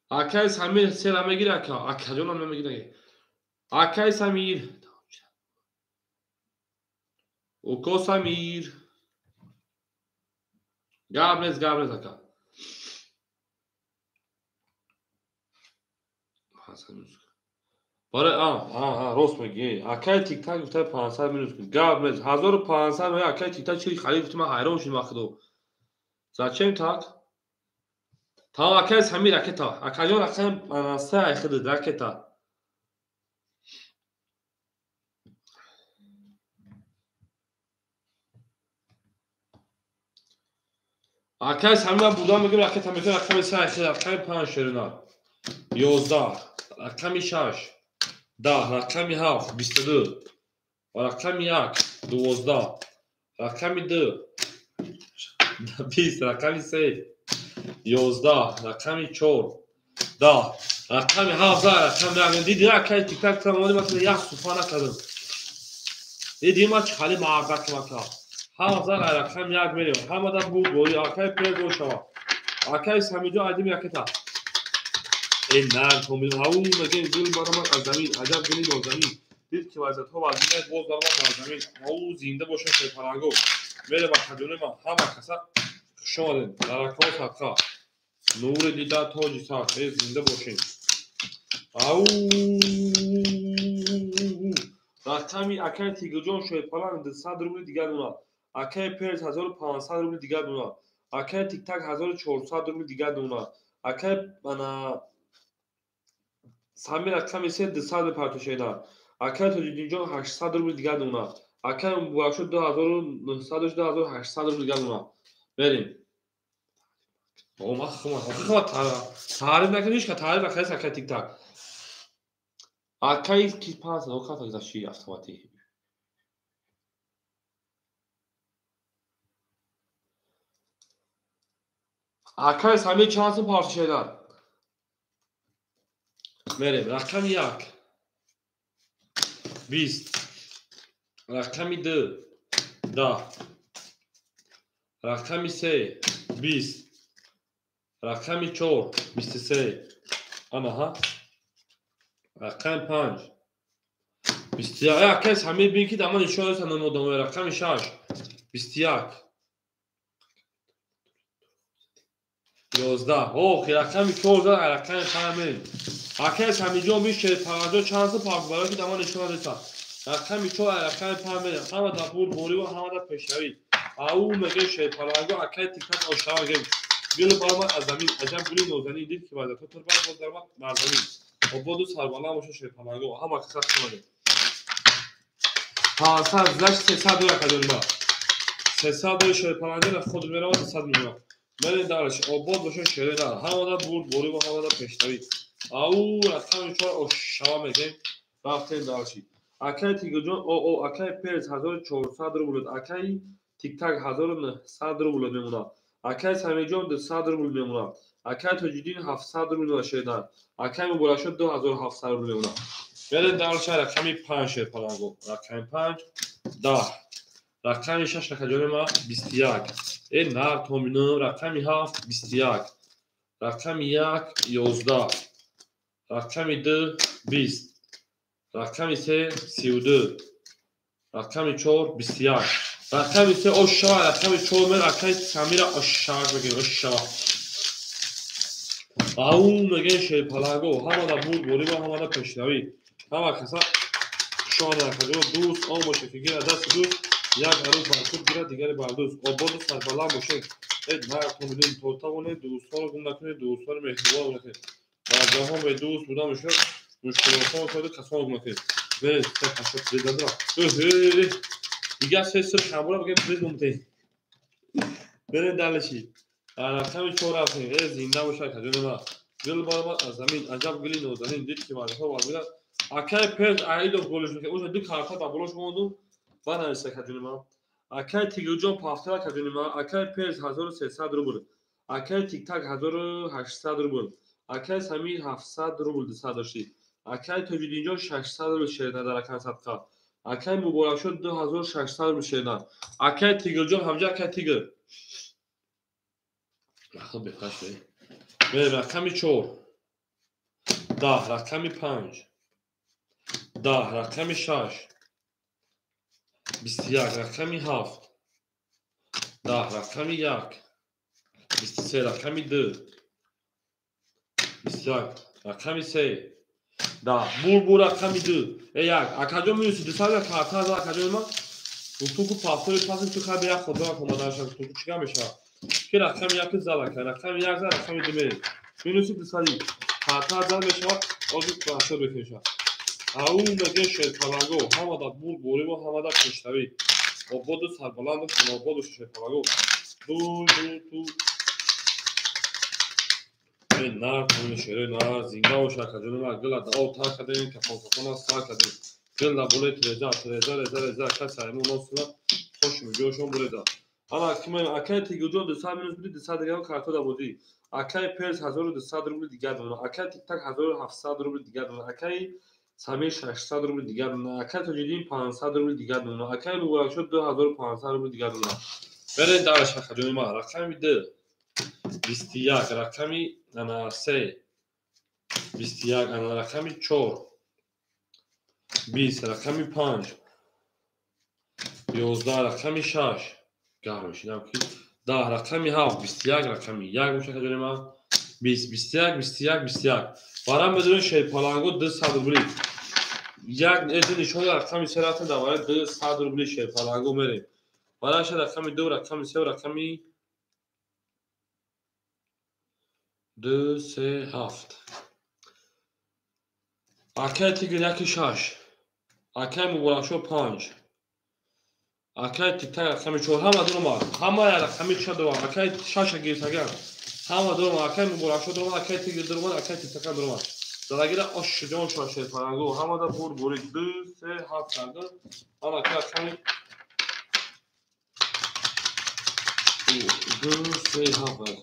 Акай Самир сера мегири ака? Акаҷонам намегири. Акай Самир. Око Самир. Гап нест, гап нест ака. 500 минус. Барои рост мегӣ. Акай Тиктак гуфта 500 минус. Гап нест. 1500 мега акай Тиктак чӣ харид гуфти ман ҳайрон шудам худо. Зачем так? Тамом акай Самир ракета. Акаҷон рақам 3 айхид ракета. Акай Самир ман бурдам мегӯям ракета мекунам рақами 3 айхид рақами 5 шерина. 11 рақами 6 10 рақами 7 22 ва рақами 1 12 рақами 2 20 рақами 3 11 рақами 4 10 рақами 7 рақами 1. Диди акай Тиктак тамоми масалан як суфа накардам. Диди ма чӣ хали мардак мака. 7 рақами 1 мерем. Ҳамада буд бори акай пер бошава. Акай Самиҷон айдим ракета. Эй нар комил ҳау мегем гул баромад аз замин. Аҷаб гули нозанин. Дид ки вазиятҳо вазин боз баромад аз замин. Ҳау зинда бошад шерпаланго. Мерем акаҷони ман ҳама каса хуш омадед. Даракҳо садқа. Нури дида тоҷи сар. Эй зинда бошед. Ау рақами акай Тигрҷон шерпаланг 200 рубли дигар мемонад. Акай Перс 1500 рубли дигар мемонад. Акай Тиктак 1400 рубли дигар мемонад. Акай ана Самир рақами 3 200 мепартошеда. Акай Тоҷидинҷон 800 рубли дигар мемонад. Акай Муборакшоҳ 2900 2800 рубли дигар мемонад. Мерем. Ман хима таъриф накардам, ҳеч кас таъриф накард акай Тиктак. Акай ки 500 оката гузашти автоматӣ. Акай Самир чанд сум партошеда? Мерем. Рақами 1 20 рақами 2 10 рақами 3 20 рақами 4 23 анаҳа рақами 5 21. Акай Самир бин ки дар ман нишон додам номодамои рақами 6 21 11. Охи рақами 4 рақами 5 мерем. Акай Самиҷон бин шерпаланҷон чанд сум парт барои ки дар ман нишон додам. Рақами 4 рақами 5 мерем. Ҳама дар бурд борӣ ва ҳама дар пешравӣ. Ау мегӯем шерпаланго акай Тиктак ошава мегӯем. Гул баромад аз замин, аҷаб гули нозанин, дид ки вазиятҳо турбад, боз даромад бар замин. Ободу сарбаланд бошед, шерпаланго. Ҳама каса шумоед. 500 заш 300 доллар кадем ба. 300 доллар шерпаланго худ меравад 300 миллион. Мерем дарш обод бошед шерена. Ҳамада бурд борӣ ва ҳамада пешравӣ. Ау рақами 4 ошава мегем. Рафтем дарши. Акай Тигрҷон о акай Перс 1400 рубл, акай Тиктак 1900 рубл мемонад. Акай Самиҷон 200 рубл мемонад. Акай Тоҷиддин 700 рубл мемонад шедан. Акай Муборакшо 2700 рубл мемонад. Мерем дарша рақами 5 шерпаланго. Рақами 5 10. Рақами 6 рақаҷони ма 21. Э нар томино рақами 7 21. Рақами 1 11. Рақами 2 20. Рақами 3 32. Рақами 4 21. Рақами 3 ошава, рақами 4 мер акай Самира ошава мегем, ошава. Ау мегем шерпаланго, ҳамада бурд борӣ ва ҳамада пешравӣ. Ҳама каса шона рақаҷо дӯст он боше ки гирад дасти дӯст, як арӯз бар худ гирад, дигаре бар дӯст. Ободу сарбаланд бошед. Э нар томидин то тавонед дӯстонро гум накунед, дӯстони меҳрубон накунед. Дар ҷаҳон бе дӯст буда мешавад, мушкилотҳо шояд касонро гум накунед. Беред, се пашо приз надорам. Дигар се сир камбура бигем приз мумтем. Беред далеши. Рақами 4 рафтем. Э зинда бошад каҷони ма. Гул баромад аз замин, аҷаб гули нозанин, дид ки вазифа вазира. Акай Перс Аидов голиш мекард. Ӯша ду карта ба болош монду. Банависа каҷони ма. Акай Тигрҷон пафтара каҷони ма. Акай Перс 1300 рубл. Акай Тиктак 1800 рубл. Акай Самир 700 рубл 200 дошти. Акай Тоҷиддинҷон 600 рубл шерина дар рақами садқа. Акай Муборакшо 2600 рубл шерина. Акай Тигрҷон ҳамҷа акай Тигр. Хуб бехаш бе. Берем рақами 4. 10 рақами 5. 10 рақами 6. 21 рақами 7. 10 рақами 1. 23 рақами 2. 21 рақами 3. 10 бур рақами 2. Э 1. Акаҷон минуси 200 карта за акаҷон ма. Гуфту ку пафтори паси ту хаби як худо омаданша гуфту ку чига мешавад? Ки рақами 1 зал ака, рақами 1 за рақами 2 мерем. Минуси 200 карта зал мешавад, озу бахшо бекунша. Ау меге шерпаланго, ҳамада бурд борӣ ва ҳамада пешравӣ. Ободу сарбаланду хонободу шерпаланго. Ду ду ту. Э нар томини шерои нар зинда боша акаҷони ма гила да об тар кардем, кафон кафона сар кардем. Гил да болои тиреза, тиреза, реза, реза, каса аймон носила, хош миҷошон буреза. Ана кимем акай Тигрҷон 200 минус буди, 200 дигар карто да бозӣ. Акай Перс 1200 рубл дигар дона. Акай Тиктак 1700 рубл дигар дона. Акай Самир 600 рубл дигар дона. Акай Тоҷиддин 500 рубл дигар дона. Акай Муборакшо 2500 рубл дигар дона. Беред дараш акаҷони ма. Рақами 2 21, рақами ана 3 21, ана рақами 4 20, рақами 5 11, рақами 6 гарм мешинам ки 10, рақами 7 21, рақами 1 боша акаҷони ма. 20 21 21 21. Барам медонем шерпаланго 200 рубли. Як эди нишон рақами 3 рафтем дар барои 200 рубли шерпаланго мерем. Бараша рақами 2 рақами 3 рақами 2 3 7. Акай Тигр 1 6. Акай Муборакшо 5. Акай Тиктак рақами 4. Ҳама дуромад. Ҳама рақами 4 дуромад. Акай 6 гирифтаган. Ҳама дуромад. Акай Муборакшо дуромад, акай Тигр дуромад, акай Тиктак дуромад. Залагира ошҷон шерпаланго. Ҳамада бур бурид 2 3 7 карда. Ана акай рақами 2 3 7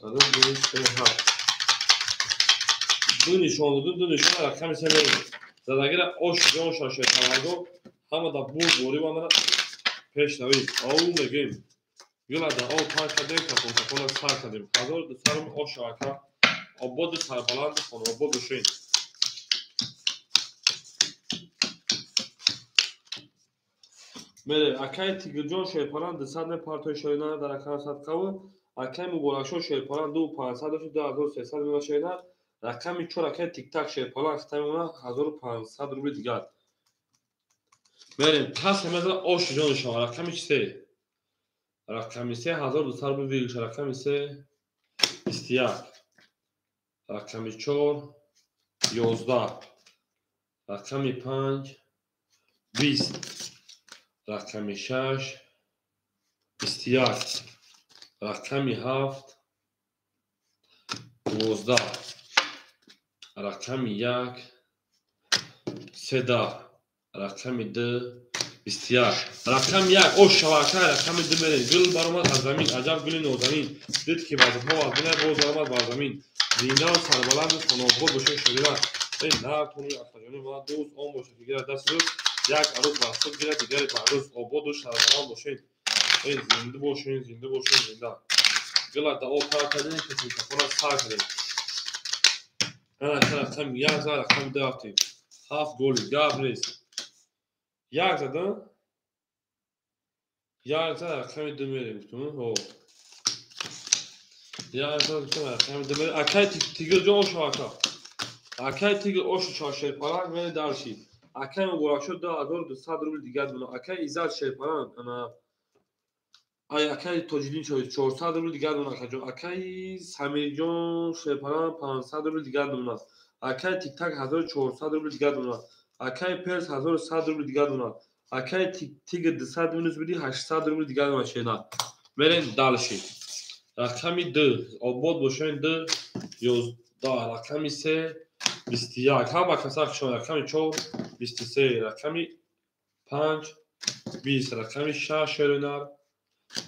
карда. 2 3 7. Ду нишон додум, ду нишон рақами 3 мерем. Залагира ошҷон шерпаланго. Ҳамада бур бурид ва пешравӣ. Ау мегем. Гила да об тар кардем, кафон кафона сар кардем. 1200 рубл ош ака. Ободу сарбаланду хонобод бошед. Мере акай Тигрҷон шерпаланд 200 мепартои шерина дар рақами садқаву. Акай Муборакшо шерпаланд 2500 дошт, 2300 мемонад шерина. Рақами 4 акай Тиктак шерпаланд хита мемонад 1500 рубли дигар. Мерем кас мезана ош ҷон шава. Рақами 3. Рақами 3 1200 рубл вигиша. Рақами 3 21, рақами 4 11, рақами 5 20, рақами 6 21, рақами 7 12, рақами 1 13, рақами 2 21, рақами 1 ош шавака, рақами 2 мерем. Гул баромад аз замин, аҷаб гули нозанин, дид ки вазифаҳо аз дунё боз баромад бар замин. Зиндаву сарбаланду хонобод бошед шогирда. Эй нартони акаҷони ма дӯст он бошад ки гирад дасти рӯз, як арӯз бар худ гирад, дигаре бар рӯз. Ободу сарбаланд бошед. Эй зинда бошед, зинда бошед, зинда. Гула дао тар кардем, касикафона сар кардем. Ана рақами 1 зад, рақами 2 рафтем. 7 голи, гап нест. 1 задам, 1 зад, рақами 2 мерем гуфтум. Ҳо. 1 зад гуфтум, рақами 2 мерем. Акай Тигрҷон ошо ака. Акай Тигр ошо чор шерпаланг мере дарши. Акай Муборакшо 2200 рубл дигар мона. Акай Иззат шерпаланг ана ай акай Тоҷиддин 400 рубл дигар мона акаҷон. Акай Самирҷон шерпаланг 500 рубл дигар мона. Акай Тиктак 1400 рубл дигар мона. Акай Перс 1100 рубл дигар мона. Акай Тигр 200 минус биди 800 рубл дигар мона шена. Мерем дальше. Рақами 2 обод бошед 2 11, рақами 3 21, ҳама каса хушон. Рақами 4 23, рақами 5 20, рақами 6 шеринар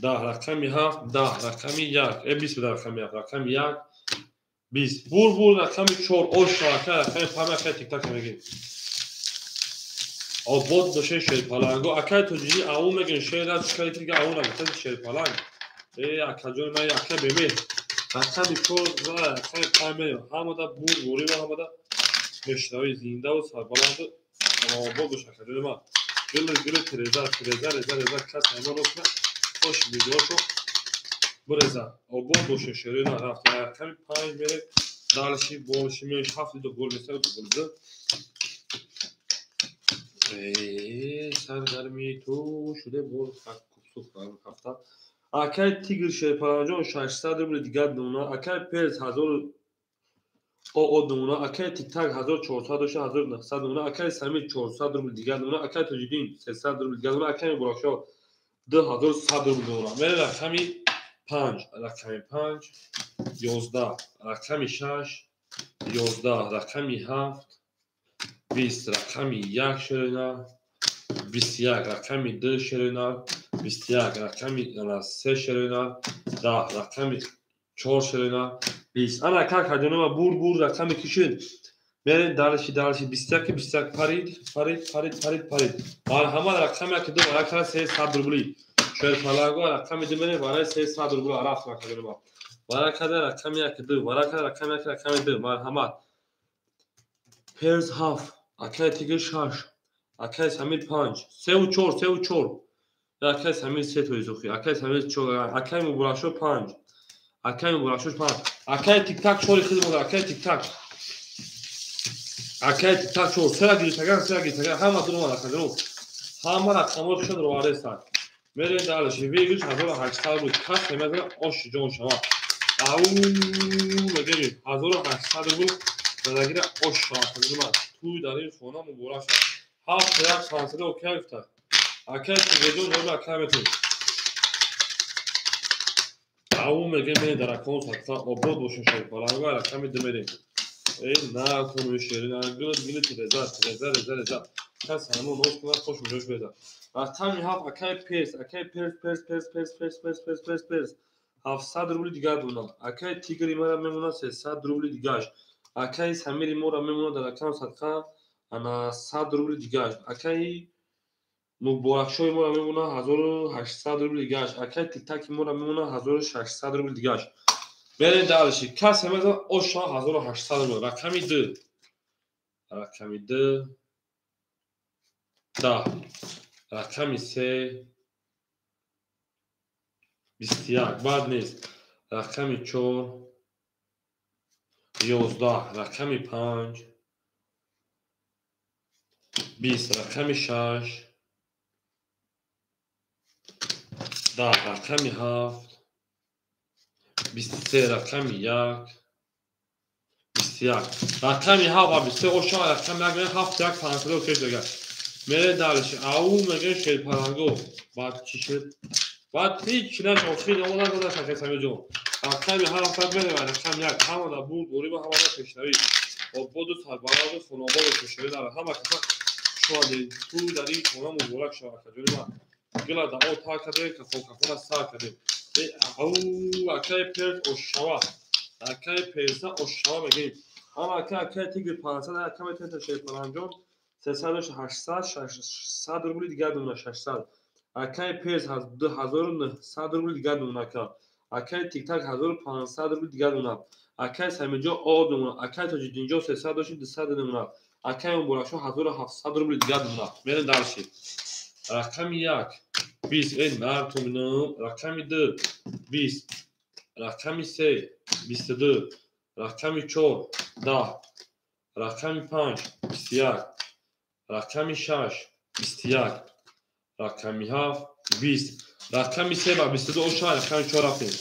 10, рақами 7 10, рақами 1 20 буда, рақами 7, рақами 1 20. Бур бур рақами 4 ош шавака, рақами 5 акай Тиктак мегем. Обод бошед шерпаланго. Акай Тоҷиддин аву мегем шера чикари тига аву нагуфтади шерпаланг. Э акаҷони ман ака бемеҳр. Рақами 4 ва рақами 5 мерем. Ҳамада бур бурива, ҳамада мешнавӣ. Зиндаву сарбаланду обод бош акаҷони ман. Гули гули тереза, тереза реза реза, кас ҳама ростна хош видеошо биреза. Обод бошед шерина рафт. Рақами 5 мерем. Дальше больше меш 7 ду гол меса ду гол. Саргарми ту шуде бор купсух ҳафта. Акай Тигр шерпаланҷон 600 рубл дигар намуна. Акай Перс 1000 ОО намуна. Акай Тиктак 1400 дошта 1900 намуна. Акай Самир 400 рубл дигар намуна. Акай Тоҷиддин 300 рубл дигар намуна. Акай Муборакшо 2100 рубл намуна. Мере рақами 5, рақами 5 11, рақами 6 11, рақами 7 20, рақами 1 шерина 21, рақами 2 шерина 21, рақами 3 шерина 10, рақами 4 шерина 20. Ана какаҷонома бур бур рақами кишид. Мерем дальше дальше 21 21 парид парид парид парид парид. Марҳамат рақами 1 2 варака 300 рубли. Шерпаланго рақами 2 мерем вараи 300 рубли рафт какаҷонома. Варакада рақами 1 2 варака рақами 1 рақами 2 марҳамат. Перс 7, акай Тигр 6, акай Самир 5, 3 ва 4, 3 ва 4. Акай Самир 3 тои зухи, акай Самир 4, акай Муборакшо 5, акай Муборакшо 5, акай Тиктак 4 хизмат, акай Тиктак. Акай Тиктак 4, сера гиртаган, сера гиртаган, ҳама дурума рақамро. Ҳама рақамро хушон роваресан. Мерем дальше, вигиш 1800 рубл, кас намезана ош ҷон шава. Ау мегем 1800 рубл дадагира ош шава, хизмат. Туй дар ин хона муборак шава. 7 1 500 окей гуфта. Акай Тигрҷон ҷавоб акай метун. Ау мегем мене дар акон сатса обод бошед шерпаланго рақами 2 мерем. Эй накун шерина гул гул тереза тереза реза реза. Кас ҳамон нос кунад хош мужош беза. Рақами 7 акай Перс, акай Перс Перс Перс Перс Перс Перс Перс Перс Перс 700 рубли дигар дона. Акай Тигри мара мемонад 300 рубли дигаш. Акай Самири мора мемонад дар акам садқа ана 100 рубли дигаш. Акай Муборакшои мора мемонад 1800 рубли дигаш. Акай Тиктаки мора мемонад 1600 рубли дигаш. Мерем дальше. Кас ҳамаза оша 1800 рубл. Рақами 2. Рақами 2 10. Рақами 3 21. Бад нест. Рақами 4 11, рақами 5 20, рақами 6 10, рақами 7 23, рақами 1, 21. Рақами 7 ва 23 оша рақами 1 7 1 500 пеш дага. Мере дальше. Ау меге шерпаранго. Баъд чӣ шуд? Баъд ҳеҷ наш охир омада гузашт акай Самирҷон. Рақами 7 мере ва рақами 1 ҳамада бурд, ғориба ҳамада пешравӣ. Ободу сарбаланду хонободу пешравӣ дара. Ҳама каса шумо ту дар ин хона муборак шава акаҷони ман. Гила да о та кардем, кафон сар кардем. Ау акай перс ошава. Акай перса ошава мегӯем. Ама акай тигр 500, акай метавонед шерпаланҷон 300 800 600 рубли дигар мемона 600. Акай перс 2900 рубли дигар мемона ака. Акай тиктак 1500 рубли дигар мемона. Акай Самирҷон об мемона. Акай Тоҷиддинҷон 300 дошти 200 мемона. Акай Муборакшо 1700 рубли дигар мемона. Мерем дальше. Рақами 1 20, эй нар туминам. Рақами 2 20, рақами 3 22, рақами 4 10, рақами 5 21, рақами 6 21, рақами 7 20, рақами 3 ва 22 оша рақами 4 рафтем.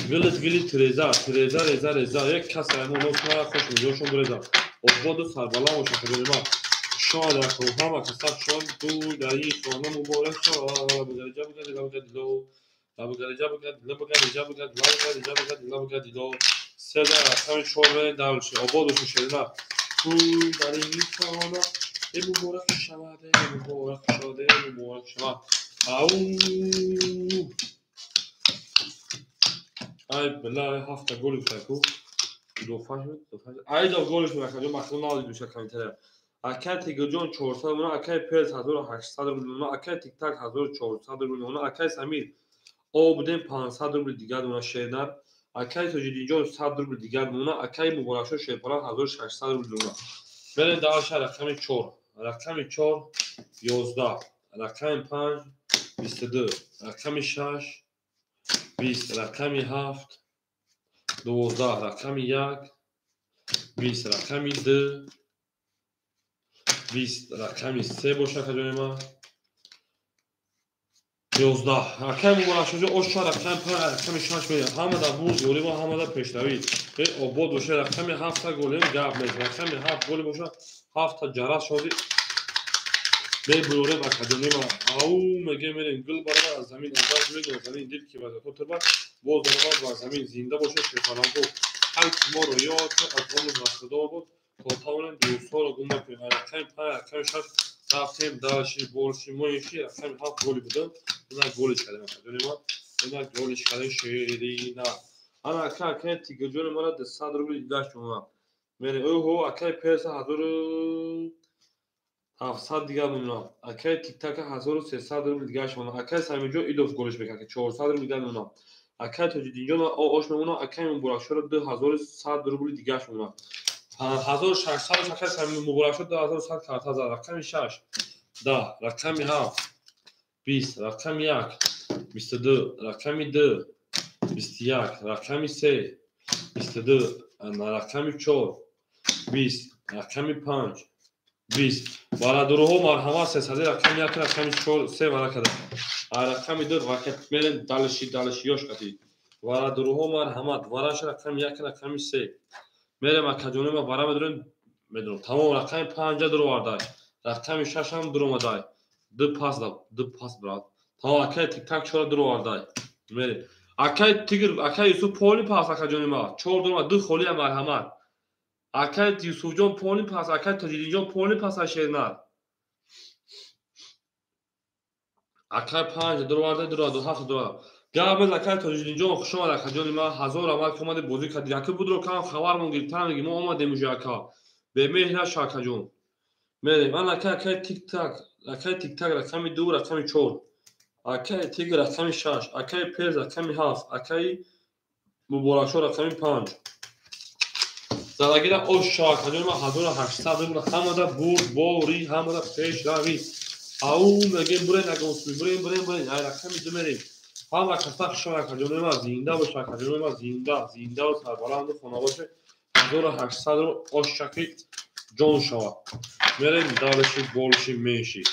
Гилит гили тиреза, тиреза реза реза. Як кас аймон носма хуш миҷошон буреза. Ободу сарбаланд боша хабари ман. Шод раком ҳама каса шод ду дар ин хона муборак шод. Бугариҷа бугари лабугари лабугариҷа бугари лабугариҷа бугари лабугариҷа бугари лабугари ло. Седа рақами 4 мерем дальше. Обод боша шерина. Туй дар ин хона муборак шавад, муборак шавад, муборак шавад. Ау ай била ҳафта голи гуфтаку. Дофаш. Ай до голиш мекардам, махлум надид меша комментария. Акай Тигрҷон 400 мемона, акай Перс 1800 рубл мемона, акай Тиктак 1400 рубл мемона, акай Самир обдем 500 рубл дигар мемона шернар, акай Тоҷиддинҷон 100 рубл дигар мемона, акай Муборакшо шерпалан 1600 рубл мемона. Мерем дальше рақами 4. Рақами 4 11, рақами 5 22, рақами 6 20, рақами 7 12, рақами 1 20, рақами 2 20, рақами 3 боша акаҷони ман 11. Акай Муборакшоҷон оша рақами 5, рақами 6 мерем. Ҳамада бурд, ғолиба ҳамада пешравӣ. Обод боша рақами 7 голем гап нест. Рақами 7 голи боша 7 ҷарас шоди мебурорем акаҷони ман. Ау мегем мерем гул баробар аз замин азар гули нозанин дид ки вазато турбад боз баробар бар замин зинда боша шерпаланго. Ҳар ки моро ёд кард аз он аз худо буд то тавонем дӯстҳоро гум накунем. Рақами 5, рақами 6 рафтем дальше больше моиши рақами 7 голи будам. Ина голиш кардем акаҷони ман. Ина голиш кардем ширина. Ана ака акай Тигрҷони мара 200 рубли дидаш мемонад. Мерем оҳо акай Перса 1700 дигар мемонад. Акай Тиктака 1300 рубл дигараш мемонад. Акай Самирҷон идоф голиш мекард ки 400 рубл дигар мемонад. Акай Тоҷиддинҷон ош мемонад. Акай Муборакшоро 2100 рубл дигараш мемонад. 1600 акай Самир Муборакшо 2100 карта зад. Рақами 6 10, рақами 7 20, рақами 1 22, рақами 2 21, рақами 3 22, рақами 4 20, рақами 5 20. Бародарҳо марҳамат сесади рақами 1 рақами 4 3 вара кардам. Рақами 2 вақт мерем дальше дальше ёш қатӣ. Бародарҳо марҳамат вараш рақами 1 рақами 3. Мерем акаҷони ма вара медорем медорам. Тамом рақами 5 дуровардай. Рақами 6 ҳам дуромадай. Ду пас да, ду пас брат. Тамом акай тиктак 4 дуровардай. Мерем. Акай Тигр, акай Юсуф поли пас акаҷони ма. 4 дурома, ду холия марҳамат. Акай Юсуфҷон поли пас, акай Тоҷиддинҷон поли пас шернар. Акай 5 дуровардай, дуроварда, 7 дуроварда. Гап без акай Тоҷиддинҷон хуш омад акаҷони ма. 1000 раҳмат ки омади бозӣ кардӣ. Яке будро кам хабармон гирифтан меги мо омадем уже ака. Бемеҳр наша акаҷон. Мерем. Ан акай акай тиктак, акай тиктак рақами 2, рақами 4. Акай Тигр рақами 6, акай Перс рақами 7, акай Муборакшо рақами 5. Залагира оша акаҷони ма 1800 рубл ҳамада бурд, борӣ, ҳамада пешравӣ. Ау мегем бурен агонсуй, бурен, бурен, бурен. Ай рақами 2 мерем. Ҳама каса хуш омад акаҷони ма, зинда боша акаҷони ма, зинда, зинда ва сарбаланду хона боше. 1800 рубл ошаки ҷон шавад. Мерем дальше больше меньше.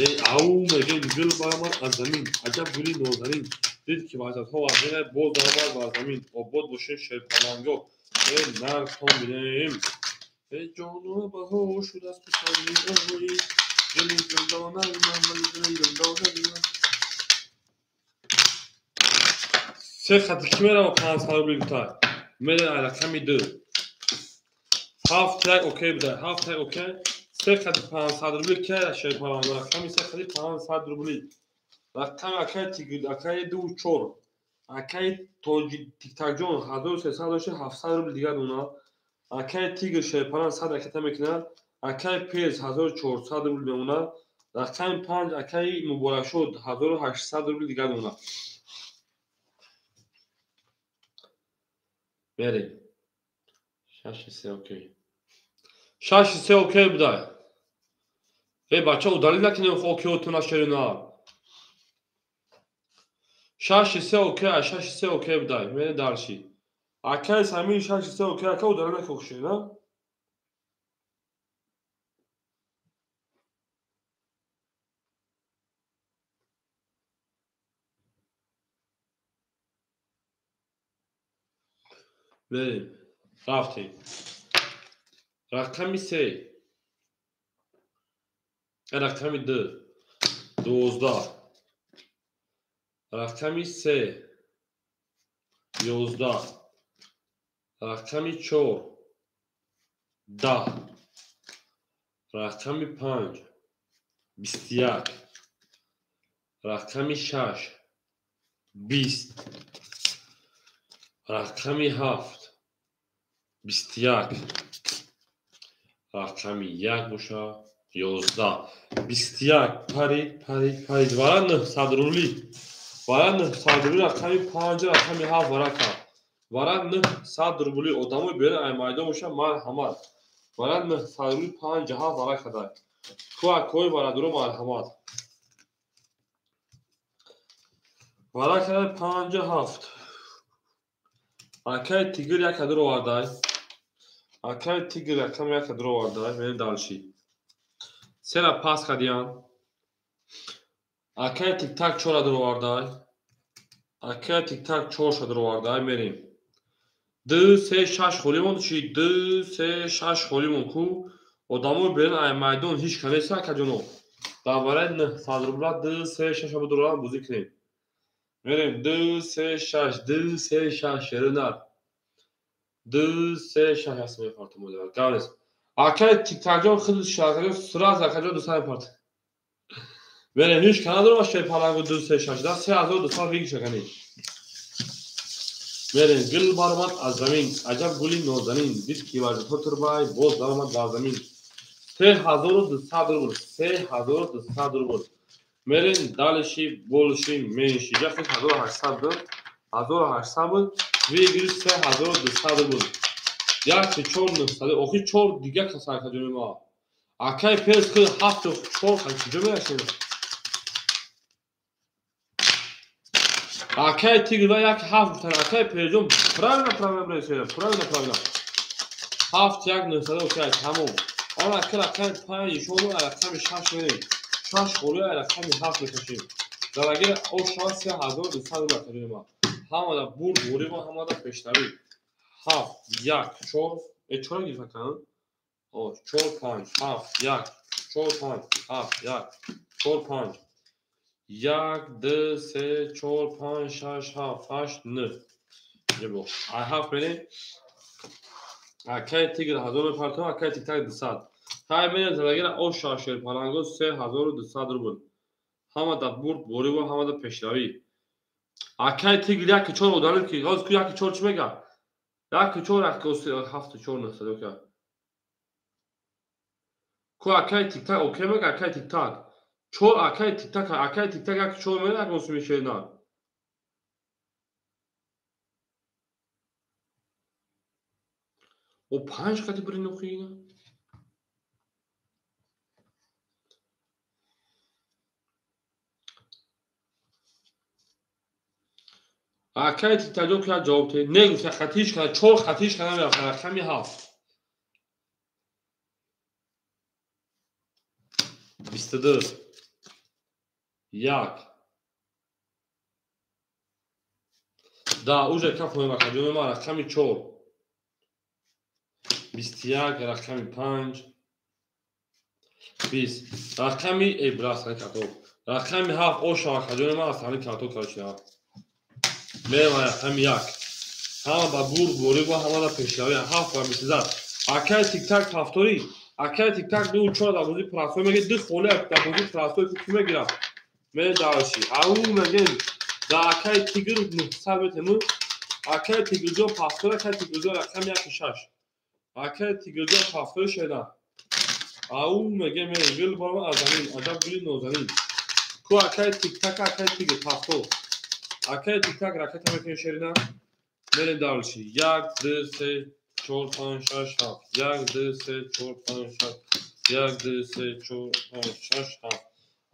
Эй ау мегем гул баромад аз замин, аҷаб гули нозанин. Дид ки вазъиятҳо вазъина, боз даромад бар замин. Обод бошед, шерпаланго. Э нархҳо бинем. Э ҷону баҳор шуд аз писари дили дилдонаи ман, дили дилдонаи ман. Се хати ки мерава 500 рубли гуфта? Мере рақами 2. 7 1 окей буда. 7 1 окей. Се хати 500 рубли ки шерпаланго? Рақами се хати 500 рубли. Рақами акай тигр, акай 2 4. Акай тоҷи тиктакҷон 1300 дошта, 700 рубли дигар дона. Акай тигр шерпаланг 100 ракета мекунад. Акай пез 1400 рубли мемонад. Рақами 5 акай муборакшод 1800 рубли дигар дона. Мерем. 6 3 окей. 6 3 окей будай. Э бача удалил накунем окейотуна шерина. 6 3 окей, 6 3 окей будай. Мерем дарши. Акай Самир 6 3 окей, ака удалил накун шерина. Мерем. Рафтем. Рақами 3. Рақами 2. 12. Рақами 3. 11. Рақами 4. 10. Рақами 5. 21. Рақами 6. 20. Рақами 7. 21. Рақами 1 боша 11. 21 парид, парид, парид. Вара 900 рубли. Вара 900 рубли рақами 5, рақами 7 варака. Вара 900 рубли одамои берун ай майдон боша марҳамат. Вара 900 рубли 5 7 варака дай. Ку акои варадуро марҳамат. Варака дай 5 7. Акай тигр як ҳадур овардай. Акай тигр рақам як ҳадур овардай. Мерем далши. Сера пас кардиян. Акай тиктак 4 ҳадур овардай. Акай тиктак 4 ҳадур овардай. Мерем. 2 3 6 холӣ монд чи? 2 3 6 холӣ монд ку. Одамои берун ай майдон ҳеч кас нест акаҷоно. Дар барои 900 рубла 2 3 6 ҳадур овардан бозӣ кунем. Мерем 2 3 6 2 3 6 шеринар. 2 3 6 ҳаст мепартам одамар. Гап нест. Акай тиктакҷон худ шаҳрҷон сразу акаҷон 200 мепартам. Мерем ҳеч кас надорам шерпалангу 2 3 6 да 3200 вигиша канӣ. Мерем гул баромад аз замин, аҷаб гули нозанин, дид ки варзишҳо турбай, боз даромад бар замин. 3200 рубл, 3200 рубл. Мерем далиши, болши, менши. Ҷа 1800 буд, 1800 буд, вигир 3200 рубл. 1 4 900, охи 4 дига каса акаҷони ма. Акай пез худ 7 4 каса куҷо мерасем? Акай тигр ва 1 7 гуфтан, акай пезҷон правильно, правильно бресера, правильно, правильно. 7 1 900 окей, тамом. Он акай рақами 5 нишон, рақами 6 мерем. 6 холӣ рақами 7 мекашем. Дарагир ош 3200 рубл акаҷони ма. Ҳамада бурд ғолиба, ҳамада пешравӣ. 7 1 4 4 гирифт акан? 4 5 7 1 4 5 7 1 4 5 1 2 3 4 5 6 7 8 9. Ҷабо. Ай 7 мерем. Акай тигр 1000 мепартам, акай тиктак 200. Ҳай мерем дарагир ош шерпаланго 3200 рубл. Ҳамада бурд ғолиба, ҳамада пешравӣ. Акай тигр 1 4 одалил ки, ҳозир ку 1 4 чӣ мега? 1 4 1 7 4 900 окей. Ку акай тиктак окей мега, акай тиктак. 4 акай тиктак, акай тиктак 1 4 мега, як осуми шерина. О 5 қати бирин охина. Акай тиктакҷон ки ҷавоб те. Не гуфта хатиш кана, 4 хатиш кана мерафт, рақами 7. 22 1 Да, уже кафоем акаҷони ма рақами 4. 21, рақами 5. 20. Рақами брасани картоф. Рақами 7 оша акаҷони ма асани картоф короче. Мерем рақами 1. Ҳама ба бурд борӣ ва ҳама да пешравӣ. 7 ва 28. Акай тик-так ҳафторӣ. Акай тик-так 2 4 дар бозии простой меги 2 холӣ дар бозии простой ки мегирад. Мерем дарши. Ау мегем да акай тигр 900 метему. Акай тигрҷо пафтор, акай тигрҷо рақами 1 6. Акай тигрҷо пафтор шеда. Ау мегем гул баро аз замин, аҷаб гули нозанин. Ку акай тик-так, акай тигр пафтор. Акай тик-так ракета мекунем шерина. Мерем дарши. 1 2 3 4 5 6 7. 1 2 3 4 5 6. 1 2 3 4 5 6 7.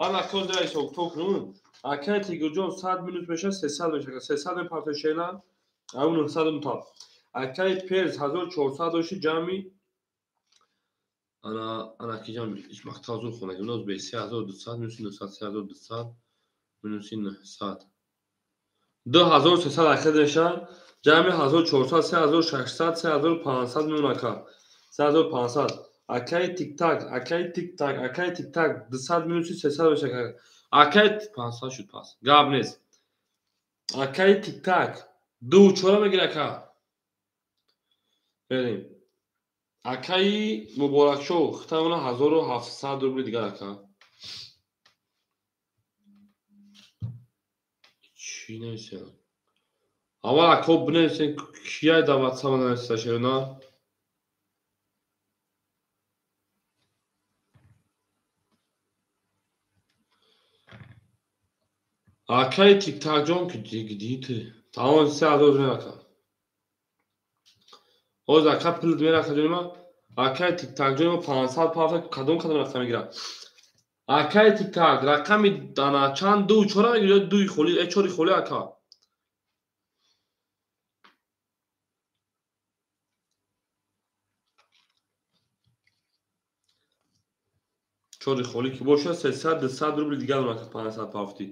Ана код ра ҳисоб кунун. Акай тигрҷон 100 минут меша 300 меша. 300 мепартои шерина. Ау 900 мутаб. Акай перс 1400 дошти ҷамъи ана ки ҷамъи иш мақтал зур хона. Имрӯз бе 3200 минус 900 3200 минус 900. 2300 ахир меша. Ҷамъи 1400 3600 3500 мемон ака. 3500. Акай тик-так, акай тик-так, акай тик-так 200 минус 300 меша. Акай 500 шуд пас. Гап нест. Акай тик-так 2 4 мегира ака. Берем. Акаи Муборакшо хитамона 1700 рубли дигар ака. Чӣ нависем? Аввал ако бинависем кияй дар ватсап нависта шерина. Акаи тик-такҷон ки дидите. Тамом 3000 рубли ака. Оз ака пул мера ҷони ма. Акаи тик-так ҷони ма 500 пафта кадом кадом рақам мегирад. Акаи тик-так рақами ана чанд 2 4 мегирад 2 холӣ, 4 холӣ ака. Чори холӣ ки бошад 300 200 рубли дигар ака 500 пафти.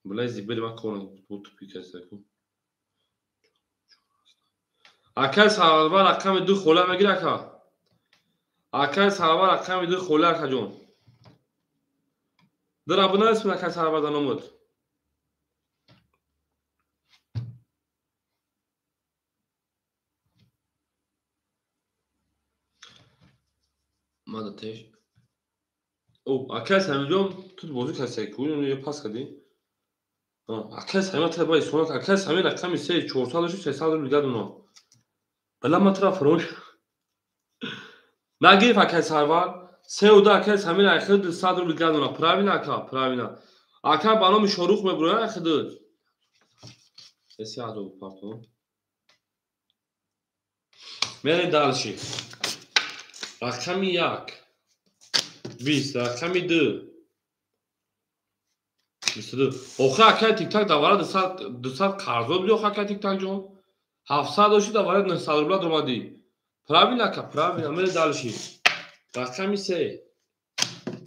Блай зибери ма кор бу тупи касаку. Акай сарвар рақами 2 холӣ мегир ака. Акай сарвар рақами 2 холӣ ака ҷон. Дара бинависем акай сарвар дар номуд. Мада теш. О, акай Самиҷон ту бозӣ касе ку ё пас кардӣ? Акай Самир тра бай сонат акай Самир рақами 3 400 дошт 300 рубли дигар дуно. Бала ма тра фурӯш. Нагириф акай Сарвар. 3 2 акай Самир ахир 200 рубли дигар дуно. Правильно ака, правильно. Ака ба номи Шорух мебурояд ахир. 3000 партон. Мерем дальше. Рақами 1. 20, рақами 2. 22. Охи акай тик-так давара 200 қарзо буди охи акай тик-так ҷон. 700 дошти давара 900 рубла дуромадӣ. Правильно ака, правильно. Мерем дальше. Рақами 3.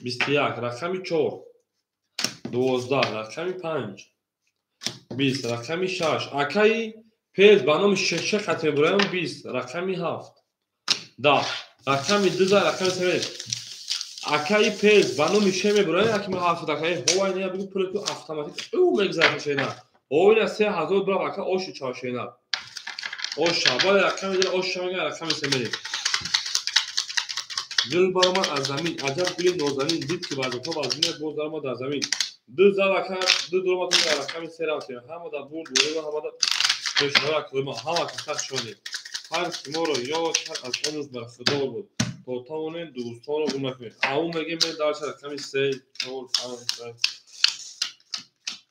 21, рақами 4. 12, рақами 5. 20, рақами 6. Акаи пез ба номи 6 хат мебураям 20, рақами 7. 10, рақами 2, рақами 3. Акаи пез ба номи 6 мебураям, аки ма 7 акаи ҳовай не бугу пули ту автоматик ӯ мегзарад шена. Ҳовай 3000 бурав ака оши ча шена. Оша, бале рақами 2 оша мегӯяд, рақами 3 мерем. Гул баромад аз замин, аҷаб гули нозанин, дид ки вазифа вазинат боз даромад дар замин. 2 зал ака, 2 дуромад рақами 3 рафтем. Ҳама дар бурд борӣ ва ҳама дар пешравӣ акои ма, ҳама каса шудем. Ҳар ки моро ёд кард аз он рӯз бархӯрдор буд. То тавонем дӯстонро гум накунем. Ау мегем мен дар рақами 3 4 5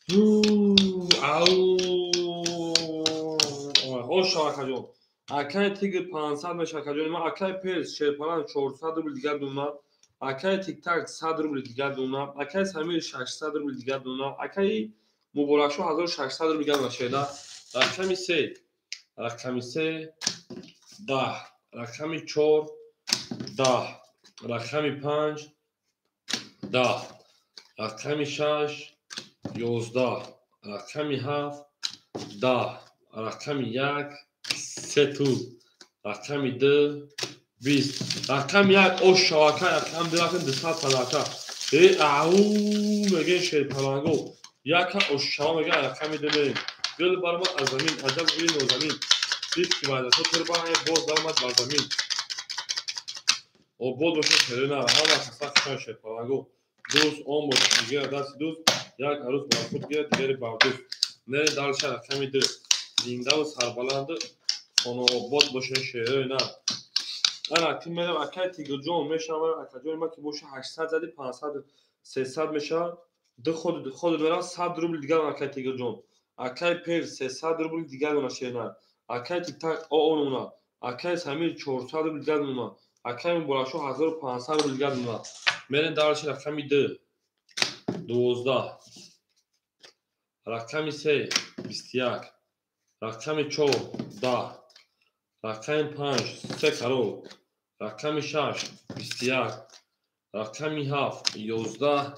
6. Ау оша акаҷон. Акай тигр 500 меша акаҷон. Ма акай пез шерпалан 400 рубл дигар дуна. Акай тик-так 100 рубл дигар дуна. Акай Самир 600 рубл дигар дуна. Акай Муборакшо 1600 рубл дигар дуна шеда. Рақами 3. Рақами 3 10. Рақами 4 10. Рақами 5 10. Рақами 6 11. Рақами 7 10, рақами 1 се туз, рақами 2 20, рақами 1 ош шавака, рақами 2 рафтем 200 падака. Э ау мегӯем шерпаланго, яка ош шава мега, рақами 2 мерем. Гул баромад аз замин, аҷаб гули нозамин, дид ки вайдато тирбаҳе боз даромад бар замин. Обод бошад шерина, ҳама каса хушан шерпаланго. Дӯст он бошад дигар дасти дӯст, як арӯз бар худ гирад, дигаре бар дӯст. Мерем дальше рақами 2. Зиндаву сарбаланду хонаобод бошед шерои нар. Ана ки мерем акай Тигрҷон мешавад, акаҷони ман ки боша 800 зади 500 300 мешавад. Ду худ мерам 100 рубл дигар акай Тигрҷон. Акай Пер 300 рубл дигар мона шернар. Акай Тиктак ОО мона. Акай Самир 400 рубл дигар мона. Акай Муборакшо 1500 рубл дигар мона. Мерем дальше рақами 2 12, рақами 3 21, рақами 4 10, рақами 5 се карол, рақами 6 21, рақами 7 11,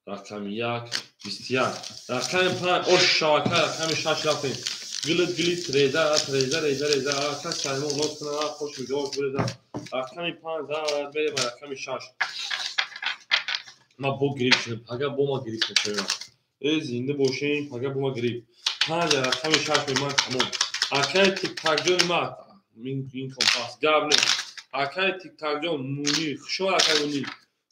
рақами 1 21, рақами 5 ош шавака, рақами 6 рафтем. Гилит гилит реза реза реза реза, ака саймон нос кунад, хош миҷош биреза. Рақами 5 мерем рақами 6. Ма бо гирифт шудем, пага бо ма гирифт мешавем. Э зинда бошем, пага бо ма гирифт. 5 рақами 6 ман тамом. Акай Тиктакҷони ма ин компас гап нест. Акай Тиктакҷон Мунир, хушо акай Мунир.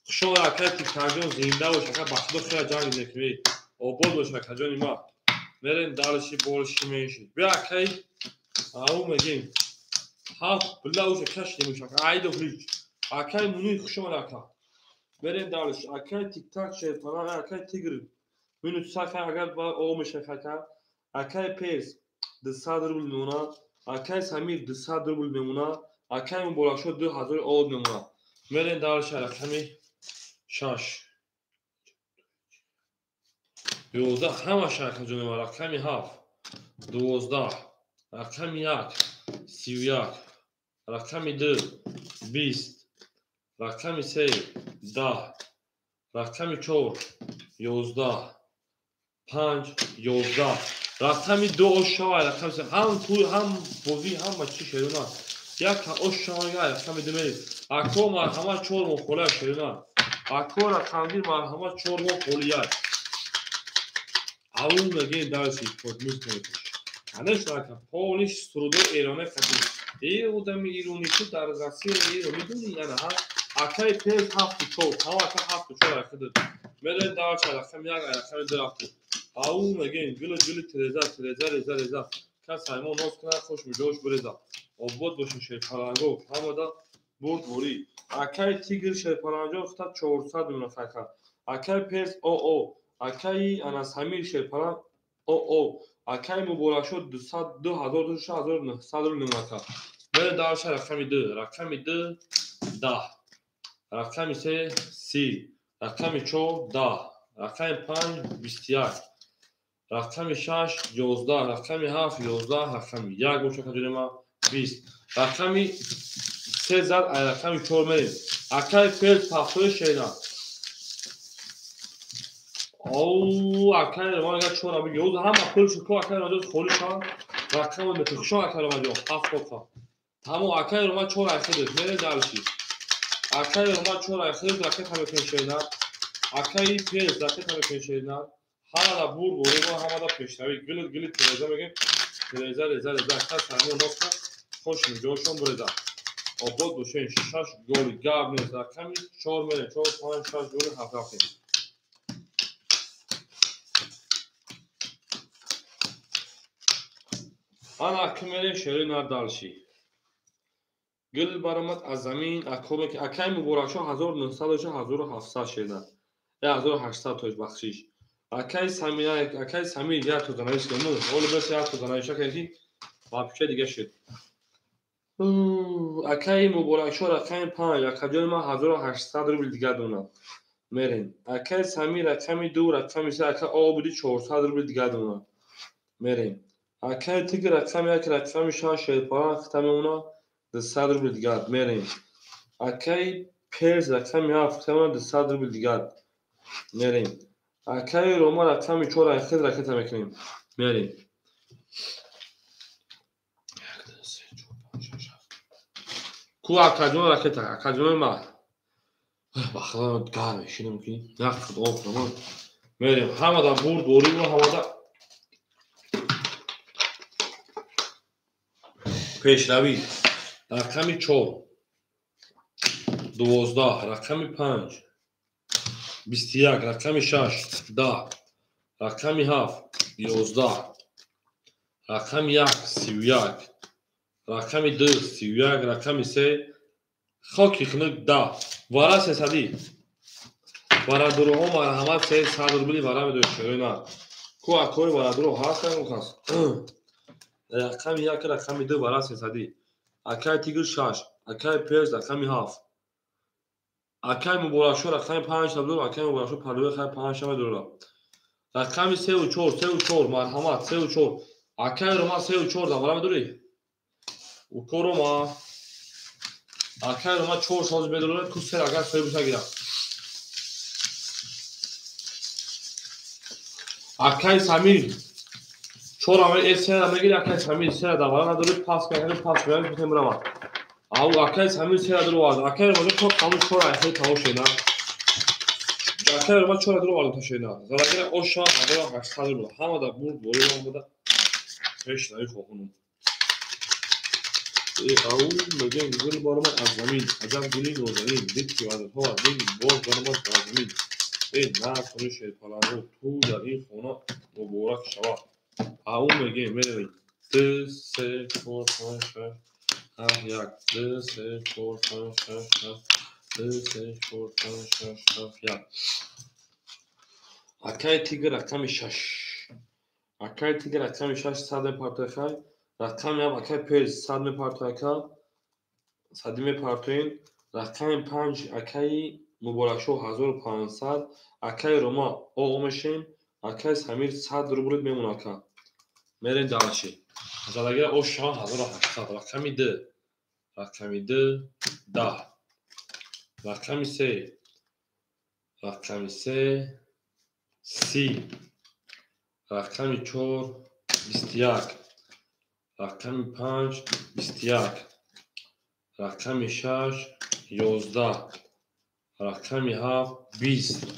Хушо акай Тиктакҷон, зинда бош ака, ба худо хела ҷанг мекунӣ. Обод бош акаҷони ма. Мерем дальше больше меньше. Биё акай ау мегем. Ҳафт била уже кашидем уш ака. Айдо ҳич. Акай Мунир хушо ака. Мерем дальше. Акай Тиктак шерпана, акай Тигр. Минус сака агар ба о мешака ака. Акай Перс 200 рубл мемона, акай Самир 200 рубл мемона, акай Муборакшо 2000 од мемона. Мерем дальше рақами 6 11, ҳамаша акаҷони ма, рақами 7 12, рақами 1 31, рақами 2 20, рақами 3 10, рақами 4 11, 5 11, рақами 2 ош шава, рақами 3 ҳам туй ҳам бозӣ ҳама чӣ шерона. Яка ош шава, рақами 2 мерем. Ако марҳама 4 моҳ холия шерона. Ако рақамгир марҳама 4 моҳ холия. Ау мегем дальше подмис мекаш. Конечно, ака полиш сурудои эроне хати. Э одами иронӣ ту дар Россия эро медонӣ яна ҳа. Акай Пер 7 4, ҳама ака 7 4 рақида. Мерем дальше рақами 1 рақами 2 рафтем. Ау мегем гулу гулу тереза тереза реза реза. Кас ҳаймон ноз кунад, хуш миҷош биреза. Обод бошед шерпаланго, ҳамада бурдворӣ. Акай Тигр шерпаланҷон хута 400 мемона хайха. Акай Перс ОО, акай ана Самир шерпалан ОО, акай Муборакшо 200 2900 рубл мемона ака. Мерем дальше рақами 2, рақами 2 10, рақами 3 30, рақами 4 10, рақами 5 21, рақами 6 11, рақами 7 11, рақами 1 бошад акаҷони ма 20, рақами 3 зад, рақами 4 мерем. Акай Перс 70 шена. Оу акай Роман агар 4 бигӣ, оз ҳама пул шуд ко акай Роман холӣ шавад, рақами метихшо акай Роман ҷон 7 ка. Тамом акай Роман 4 айхидаш, мерем дальше. Акай Роман 4 айхидаш, ракета мекунем шена. Акай Перс ракета мекунем шена. Ҳамада бурд борема, ҳамада пешравӣ. Гилит гилит тереза мегем. Тереза реза реза. Кас ҳамон носка хош миҷошон биреза. Обод бошен 6 голи гап нест. Рақами 4 мерем. 4 5 6 голи 7 рафтем. Ана ки мерем шери нар дальше. Гул баромад аз замин, акоме ки акай Муборакшо 1900 1700 шена. 1800 тош бахшиш. Акай Самир, акай Самир як то занавис кунем. Ҳоло бас як то занавиша ки вообще дига шуд. Акай Муборакшо рақами 5, акаҷони ман 1800 рубл дига донам. Мерем. Акай Самир рақами 2, рақами 3, ака Обуди 400 рубл дига донам. Мерем. Акай Тигр рақами 1, рақами 6 шерпалан хита мемона 200 рубл дигар. Мерем. Акай Перс рақами 7 хита мемона 200 рубл дигар. Мерем. Акай Рома рақами 4 айхид ракета мекунем. Мерем. 1 2 3 4 5 6 7. Ку акаҷон ракета, акаҷони ман. Бахла гарм мешинам ки нақд об кунам. Мерем ҳамада бурд борӣ ва ҳамада пешравӣ. Рақами 4 12, рақами 5 21, рақами 6 10, рақами 7 11, рақами 1 31, рақами 2 31, рақами 3 хоки хунук 10. Вара 300. Варадуроҳо марҳамат 300 рубли вара медоед шоёна. Ку акои варадуро ҳастанд кас. Рақами 1 рақами 2 вара 300. Акай Тигр 6, акай Перс рақами 7. Акай Муборакшо рақами 5 табдор, акай Муборакшо палӯи хай 5 шава дора. Рақами 3 ва 4, 3 ва 4 марҳамат 3 ва 4. Акай Рома 3 ва 4 давра медорӣ? Уко Рома. Акай Рома 4 соз медорад, ку се агар соҳиб гирад. Акай Самир 4 амел э 3 мегири, акай Самир 3 давра надорӣ, пас кардани пас меяд, битем рава. Ау акай Самир 3 дро вард. Акай Рома то қаму 4 айхел тамом шена. Акай Рома 4 дро вард ташена. Залагира оша 1800 рубл. Ҳамада бурд борӣ омада. Пеш нави хохунум. Ау мегӯям гул баромад аз замин, аҷаб гули нозанин, дид ки вазифа аз дин боз баромад бар замин. Э накуни шерпалангу, ту дар ин хона муборак шавад. Ау мегӯем меравем 2 3 4 5 6 7 1 2 3 4 5 6 7 2 3 4 5 6 7 1. Акай Тигр рақами 6. Акай Тигр рақами 6 100 мепартояд. Рақами 7 акай Перс 100 мепартояд. 100 мепартоем. Рақами 5 акай Муборакшо 1500, акай Рома оғ мешем, акай Самир 100 рубл мемонад ака. Мерем дальше. Залагира оша 1800, рақами 2, рақами 2 10, рақами 3, рақами 3 30, рақами 4 21, рақами 5 21, рақами 6 11, рақами 7 20,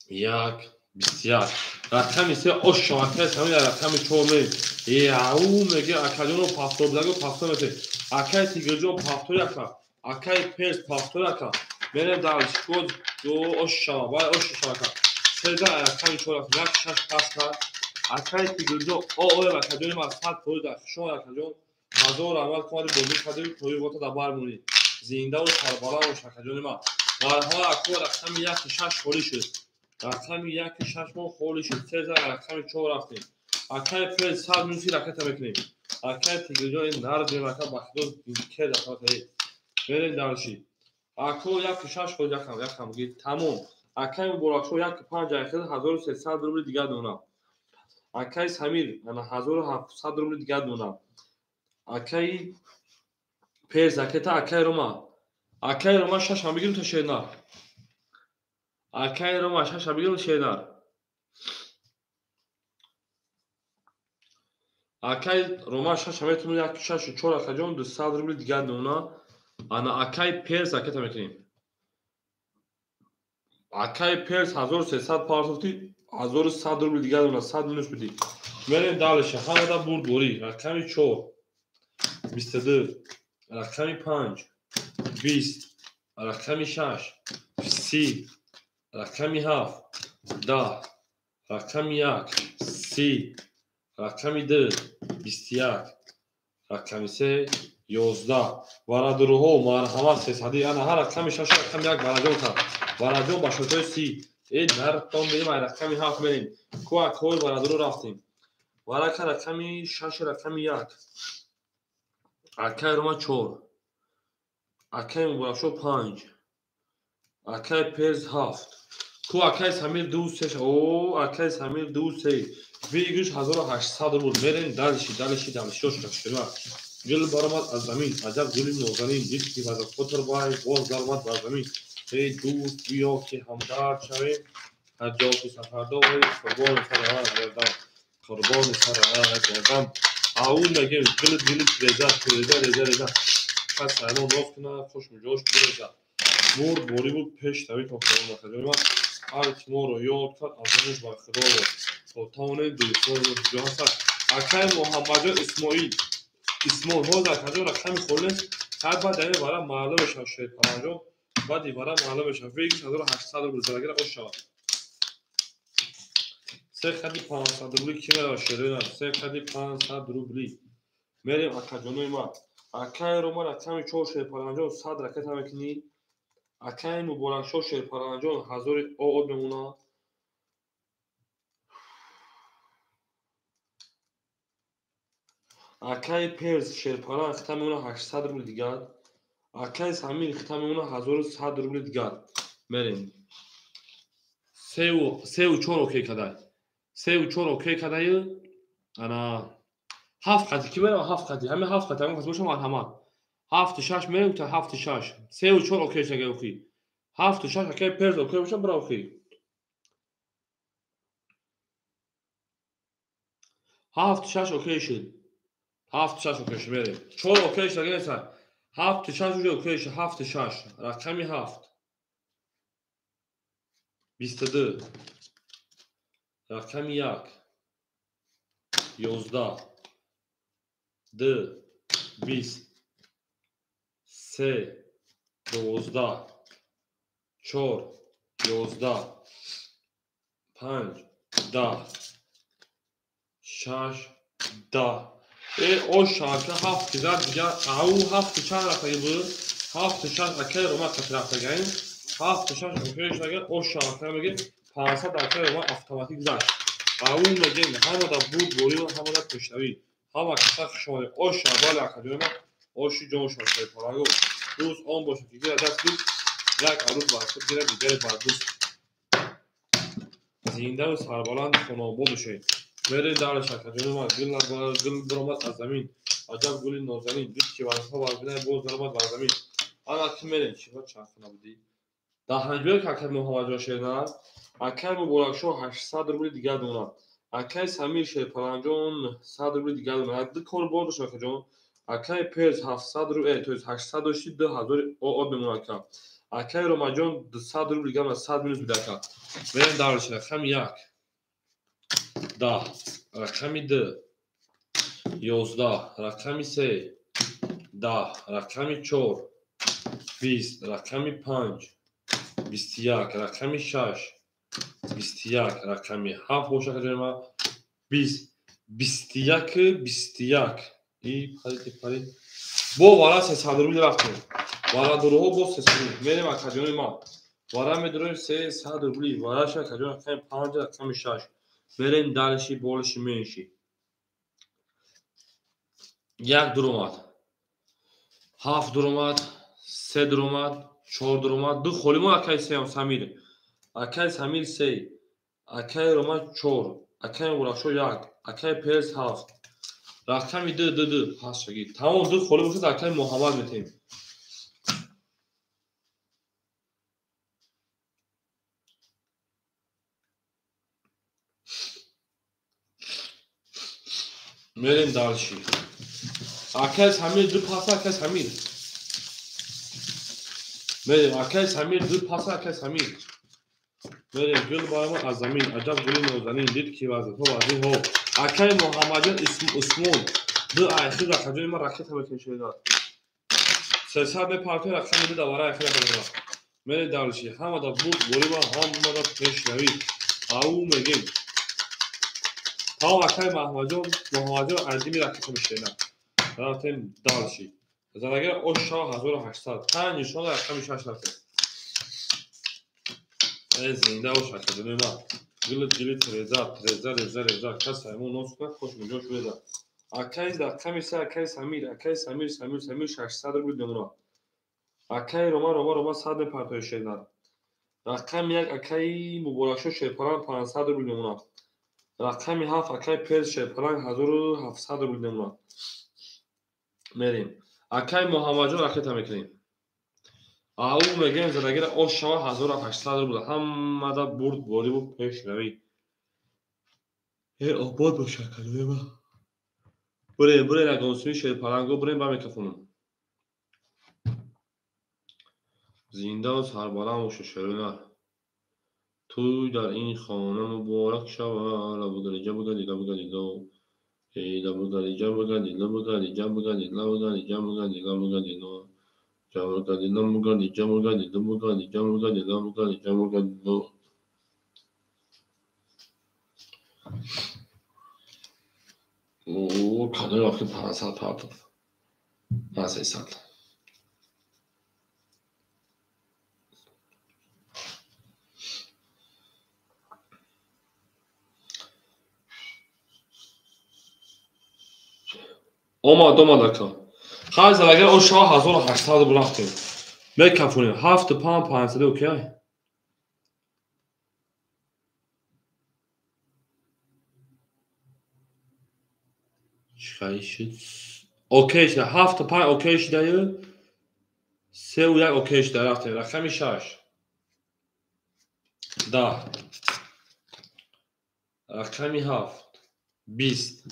1 21, рақами 3 оша акай Самир рақами 4 мерем. Ау меге акаҷоно пафтор бидаго пафтор мете. Акай Тигрҷон пафтор яка, акай Перс пафтор яка. Мерем дальше. Год ду оша вай оша шака. Сеза рақами 4 1 6 пас кард. Акай Тигрҷон о акаҷони ма 100 фоиз шумо акаҷон ҳазор раҳмат кумади бозӣ кардем тои вота дар бар монӣ. Зиндаву сарбаланд бош акаҷони ма. Марҳамат ако рақами 1 6 холӣ шуд. Рақами 1 6 мо холӣ шуд. Сеза рақами 4 рафтем. Акай Перс 100 минуси ракета мекунем. Акай Тигрҷон ин нарҷем ака ба худо кед ака. Мерем дальше. Ако 1 6 холӣ якам якам гир тамом. Акай Муборакшо 1 5 айхел 1300 рубли дигар дона. Акай Самир ана 1700 рубли дигар дона. Акай Перс акета акай Рома. Акай Рома 6 ҳам бигирем то шернар. Акай Рома 6 ҳам бигирем шернар. Акай Рома 6 ҳам метавонем 1 6 4 акаҷон 200 рубли дигар дона. Ана акай Перс акета мекунем. Акай Перс 1300 партофти 1100 рубли дигар дона 100 минус бидӣ. Мерем дальше. Ҳамада бурд борӣ. Рақами 4 22, рақами 5 20, рақами 6 30, рақами 7 10, рақами 1 30, рақами 2 21, рақами 3 11. Варадуруҳо марҳамат 300. Ана ҳар рақами 6 рақами 1 вараҷон кард. Вараҷон ба шотои 30. Э нартон берем ай рақами 7 мерем. Ку акҳои варадуро рафтем. Варака рақами 6 рақами 1. Акай Рома 4, акай Муборакшо 5, акай Перс 7. Ку акай Самир 2 3. О акай Самир 2 3. Выигрыш 1800 рубл. Мерем дальше, дальше, дальше. Шо гул баромад аз замин, аҷаб гули нозанин, дид ки вазифотр бай боз баромад бар замин. Эй дӯст биё ки ҳамдард шавем, ҳар ҷо ки сафар дорӣ, қурбони сари ман гардам. Қурбони сар гардам. Ау мегем гилит гилит реза реза реза реза. Кас аймон рост кунад, хуш миҷош биреза. Бурд борӣ буд пеш тавӣ то худо накард. Ҳар ки моро ёд кард, аз онаш бар худо бод. То тавонем дӯстон ҷо ҳастанд. Акай Муҳаммадҷон Исмоил. Исмоил ҳозир акаҷон рақами холӣ нест. Ҳар баъд ами вара маълум мешавад Шерпаланҷон. Баъди вара маълум мешавад. Вегис 1800 рубл зарагира ош шавад. Се хади 500 рубли ки меравад шерина? Се хади 500 рубли. Мерем акаҷонои ман. Акай Рома рақами 4 Шерпаланҷон 100 ракета мекунӣ. Акай Муборакшоҳ Шерпаланҷон 1000 од мемонад. Акай Перс Шерпалан хита мемонад 800 рубли дигар. Акай Самир хита мемонад 1100 рубли дигар. Мерем. Сеу чор окей кадай. Сеу чор окей кадай. Ана ҳафт қати ки мерава ҳафт қати. Ҳами ҳафт қати ҳамон кас бошам марҳамат. Ҳафту шаш мерем та ҳафту шаш. Сеу чор окей шага охи. Ҳафту шаш акай Перс окей боша бира охи. Ҳафту шаш окей шуд. Ҳафту шаш окей шуд мерем. Чор окей шуд агар неста. Ҳафту шаш уже окей шуд. Ҳафту шаш. Рақами ҳафт. 22. Рақами як. 11. 2. 20. 3. 12. 4. 11. 5. 10. 6. 10. Ош шака ҳафт кизар дигар. Ау ҳафту чанд рафтаги буд? Ҳафту шаш акай Рома қати рафтагаин. Ҳафту шаш окей шага ош шака мегем 500 акай Рома автоматик гузашт. Ау мегем ҳамада бурд борӣ ва ҳамада пешравӣ. Ҳама каса хуш омадед. Ош шабали акаҷони ман оши ҷон шуд Шерпаланго. Рӯз он бошад ки гирад даст дӯст, як арӯз бар худ гирад, дигаре бар дӯст. Зиндаву сарбаланд хонобод бошед. Мерем дар шакаҷони ман гул гул биромад аз замин. Аҷаб гули нозанин. Дид ки варзҳо бар бинай боз даромад бар замин. Ана ки мерем чиҳо чанд хона будӣ? Даҳанҷӯя акай Муҳаммадҷон Шернар. Акай Муборакшоҳ 800 рубли дигар донад. Акай Самир Шерпаланҷон 100 рубли дигар донад. Ду кор бор дошт акаҷон. Акай Перс 700 рубл, то есть 800 дошти 2000 од мемонад ака. Акай Ромаҷон 200 рубли дигар донад, 100 минус бида ака. Мерем давраши рақами 1. 10. Рақами 2. 11. Рақами 3. 10. Рақами 4. 20. Рақами 5. 21. Рақами 6. 21. Рақами 7 бошад акаҷони ман. 20. 21. 21. И парид парид. Бо вара 300 рубли рафтем. Варадурҳо бо 300 рубли. Мерем акаҷони ман. Вара медурем 300 рубли. Вараша акаҷон рақами 5, рақами 6. Мерем дарши болши менши. Як дуромад. Ҳафт дуромад, се дуромад, чор дуромад, ду холӣ мо акай сеам Самир. Акай Самир се, акай Рома чор, акай Муборакшоҳ як, акай Перс ҳафт. Рақами ду ду ду пас шагӣ. Тамом ду холӣ бошад акай Муҳаммад метем. Мерем дарши. Акай Самир ду паса акай Самир. Мерем акай Самир ду паса акай Самир. Мерем гул барама аз замин. Аҷаб гули нозанин. Дид ки вазъҳо вазъҳо. Акай Муҳаммадҷон Усмон. Ду айхир рақамҷони ман ракета мекунем шояд. 300 мепартои рақами ду давара айхир рақамҷони. Мерем дарши. Ҳамада бурд борӣ ва ҳамада пешравӣ. Ау мегем. Тамом акай Маҳмадҷон, Муҳаммадҷон айдими ракета мешавад. Рафтем дарши. Зарагар ош шава 1800. Панҷ нишона рақами 6 рафтем. Зинда бош акаҷони ман. Гилит гилит реза, реза реза реза. Кас аймон нос кунад, хуш миҷош реза. Акай рақами се акай Самир, акай Самир, Самир, Самир 600 рубли мемонад. Акай Рома, Рома, Рома 100 мепартои шернар. Рақами як акай Муборакшоҳ Шерпалан 500 рубли мемонад. Рақами 7 акай Перс Шерпалан 1700 рубли мемонад. Мерем. Акай Муҳаммадҷон ракета мекунем. Ау мегем задагира ош шава 1800 рубл. Ҳамада бурд борӣ бу пешравӣ. Обод боша калима. Бурем, бурем, агонсуи шерпаланго, бурем ба микрофонам. Зиндаву сарбаланд боша шерона. Тӯй дар ин хона муборак шавад. Лабугалиҷа бугади, лабугалидо. Эй лабугалиҷа бугади, лабугалиҷа бугади, лабугалиҷа бугади, лабугалидо. Ҷабугади, лабугади, ҷабугади, лабугади, ҷабугади, лабугади, ҷабугадидо. О, кадом рафти 500 партов. На 300. Омад, омад ака. Хайр, агар о 6800 бурафтем. Мекафонем. 7 5 500 окей? Чӣ шуд? Окей шуда. 7 5 окей шудаю. 3 1 окей шуда рафтем. Рақами 6. 10. Рақами 7. 20.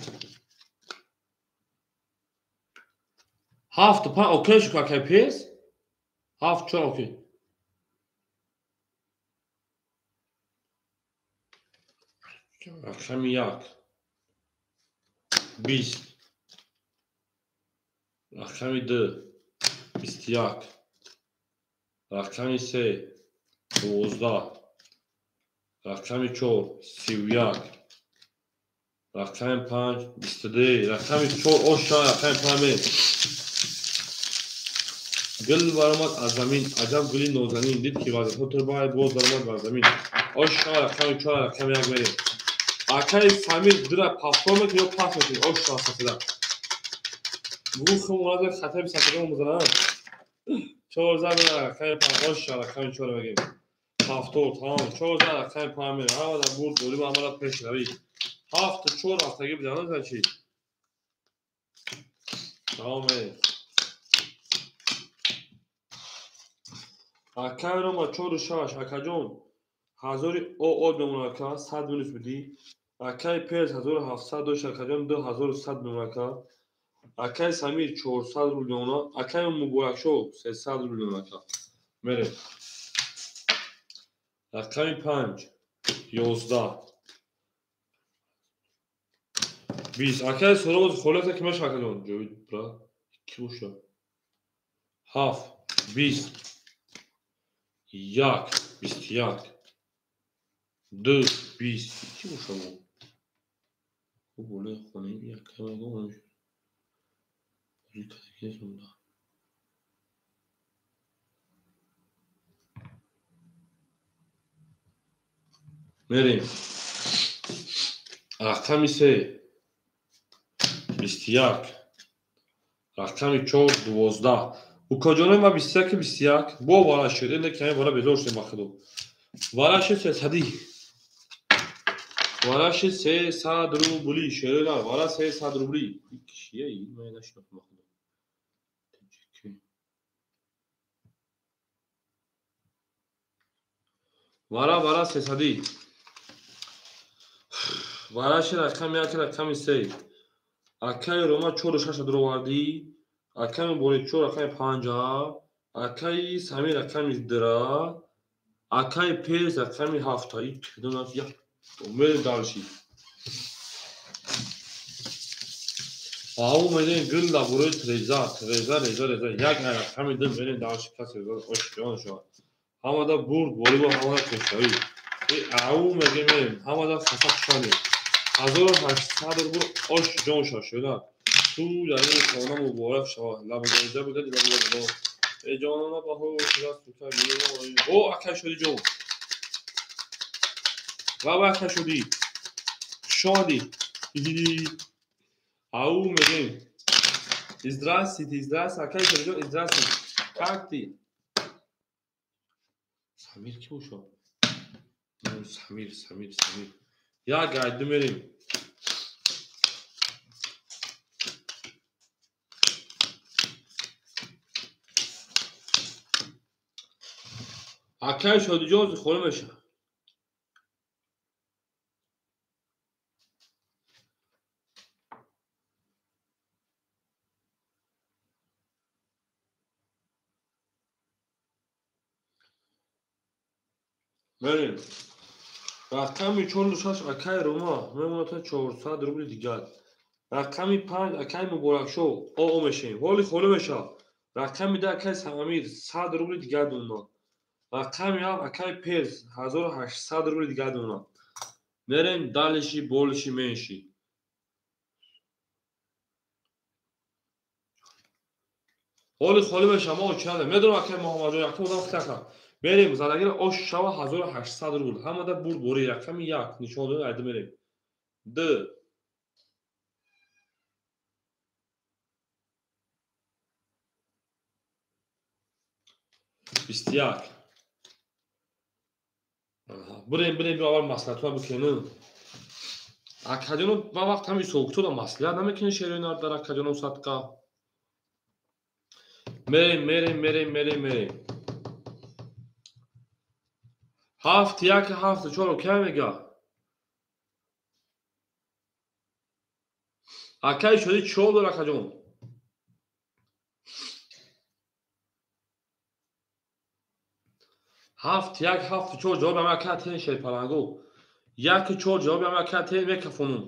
7 5 окей шуд акай пес? 7 4 окей. Рақами 1. 20. Рақами 2. 21. Рақами 3. 12. Рақами 4. 31. Рақами 5. 22. Рақами 4. Оша. Рақами 5. Гул баромад аз замин, аҷаб гули нозанин, дид ки вазифа турбай боз баромад бар замин. Оша рақами 4 рақами 1 мерем. Акаи Самир дура пафтор мекунӣ ё пас мекунӣ? Оша сасида. Гӯхи мураза хатари сасида мезананд. 4 зан рақами 5 оша рақами 4 мегем. Пафтор тамом 4 зан рақами 5 мерем. Ҳама дар бурд дорим, ҳама дар пешравӣ. 7 4 рафтагӣ биданад чӣ? Тамом мерем. Акаи Рома 4 6 акаҷон 1000 ОО мемонад ака 100 минус будӣ. Акаи Перс 1700 дошт акаҷон 2100 мемонад ака. Акаи Самир 400 рубл мемонад. Акаи Муборакшо 300 рубл мемонад ака. Мерем. Рақами 5 11 20. Акаи Суроз холата ки меша акаҷон? Ҷовид брат ки боша? 7 20 1 21 2 20. Чӣ боша бо? Болои хонаи якамагон мерем. Рақами 3 21. Рақами 4 12. Укаҷонои ма 21 21 бо вара шуд. Ин каме вара безор шудем ба худо. Вараши 300. Вараши 300 рубли. Шерена вара 300 рубли. Кишия ин ман нашинохтам ба худо. Вара вара 300. Вараши рақами 1 рақами 3. Акаи Рома 4 6 дуровардӣ. Акаи Муборакшо рақами 5. Акаи Самир рақами 2. Акаи Перс рақами 7. Ик донат як. Мерем дарши. Ау мерем гул да бурои треза, треза, реза, реза. Як рақами 2 мерем дарши касе ошкиён шавад. Ҳамада бурд, болибо ҳамада пешравӣ. Ау мегем мерем. Ҳамада хаса хушанем. 1800 рубл ош ҷон шав шуда. Ту дар ин хона муборак шавад. Лабгаида бугади лабгаида. Эй ҷонона баҳо шуда сута миён. О акай шуди ҷон. Лаба акай шуди. Шоди. Ау мегем. Здравствуйте, здравствуйте, акай шуди ҷон, здравствуйте. Как ты? Самир ки бошад? Самир, Самир, Самир. Як гайду мерем. Акай Шодиҷон хона меша. Мерем. Рақами 46 акай Рома мемонад 400 рубли дигар. Рақами 5 акай Муборакшо оо мешавем. Ҳоли холӣ мешавад. Рақами 2 акай Самир 100 рубли дигар мемонад. Рақами 7 акай Перс 1800 рубли дигар мемонад. Мерем далиши болиши менши. Ҳоли холӣ мешавад, мо очада. Медонам акай Муҳаммадҷон якум одам хитака. Мерем задагира ош шава 1800 рубл. Ҳамада бурд бори рақами 1 нишон дод, айда мерем. 2 21. Бурем, бурем, аввал маслиҳатҳо бикунем. Акаҷоно ба вақт ҳами ҳисобкитоба маслиҳат намекунем шерои нар дар акаҷоно садқа. Мерем, мерем, мерем, мерем, мерем. 7 1 7 4 окей мега. Акай шуди 4 дор акаҷон. 7 1 7 4 ҷавоб ама ака тен шерпалангу. 1 4 ҷавоб ама ака тен мекафонум.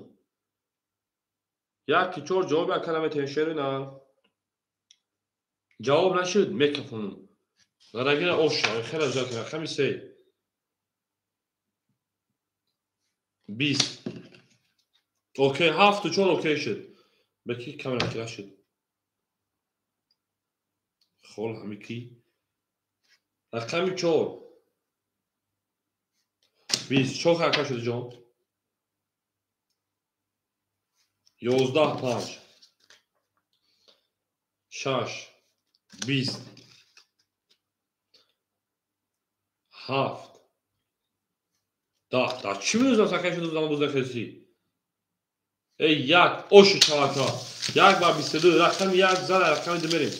1 4 ҷавоб ака наметен шерина. Ҷавоб нашуд мекафонум. Дарагира оша, хела ҷавоб рақами 3. 20. Окей, 7 4 окей шуд. Беки камера кира шуд. Хол ҳами ки. Рақами 4. 20. Чор ҳаракат шуд ҷон. 11 5 6 20 7 10. Да чӣ медонам сакай шуд замон бузахеси? Эй 1 ошу чавака. 1 ба 22 рақами 1 зара рақами 2 мерем.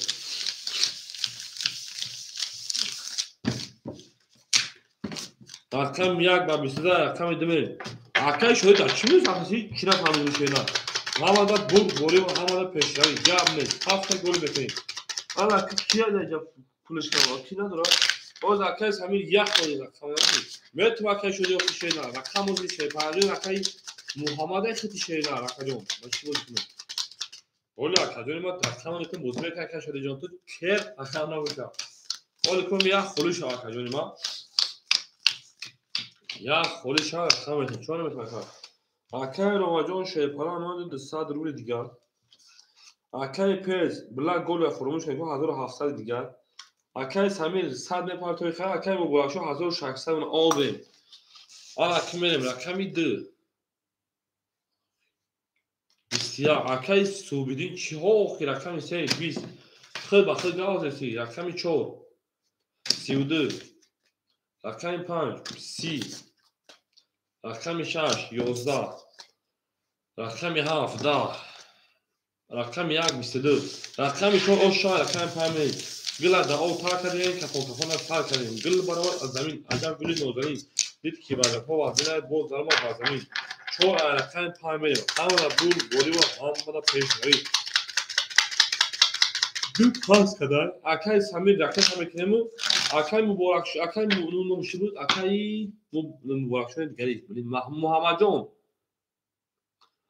Рақами 1 ба 22 рақами 2 мерем. Акай шуд да чӣ медонам сакай чӣ нафаҳмидем шена. Ҳамада бурд борӣ ва ҳамада пешравӣ. Гап нест. 7 гол мекунем. Ана ки ки пулиш кава ки надорад. Боз акай Самир як ходи рақам метум акай шуди охи шена. Рақам ози шерпаранҷон акай Муҳаммадай хити шена рақаҷон. Ма чӣ бозӣ кунам? Оли акаҷони ма рақам мекунем бозӣ мекунем акай шудиҷон ту кер рақам набошам. Оли кунем як холӣ шава акаҷони ма. Як холӣ шава рақам мекунем. Чӣ наметунам акай? Акай Ромаҷон шерпаран омад 200 рубли дигар. Акай Перс блак гол фуромӯш кунед 1700 дигар. Акай Самир 100 мепартои хай, акай Муборакшо 1600 обем. Ана ки мерем рақами 2. 21. Акай Субидин чиҳо охи рақами 3 20. Худ ба худ гавзеси рақами 4 32. Рақами 5 30. Рақами 6 11. Рақами 7 10. Рақами 1 22. Рақами 4 оша рақами 5. Гила да об тар кардем, кафон кафона сар кардем. Гил баробар аз замин, аҷаб гули нозанин. Дид ки вазифа вазина боз даромад ба замин. 4 рақами 5 мерем. Ҳамада бурд борӣ ва ҳамада пешравӣ. Ду пас кадай. Акай Самир ракета мекунему. Акай Муборакшо, акай номши буд, акай Муборакшои дигари. Муҳаммадҷон.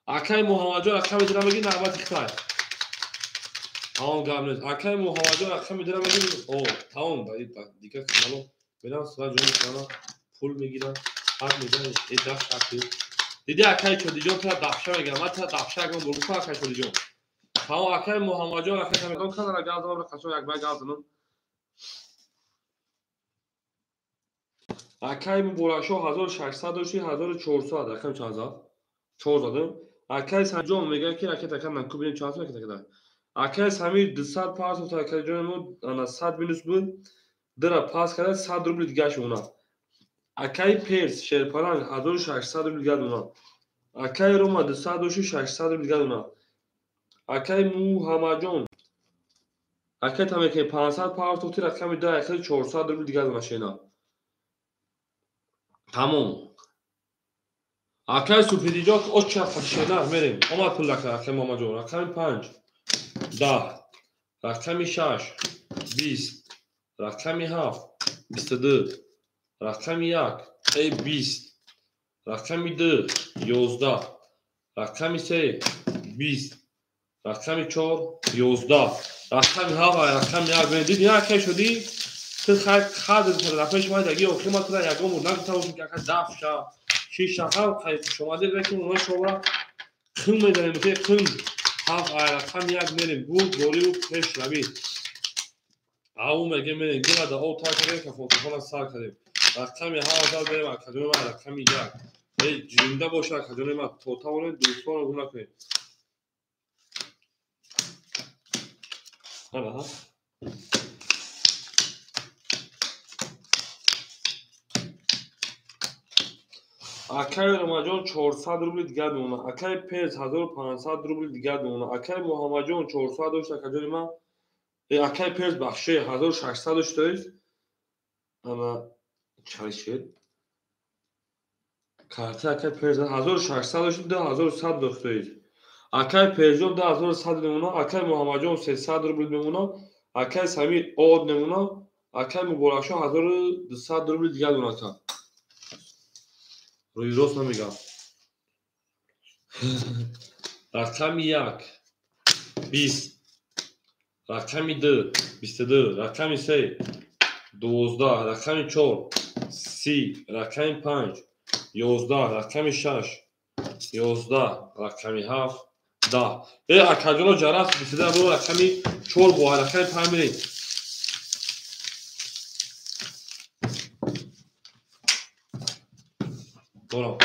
Акай Муҳаммадҷон рақами дира мегӣ навбати Хитай. Тамом гап нест. Акай Муҳаммадҷон рақами дира мегӣ, о, тамом, дигар канало мерам сара ҷони кана пул мегирам, ҳақ мезанам, э даст акӣ. Диди акай Чодиҷон тра дафша мегирам, ман тра дафша агам бургу акай Чодиҷон. Тамом акай Муҳаммадҷон ракета мегирам, канала гап занам, рақасо як бай гап занам. Акай Муборакшо 1600 дошти, 1400 рақам чанд зад? 4 задам. Акай Самирҷон мегӯяд ки ракета кардам, ку бинем чанд ракета кардам. Акай Самир 200 пас гуфт, акай ҷони мо ана 100 минус буд, дира пас карда 100 рубли дигар шуд. Акай Перс шерпаранг 1600 рубли дигар донад. Акай Рома 200 дошти, 600 рубли дигар донад. Акай Муҳаммадҷон акай тамекунем 500 пас гуфти рақами 2 акай 400 рубли дигар донад шена. Тамом. Акай Супидиҷон оча шена мерем. Омад пул акай акай Муҳаммадҷон рақами 5 10 рақами 6 20 рақами 7 22 Рақами 1 20, рақами 2 11, рақами 3 20, рақами 4 11, рақами 7 рақами 1. Дидӣ акай шудӣ? Ту хай қадр тарафи шумо даги охир ма тура ягон мур нагуфта бошем ки ака даф ша, чӣ ша, ҳам хай хушомадед лекин онҳои шуморо қим мезанем, ки қим 7 рақами 1 мерем, бурд бориву пешравӣ. Ау мегем мерем, гила да об тар кардем, кафонкафона сар кардем. Рақами 7 зад мерем, акаҷони ман рақами 1. Эй, зинда боша акаҷони ман, то тавонед дӯстонро гум накунед. Ҳа? Акай Ромаҷон 400 рубли дигар мемонад. Акай Перс 1500 рубли дигар мемонад. Акай Муҳаммадҷон 400 дошт, акаҷони ман. Акай Перс бахши 1600 дошт, тоист. Ана чалишед. Карта акай Перс 1600 дошт, 2100 дошт, тоист. Акай Персҷон 2100 мемонад. Акай Муҳаммадҷон 300 рубл мемонад. Акай Самир од мемонад. Акай Муборакшоҳ 1200 рубли дигар мемонад. Рӯи рост намегам. Рақами 1 20, рақами 2 22, рақами 3 12, рақами 4 30, рақами 5 11, рақами 6 11, рақами 7 10. Акаҷоно ҷарас 22 бо рақами 4 бо рақами 5 мерем.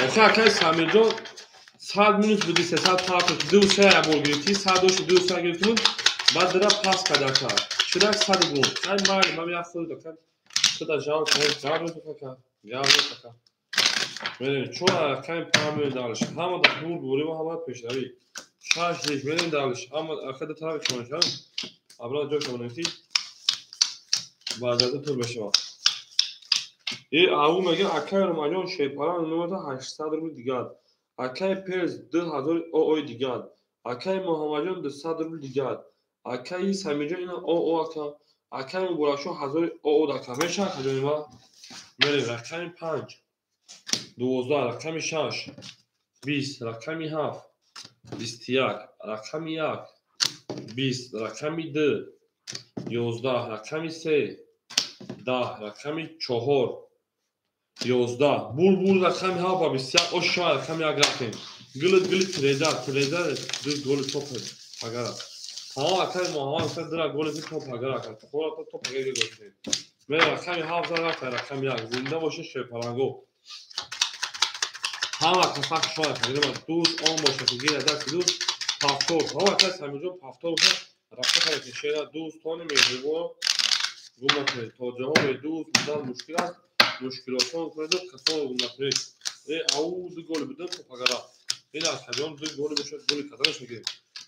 Охир акай Самирҷон 100 минус буди 300 партофт, 2-3 бор гирифтӣ, 100 дошти 2-3 гирифтӣ, баъд дара пас кард ака. Чирак 100 буд. Хай майли, ман як худ ака. Худа жал кунед, гап ака, гап ака. Мерем 4 рақами 5 мерем далиш. Ҳама да бурд бурӣ ва ҳама пешравӣ. 6 лиш мерем далиш. Ҳама ака да тарафи шумо шавад. Абра ҷо шумо нефтӣ. Баъд тур бешавад. Ау мегӯяд акай Ромаҷон Шерпаран номерта 800 рубли дигар. Акай Перс 2000 ОО дигар. Акай Муҳаммадҷон 200 рубли дигар. Акаи Самирҷон ина ОО ака. Акай Муборакшоҳ 1000 ОО ака. Мешавад акаҷони ман? Мерем рақами 5 12, рақами 6 20, рақами 7 21, рақами 1 20, рақами 2 11, рақами 3 10, рақами 4 11. Бур рақами 7 ба 21 оша рақами 1 рафтем. Гилит гилит треза треза ду голи топ пагара. Тамом акай Муҳаммад гуфта дира голи топ пагара кард. Хора топ пагара гирифтем. Ме рақами 7 зад рафт рақами 1. Зинда боше Шерпаланго. Ҳама каса шумо кардем дӯст он боша ки гира даст дӯст пафтор. Ҳама акай Самирҷон пафтор боша рақам ки шера дӯстони меҳрибон гум накунед. То ҷаҳон дӯст будан мушкил аст. Мушкилотон кунед, касонро гум накунед. Ау ду голи будем то пагара. Ин акаҷон ду голи бошад, голи каданаш мегирем.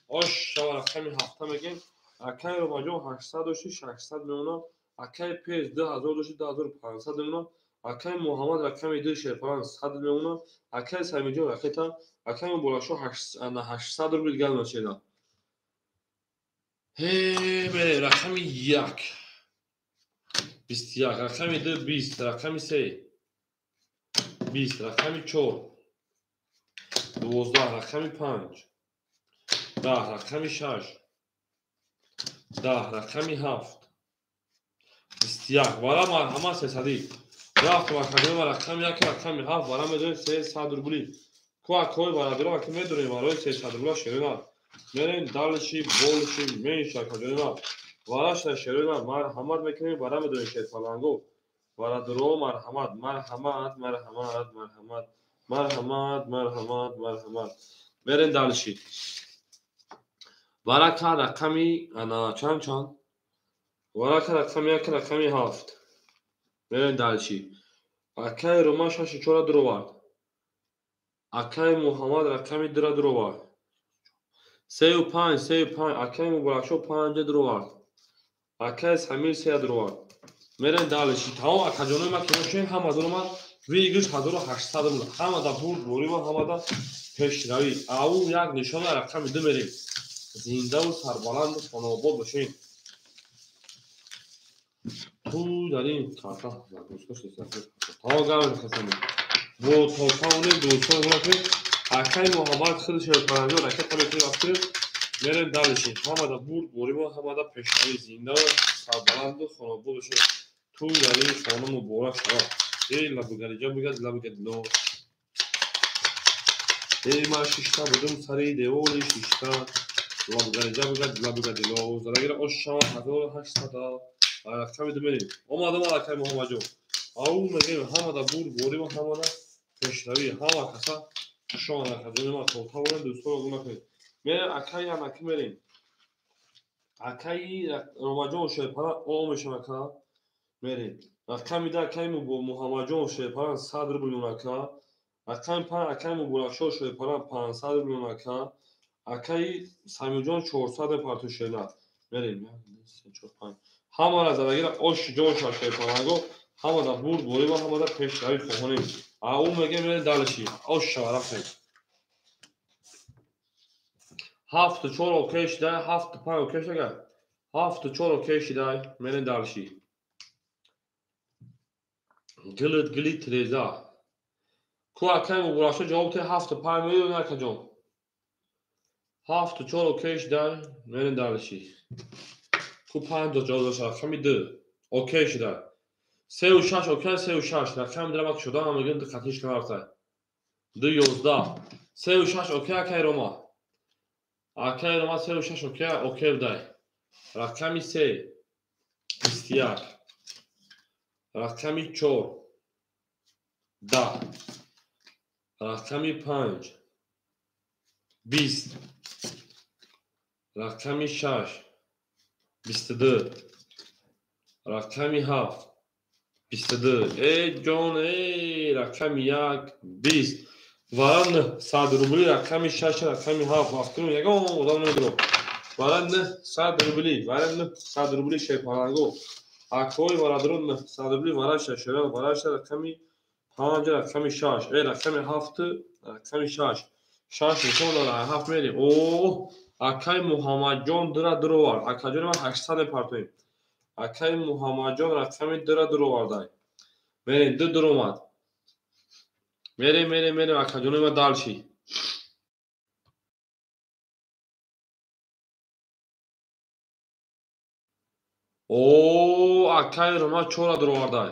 Ош шава рақами 7 мегем. Акай Ромаҷон 800 дошти 600 мемонад. Акай Перс 2000 дошти 2500 мемонад. Акай Муҳаммад рақами 2 Шерпаран 100 мемонад. Акай Самирҷон ракета. Акай Муборакшоҳ 800 рубли дигар мешавад. Мерем рақами 1 21, рақами 2 20, рақами 3 20, рақами 4 12, рақами 5 10, рақами 6 10, рақами 7 21. Вара марҳамат 300. Рафт ва рақами 1 рақами 7 вара медонем 300 рубли. Ку акои бародаро аки медонем барои 300 рубла шерина. Мерем далши болши менша каҷонима. Варашна шерина марҳамат мекунем вара медонем Шерпаланго. Бародаро марҳамат, марҳамат, марҳамат, марҳамат, марҳамат, марҳамат, марҳамат. Мерем далши. Варака рақами ана чанд чанд? Варака рақами 1 рақами 7. Мерем далши. Акай Рома 6 4 дуровард. Акай Муҳаммад рақами 2 дуровард. 3 5 3 5 акай Муборакшоҳ 5 дуровард. Акай Самир 3 дуровард. Мерем далши. Тамом акаҷонои ман ки бошем ҳама дуромад выигрыш 1800 рубл. Ҳама да бурд борӣ ва ҳама да пешравӣ. Ау як нишона рақами 2 мерем. Зиндаву сарбаланду хонаобод бошем. Ту дар ин карта загрузка шуд. Тамом гап хасани. Бо то тавонем дӯстон гуфтем акай Муҳаммад худ шерпаланго ракета мекунем рафтем мерем дальше. Ҳамада бурд боримо, ҳамада пешравӣ, зинда сарбаланду хонобод бошед. Ту дар ин хона муборак шавад. Эй лабугариҷа бугад лабугадило. Эй ман шишта будум сари девори шишта. Лабугариҷа бугад лабугадило. Зарагира ош шавад 1800. Рақами ду мерем. Омадам акай Муҳаммадҷон. Ау мегӯем ҳамада бурд боримо, ҳамада пешравӣ, ҳама каса шумо акаҷони ман то тавонем дӯстонро гум накунед. Мерем акаи анаки мерем. Акаи Ромаҷон Шерпаран о мешавад ака. Мерем. Рақами ду акаи Муҳаммадҷон Шерпаран 100 рубл ака. Рақами панҷ акаи Муборакшоҳ Шерпаран 500 рубл ака. Акаи Самиёҷон 400 мепартои шерна. Мерем. 1, 2, 3, 4, 5. Ҳамара задагира ош ҷон шавад шерпаланго. Ҳамада бурд боримо, ҳамада пешравӣ хоҳонем. Ау мегӯем мерем дальше. Ош шава рафтем. Ҳафту чор окей шидай, ҳафту панҷ окей шидай, ҳафту чор окей шидай, мерем дальше. Гилит гилит треза. Ку акай Муборакшоҳ ҷавоб те ҳафту панҷ меён акаҷон. Ҳафту чор окей шидай, мерем дальше. Ку панҷ ҷавоб дошт, рақами ду окей шидай. Сеу шаш окей, сеу шаш. Рақами дирам ак шуда, мегӯем қатиш нарафтай. Ду ёздаҳ. Сеу шаш окей акай Рома. Акай Рома сеу шаш окей, окей будай. Рақами се 21. Рақами чор 10. Рақами панҷ 20. Рақами шаш 22. Рақами ҳафт 22. Эй ҷон, эй рақами як 20. Вара 900 рубли рақами шаш, рақами ҳафт. Вақтину ягон одам намедонам. Вара 900 рубли, вара 900 рубли шерпаланго. Акои варадрон 900 рубли вара шашера, вара рақами панҷ, рақами шаш. Эй рақами ҳафт, рақами шаш. Шаш нишон дора, ҳафт мерем. О, акай Муҳаммадҷон дура дуровард. Акаҷони ман 800 мепартоем. Акай Муҳаммадҷон рақами дура дуровардай. Мерем, ду дуромад. Мерем, мерем, мерем, акаҷони ман дальше. О, акай Рома чора дуровардай.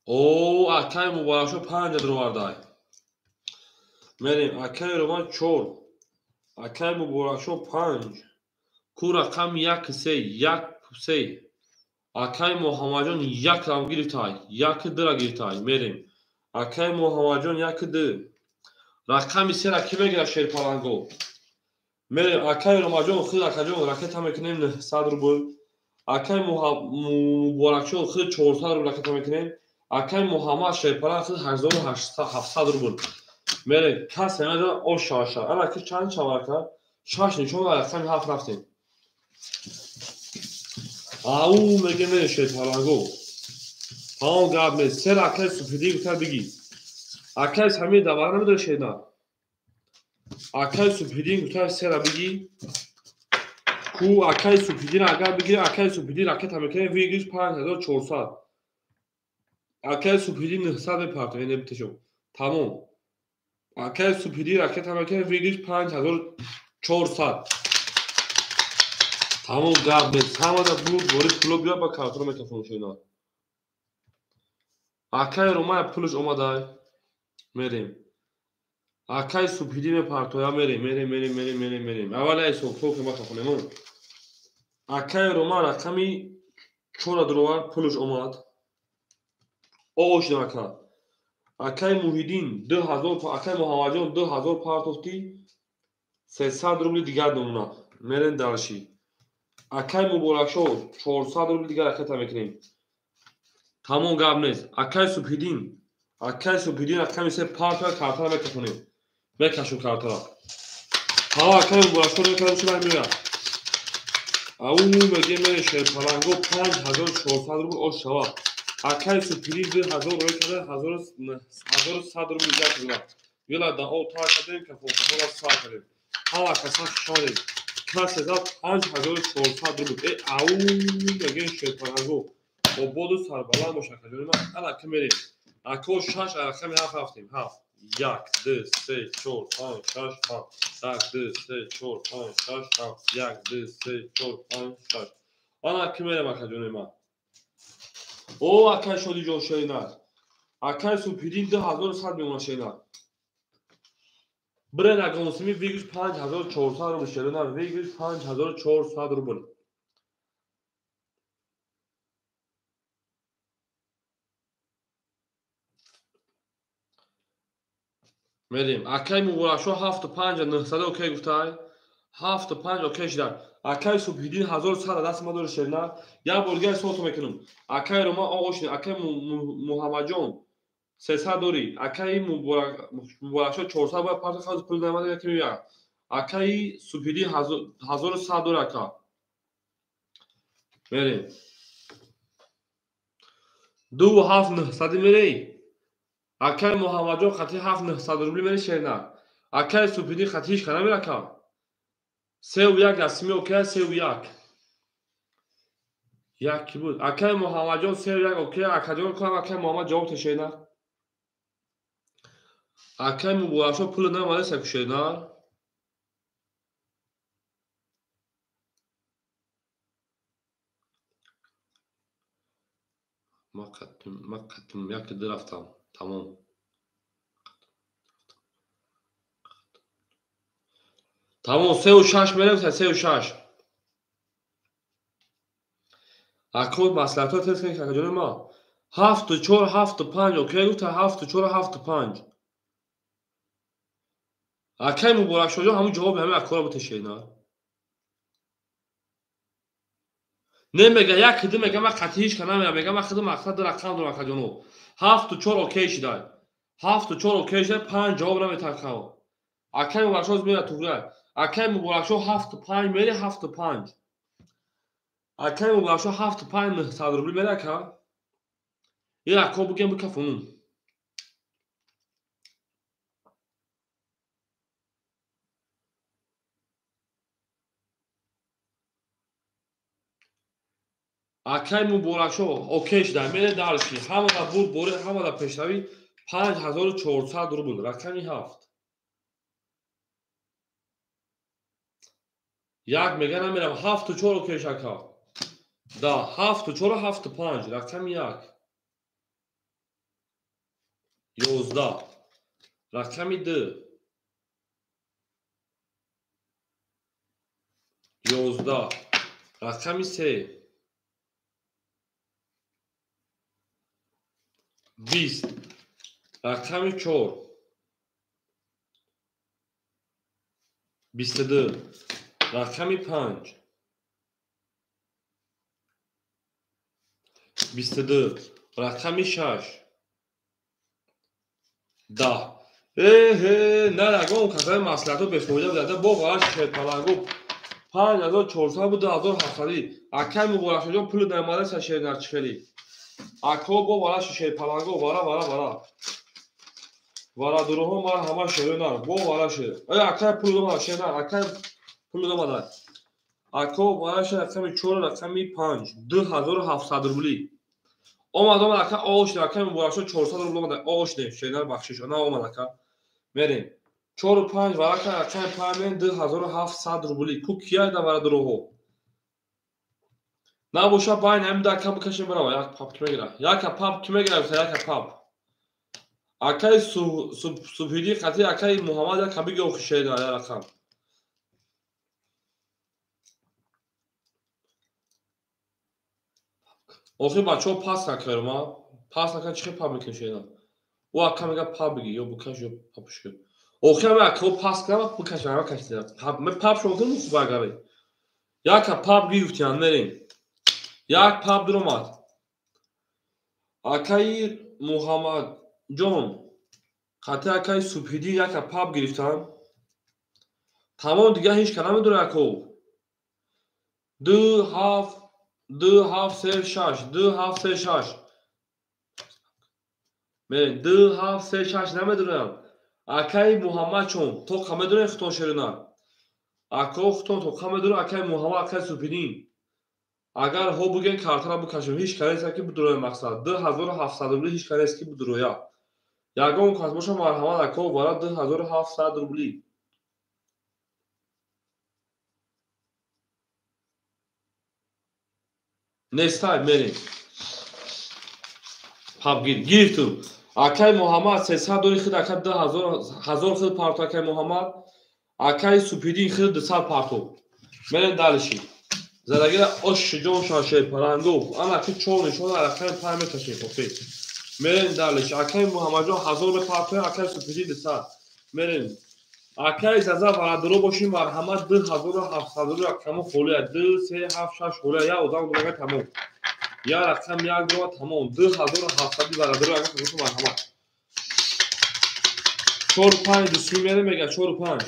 О, акай Муборакшоҳ панҷа дуровардай. Мерем, акай Рома чор, акай Муборакшоҳ панҷ. Ку рақам як се, як се. Акай Муҳаммадҷон як рам гирифтай, як дура гирифтай. Мерем. Акай Муҳаммадҷон як ду. Рақами сера ки мегирад шерпаланго? Мерем, акай Ромаҷон худ акаҷон ракета мекунем 900 рубл. Акай Муборакшоҳ худ 400 рубл ракета мекунем. Акай Муҳаммад шерпаланг худ 8700 рубл. Мерем, касе намедонад ош шава шава. Ана ки чанд шава ака? Шаш нишон ва рақами ҳафт рафтем. Ау мегем мерем шерпаланго. Тамом гап нест. Сер акай Суфидин гуфта бигӣ. Акай Самир давара намедонад шерна. Акай Суфидин гуфта сера бигӣ. Ку акай Суфидин агар бигирӣ, акай Суфидин ракета мекунем, выигрыш 5400. Акай Суфидин 900 мепартоем, яъне битешо. Тамом. Акай Суфидин ракета мекунем, выигрыш 5400. Тамом гап нест. Ҳамада бурд бори пуло биё ба картро мекафон шуна. Акай Ромая пулаш омадай. Мерем. Акай Субҳидин мепартоя мерем, мерем, мерем, мерем, мерем, мерем. Аввал ай ҳисоб ки макафонем. Акай Рома рақами чора дуровар пулаш омад. О шудам ака. Акай Муҳиддин 2000, акай Муҳаммадҷон 2000 партофтӣ, 300 рубли дигар намуна. Мерем дальше. Акай Муборакшоҳ 400 рубли дигар ракета мекунем. Тамом гап нест. Акай Субҳиддин, акай Субҳиддин рақами се партоя картара мекашонем. Мекашем картара. Ҳава акай Муборакшоҳ мекардам шуд меояд. Ау мегем мерем шерпаланго 5400 рубл ош шава. Акай Субҳиддин 2000 рӯй карда 1100 рубл дигар шуда. Гила да о та кардем, кафон кафонро сар кардем. Ҳама каса шонем. Касе зад 5400 рубл. Э ау мегӯем шерпаланго. Ободу сарбаланд бош акаҷони ман. Ана ки мерем. Ако 6 рақами 7 рафтем. 7. 1 2 3 4 5 6 7. 1 2 3 4 5 6 7. 1 2 3 4 5 6. Ана ки мерем акаҷони ман. О акай Шодиҷон шеринар. Акай Субҳиддин 2100 мемонад шеринар. Бирен агонсими выигрыш 5400 рубл шеринар. Выигрыш 5400 рубл. Мерем. Акай Муборакшо 7 5 900 окей гуфтай. 7 5 окей шида. Акай Субҳиддин 1100 даст ма дори шеринар. Як бор дигар ҳисобото мекунам. Акай Рома ошни, акай Муҳаммадҷон 300 дорӣ. Акай Муборакшо 400 бояд парта хаз пул намада яки меяд. Акай Субҳиддин 1100 дори ака. Мерем. 2 7 900 мерей. Акай Муҳаммадҷон хати 7 900 рубли мери шеринар. Акай Субҳиддин хати ҳеч кана мера ака. 3 1 асми окей 3 1. Як ки буд? Акай Муҳаммадҷон 3 1 окей. Акаҷон кунам акай Муҳаммад ҷавоб тешена. Акай Муборакшо пул намада сакушена. Ма қаттим як ду рафтам. Тамом. Тамом 3 6 мерем 3 6. Ако маслиҳатҳо тест кунед акаҷони ма. 7 4 7 5 окей гуфта 7 4 7 5. Акай Муборакшоҷон ҳамун ҷавоби ҳамин акора бутешена. Не мега як ду мега ма қатъи ҳеч ка намега мега ма худи мақсад ду рақам дорам акаҷоно. 7 4 окей шидай. 7 4 окей шидай 5 ҷавоб наметархав. Акай Муборакшо мера туғра. Акай Муборакшо 7 5 мери 7 5. Акай Муборакшо 7 5 900 рубли мери ака. Ин ако бугем бикафонум. Акай Муборакшо окей шида мере дарши. Ҳамада бурд бори ҳамада пешравӣ 5400 рубл. Рақами 7. Як мега намерам 7 4 окей шака. Да 7 4 7 5 рақами 1. 11. Рақами 2. 11. Рақами 3. 20. Рақами 4. 22. Рақами 5. 22. Рақами 6. 10. Эҳе, на ягон касаи маслиҳатҳо бефоида буда. Бо ғалат шерпаланго 5400 буд 2700. Акай Муборакшоҷон пули наомада шернар чихели. Ако бо вара шерпаланго вара вара вара. Вара дуруҳо ман ҳама шернар бо вара шер. Э акай пул домада шернар, акай пул домада. Ако вара шер рақами 4 рақами 5 2700 рубли. Омад омад ака ошне акай Муборакшо 400 рубл омада ошне шернар бахшиш. На омад ака. Мерем. 4 5 варака рақами 5 мен 2700 рубли. Ку кия да вара дуруҳо? Набоша байн ҳамин да ака бикашем барава як пап ки мегира. Яка пап ки мегира яка пап. Акай Субҳидӣ қатъи акай Муҳаммад яка биги охи шернар я рақам. Охи бачаҳо пас накардам, а? Пас накард чӣ хел пап мекунем шернар? Ӯ ака мега пап биги ё бикаш ё папш кун. Охи ҳама акао пас кардам бикаш ҳама кашида. Пап ме пап шо кунам хуб агаре. Яка пап гирифтиян мерем. Як пап дуромад. Акаи Муҳаммадҷон қатъи акаи Субҳиддин яка пап гирифтанд. Тамом дигар ҳеч ка намедонад ако. 2 7 2 7 3 6 2 7 3 6. Мерем 2 7 3 6 намедонам. Акаи Муҳаммадчон тоқа медонед худтон шеринар. Ако хутон тоқа медорам, акай Муҳаммад, акай Субҳиддин. Агар ҳо буген картара букашем, ҳеч кас ки бидуроя мақсад. 2700 рубли ҳеч кас ки бидуроя. Ягон кас боша марҳамат ако вара 2700 рубли. Нестай мерем. Пабгир гирифтум. Акай Муҳаммад 300 дори худ, акай 2000 худ парто акай Муҳаммад, акай Субҳиддин худ 200 парто. Мерем далиши. Задагира ош ҷон шаше паранго. Ана ки чор нишон рақами 5 мекашем. Окей. Мерем далиш. Акай Муҳаммадҷон 1000 парто, акай Субҳиддин 200. Мерем. Акай заза варадро бошим марҳамат 2700 рубли рақаму холия 2 3 7 6 холия я одам дурага тамом. Я рақам як дора тамом. 2700 варадро агар бошим марҳамат. 4 5 2 мерем мега 4 5.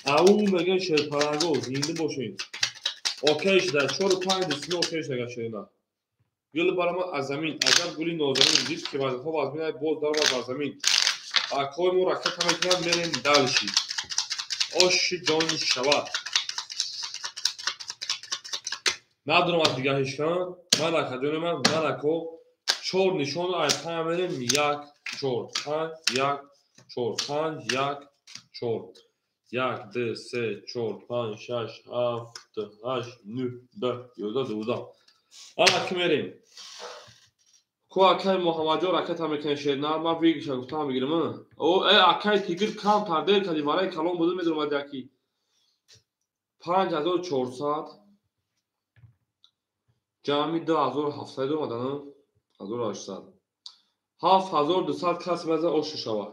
Ау мега шерпаранго зинда бошин. Окей шуда 4 5 2 окей шуда шерина. Гул барама аз замин, агар гули нозанин дид ки вазифа вазмина боз даромад бар замин. Акои мо ракета мекунад, мерем далши. Оши ҷон шавад. Надорам аз дигар ҳечкан. Ман акаҷони ман, ман ако чор нишон ай панҷ мерем 1 4 5 1 4 5 1 4 1 2 3 4 5 6 7 8 9 10 11 12. Ана ки мерем. Ко акай Муҳаммадҷон ракета мекунад шерна, ман вигиша гуфтам мегирам. О, акай тигр кам тардер кади вараи калон буду медуромад яки. 5400 ҷамъи 2700 омадан, 1800. 7200 кас меза ошу шава.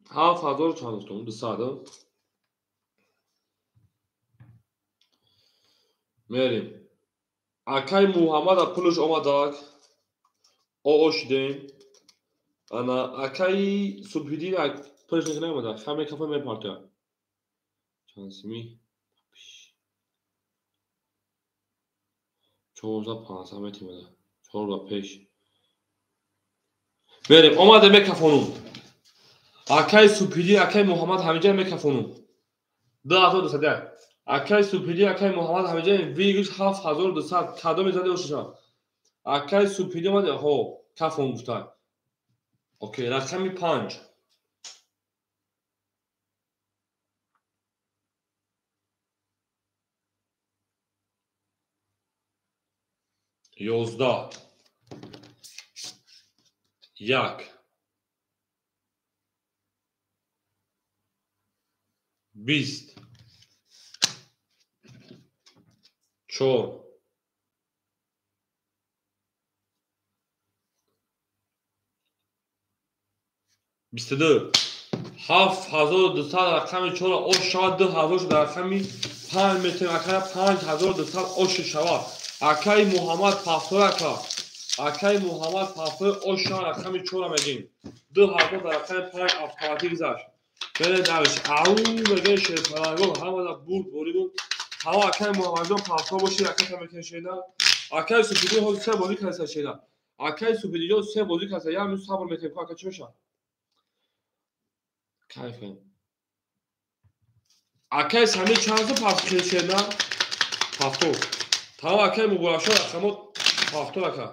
7000 чанд гуфтам? 200. Мерем. Акай Муҳаммад пулш омадак. Оошидем. Ана акай Субҳиддин пулш наомада. Хаме кафа мепартояд. Чанд сими? 14 500 метимада. 4 пеш. Мерем. Омада мекафонум. Акай Субҳиддин, акай Муҳаммад ҳамиҷа мекафонум. 2200. Акай Субҳиддин, акай Муҳаммад ҳамиҷа вигиш 7200 кадоми заде ошиша. Акай Субҳиддин омад, ҳо, кафон гуфта. Окей, рақами 5. 11 1 20 4 22 7200 рақами 4 ош шавад 2000 шуда рақами 5 метр акара 5200 ош шавад. Акай Муҳаммад пафтор ака. Акай Муҳаммад пафтор ош шавад рақами 4 мегим. 2000 дар рақами 5 автоматик гузашт. Бере дарш. Ау меге шерпалангол ҳамада бурд борибу. Ҳава акай Муҳаммадҷон пафтор боши ракета мекашена. Акай Субҳиддин ҳозир се бозӣ кардаса шена. Акай Субҳиддинҷон се бозӣ кардаса. Як минут сабр мекунем, ака чӣ мешавад? Кайф. Акай Самир чанд сум пафтор шена? Пафтор. Тамом акай Муборакшо рақамот пафтор ака.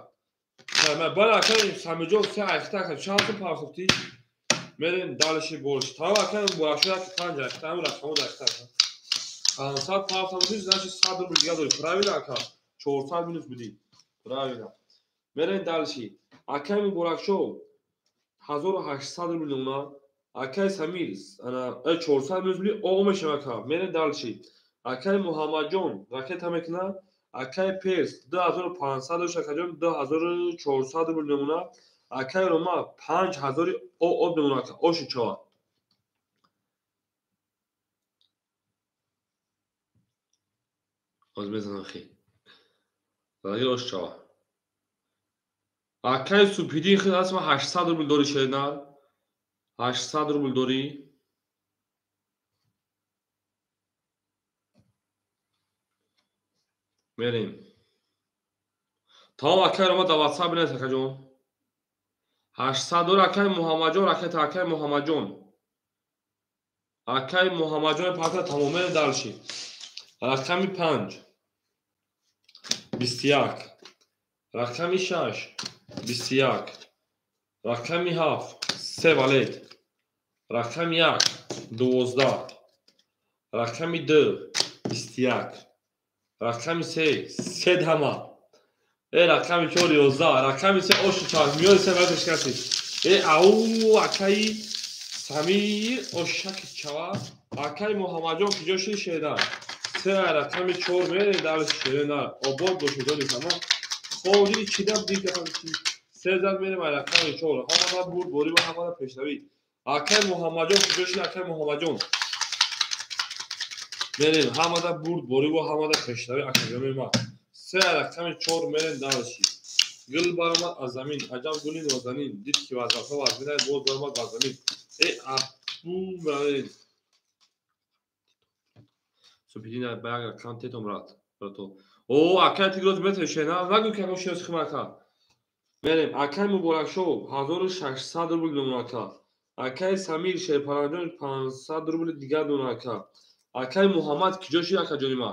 Бале акай Самирҷон се айхта ака чанд сум пафтофтӣ? Мерем далиши бош. Тамом акай Муборакшо як панҷ айхта, ҳамин рақамот айхта ака. 500 пафта будӣ, значит 100 рубл дига дорӣ. Правильно ака? 400 минус будӣ. Правильно. Мерем далиши. Акай Муборакшо 1800 рубл намуна. Акай Самир ана 400 минус будӣ, о мешава ака. Мерем далиши. Акай Муҳаммадҷон ракета мекунад. Акай Перс 2500 дошт, акаҷон 2400 рубл намуна. Акай Рома 5000 об намуна ака. Оши чава. Оз мезанам хи. Задаги ош чава. Акай Субҳиддин хи асма 800 рубл дори шернар. 800 рубл дори. Мерем. Тамом акай Рома дар WhatsApp бинавис акаҷон. 800 дори акай Муҳаммадҷон ракета акай Муҳаммадҷон. Акай Муҳаммадҷон парта тамоман дарши. Рақами 5 21, рақами 6 21, рақами 7 3 валет, рақами 1 12, рақами 2 21, рақами 3 3 ҳама. Рақами 4 11, рақами 3 оши чар миёни 3 валет шикасти. Ау акаи Самир ошаки чава. Акаи Муҳаммадҷон киҷо ши шеда? 3 рақами 4 мере дарси шеда. Обод бошед доди сама. Ходи чида дига 3 зад мерем рақами 4. Ҳамада бурд борӣ ва ҳамада пешравӣ. Акаи Муҳаммадҷон киҷо ши? Акаи Муҳаммадҷон мерем ҳамада бурд борӣ ва ҳамада пешравӣ. Акаҷони ма 3 рақами 4 мерем дарси. Гул баромад аз замин, аҷаб гули нозанин, дид ки вазифа вазмина боз баромад аз замин. Абу мерем. Супидина ба як рақам тетом брат. Брато. О, акай тигроз метешена, нагу ки акам шиноси хима ака. Мерем, акай Муборакшо 1600 рубл дона ака. Акай Самир Шерпаранҷон 500 рубл дигар дона ака. Акай Муҳаммад киҷо ши ака ҷони ма?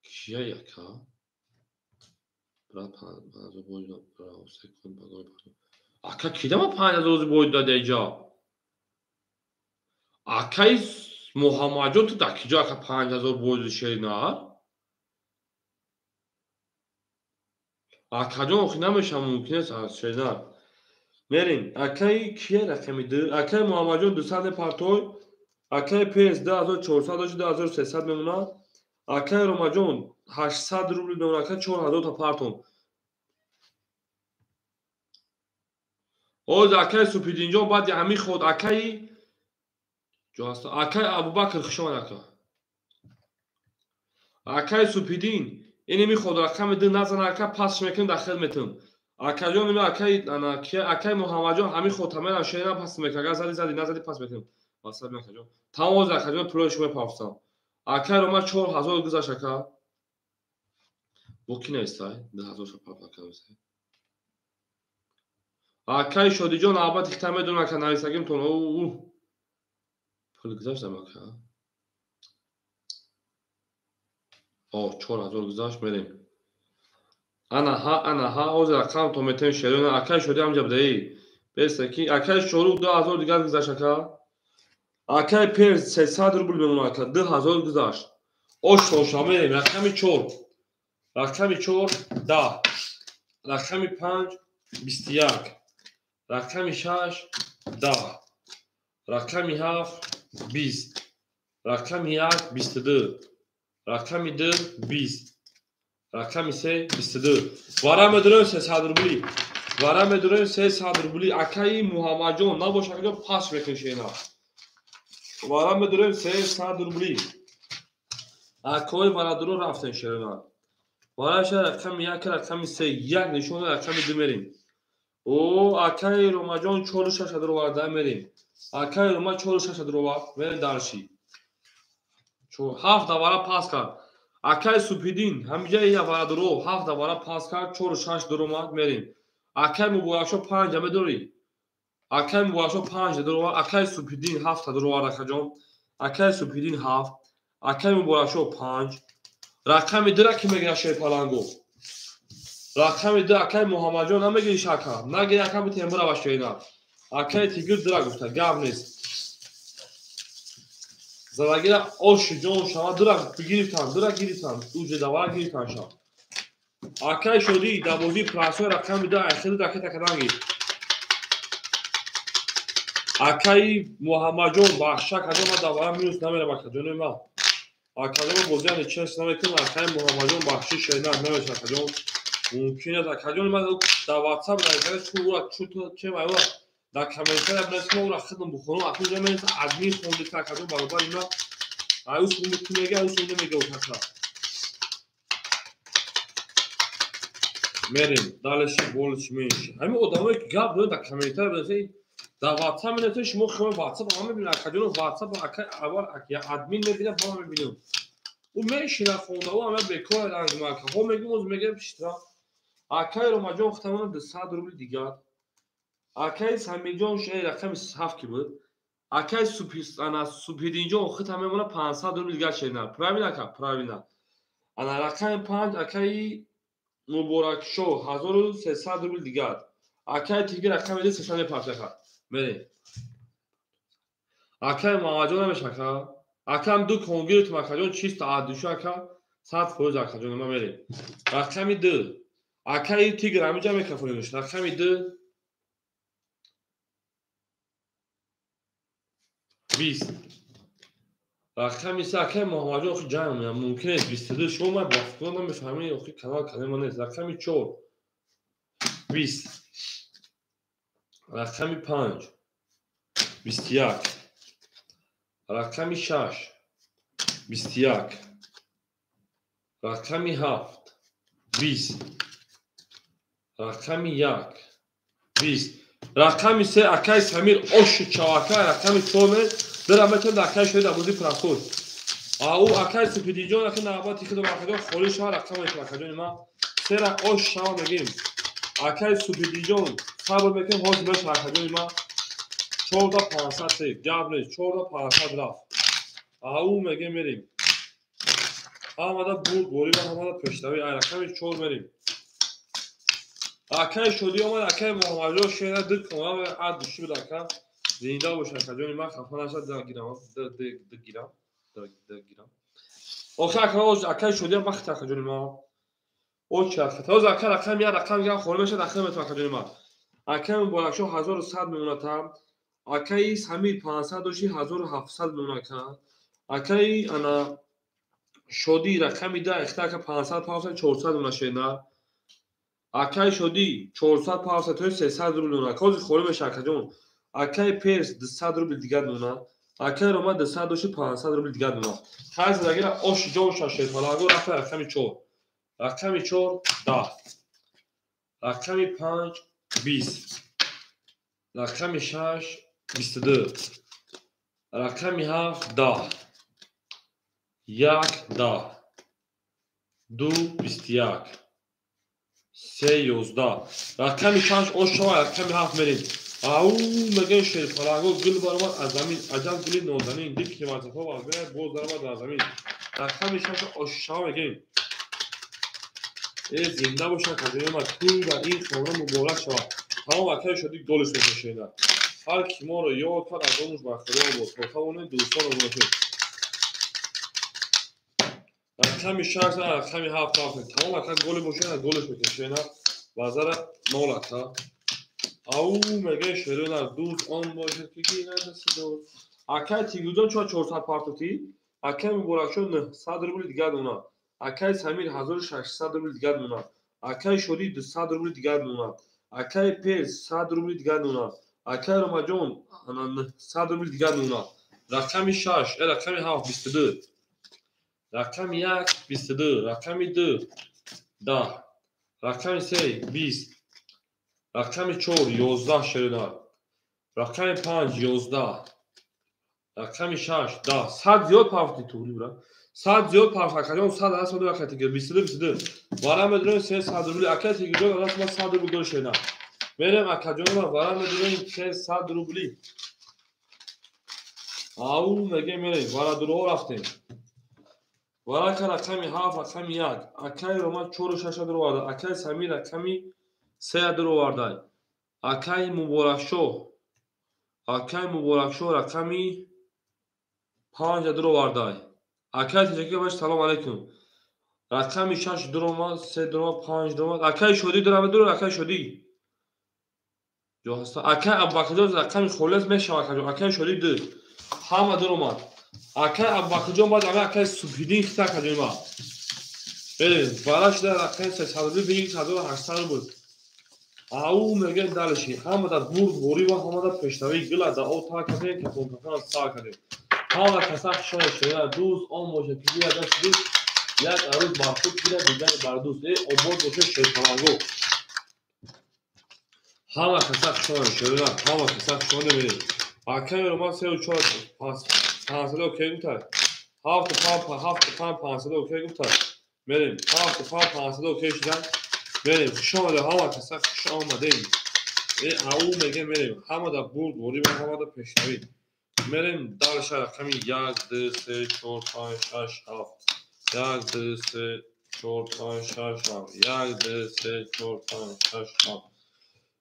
Кияй ака? Брат 5000 бой секунд багой. Ака кидама 5000 бой дада иҷа? Акай Муҳаммадҷон ту дар киҷо ака 5000 бой шеринар? Акаҷон охи намеша мумкин аст аз шеринар. Мерем, акаи кия рақами 2? Акаи Муҳаммадҷон 200 партой, акаи PS 2400 дошт 2300 мемонад. Акаи Ромаҷон 800 рубл мемонад, ака 4000 та партон. Оз акаи Супидинҷон баъди ҳамин ход акаи акаи Абубакр хушомад ака. Акаи Супидин инеми ход рақами 2 назана ака пасш мекунем дар хел метум. Акаҷон ина акаи Муҳаммадҷон ҳамин ход тамерам шерина пас мекунам. Агар зади зади назади пас мекунем. Васаб акаҷон. Тамоз акаҷон пулои шумо пафтам. Акаи Рома 4000 гузашт ака. Бо ки навистай? 2000 шапафт ака навистай. Акаи Шодиҷон албатта хита медонам ака нависагимтон. У пул гузаштам ака. О 4000 гузашт мерем. Ана ҳа, ана ҳа, ҳозир рақам то метем шерона. Акаи Шоди ҳамҷа будаи. Беста ки акаи Шорух 2000 дигар гузашт ака. Акаи Перс 300 рубл мемонад ака, 2000 гузашт. Ош тоша мерем рақами 4. Рақами 4 10. Рақами 5 21. Рақами 6 10. Рақами 7 20. Рақами 1 22. Рақами 2 20. Рақами 3 22. Вара медурем 300 рубли. Вара медурем 300 рубли. Акаи Муҳаммадҷон набош акаҷон пас мекуншена. Вара медурем 300 рубли. Акои варадуро рафтен шерона. Вараша рақами 1 рақами 3 як нишона рақами 2 мерем. О акаи Ромаҷон 4-6 дроварда мерем. Акаи Рома 4-6 дрова мерем дарши. 7 давара пас кард. Акаи Супидин ҳамиҷа я варадуро 7 давара пас кард 4-6 дромад мерем. Акаи Муборакшо 5 медорӣ. Акаи Муборакшо 5 дрова, акаи Супидин 7 дрова ракаҷон. Акаи Супидин 7, акаи Муборакшо 5. Рақами 2 ки мегирад Шерпаланго. Рақами 2 акаи Муҳаммадҷон намегириш ака. Нагири ака битем бирава шерина. Акаи Тигр 2 гуфта, гап нест. Залагира оши ҷон шава 2 бигирифтан, 2 гирифтан, уҷе давара гирифтан шав. Акаи Шодӣ дар бозии прасои рақами 2 айхели ракета кардан гирифт. Акаи Муҳаммадҷон бахша кардам, ман давара минус намерам акаҷони ман. Акаҷон бозиани чес намекунам, акаи Муҳаммадҷон бахши шерина намешавад акаҷон. Мумкин аст акаҷон ман дар WhatsApp нависам чун ура чем ай ура дар комментария бинависам ура хидм бухонам, акаҷон менависам админ хонди акаҷон баробари ман. Ай ус мумкин мега, ай ус намега ака. Мерем, далеши болиши менши. Ҳамин одамое ки гап доранд дар комментария бинависанд, дар WhatsApp менависанд, шумо хеле WhatsApp ҳама мебинед, акаҷон WhatsApp ака аввал админ мебинад, ба ман мебинам. Ӯ мешина хонда, ӯ ҳама бекор ранг мака. Хо мегӯм, оз мегӯям шитра. Акаи Ромаҷон хутамона 200 рубли дигар. Акаи Самирҷон шеи рақами 7 ки буд. Акай ана Субҳиддинҷон хита мемона 500 рубл дигар шеринар. Правильно ака? Правильно. Ана рақами 5 акаи Муборакшо 1300 рубл дигар. Акаи Тигр рақами 2 300 мепартояд ака. Мерем. Акаи Муҳаммадҷон намеша ака. Акам ду кон гирифтем акаҷон, чисто аз душу ака, 100% акаҷон ма мерем. Рақами 2. Акаи Тигр ҳаминҷа мекафонемш. Рақами 2 20. Рақами 3 акаи Муҳаммадҷон охи ҷанг меям. Мумкин нест 22 шумо ма ба фикр намефаҳмед, охи канал канали ма нест. Рақами 4 20. Рақами 5 21. Рақами 6 21. Рақами 7 20. Рақами 1 20. Рақами 3 акаи Самир оши чавака. Рақами 4 дира метавонад акаи шоид абузи проход. Ау акаи Супидиҷон ака навбати худо акаҷон холӣ шава рақами акаҷони ма. Сера ош шава мегим. Акаи Супидиҷон сабр мекунем, ҳозир мешава акаҷони ма. 14 500 гап нест, 14 500 рафт. Ау мегем мерем. Ҳамада бурд борӣ ва ҳамада пешравӣ. Ай рақами 4 мерем. Акаи Шодӣ омад, акаи Муҳаммадҷон шера ду кона ад души буд ака. Зинда бош акаҷони ман, хафа нашад, гирам, д гирам, д гирам. Охир ака, акаи Шодӣ ҳам вақт акаҷони ман. Очи ака, ҳозир ака рақам як рақам гирам холӣ мешавад, ахир метавон акаҷони ман. Акаи Муборакшо 1100 мемонад ҳам. Акаи Самир 500 дошти 1700 мемонад ака. Акаи ана Шодӣ рақами 10 ихта ака 500 500 400 мемонад шена. Акаи Шодӣ 400 500 то 300 рубл мемонад. Ҳозир холӣ мешавад акаҷон. Акаи Перс 200 рубл дигар мемонад. Акаи Рома 200 дошти 500 рубл дигар мемонад. Хайр задагира ош ҷо шашед. Фаланго рафта рақами 4. Рақами 4 10. Рақами 5 20. Рақами 6 22. Рақами 7 10. 1 10. 2 21. 3 11. Рақами 6 ош шава, рақами 7 мерем. Ау мегӯем шерпаланго гул баромад аз замин, аҷаб гули нозанин, дид ки вазифа вазбеяд боз даромад дар замин. Рақами 6 ош шава мегӯем. Э зинда бошад акаҷони ман, тӯй дар ин хона муборак шавад. Тамом акаи Шодӣ голиш мекашед. Ҳар ки моро ёд кард аз онуш бар худо бод. То тавонед дӯстонро бошед. Рақами 6 рақами 7 рафтем. Тамом ака голи бошад, голиш мекашед. Базара нол ака. Ау мегӯем шерона дӯст он бошад ки гирад садо. Акаи Тигрҷон чо 400 партофтӣ? Акаи Муборакшо 900 рубл дигар мемонад. Акаи Самир 1600 рубл дигар мемонад. Акаи Шодӣ 200 рубл дигар мемонад. Акаи Перс 100 рубл дигар мемонад. Акаи Ромаҷон 900 рубл дигар мемонад. Рақами 6, рақами 7 22. Рақами 1 22, рақами 2 10, рақами 3 20, рақами 4 11 шерина, рақами 5 11, рақами 6 10. 100 зиёд пафти туғри бура. 100 зиёд пафт акаҷон, 100 аст мадор акаи Тигр 22 22. Вара медурем 300 рубл акаи Тигрҷон аст ма 100 рубл гол шерина. Мерем акаҷонма вара медурем 300 рубли. Ау мегем мерем вара дуроҳо рафтем. Варака рақами 7 рақами 1. Акаи Роман 4 6 дуроварда. Акаи Самир рақами 3 дуроварда. Акаи Муборакшо. Акаи Муборакшо рақами 5 дуроварда. Акаи Тиҷакӣ баш салом алейкум. Рақами 6 дуромад, 3 дуромад, 5 дуромад. Акаи Шодӣ дуромад, дур акаи Шодӣ. Ҷо ҳаста. Акаи Абубакрҷон рақами холӣ аст мешавад акаҷон. Акаи Шодӣ 2. Ҳама дуромад. Акаи Абубакрҷон баъд ама акаи Субҳиддин хита акаҷони ма. Берем, бара шуда рақами 300 рубл, 1800 рубл. Ау мегӯем далеши. Ҳамада бурд борӣ ва ҳамада пешравӣ гила да об тар кардем, кафон кафон сар кардем. Ҳама каса хушона шуда, дӯст он бошад ки гирад дасти дӯст, як арӯз бар худ гирад, дигаре бар дӯст. Э обод бошад шерпаланго. Ҳама каса хушона шуда, ҳама каса хушона мерем. Акаи Роман 3 4 5 500 окей гуфта. 7 5 7 5 500 окей гуфта. Мерем. 7 5 500 окей шудан. Мерем. Хуш омадед ҳама каса, хуш омадед. Э ау мегем мерем. Ҳамада бурд борӣ ва ҳамада пешравӣ. Мерем дальше рақами 1, 2, 3, 4, 5, 6, 7. 1, 2, 3, 4, 5, 6, 7. 1, 2, 3, 4, 5, 6, 7.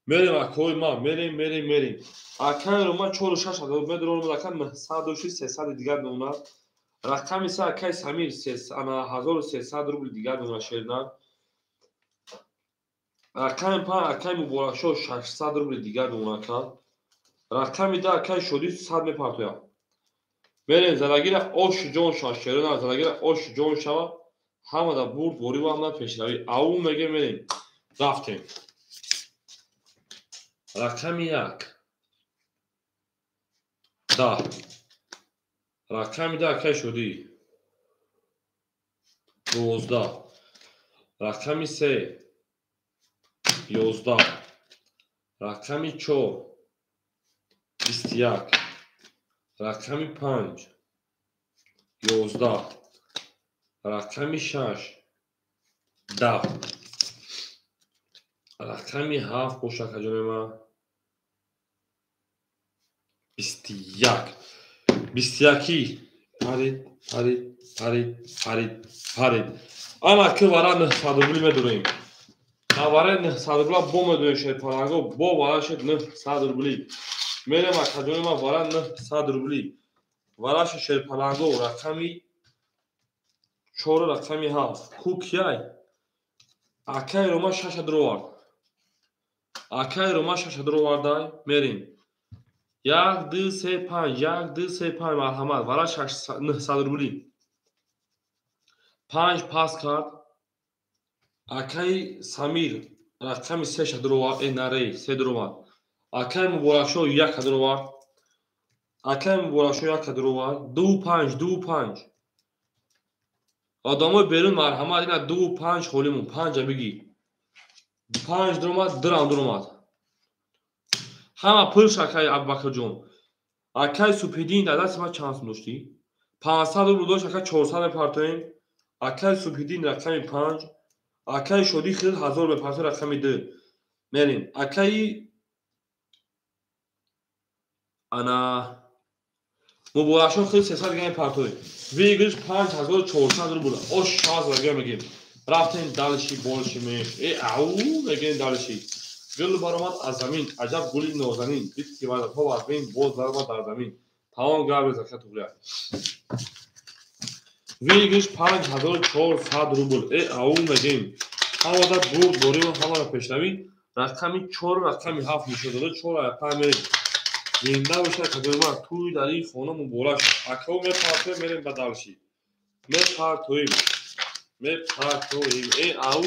Мерем акои ма, мерем, мерем, мерем. Акаи Рома 4 6 ҳазор медорам, ака 906 300 дигар мемонад. Рақами 3 акаи Самир 1300 рубл дигар мемонад шернар. Рақами 5 акаи Муборакшоҳ 600 рубл дигар мемонад ака. Рақами 10 акаи Шодӣ 100 мепартояд. Мерем задагира ош ҷон шава шернар, задагира ош ҷон шава. Ҳамада бурд ворӣ ва ҳамада пешравӣ. Ау меге мерем. Рафтем. Рақами 1 10. Рақами 10 акаи Шодӣ 12. Рақами 3 11. Рақами 4 21. Рақами 5 11. Рақами 6 10. Рақами 7 боша акаҷони ман 21. 21 парид, парид, парид, парид, парид. Ана ки вара 900 рубли медорем. Наваре 900 рубла бо медорем шерпаланго, бо вара шед 900 рубли. Мерем акаҷони ман вара 900 рубли. Вара шед шерпаланго рақами 4 рақами 7. Ку кияй? Акаи Рома 6 дуровард. Акаи Рома 6 дуровардай. Мерем. 1, 2, 3, 5, 1, 2, 3, 5 марҳамат. Вара 900 рубли. 5 пас кард. Акаи Самир рақами 3 дуровард, наре, 3 дуровард. Акаи Муборакшоҳ 1 дуровард. Акаи Муборакшоҳ 1 дуровард. 2 5, 2 5. Одамои берун марҳамат, ина 2 5 холимон, 5 бигӣ. 5 дуромад, 2 рам дуромад. Ҳама пулш акаи Абубакрҷон. Акаи Субҳиддин дар дасти ман чанд сум доштӣ? 500 рубл дошт, ака 400 мепартоем. Акаи Субҳиддин рақами 5. Акаи Шодӣ хел 1000 мепартоем рақами 2. Мерем. Акаи ана Муборакшоҳ хел 300 дига мепартоем. Выигрыш 5400 рубл. Ош 60 дига мегем. Рафтем дальше больше меш. Ау мегем дальше. Гул баромад аз замин, аҷаб гули нозанин, дид ки ваъдаҳо аз бин, боз даромад дар замин. Тамом гап зака туғрия. Выигрыш 5400 рубл. Ау мегем. Ҳамада бурд борӣ ва ҳамада пешравӣ. Рақами 4 рақами 7 нишон дода, 4 5 мерем. Зинда бошад кадои ман, тӯй дар ин хона муборак шуд. Акао мепартоем, мерем ба дальше. Мепартоем. Мепартоем. Ау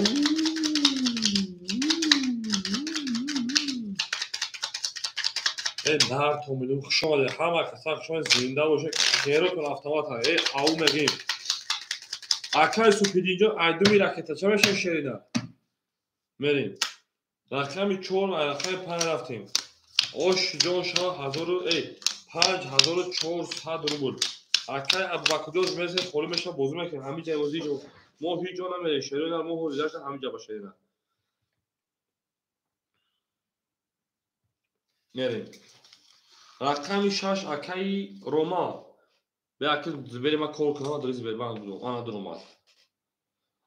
Нартон медум, хуш омадед. Ҳама каса хуш омадед, зинда бошед. Херотон автомат. Ау мегем. Акаи Субҳиддинҷон айдуми ракета ча мешавад шерина? Мерем. Рақами 4 рақами 5 рафтем. Ош ҷон шава 5400 рубл. Акаи Абубакрҷон мерасем, холӣ мешава, бозӣ мекунем. Ҳамин ҷай бозӣ ҷо. Мо ҳеҷ ҷо намерем. Шерина мо ҳозир ҳамин ҷа ба шерина. Мерем. Рақами 6 акаи Рома. Бе аки Зубери ма кор кунам, дори Зубери ман будум. Ана дуромад.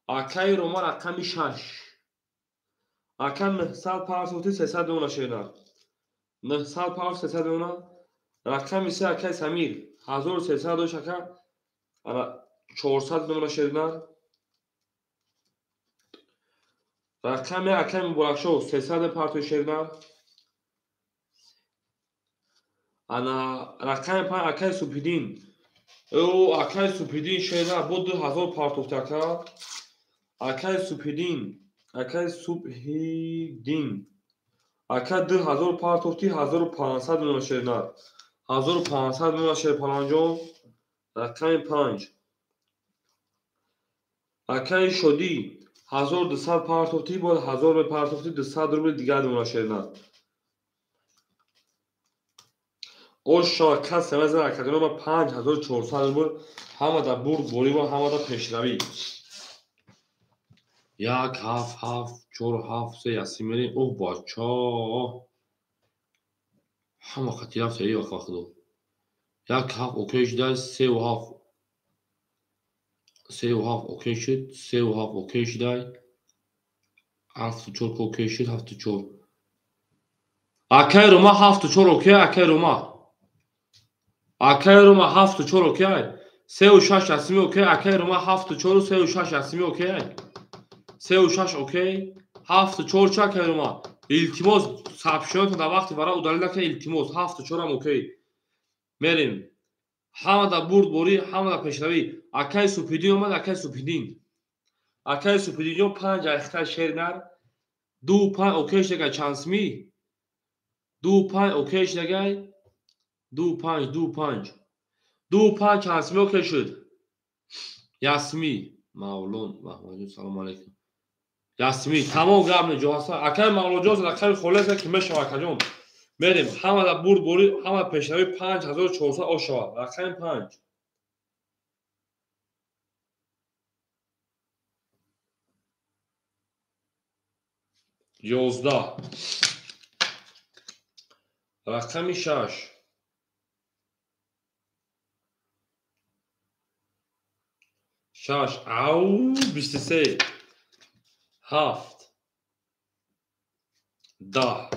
Акаи Рома рақами 6. Ака 900 партофти 300 меона шерина. 900 партофти 300 меона. Рақами 3 акаи Самир 1300 дошт ака. Ана 400 меона шерина. Рақами акаи Муборакшоҳ 300 партофти шерина. Ана рақами 5 акаи Субҳиддин. Акаи Субҳиддин шерина бо 2000 партофт ака. Акаи Субҳиддин, акаи Субҳиддин. Ака 2000 партофти 1500 меона шерина. 1500 меона шерпаланҷон. Рақами 5. Акаи Шодӣ 1200 партофти бо 1000 мепартофти 200 рубл дигар меона шерина. Ош шава кас мезана академия ма 5400 рубл. Ҳамада бурд борӣ ва ҳамада пешравӣ. 1 7 7 4 7 3 яси мерем. Оҳ бача. Ҳама хати рафт эй вақт худо. 1 7 окей шудай, 3 7 3 7 окей шуд, 3 7 окей шудай, 7 4 окей шуд, 7 4. Акай Рома 7 4 окей, акай Рома. Акай Рома 7 4 окей. 3 6 асми окей, акай Рома 7 4 3 6 асми окей. 3 6 окей, 7 4 ча акай Рома. Илтимос сабшиётон дар вақти вара удалил накунед, илтимос 7 4 ам окей. Мерем. Ҳамада бурдборӣ, ҳамада пешравӣ. Акай Супидин омад, акай Супидин. Акай Супидинҷон 5 айхта шернар. 2 5 окей шудагай чанд сми? 2 5 окей шудагай. 2 5 2 5. 2 5 чанд сми окей шуд? Ясми. Мавлон Маҳмадҷон салом алейкум. Ясми тамом гап не ҷо ҳаста. Акай Мавлонҷон рақами холӣ аст ки мешавад акаҷон. Мерем ҳамада бурдборӣ, ҳамада пешравӣ 5400 ош шавад. Рақами 5. 11. Рақами 6. 6 ау 23 7 10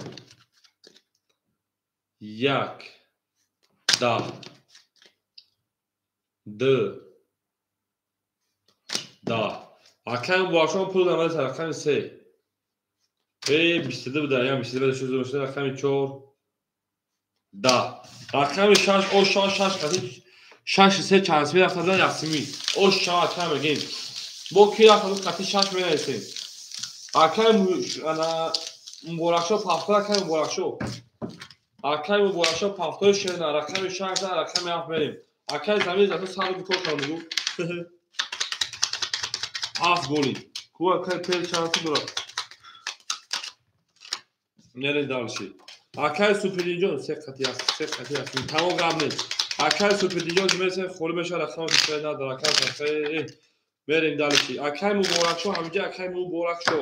1 10 2 10. Акай Муборакшон пул намад, рақами 3. 22 буда, я 22 шуд, рақами 4 10. Рақами 6 о 6 6 қати 6 3 чанд сми рафтадан ясми. О 6 акай мегем. Бо ки рафтадан қати 6 менависем. Акай ана Муборакшо пафтор, акай Муборакшо. Акай Муборакшо пафтори шерна, рақами 6 рақами 7 мерем. Акай замин зато 100 рубл кор кардам бугу. 7 голи. Ку акай пел чанд дорад? Мерем дальше. Акай Супидинҷон 3 қати аст, 3 қати аст. Тамом гап нест. Акай Супидинҷон мерасем холӣ мешавад, рақами 3 надорад. Акай 3 мерем дальше. Акай Муборакшо ҳаминҷа акай Муборакшо.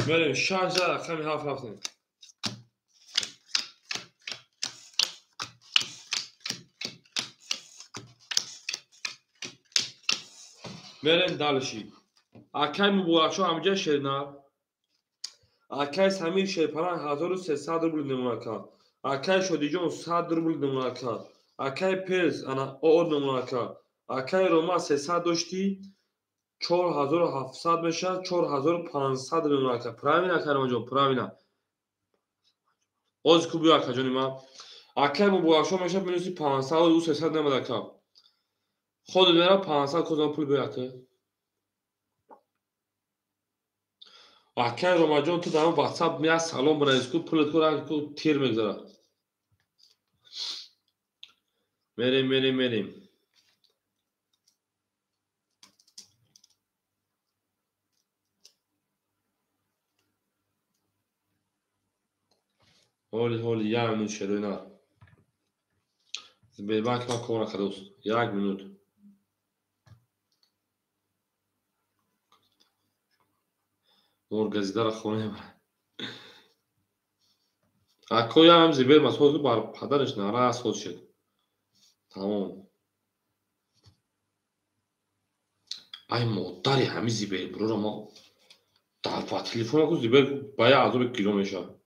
Мерем 6 рақами 7 рафтем. Мерем дальше. Акай Муборакшо ҳаминҷа шернар. Акай Самир Шерпаран 1300 рубл намуна кард. Акай Шодиҷон 100 рубл намуна кард. Акай Перс ана ОО намуна кард. Акай Рома 300 доштӣ 4700 мешавад, 4500 намуна кард. Правильно акай Ромаҷон, правильно. Оз ку биё акаҷони ман. Акай Муборакшо мешавад минуси 500 ӯ 300 намуда кард. Худо мера 500 кодам пул биёяд. Акай Ромаҷон ту дар WhatsApp мея салом бинавис ку пулат ку ранг ку тир мегзарад. Мерем, мерем, мерем. Ҳоли ҳоли як минут шерои нар. Сбербанк ман кор накардааст. Як минут. Моргазидаро хона мебарад. Акоям зибер масоз бар падараш нара соз шуд. Тамом. Ай модари ҳами зибер брура мо дар ба телефон ку зибер ба я азоби гиро мешавад.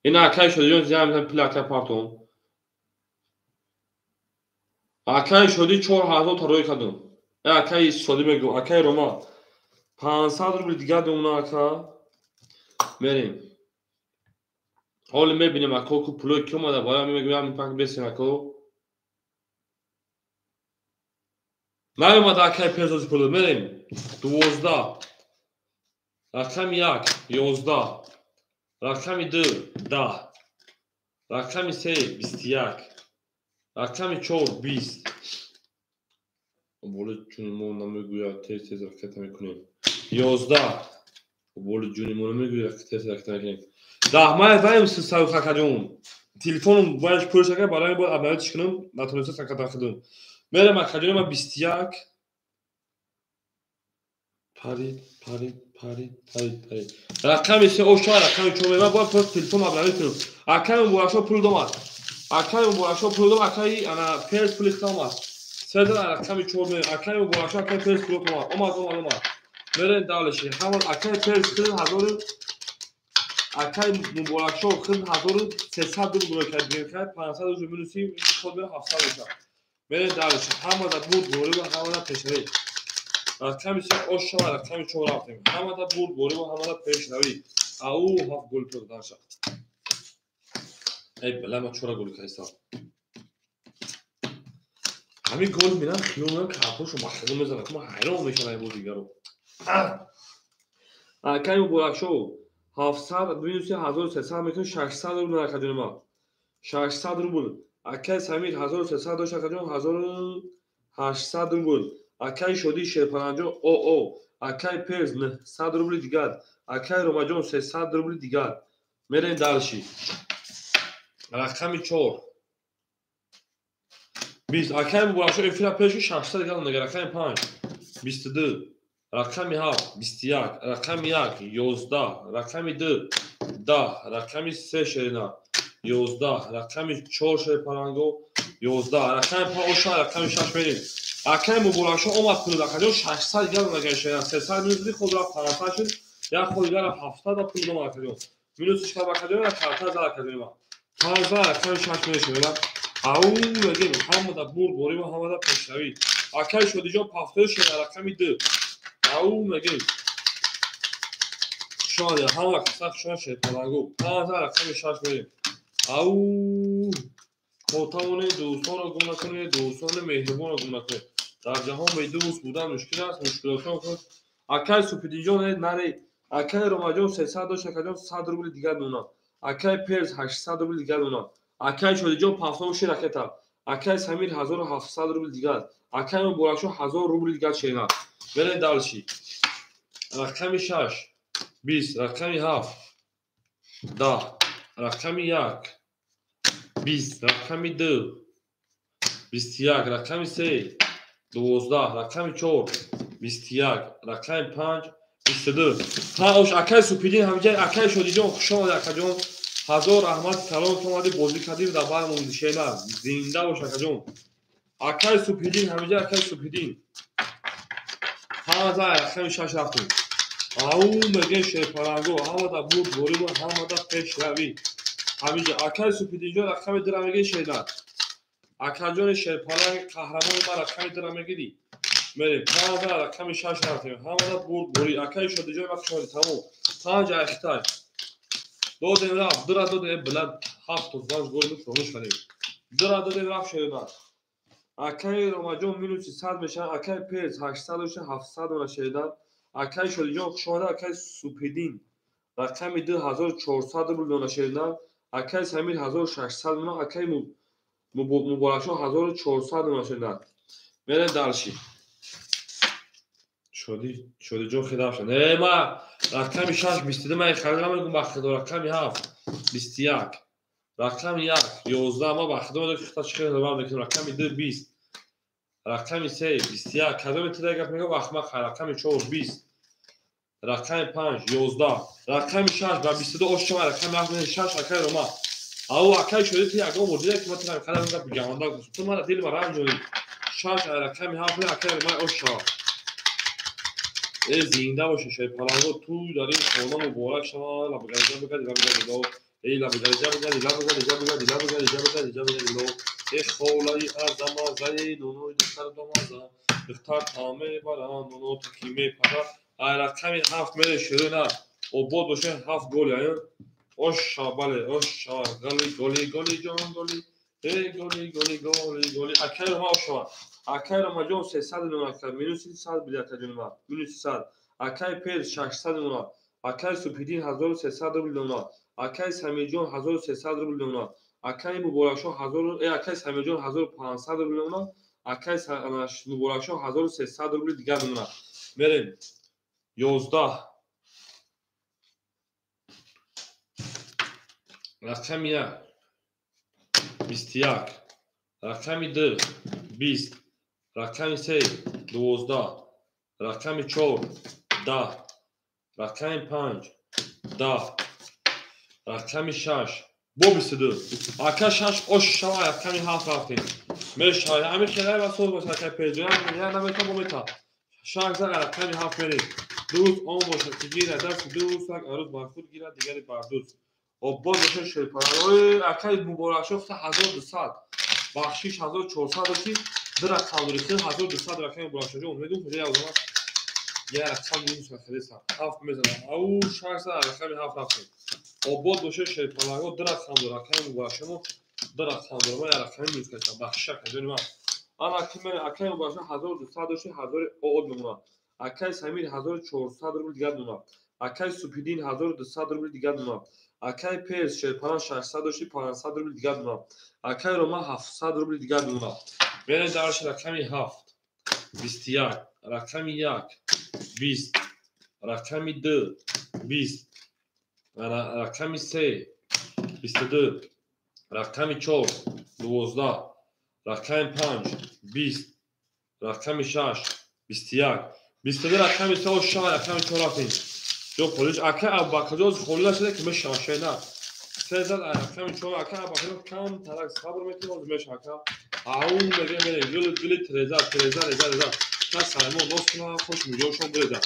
Ина акай Шодиҷон зиям мезанам пул акай партон. Акай Шоди 4000 та рӯй кардам. Акай Шоди мегӯм, акай Рома 500 рубл дигар домона ака. Мерем. Ҳоле мебинем ако ку пулои ки омада, барои ҳамин мегӯям ҳамин пак бесем ако. Наомада акай песози пуло. Мерем. 12. Рақами 1 11. Рақами 2 10. Рақами 3 21. Рақами 4 20. Боли ҷуни мо намегӯяд, тез тез ракета мекунем. 11. Боли ҷуни мо намегӯяд, тез ракета мекунем. Раҳмат ваем сару хакаҷон. Телефоном бояд пур шакар, барои бояд обновить кунам, натонистам саката худам. Мерем акаҷон ма 21. Парид, парид, парид, парид, парид. Рақами 3 о 4 рақами 4 ман бояд телефон обновить кунам. Аками Муборакшо пул домад. Акай Муборакшо пул дод, акай ана Перс пули хита омад. Седа рақами 4 мерем. Акай Муборакшо, акай Перс пул омад. Омад, омад, омад. Мерем дальше. Ҳама акай Перс хид 1000, акай Муборакшо хид 1300 рубл рӯй кард. Гирифт 500 рубл минуси ход мерем 700 мешавад. Мерем дальше. Ҳамада бурд борӣ ва ҳамада пешравӣ. Рақами 3 ош шава, рақами 4 рафтем. Ҳамада бурд борӣ ва ҳамада пешравӣ. Ау 7 гол пур данша. Эй бала ма чора гол кайсам. Ҳамин гол минам хиёл менам картошу махзум мезанад. Ма ҳайрон мешавам ин бозигаро. Акай Муборакшо 700 минуси 1300 мекунем 600 рубл акаҷони ма. 600 рубл. Акай Самир 1300 дошт акаҷон 1800 рубл. Акай Шодӣ Шерпаранҷон ОО. Акай Перс 900 рубли дигар. Акай Ромаҷон 300 рубли дигар. Мерем дальше. Рақами 4. 20. Акай Муборакшо эфира пеши 600 дигар монда. Рақами 5 22. Рақами 7 21. Рақами 1 11. Рақами 2 10. Рақами 3 Шерина 11. Рақами 4 Шерпаранго 11. Рақами 5 Оша, рақами 6 мерем. Акай Муборакшо омад пул акаҷон 600 дигар монда. Шерина 300 минус ход рафт 500 шуд. Як ход дигар рафт 700 ва пул омад акаҷон. Минусиш кард акаҷон, карта зад акаҷон ма. 15 рақами 6 мешавад. Ау мегем ҳамада бурд борӣ ва ҳамада пешравӣ. Акай Шодиҷон пафтои шуда рақами 2. Ау мегем. Шода ҳама каса шода шерпалангу. 15 рақами 6 мерем. Ау то тавонед дӯстонро гум накунед, дӯстони меҳрубонро гум накунед. Дар ҷаҳон бе дӯст будан мушкил аст, мушкилотон. Акай Супидинҷон наре, акай Ромаҷон 300 дошт, акаҷон 100 рубли дигар донад. Акай Перс 800 рубл дигар донад. Акай Шодиҷон 56 ракета. Акай Самир 1700 рубл дигар. Акай Муборакшо 1000 рубл дигар шерина. Мерем дальше. Рақами 6 20, рақами 7 10, рақами 1 20, рақами 2 21, рақами 3 12, рақами 4 21, рақами 5 22. Ҳа ош акай Супидин ҳамҷа, акай Шодиҷон хуш омадӣ акаҷон. Ҳазор раҳмат калом ки омадӣ бозӣ кардӣ дар бармон шена. Зинда бош акаҷон. Акай Супидин ҳамҷа, акай Супидин. 15 рақами 6 рафтем. Ау мегем шерпаранго ҳамада бурд борӣ ва ҳамада пешравӣ. Ҳаминҷа акай Супидинҷон рақами 2 мегирӣ шена. Акаҷони шерпаланг қаҳрамони ман рақами 2 мегирӣ. Мерем 15 рақами 6 рафтем. Ҳамада бурд борӣ. Акай Шодиҷон вақт шоди тамом. 5 айхтай. Додем рафт, дура додем, билад 7 то 5 гол фаромӯш кардем. Дура додем рафт шерина. Акай Ромаҷон минуси 100 мешавад, акай Перс 800 дошта 700 дона шеридан. Акай Шодиҷон хуш омада, акай Супидин рақами 2 1400 рубл дона шеридан. Акай Самир 1600 дона, акай Муборакшо 1400 дона шеридан. Мерем дальше. Шодиҷон хеле рафт. Не, ма рақами 6 22 ман харидам мегум ба худо рақами 7 21, рақами 1 11 ма ба худо мегум ки хата чӣ хеле мекунем. Рақами 2 20, рақами 3 21. Кадоме тида гап мегум ахмақ. Рақами 4 20, рақами 5 11, рақами 6 ба 22 ош шава, рақами 7 6 акай Рома. Ау акай Шодӣ ти ягон мурдида ки ма тира қадам гап гаманда гуфт. Ту мара дили ма ранҷонӣ. 6 рақами 7 акай Рома ош шава. Э зинда боше шерпаланго ту дар ин хона муборак шава. Лабгариҷа бигардӣ, лабгариҷа ло. Эй лабгариҷа бигардӣ, лабгариҷа бигардӣ, лабгариҷа бигардӣ, лабгариҷа ло. Э холаи азамазаи нунои духтар домаза. Духтар та мебаранд, нуно таки мепара. Ай рақами 7 мере ширина. Обод боше 7 гол ая. Ош шава, бале, ош шава. Голи, голи, голи ҷон голи. Эй голи, голи, голи, голи. Акай Рома ош шава. Акай Ромаҷон 300 миллион акай, минуси 100 биди акаҷони ман, минуси 100. Акай Перс 600 миллион, акай Супидин 1300 рубл миллион, акай Самирҷон 1300 рубл миллион, акай Муборакшо 1000, акай Самирҷон 1500 рубл миллион, акай Муборакшо 1300 рубли дигар миллион. Мерем 11 рақами 1 21, рақами 2 20, рақами 3 12, рақами 4 10, рақами 5 10, рақами 6 Бо 22. Ака 6 ош шава рақами 7 рафтем. Мешава. Ами хелай ва соз боша ака пеҷоя я намета бо мета. 6 зад рақами 7 мерем. Дӯст он бошад ки гирад даст дӯст як арӯз бар худ гирад дигари бар дӯст. Обод бошад шерпаланг. Акаи Муборакшо 1200. Бахшиш 1400 дошти. Ду рақам дори 1200 рақами Муборакшо ҷон. Медум куҷо як одам я рақам минус хелеса. 7 мезанам. Ау 6 зад рақами 7 рафтем. Обод бошад шерпаланго ду рақам дорад. Акаи Муборакшо ду рақам дорад. Ман як рақами минус кардам. Бахшиш акаҷони ман. Ана акаи Муборакшо 1200 дошти 1000 од мемонад. Акаи Самир 1400 рубл дигар мемонад. Акаи Супидин 1200 рубл дигар мемонад. Акаи Перс шерпаланг 600 дошти 500 рубл дигар мемонад. Акаи Рома 700 рубл дигар мемонад. Мерем дарши рақами 7 21 рақами 1 20 рақами 2 20 рақами 3 22 рақами 4 12 рақами 5 20 рақами 6 21 22 рақами 3 6 рақами 4 рафтем. Ҷо холиш ака Абубакрҷон холӣ нашуда ки мешава шена. 3 зад рақами 4 ака Абубакрҷон кам тарак сабр мекунад ҳозир мешава ака. Ау мега мерем гул гули треза треза реза реза. Та саймон нос кунам хуш миҷошон буреза.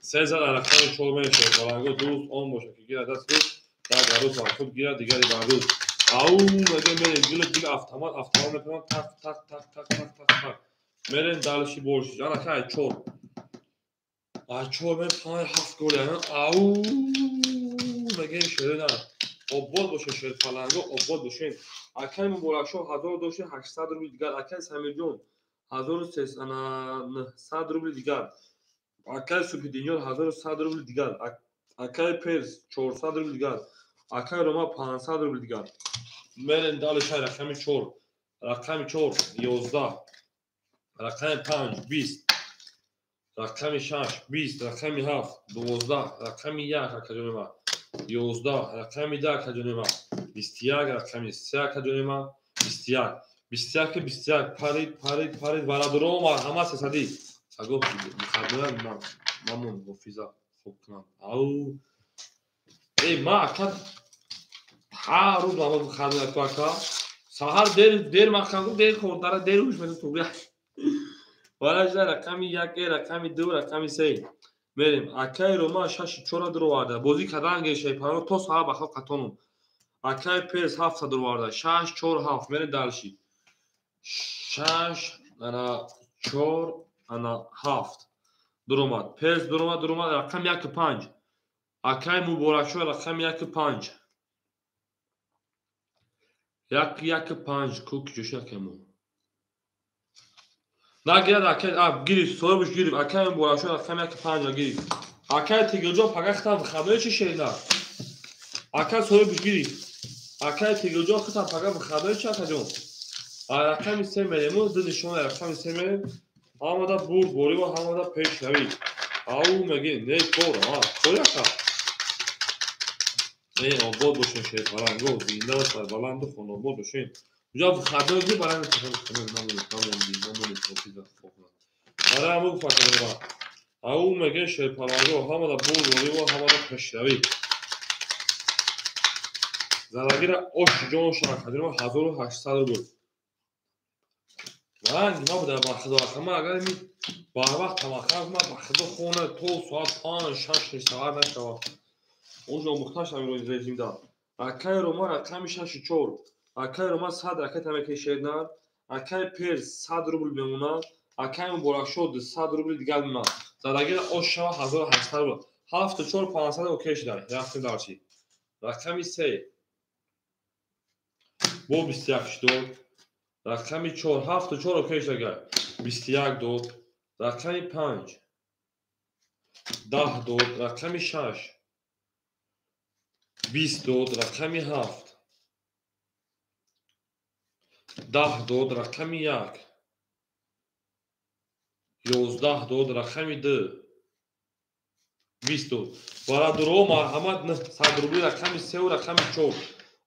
3 зад рақами 4 мешава. Баланго дӯст он бошад ки гирад даст дӯст дар гарӯз бар худ гирад дигари бар дӯст. Ау мега мерем гул гул автомат автомат мекунам так так так так так так так. Мерем далши борши. Ана кай 4. А 4 мен 5 7 гол яна. Ау мега шерена. Обод боше шерпаланго обод бошен. Акаи Муборакшо 1000 дошти 800 рубл дигар. Акаи Самирҷон 1300 рубл дигар. Акаи Супидинёр 1100 рубл дигар. Акаи Перс 400 рубл дигар. Акаи Рома 500 рубл дигар. Мерем далши рақами 4. Рақами 4 11 рақами 5 20 рақами 6 20 рақами 7 12 рақами 1 акаҷони ман 11 рақами 10 акаҷони ман 21 рақами 3 акаҷони ман 21 21 21 парид парид парид бародаро марҳамат сесадӣ саго мухаддара ман мамон ҳофиза хоб кунам. Ау эй ма ака ҳар рӯз намоз мухаддара ку ака саҳар дер дер махкам дер хӯрдара дер ҳуш мезад тугя. Варажда рақами 1, рақами 2, рақами 3. Мерем. Акаи Рома 6 4 дуроварда. Бозӣ кардан гешай паро то саҳар ба хоб қатонум. Акаи Перс 7 дуроварда. 6 4 7. Мерем далши. 6 ана 4 ана 7. Дуромад. Перс дуромад, дуромад рақами 1 5. Акаи Муборакшо рақами 1 5. 1 1 5 ку куҷош акамо? Нагирад акай, а гирифт, соҳибаш гирифт. Акай Муборакшо рақами 1 5 гирифт. Акай Тигилҷон пага хитам выходной чи шерина? Акай соҳибаш гирифт. Акай Тигилҷон хитам пага выходной чи акаҷон? А рақами 3 мерему, ду нишона рақами 3 мерем. Ҳамада бурд борӣ ва ҳамада пешравӣ. Ау меги, не кор, а, кор ака. Э, обод бошен шерпаланго, зинда ва сарбаланду хонобод бошен. Уҷа выходной ги барои барои ҳамун факра. Ау меге шерпаланго ҳамада бурд борӣ ва ҳамада пешравӣ. Залагира ош ҷон шакадима 1800 рубл. Ранг набуда ба худо ака. Ман агар ми барвақт тамахаз ман ба худо хона то соат 5 6 саҳар нашавад. Онҷо омӯхта шавем режимда. Акаи Рома рақами 6 4. Акаи Рома 100 ракета мекашед нар. Акаи Перс 100 рубл мемонад. Акаи Муборакшо 200 рубл дигар мемонад. Задагира ош шава 1800 рубл. 7 4 500 окей шуда. Рафтем дарчи. Рақами 3. Бо 21 дод. Рақами 4 7 4 окей шуда. 21 дод. Рақами 5 10 дод. Рақами 6 20 дод. Рақами 7 10 дод. Рақами 1 11 дод. Рақами 2 20 дод. Бародаро марҳамат 900 рубли рақами 3 ва рақами 4.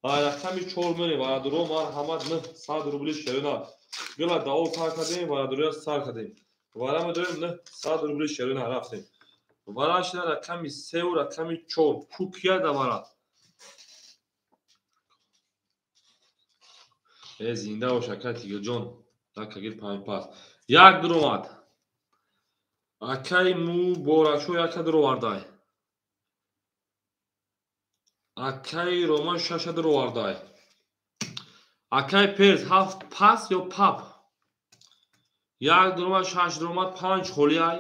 Рақами 4 мерем. Бародаро марҳамат 900 рубли шерина. Гила даво сар кардем, бародароя сар кардем. Вара медорем 900 рубли шерина рафтем. Вара шина рақами 3 ва рақами 4. Кукия да вара. Зинда бош, акай Тигрҷон. Акагир панҷ пас. Як дуромад. Акай Муборакшо яка дуровардай. Акай Роман шаша дуровардай. Акай Перс ҳафт пас ё пап. Як дуромад, шаш дуромад, панҷ холиай.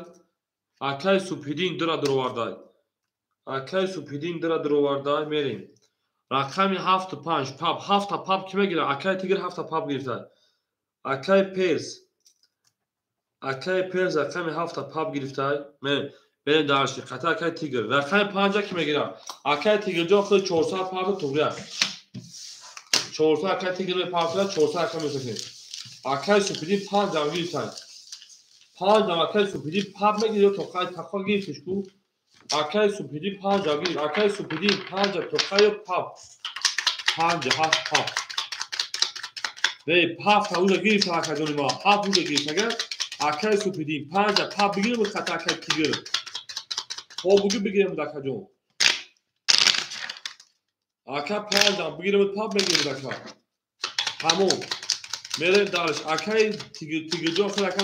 Акай Субҳиддин дура дуровардай. Акай Субҳиддин дура дуровардай. Мерем. Рақами ҳафту панҷ пап. Ҳафта пап ки мегирад? Акай Тигр ҳафта пап гирифта. Акай Перс. Акай Перс рақами ҳафта пап гирифта. Мерем дарши. Қата акай Тигр. Рақами панҷа ки мегирад? Акай Тигрҷон худ 400 парта туғрия. 400 акай Тигр мепартояд, 400 акай месокем. Акай Субҳиддин панҷам гирифта. Панҷам акай Субҳиддин пап мегирад ё тоқай тақва гирифтиш ку? Акай Субҳиддин панҷа гирифт. Акай Субҳиддин панҷа тоқай ё пап? Панҷа ҳафт пап. Не, ҳафта ужа гирифта акаҷони ма. Ҳафт ужа гирифт агар акай Субҳиддин панҷа пап бигирем хата акай Тигр. Хоб бугир бигирем акаҷон. Ака панҷам бигирем пап мегирем ака. Тамом. Мерем дарш. Акай Тигрҷон худ ака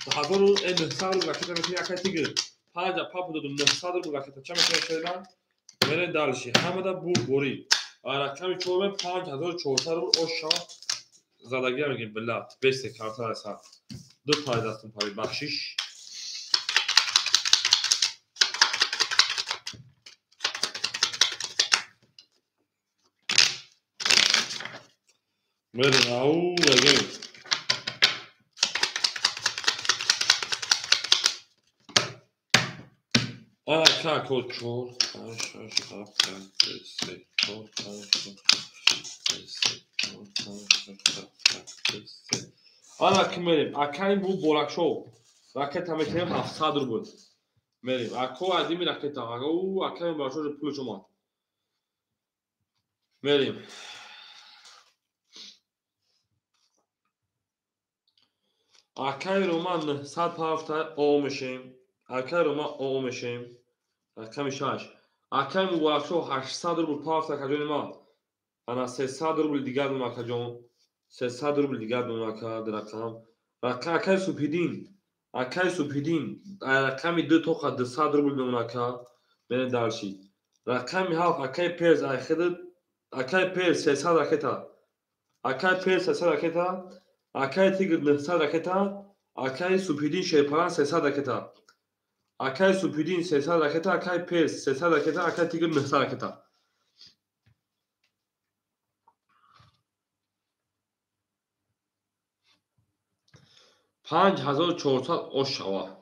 1900 рубл ракета мекунӣ акай Тигр. Панҷа пап додум 900 рубл ракета ча мекунӣ шерман? Мерем дарши. Ҳамада бурд борӣ. Рақами чорум 5400 рубл оша задагия мегим билла. Бесте карта аса. Ду пай дастум пари бахшиш. Мерем ау мегим. Ака код 4 5 6 7 8 3 4 5 6 7 4 5 6 7 8 3. Ана ки мерем. Акай Муборакшо. Ракета метавем 700 рубл. Мерем. Ако адими ракета. Ау акай Муборакшо пулш омад. Мерем. Акай Роман 900 пафта о мешем. Акай Роман о мешем. Рақами 6. Акай Муборакшо 800 рубл пафта акаҷони ман. Ана 300 рубл дигар дум акаҷон. 300 рубл дигар дум ака рақам. Акай Субҳиддин. Акай Субҳиддин рақами 2 тоқа 200 рубл мемон ака. Мерем дарши. Рақами 7 акай Перс айхид акай Перс 300 ракета. Акай Перс 300 ракета. Акай Тигр 900 ракета. Акай Субҳиддин Шерпаран 300 ракета. Акай Субҳиддин 300 ракета, акай Перс 300 ракета, акай Тигр 900 ракета. 5400 ош шава.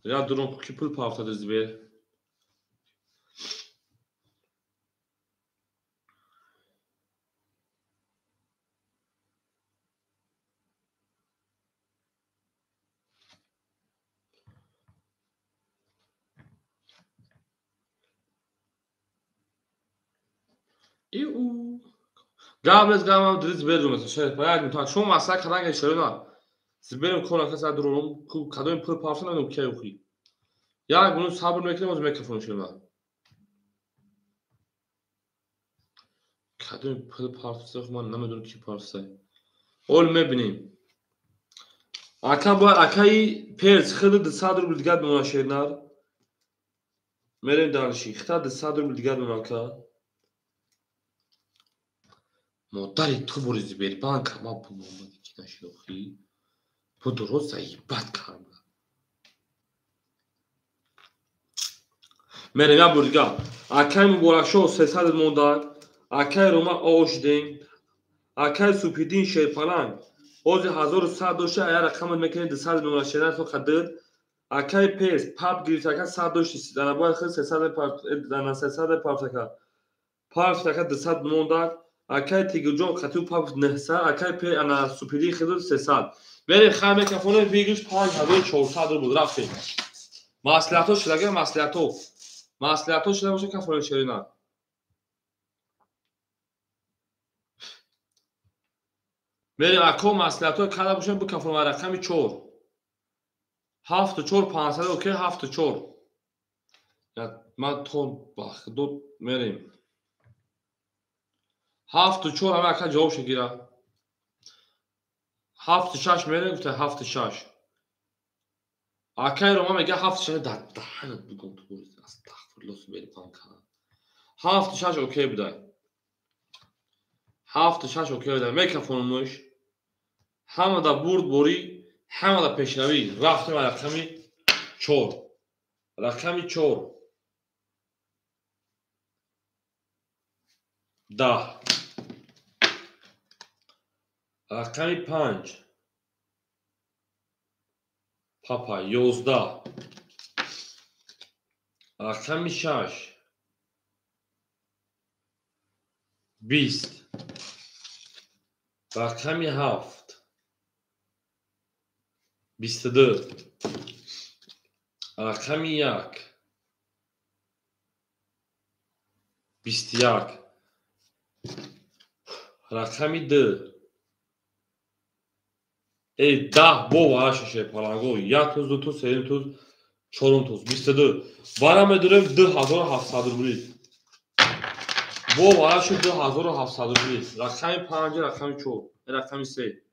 Я дурон ки пул пафтада зибер. Гап нест, гап ам зибер рум шер. Як шумо масъала кардан шерона. Зиберм кор каса дурум кадоми пул пафта намедонам кия ухи. Як минут сабр мекунем, оз микрофон шерона. Кадоми пул пафта ман намедонам ки пафта. Ол мебинем. Ака бояд акаи Перс хиди 200 рубл дигар бимона шернар. Мерем дарши. Хита 200 рубл дигар бимона ака. Модари ту бури Сбербанк ма пул омади ки нашид охи. Бу дуруст заебат кардам. Мерем як бор дигар. Акай Муборакшо 300 монда. Акай Рома о шудем. Акай Субҳиддин Шерпаланг ози 1100 дошта, ая рақамат мекунем 200 мемона шеран то қадр. Акай Перс пап гирифт ака 100 дошти. Дана бояд хел 300 пап, дана 300 пафтака. Пафтака 200 монда. Акай Тигрҷон қатиу пап 900, акай Пер ана Субҳиддин хидр 300. Мерем хай микрофоне выигрыш 5400 рубл рафтем. Маслиҳатҳо шудага маслиҳатҳо. Маслиҳатҳо шуда боша кафони шерина. Мерем ако маслиҳатҳо када бошем бу кафон рақами 4. 7 4 500 окей 7 4. Ман то бахдод мерем. 7 4 ҳама ака ҷавоб шагира. 7-6 мерем, гуфта 7-6. Акай Рома мега 7-6 дар даҳанат бигум ту. Астағфируллоҳ субҳон кана. 7-6 окей будай. 7-6 окей будай. Микрофонумуш. Ҳамада бурд борӣ, ҳамада пешравӣ. Рафтем рақами 4. Рақами 4. 10. Рақами 5. Папа 11. Рақами 6. 20. Рақами 7. 22. Рақами 1. 21. Рақами 2. Эй, 10 бо варашаше паланго. 1 туз, 2 туз, 3 туз, 4 туз, 22. Вара медурем 2700 рубли. Бо варашу 2700 рубли. Рақами 5, рақами 4, рақами 3.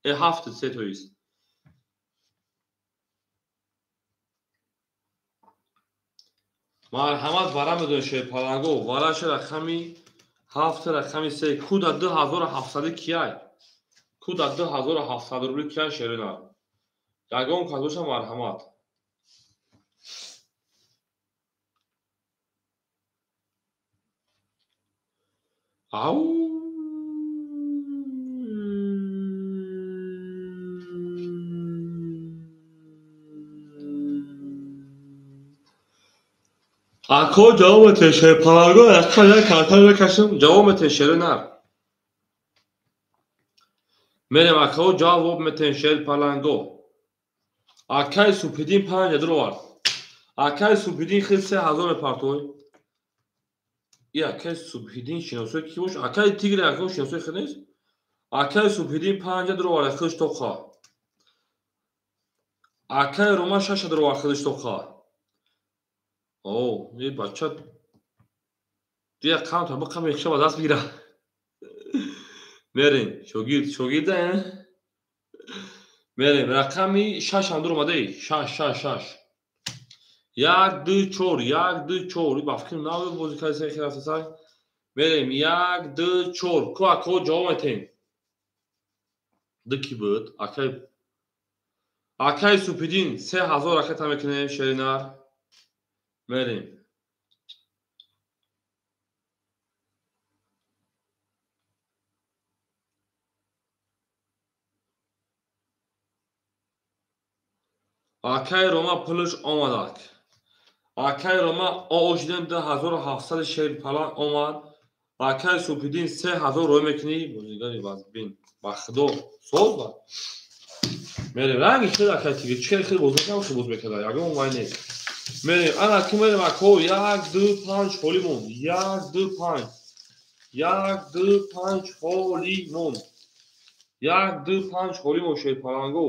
7, 3 то есть. Марҳамат вара медонем шерпаланго. Вараша рақами 7, рақами 3. Куда 2700 кияй? Куда 2700 рубли кияй шерина? Ягон кас боша марҳамат. Ау! Ако ҷавоб метен шерпаланго, як карта мекашем, ҷавоб метен шери нар. Мерем ако ҷавоб метен шерпаланго. Акай Субҳиддин 5 дуровард. Акай Субҳиддин хел 3000 мепартой. И акай Субҳиддин шиносои ки бош? Акай Тигри ако шиносои хел нест? Акай Субҳиддин 5 дуровард хелш тоқа. Акай Рома 6 дуровард хелш тоқа. О, эй бача дия қам та бақам мехша ба даст бигира. Мерем, шогирд, шогирда, мерем, рақами 6 ҳам дур омадаи. 6, 6, 6. 1, 2, 4, 1, 2, 4. Ба фикрим нав бозӣ кардӣ саи хел рафта сай. Мерем, 1, 2, 4. Ку ако ҷавоб метем. Ду ки буд? Акай Субҳиддин 3000 ракета мекунем шеринар. Мерем. Акай Рома пулш омадак. Акай Рома оошидем 2700 шерпалан омад. Акай Субҳиддин 3000 рой мекунӣ. Бозигари вазбин. Ба худо соз ба. Мерем. Ранги хел акай Тигр. Чӣ хел бозӣ мекунам, хел бозӣ мекарда. Ягон вай нест. Мерем. Ана ки мерем ако 1 2 5 холӣ монд. 1 2 5. 1 2 5 холӣ монд. 1 2 5 холӣ монд шерпаланго.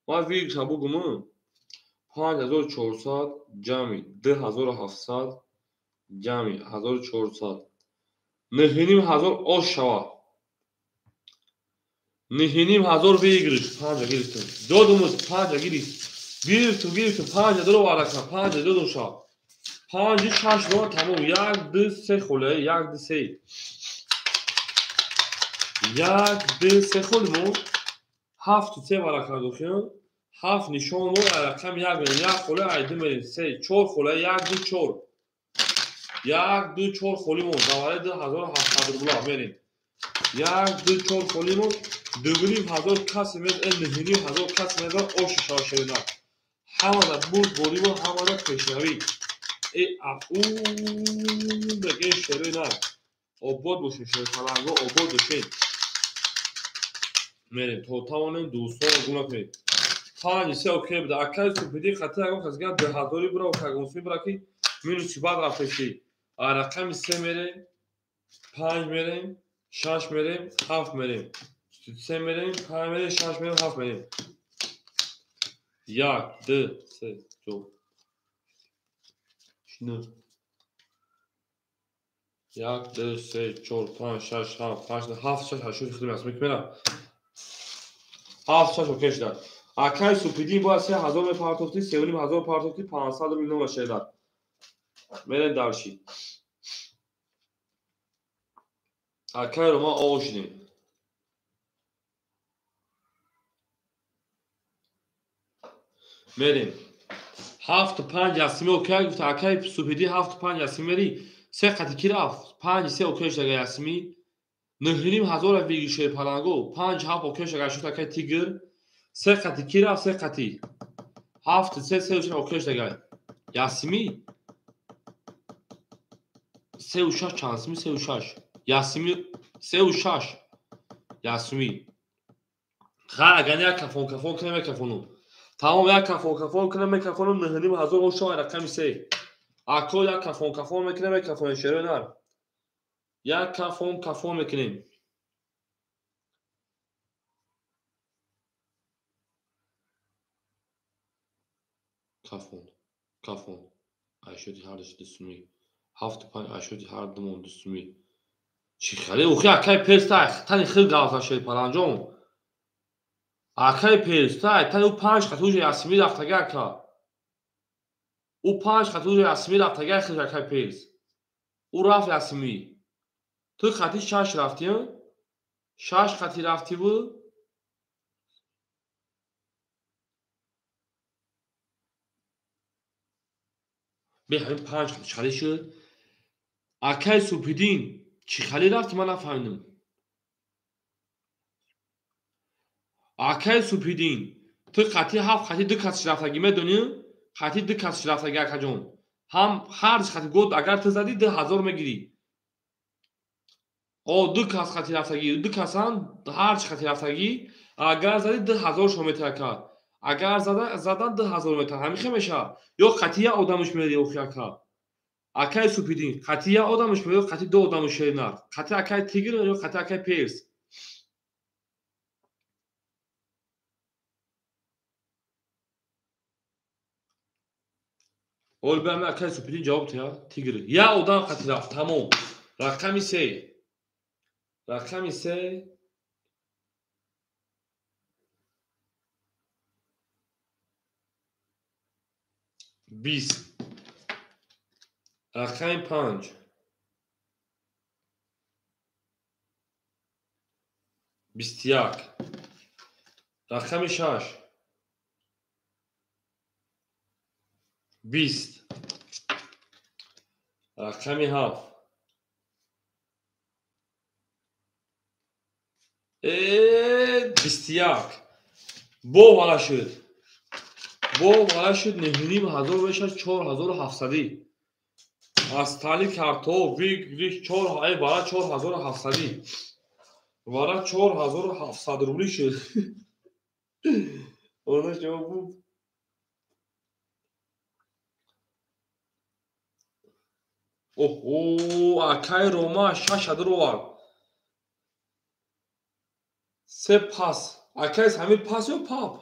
Ман вирса бугум. 5400 ҷамъи 2700 ҷамъи 1400. 9500 ош шавад. 9500 выигрыш. 5 гирифтем. Додумуз 5 гирифт. Гирифтум, гирифтум. 5 дуро варакам. 5 додум шав. 5 6 дуро тамом. 1 2 3 холе. 1 2 3. 1 2 3 холе мо. 7 3 варакам дохим. 7 нишон мо рақам 1 мерем. 1 холе ай 2 мерем. 3 4 холе 1 2 4. 1 2 4 холе мо. Даваре 2700 рубла мерем. 1 2 4 холе мо. 2500 каси мез, 9500 каси мез ош шашена. Ҳамада бурд боримо, ҳамада пешравӣ. Э афу беге шерина. Обод бошед шерпаланго, обод бошед. Мерем то тавонем дӯстон гум накунед. 5 3 окей буда. Акай Субҳиддин хати ягон кас гап 2000 бура кагонси бура ки минуси бад рафтеши. А рақами 3 мерем, 5 мерем, 6 мерем, 7 мерем. 3 мерем, 5 мерем, 6 мерем, 7 мерем. 1 2 3 4 9 1 2 3 4 5 6 7 8 7 6 8 хидмат мекунам. 7 6 окей шуда. Акай Супидин бояд 3000 мепартофти, 3500 партофти, 500 рубл нома шедар. Мерем дарши. Акай Рома оғошидем. Мерем. 7 5 ясими окей гуфт акай Супидин 7 5 ясими мери. Се қати ки рафт? 5 3 окей шуда ясими. 9500 виги шерпаланго 5 7 окей шуда шуд акай Тигр. Се қати ки рафт? Се қати. 7 3 3 окей шуда ясими. 3 6 чанд сими? 3 6. Ясими 3 6. Ясими. Ха агар як кафон кафон кунем мекафонум. Тамом як кафон кафон кунем мекафонум 9500 ошо рақами 3. Ако як кафон кафон мекунем мекафонем шерои нар. Як кафон кафон мекунем. Кафон кафон. Айшоти ҳардаш дусуми. 7 5 айшоти ҳар думон дусуми. Чӣ хеле охи акай перстай тани хел гавза шерпаланҷон. Акай перстай тани ӯ 5 хати уже ясими рафтага ака. Ӯ 5 хати уже ясими рафтага хел акай перс. Ӯ рафт ясими. Ту хати 6 рафтӣ? 6 хати рафтӣ бу? Бе ҳамин 5 хати чӣ хеле шуд? Акай Супидин чӣ хеле рафти ман нафаҳмидам. Акай Супидин ту хати 7 хати 2 кас рафтагӣ медонӣ? Хати 2 кас рафтагӣ акаҷон. Ҳам ҳар хати год агар ту задӣ 2000 мегирӣ. О 2 кас хати рафтагӣ, 2 касан ҳар хати рафтагӣ агар задӣ 2000 шо метар ака. Агар задан 2000 метар ҳамин хел мешавад. Ё хати як одамаш мери охи ака. Акай Супидин хати як одамаш мери ё хати ду одамаш шеринар. Хати акай Тигр ё хати акай Перс. Ол бе ами акай Супидин ҷавоб тия Тигр. Як одам хати рафт тамом. Рақами 3. Рақами 3 20. Рақами 5 21. Рақами 6 20. Рақами 7 21. Бо вала шуд. Бо вала шуд 9500 мешавад 4700. Аз тали картҳо вигриш 4 вара 4700. Вара 4700 рубли шуд. Она ҷавоб буд. Оҳо, акай Рома 6 овард. Се пас. Акай ҳамин пас ё пап?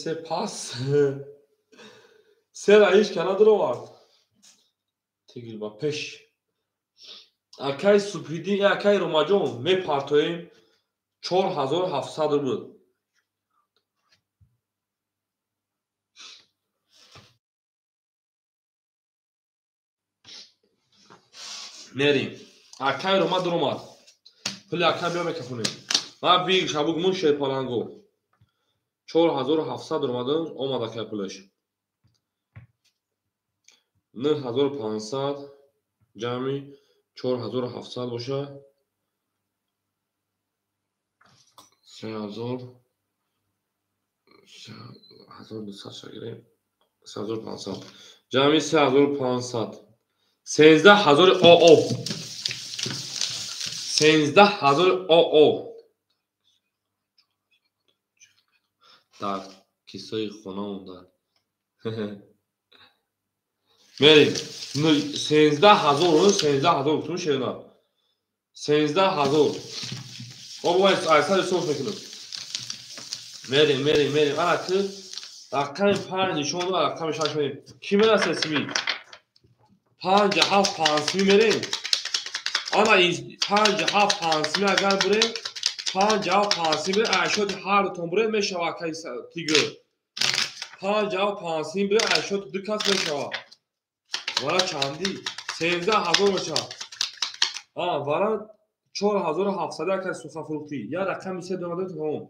Се пас. Се раиш кана даровард. Тигр ба пеш. Акай Супидин, акай Ромаҷон мепартоем 4700 рубл. Мерим. Акай Рома даромад. Пули акай биё мекафонем. Ман биг шабугмун шерпаланго. 4700 омадам, омад акай пулаш. 9500 ҷамъи 4700 боша. 3000 3200 шагирем. 3500 ҷамъи 3500. 13000 ОО. 13000 ОО. Дар кисаи хона монда. Мерим. 13000 13000 гуфтум шерина. 13000. О бо айсар соф мекунам. Мерим, мерим, мерим. Ана ки рақами 5 нишон дод, рақами 6 мерим. Ки мерасад сими? 5 7 5 сими мерим. Ана 5 7 5 сими агар бурем 5 7 5 сим бирен, айшоти ҳар дутон бирен мешава акаи Тигр. 5 7 5 сим бирен, айшоти ду кас мешава. Вара чанди? 13000 мешава. Вара 4700 акаи сухафрухтӣ. Я рақами се дона дорем тамом.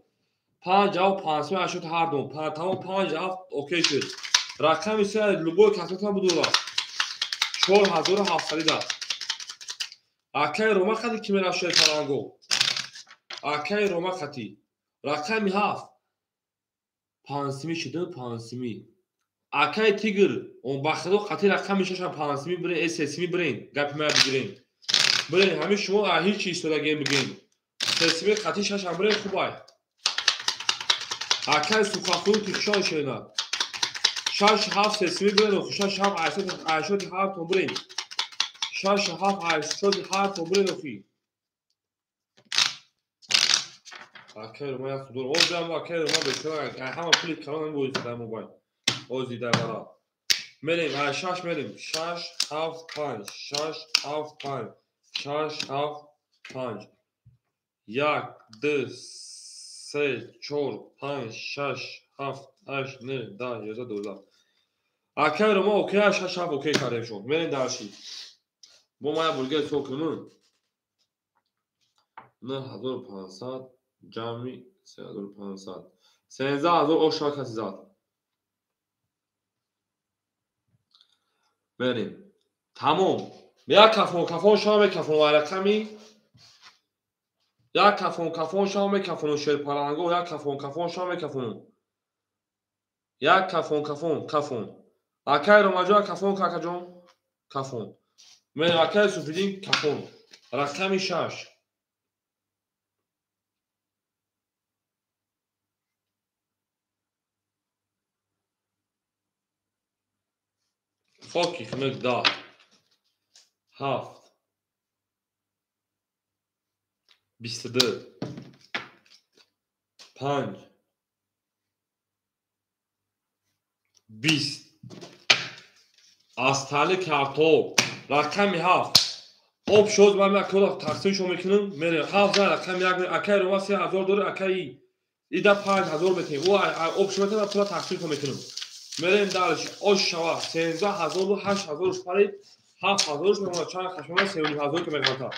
5 7 5 сим айшоти ҳар дун. Тамом 5 7 окей шуд. Рақами се любой касотон будура. 4700 да. Акаи Рома хати ки мерафт шерпаланго? Акаи Рома хати. Рақами 7. Пансими шуда пансими. Акаи Тигр, он ба худо хати рақами 6 пансими бирен, сесими бирен, гапи мая бигирен. Бирен, ҳамин шумо ҳеҷ чи истодагем бигин. Сесими хати 6 бирен хубай. Акаи сухафрӯ тихшон шена. 6 7 сесими бирен, 6 7 8 7 то бирен. 6 7 8 7 то бирен охи. Акаи Рома як судор. Оз акаи Рома бечора ҳама пули калон боиси дар мобайл. Ози дар бара. Мерем, 6 мерем. 6 7 5 6 7 5 6 7 5 1 2 3 4 5 6 7 8 9 10 11 12. Акаи Рома окей 6 7 окей кардем шуд. Мерем дарши. Бо мая бургер ҳисоб кунем. 9500 ҷамъи 3500. 13000 ошва каси зад. Мерем. Тамом. Як кафон кафон шава мекафон ва рақами як кафон кафон шава мекафону шерпаланго, як кафон кафон шава мекафону. Як кафон кафон кафон. Акаи Ромаҷон кафон какаҷон кафон. Мерем акаи Суфиддин кафон. Рақами 6. Хоки хунук 10 7 22 5 20. Аз тали картоб рақами 7. Об шуд ман як кора тақсим шо мекунам. Мерем 7 за рақами 1. Акаи Рома 3000 дори, акаи ида 5000 метем. О об шуд ман пула тақсим шо мекунам. Мерем дарш ош шава 13000 8000 парид 7000 мемона чанд хашмона 3500 ки меғалта.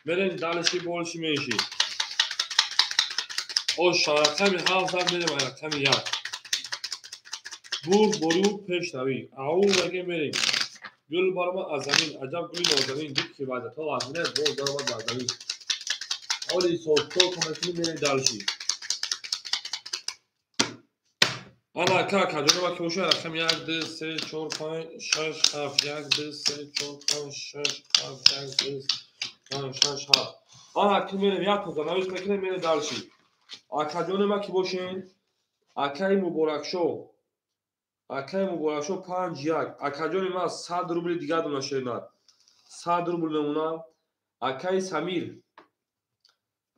Мерем дарши болши менши. Ош шава рақами 7 зад мерем рақами 1. Бур бору пеш рави. Ау меге мерем. Гул барома аз замин, аҷаб гули нозанин, дид ки ваъда то аз замин боз даромад бар замин. Оли сохто кунакини мерем дарши. Ана ака акаҷон ма ки боша рақами 1 2 3 4 5 6 7 1 2 3 4 5 6 7 1 2 5 6 7. Ана ки мерем як то занавис мекунем мерем дарши. Акаҷон ма ки бошен, акаи Муборакшо. Акаи Муборакшо 5 1. Акаҷони ма 100 рубли дигар дона шернад. 100 рубл мемонад. Акаи Самир.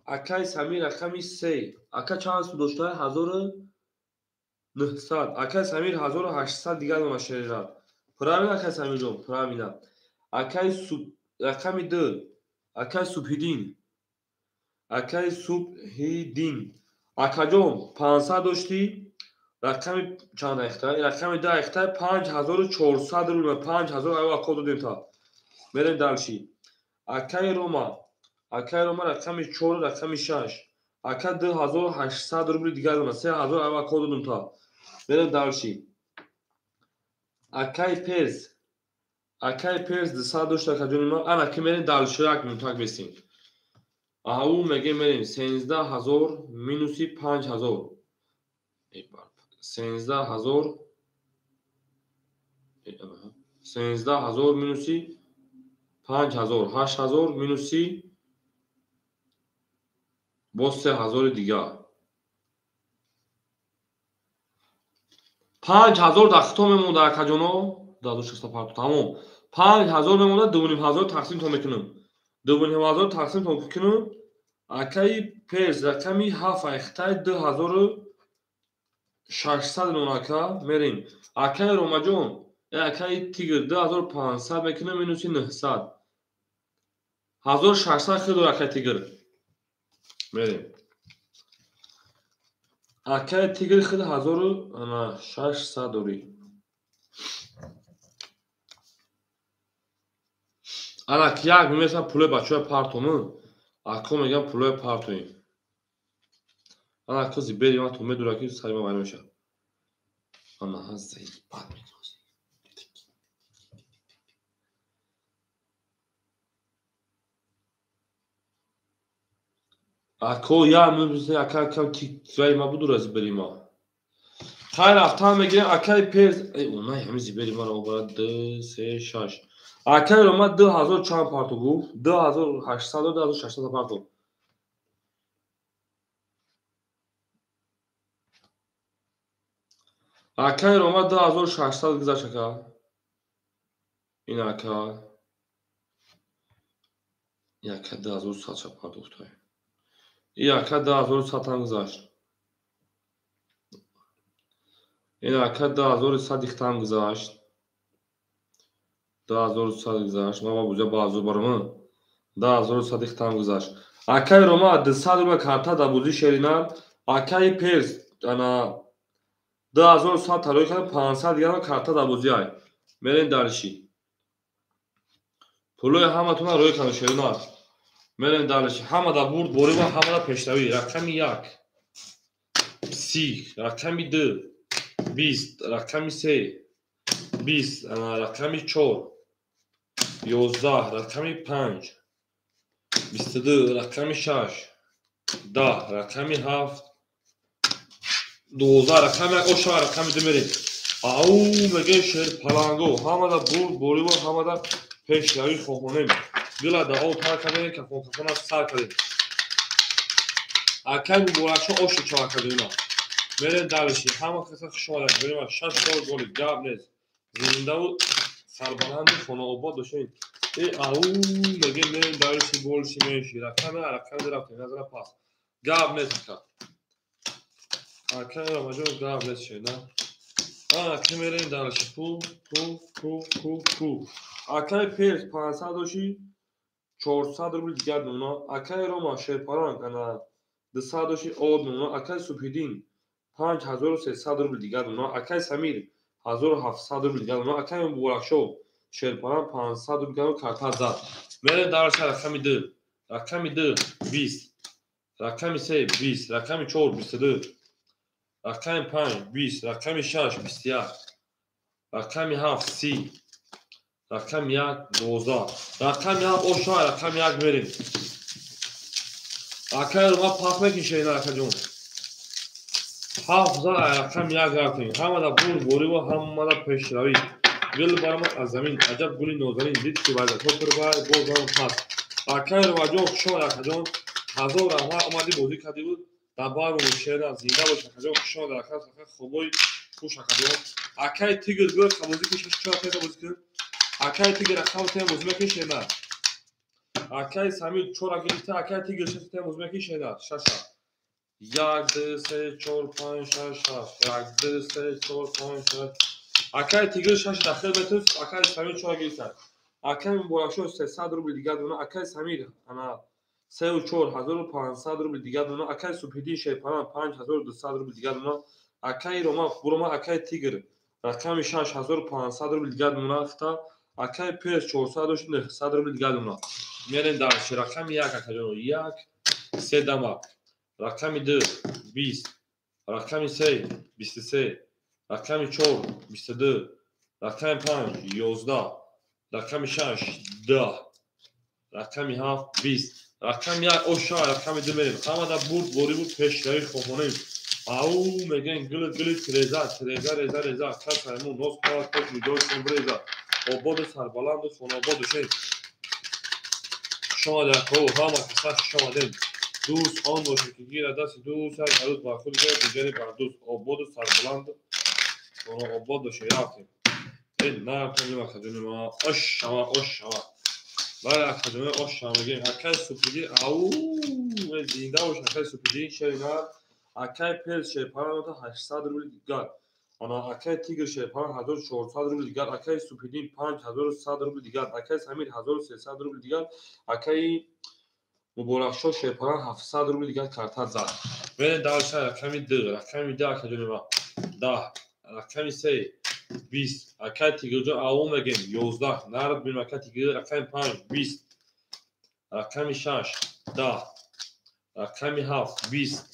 Акаи Самир рақами 3. Ака чанд сум дошта? 1900. Акаи Самир 1800 дигар дона шернад. Правильно акаи Самирҷон, правильно. Акаи Суб рақами 2. Акаи Субҳиддин. Акаи Субҳиддин. Акаҷон 500 доштӣ? Рақами чанд айхта? Рақами 2 айхта 5400 рубл, 5000 ай акод додем та. Мерем дарши. Акаи Рома. Акаи Рома рақами 4, рақами 6. Ака 2800 рубли дигар дона, 3000 ай акод додем та. Мерем дарши. Акаи Перс. Акаи Перс 200 дошт акаҷони ма. Ана ки мерем дарши як минутак бесем. Ау меге мерем 13000 минуси 5000. 13000 13000 минуси 5000 8000 минуси боз 3000 дигар. 5000 дар хито мемонда акаҷоно. 26 тамом. 5000 мемонда 2500 тақсим то мекунам. 2500 тақсим то мекунам. Акаи Перс рақами 7 айхтай 2600 мемона ака. Мерем. Акаи Ромаҷон, акаи Тигр 2500 мекунам минуси 900. 1600 хел дор акаи Тигр. Мерем. Акаи Тигр худ 1600 дорӣ. Ана як мемесам пулои бачаҳои партому. Ако мегам пулои партоем. Ана кози бери ман то медура ки сари ман вайрон мешавад. Ана ҳаззаи бад мекунад. Ако я мебисе ака кам тиктвай ма будура зибери ма. Хайр рафтан мегирем акаи перс. Эй онай ҳами зибери маро обара 2 3 6. Акаи Рома 2000 чанд парто гуфт? 2800 2600 парто. Акаи Рома 2600 гузашт ака. Ин ака. Ин ака 2100 парто гуфтай. И ака 2100 ҳам гузашт. Ин ака 2100 ихтам гузашт. 2100 гузашт. Ма ба буҷа ба ҳазор барам. 2100 ихтам гузашт. Акаи Рома 200 рубл карта дар бозии шеринар. Акаи Перс ана 2100 тарои кард, 500 дигар карта дар бозӣ ай. Мерем дарши. Пулои ҳаматона рӯй кардам шеринар. Мерем дарши. Ҳама дар бурд борӣ ва ҳама дар пешравӣ. Рақами 1 30, рақами 2 20, рақами 3 20, рақами 4 11, рақами 5 22, рақами 6 10, рақами 7 12, рақами 1 оша рақами 2 мерем. Ау мегӯем шер паланго. Ҳама дар бурд борӣ ва ҳама дар пешравӣ хоҳонем. Гила дар об тар кардем, кафон кафона сар кардем. Акай Муборакшо оши чава кардем. Мерем дарши. Ҳама каса хуш омадед. Мерем 6 сол голи гап нест. Зиндаву сарбаланду хонаобод бошед. Э ау мегӯем мерем дарши болши менши. Рақами рақами рафтем. Назара пас. Гап нест ака. Акай Рамаҷон гап нест шена. Ана ки мерем дарши. Пу пу пу пу пу. Акай Перс 500 доши 400 рубл дигар мемона. Акай Рома шерпаранг ана 200 доши од мемона. Акай Субҳиддин 5300 рубл дигар мемона. Акай Самир 1700 рубл дигар мемона. Акай Муборакшо шерпаранг 500 рубл дигар карта зад. Мерем дарши рақами 2. Рақами 2 20. Рақами 3 20. Рақами 4 22. Рақами 5 20. Рақами 6 21. Рақами 7 30. Рақами 1 12. Рақами 7 оша рақами 1 мерем. Акай Рома пас мекин шерина акаҷон. 7 зад рақами 1 рафтем. Ҳама дар бурд борӣ ва ҳама дар пешравӣ. Гул баромад аз замин. Аҷаб гули нозанин. Дид ки вазъиятҳо пурбай боз ҳам пас. Акай Ромаҷон хуш омад акаҷон. 1000 раҳмат омадӣ бозӣ кардӣ буд. Дар бармон шерина зинда бош акаҷон. Хуш омад ака. Хобои хуш акаҷон. Акай Тигр гӯ бозӣ ки 6 4 та бозӣ кун. Акай Тигр рақам тем бозӣ мекунӣ шена. Акай Самир 4 гирифта, акай Тигр 6 тем бозӣ мекунӣ шена. 6. 1 2 3 4 5 6 7. 1 2 3 4 5 6. Акай Тигр 6 дахил метуст, акай Самир 4 гирифта. Акай Муборакшо 300 рубл дигар дона, акай Самир ана 3 4500 рубл дигар дона, акай Субҳиддин Шерпаран 5200 рубл дигар дона, акай Рома Бурома, акай Тигр рақами 6500 рубл дигар дона, хта акай Перс 400 дошт 900 рубл дигар дона. Мерем дарши рақами 1 акаҷон 1 3 дама. Рақами 2 20. Рақами 3 23. Рақами 4 22. Рақами 5 11. Рақами 6 10. Рақами 7 20. Рақами 1 оша рақами 2 мерем. Ҳама дар бурд борӣ буд пешравӣ хоҳонем. Ау мегӯем гули гули тиреза тиреза реза реза касаймон нос кунад тош видеошон биреза. Ободу сарбаланду хонаобод бошед. Хуш омадед акаҳо, ҳама каса хуш омадед. Дӯст он бошед ки гирад дасти дӯст, ҳар рӯз бар худ гирад дигаре бар дӯст. Ободу сарбаланду хонаобод бошед. Рафтем. Э нарафтем акаҷони ма. Ош шава, ош шава. Бале акаҷони ош шава мегӯем. Акаи Субҳиддин ау зинда бош акаи Субҳиддин шеринар. Акаи Перс шерпаран 800 рубл дигар. Ана акаи Тигр шерпаран 1400 рубл дигар, акаи Субҳиддин 5100 рубл дигар, акаи Самир 1300 рубл дигар, акаи Муборакшо шерпаланг 700 рубли дигар карта зад. Мерем дальше рақами 2, рақами 2 акаҷони ма 10, рақами 3 20, акай Тигрҷон аввал мегем 11, нард бинем акай Тигр рақами 5 20, рақами 6 10, рақами 7 20,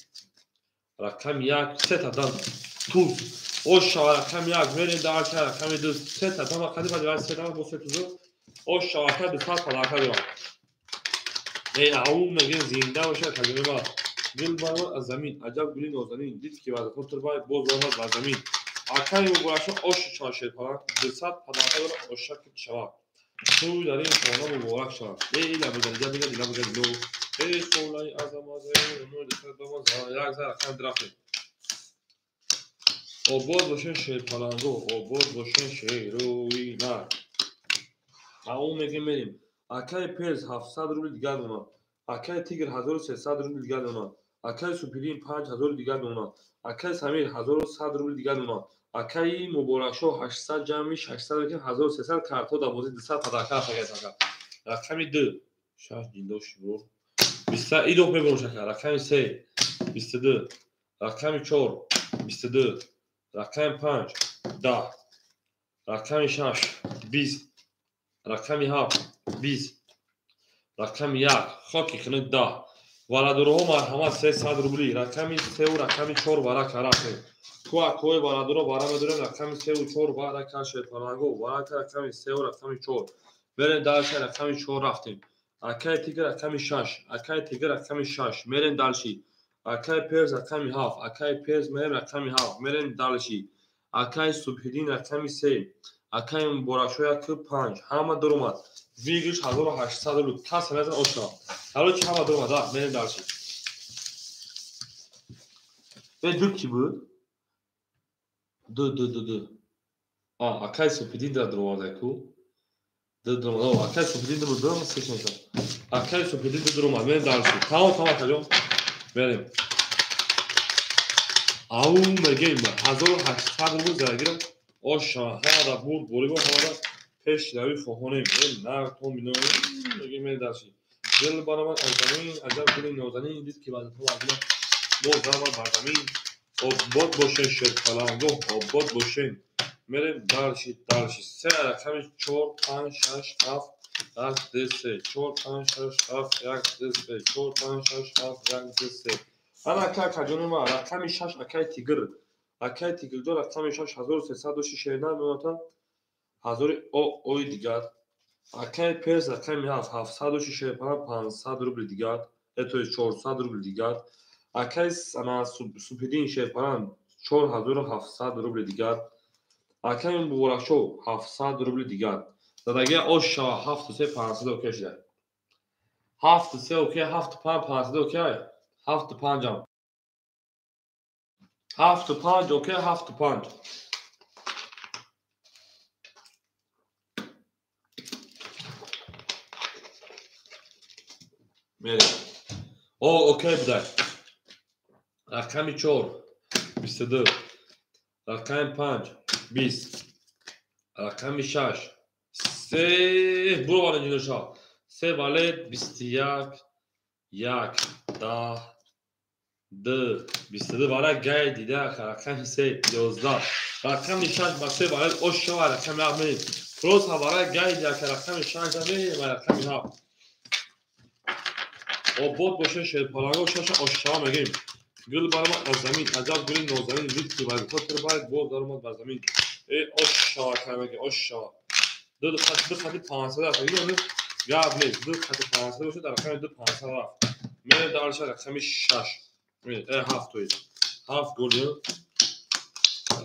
рақами 1 се та дан туз. Ош шава рақами 1 мерем дальше рақами 2 се та дан қади баъди се та бо се тузу. Ош шава ака 200 палака дорам. Эй ау мегем зинда боша акаҷони ма. Гул баромад аз замин, аҷаб гули нозанин, дид ки вазифа турбай боз баромад бар замин. Акаи Муборакшо ош шава шерпаланг 200 палака дорам оша ки шава. Тӯй дар ин хона муборак шавад. Эй ила бизан, ила бизан, ила бизан, ло. Эй холаи азам азам, як зар рақам рафтем. Обод бошен шерпаланго, обод бошен шеруи нар. Ау мегем мерем. Акаи Перс 700 рубли дигар мемонад. Акаи Тигр 1300 рубли дигар мемонад. Акаи Супидин 5000 дигар мемонад. Акаи Самир 1100 рубли дигар мемонад. Акаи Муборакшо 800 ҷамъи 600 мекунем 1300 картҳо дар бозӣ 200 падака рафтагист ака. Рақами 2 6 ҷиндо шибор 20 идоҳ мебурам шака. Рақами 3 22, рақами 4 22, рақами 5 10, рақами 6 20, рақами 7 20, рақами 1 хоки хунук 10. Варадурҳо марҳамат 300 рубли. Рақами 3 ва рақами 4 варака рафтем. Куакҳои варадурро вара медорем рақами 3 ва 4 варака шерпаланго варака рақами 3 ва рақами 4. Мерем дальше рақами 4 рафтем. Акаи Тигр рақами 6, акаи Тигр рақами 6. Мерем дальше. Акаи Перс рақами 7, акаи Перс мерем рақами 7. Мерем дальше. Акаи Субҳиддин рақами 3, акаи Муборакшо 1 5. Ҳама дуромад. Выигрыш 1800 рубл. Касе назан ошна. Короче, ҳама дуромад. Мерем дальше. Э, ду ки буд? Ду, ду, ду, ду. А, акаи Субҳиддин дар дуромада ку? Ду дуромад. Акаи Субҳиддин ду буд, се шонса. Акаи Субҳиддин ду дуромад. Мерем дальше. Тамом, тамом, акаҷон. Мерем. Ау мегем 1800 рубл зарагирам. Оша, ҳамада бурд, борибо ҳамада пешравӣ хоҳонем. Нағд то мино мегем мерем дальше. Гул баромад аз замин, аҷаб гули нозанин, дид ки вазифа вазифа боз баромад бар замин. Обод бошен шерпаланго, обод бошен. Мерем дальше, дальше. Се рақами 4 5 6 7 1 2 3 4 5 6 7 1 2 3 4 5 6 7 1 2 3. Ана ака акаҷони ма рақами 6 акаи Тигр. Акаи Тигрҷон рақами 6 1306 шерна мемонад 1000 ой дигар. Акаи Перс рақами 7 706 шерпаланг 500 рубли дигар, то есть 400 рубли дигар. Акаи ана Субҳиддин шерпаланг 4700 рубли дигар. Акаи Муборакшо 700 рубли дигар. Задагия ош шава 7 3 500 окей шуда. 7 3 окей, 7 5 500 окей. 7 5 7 5 окей, 7 5. Мерем. О, окей будай. Рақами 4 22, рақами 5 20, рақами 6 3 буроварем ҷиноша. 3 валет 21 1 10 2 22 вара гай дида рақами 3 11 рақами 6 ба 3 валет ош шава рақами 7 мерем. Просто вара гай дида рақами 6 мерем ва рақами 7. Обод бошен шерпаланго шаша ош шава мегем. Гул баромад аз замин, аҷаб гули нозанин, дид ки вазифа турбай боз даромад бар замин. Э, ош шава кай мегем, ош шава. Ду хати 500 рафт. Ино гап нест. Ду хати 500 бошад, дар рақами 2 500 рафт. Мерем дальше рақами 6. 7 то есть. 7 гол.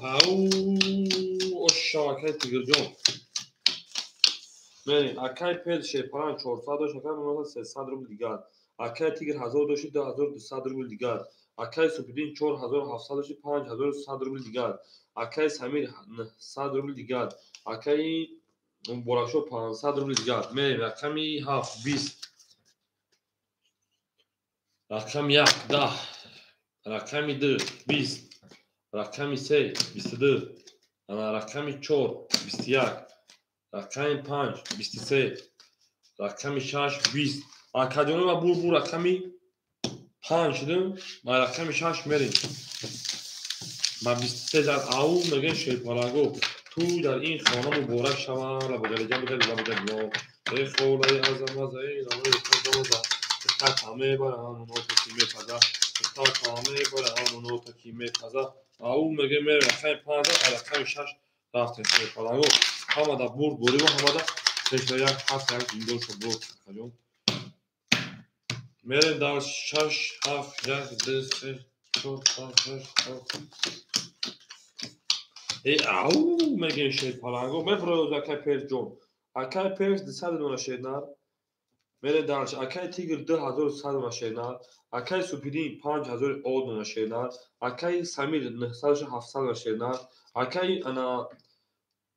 Ау, ош шава кай Тигрҷон. Мерем, акаи Перс шерпаланг 400 дошт, акаи мемонад 300 рубл дигар. Акаи Тигр 1000 дошт, 2200 рубл дигар. Акаи Субҳиддин 4700 дошт, 5100 рубл дигар. Акаи Самир 900 рубл дигар. Акаи Муборакшо 500 рубл дигар. Мерем рақами 7 20, рақами 1 10, рақами 2 20, рақами 3 22, рақами 4 21, рақами 5 23, рақами 6 20. Акаҷони ма бур рақами 5 шудем, ма рақами 6 мерем. Ма 23 зад ау мегӯем шерпаланго. Ту дар ин хона муборак шава, лабогалиҷан бигар лабогалиҷон. Эй холаи азамазаи лабои азамаза. Хата мебарам нота ки мепаза. Хата мебарам нота ки мепаза. Ау мегӯем мерем рақами 5, рақами 6 рафтем шерпаланго. Ҳамада бурд борива, ҳамада пешра як ҳафт як зиндор шуд бурд акаҷон. Мерем дар 6 7 1 2 3 4 5 6 7. Эй ау мегӯем шерпаланго. Мефурояд акай Персҷон. Акай Перс 200 дона шернар. Мерем дар акай Тигр 2100 дона шернар. Акай Супидин 5000 дона шернар. Акай Самир 900 700 дона шернар. Акай ана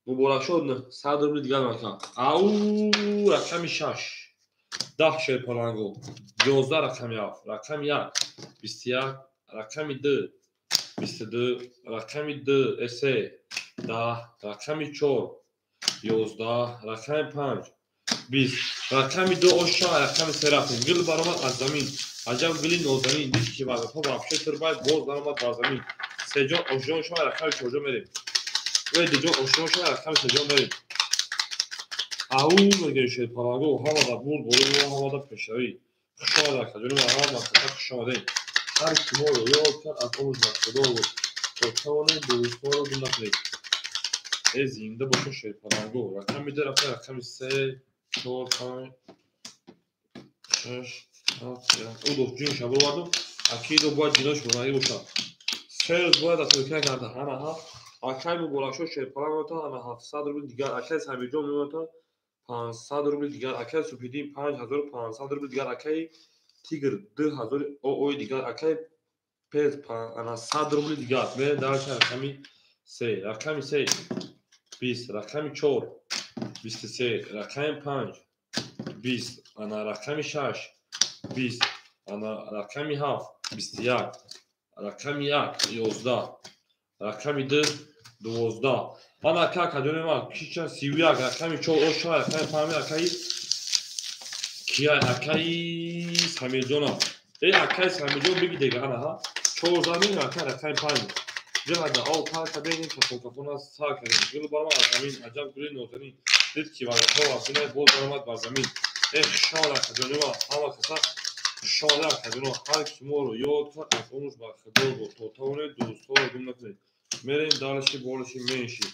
Муборакшод 900 рубли дигар мака. Ау рақами 6. 10 шерпаланго. 11 рақами 7. Рақами 1 21, рақами 2 22, рақами 2 3 10, рақами 4 11, рақами 5 20, рақами 2 оша, рақами 3 рафтем. Гил баромад аз замин. Аҷаб гили нозанин. Дид ки вазифа вообще турбай боз баромад бар замин. Сеҷон ошҷон шава, рақами 4 мерем. Эй дуҷон ошҷон шава, рақами 3 мерем. Ау мегӯем шерпаланго, ҳамада бурд борива, ҳамада пешравӣ. Хуш омадед акаҷони ман, ҳама каса хуш омадед. Ҳар ки моро ёд кард, аз он ба Худо буд. То тавонед дӯстҳоро гум накунед. Э зинда бошед шерпаланго. Рақами 2 рафта, рақами 3 4 5 6 7 1. Удо ҷин шабо овардум. Акидо бояд ҷинош бурдагӣ бошад. Се рӯз бояд асоикна карда. Ҳана ҳа. Акай Муборакшо шерпаланг меота, ҳана 700 рубли дигар. Акай Самирҷон меота 500 рубли дигар. Акай Супидин 5500 рубли дигар. Акай Тигр 2000 оои дигар. Акай Перс ана 100 рубли дигар. Мерем дар рақами 3. Рақами 3 20, рақами 4 23, рақами 5 20, ана рақами 6 20, ана рақами 7 21, рақами 1 11, рақами 2 12. Ана ака акаҷони ман кича 31, рақами 4 оша, рақами 5 акаи кия, акаи Самирҷона. Эй акаи Самирҷон биги дега ана ҳа. 4 замин ака рақами 5. Ҷаҳада ав пар кардем, кафон сар кардем. Гул баромад аз замин, аҷаб гули нозанин. Дид ки вазифа вазина боз баромад бар замин. Эй хушомад акаҷони ман, ҳама каса хушомада акаҷоно. Ҳар ки моро ёд кард, аз онуш ба Худо буд. То тавонед дӯстҳоро гум накунед. Мерем дарши болиши менши.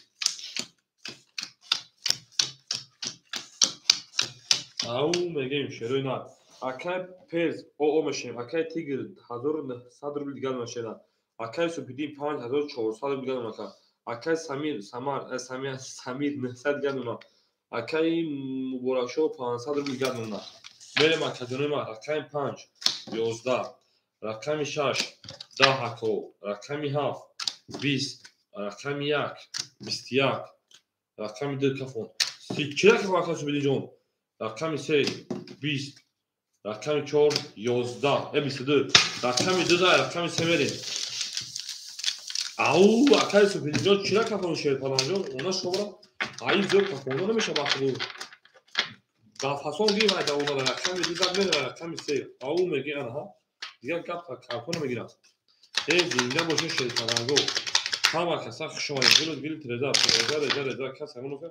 Ау мегӯем шерои нар. Акай Перс оо мешавем. Акай Тигр 1900 рубли дигар мешавад. Акай Супидин 5400 рубли дигар мешавад. Акай Самир Самар Самир Самир 900 дигар мемонад. Акай Муборакшо 500 рубли дигар мемонад. Мерем акаҷони ман, рақами 5 11, рақами 6 10 ако, рақами 7 20, рақами 1 21, рақами 2 кафон. Чӣ рақам акай Супидинҷон? Рақами 3 20, рақами 4 11, 22, рақами 2 рақами 3 мерем. Ау акай Супидинҷон чӣ рақам шерпаланҷон? Она шобра ай зиёд кафонда намешавад бахудо. Гафасон гир вай давомада рақами 2 зад мерем рақами 3. Ау мегӣ ана ҳа. Дигар гап кафон намегирад. Э зинда бошед шерпаланго. Ҳама каса хуш омадед. Гулут гил треза, треза, реза, реза, кас ҳамон офе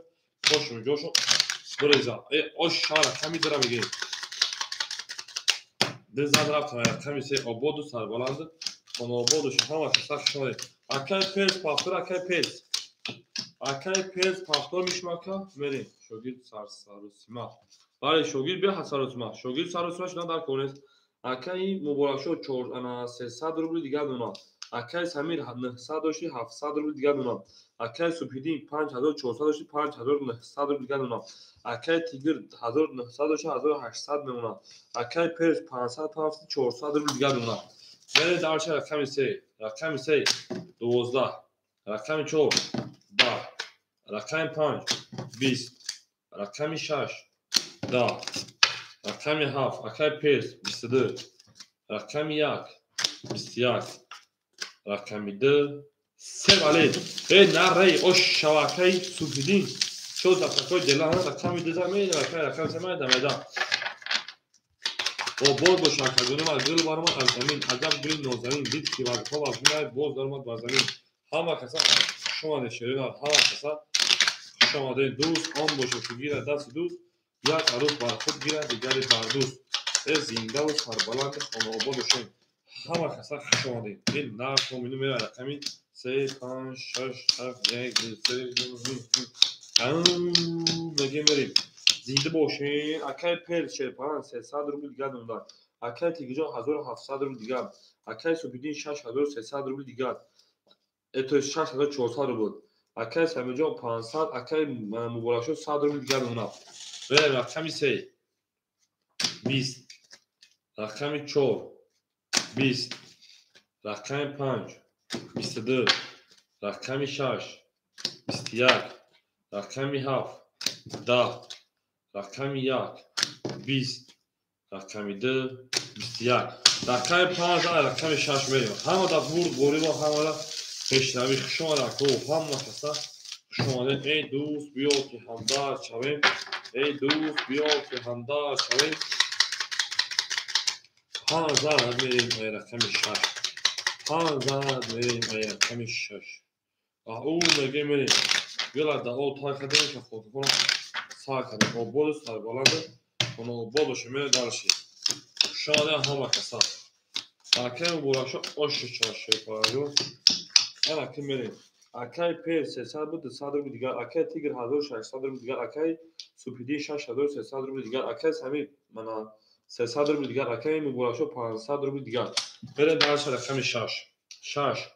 хошум ҷошо буреза. Э ош ша рақами 2 мегирем. Ду зад рафтам рақами 3 ободу сарбаланд. Хонаободу ҳама каса хуш омадед. Акай Перс пафтор, акай Перс. Акай Перс пафтор мишмака мерем. Шогирд сарсарусима. Бале шогирд беҳад сарусима. Шогирд сарусима шудан дар кор нест. Акай Муборакшо 4 ана 300 рубли дигар мемонад. Акай Самир 900 дошти 700 рубли дигар мемонад. Акай Супидин 5400 дошти 5900 рубли дигар мемонад. Акай Тигр 1900 дошти 1800 мемонад. Акай Перс 500 пафти 400 рубли дигар мемонад. Мерем дарша рақами 3, рақами 3 12, рақами 4 10, рақами 5 20, рақами 6 10, рақами 7 акай Перс 22, рақами 1 21, рақами 2 се вале. Э нарей ош шавакаи Супидин. Шо за такой дела, рақами 2 замеда, рақами 3 майда майда. Обод боша, акаҷони ман. Гул баромад аз замин, аҷаб гули нозанин. Дид ки вазифа вазминай, боз даромад бар замин. Ҳама каса хуш омадед, шеринар, ҳама каса хуш омадед. Дӯст он бошад, ки гирад дасти дӯст, як арӯс бар худ гирад, дигаре бар дӯст. Э зиндаву сарбаланду хонаобод бошед. Ҳама каса хуш омадед. Ин нарх номину меравад рақами се, панҷ, шаш, ҳафт, як, ду, се, мегем мерем. Зинда бошед. Акай пел шерпалан 300 рубл дигар номдад. Акай Тигиҷон 1700 рубл дигар. Акай Субиддин 6300 рубл дигар. То есть 6400 рубл. Акай Самирҷон 500, акай Муборакшо 100 рубл дигар мемонад. Берем рақами се, 20, рақами чор, 20, рақами панҷ, 22, рақами шаш, 21, рақами ҳафт, 10, рақами як, 20, рақами ду, 21, рақами панҷ, рақами шаш мерем. Ҳама дар бурд бориво, ҳамада пешравӣ. Хуш омад, ако, ҳама каса хуш омадед. Эй дӯст, биё ки ҳамдард шавем. Эй дӯст, биё ки ҳамдард шавем. Панҷ зарб мерем ай рақами шаш. Панҷ зарб мерем ай рақами шаш. Ау мегем мерем. Била дао тай кардем, ки хотирхона сар кардем. Ободу сарбаланду хонаобод бошем. Мерем дарши. Хуш омадед ҳама каса. Акай Муборакшо ошу чашепараҷон. Ана ки мерем. Акай пел 300 буд, 200 рубл дигар. Акай Тигр 1600 рубл дигар. Акай Супиддин 6300 рубл дигар. Акай Самир мана 300 рубл дигар. Акай Муборакшо 500 рубл дигар. Мерем дарша рақами шаш. Шаш,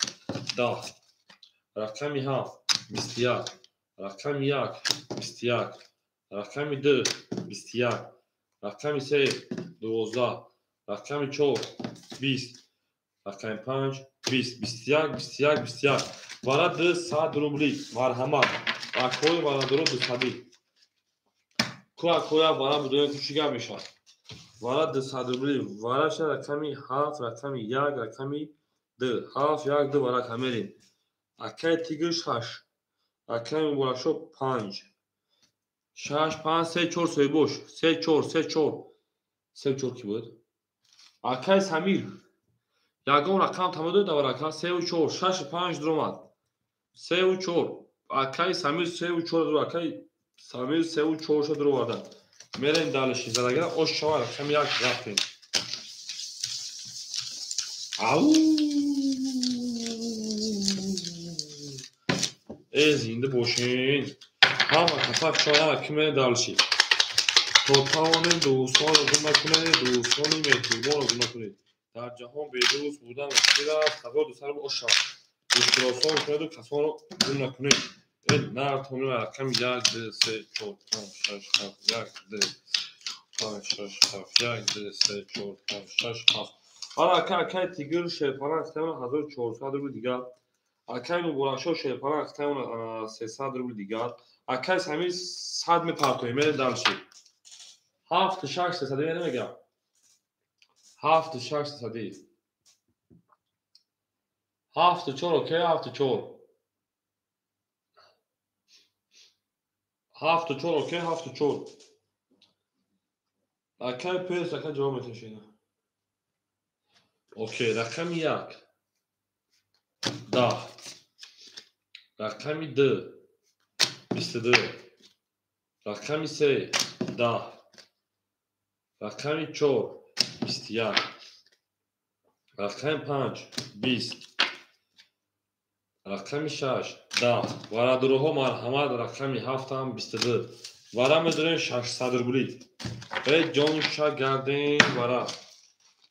10, рақами ҳафт, 21, рақами як, 21, рақами ду, 21, рақами се, 12, рақами чор, 20, рақами панҷ, 20, 21, 21, 21. Вара 200 рубли. Марҳамат. Акои варадоро дусадӣ. Ку акоя вара будоя ку чӣ гап мешавад? Вара 200 рубли. Вараша рақами ҳафт, рақами як, рақами ду. Ҳафт, як, ду вара камерем. Акай Тигр шаш. Акай Муборакшо панҷ. Шаш, панҷ, се, чор соҳибош. Се, чор, се, чор. Се, чор ки буд? Акай Самир. Ягон рақам тамодо дар варака севу чор, шашу панҷ дуромад. Севу чор. Акай Самир севу чор дур, акай Самир севу чорша дуроварда. Мерем далиши задагира ош шава рақами як рафтем. Ау! Э зинда бошин. Ҳама каса шава ки мерем далиши. То тавонем дӯстонро гум накунед, дӯстони меҳрубонро гум накунед. Дар ҷаҳон бедӯст будан мушкил аст. 1200 рубл ош шавад. Дӯстиросон кунеду касонро гум накунед. Э нартони рақами як, ду, се, чор, панҷ, шаш, ҳафт, як, ду, панҷ, шаш, ҳафт, як, ду, се, чор, панҷ, шаш, ҳафт. Ара акай, акай Тигр шерпалан хитамона 1400 рубл дигар. Акай Муборакшо шерпалан хитамона 300 рубл дигар. Акай Самир 100 мепартоем. Мерем дарши. Ҳафту шаш сесадӣ намегам. Ҳафту шаш сесадӣ. Ҳафту чор, окей, ҳафту чор. Ҳафту чор, окей, ҳафту чор. Акай пес, акай ҷавоб меташина. Окей, рақами як, 10, рақами ду, 22, рақами се, 10, рақами чор, 21, рақами панҷ, 20, рақами шаш, 10. Варадуруҳо марҳамат, рақами ҳафтам, 22. Вара медорем 600 рубли. Э ҷонша гардем вара.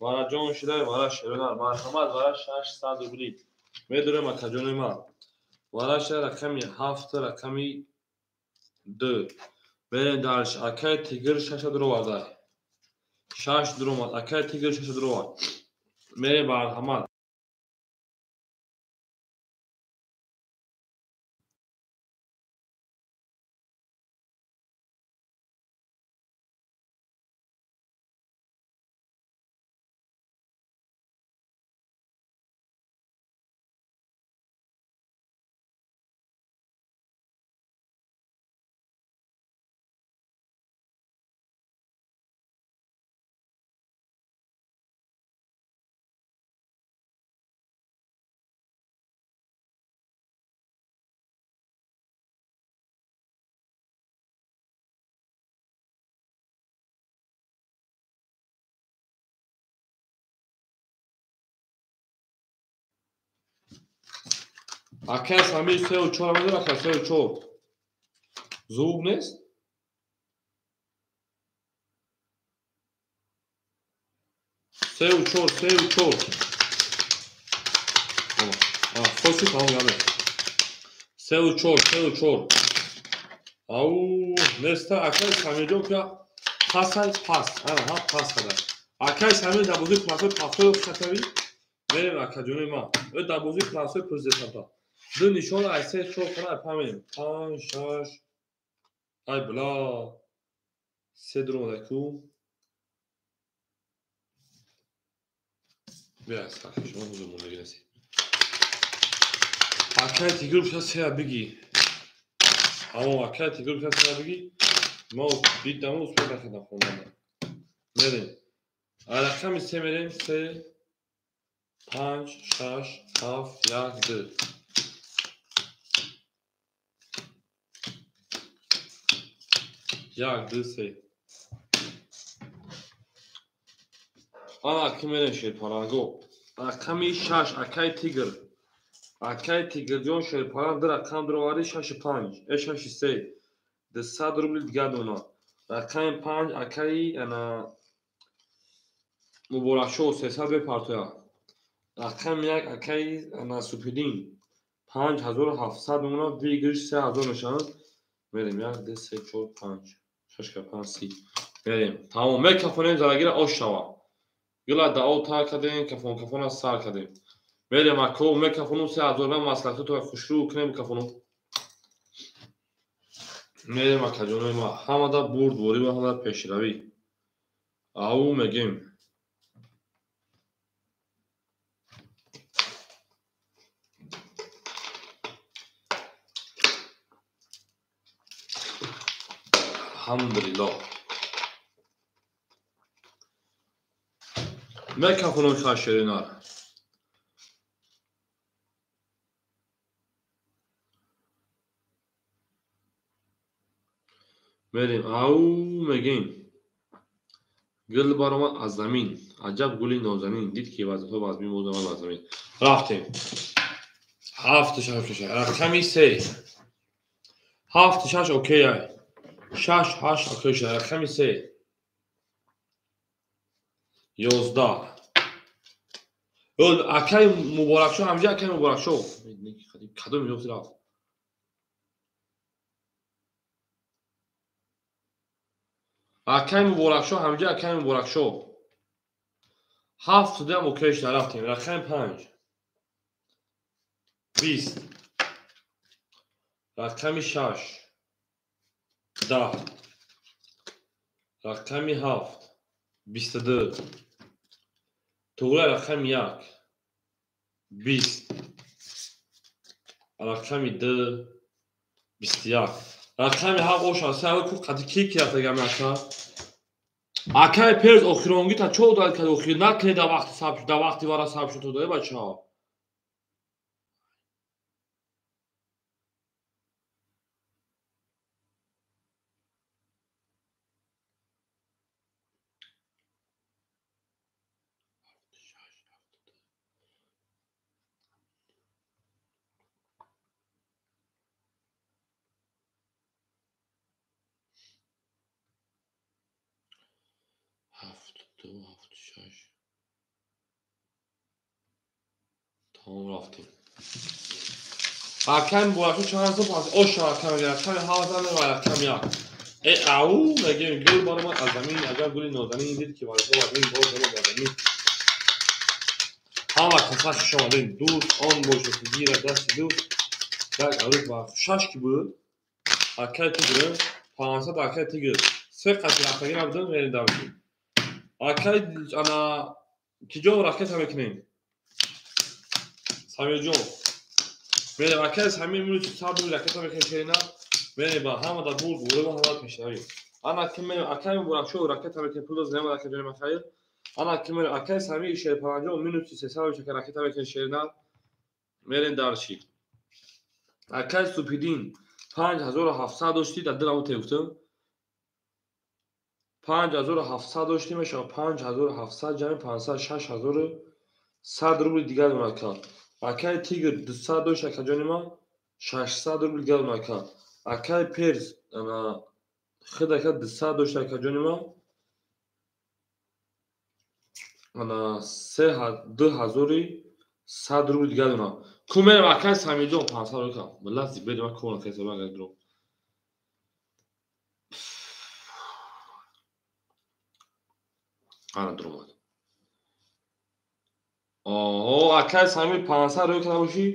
Вара ҷон шидай, вара шерунар. Марҳамат, вара 600 рубли. Медорем акаҷони ман. Вараша рақами ҳафт, рақами ду. Мерем дарш. Акай Тигр шаша дуроварда. Шаш дуромад. Акай Тигр шаша дуровард. Мерем марҳамат. Акай Самир 3 ва 4 медора, ака 3 ва 4. Звук нест? 3 ва 4, 3 ва 4. Соси тамом гаме. 3 ва 4, 3 ва 4. Ау, неста акай Самирҷон ка пасай пас. Ана, ҳа пас када. Акай Самир дар бозии пласои пафтои хатави. Мерем акаҷони ман. Ё дар бозии пласои президентата. Ду нишон ай се чор кана ай памем. Панҷ, шаш. Ай бла. Се дуромада ку. Бия сахи шумо ҳузур мондагӣ нестед. Акай Тигр гуфта сея биги. Амо акай Тигр гуфта сея биги. Ма дидам успел накардам хондан. Мерем. Ай рақами се мерем. Се, панҷ, шаш, ҳафт, як, ду. Як, ду, се. Ана ки мерем шерпаланго. Рақами шаш акай Тигр. Акай Тигрҷон шерпаланг ду рақам дуроварди шаши панҷ, э шаши се. 200 рубли дигар дона. Рақами панҷ акаи ана Муборакшоҳ 300 бепартоя. Рақами як акаи ана Супидин 5700 мемонад, выигрыш 3000 мешавад. Мерем як, ду, се, чор, панҷ. Шаш ка панҷ си. Мерем. Тамом мекафонем зарагира ош шава. Гила дао тар кардем, кафон кафона сар кардем. Мерем ако мекафонум 3000 ра маслиҳатото хушрӯ кунем кафонум. Мерем акаҷонои ма ҳамада бурдворӣ ва ҳамада пешравӣ. Ау мегем. Алҳамдулиллоҳ. Мекафонум шеринар. Мерем ау мегем. Гул баромад аз замин. Аҷаб гули нозанин. Дид ки вазифа вазмин боз омад аз замин. Рафтем. Ҳафту шаш шаш. Рақами се. Ҳафту шаш окей ай. Шаш ҳашт окей шуд. Рақами се. 11. Акай Муборакшоҳ ҳамҷа акай Муборакшоҳ. Кадом ёфти рафт? Акай Муборакшоҳ ҳамҷа акай Муборакшоҳ. Ҳафту дуам окей шуд. Рафтем. Рақами панҷ. 20. Рақами шаш. 10. Рақами ҳафт. 22. Туғра рақами як. 20. Рақами ду. 21. Рақами ҳафт ошан се ку қади ки ки рафтагам ака? Акай перс охиронгита чо дад кард охир накунед дар вақти саб дар вақти вара саб шуд то бачаҳо. Ҳафту ду, ҳафту шаш. Тамом рафтем. Акай Муборакшоҳ чанд сол пас оша акай мегӯяд рақами ҳафт ва рақами як. Э ау мегӯем гул баромад аз замин аҷаб гули нозанин дид ки вазифа вазмин боз омад аз замин. Ҳама каса хуш омадем. Дӯст он бошад ки гирад дасти дӯст. Як арӯз ба шаш ки буд. Акай Тигр 500 акай Тигр. Се қати рафтагӣ набудем мерем давидем. Акай ана киҷо ракета мекунем? Самирҷон. Мерем акай Самир минус 100 рубл ракета мекунем шерина. Мерем ба ҳамада бурд бурд ва ҳамада пешравӣ. Ана ки мерем акай Муборакшоҳ ракета мекунем пул доз немад акай ҷони махайр. Ана ки мерем акай Самир шерпаланҷон минус 300 рубл ракета мекунем шерина. Мерем дарши. Акай Супидин 5700 доштӣ дар дилам гуфтам. 5700 доштӣ мешавад 5700 ҷамъи 500 6100 рубли дигар донад кард. Акай Тигр 200 дошт акаҷони ман, 600 рубл дига дона ака. Акай Перс ана худ ака 200 дошт акаҷони ман, ана 2100 рубл дига дона. Ку мерам акай Самиҷон 500 рубл кам. Миллат зибеди ман кор накард, ман дуром. Ана дуромад. Оҳо, акай Самир 500 рубл карда бошӣ,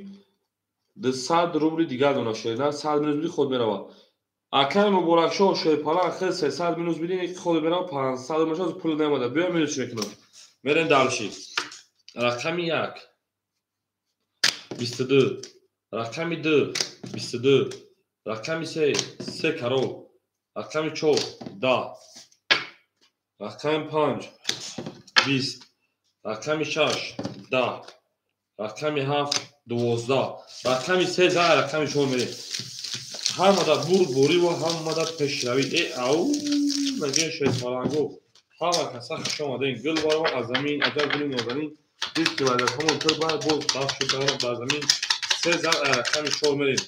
200 рубли дигар дона шерина, 100 минус биди худ мерава. Акай Муборакшоҳ Шерпалан хел 300 минус биди худ мерава, 500 рубл мешавад, пул наомада. Биё минус мекунам. Мерем дальше. Рақами 1 22, рақами 2 22, рақами 3 3 карол, рақами 4 10, рақами 5 20, рақами 6 10, рақами 7 12, рақами 3 рақами 4 мерем. Ҳамада бурдборӣ ва ҳамада пешравӣ. Э ау, мегӯем шерпаланго. Ҳама каса хуш омадем. Гул баро аз замин, аҷаб гули нозанин. Дид ки вазифаҳамон тир баъд боз дафт шуд дар замин. 3 рақами 4 мерем.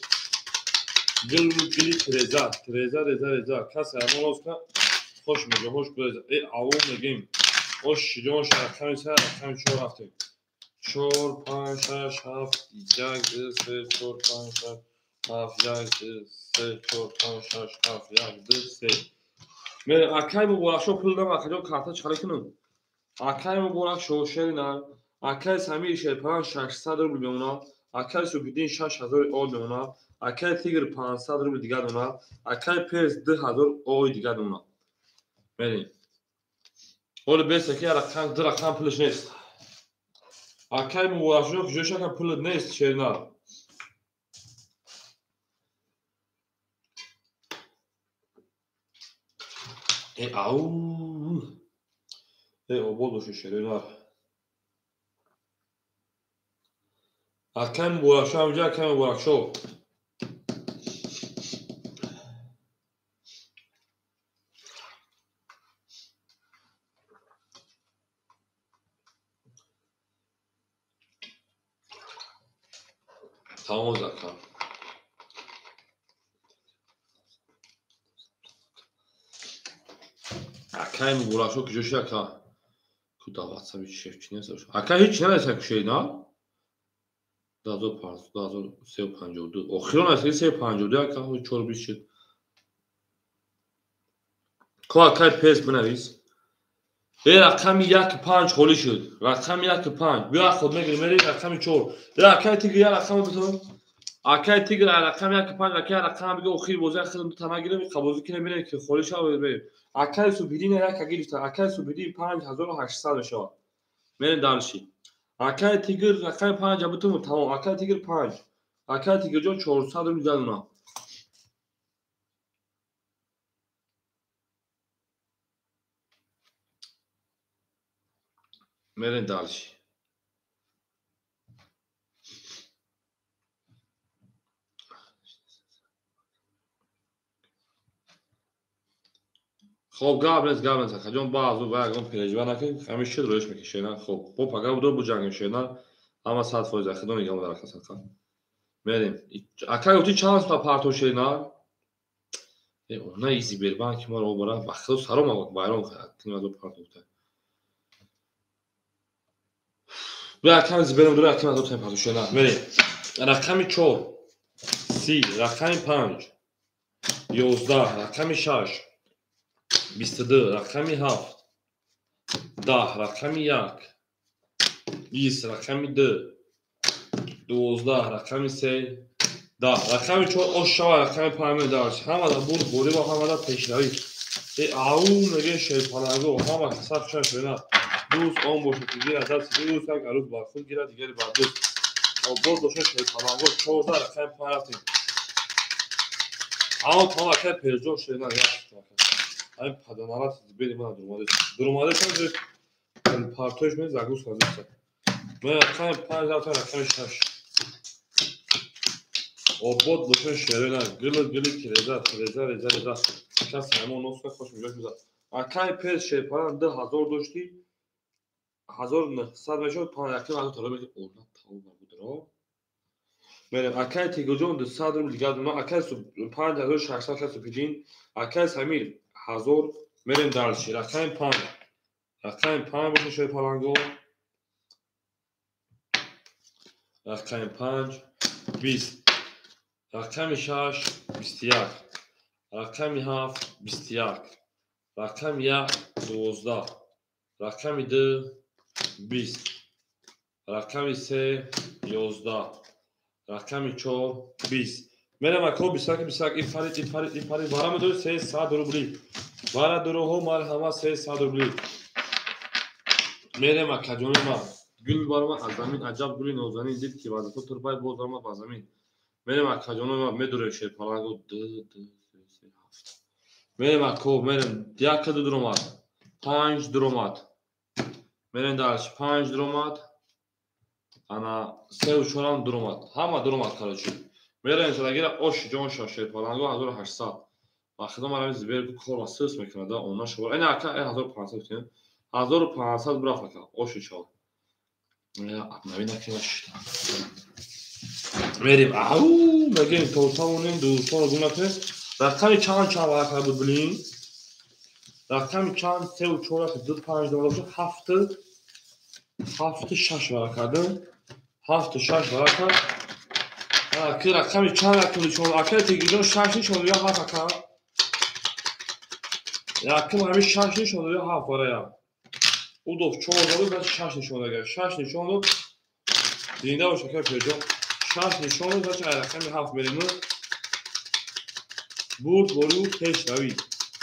Гул гули тиреза, тиреза, реза, реза. Касе ҳамон роз кунад, хуш мегӯ, хуш гуреза. Э ау мегӯем. Ош ҷон, рақами 3 рақами 4 рафтем. 4 5 6 7 1 2 3 4 5 6 7 1 2 3 4 5 6 7 1 2 3. Мерем акай Муборакшоҳ пул дам акаҷон карта чӣ кунам? Акай Муборакшоҳ шерина, акай Самир Шерпалан 600 рубл мемонад, акай Субҳиддин 6000 ой мемонад, акай Тигр 500 рубл дигар мемонад, акай Перс 2000 ой дигар мемонад. Мерем. Ҳоло беста ки рақам ду рақам пулаш нест. Акай Муборакшоҳ куҷо шака пул нест шерина. Э ау. Э обод бошед шерина. Акай Муборакшоҳ ҳамҷа акай Муборакшоҳ. Тамом ака. Акай Муборакшоҳ куҷо шуд ака? Ку дар ватсапи шеф чӣ нест? Ака ҳеҷ нареса кушед, на? 2352. Охирон аст 352 ака, 4 шуд. Ку акай Пес бинавис. Э рақами 1 5 холӣ шуд. Рақами 1 5. Биё худ мегирем, мерем рақами 4. Э акай Тигр як рақам битон. Акай Тигр рақами 1 5 акай рақам биго охир бозӣ худам ду та нагирем, қабозӣ кинем бинем ки холӣ шавад берем. Акай Субҳиддин як гирифта. Акай Субҳиддин 5800 мешавад. Мерем дальше. Акай Тигр рақами 5 битон, тамом. Акай Тигр 5. Акай Тигрҷон 400 рубл додам. Мерем дальше. Хоб гап нест, гап нест. Акаҷон баъзу ба ягон пережива накунед, ҳамин шуд роиш мекашед. Хоб, бо пага будо буҷангем шед. Ҳама 100% худо нигоҳ дорад садқа. Мерем. Ака гуфти чанд сумта партов шед, на? Э, она изи Бербанки маро обара, ба худо саром байрон кунем аз партов гуфта. Бия акам зиберам дура акам аз партов шед, на. Мерем. Рақами 4 30, рақами 5 11, рақами 6 22, рақами 7 10, рақами 1 20, рақами 2 12, рақами 3 10, рақами 4 ош шава, рақами 5 дарс. Ҳамада бурдборӣ ва ҳамада пешравӣ. Э ау мегӯем шерпаланго, ҳама каса хушам шуда. Дӯст он бошад ки гирад даст дӯст, як арӯз бар худ гирад, дигари бар дӯст. Обод бошад шерпаланго, 14 рақами 5 рафтем. Ама тамом акай Перҷон шуда, як ҳамин паданарат бери мана дуромадеш. Дуромадеш партоиш ме загруз хазиста. Ме рақами 5 рафтем, рақами 6. Обод бошад шерена, гили гили тиреза, тиреза, реза, реза. Кас ҳамон носка хош меҷош мезад. Акай Пес Шерпалан 2000 дошти, 1900 мешуд, 5 яким ҳазор таро мекард. Она тамом набуд, Чаро? Мерем, акай Тигоҷон 200 рубл дигар дона, акай 5600 кай Супидин, акай Самир 1000. Мерем дальше. Рақами 5. Рақами 5 боша шерпаланго. Рақами 5 20. Рақами 6 21. Рақами 7 21. Рақами 1 12. Рақами 2 20. Рақами 3 11. Рақами 4 20. Мерем ако 21 21 ифарид ифарид ифарид вара медори 300 рубли. Вара дуруҳо марҳама 300 рубли. Мерем акаҷони ман. Гул баромад аз замин, аҷаб гули нозанин, дид ки вазифа турбай боз баромад ба замин. Мерем акаҷони ман, медурем шерпаланго 2 2 3 7. Мерем ако, мерем 1 2 дуромад. 5 дуромад. Мерем дальше 5 дуромад. Ана 3 4 дуромад. Ҳама дуромад короче. Мерем садагира ош ҷон ша шерпаланго 1800. Ба худо марами зибер кор сис мекунад, она шо. Ина ака 1500 кунем. 1500 бурафт ака, оши шо. Обнови накунаш. Мерем. Ау, мегем то тавонем дӯстонро гум накунем. Рақами чанд чанд варақа буд блин? Рақами чанд 3 4 2 5 2 7 7 6 варақа ду. 7 6 варақа. Ки рақами чанд рақами чор ака тегиҷон 6 нишон ё 7 ака. Якум ҳамин 6 нишон ё 7 варая. Удов 4 дод, значит 6 нишон дод. 6 нишон дод. Зинда бош ака пеҷон. 6 нишон дод, значит рақами 7 мерем. Бурд борю пешравӣ.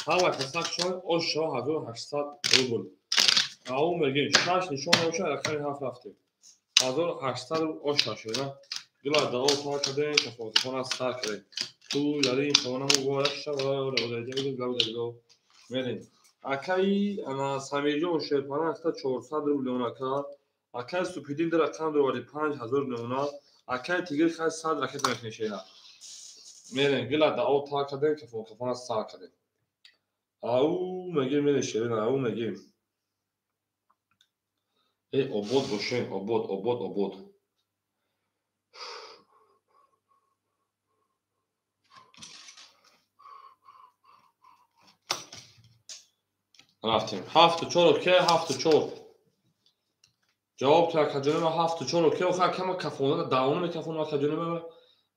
Ҳама касак шон ош 1800 рубл. Ау мегем 6 нишон боша рақами 7 рафтем. 1800 рубл ош шуда. Гила дао пар кардем, кафотхона сар кардем. Ту дарин хона муборак шава, равода. Мерем. Акай ана Самирҷон шерпана аста 400 рубл ака. Акай Супидин дар рақам доварди 5000 рубл. Акай Тигр хай 100 ракета мекунӣ шера. Мерем гила дао пар кардем, кафотхона сар кардем. Ау мегем мерем шера, ау мегем. Эй обод бошем, обод, обод, обод. Рафтем. 7 4 окей, 7 4. Ҷавоб то акаҷони ман 7 4 окей. Охир акама кафона давони мекафонам акаҷони ман.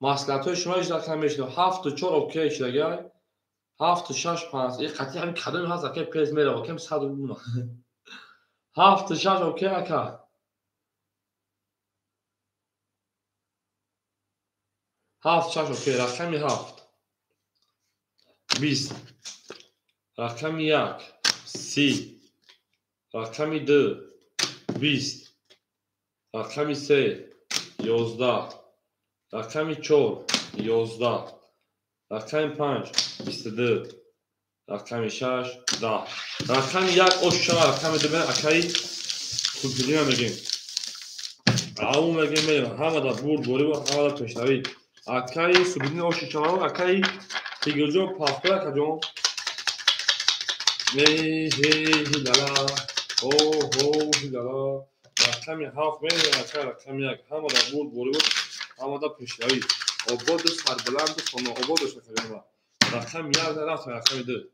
Маслиҳатҳои шумо ҳеҷ вақт намешунавам. 7 4 окей шудагай. 7 6 5. Э қатъи ҳамин кадоме ҳаст акай пез мерава, кам 100 рубл. 7 6 окей ака. 7 6 окей, рақами 7. 20. Рақами 1 30. Рақами 2 20. Рақами 3 11. Рақами 4 11. Рақами 5 22. Рақами 6 10. Рақами 1 ош шава, рақами 2 акаи Супидина мегем. Ау мегем мерем. Ҳамада бурд борӣ ва ҳамада пешравӣ. Акаи Супидина оши шава, акаи Тигирҷон пафтор акаҷон. Эй ҳей ҳилала, ҳо ҳо ҳилала. Рақами 7 мерем, ака рақами 1. Ҳамада бурд борӣ ва ҳамада пешравӣ. Ободу сарбаланду хонаобод бош акаҷон. Рақами 1 рафт, рақами 2.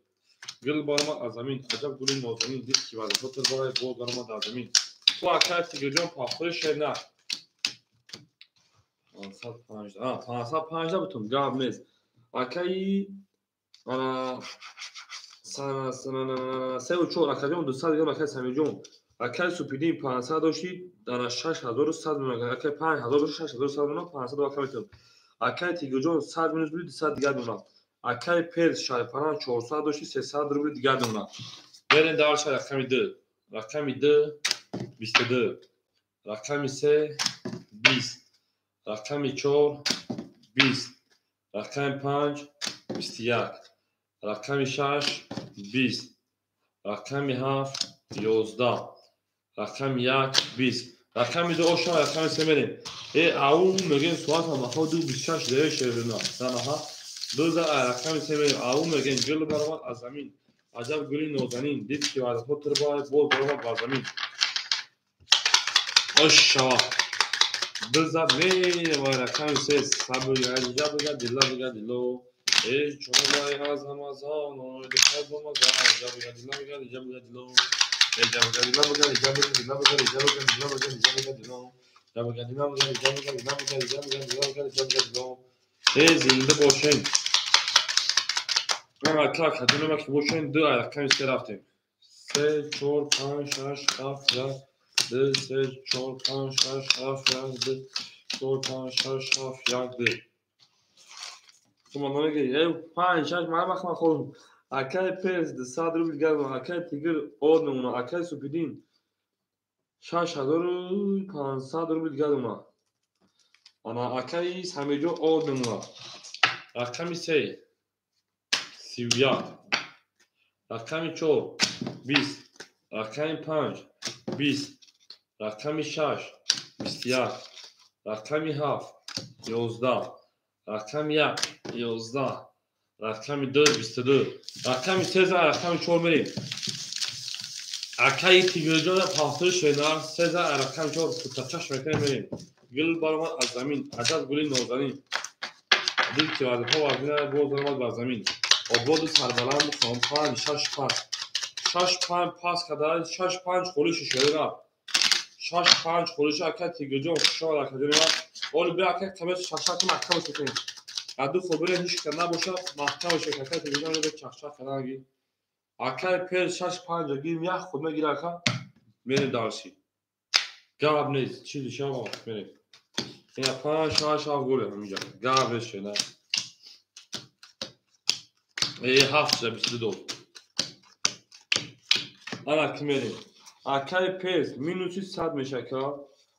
Гул баромад аз замин, аҷаб гули нозанин, дид ки вазифа турбай боз баромад аз замин. Ту акаи Тигирҷон пафтори шер на. 505, 505 бутун, гап нест. Акаи 3 4 акаҷон 200 грам акаи Самирҷон. Акаи Супидин 500 дошти, ана 6100 мемонад. Акаи 5000 дошти, 6100 мемонад, 500 ака метавон. Акаи Тигирҷон 100 минус буди, 200 дигар мемонад. Акаи Перс шарпаран 400 дошти, 300 рубли дигар мемонад. Мерем дальше рақами 2. Рақами 2 22. Рақами 3 20. Рақами 4 20. Рақами 5 21. Рақами 6 20. Рақами 7 11. Рақами 1 20. Рақами 2 оша, рақами 3 мерем. Э ау мегем соат ҳамаҳо 2:26 дақиқа шерина. Занаҳа 2 рақами 3 мерем. Ау мегем гул баромад аз замин. Аҷаб гули нозанин, дид ки вазифа турбай боз баромад бар замин. Ош шава. Ду зад мерем ай рақами се. Сабр ҷабга дила бига дило. Эй чолай аз Рамазон, ой духтар бомаза, ҷабга дила бига ҷабга дило. Эй ҷабга дила бига ҷабга дила бига ҷабга дила бига ҷабга дило. Ҷабга дила бига ҷабга дила бига ҷабга дила бига ҷабга дило. Эй зинда бошен. Ака кадоме ки бошен, ду ай рақами се рафтем. 3, 4, 5, 6, 7, 1, 2, 3, 4, 5, 6, 7, 1, 2, 4, 5, 6, 7, 1, 2. Шумо намегиред. Эй, 5, 6, ман вақт махӯрам. Акай Перс 200 рубл гардон, акай Тигр од мемонад, акай Супидин 6500 рубл гардонад. Ана акай Самирҷон од мемонад. Рақами 3 31, рақами 4 20, рақами 5 20, рақами 6 21, рақами 7 11, рақами 1 11, рақами 2 22, рақами 3 рақами 4 мерем. Акаи Тигрҷон пафтури шенар 3 рақами 4 кутачаш мекунем мерем. Гул баромад аз замин, аҷаб гули нозанин. Дил ки вазифа вазина боз баромад бар замин. Ободу сарбаланд хон 5 6 5 6 5 пас када 6 5 холиш шерина 6 5 холиш ака Тигрҷон хушҳол акаҷони ман. Оли бе ака камес шашак маҳкам шукем. Аду хобире ҳеч ка набоша маҳкам шук ака Тигрҷон бе чахчах карданги. Акай пер 6 5 гирим як худ мегира ака мерем дарси. Гап нест чизи шава мерем. Ина 5 6 7 голе ҳаминҷа. Гап нест шена. Эй 7 22. Ана ки мерем. Акай Перс минуси 100 мешака.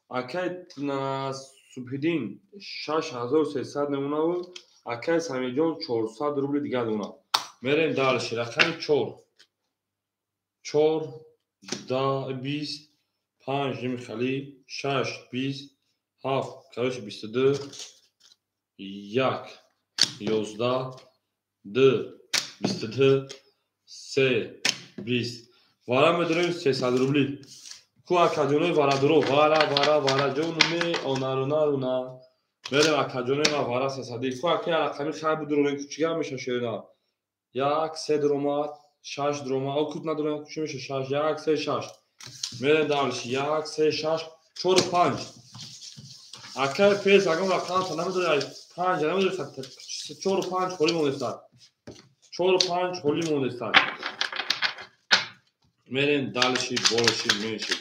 Акай Субҳиддин 6300 мемонаву акай Самирҷон 400 рубли дигар мемонад. Мерем дальше. Рақами 4 4 20 5 нимхали 6 20 7 короче 22 1 11 2 22 3 20. Вара медорем 300 рубли. Ку акаҷонои варадуро вара вара вара ҷонуме онарунаруна. Мерем акаҷонои ма вара 300. Ку акаи рақами хай будурорем чига меша шерина. 1 3 дуромад 6 дуромад. О кут надорем чӣ меша 6 1 3 6. Мерем дальше 1 3 6 4 5. Акаи Перс агам рақам та намедорем 5 намедорем 4 5 холӣ мондестад. 4 5 холӣ мондестад. Мерем дальше больше меньше.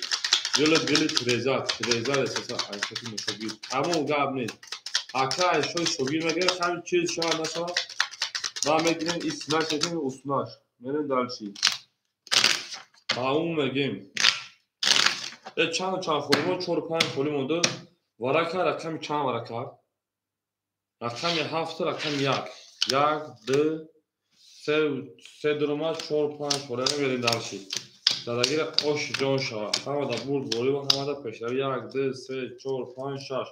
Гылы гылы треза треза ресаса айсати мушогир. Тамом гап нест. Ака шой шогир мегирем ҳамин чиз шава нашава. Ва мегирем исмаш мегирем усмаш. Мерем дальше. Тамом мегем. Чанд чанд холӣ монд? 4 5 холӣ монда. Варака рақами чанд варака? Рақами 7 рақами 1. 1 2 3 3 дуромад 4 5 холӣ мерем дальше. Задагира ош ҷон шава. Ҳамада бурд борӣ ва ҳамада пешравӣ. 1 2 3 4 5 6.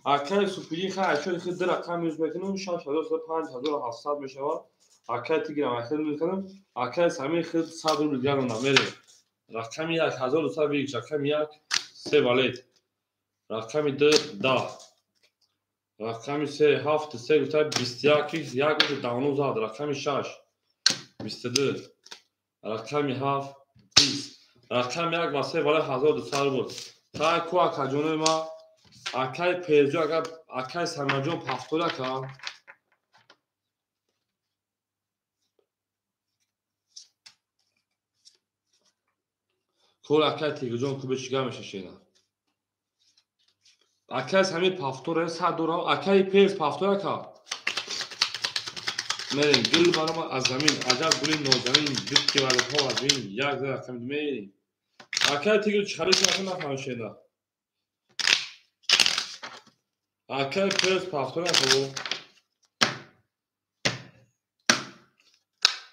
Акаи Супидин хай ашёи худ ду рақам юз мекунам 6000 5700 мешавад. Акаи Тиграм ахир мекунам. Акаи Самир худ 100 рубл дигар монда. Мерем. Рақами 1 1200 рақами 1 3 валет. Рақами 2 10. Рақами 3 7 3 гуфта 21 1 давно зад. Рақами 6 22. Рақами 7 20. Рақами 1 ва 3 вале 1200 рубл. Тай ку акаҷонои ма акаи Перҷо агар акаи Самирҷон пафтора ка кор акаи Тигрҷон кубе чига меша шена. Акаи Самир пафтора 100 дорам, акаи Перс пафтора ка. Мерем гул барома аз замин, аҷаб гули нозанин, дудки валепо аз замин, як за рақами мерем. Акаи Тигр чӣ харид шуда нафаҳмам шена. Акаи Перс пафтора ка.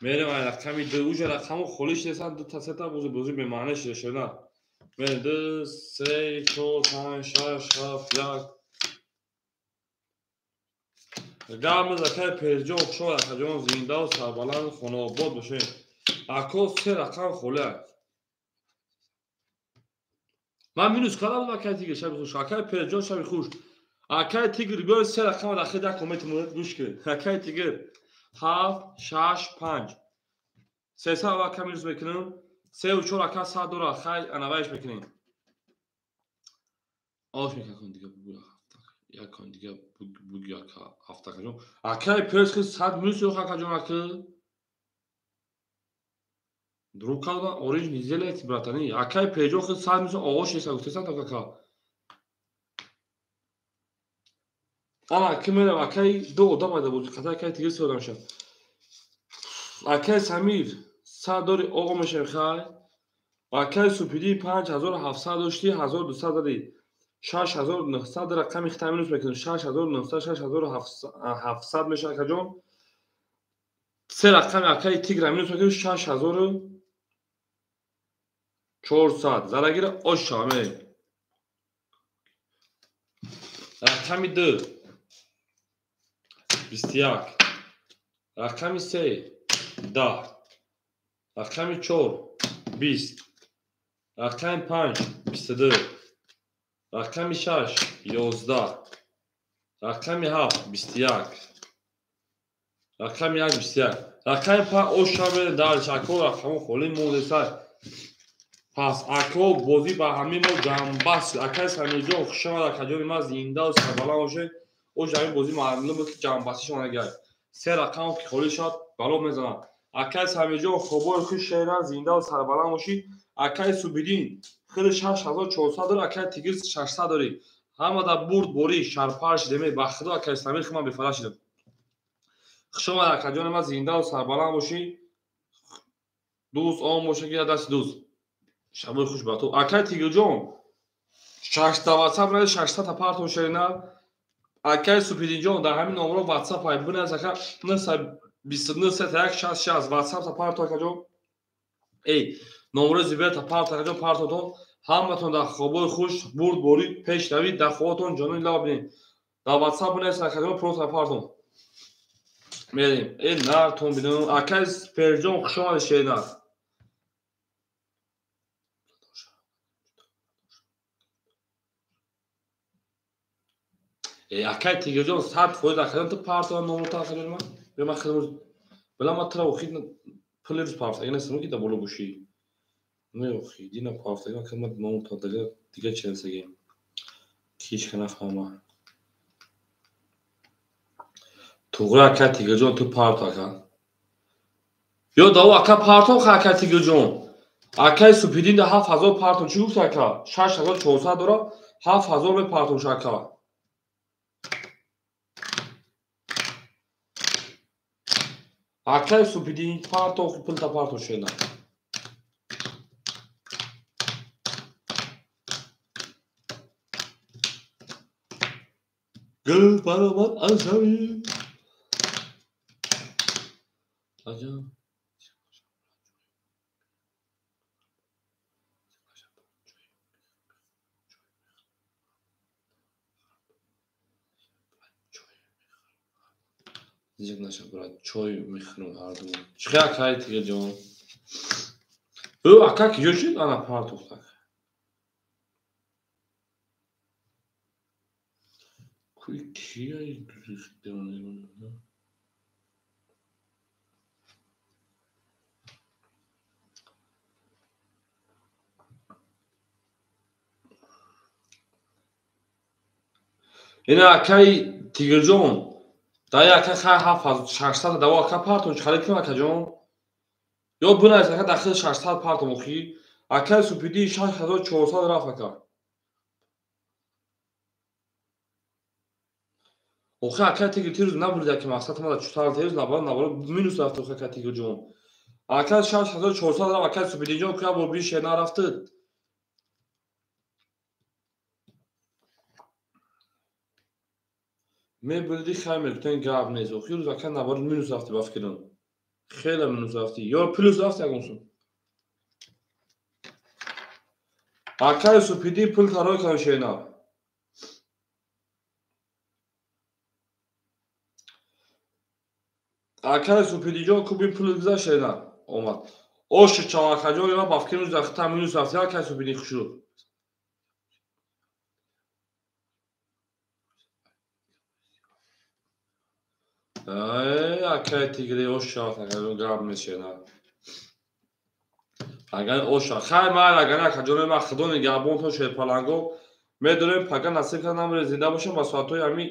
Мерем ай рақами 2, уже рақаму холӣ шудасан, ду та сета бозӣ бозӣ бемаъне шуда шена. Мерем 2 3 4 5 6 7 1. Гап мез акаи Перҷон хушҳол акаҷон зиндаву сарбаланд хонаобод бошед. Ако се рақам холӣ аст. Ман минус кардам акай Тигр, шаби хуш. Акай Перҷон, шаби хуш. Акай Тигр биёр се рақама дар хид як коммент монед, гӯш кун. Акай Тигр 7 6 5. 300 ака минус мекунам. 3 4 ака 100 дора, хай анавайш мекунем. Ош мекунам дига бугу як кон дига бугу ака ҳафта ҷон. Акай Перс хи 100 минус ёх ака ҷон ака. Друг калба ориҷ низелет братани. Акай Перҷон хи 100 минус оғош еса гуфтесан то кака. Ана ки мерам акай ду одам айда бозӣ қата акай Тигр се одам шад. Акай Самир 100 дори оғо мешавем хай. Акай Супидӣ 5700 дошти 1200 дадӣ. 6900 рақами хита минус мекунем. 6900 6700 мешавад акаҷон. Се рақами акаи Тигра минус мекунем 6400. Зарагира ош шава мерем. Рақами 2 21, рақами 3 10, рақами 4 20, рақами 5 22, рақами 6 11, рақами 7 21, рақами 1 21, рақами 5 ош шава дар шако рақамо холӣ мондесай. Пас ако бозӣ ба ҳамин мо ҷамбаст. Акай Самирҷон хушомад акаҷони ман, зиндаву сарбаланд бошед. Ош ҳамин бозӣ маълум буд ки ҷамбастишон агар се рақам ки холӣ шавад бало мезанад. Акай Самирҷон хобои хуш шеран, зиндаву сарбаланд бошӣ. Акай Субиддин хили 6400 дорӣ, акай Тигр 600 дорӣ. Ҳама дар бурд борӣ шарпар шидем. Ба худо акай Самир хи ман бефара шидам. Хушомад акаҷони ман, зиндаву сарбаланд бошӣ. Дӯст он боша ки дасти дӯст. Шабои хуш ба ту. Акай Тигрҷон 600 ватсап нади 600 та партон шерина. Акай Супиддинҷон дар ҳамин номро ватсап ай биназ ака 929 1 66 ватсап та партон акаҷон. Эй номрои зибер та партон акаҷон партонтон. Ҳаматон дар хобои хуш бурд борӣ пеш равид, дар хоботон ҷонони лаб бинед. Дар ватсап биназ акаҷон просто партон. Мерем. Эй нартон бинам. Акай Перҷон хуш омадед шерина. Акай Тигрҷон 100% акаҷон ту партона номрота акаҷони ман. Бё ман хидмат била ман тура охи пули рӯз партаги нестам ки дар боло бошӣ. Не охи дина партаги ман хидмат номрота дига ченсаги. Ки ҳеч ка нафаҳма. Туғри акай Тигрҷон ту парто ака. Ё даво ака партон ха акай Тигрҷон. Акай Супиддин да 7000 партон чӣ гуфт ака? 6400 дора 7000 мепартонш ака. Акай Супиддин парто пулта парто шена. Гул баромад аз замин. Аҷаб. Зиқ наша брат, чой мехӯрам ҳарду. Чӣ акай Тигрҷон? Ӯ ака киҷо шуд? Ана партохт ака. Куи кия ина акай Тигрҷон дай ака хай 7600 даво ака партон чӣ харид кунам акаҷон? Ё бинавис ака дахили 600 партон охи. Акай Супидӣ 6400 рафт ака. Охи акай Тигр тирӯз набурди аки мақсад мада чутар тирӯз набар набар минус рафт охи акай Тигрҷон. Акай 6400 рафт акай Супиддинҷон ку як бор бишер нарафтид. Мебурди хай мегуфтен гап нест. Охи рӯз ака набар минус рафти ба фикрам. Хеле минус рафти. Ё плюс рафти ягон сум. Акай Супиддин пул тарой кардам шерина. Акай Супиддинҷон кубин пул гузашт шерина. Омад. Оши чав акаҷон ё ба фикрам рӯз ахта минус рафти акай Супиддин хушрӯ. Акай Тигри, ошавад, акаҷон, гап мешена. Агар оша хай майли, агар акаҷонои ман, Худо нигаҳбонтон. Шерпаланго медорем, пага насиб кард, намре зинда бошем, ба соатҳои ҳами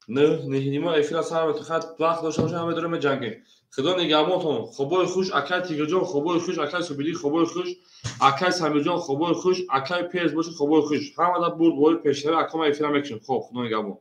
9, 9:30 эфира сар метон. Хай, вақт дошта бошем, медорем, меҷангем. Худо нигаҳбонтон. Хобои хуш, акай Тигрҷон, хобои хуш, акай Субидӣ, хобои хуш, акай Самирҷон, хобои хуш, акай Перс бошед, хобои хуш. Ҳамада бурдбори пешравӣ. Акома эфира мекушем. Хоб, Худо нигаҳбон.